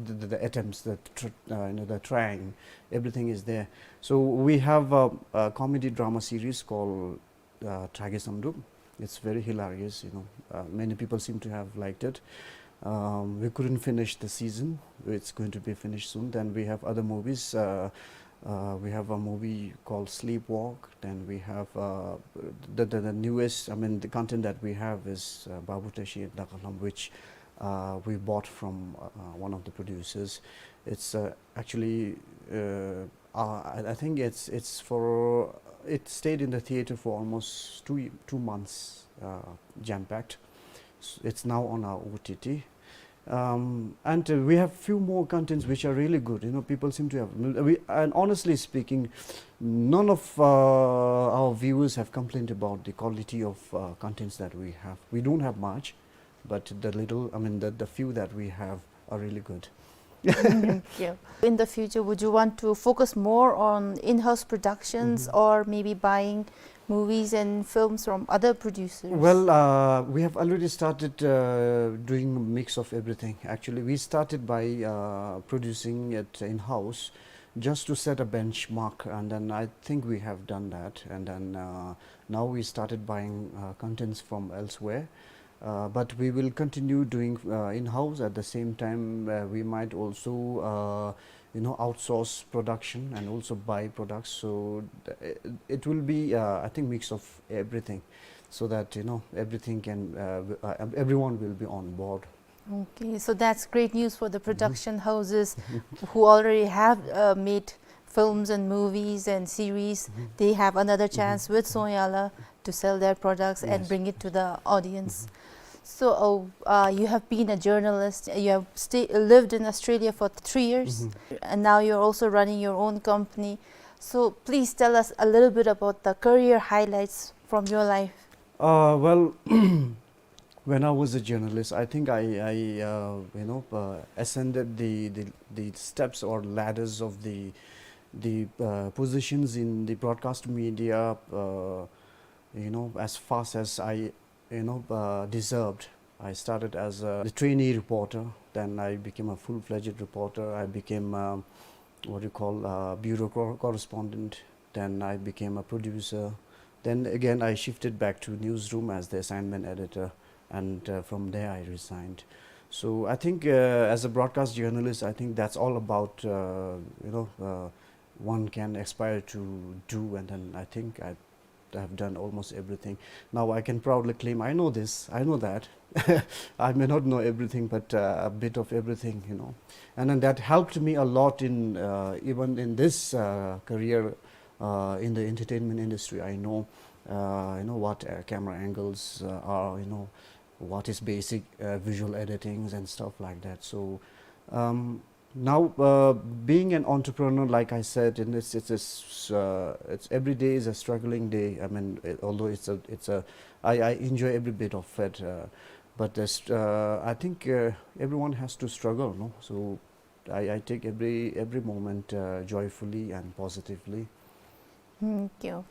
the, the, the attempts, the tr-, uh, you know, the trying, everything is there. So we have a, a comedy drama series called, uh, Thrage Samdrup. It's very hilarious, you know. Uh, many people seem to have liked it. Um, we couldn't finish the season. It's going to be finished soon. Then we have other movies. Uh, uh, we have a movie called Sleepwalk. Then we have, uh, the, the, the newest, I mean, the content that we have is, uh, Babu Tashi Dakalam, which, uh, we bought from, uh, uh, one of the producers. It's, uh, actually, uh, uh, I, I think it's, it's for, it stayed in the theater for almost two, two months, uh, jam-packed. S-, it's now on our O T T. Um, and, uh, we have few more contents which are really good. You know, people seem to have, we, and honestly speaking, none of, uh, our viewers have complained about the quality of, uh, contents that we have. We don't have much, but the little, I mean, the, the few that we have are really good. Thank you. In the future, would you want to focus more on in-house productions or maybe buying movies and films from other producers? Well, uh, we have already started, uh, doing a mix of everything. Actually, we started by, uh, producing it in-house just to set a benchmark, and then I think we have done that. And then, uh, now we started buying, uh, contents from elsewhere. Uh, but we will continue doing, uh, in-house. At the same time, uh, we might also, uh, you know, outsource production and also buy products. So th-, it, it will be, uh, I think, mix of everything, so that, you know, everything can, uh, w-, uh, ev-, everyone will be on board. Okay, so that's great news for the production houses who already have, uh, made films and movies and series. They have another chance with Songala to sell their products and bring it to the audience. So, uh, uh, you have been a journalist, you have sta-, lived in Australia for three years, and now you're also running your own company. So please tell us a little bit about the career highlights from your life. Uh, well, when I was a journalist, I think I, I, uh, you know, uh, ascended the, the, the steps or ladders of the, the, uh, positions in the broadcast media, uh, you know, as fast as I, you know, uh, deserved. I started as a, the trainee reporter, then I became a full-fledged reporter, I became, um, what do you call, uh, bureau cor-, correspondent, then I became a producer, then again I shifted back to newsroom as the assignment editor, and, uh, from there I resigned. So I think, uh, as a broadcast journalist, I think that's all about, uh, you know, uh, one can aspire to do, and then I think I, I've done almost everything. Now I can proudly claim, I know this, I know that. I may not know everything, but, uh, a bit of everything, you know. And then that helped me a lot in, uh, even in this, uh, career, uh, in the entertainment industry. I know, uh, you know, what, uh, camera angles, uh, are, you know, what is basic, uh, visual editings and stuff like that. So, um, now, uh, being an entrepreneur, like I said, and it's, it's a s-, uh, it's every day is a struggling day. I mean, it, although it's a, it's a, I, I enjoy every bit of it, uh, but this, uh, I think, uh, everyone has to struggle, no? So I, I take every, every moment, uh, joyfully and positively. Thank you.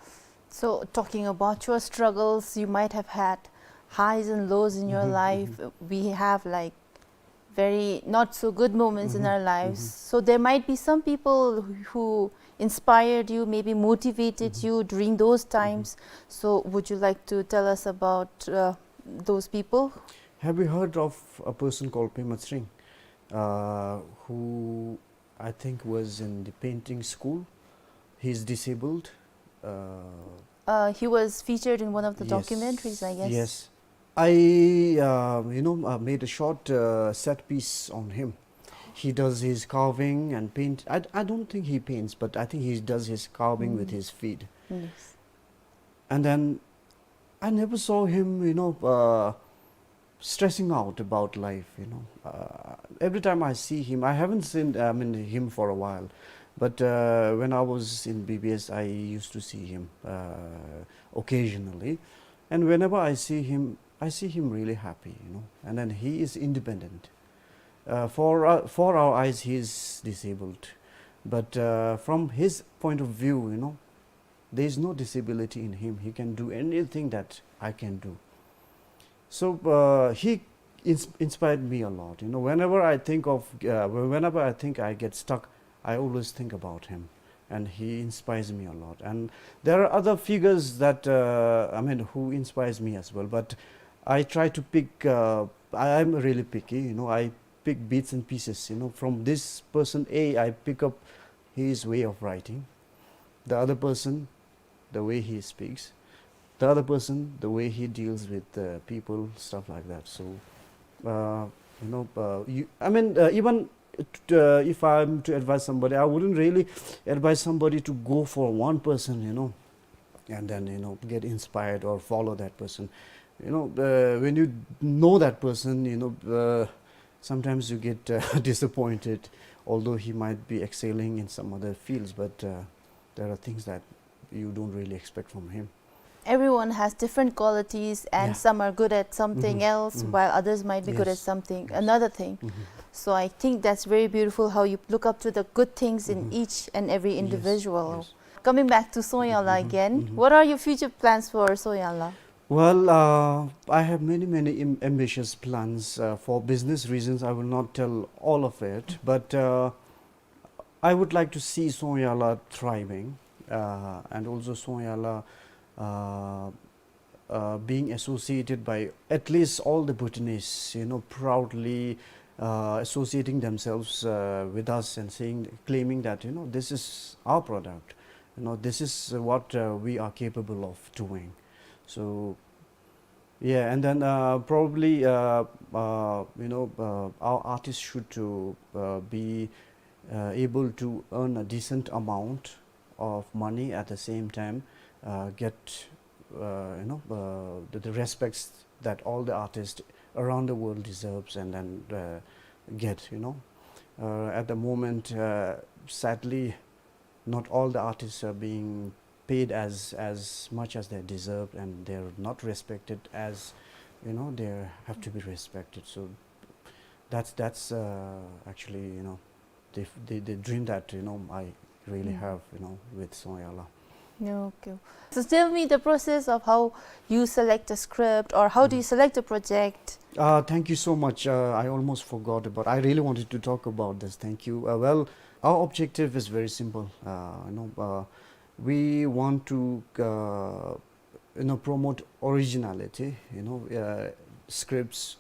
So, talking about your struggles, you might have had highs and lows in your life. We have, like, very not so good moments in our lives. So there might be some people who inspired you, maybe motivated you during those times. So would you like to tell us about, uh, those people? Have you heard of a person called Pema Tsring, uh, who I think was in the painting school? He's disabled. Uh, Uh, he was featured in one of the, yes, documentaries, I guess. Yes. I, uh, you know, uh, made a short, uh, set piece on him. He does his carving and paint. I, I don't think he paints, but I think he does his carving with his feet. Yes. And then I never saw him, you know, uh, stressing out about life, you know. Uh, every time I see him, I haven't seen, I mean, him for a while, but, uh, when I was in B B S, I used to see him, uh, occasionally. And whenever I see him, I see him really happy, you know. And then he is independent. Uh, for, uh, for our eyes, he is disabled. But, uh, from his point of view, you know, there is no disability in him. He can do anything that I can do. So, uh, he ins-, inspired me a lot. You know, whenever I think of, uh, whenever I think I get stuck, I always think about him, and he inspires me a lot. And there are other figures that, uh, I mean, who inspires me as well. But I try to pick, uh, I, I'm really picky, you know, I pick bits and pieces, you know, from this person A, I pick up his way of writing, the other person, the way he speaks, the other person, the way he deals with, uh, people, stuff like that. So, uh, you know, uh, you, I mean, uh, even, uh, if I'm to advise somebody, I wouldn't really advise somebody to go for one person, you know, and then, you know, get inspired or follow that person. You know, uh, when you know that person, you know, uh, sometimes you get, uh, disappointed, although he might be excelling in some other fields, but, uh, there are things that you don't really expect from him. Everyone has different qualities, and, yeah, some are good at something else, while others might be good at, yes, something, yes, another thing. So I think that's very beautiful how you look up to the good things in each and every individual. Yes, yes. Coming back to Soyala again, what are your future plans for Soyala? Well, uh, I have many, many im-, ambitious plans. Uh, for business reasons, I will not tell all of it, but, uh, I would like to see Soyala thriving, uh, and also Soyala, uh, uh, being associated by at least all the Bhutanese, you know, proudly, uh, associating themselves, uh, with us and saying, claiming that, you know, this is our product, you know, this is what, uh, we are capable of doing. So, yeah, and then, uh, probably, uh, uh, you know, uh, our artists should to, uh, be, uh, able to earn a decent amount of money, at the same time, uh, get, uh, you know, uh, the, the respects that all the artists around the world deserves and then, uh, get, you know. Uh, at the moment, uh, sadly, not all the artists are being paid as, as much as they deserve, and they're not respected as, you know, they have to be respected. So that's, that's, uh, actually, you know, the, the, the dream that, you know, I really have, you know, with Soyala. Okay. So tell me the process of how you select a script, or how do you select a project? Uh, thank you so much. Uh, I almost forgot about, I really wanted to talk about this. Thank you. Uh, well, our objective is very simple. Uh, you know, uh, we want to, uh, you know, promote originality. You know, uh, scripts,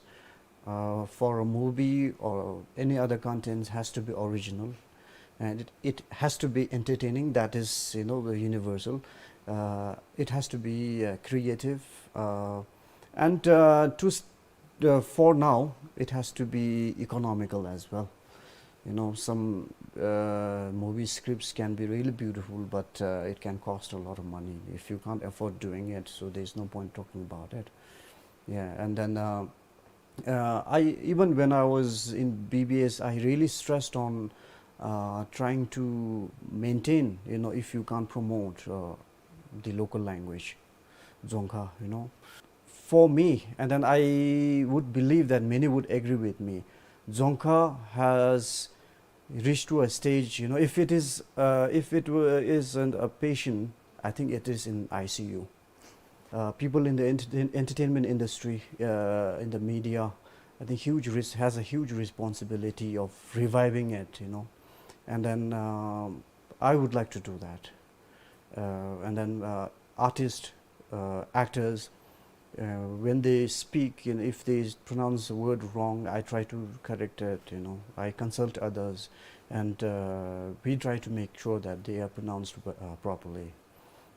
uh, for a movie or any other content has to be original, and it, it has to be entertaining. That is, you know, universal. Uh, it has to be uh, creative, uh, and uh, to s- uh, for now, it has to be economical as well. You know, some uh, movie scripts can be really beautiful, but uh, it can cost a lot of money if you can't afford doing it. So there's no point talking about it. Yeah, and then uh, uh, I even when I was in B B S, I really stressed on uh, trying to maintain. You know, if you can't promote uh, the local language, Dzongkha, you know, for me, and then I would believe that many would agree with me, Dzongkha has reached to a stage. You know, if it is, uh, if it were, isn't a patient, I think it is in I C U. Uh, people in the entertain- entertainment industry, uh, in the media, I think huge res- has a huge responsibility of reviving it. You know, and then um, I would like to do that. Uh, and then uh, artists, uh, actors, uh, when they speak, you know, if they pronounce a word wrong, I try to correct it. You know, I consult others, and uh, we try to make sure that they are pronounced uh, properly.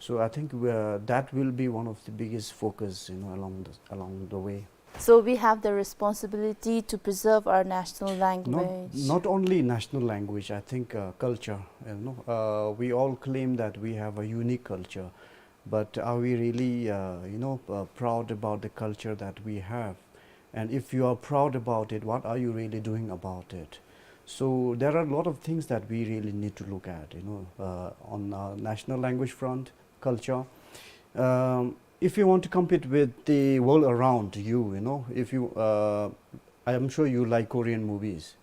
So I think uh, that will be one of the biggest focus, you know, along the, along the way. So we have the responsibility to preserve our national Not, language. Not only national language, I think uh, culture. You know, uh, we all claim that we have a unique culture, but are we really, uh, you know, uh, proud about the culture that we have? And if you are proud about it, what are you really doing about it? So there are a lot of things that we really need to look at, you know, uh, on our national language front, culture. Um, if you want to compete with the world around you, you know, if you, uh, I am sure you like Korean movies.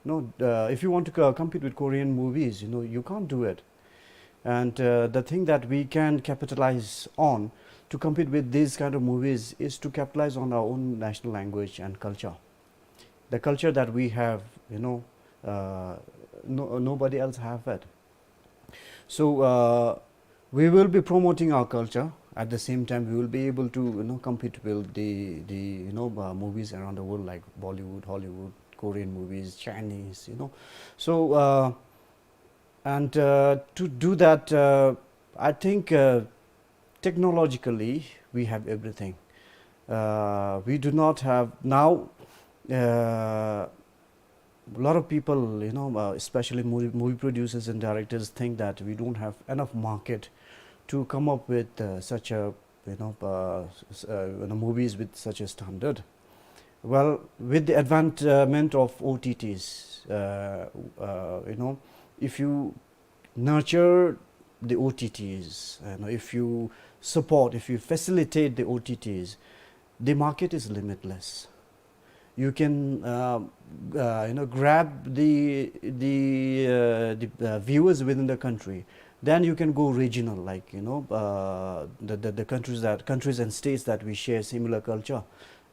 No, uh, if you want to co- compete with Korean movies, you know, you can't do it. And uh, the thing that we can capitalize on to compete with these kind of movies is to capitalize on our own national language and culture. The culture that we have, you know, uh, no, nobody else have it. So uh, we will be promoting our culture. At the same time, we will be able to, you know, compete with the the you know uh, movies around the world like Bollywood, Hollywood, Korean movies, Chinese. You know, so uh, and uh, to do that, uh, I think uh, technologically we have everything. Uh, we do not have now. Uh, a lot of people, you know, uh, especially movie, movie producers and directors, think that we don't have enough market to come up with uh, such a, you know, uh, s- uh, you know, movies with such a standard. Well, with the advancement of O T Ts, uh, uh, you know, if you nurture the O T Ts, you know, if you support, if you facilitate the O T Ts, the market is limitless. You can uh, uh, you know grab the the uh, the uh, viewers within the country. Then you can go regional, like you know uh, the, the the countries that countries and states that we share similar culture: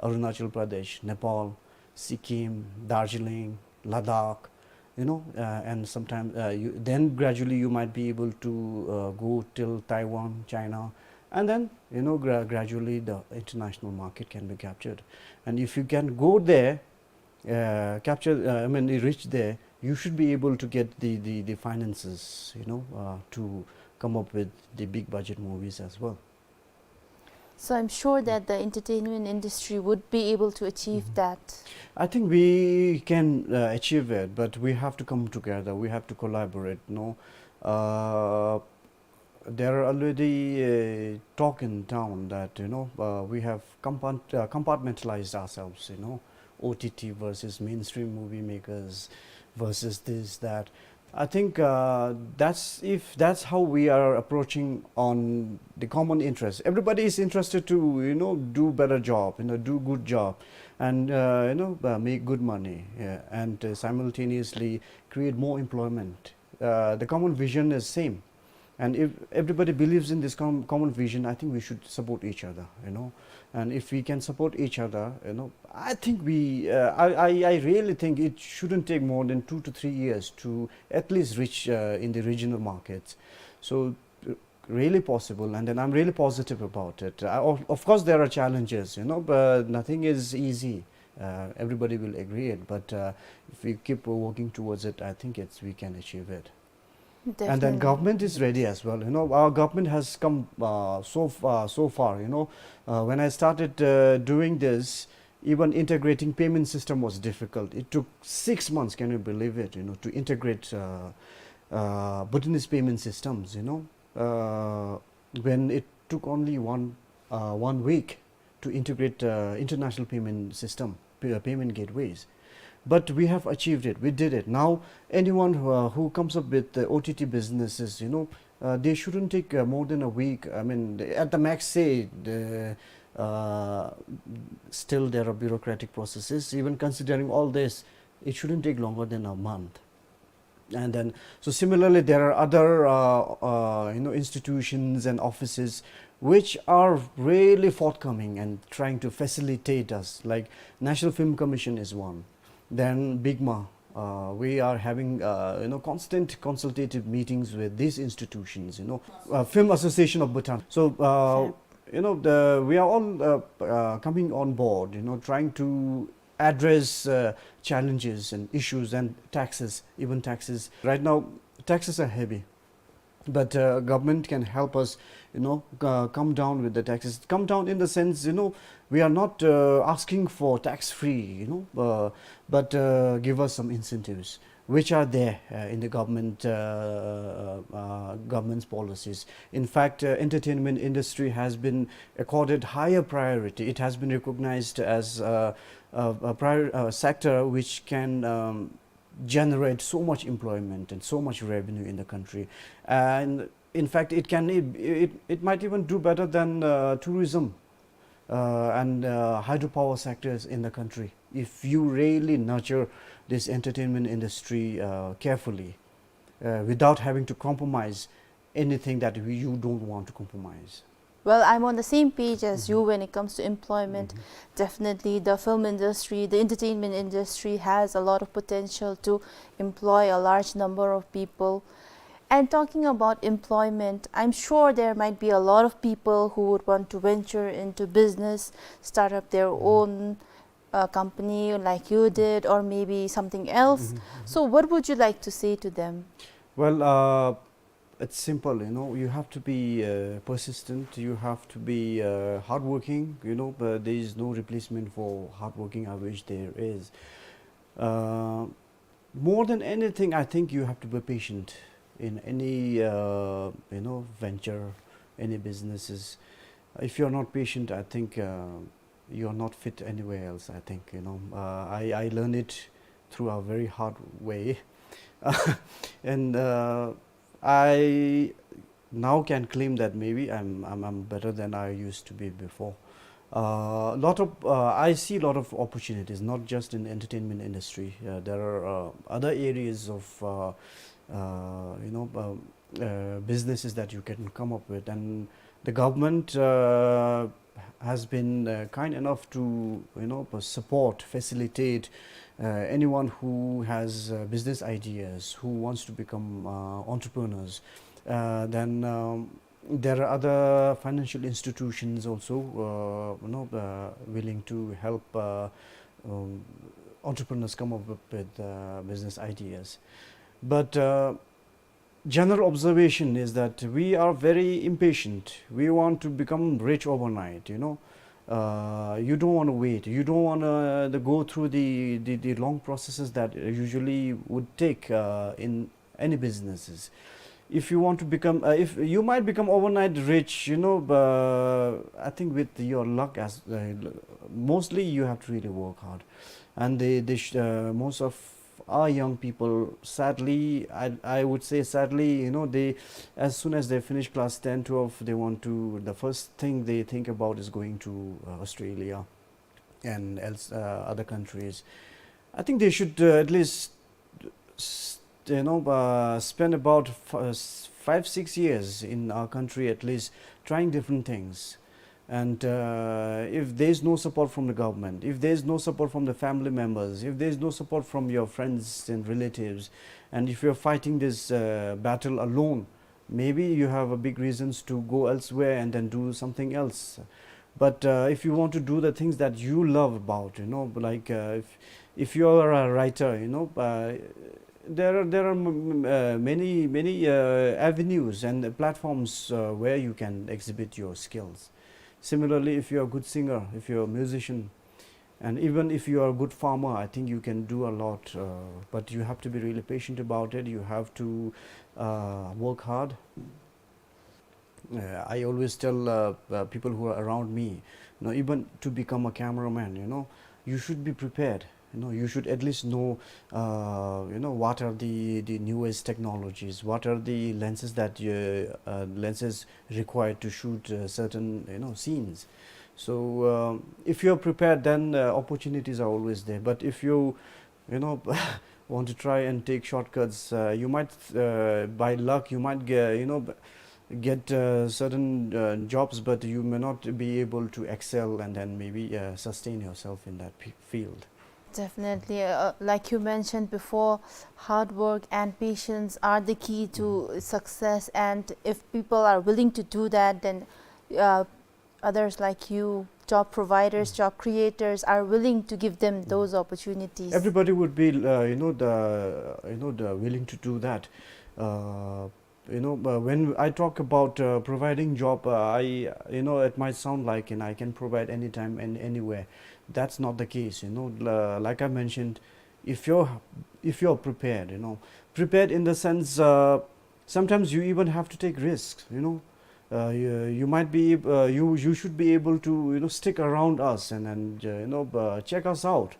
Arunachal Pradesh, Nepal, Sikkim, Darjeeling, Ladakh. You know, uh, and sometimes uh, you, then gradually you might be able to uh, go till Taiwan, China, and then you know gra- gradually the international market can be captured. And if you can go there, uh, capture, uh, I mean, reach there, you should be able to get the the, the finances, you know, uh, to come up with the big budget movies as well. So I'm sure that the entertainment industry would be able to achieve that. I think we can uh, achieve it, but we have to come together. We have to collaborate. No, uh, there are already uh, talk in town that you know uh, we have compart- uh, compartmentalized ourselves. You know, O T T versus mainstream movie makers versus this, that. I think uh, that's if that's how we are approaching on the common interest. Everybody is interested to you know do better job, you know, do good job, and uh, you know uh, make good money, yeah, and uh, simultaneously create more employment. Uh, the common vision is same, and if everybody believes in this com- common vision, I think we should support each other, you know. And if we can support each other, you know, I think we, uh, I, I, I really think it shouldn't take more than two to three years to at least reach uh, in the regional markets. So uh, really possible, and then I'm really positive about it. I, of, of course, there are challenges, you know, but nothing is easy. Uh, everybody will agree it, but uh, if we keep working towards it, I think it's we can achieve it. And then government is ready as well. You know, our government has come uh, so far, so far. You know, uh, when I started uh, doing this, even integrating payment system was difficult. It took six months, can you believe it? You know, to integrate uh, uh, Bhutanese payment systems. You know, uh, when it took only one uh, one week to integrate uh, international payment system, pay- uh, payment gateways. But we have achieved it. We did it. Now, anyone who, uh, who comes up with the O T T businesses, you know, uh, they shouldn't take uh, more than a week. I mean, at the max, say, the, uh, still there are bureaucratic processes. Even considering all this, it shouldn't take longer than a month. And then, so similarly, there are other, uh, uh, you know, institutions and offices which are really forthcoming and trying to facilitate us. Like National Film Commission is one. Then BIGMA, uh, we are having, uh, you know, constant consultative meetings with these institutions. You know, uh, Film Association of Bhutan. So, uh, you know, the, we are all uh, uh, coming on board. You know, trying to address uh, challenges and issues and taxes, even taxes. Right now, taxes are heavy, but uh, government can help us, you know, uh, come down with the taxes. Come down in the sense, you know, we are not uh, asking for tax free, you know, uh, but uh, give us some incentives which are there uh, in the government uh, uh, uh, government's policies. In fact, uh, entertainment industry has been accorded higher priority. It has been recognized as uh, a, a prior, uh, sector which can um, generate so much employment and so much revenue in the country. And in fact, it can it, it, it might even do better than uh, tourism uh, and uh, hydropower sectors in the country if you really nurture this entertainment industry uh, carefully uh, without having to compromise anything that we, you don't want to compromise. Well, I'm on the same page as you when it comes to employment. Definitely, the film industry, the entertainment industry has a lot of potential to employ a large number of people. And talking about employment, I'm sure there might be a lot of people who would want to venture into business, start up their own uh, company like you did, or maybe something else. So, what would you like to say to them? Well, uh, it's simple, you know, you have to be uh, persistent, you have to be uh, hardworking, you know, but there is no replacement for hardworking, I wish there is. Uh, more than anything, I think you have to be patient in any, uh, you know, venture, any businesses. If you're not patient, I think uh, you're not fit anywhere else, I think, you know. Uh, I, I learned it through a very hard way. And uh, I now can claim that maybe I'm, I'm, I'm better than I used to be before. A uh, lot of uh, I see a lot of opportunities, not just in entertainment industry. Uh, there are uh, other areas of uh, uh, you know um, uh, businesses that you can come up with, and the government uh, has been uh, kind enough to you know support, facilitate uh, anyone who has uh, business ideas, who wants to become uh, entrepreneurs. Uh, then um, there are other financial institutions also, uh, you know, uh, willing to help uh, um, entrepreneurs come up with uh, business ideas. But uh, general observation is that we are very impatient. We want to become rich overnight, you know. Uh, you don't want to wait. You don't want to go through the, the, the long processes that usually would take uh, in any businesses. If you want to become, uh, if you might become overnight rich, you know, but I think with your luck, as uh, mostly you have to really work hard, and they, they sh- uh, most of our young people, sadly, I, I would say sadly, you know, they, as soon as they finish class ten, twelve, they want to, the first thing they think about is going to uh, Australia and else uh, other countries. I think they should uh, at least s- you know uh, spend about f- uh, s- five six years in our country at least, trying different things. And uh, if there is no support from the government, if there is no support from the family members, if there is no support from your friends and relatives, and if you're fighting this uh, battle alone, maybe you have a big reasons to go elsewhere and then do something else. But uh, if you want to do the things that you love about, you know, like uh, if, if you are a writer, you know, uh, There are, there are m-, m-, uh, many, many, uh, avenues and platforms, uh, where you can exhibit your skills. Similarly, if you're a good singer, if you're a musician, and even if you are a good farmer, I think you can do a lot, uh, but you have to be really patient about it. You have to, uh, work hard. Uh, I always tell, uh, uh, people who are around me, you know, even to become a cameraman, you know, you should be prepared. You know, you should at least know, uh, you know, what are the, the newest technologies, what are the lenses that, uh, uh, lenses required to shoot, uh, certain, you know, scenes. So, uh, if you're prepared, then, uh, opportunities are always there. But if you, you know, want to try and take shortcuts, uh, you might, uh, by luck, you might get, you know, b-, get, uh, certain, uh, jobs, but you may not be able to excel and then maybe, uh, sustain yourself in that p-, field. Definitely. Uh, like you mentioned before, hard work and patience are the key to success. And if people are willing to do that, then, uh, others like you, job providers, job creators, are willing to give them those opportunities. Everybody would be, uh, you know, the, you know, the willing to do that. Uh, you know, uh, when I talk about, uh, providing job, uh, I, you know, it might sound like, and I can provide anytime and anywhere. That's not the case. You know, uh, like I mentioned, if you're, if you're prepared, you know, prepared in the sense, uh, sometimes you even have to take risks, you know. Uh, you, you might be, uh, you, you should be able to, you know, stick around us and, and, uh, you know, uh, check us out.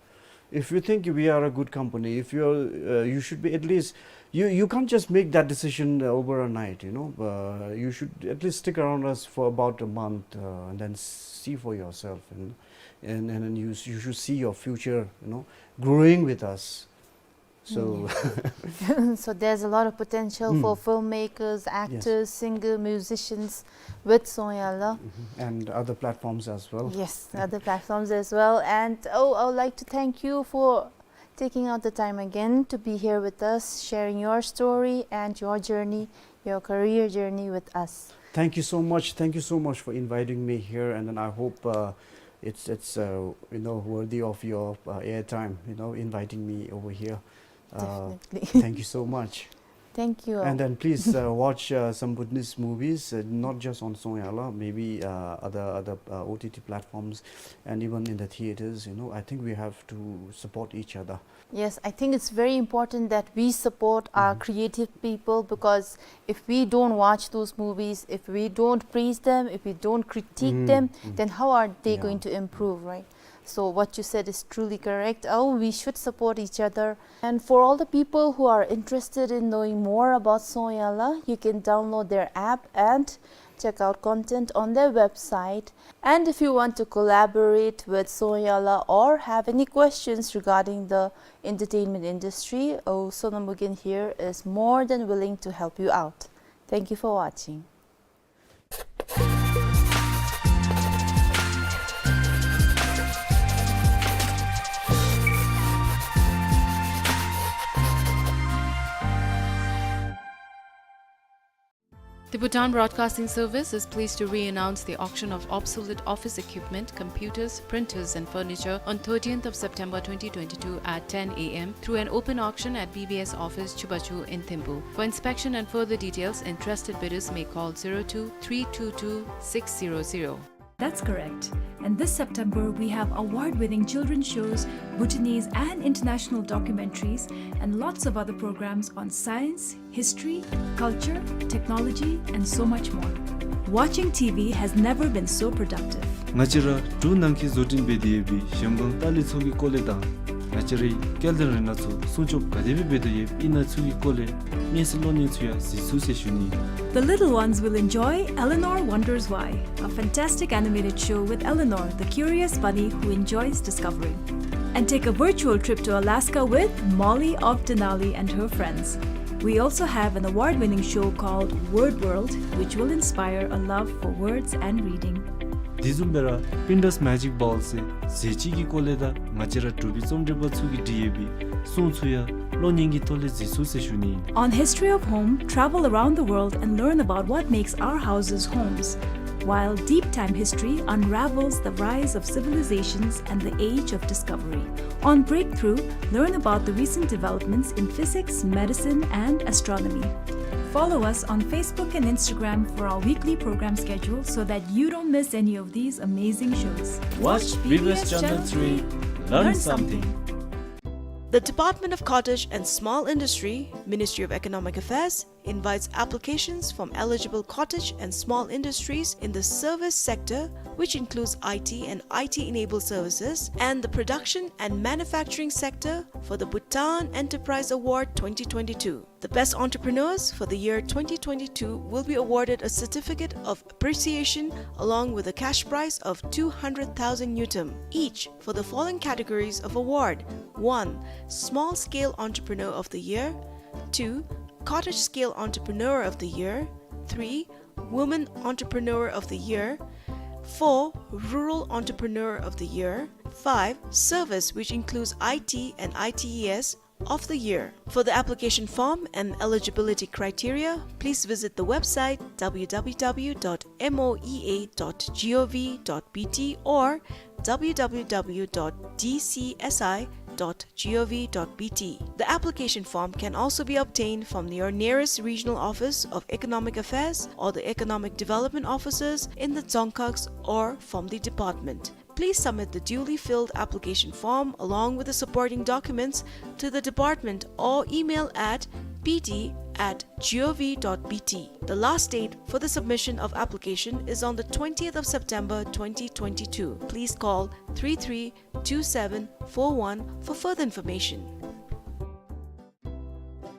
If you think we are a good company, if you're, uh, you should be at least, you, you can't just make that decision over a night, you know. Uh, you should at least stick around us for about a month, uh, and then see for yourself, and, and, and then you, you should see your future, you know, growing with us. So so there's a lot of potential for filmmakers, actors, singer, musicians with Songya La. And other platforms as well. Yes, other platforms as well. And, oh, I would like to thank you for taking out the time again to be here with us, sharing your story and your journey, your career journey with us. Thank you so much. Thank you so much for inviting me here, and then I hope, uh, it's, it's, uh, you know, worthy of your, uh, airtime, you know, inviting me over here. Uh, definitely. Thank you so much. Thank you. And then please, uh, watch, uh, some Bhutanese movies, uh, not just on Songya La, maybe, uh, other, other, uh, O T T platforms, and even in the theaters. You know, I think we have to support each other. Yes, I think it's very important that we support our creative people, because if we don't watch those movies, if we don't praise them, if we don't critique them, then how are they going to improve, right? So what you said is truly correct. Oh, we should support each other. And for all the people who are interested in knowing more about Songya La, you can download their app and check out content on their website. And if you want to collaborate with Songya La or have any questions regarding the entertainment industry, oh, Sonam Bhugen here is more than willing to help you out. Thank you for watching. The Bhutan Broadcasting Service is pleased to re-announce the auction of obsolete office equipment, computers, printers, and furniture on thirteenth of September twenty twenty-two at ten A M through an open auction at B B S office, Chubachu in Thimphu. For inspection and further details, interested bidders may call zero two three two two six zero zero. That's correct. And this September, we have award-winning children's shows, Bhutanese and international documentaries, and lots of other programs on science, history, culture, technology, and so much more. Watching T V has never been so productive. ང་བཅས་ར་འབྲུག་ནང་གི་བཟོ་སྐྲུན་འབད་དེ་ཡོད་པའི་གཞལམ་སྒང་ཏཱ་ལའི་ཚོགས་ཀྱི་སྐོར་ལས་དང་ང་བཅས་རའི་སྐལ་ལྡན་རིགས་སྣ་ཚོགས་སྲུང་སྐྱོབ་ག་དེ་སྦེ་འབད་དེ་ཡོད་པའི་གནས་ཚུལ་གྱི་སྐོར་ལས་སྨྱན་གསེར་གློག་བརྙན་ཚུ་ཡང་གཟིགས་ཚུགས་ཟེར་ཞུ་ནི། The little ones will enjoy Eleanor Wonders Why, a fantastic animated show with Eleanor, the curious bunny who enjoys discovering. And take a virtual trip to Alaska with Molly of Denali and her friends. We also have an award-winning show called Word World, which will inspire a love for words and reading. དེ་བཟུམ་སྦེ་ར་Pinterest Magic Ball ཟེར་ཟས་བཅུད་ཀྱི་སྐོར་ལས་དང་ང་བཅས་ར་འབྲུག་པའི་རྩོམ་སྒྲིག་པ་ཚུ་གིས་བྲིས་ཡོད་པའི་སྲུང་ཚུ་ཡང་གློག་བརྙན་གྱི་ཐོག་ལས་གཟིགས་ཚུགས་ཟེར་ཞུ་ནི་ཨིན། On History of Home, travel around the world and learn about what makes our houses homes. while Deep Time History unravels the rise of civilizations and the age of discovery. On Breakthrough, learn about the recent developments in physics, medicine, and astronomy. Follow us on Facebook and Instagram for our weekly program schedule so that you don't miss any of these amazing shows. Watch B B S Channel three, learn something. The Department of Cottage and Small Industry, Ministry of Economic Affairs, invites applications from eligible cottage and small industries in the service sector, which includes I T and I T-enabled services, and the production and manufacturing sector for the Bhutan Enterprise Award twenty twenty-two. The best entrepreneurs for the year twenty twenty-two will be awarded a certificate of appreciation along with a cash prize of two hundred thousand ngultrum each for the following categories of award. One, Small Scale Entrepreneur of the Year. Two, Cottage Scale Entrepreneur of the Year. Three, Woman Entrepreneur of the Year. Four, Rural Entrepreneur of the Year. Five, Service, which includes I T and I T E S, of the Year. For the application form and eligibility criteria, please visit the website w w w dot m o e a dot g o v dot b t or w w w dot d c s i dot g o v dot b t. The application form can also be obtained from your nearest regional office of economic affairs or the economic development offices in the Dzongkhags or from the department. Please submit the duly filled application form along with the supporting documents to the department or email at p d at g o v dot b t. The last date for the submission of application is on the twentieth of September twenty twenty-two. Please call three three two seven four one for further information.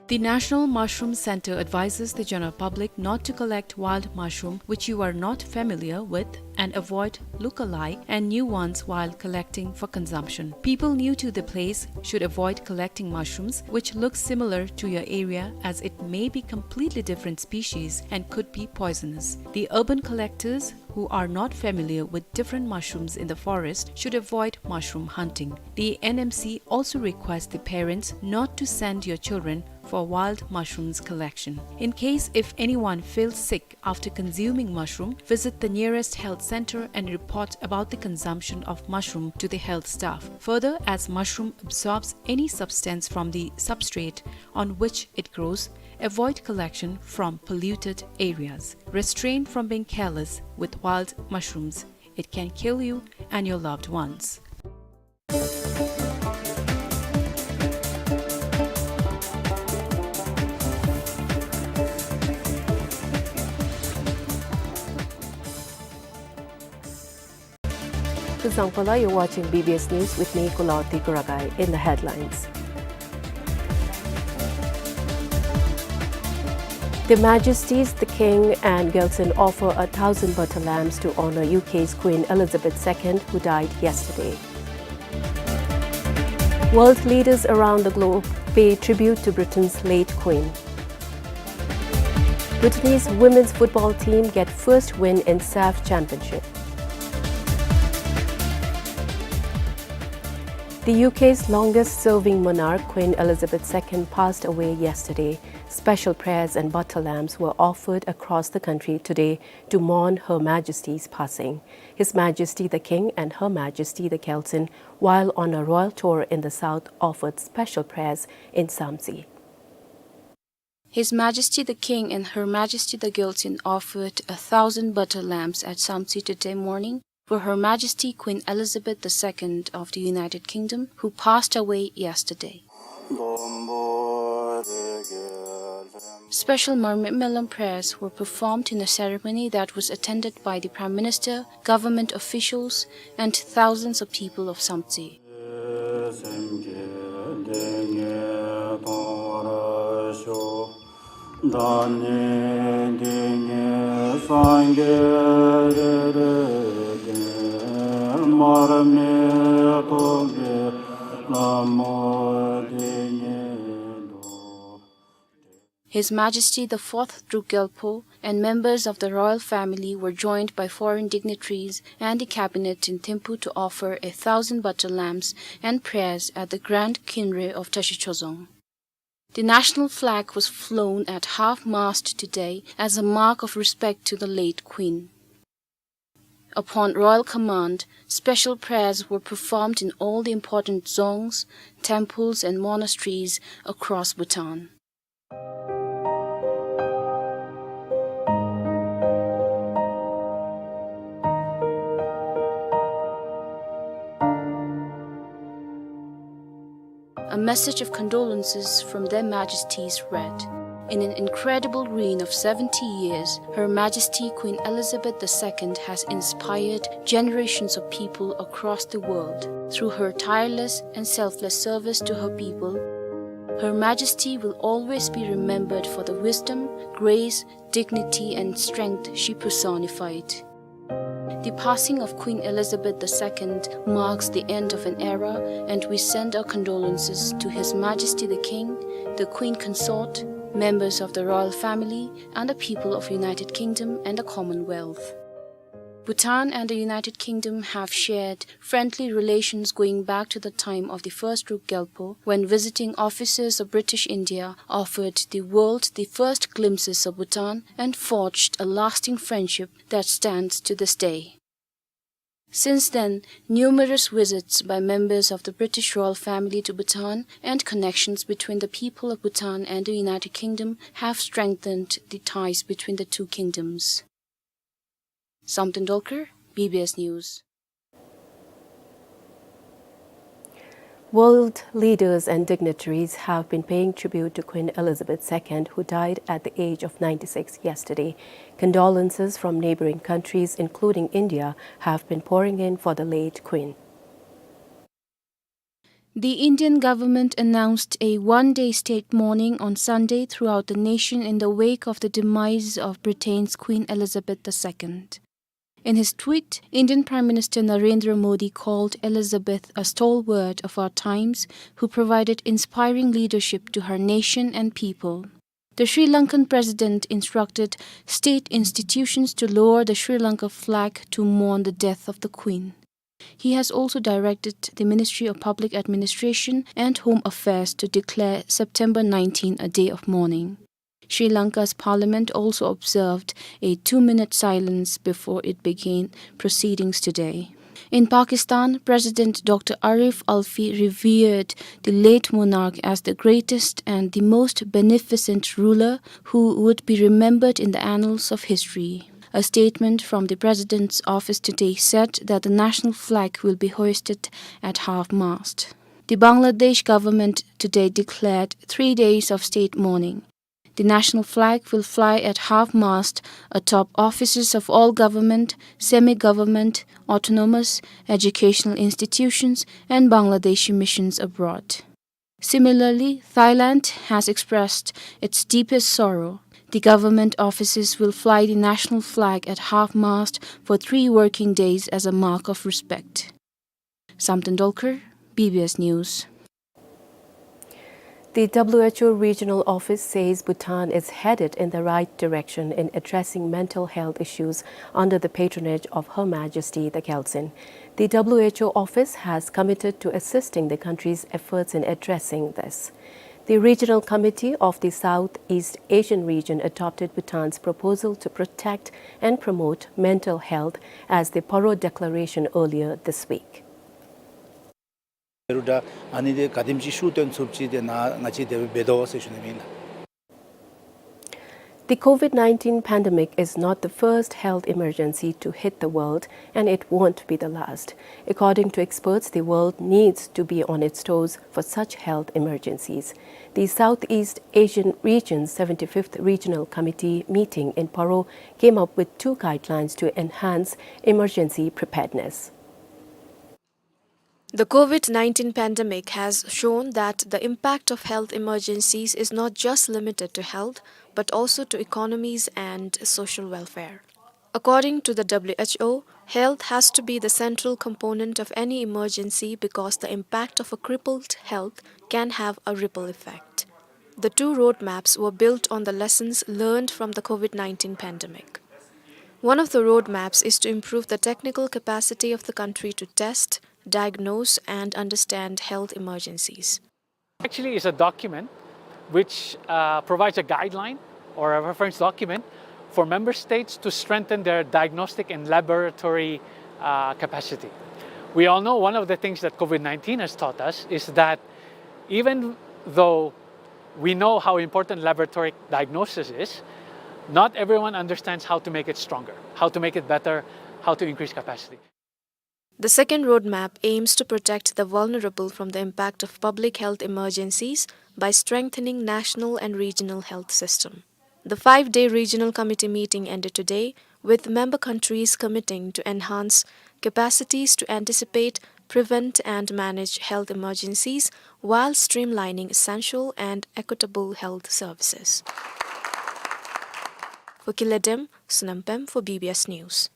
The National Mushroom Center advises the general public not to collect wild mushroom which you are not familiar with and avoid look-alike and new ones while collecting for consumption. People new to the place should avoid collecting mushrooms which look similar to your area, as it may be completely different species and could be poisonous. The urban collectors who are not familiar with different mushrooms in the forest should avoid mushroom hunting. The N M C also requests the parents not to send your children for wild mushrooms collection. In case if anyone feels sick after consuming mushroom, visit the nearest health center and report about the consumption of mushroom to the health staff. Further, as mushroom absorbs any substance from the substrate on which it grows, avoid collection from polluted areas. Restrain from being careless with wild mushrooms. It can kill you and your loved ones. Kuzuzangpo la, you're watching B B S News with me, Kulaoti Kuragai. In the headlines, Their Majesties the King and Gyaltsuen offer a thousand butter lambs to honor U K's Queen Elizabeth the Second, who died yesterday. World leaders around the globe pay tribute to Britain's late Queen. Bhutanese women's football team get first win in CAF Championship. The U K's longest serving monarch, Queen Elizabeth the Second, passed away yesterday. Special prayers and butter lambs were offered across the country today to mourn Her Majesty's passing. His Majesty the King and Her Majesty the Gyaltsuen, while on a royal tour in the south, offered special prayers in Samtse. His Majesty the King and Her Majesty the Gyaltsuen offered a thousand butter lambs at Samtse today morning for Her Majesty Queen Elizabeth the Second of the United Kingdom, who passed away yesterday. Special Marmay Malam prayers were performed in a ceremony that was attended by the Prime Minister, government officials, and thousands of people of Samtse. His Majesty the Fourth Druk Gyalpo and members of the royal family were joined by foreign dignitaries and the cabinet in Thimphu to offer a thousand butter lambs and prayers at the Grand Khyinre of Tashi Chozong. The national flag was flown at half-mast today as a mark of respect to the late Queen. Upon royal command, special prayers were performed in all the important dzongs, temples and monasteries across Bhutan. A message of condolences from Their Majesties read, "In an incredible reign of seventy years, Her Majesty Queen Elizabeth the Second has inspired generations of people across the world. Through her tireless and selfless service to her people, Her Majesty will always be remembered for the wisdom, grace, dignity, and strength she personified." The passing of Queen Elizabeth the Second marks the end of an era, and we send our condolences to His Majesty the King, the Queen Consort, members of the royal family, and the people of United Kingdom and the Commonwealth. Bhutan and the United Kingdom have shared friendly relations going back to the time of the first Druk Gyalpo, when visiting officers of British India offered the world the first glimpses of Bhutan and forged a lasting friendship that stands to this day. Since then, numerous visits by members of the British royal family to Bhutan and connections between the people of Bhutan and the United Kingdom have strengthened the ties between the two kingdoms. Samten Dolkar, B B S News. World leaders and dignitaries have been paying tribute to Queen Elizabeth the Second, who died at the age of ninety-six yesterday. Condolences from neighboring countries, including India, have been pouring in for the late Queen. The Indian government announced a one-day state mourning on Sunday throughout the nation in the wake of the demise of Britain's Queen Elizabeth the Second. In his tweet, Indian Prime Minister Narendra Modi called Elizabeth a stalwart of our times who provided inspiring leadership to her nation and people. The Sri Lankan president instructed state institutions to lower the Sri Lanka flag to mourn the death of the Queen. He has also directed the Ministry of Public Administration and Home Affairs to declare September nineteen a day of mourning. Sri Lanka's parliament also observed a two-minute silence before it began proceedings today. In Pakistan, President Doctor Arif Alvi revered the late monarch as the greatest and the most beneficent ruler who would be remembered in the annals of history. A statement from the president's office today said that the national flag will be hoisted at half-mast. The Bangladesh government today declared three days of state mourning. The national flag will fly at half-mast atop offices of all government, semi-government, autonomous, educational institutions, and Bangladeshi missions abroad. Similarly, Thailand has expressed its deepest sorrow. The government offices will fly the national flag at half-mast for three working days as a mark of respect. Samten Dolkar, B B S News. The W H O regional office says Bhutan is headed in the right direction in addressing mental health issues under the patronage of Her Majesty the Gyaltsuen. The W H O office has committed to assisting the country's efforts in addressing this. The Regional Committee of the Southeast Asian region adopted Bhutan's proposal to protect and promote mental health as the Paro Declaration earlier this week. རུ་ད་ཨ་ནི་དེ་ག་དེམ་ཅིག་ཤུགས་བཏོན་ཚུགས་ཅི་དེ་ནཱ་ང་བཅས་དེ་སྦེ་འབད་དོ་ཟེར་ཞུ་ནི་ཨིན་ལགས། The COVID nineteen pandemic is not the first health emergency to hit the world, and it won't be the last. According to experts, the world needs to be on its toes for such health emergencies. The Southeast Asian region's seventy-fifth Regional Committee meeting in Paro came up with two guidelines to enhance emergency preparedness. The COVID nineteen pandemic has shown that the impact of health emergencies is not just limited to health, but also to economies and social welfare. According to the W H O, health has to be the central component of any emergency because the impact of a crippled health can have a ripple effect. The two roadmaps were built on the lessons learned from the COVID nineteen pandemic. One of the roadmaps is to improve the technical capacity of the country to test, diagnose, and understand health emergencies. Actually, it's a document which, uh, provides a guideline or a reference document For member states to strengthen their diagnostic and laboratory, uh, capacity. We all know one of the things that COVID nineteen has taught us is that even though we know how important laboratory diagnosis is, not everyone understands how to make it stronger, how to make it better, how to increase capacity. The second roadmap aims to protect the vulnerable from the impact of public health emergencies by strengthening national and regional health system. The five-day regional committee meeting ended today, with member countries committing to enhance capacities to anticipate, prevent and manage health emergencies while streamlining essential and equitable health services. For Kiladem, Sonam Pem for B B S News.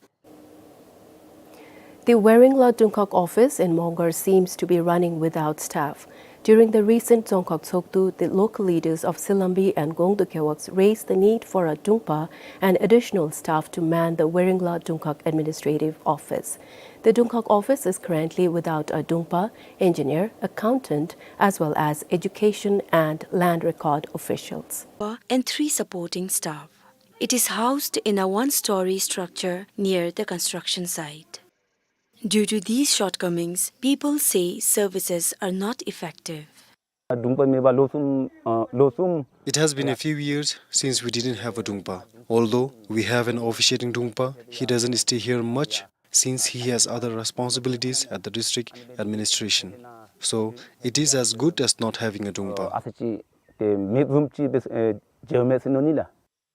The Weringlaa Dungkhag office in Mongar seems to be running without staff. During the recent Dzongkhag Tshogdu, the local leaders of Silambi and Gongdu gewogs raised the need for a dungpa and additional staff to man the Weringlaa Dungkhag administrative office. The Dungkhag office is currently without a dungpa, engineer, accountant, as well as education and land record officials. And three supporting staff. It is housed in a one-story structure near the construction site. Due to these shortcomings, people say services are not effective. Dungpa མེད་པ་ལོ་གསུམ་ཨ་ལོ་གསུམ། It has been a few years since we didn't have a dungpa. Although we have an officiating dungpa, he doesn't stay here much since he has other responsibilities at the district administration. So it is as good as not having a dungpa. ཨ་ཙི་ཅིག་དེ་མེདཔ་བཟུམ་ཅིག་དེ་ཨེ་མཇལཝ་མས་ཟེར་མནོ་ནི་ལགས།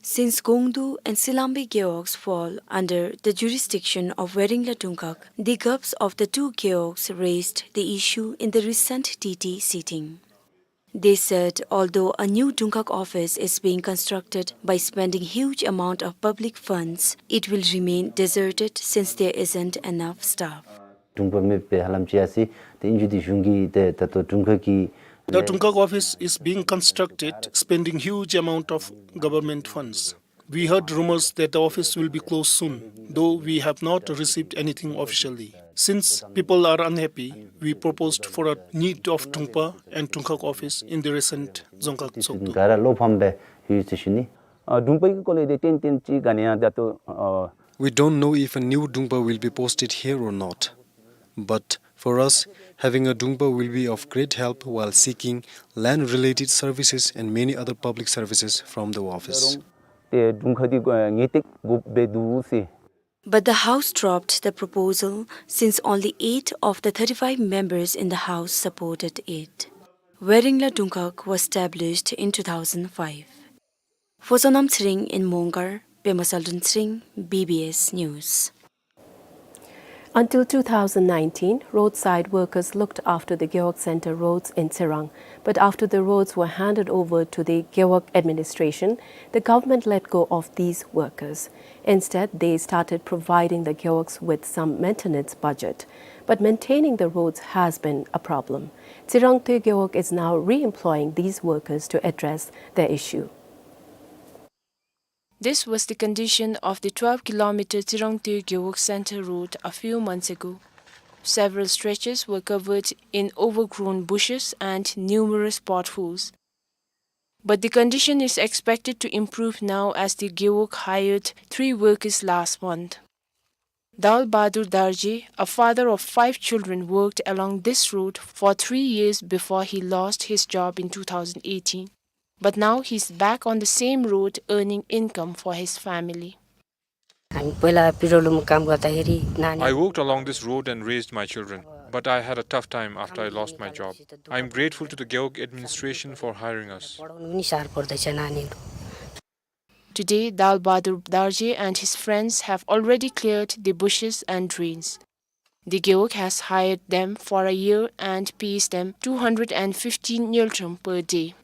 Since Gongdu and Silambi gewogs fall under the jurisdiction of Weringlaa Dungkhag, the govs of the two gewogs raised the issue in the recent T T sitting. They said although a new Dungkhag office is being constructed by spending huge amount of public funds, it will remain deserted since there isn't enough staff. དྲུང་འཕར་མེད་པའི་ཧ་ལམ་ཅིག་ཡ་སི། དེ་ཨིན་རུང་དེ་གཞུང་གིས་དེ་ད་ལྟོ་དྲུང་འཕར་གྱི། The Dungkhag office is being constructed, spending huge amount of government funds. We heard rumors that the office will be closed soon, though we have not received anything officially. Since people are unhappy, we proposed for a need of དྲུང་འཕར and དྲུང་འཕར་office in the recent Dzongkhag Tshogdu. ག་ར་བློ་ཕམ་སྦེ་ཡོད་ཟེར་ཞུ་ནི། ཨ་དྲུང་འཕར་གྱི་སྐོར་ལས་དེ་ཏན་ཏན་ཅིག་ག་ནི་ཡང་ད་ལྟོ་ཨ། We don't know if a new dungpa will be posted here or not. But for us, having a dungpa will be of great help while seeking land-related services and many other public services from the office. དེ་དྲུང་འཕར་དེ་ངེས་ཏིག་དགོཔ་སྦེ་འདུག་ཟེར། But the House dropped the proposal since only eight of the thirty-five members in the House supported it. Weringlaa Dungkhag was established in two thousand five. For Sonam Tsering in Mongar, Pema Saldun Tsering, B B S News. Until two thousand nineteen, roadside workers looked after the Gewog Center roads in Tsirang. But after the roads were handed over to the Gewog administration, the government let go of these workers. Instead, they started providing the Gewogs with some maintenance budget. But maintaining the roads has been a problem. Tsirang Toe Gewog is now re-employing these workers to address the issue. This was the condition of the twelve kilometer Tsirang Toe Gewog Center road a few months ago. Several stretches were covered in overgrown bushes and numerous potholes. But the condition is expected to improve now as the Gewog hired three workers last month. Dal Bahadur Darji, a father of five children, worked along this road for three years before he lost his job in two thousand eighteen. But now he's back on the same road earning income for his family. हामी पहिला पिरोलुम काम गर्दाखेरि नानी। I worked along this road and raised my children, but I had a tough time after I lost my job. I am grateful to the Gewog administration for hiring us. पढाउनु पनि साह्रो पर्दैछ नानीहरू। Today, Dal Bahadur Darji and his friends have already cleared the bushes and drains. The Gewog has hired them for a year and pays them two hundred and fifteen ngultrum per day.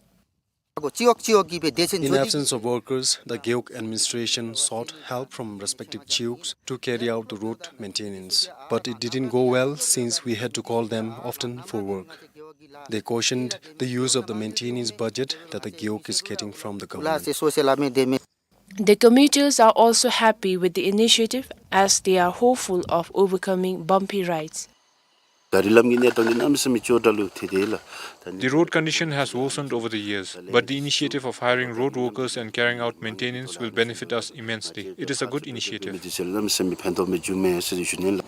In absence of workers, the Gewog administration sought help from respective chiuks to carry out the road maintenance. But it didn't go well since we had to call them often for work. They cautioned the use of the maintenance budget that the Gewog is getting from the government. The commuters are also happy with the initiative as they are hopeful of overcoming bumpy rides. ག་རི་ལམ་གྱི་གནས་སྟངས་འདི་གནམ་མེད་ས་མེད་སྐྱོ་དྲགས་ལུ་ཐལ་ཏེ་ལགས། The road condition has worsened over the years, but the initiative of hiring road workers and carrying out maintenance will benefit us immensely. It is a good initiative. འདི་ཚུ་གནམ་མེད་ས་མེད་ཕན་ཐོགས་མི་འབྱུངམ་མས་ཟེར་ཞུ་ནི་ལགས།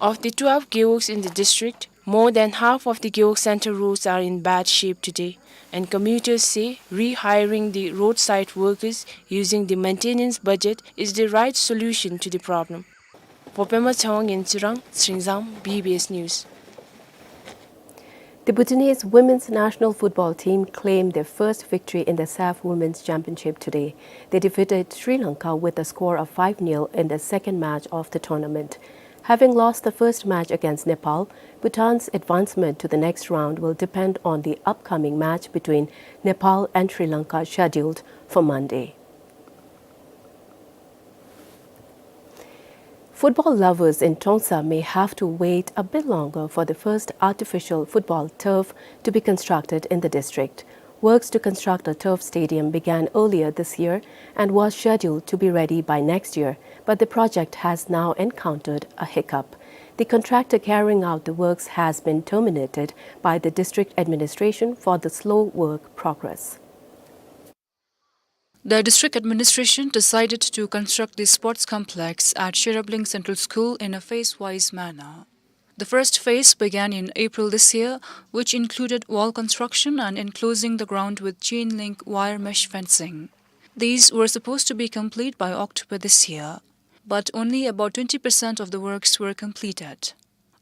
Of the twelve gewogs in the district, more than half of the gewog center roads are in bad shape today, and commuters say rehiring the roadside workers using the maintenance budget is the right solution to the problem. For Pema Chawang in Tsurang, Sringzam, B B S News. The Bhutanese women's national football team claimed their first victory in the SAFF Women's Championship today. They defeated Sri Lanka with a score of five nil in the second match of the tournament. Having lost the first match against Nepal, Bhutan's advancement to the next round will depend on the upcoming match between Nepal and Sri Lanka, scheduled for Monday. Football lovers in Trongsa may have to wait a bit longer for the first artificial football turf to be constructed in the district. Works to construct a turf stadium began earlier this year and was scheduled to be ready by next year, but the project has now encountered a hiccup. The contractor carrying out the works has been terminated by the district administration for the slow work progress. The district administration decided to construct the sports complex at Sherabling Central School in a phase-wise manner. The first phase began in April this year, which included wall construction and enclosing the ground with chain link wire mesh fencing. These were supposed to be complete by October this year, but only about twenty percent of the works were completed.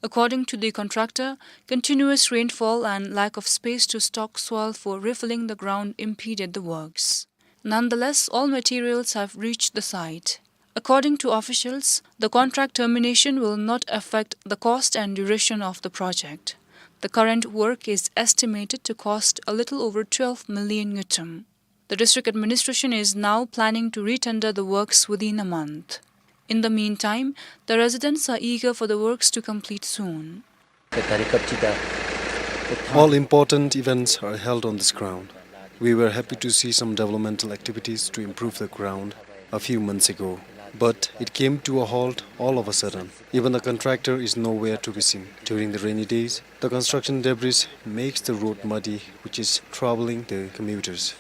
According to the contractor, continuous rainfall and lack of space to stock soil for refilling the ground impeded the works. Nonetheless, all materials have reached the site. According to officials, the contract termination will not affect the cost and duration of the project. The current work is estimated to cost a little over twelve million ngultrum. The district administration is now planning to retender the works within a month. In the meantime, the residents are eager for the works to complete soon. All important events are held on this ground. We were happy to see some developmental activities to improve the ground a few months ago, but it came to a halt all of a sudden. Even the contractor is nowhere to be seen. During the rainy days, the construction debris makes the road muddy, which is troubling the commuters.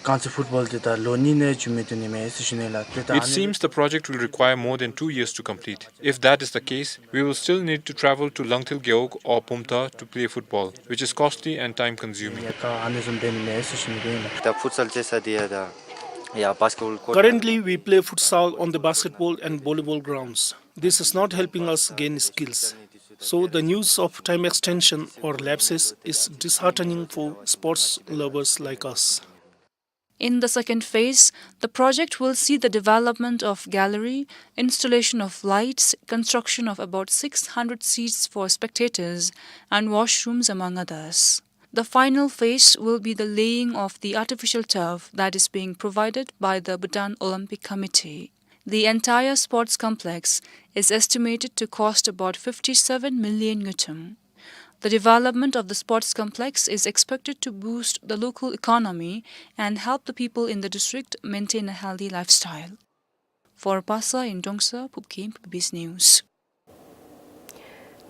གང་ཅི་ཕུཊ་བཱོལ་འདི་ད་ལོ་གཉིས་ནས་འགྱོ་མི་འདི་ནི་མས་ཟེར་ཞུ་ནི་ལགས། ཏེ་ད་It seems the project will require more than two years to complete. If that is the case, we will still need to travel to Langthil Gewog or Pumta to play football, which is costly and time-consuming. ཡ་ག་ཨ་ནི་བཟུམ་འབད་ནི་མས་ཟེར་ཞུ་ནི་ཨིན་ལགས། ད་ཕུཊ་སཱལ་རྩེད་ས་འདི་ཡ་ད་ཡ་བཱསི་ཀེཊ་བཱོལ་ཀོརཊ། Currently, we play futsal on the basketball and volleyball grounds. This is not helping us gain skills. So the news of time extension or lapses is disheartening for sports lovers like us. In the second phase, the project will see the development of gallery, installation of lights, construction of about six hundred seats for spectators, and washrooms, among others. The final phase will be the laying of the artificial turf that is being provided by the Bhutan Olympic Committee. The entire sports complex is estimated to cost about fifty-seven million ngultrum. The development of the sports complex is expected to boost the local economy and help the people in the district maintain a healthy lifestyle. For Pasa in Trongsa, Phubkhim, B B S News.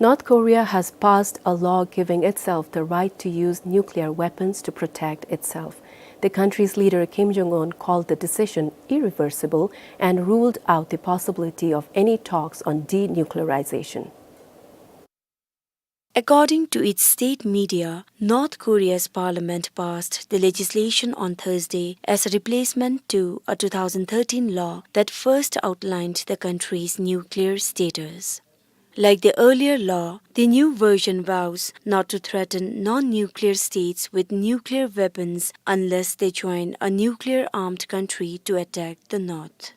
North Korea has passed a law giving itself the right to use nuclear weapons to protect itself. The country's leader Kim Jong-un called the decision irreversible and ruled out the possibility of any talks on denuclearization. According to its state media, North Korea's parliament passed the legislation on Thursday as a replacement to a two thousand thirteen law that first outlined the country's nuclear status. Like the earlier law, the new version vows not to threaten non-nuclear states with nuclear weapons unless they join a nuclear-armed country to attack the North.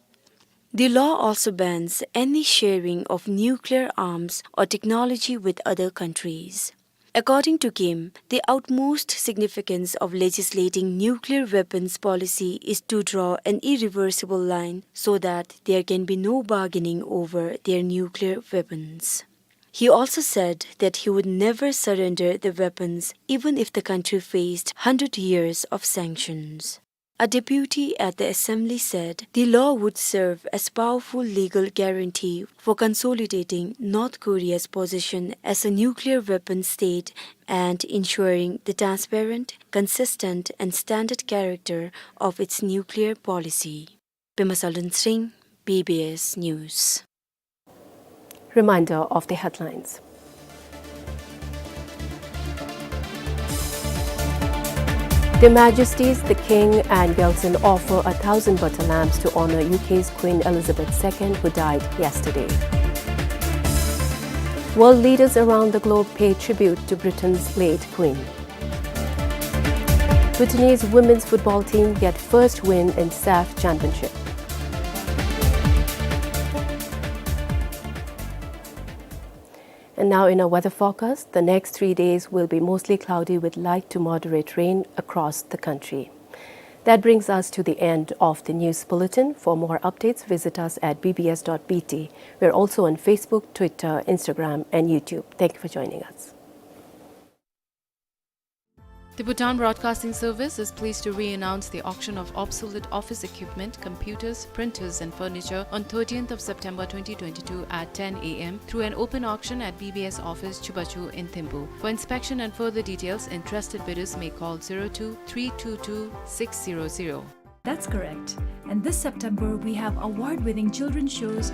The law also bans any sharing of nuclear arms or technology with other countries. According to Kim, the utmost significance of legislating nuclear weapons policy is to draw an irreversible line so that there can be no bargaining over their nuclear weapons. He also said that he would never surrender the weapons even if the country faced hundred years of sanctions. A deputy at the assembly said the law would serve as powerful legal guarantee for consolidating North Korea's position as a nuclear weapon state and ensuring the transparent, consistent, and standard character of its nuclear policy. Pema Salun Singh, B B S News. Reminder of the headlines. Their Majesties the King and Yeltsin offer a thousand butter lamps to honor U K's Queen Elizabeth the Second, who died yesterday. World leaders around the globe pay tribute to Britain's late Queen. Bhutanese women's football team get first win in CAF Championship. And now in our weather forecast, the next three days will be mostly cloudy with light to moderate rain across the country. That brings us to the end of the news bulletin. For more updates, visit us at B B S dot B T. We're also on Facebook, Twitter, Instagram, and YouTube. Thank you for joining us. The Bhutan Broadcasting Service is pleased to re-announce the auction of obsolete office equipment, computers, printers, and furniture on thirteenth of September twenty twenty-two at ten A M through an open auction at B B S office Chubachu in Thimphu. For inspection and further details, interested bidders may call zero two three two two six zero zero. That's correct. And this September, we have award-winning children's shows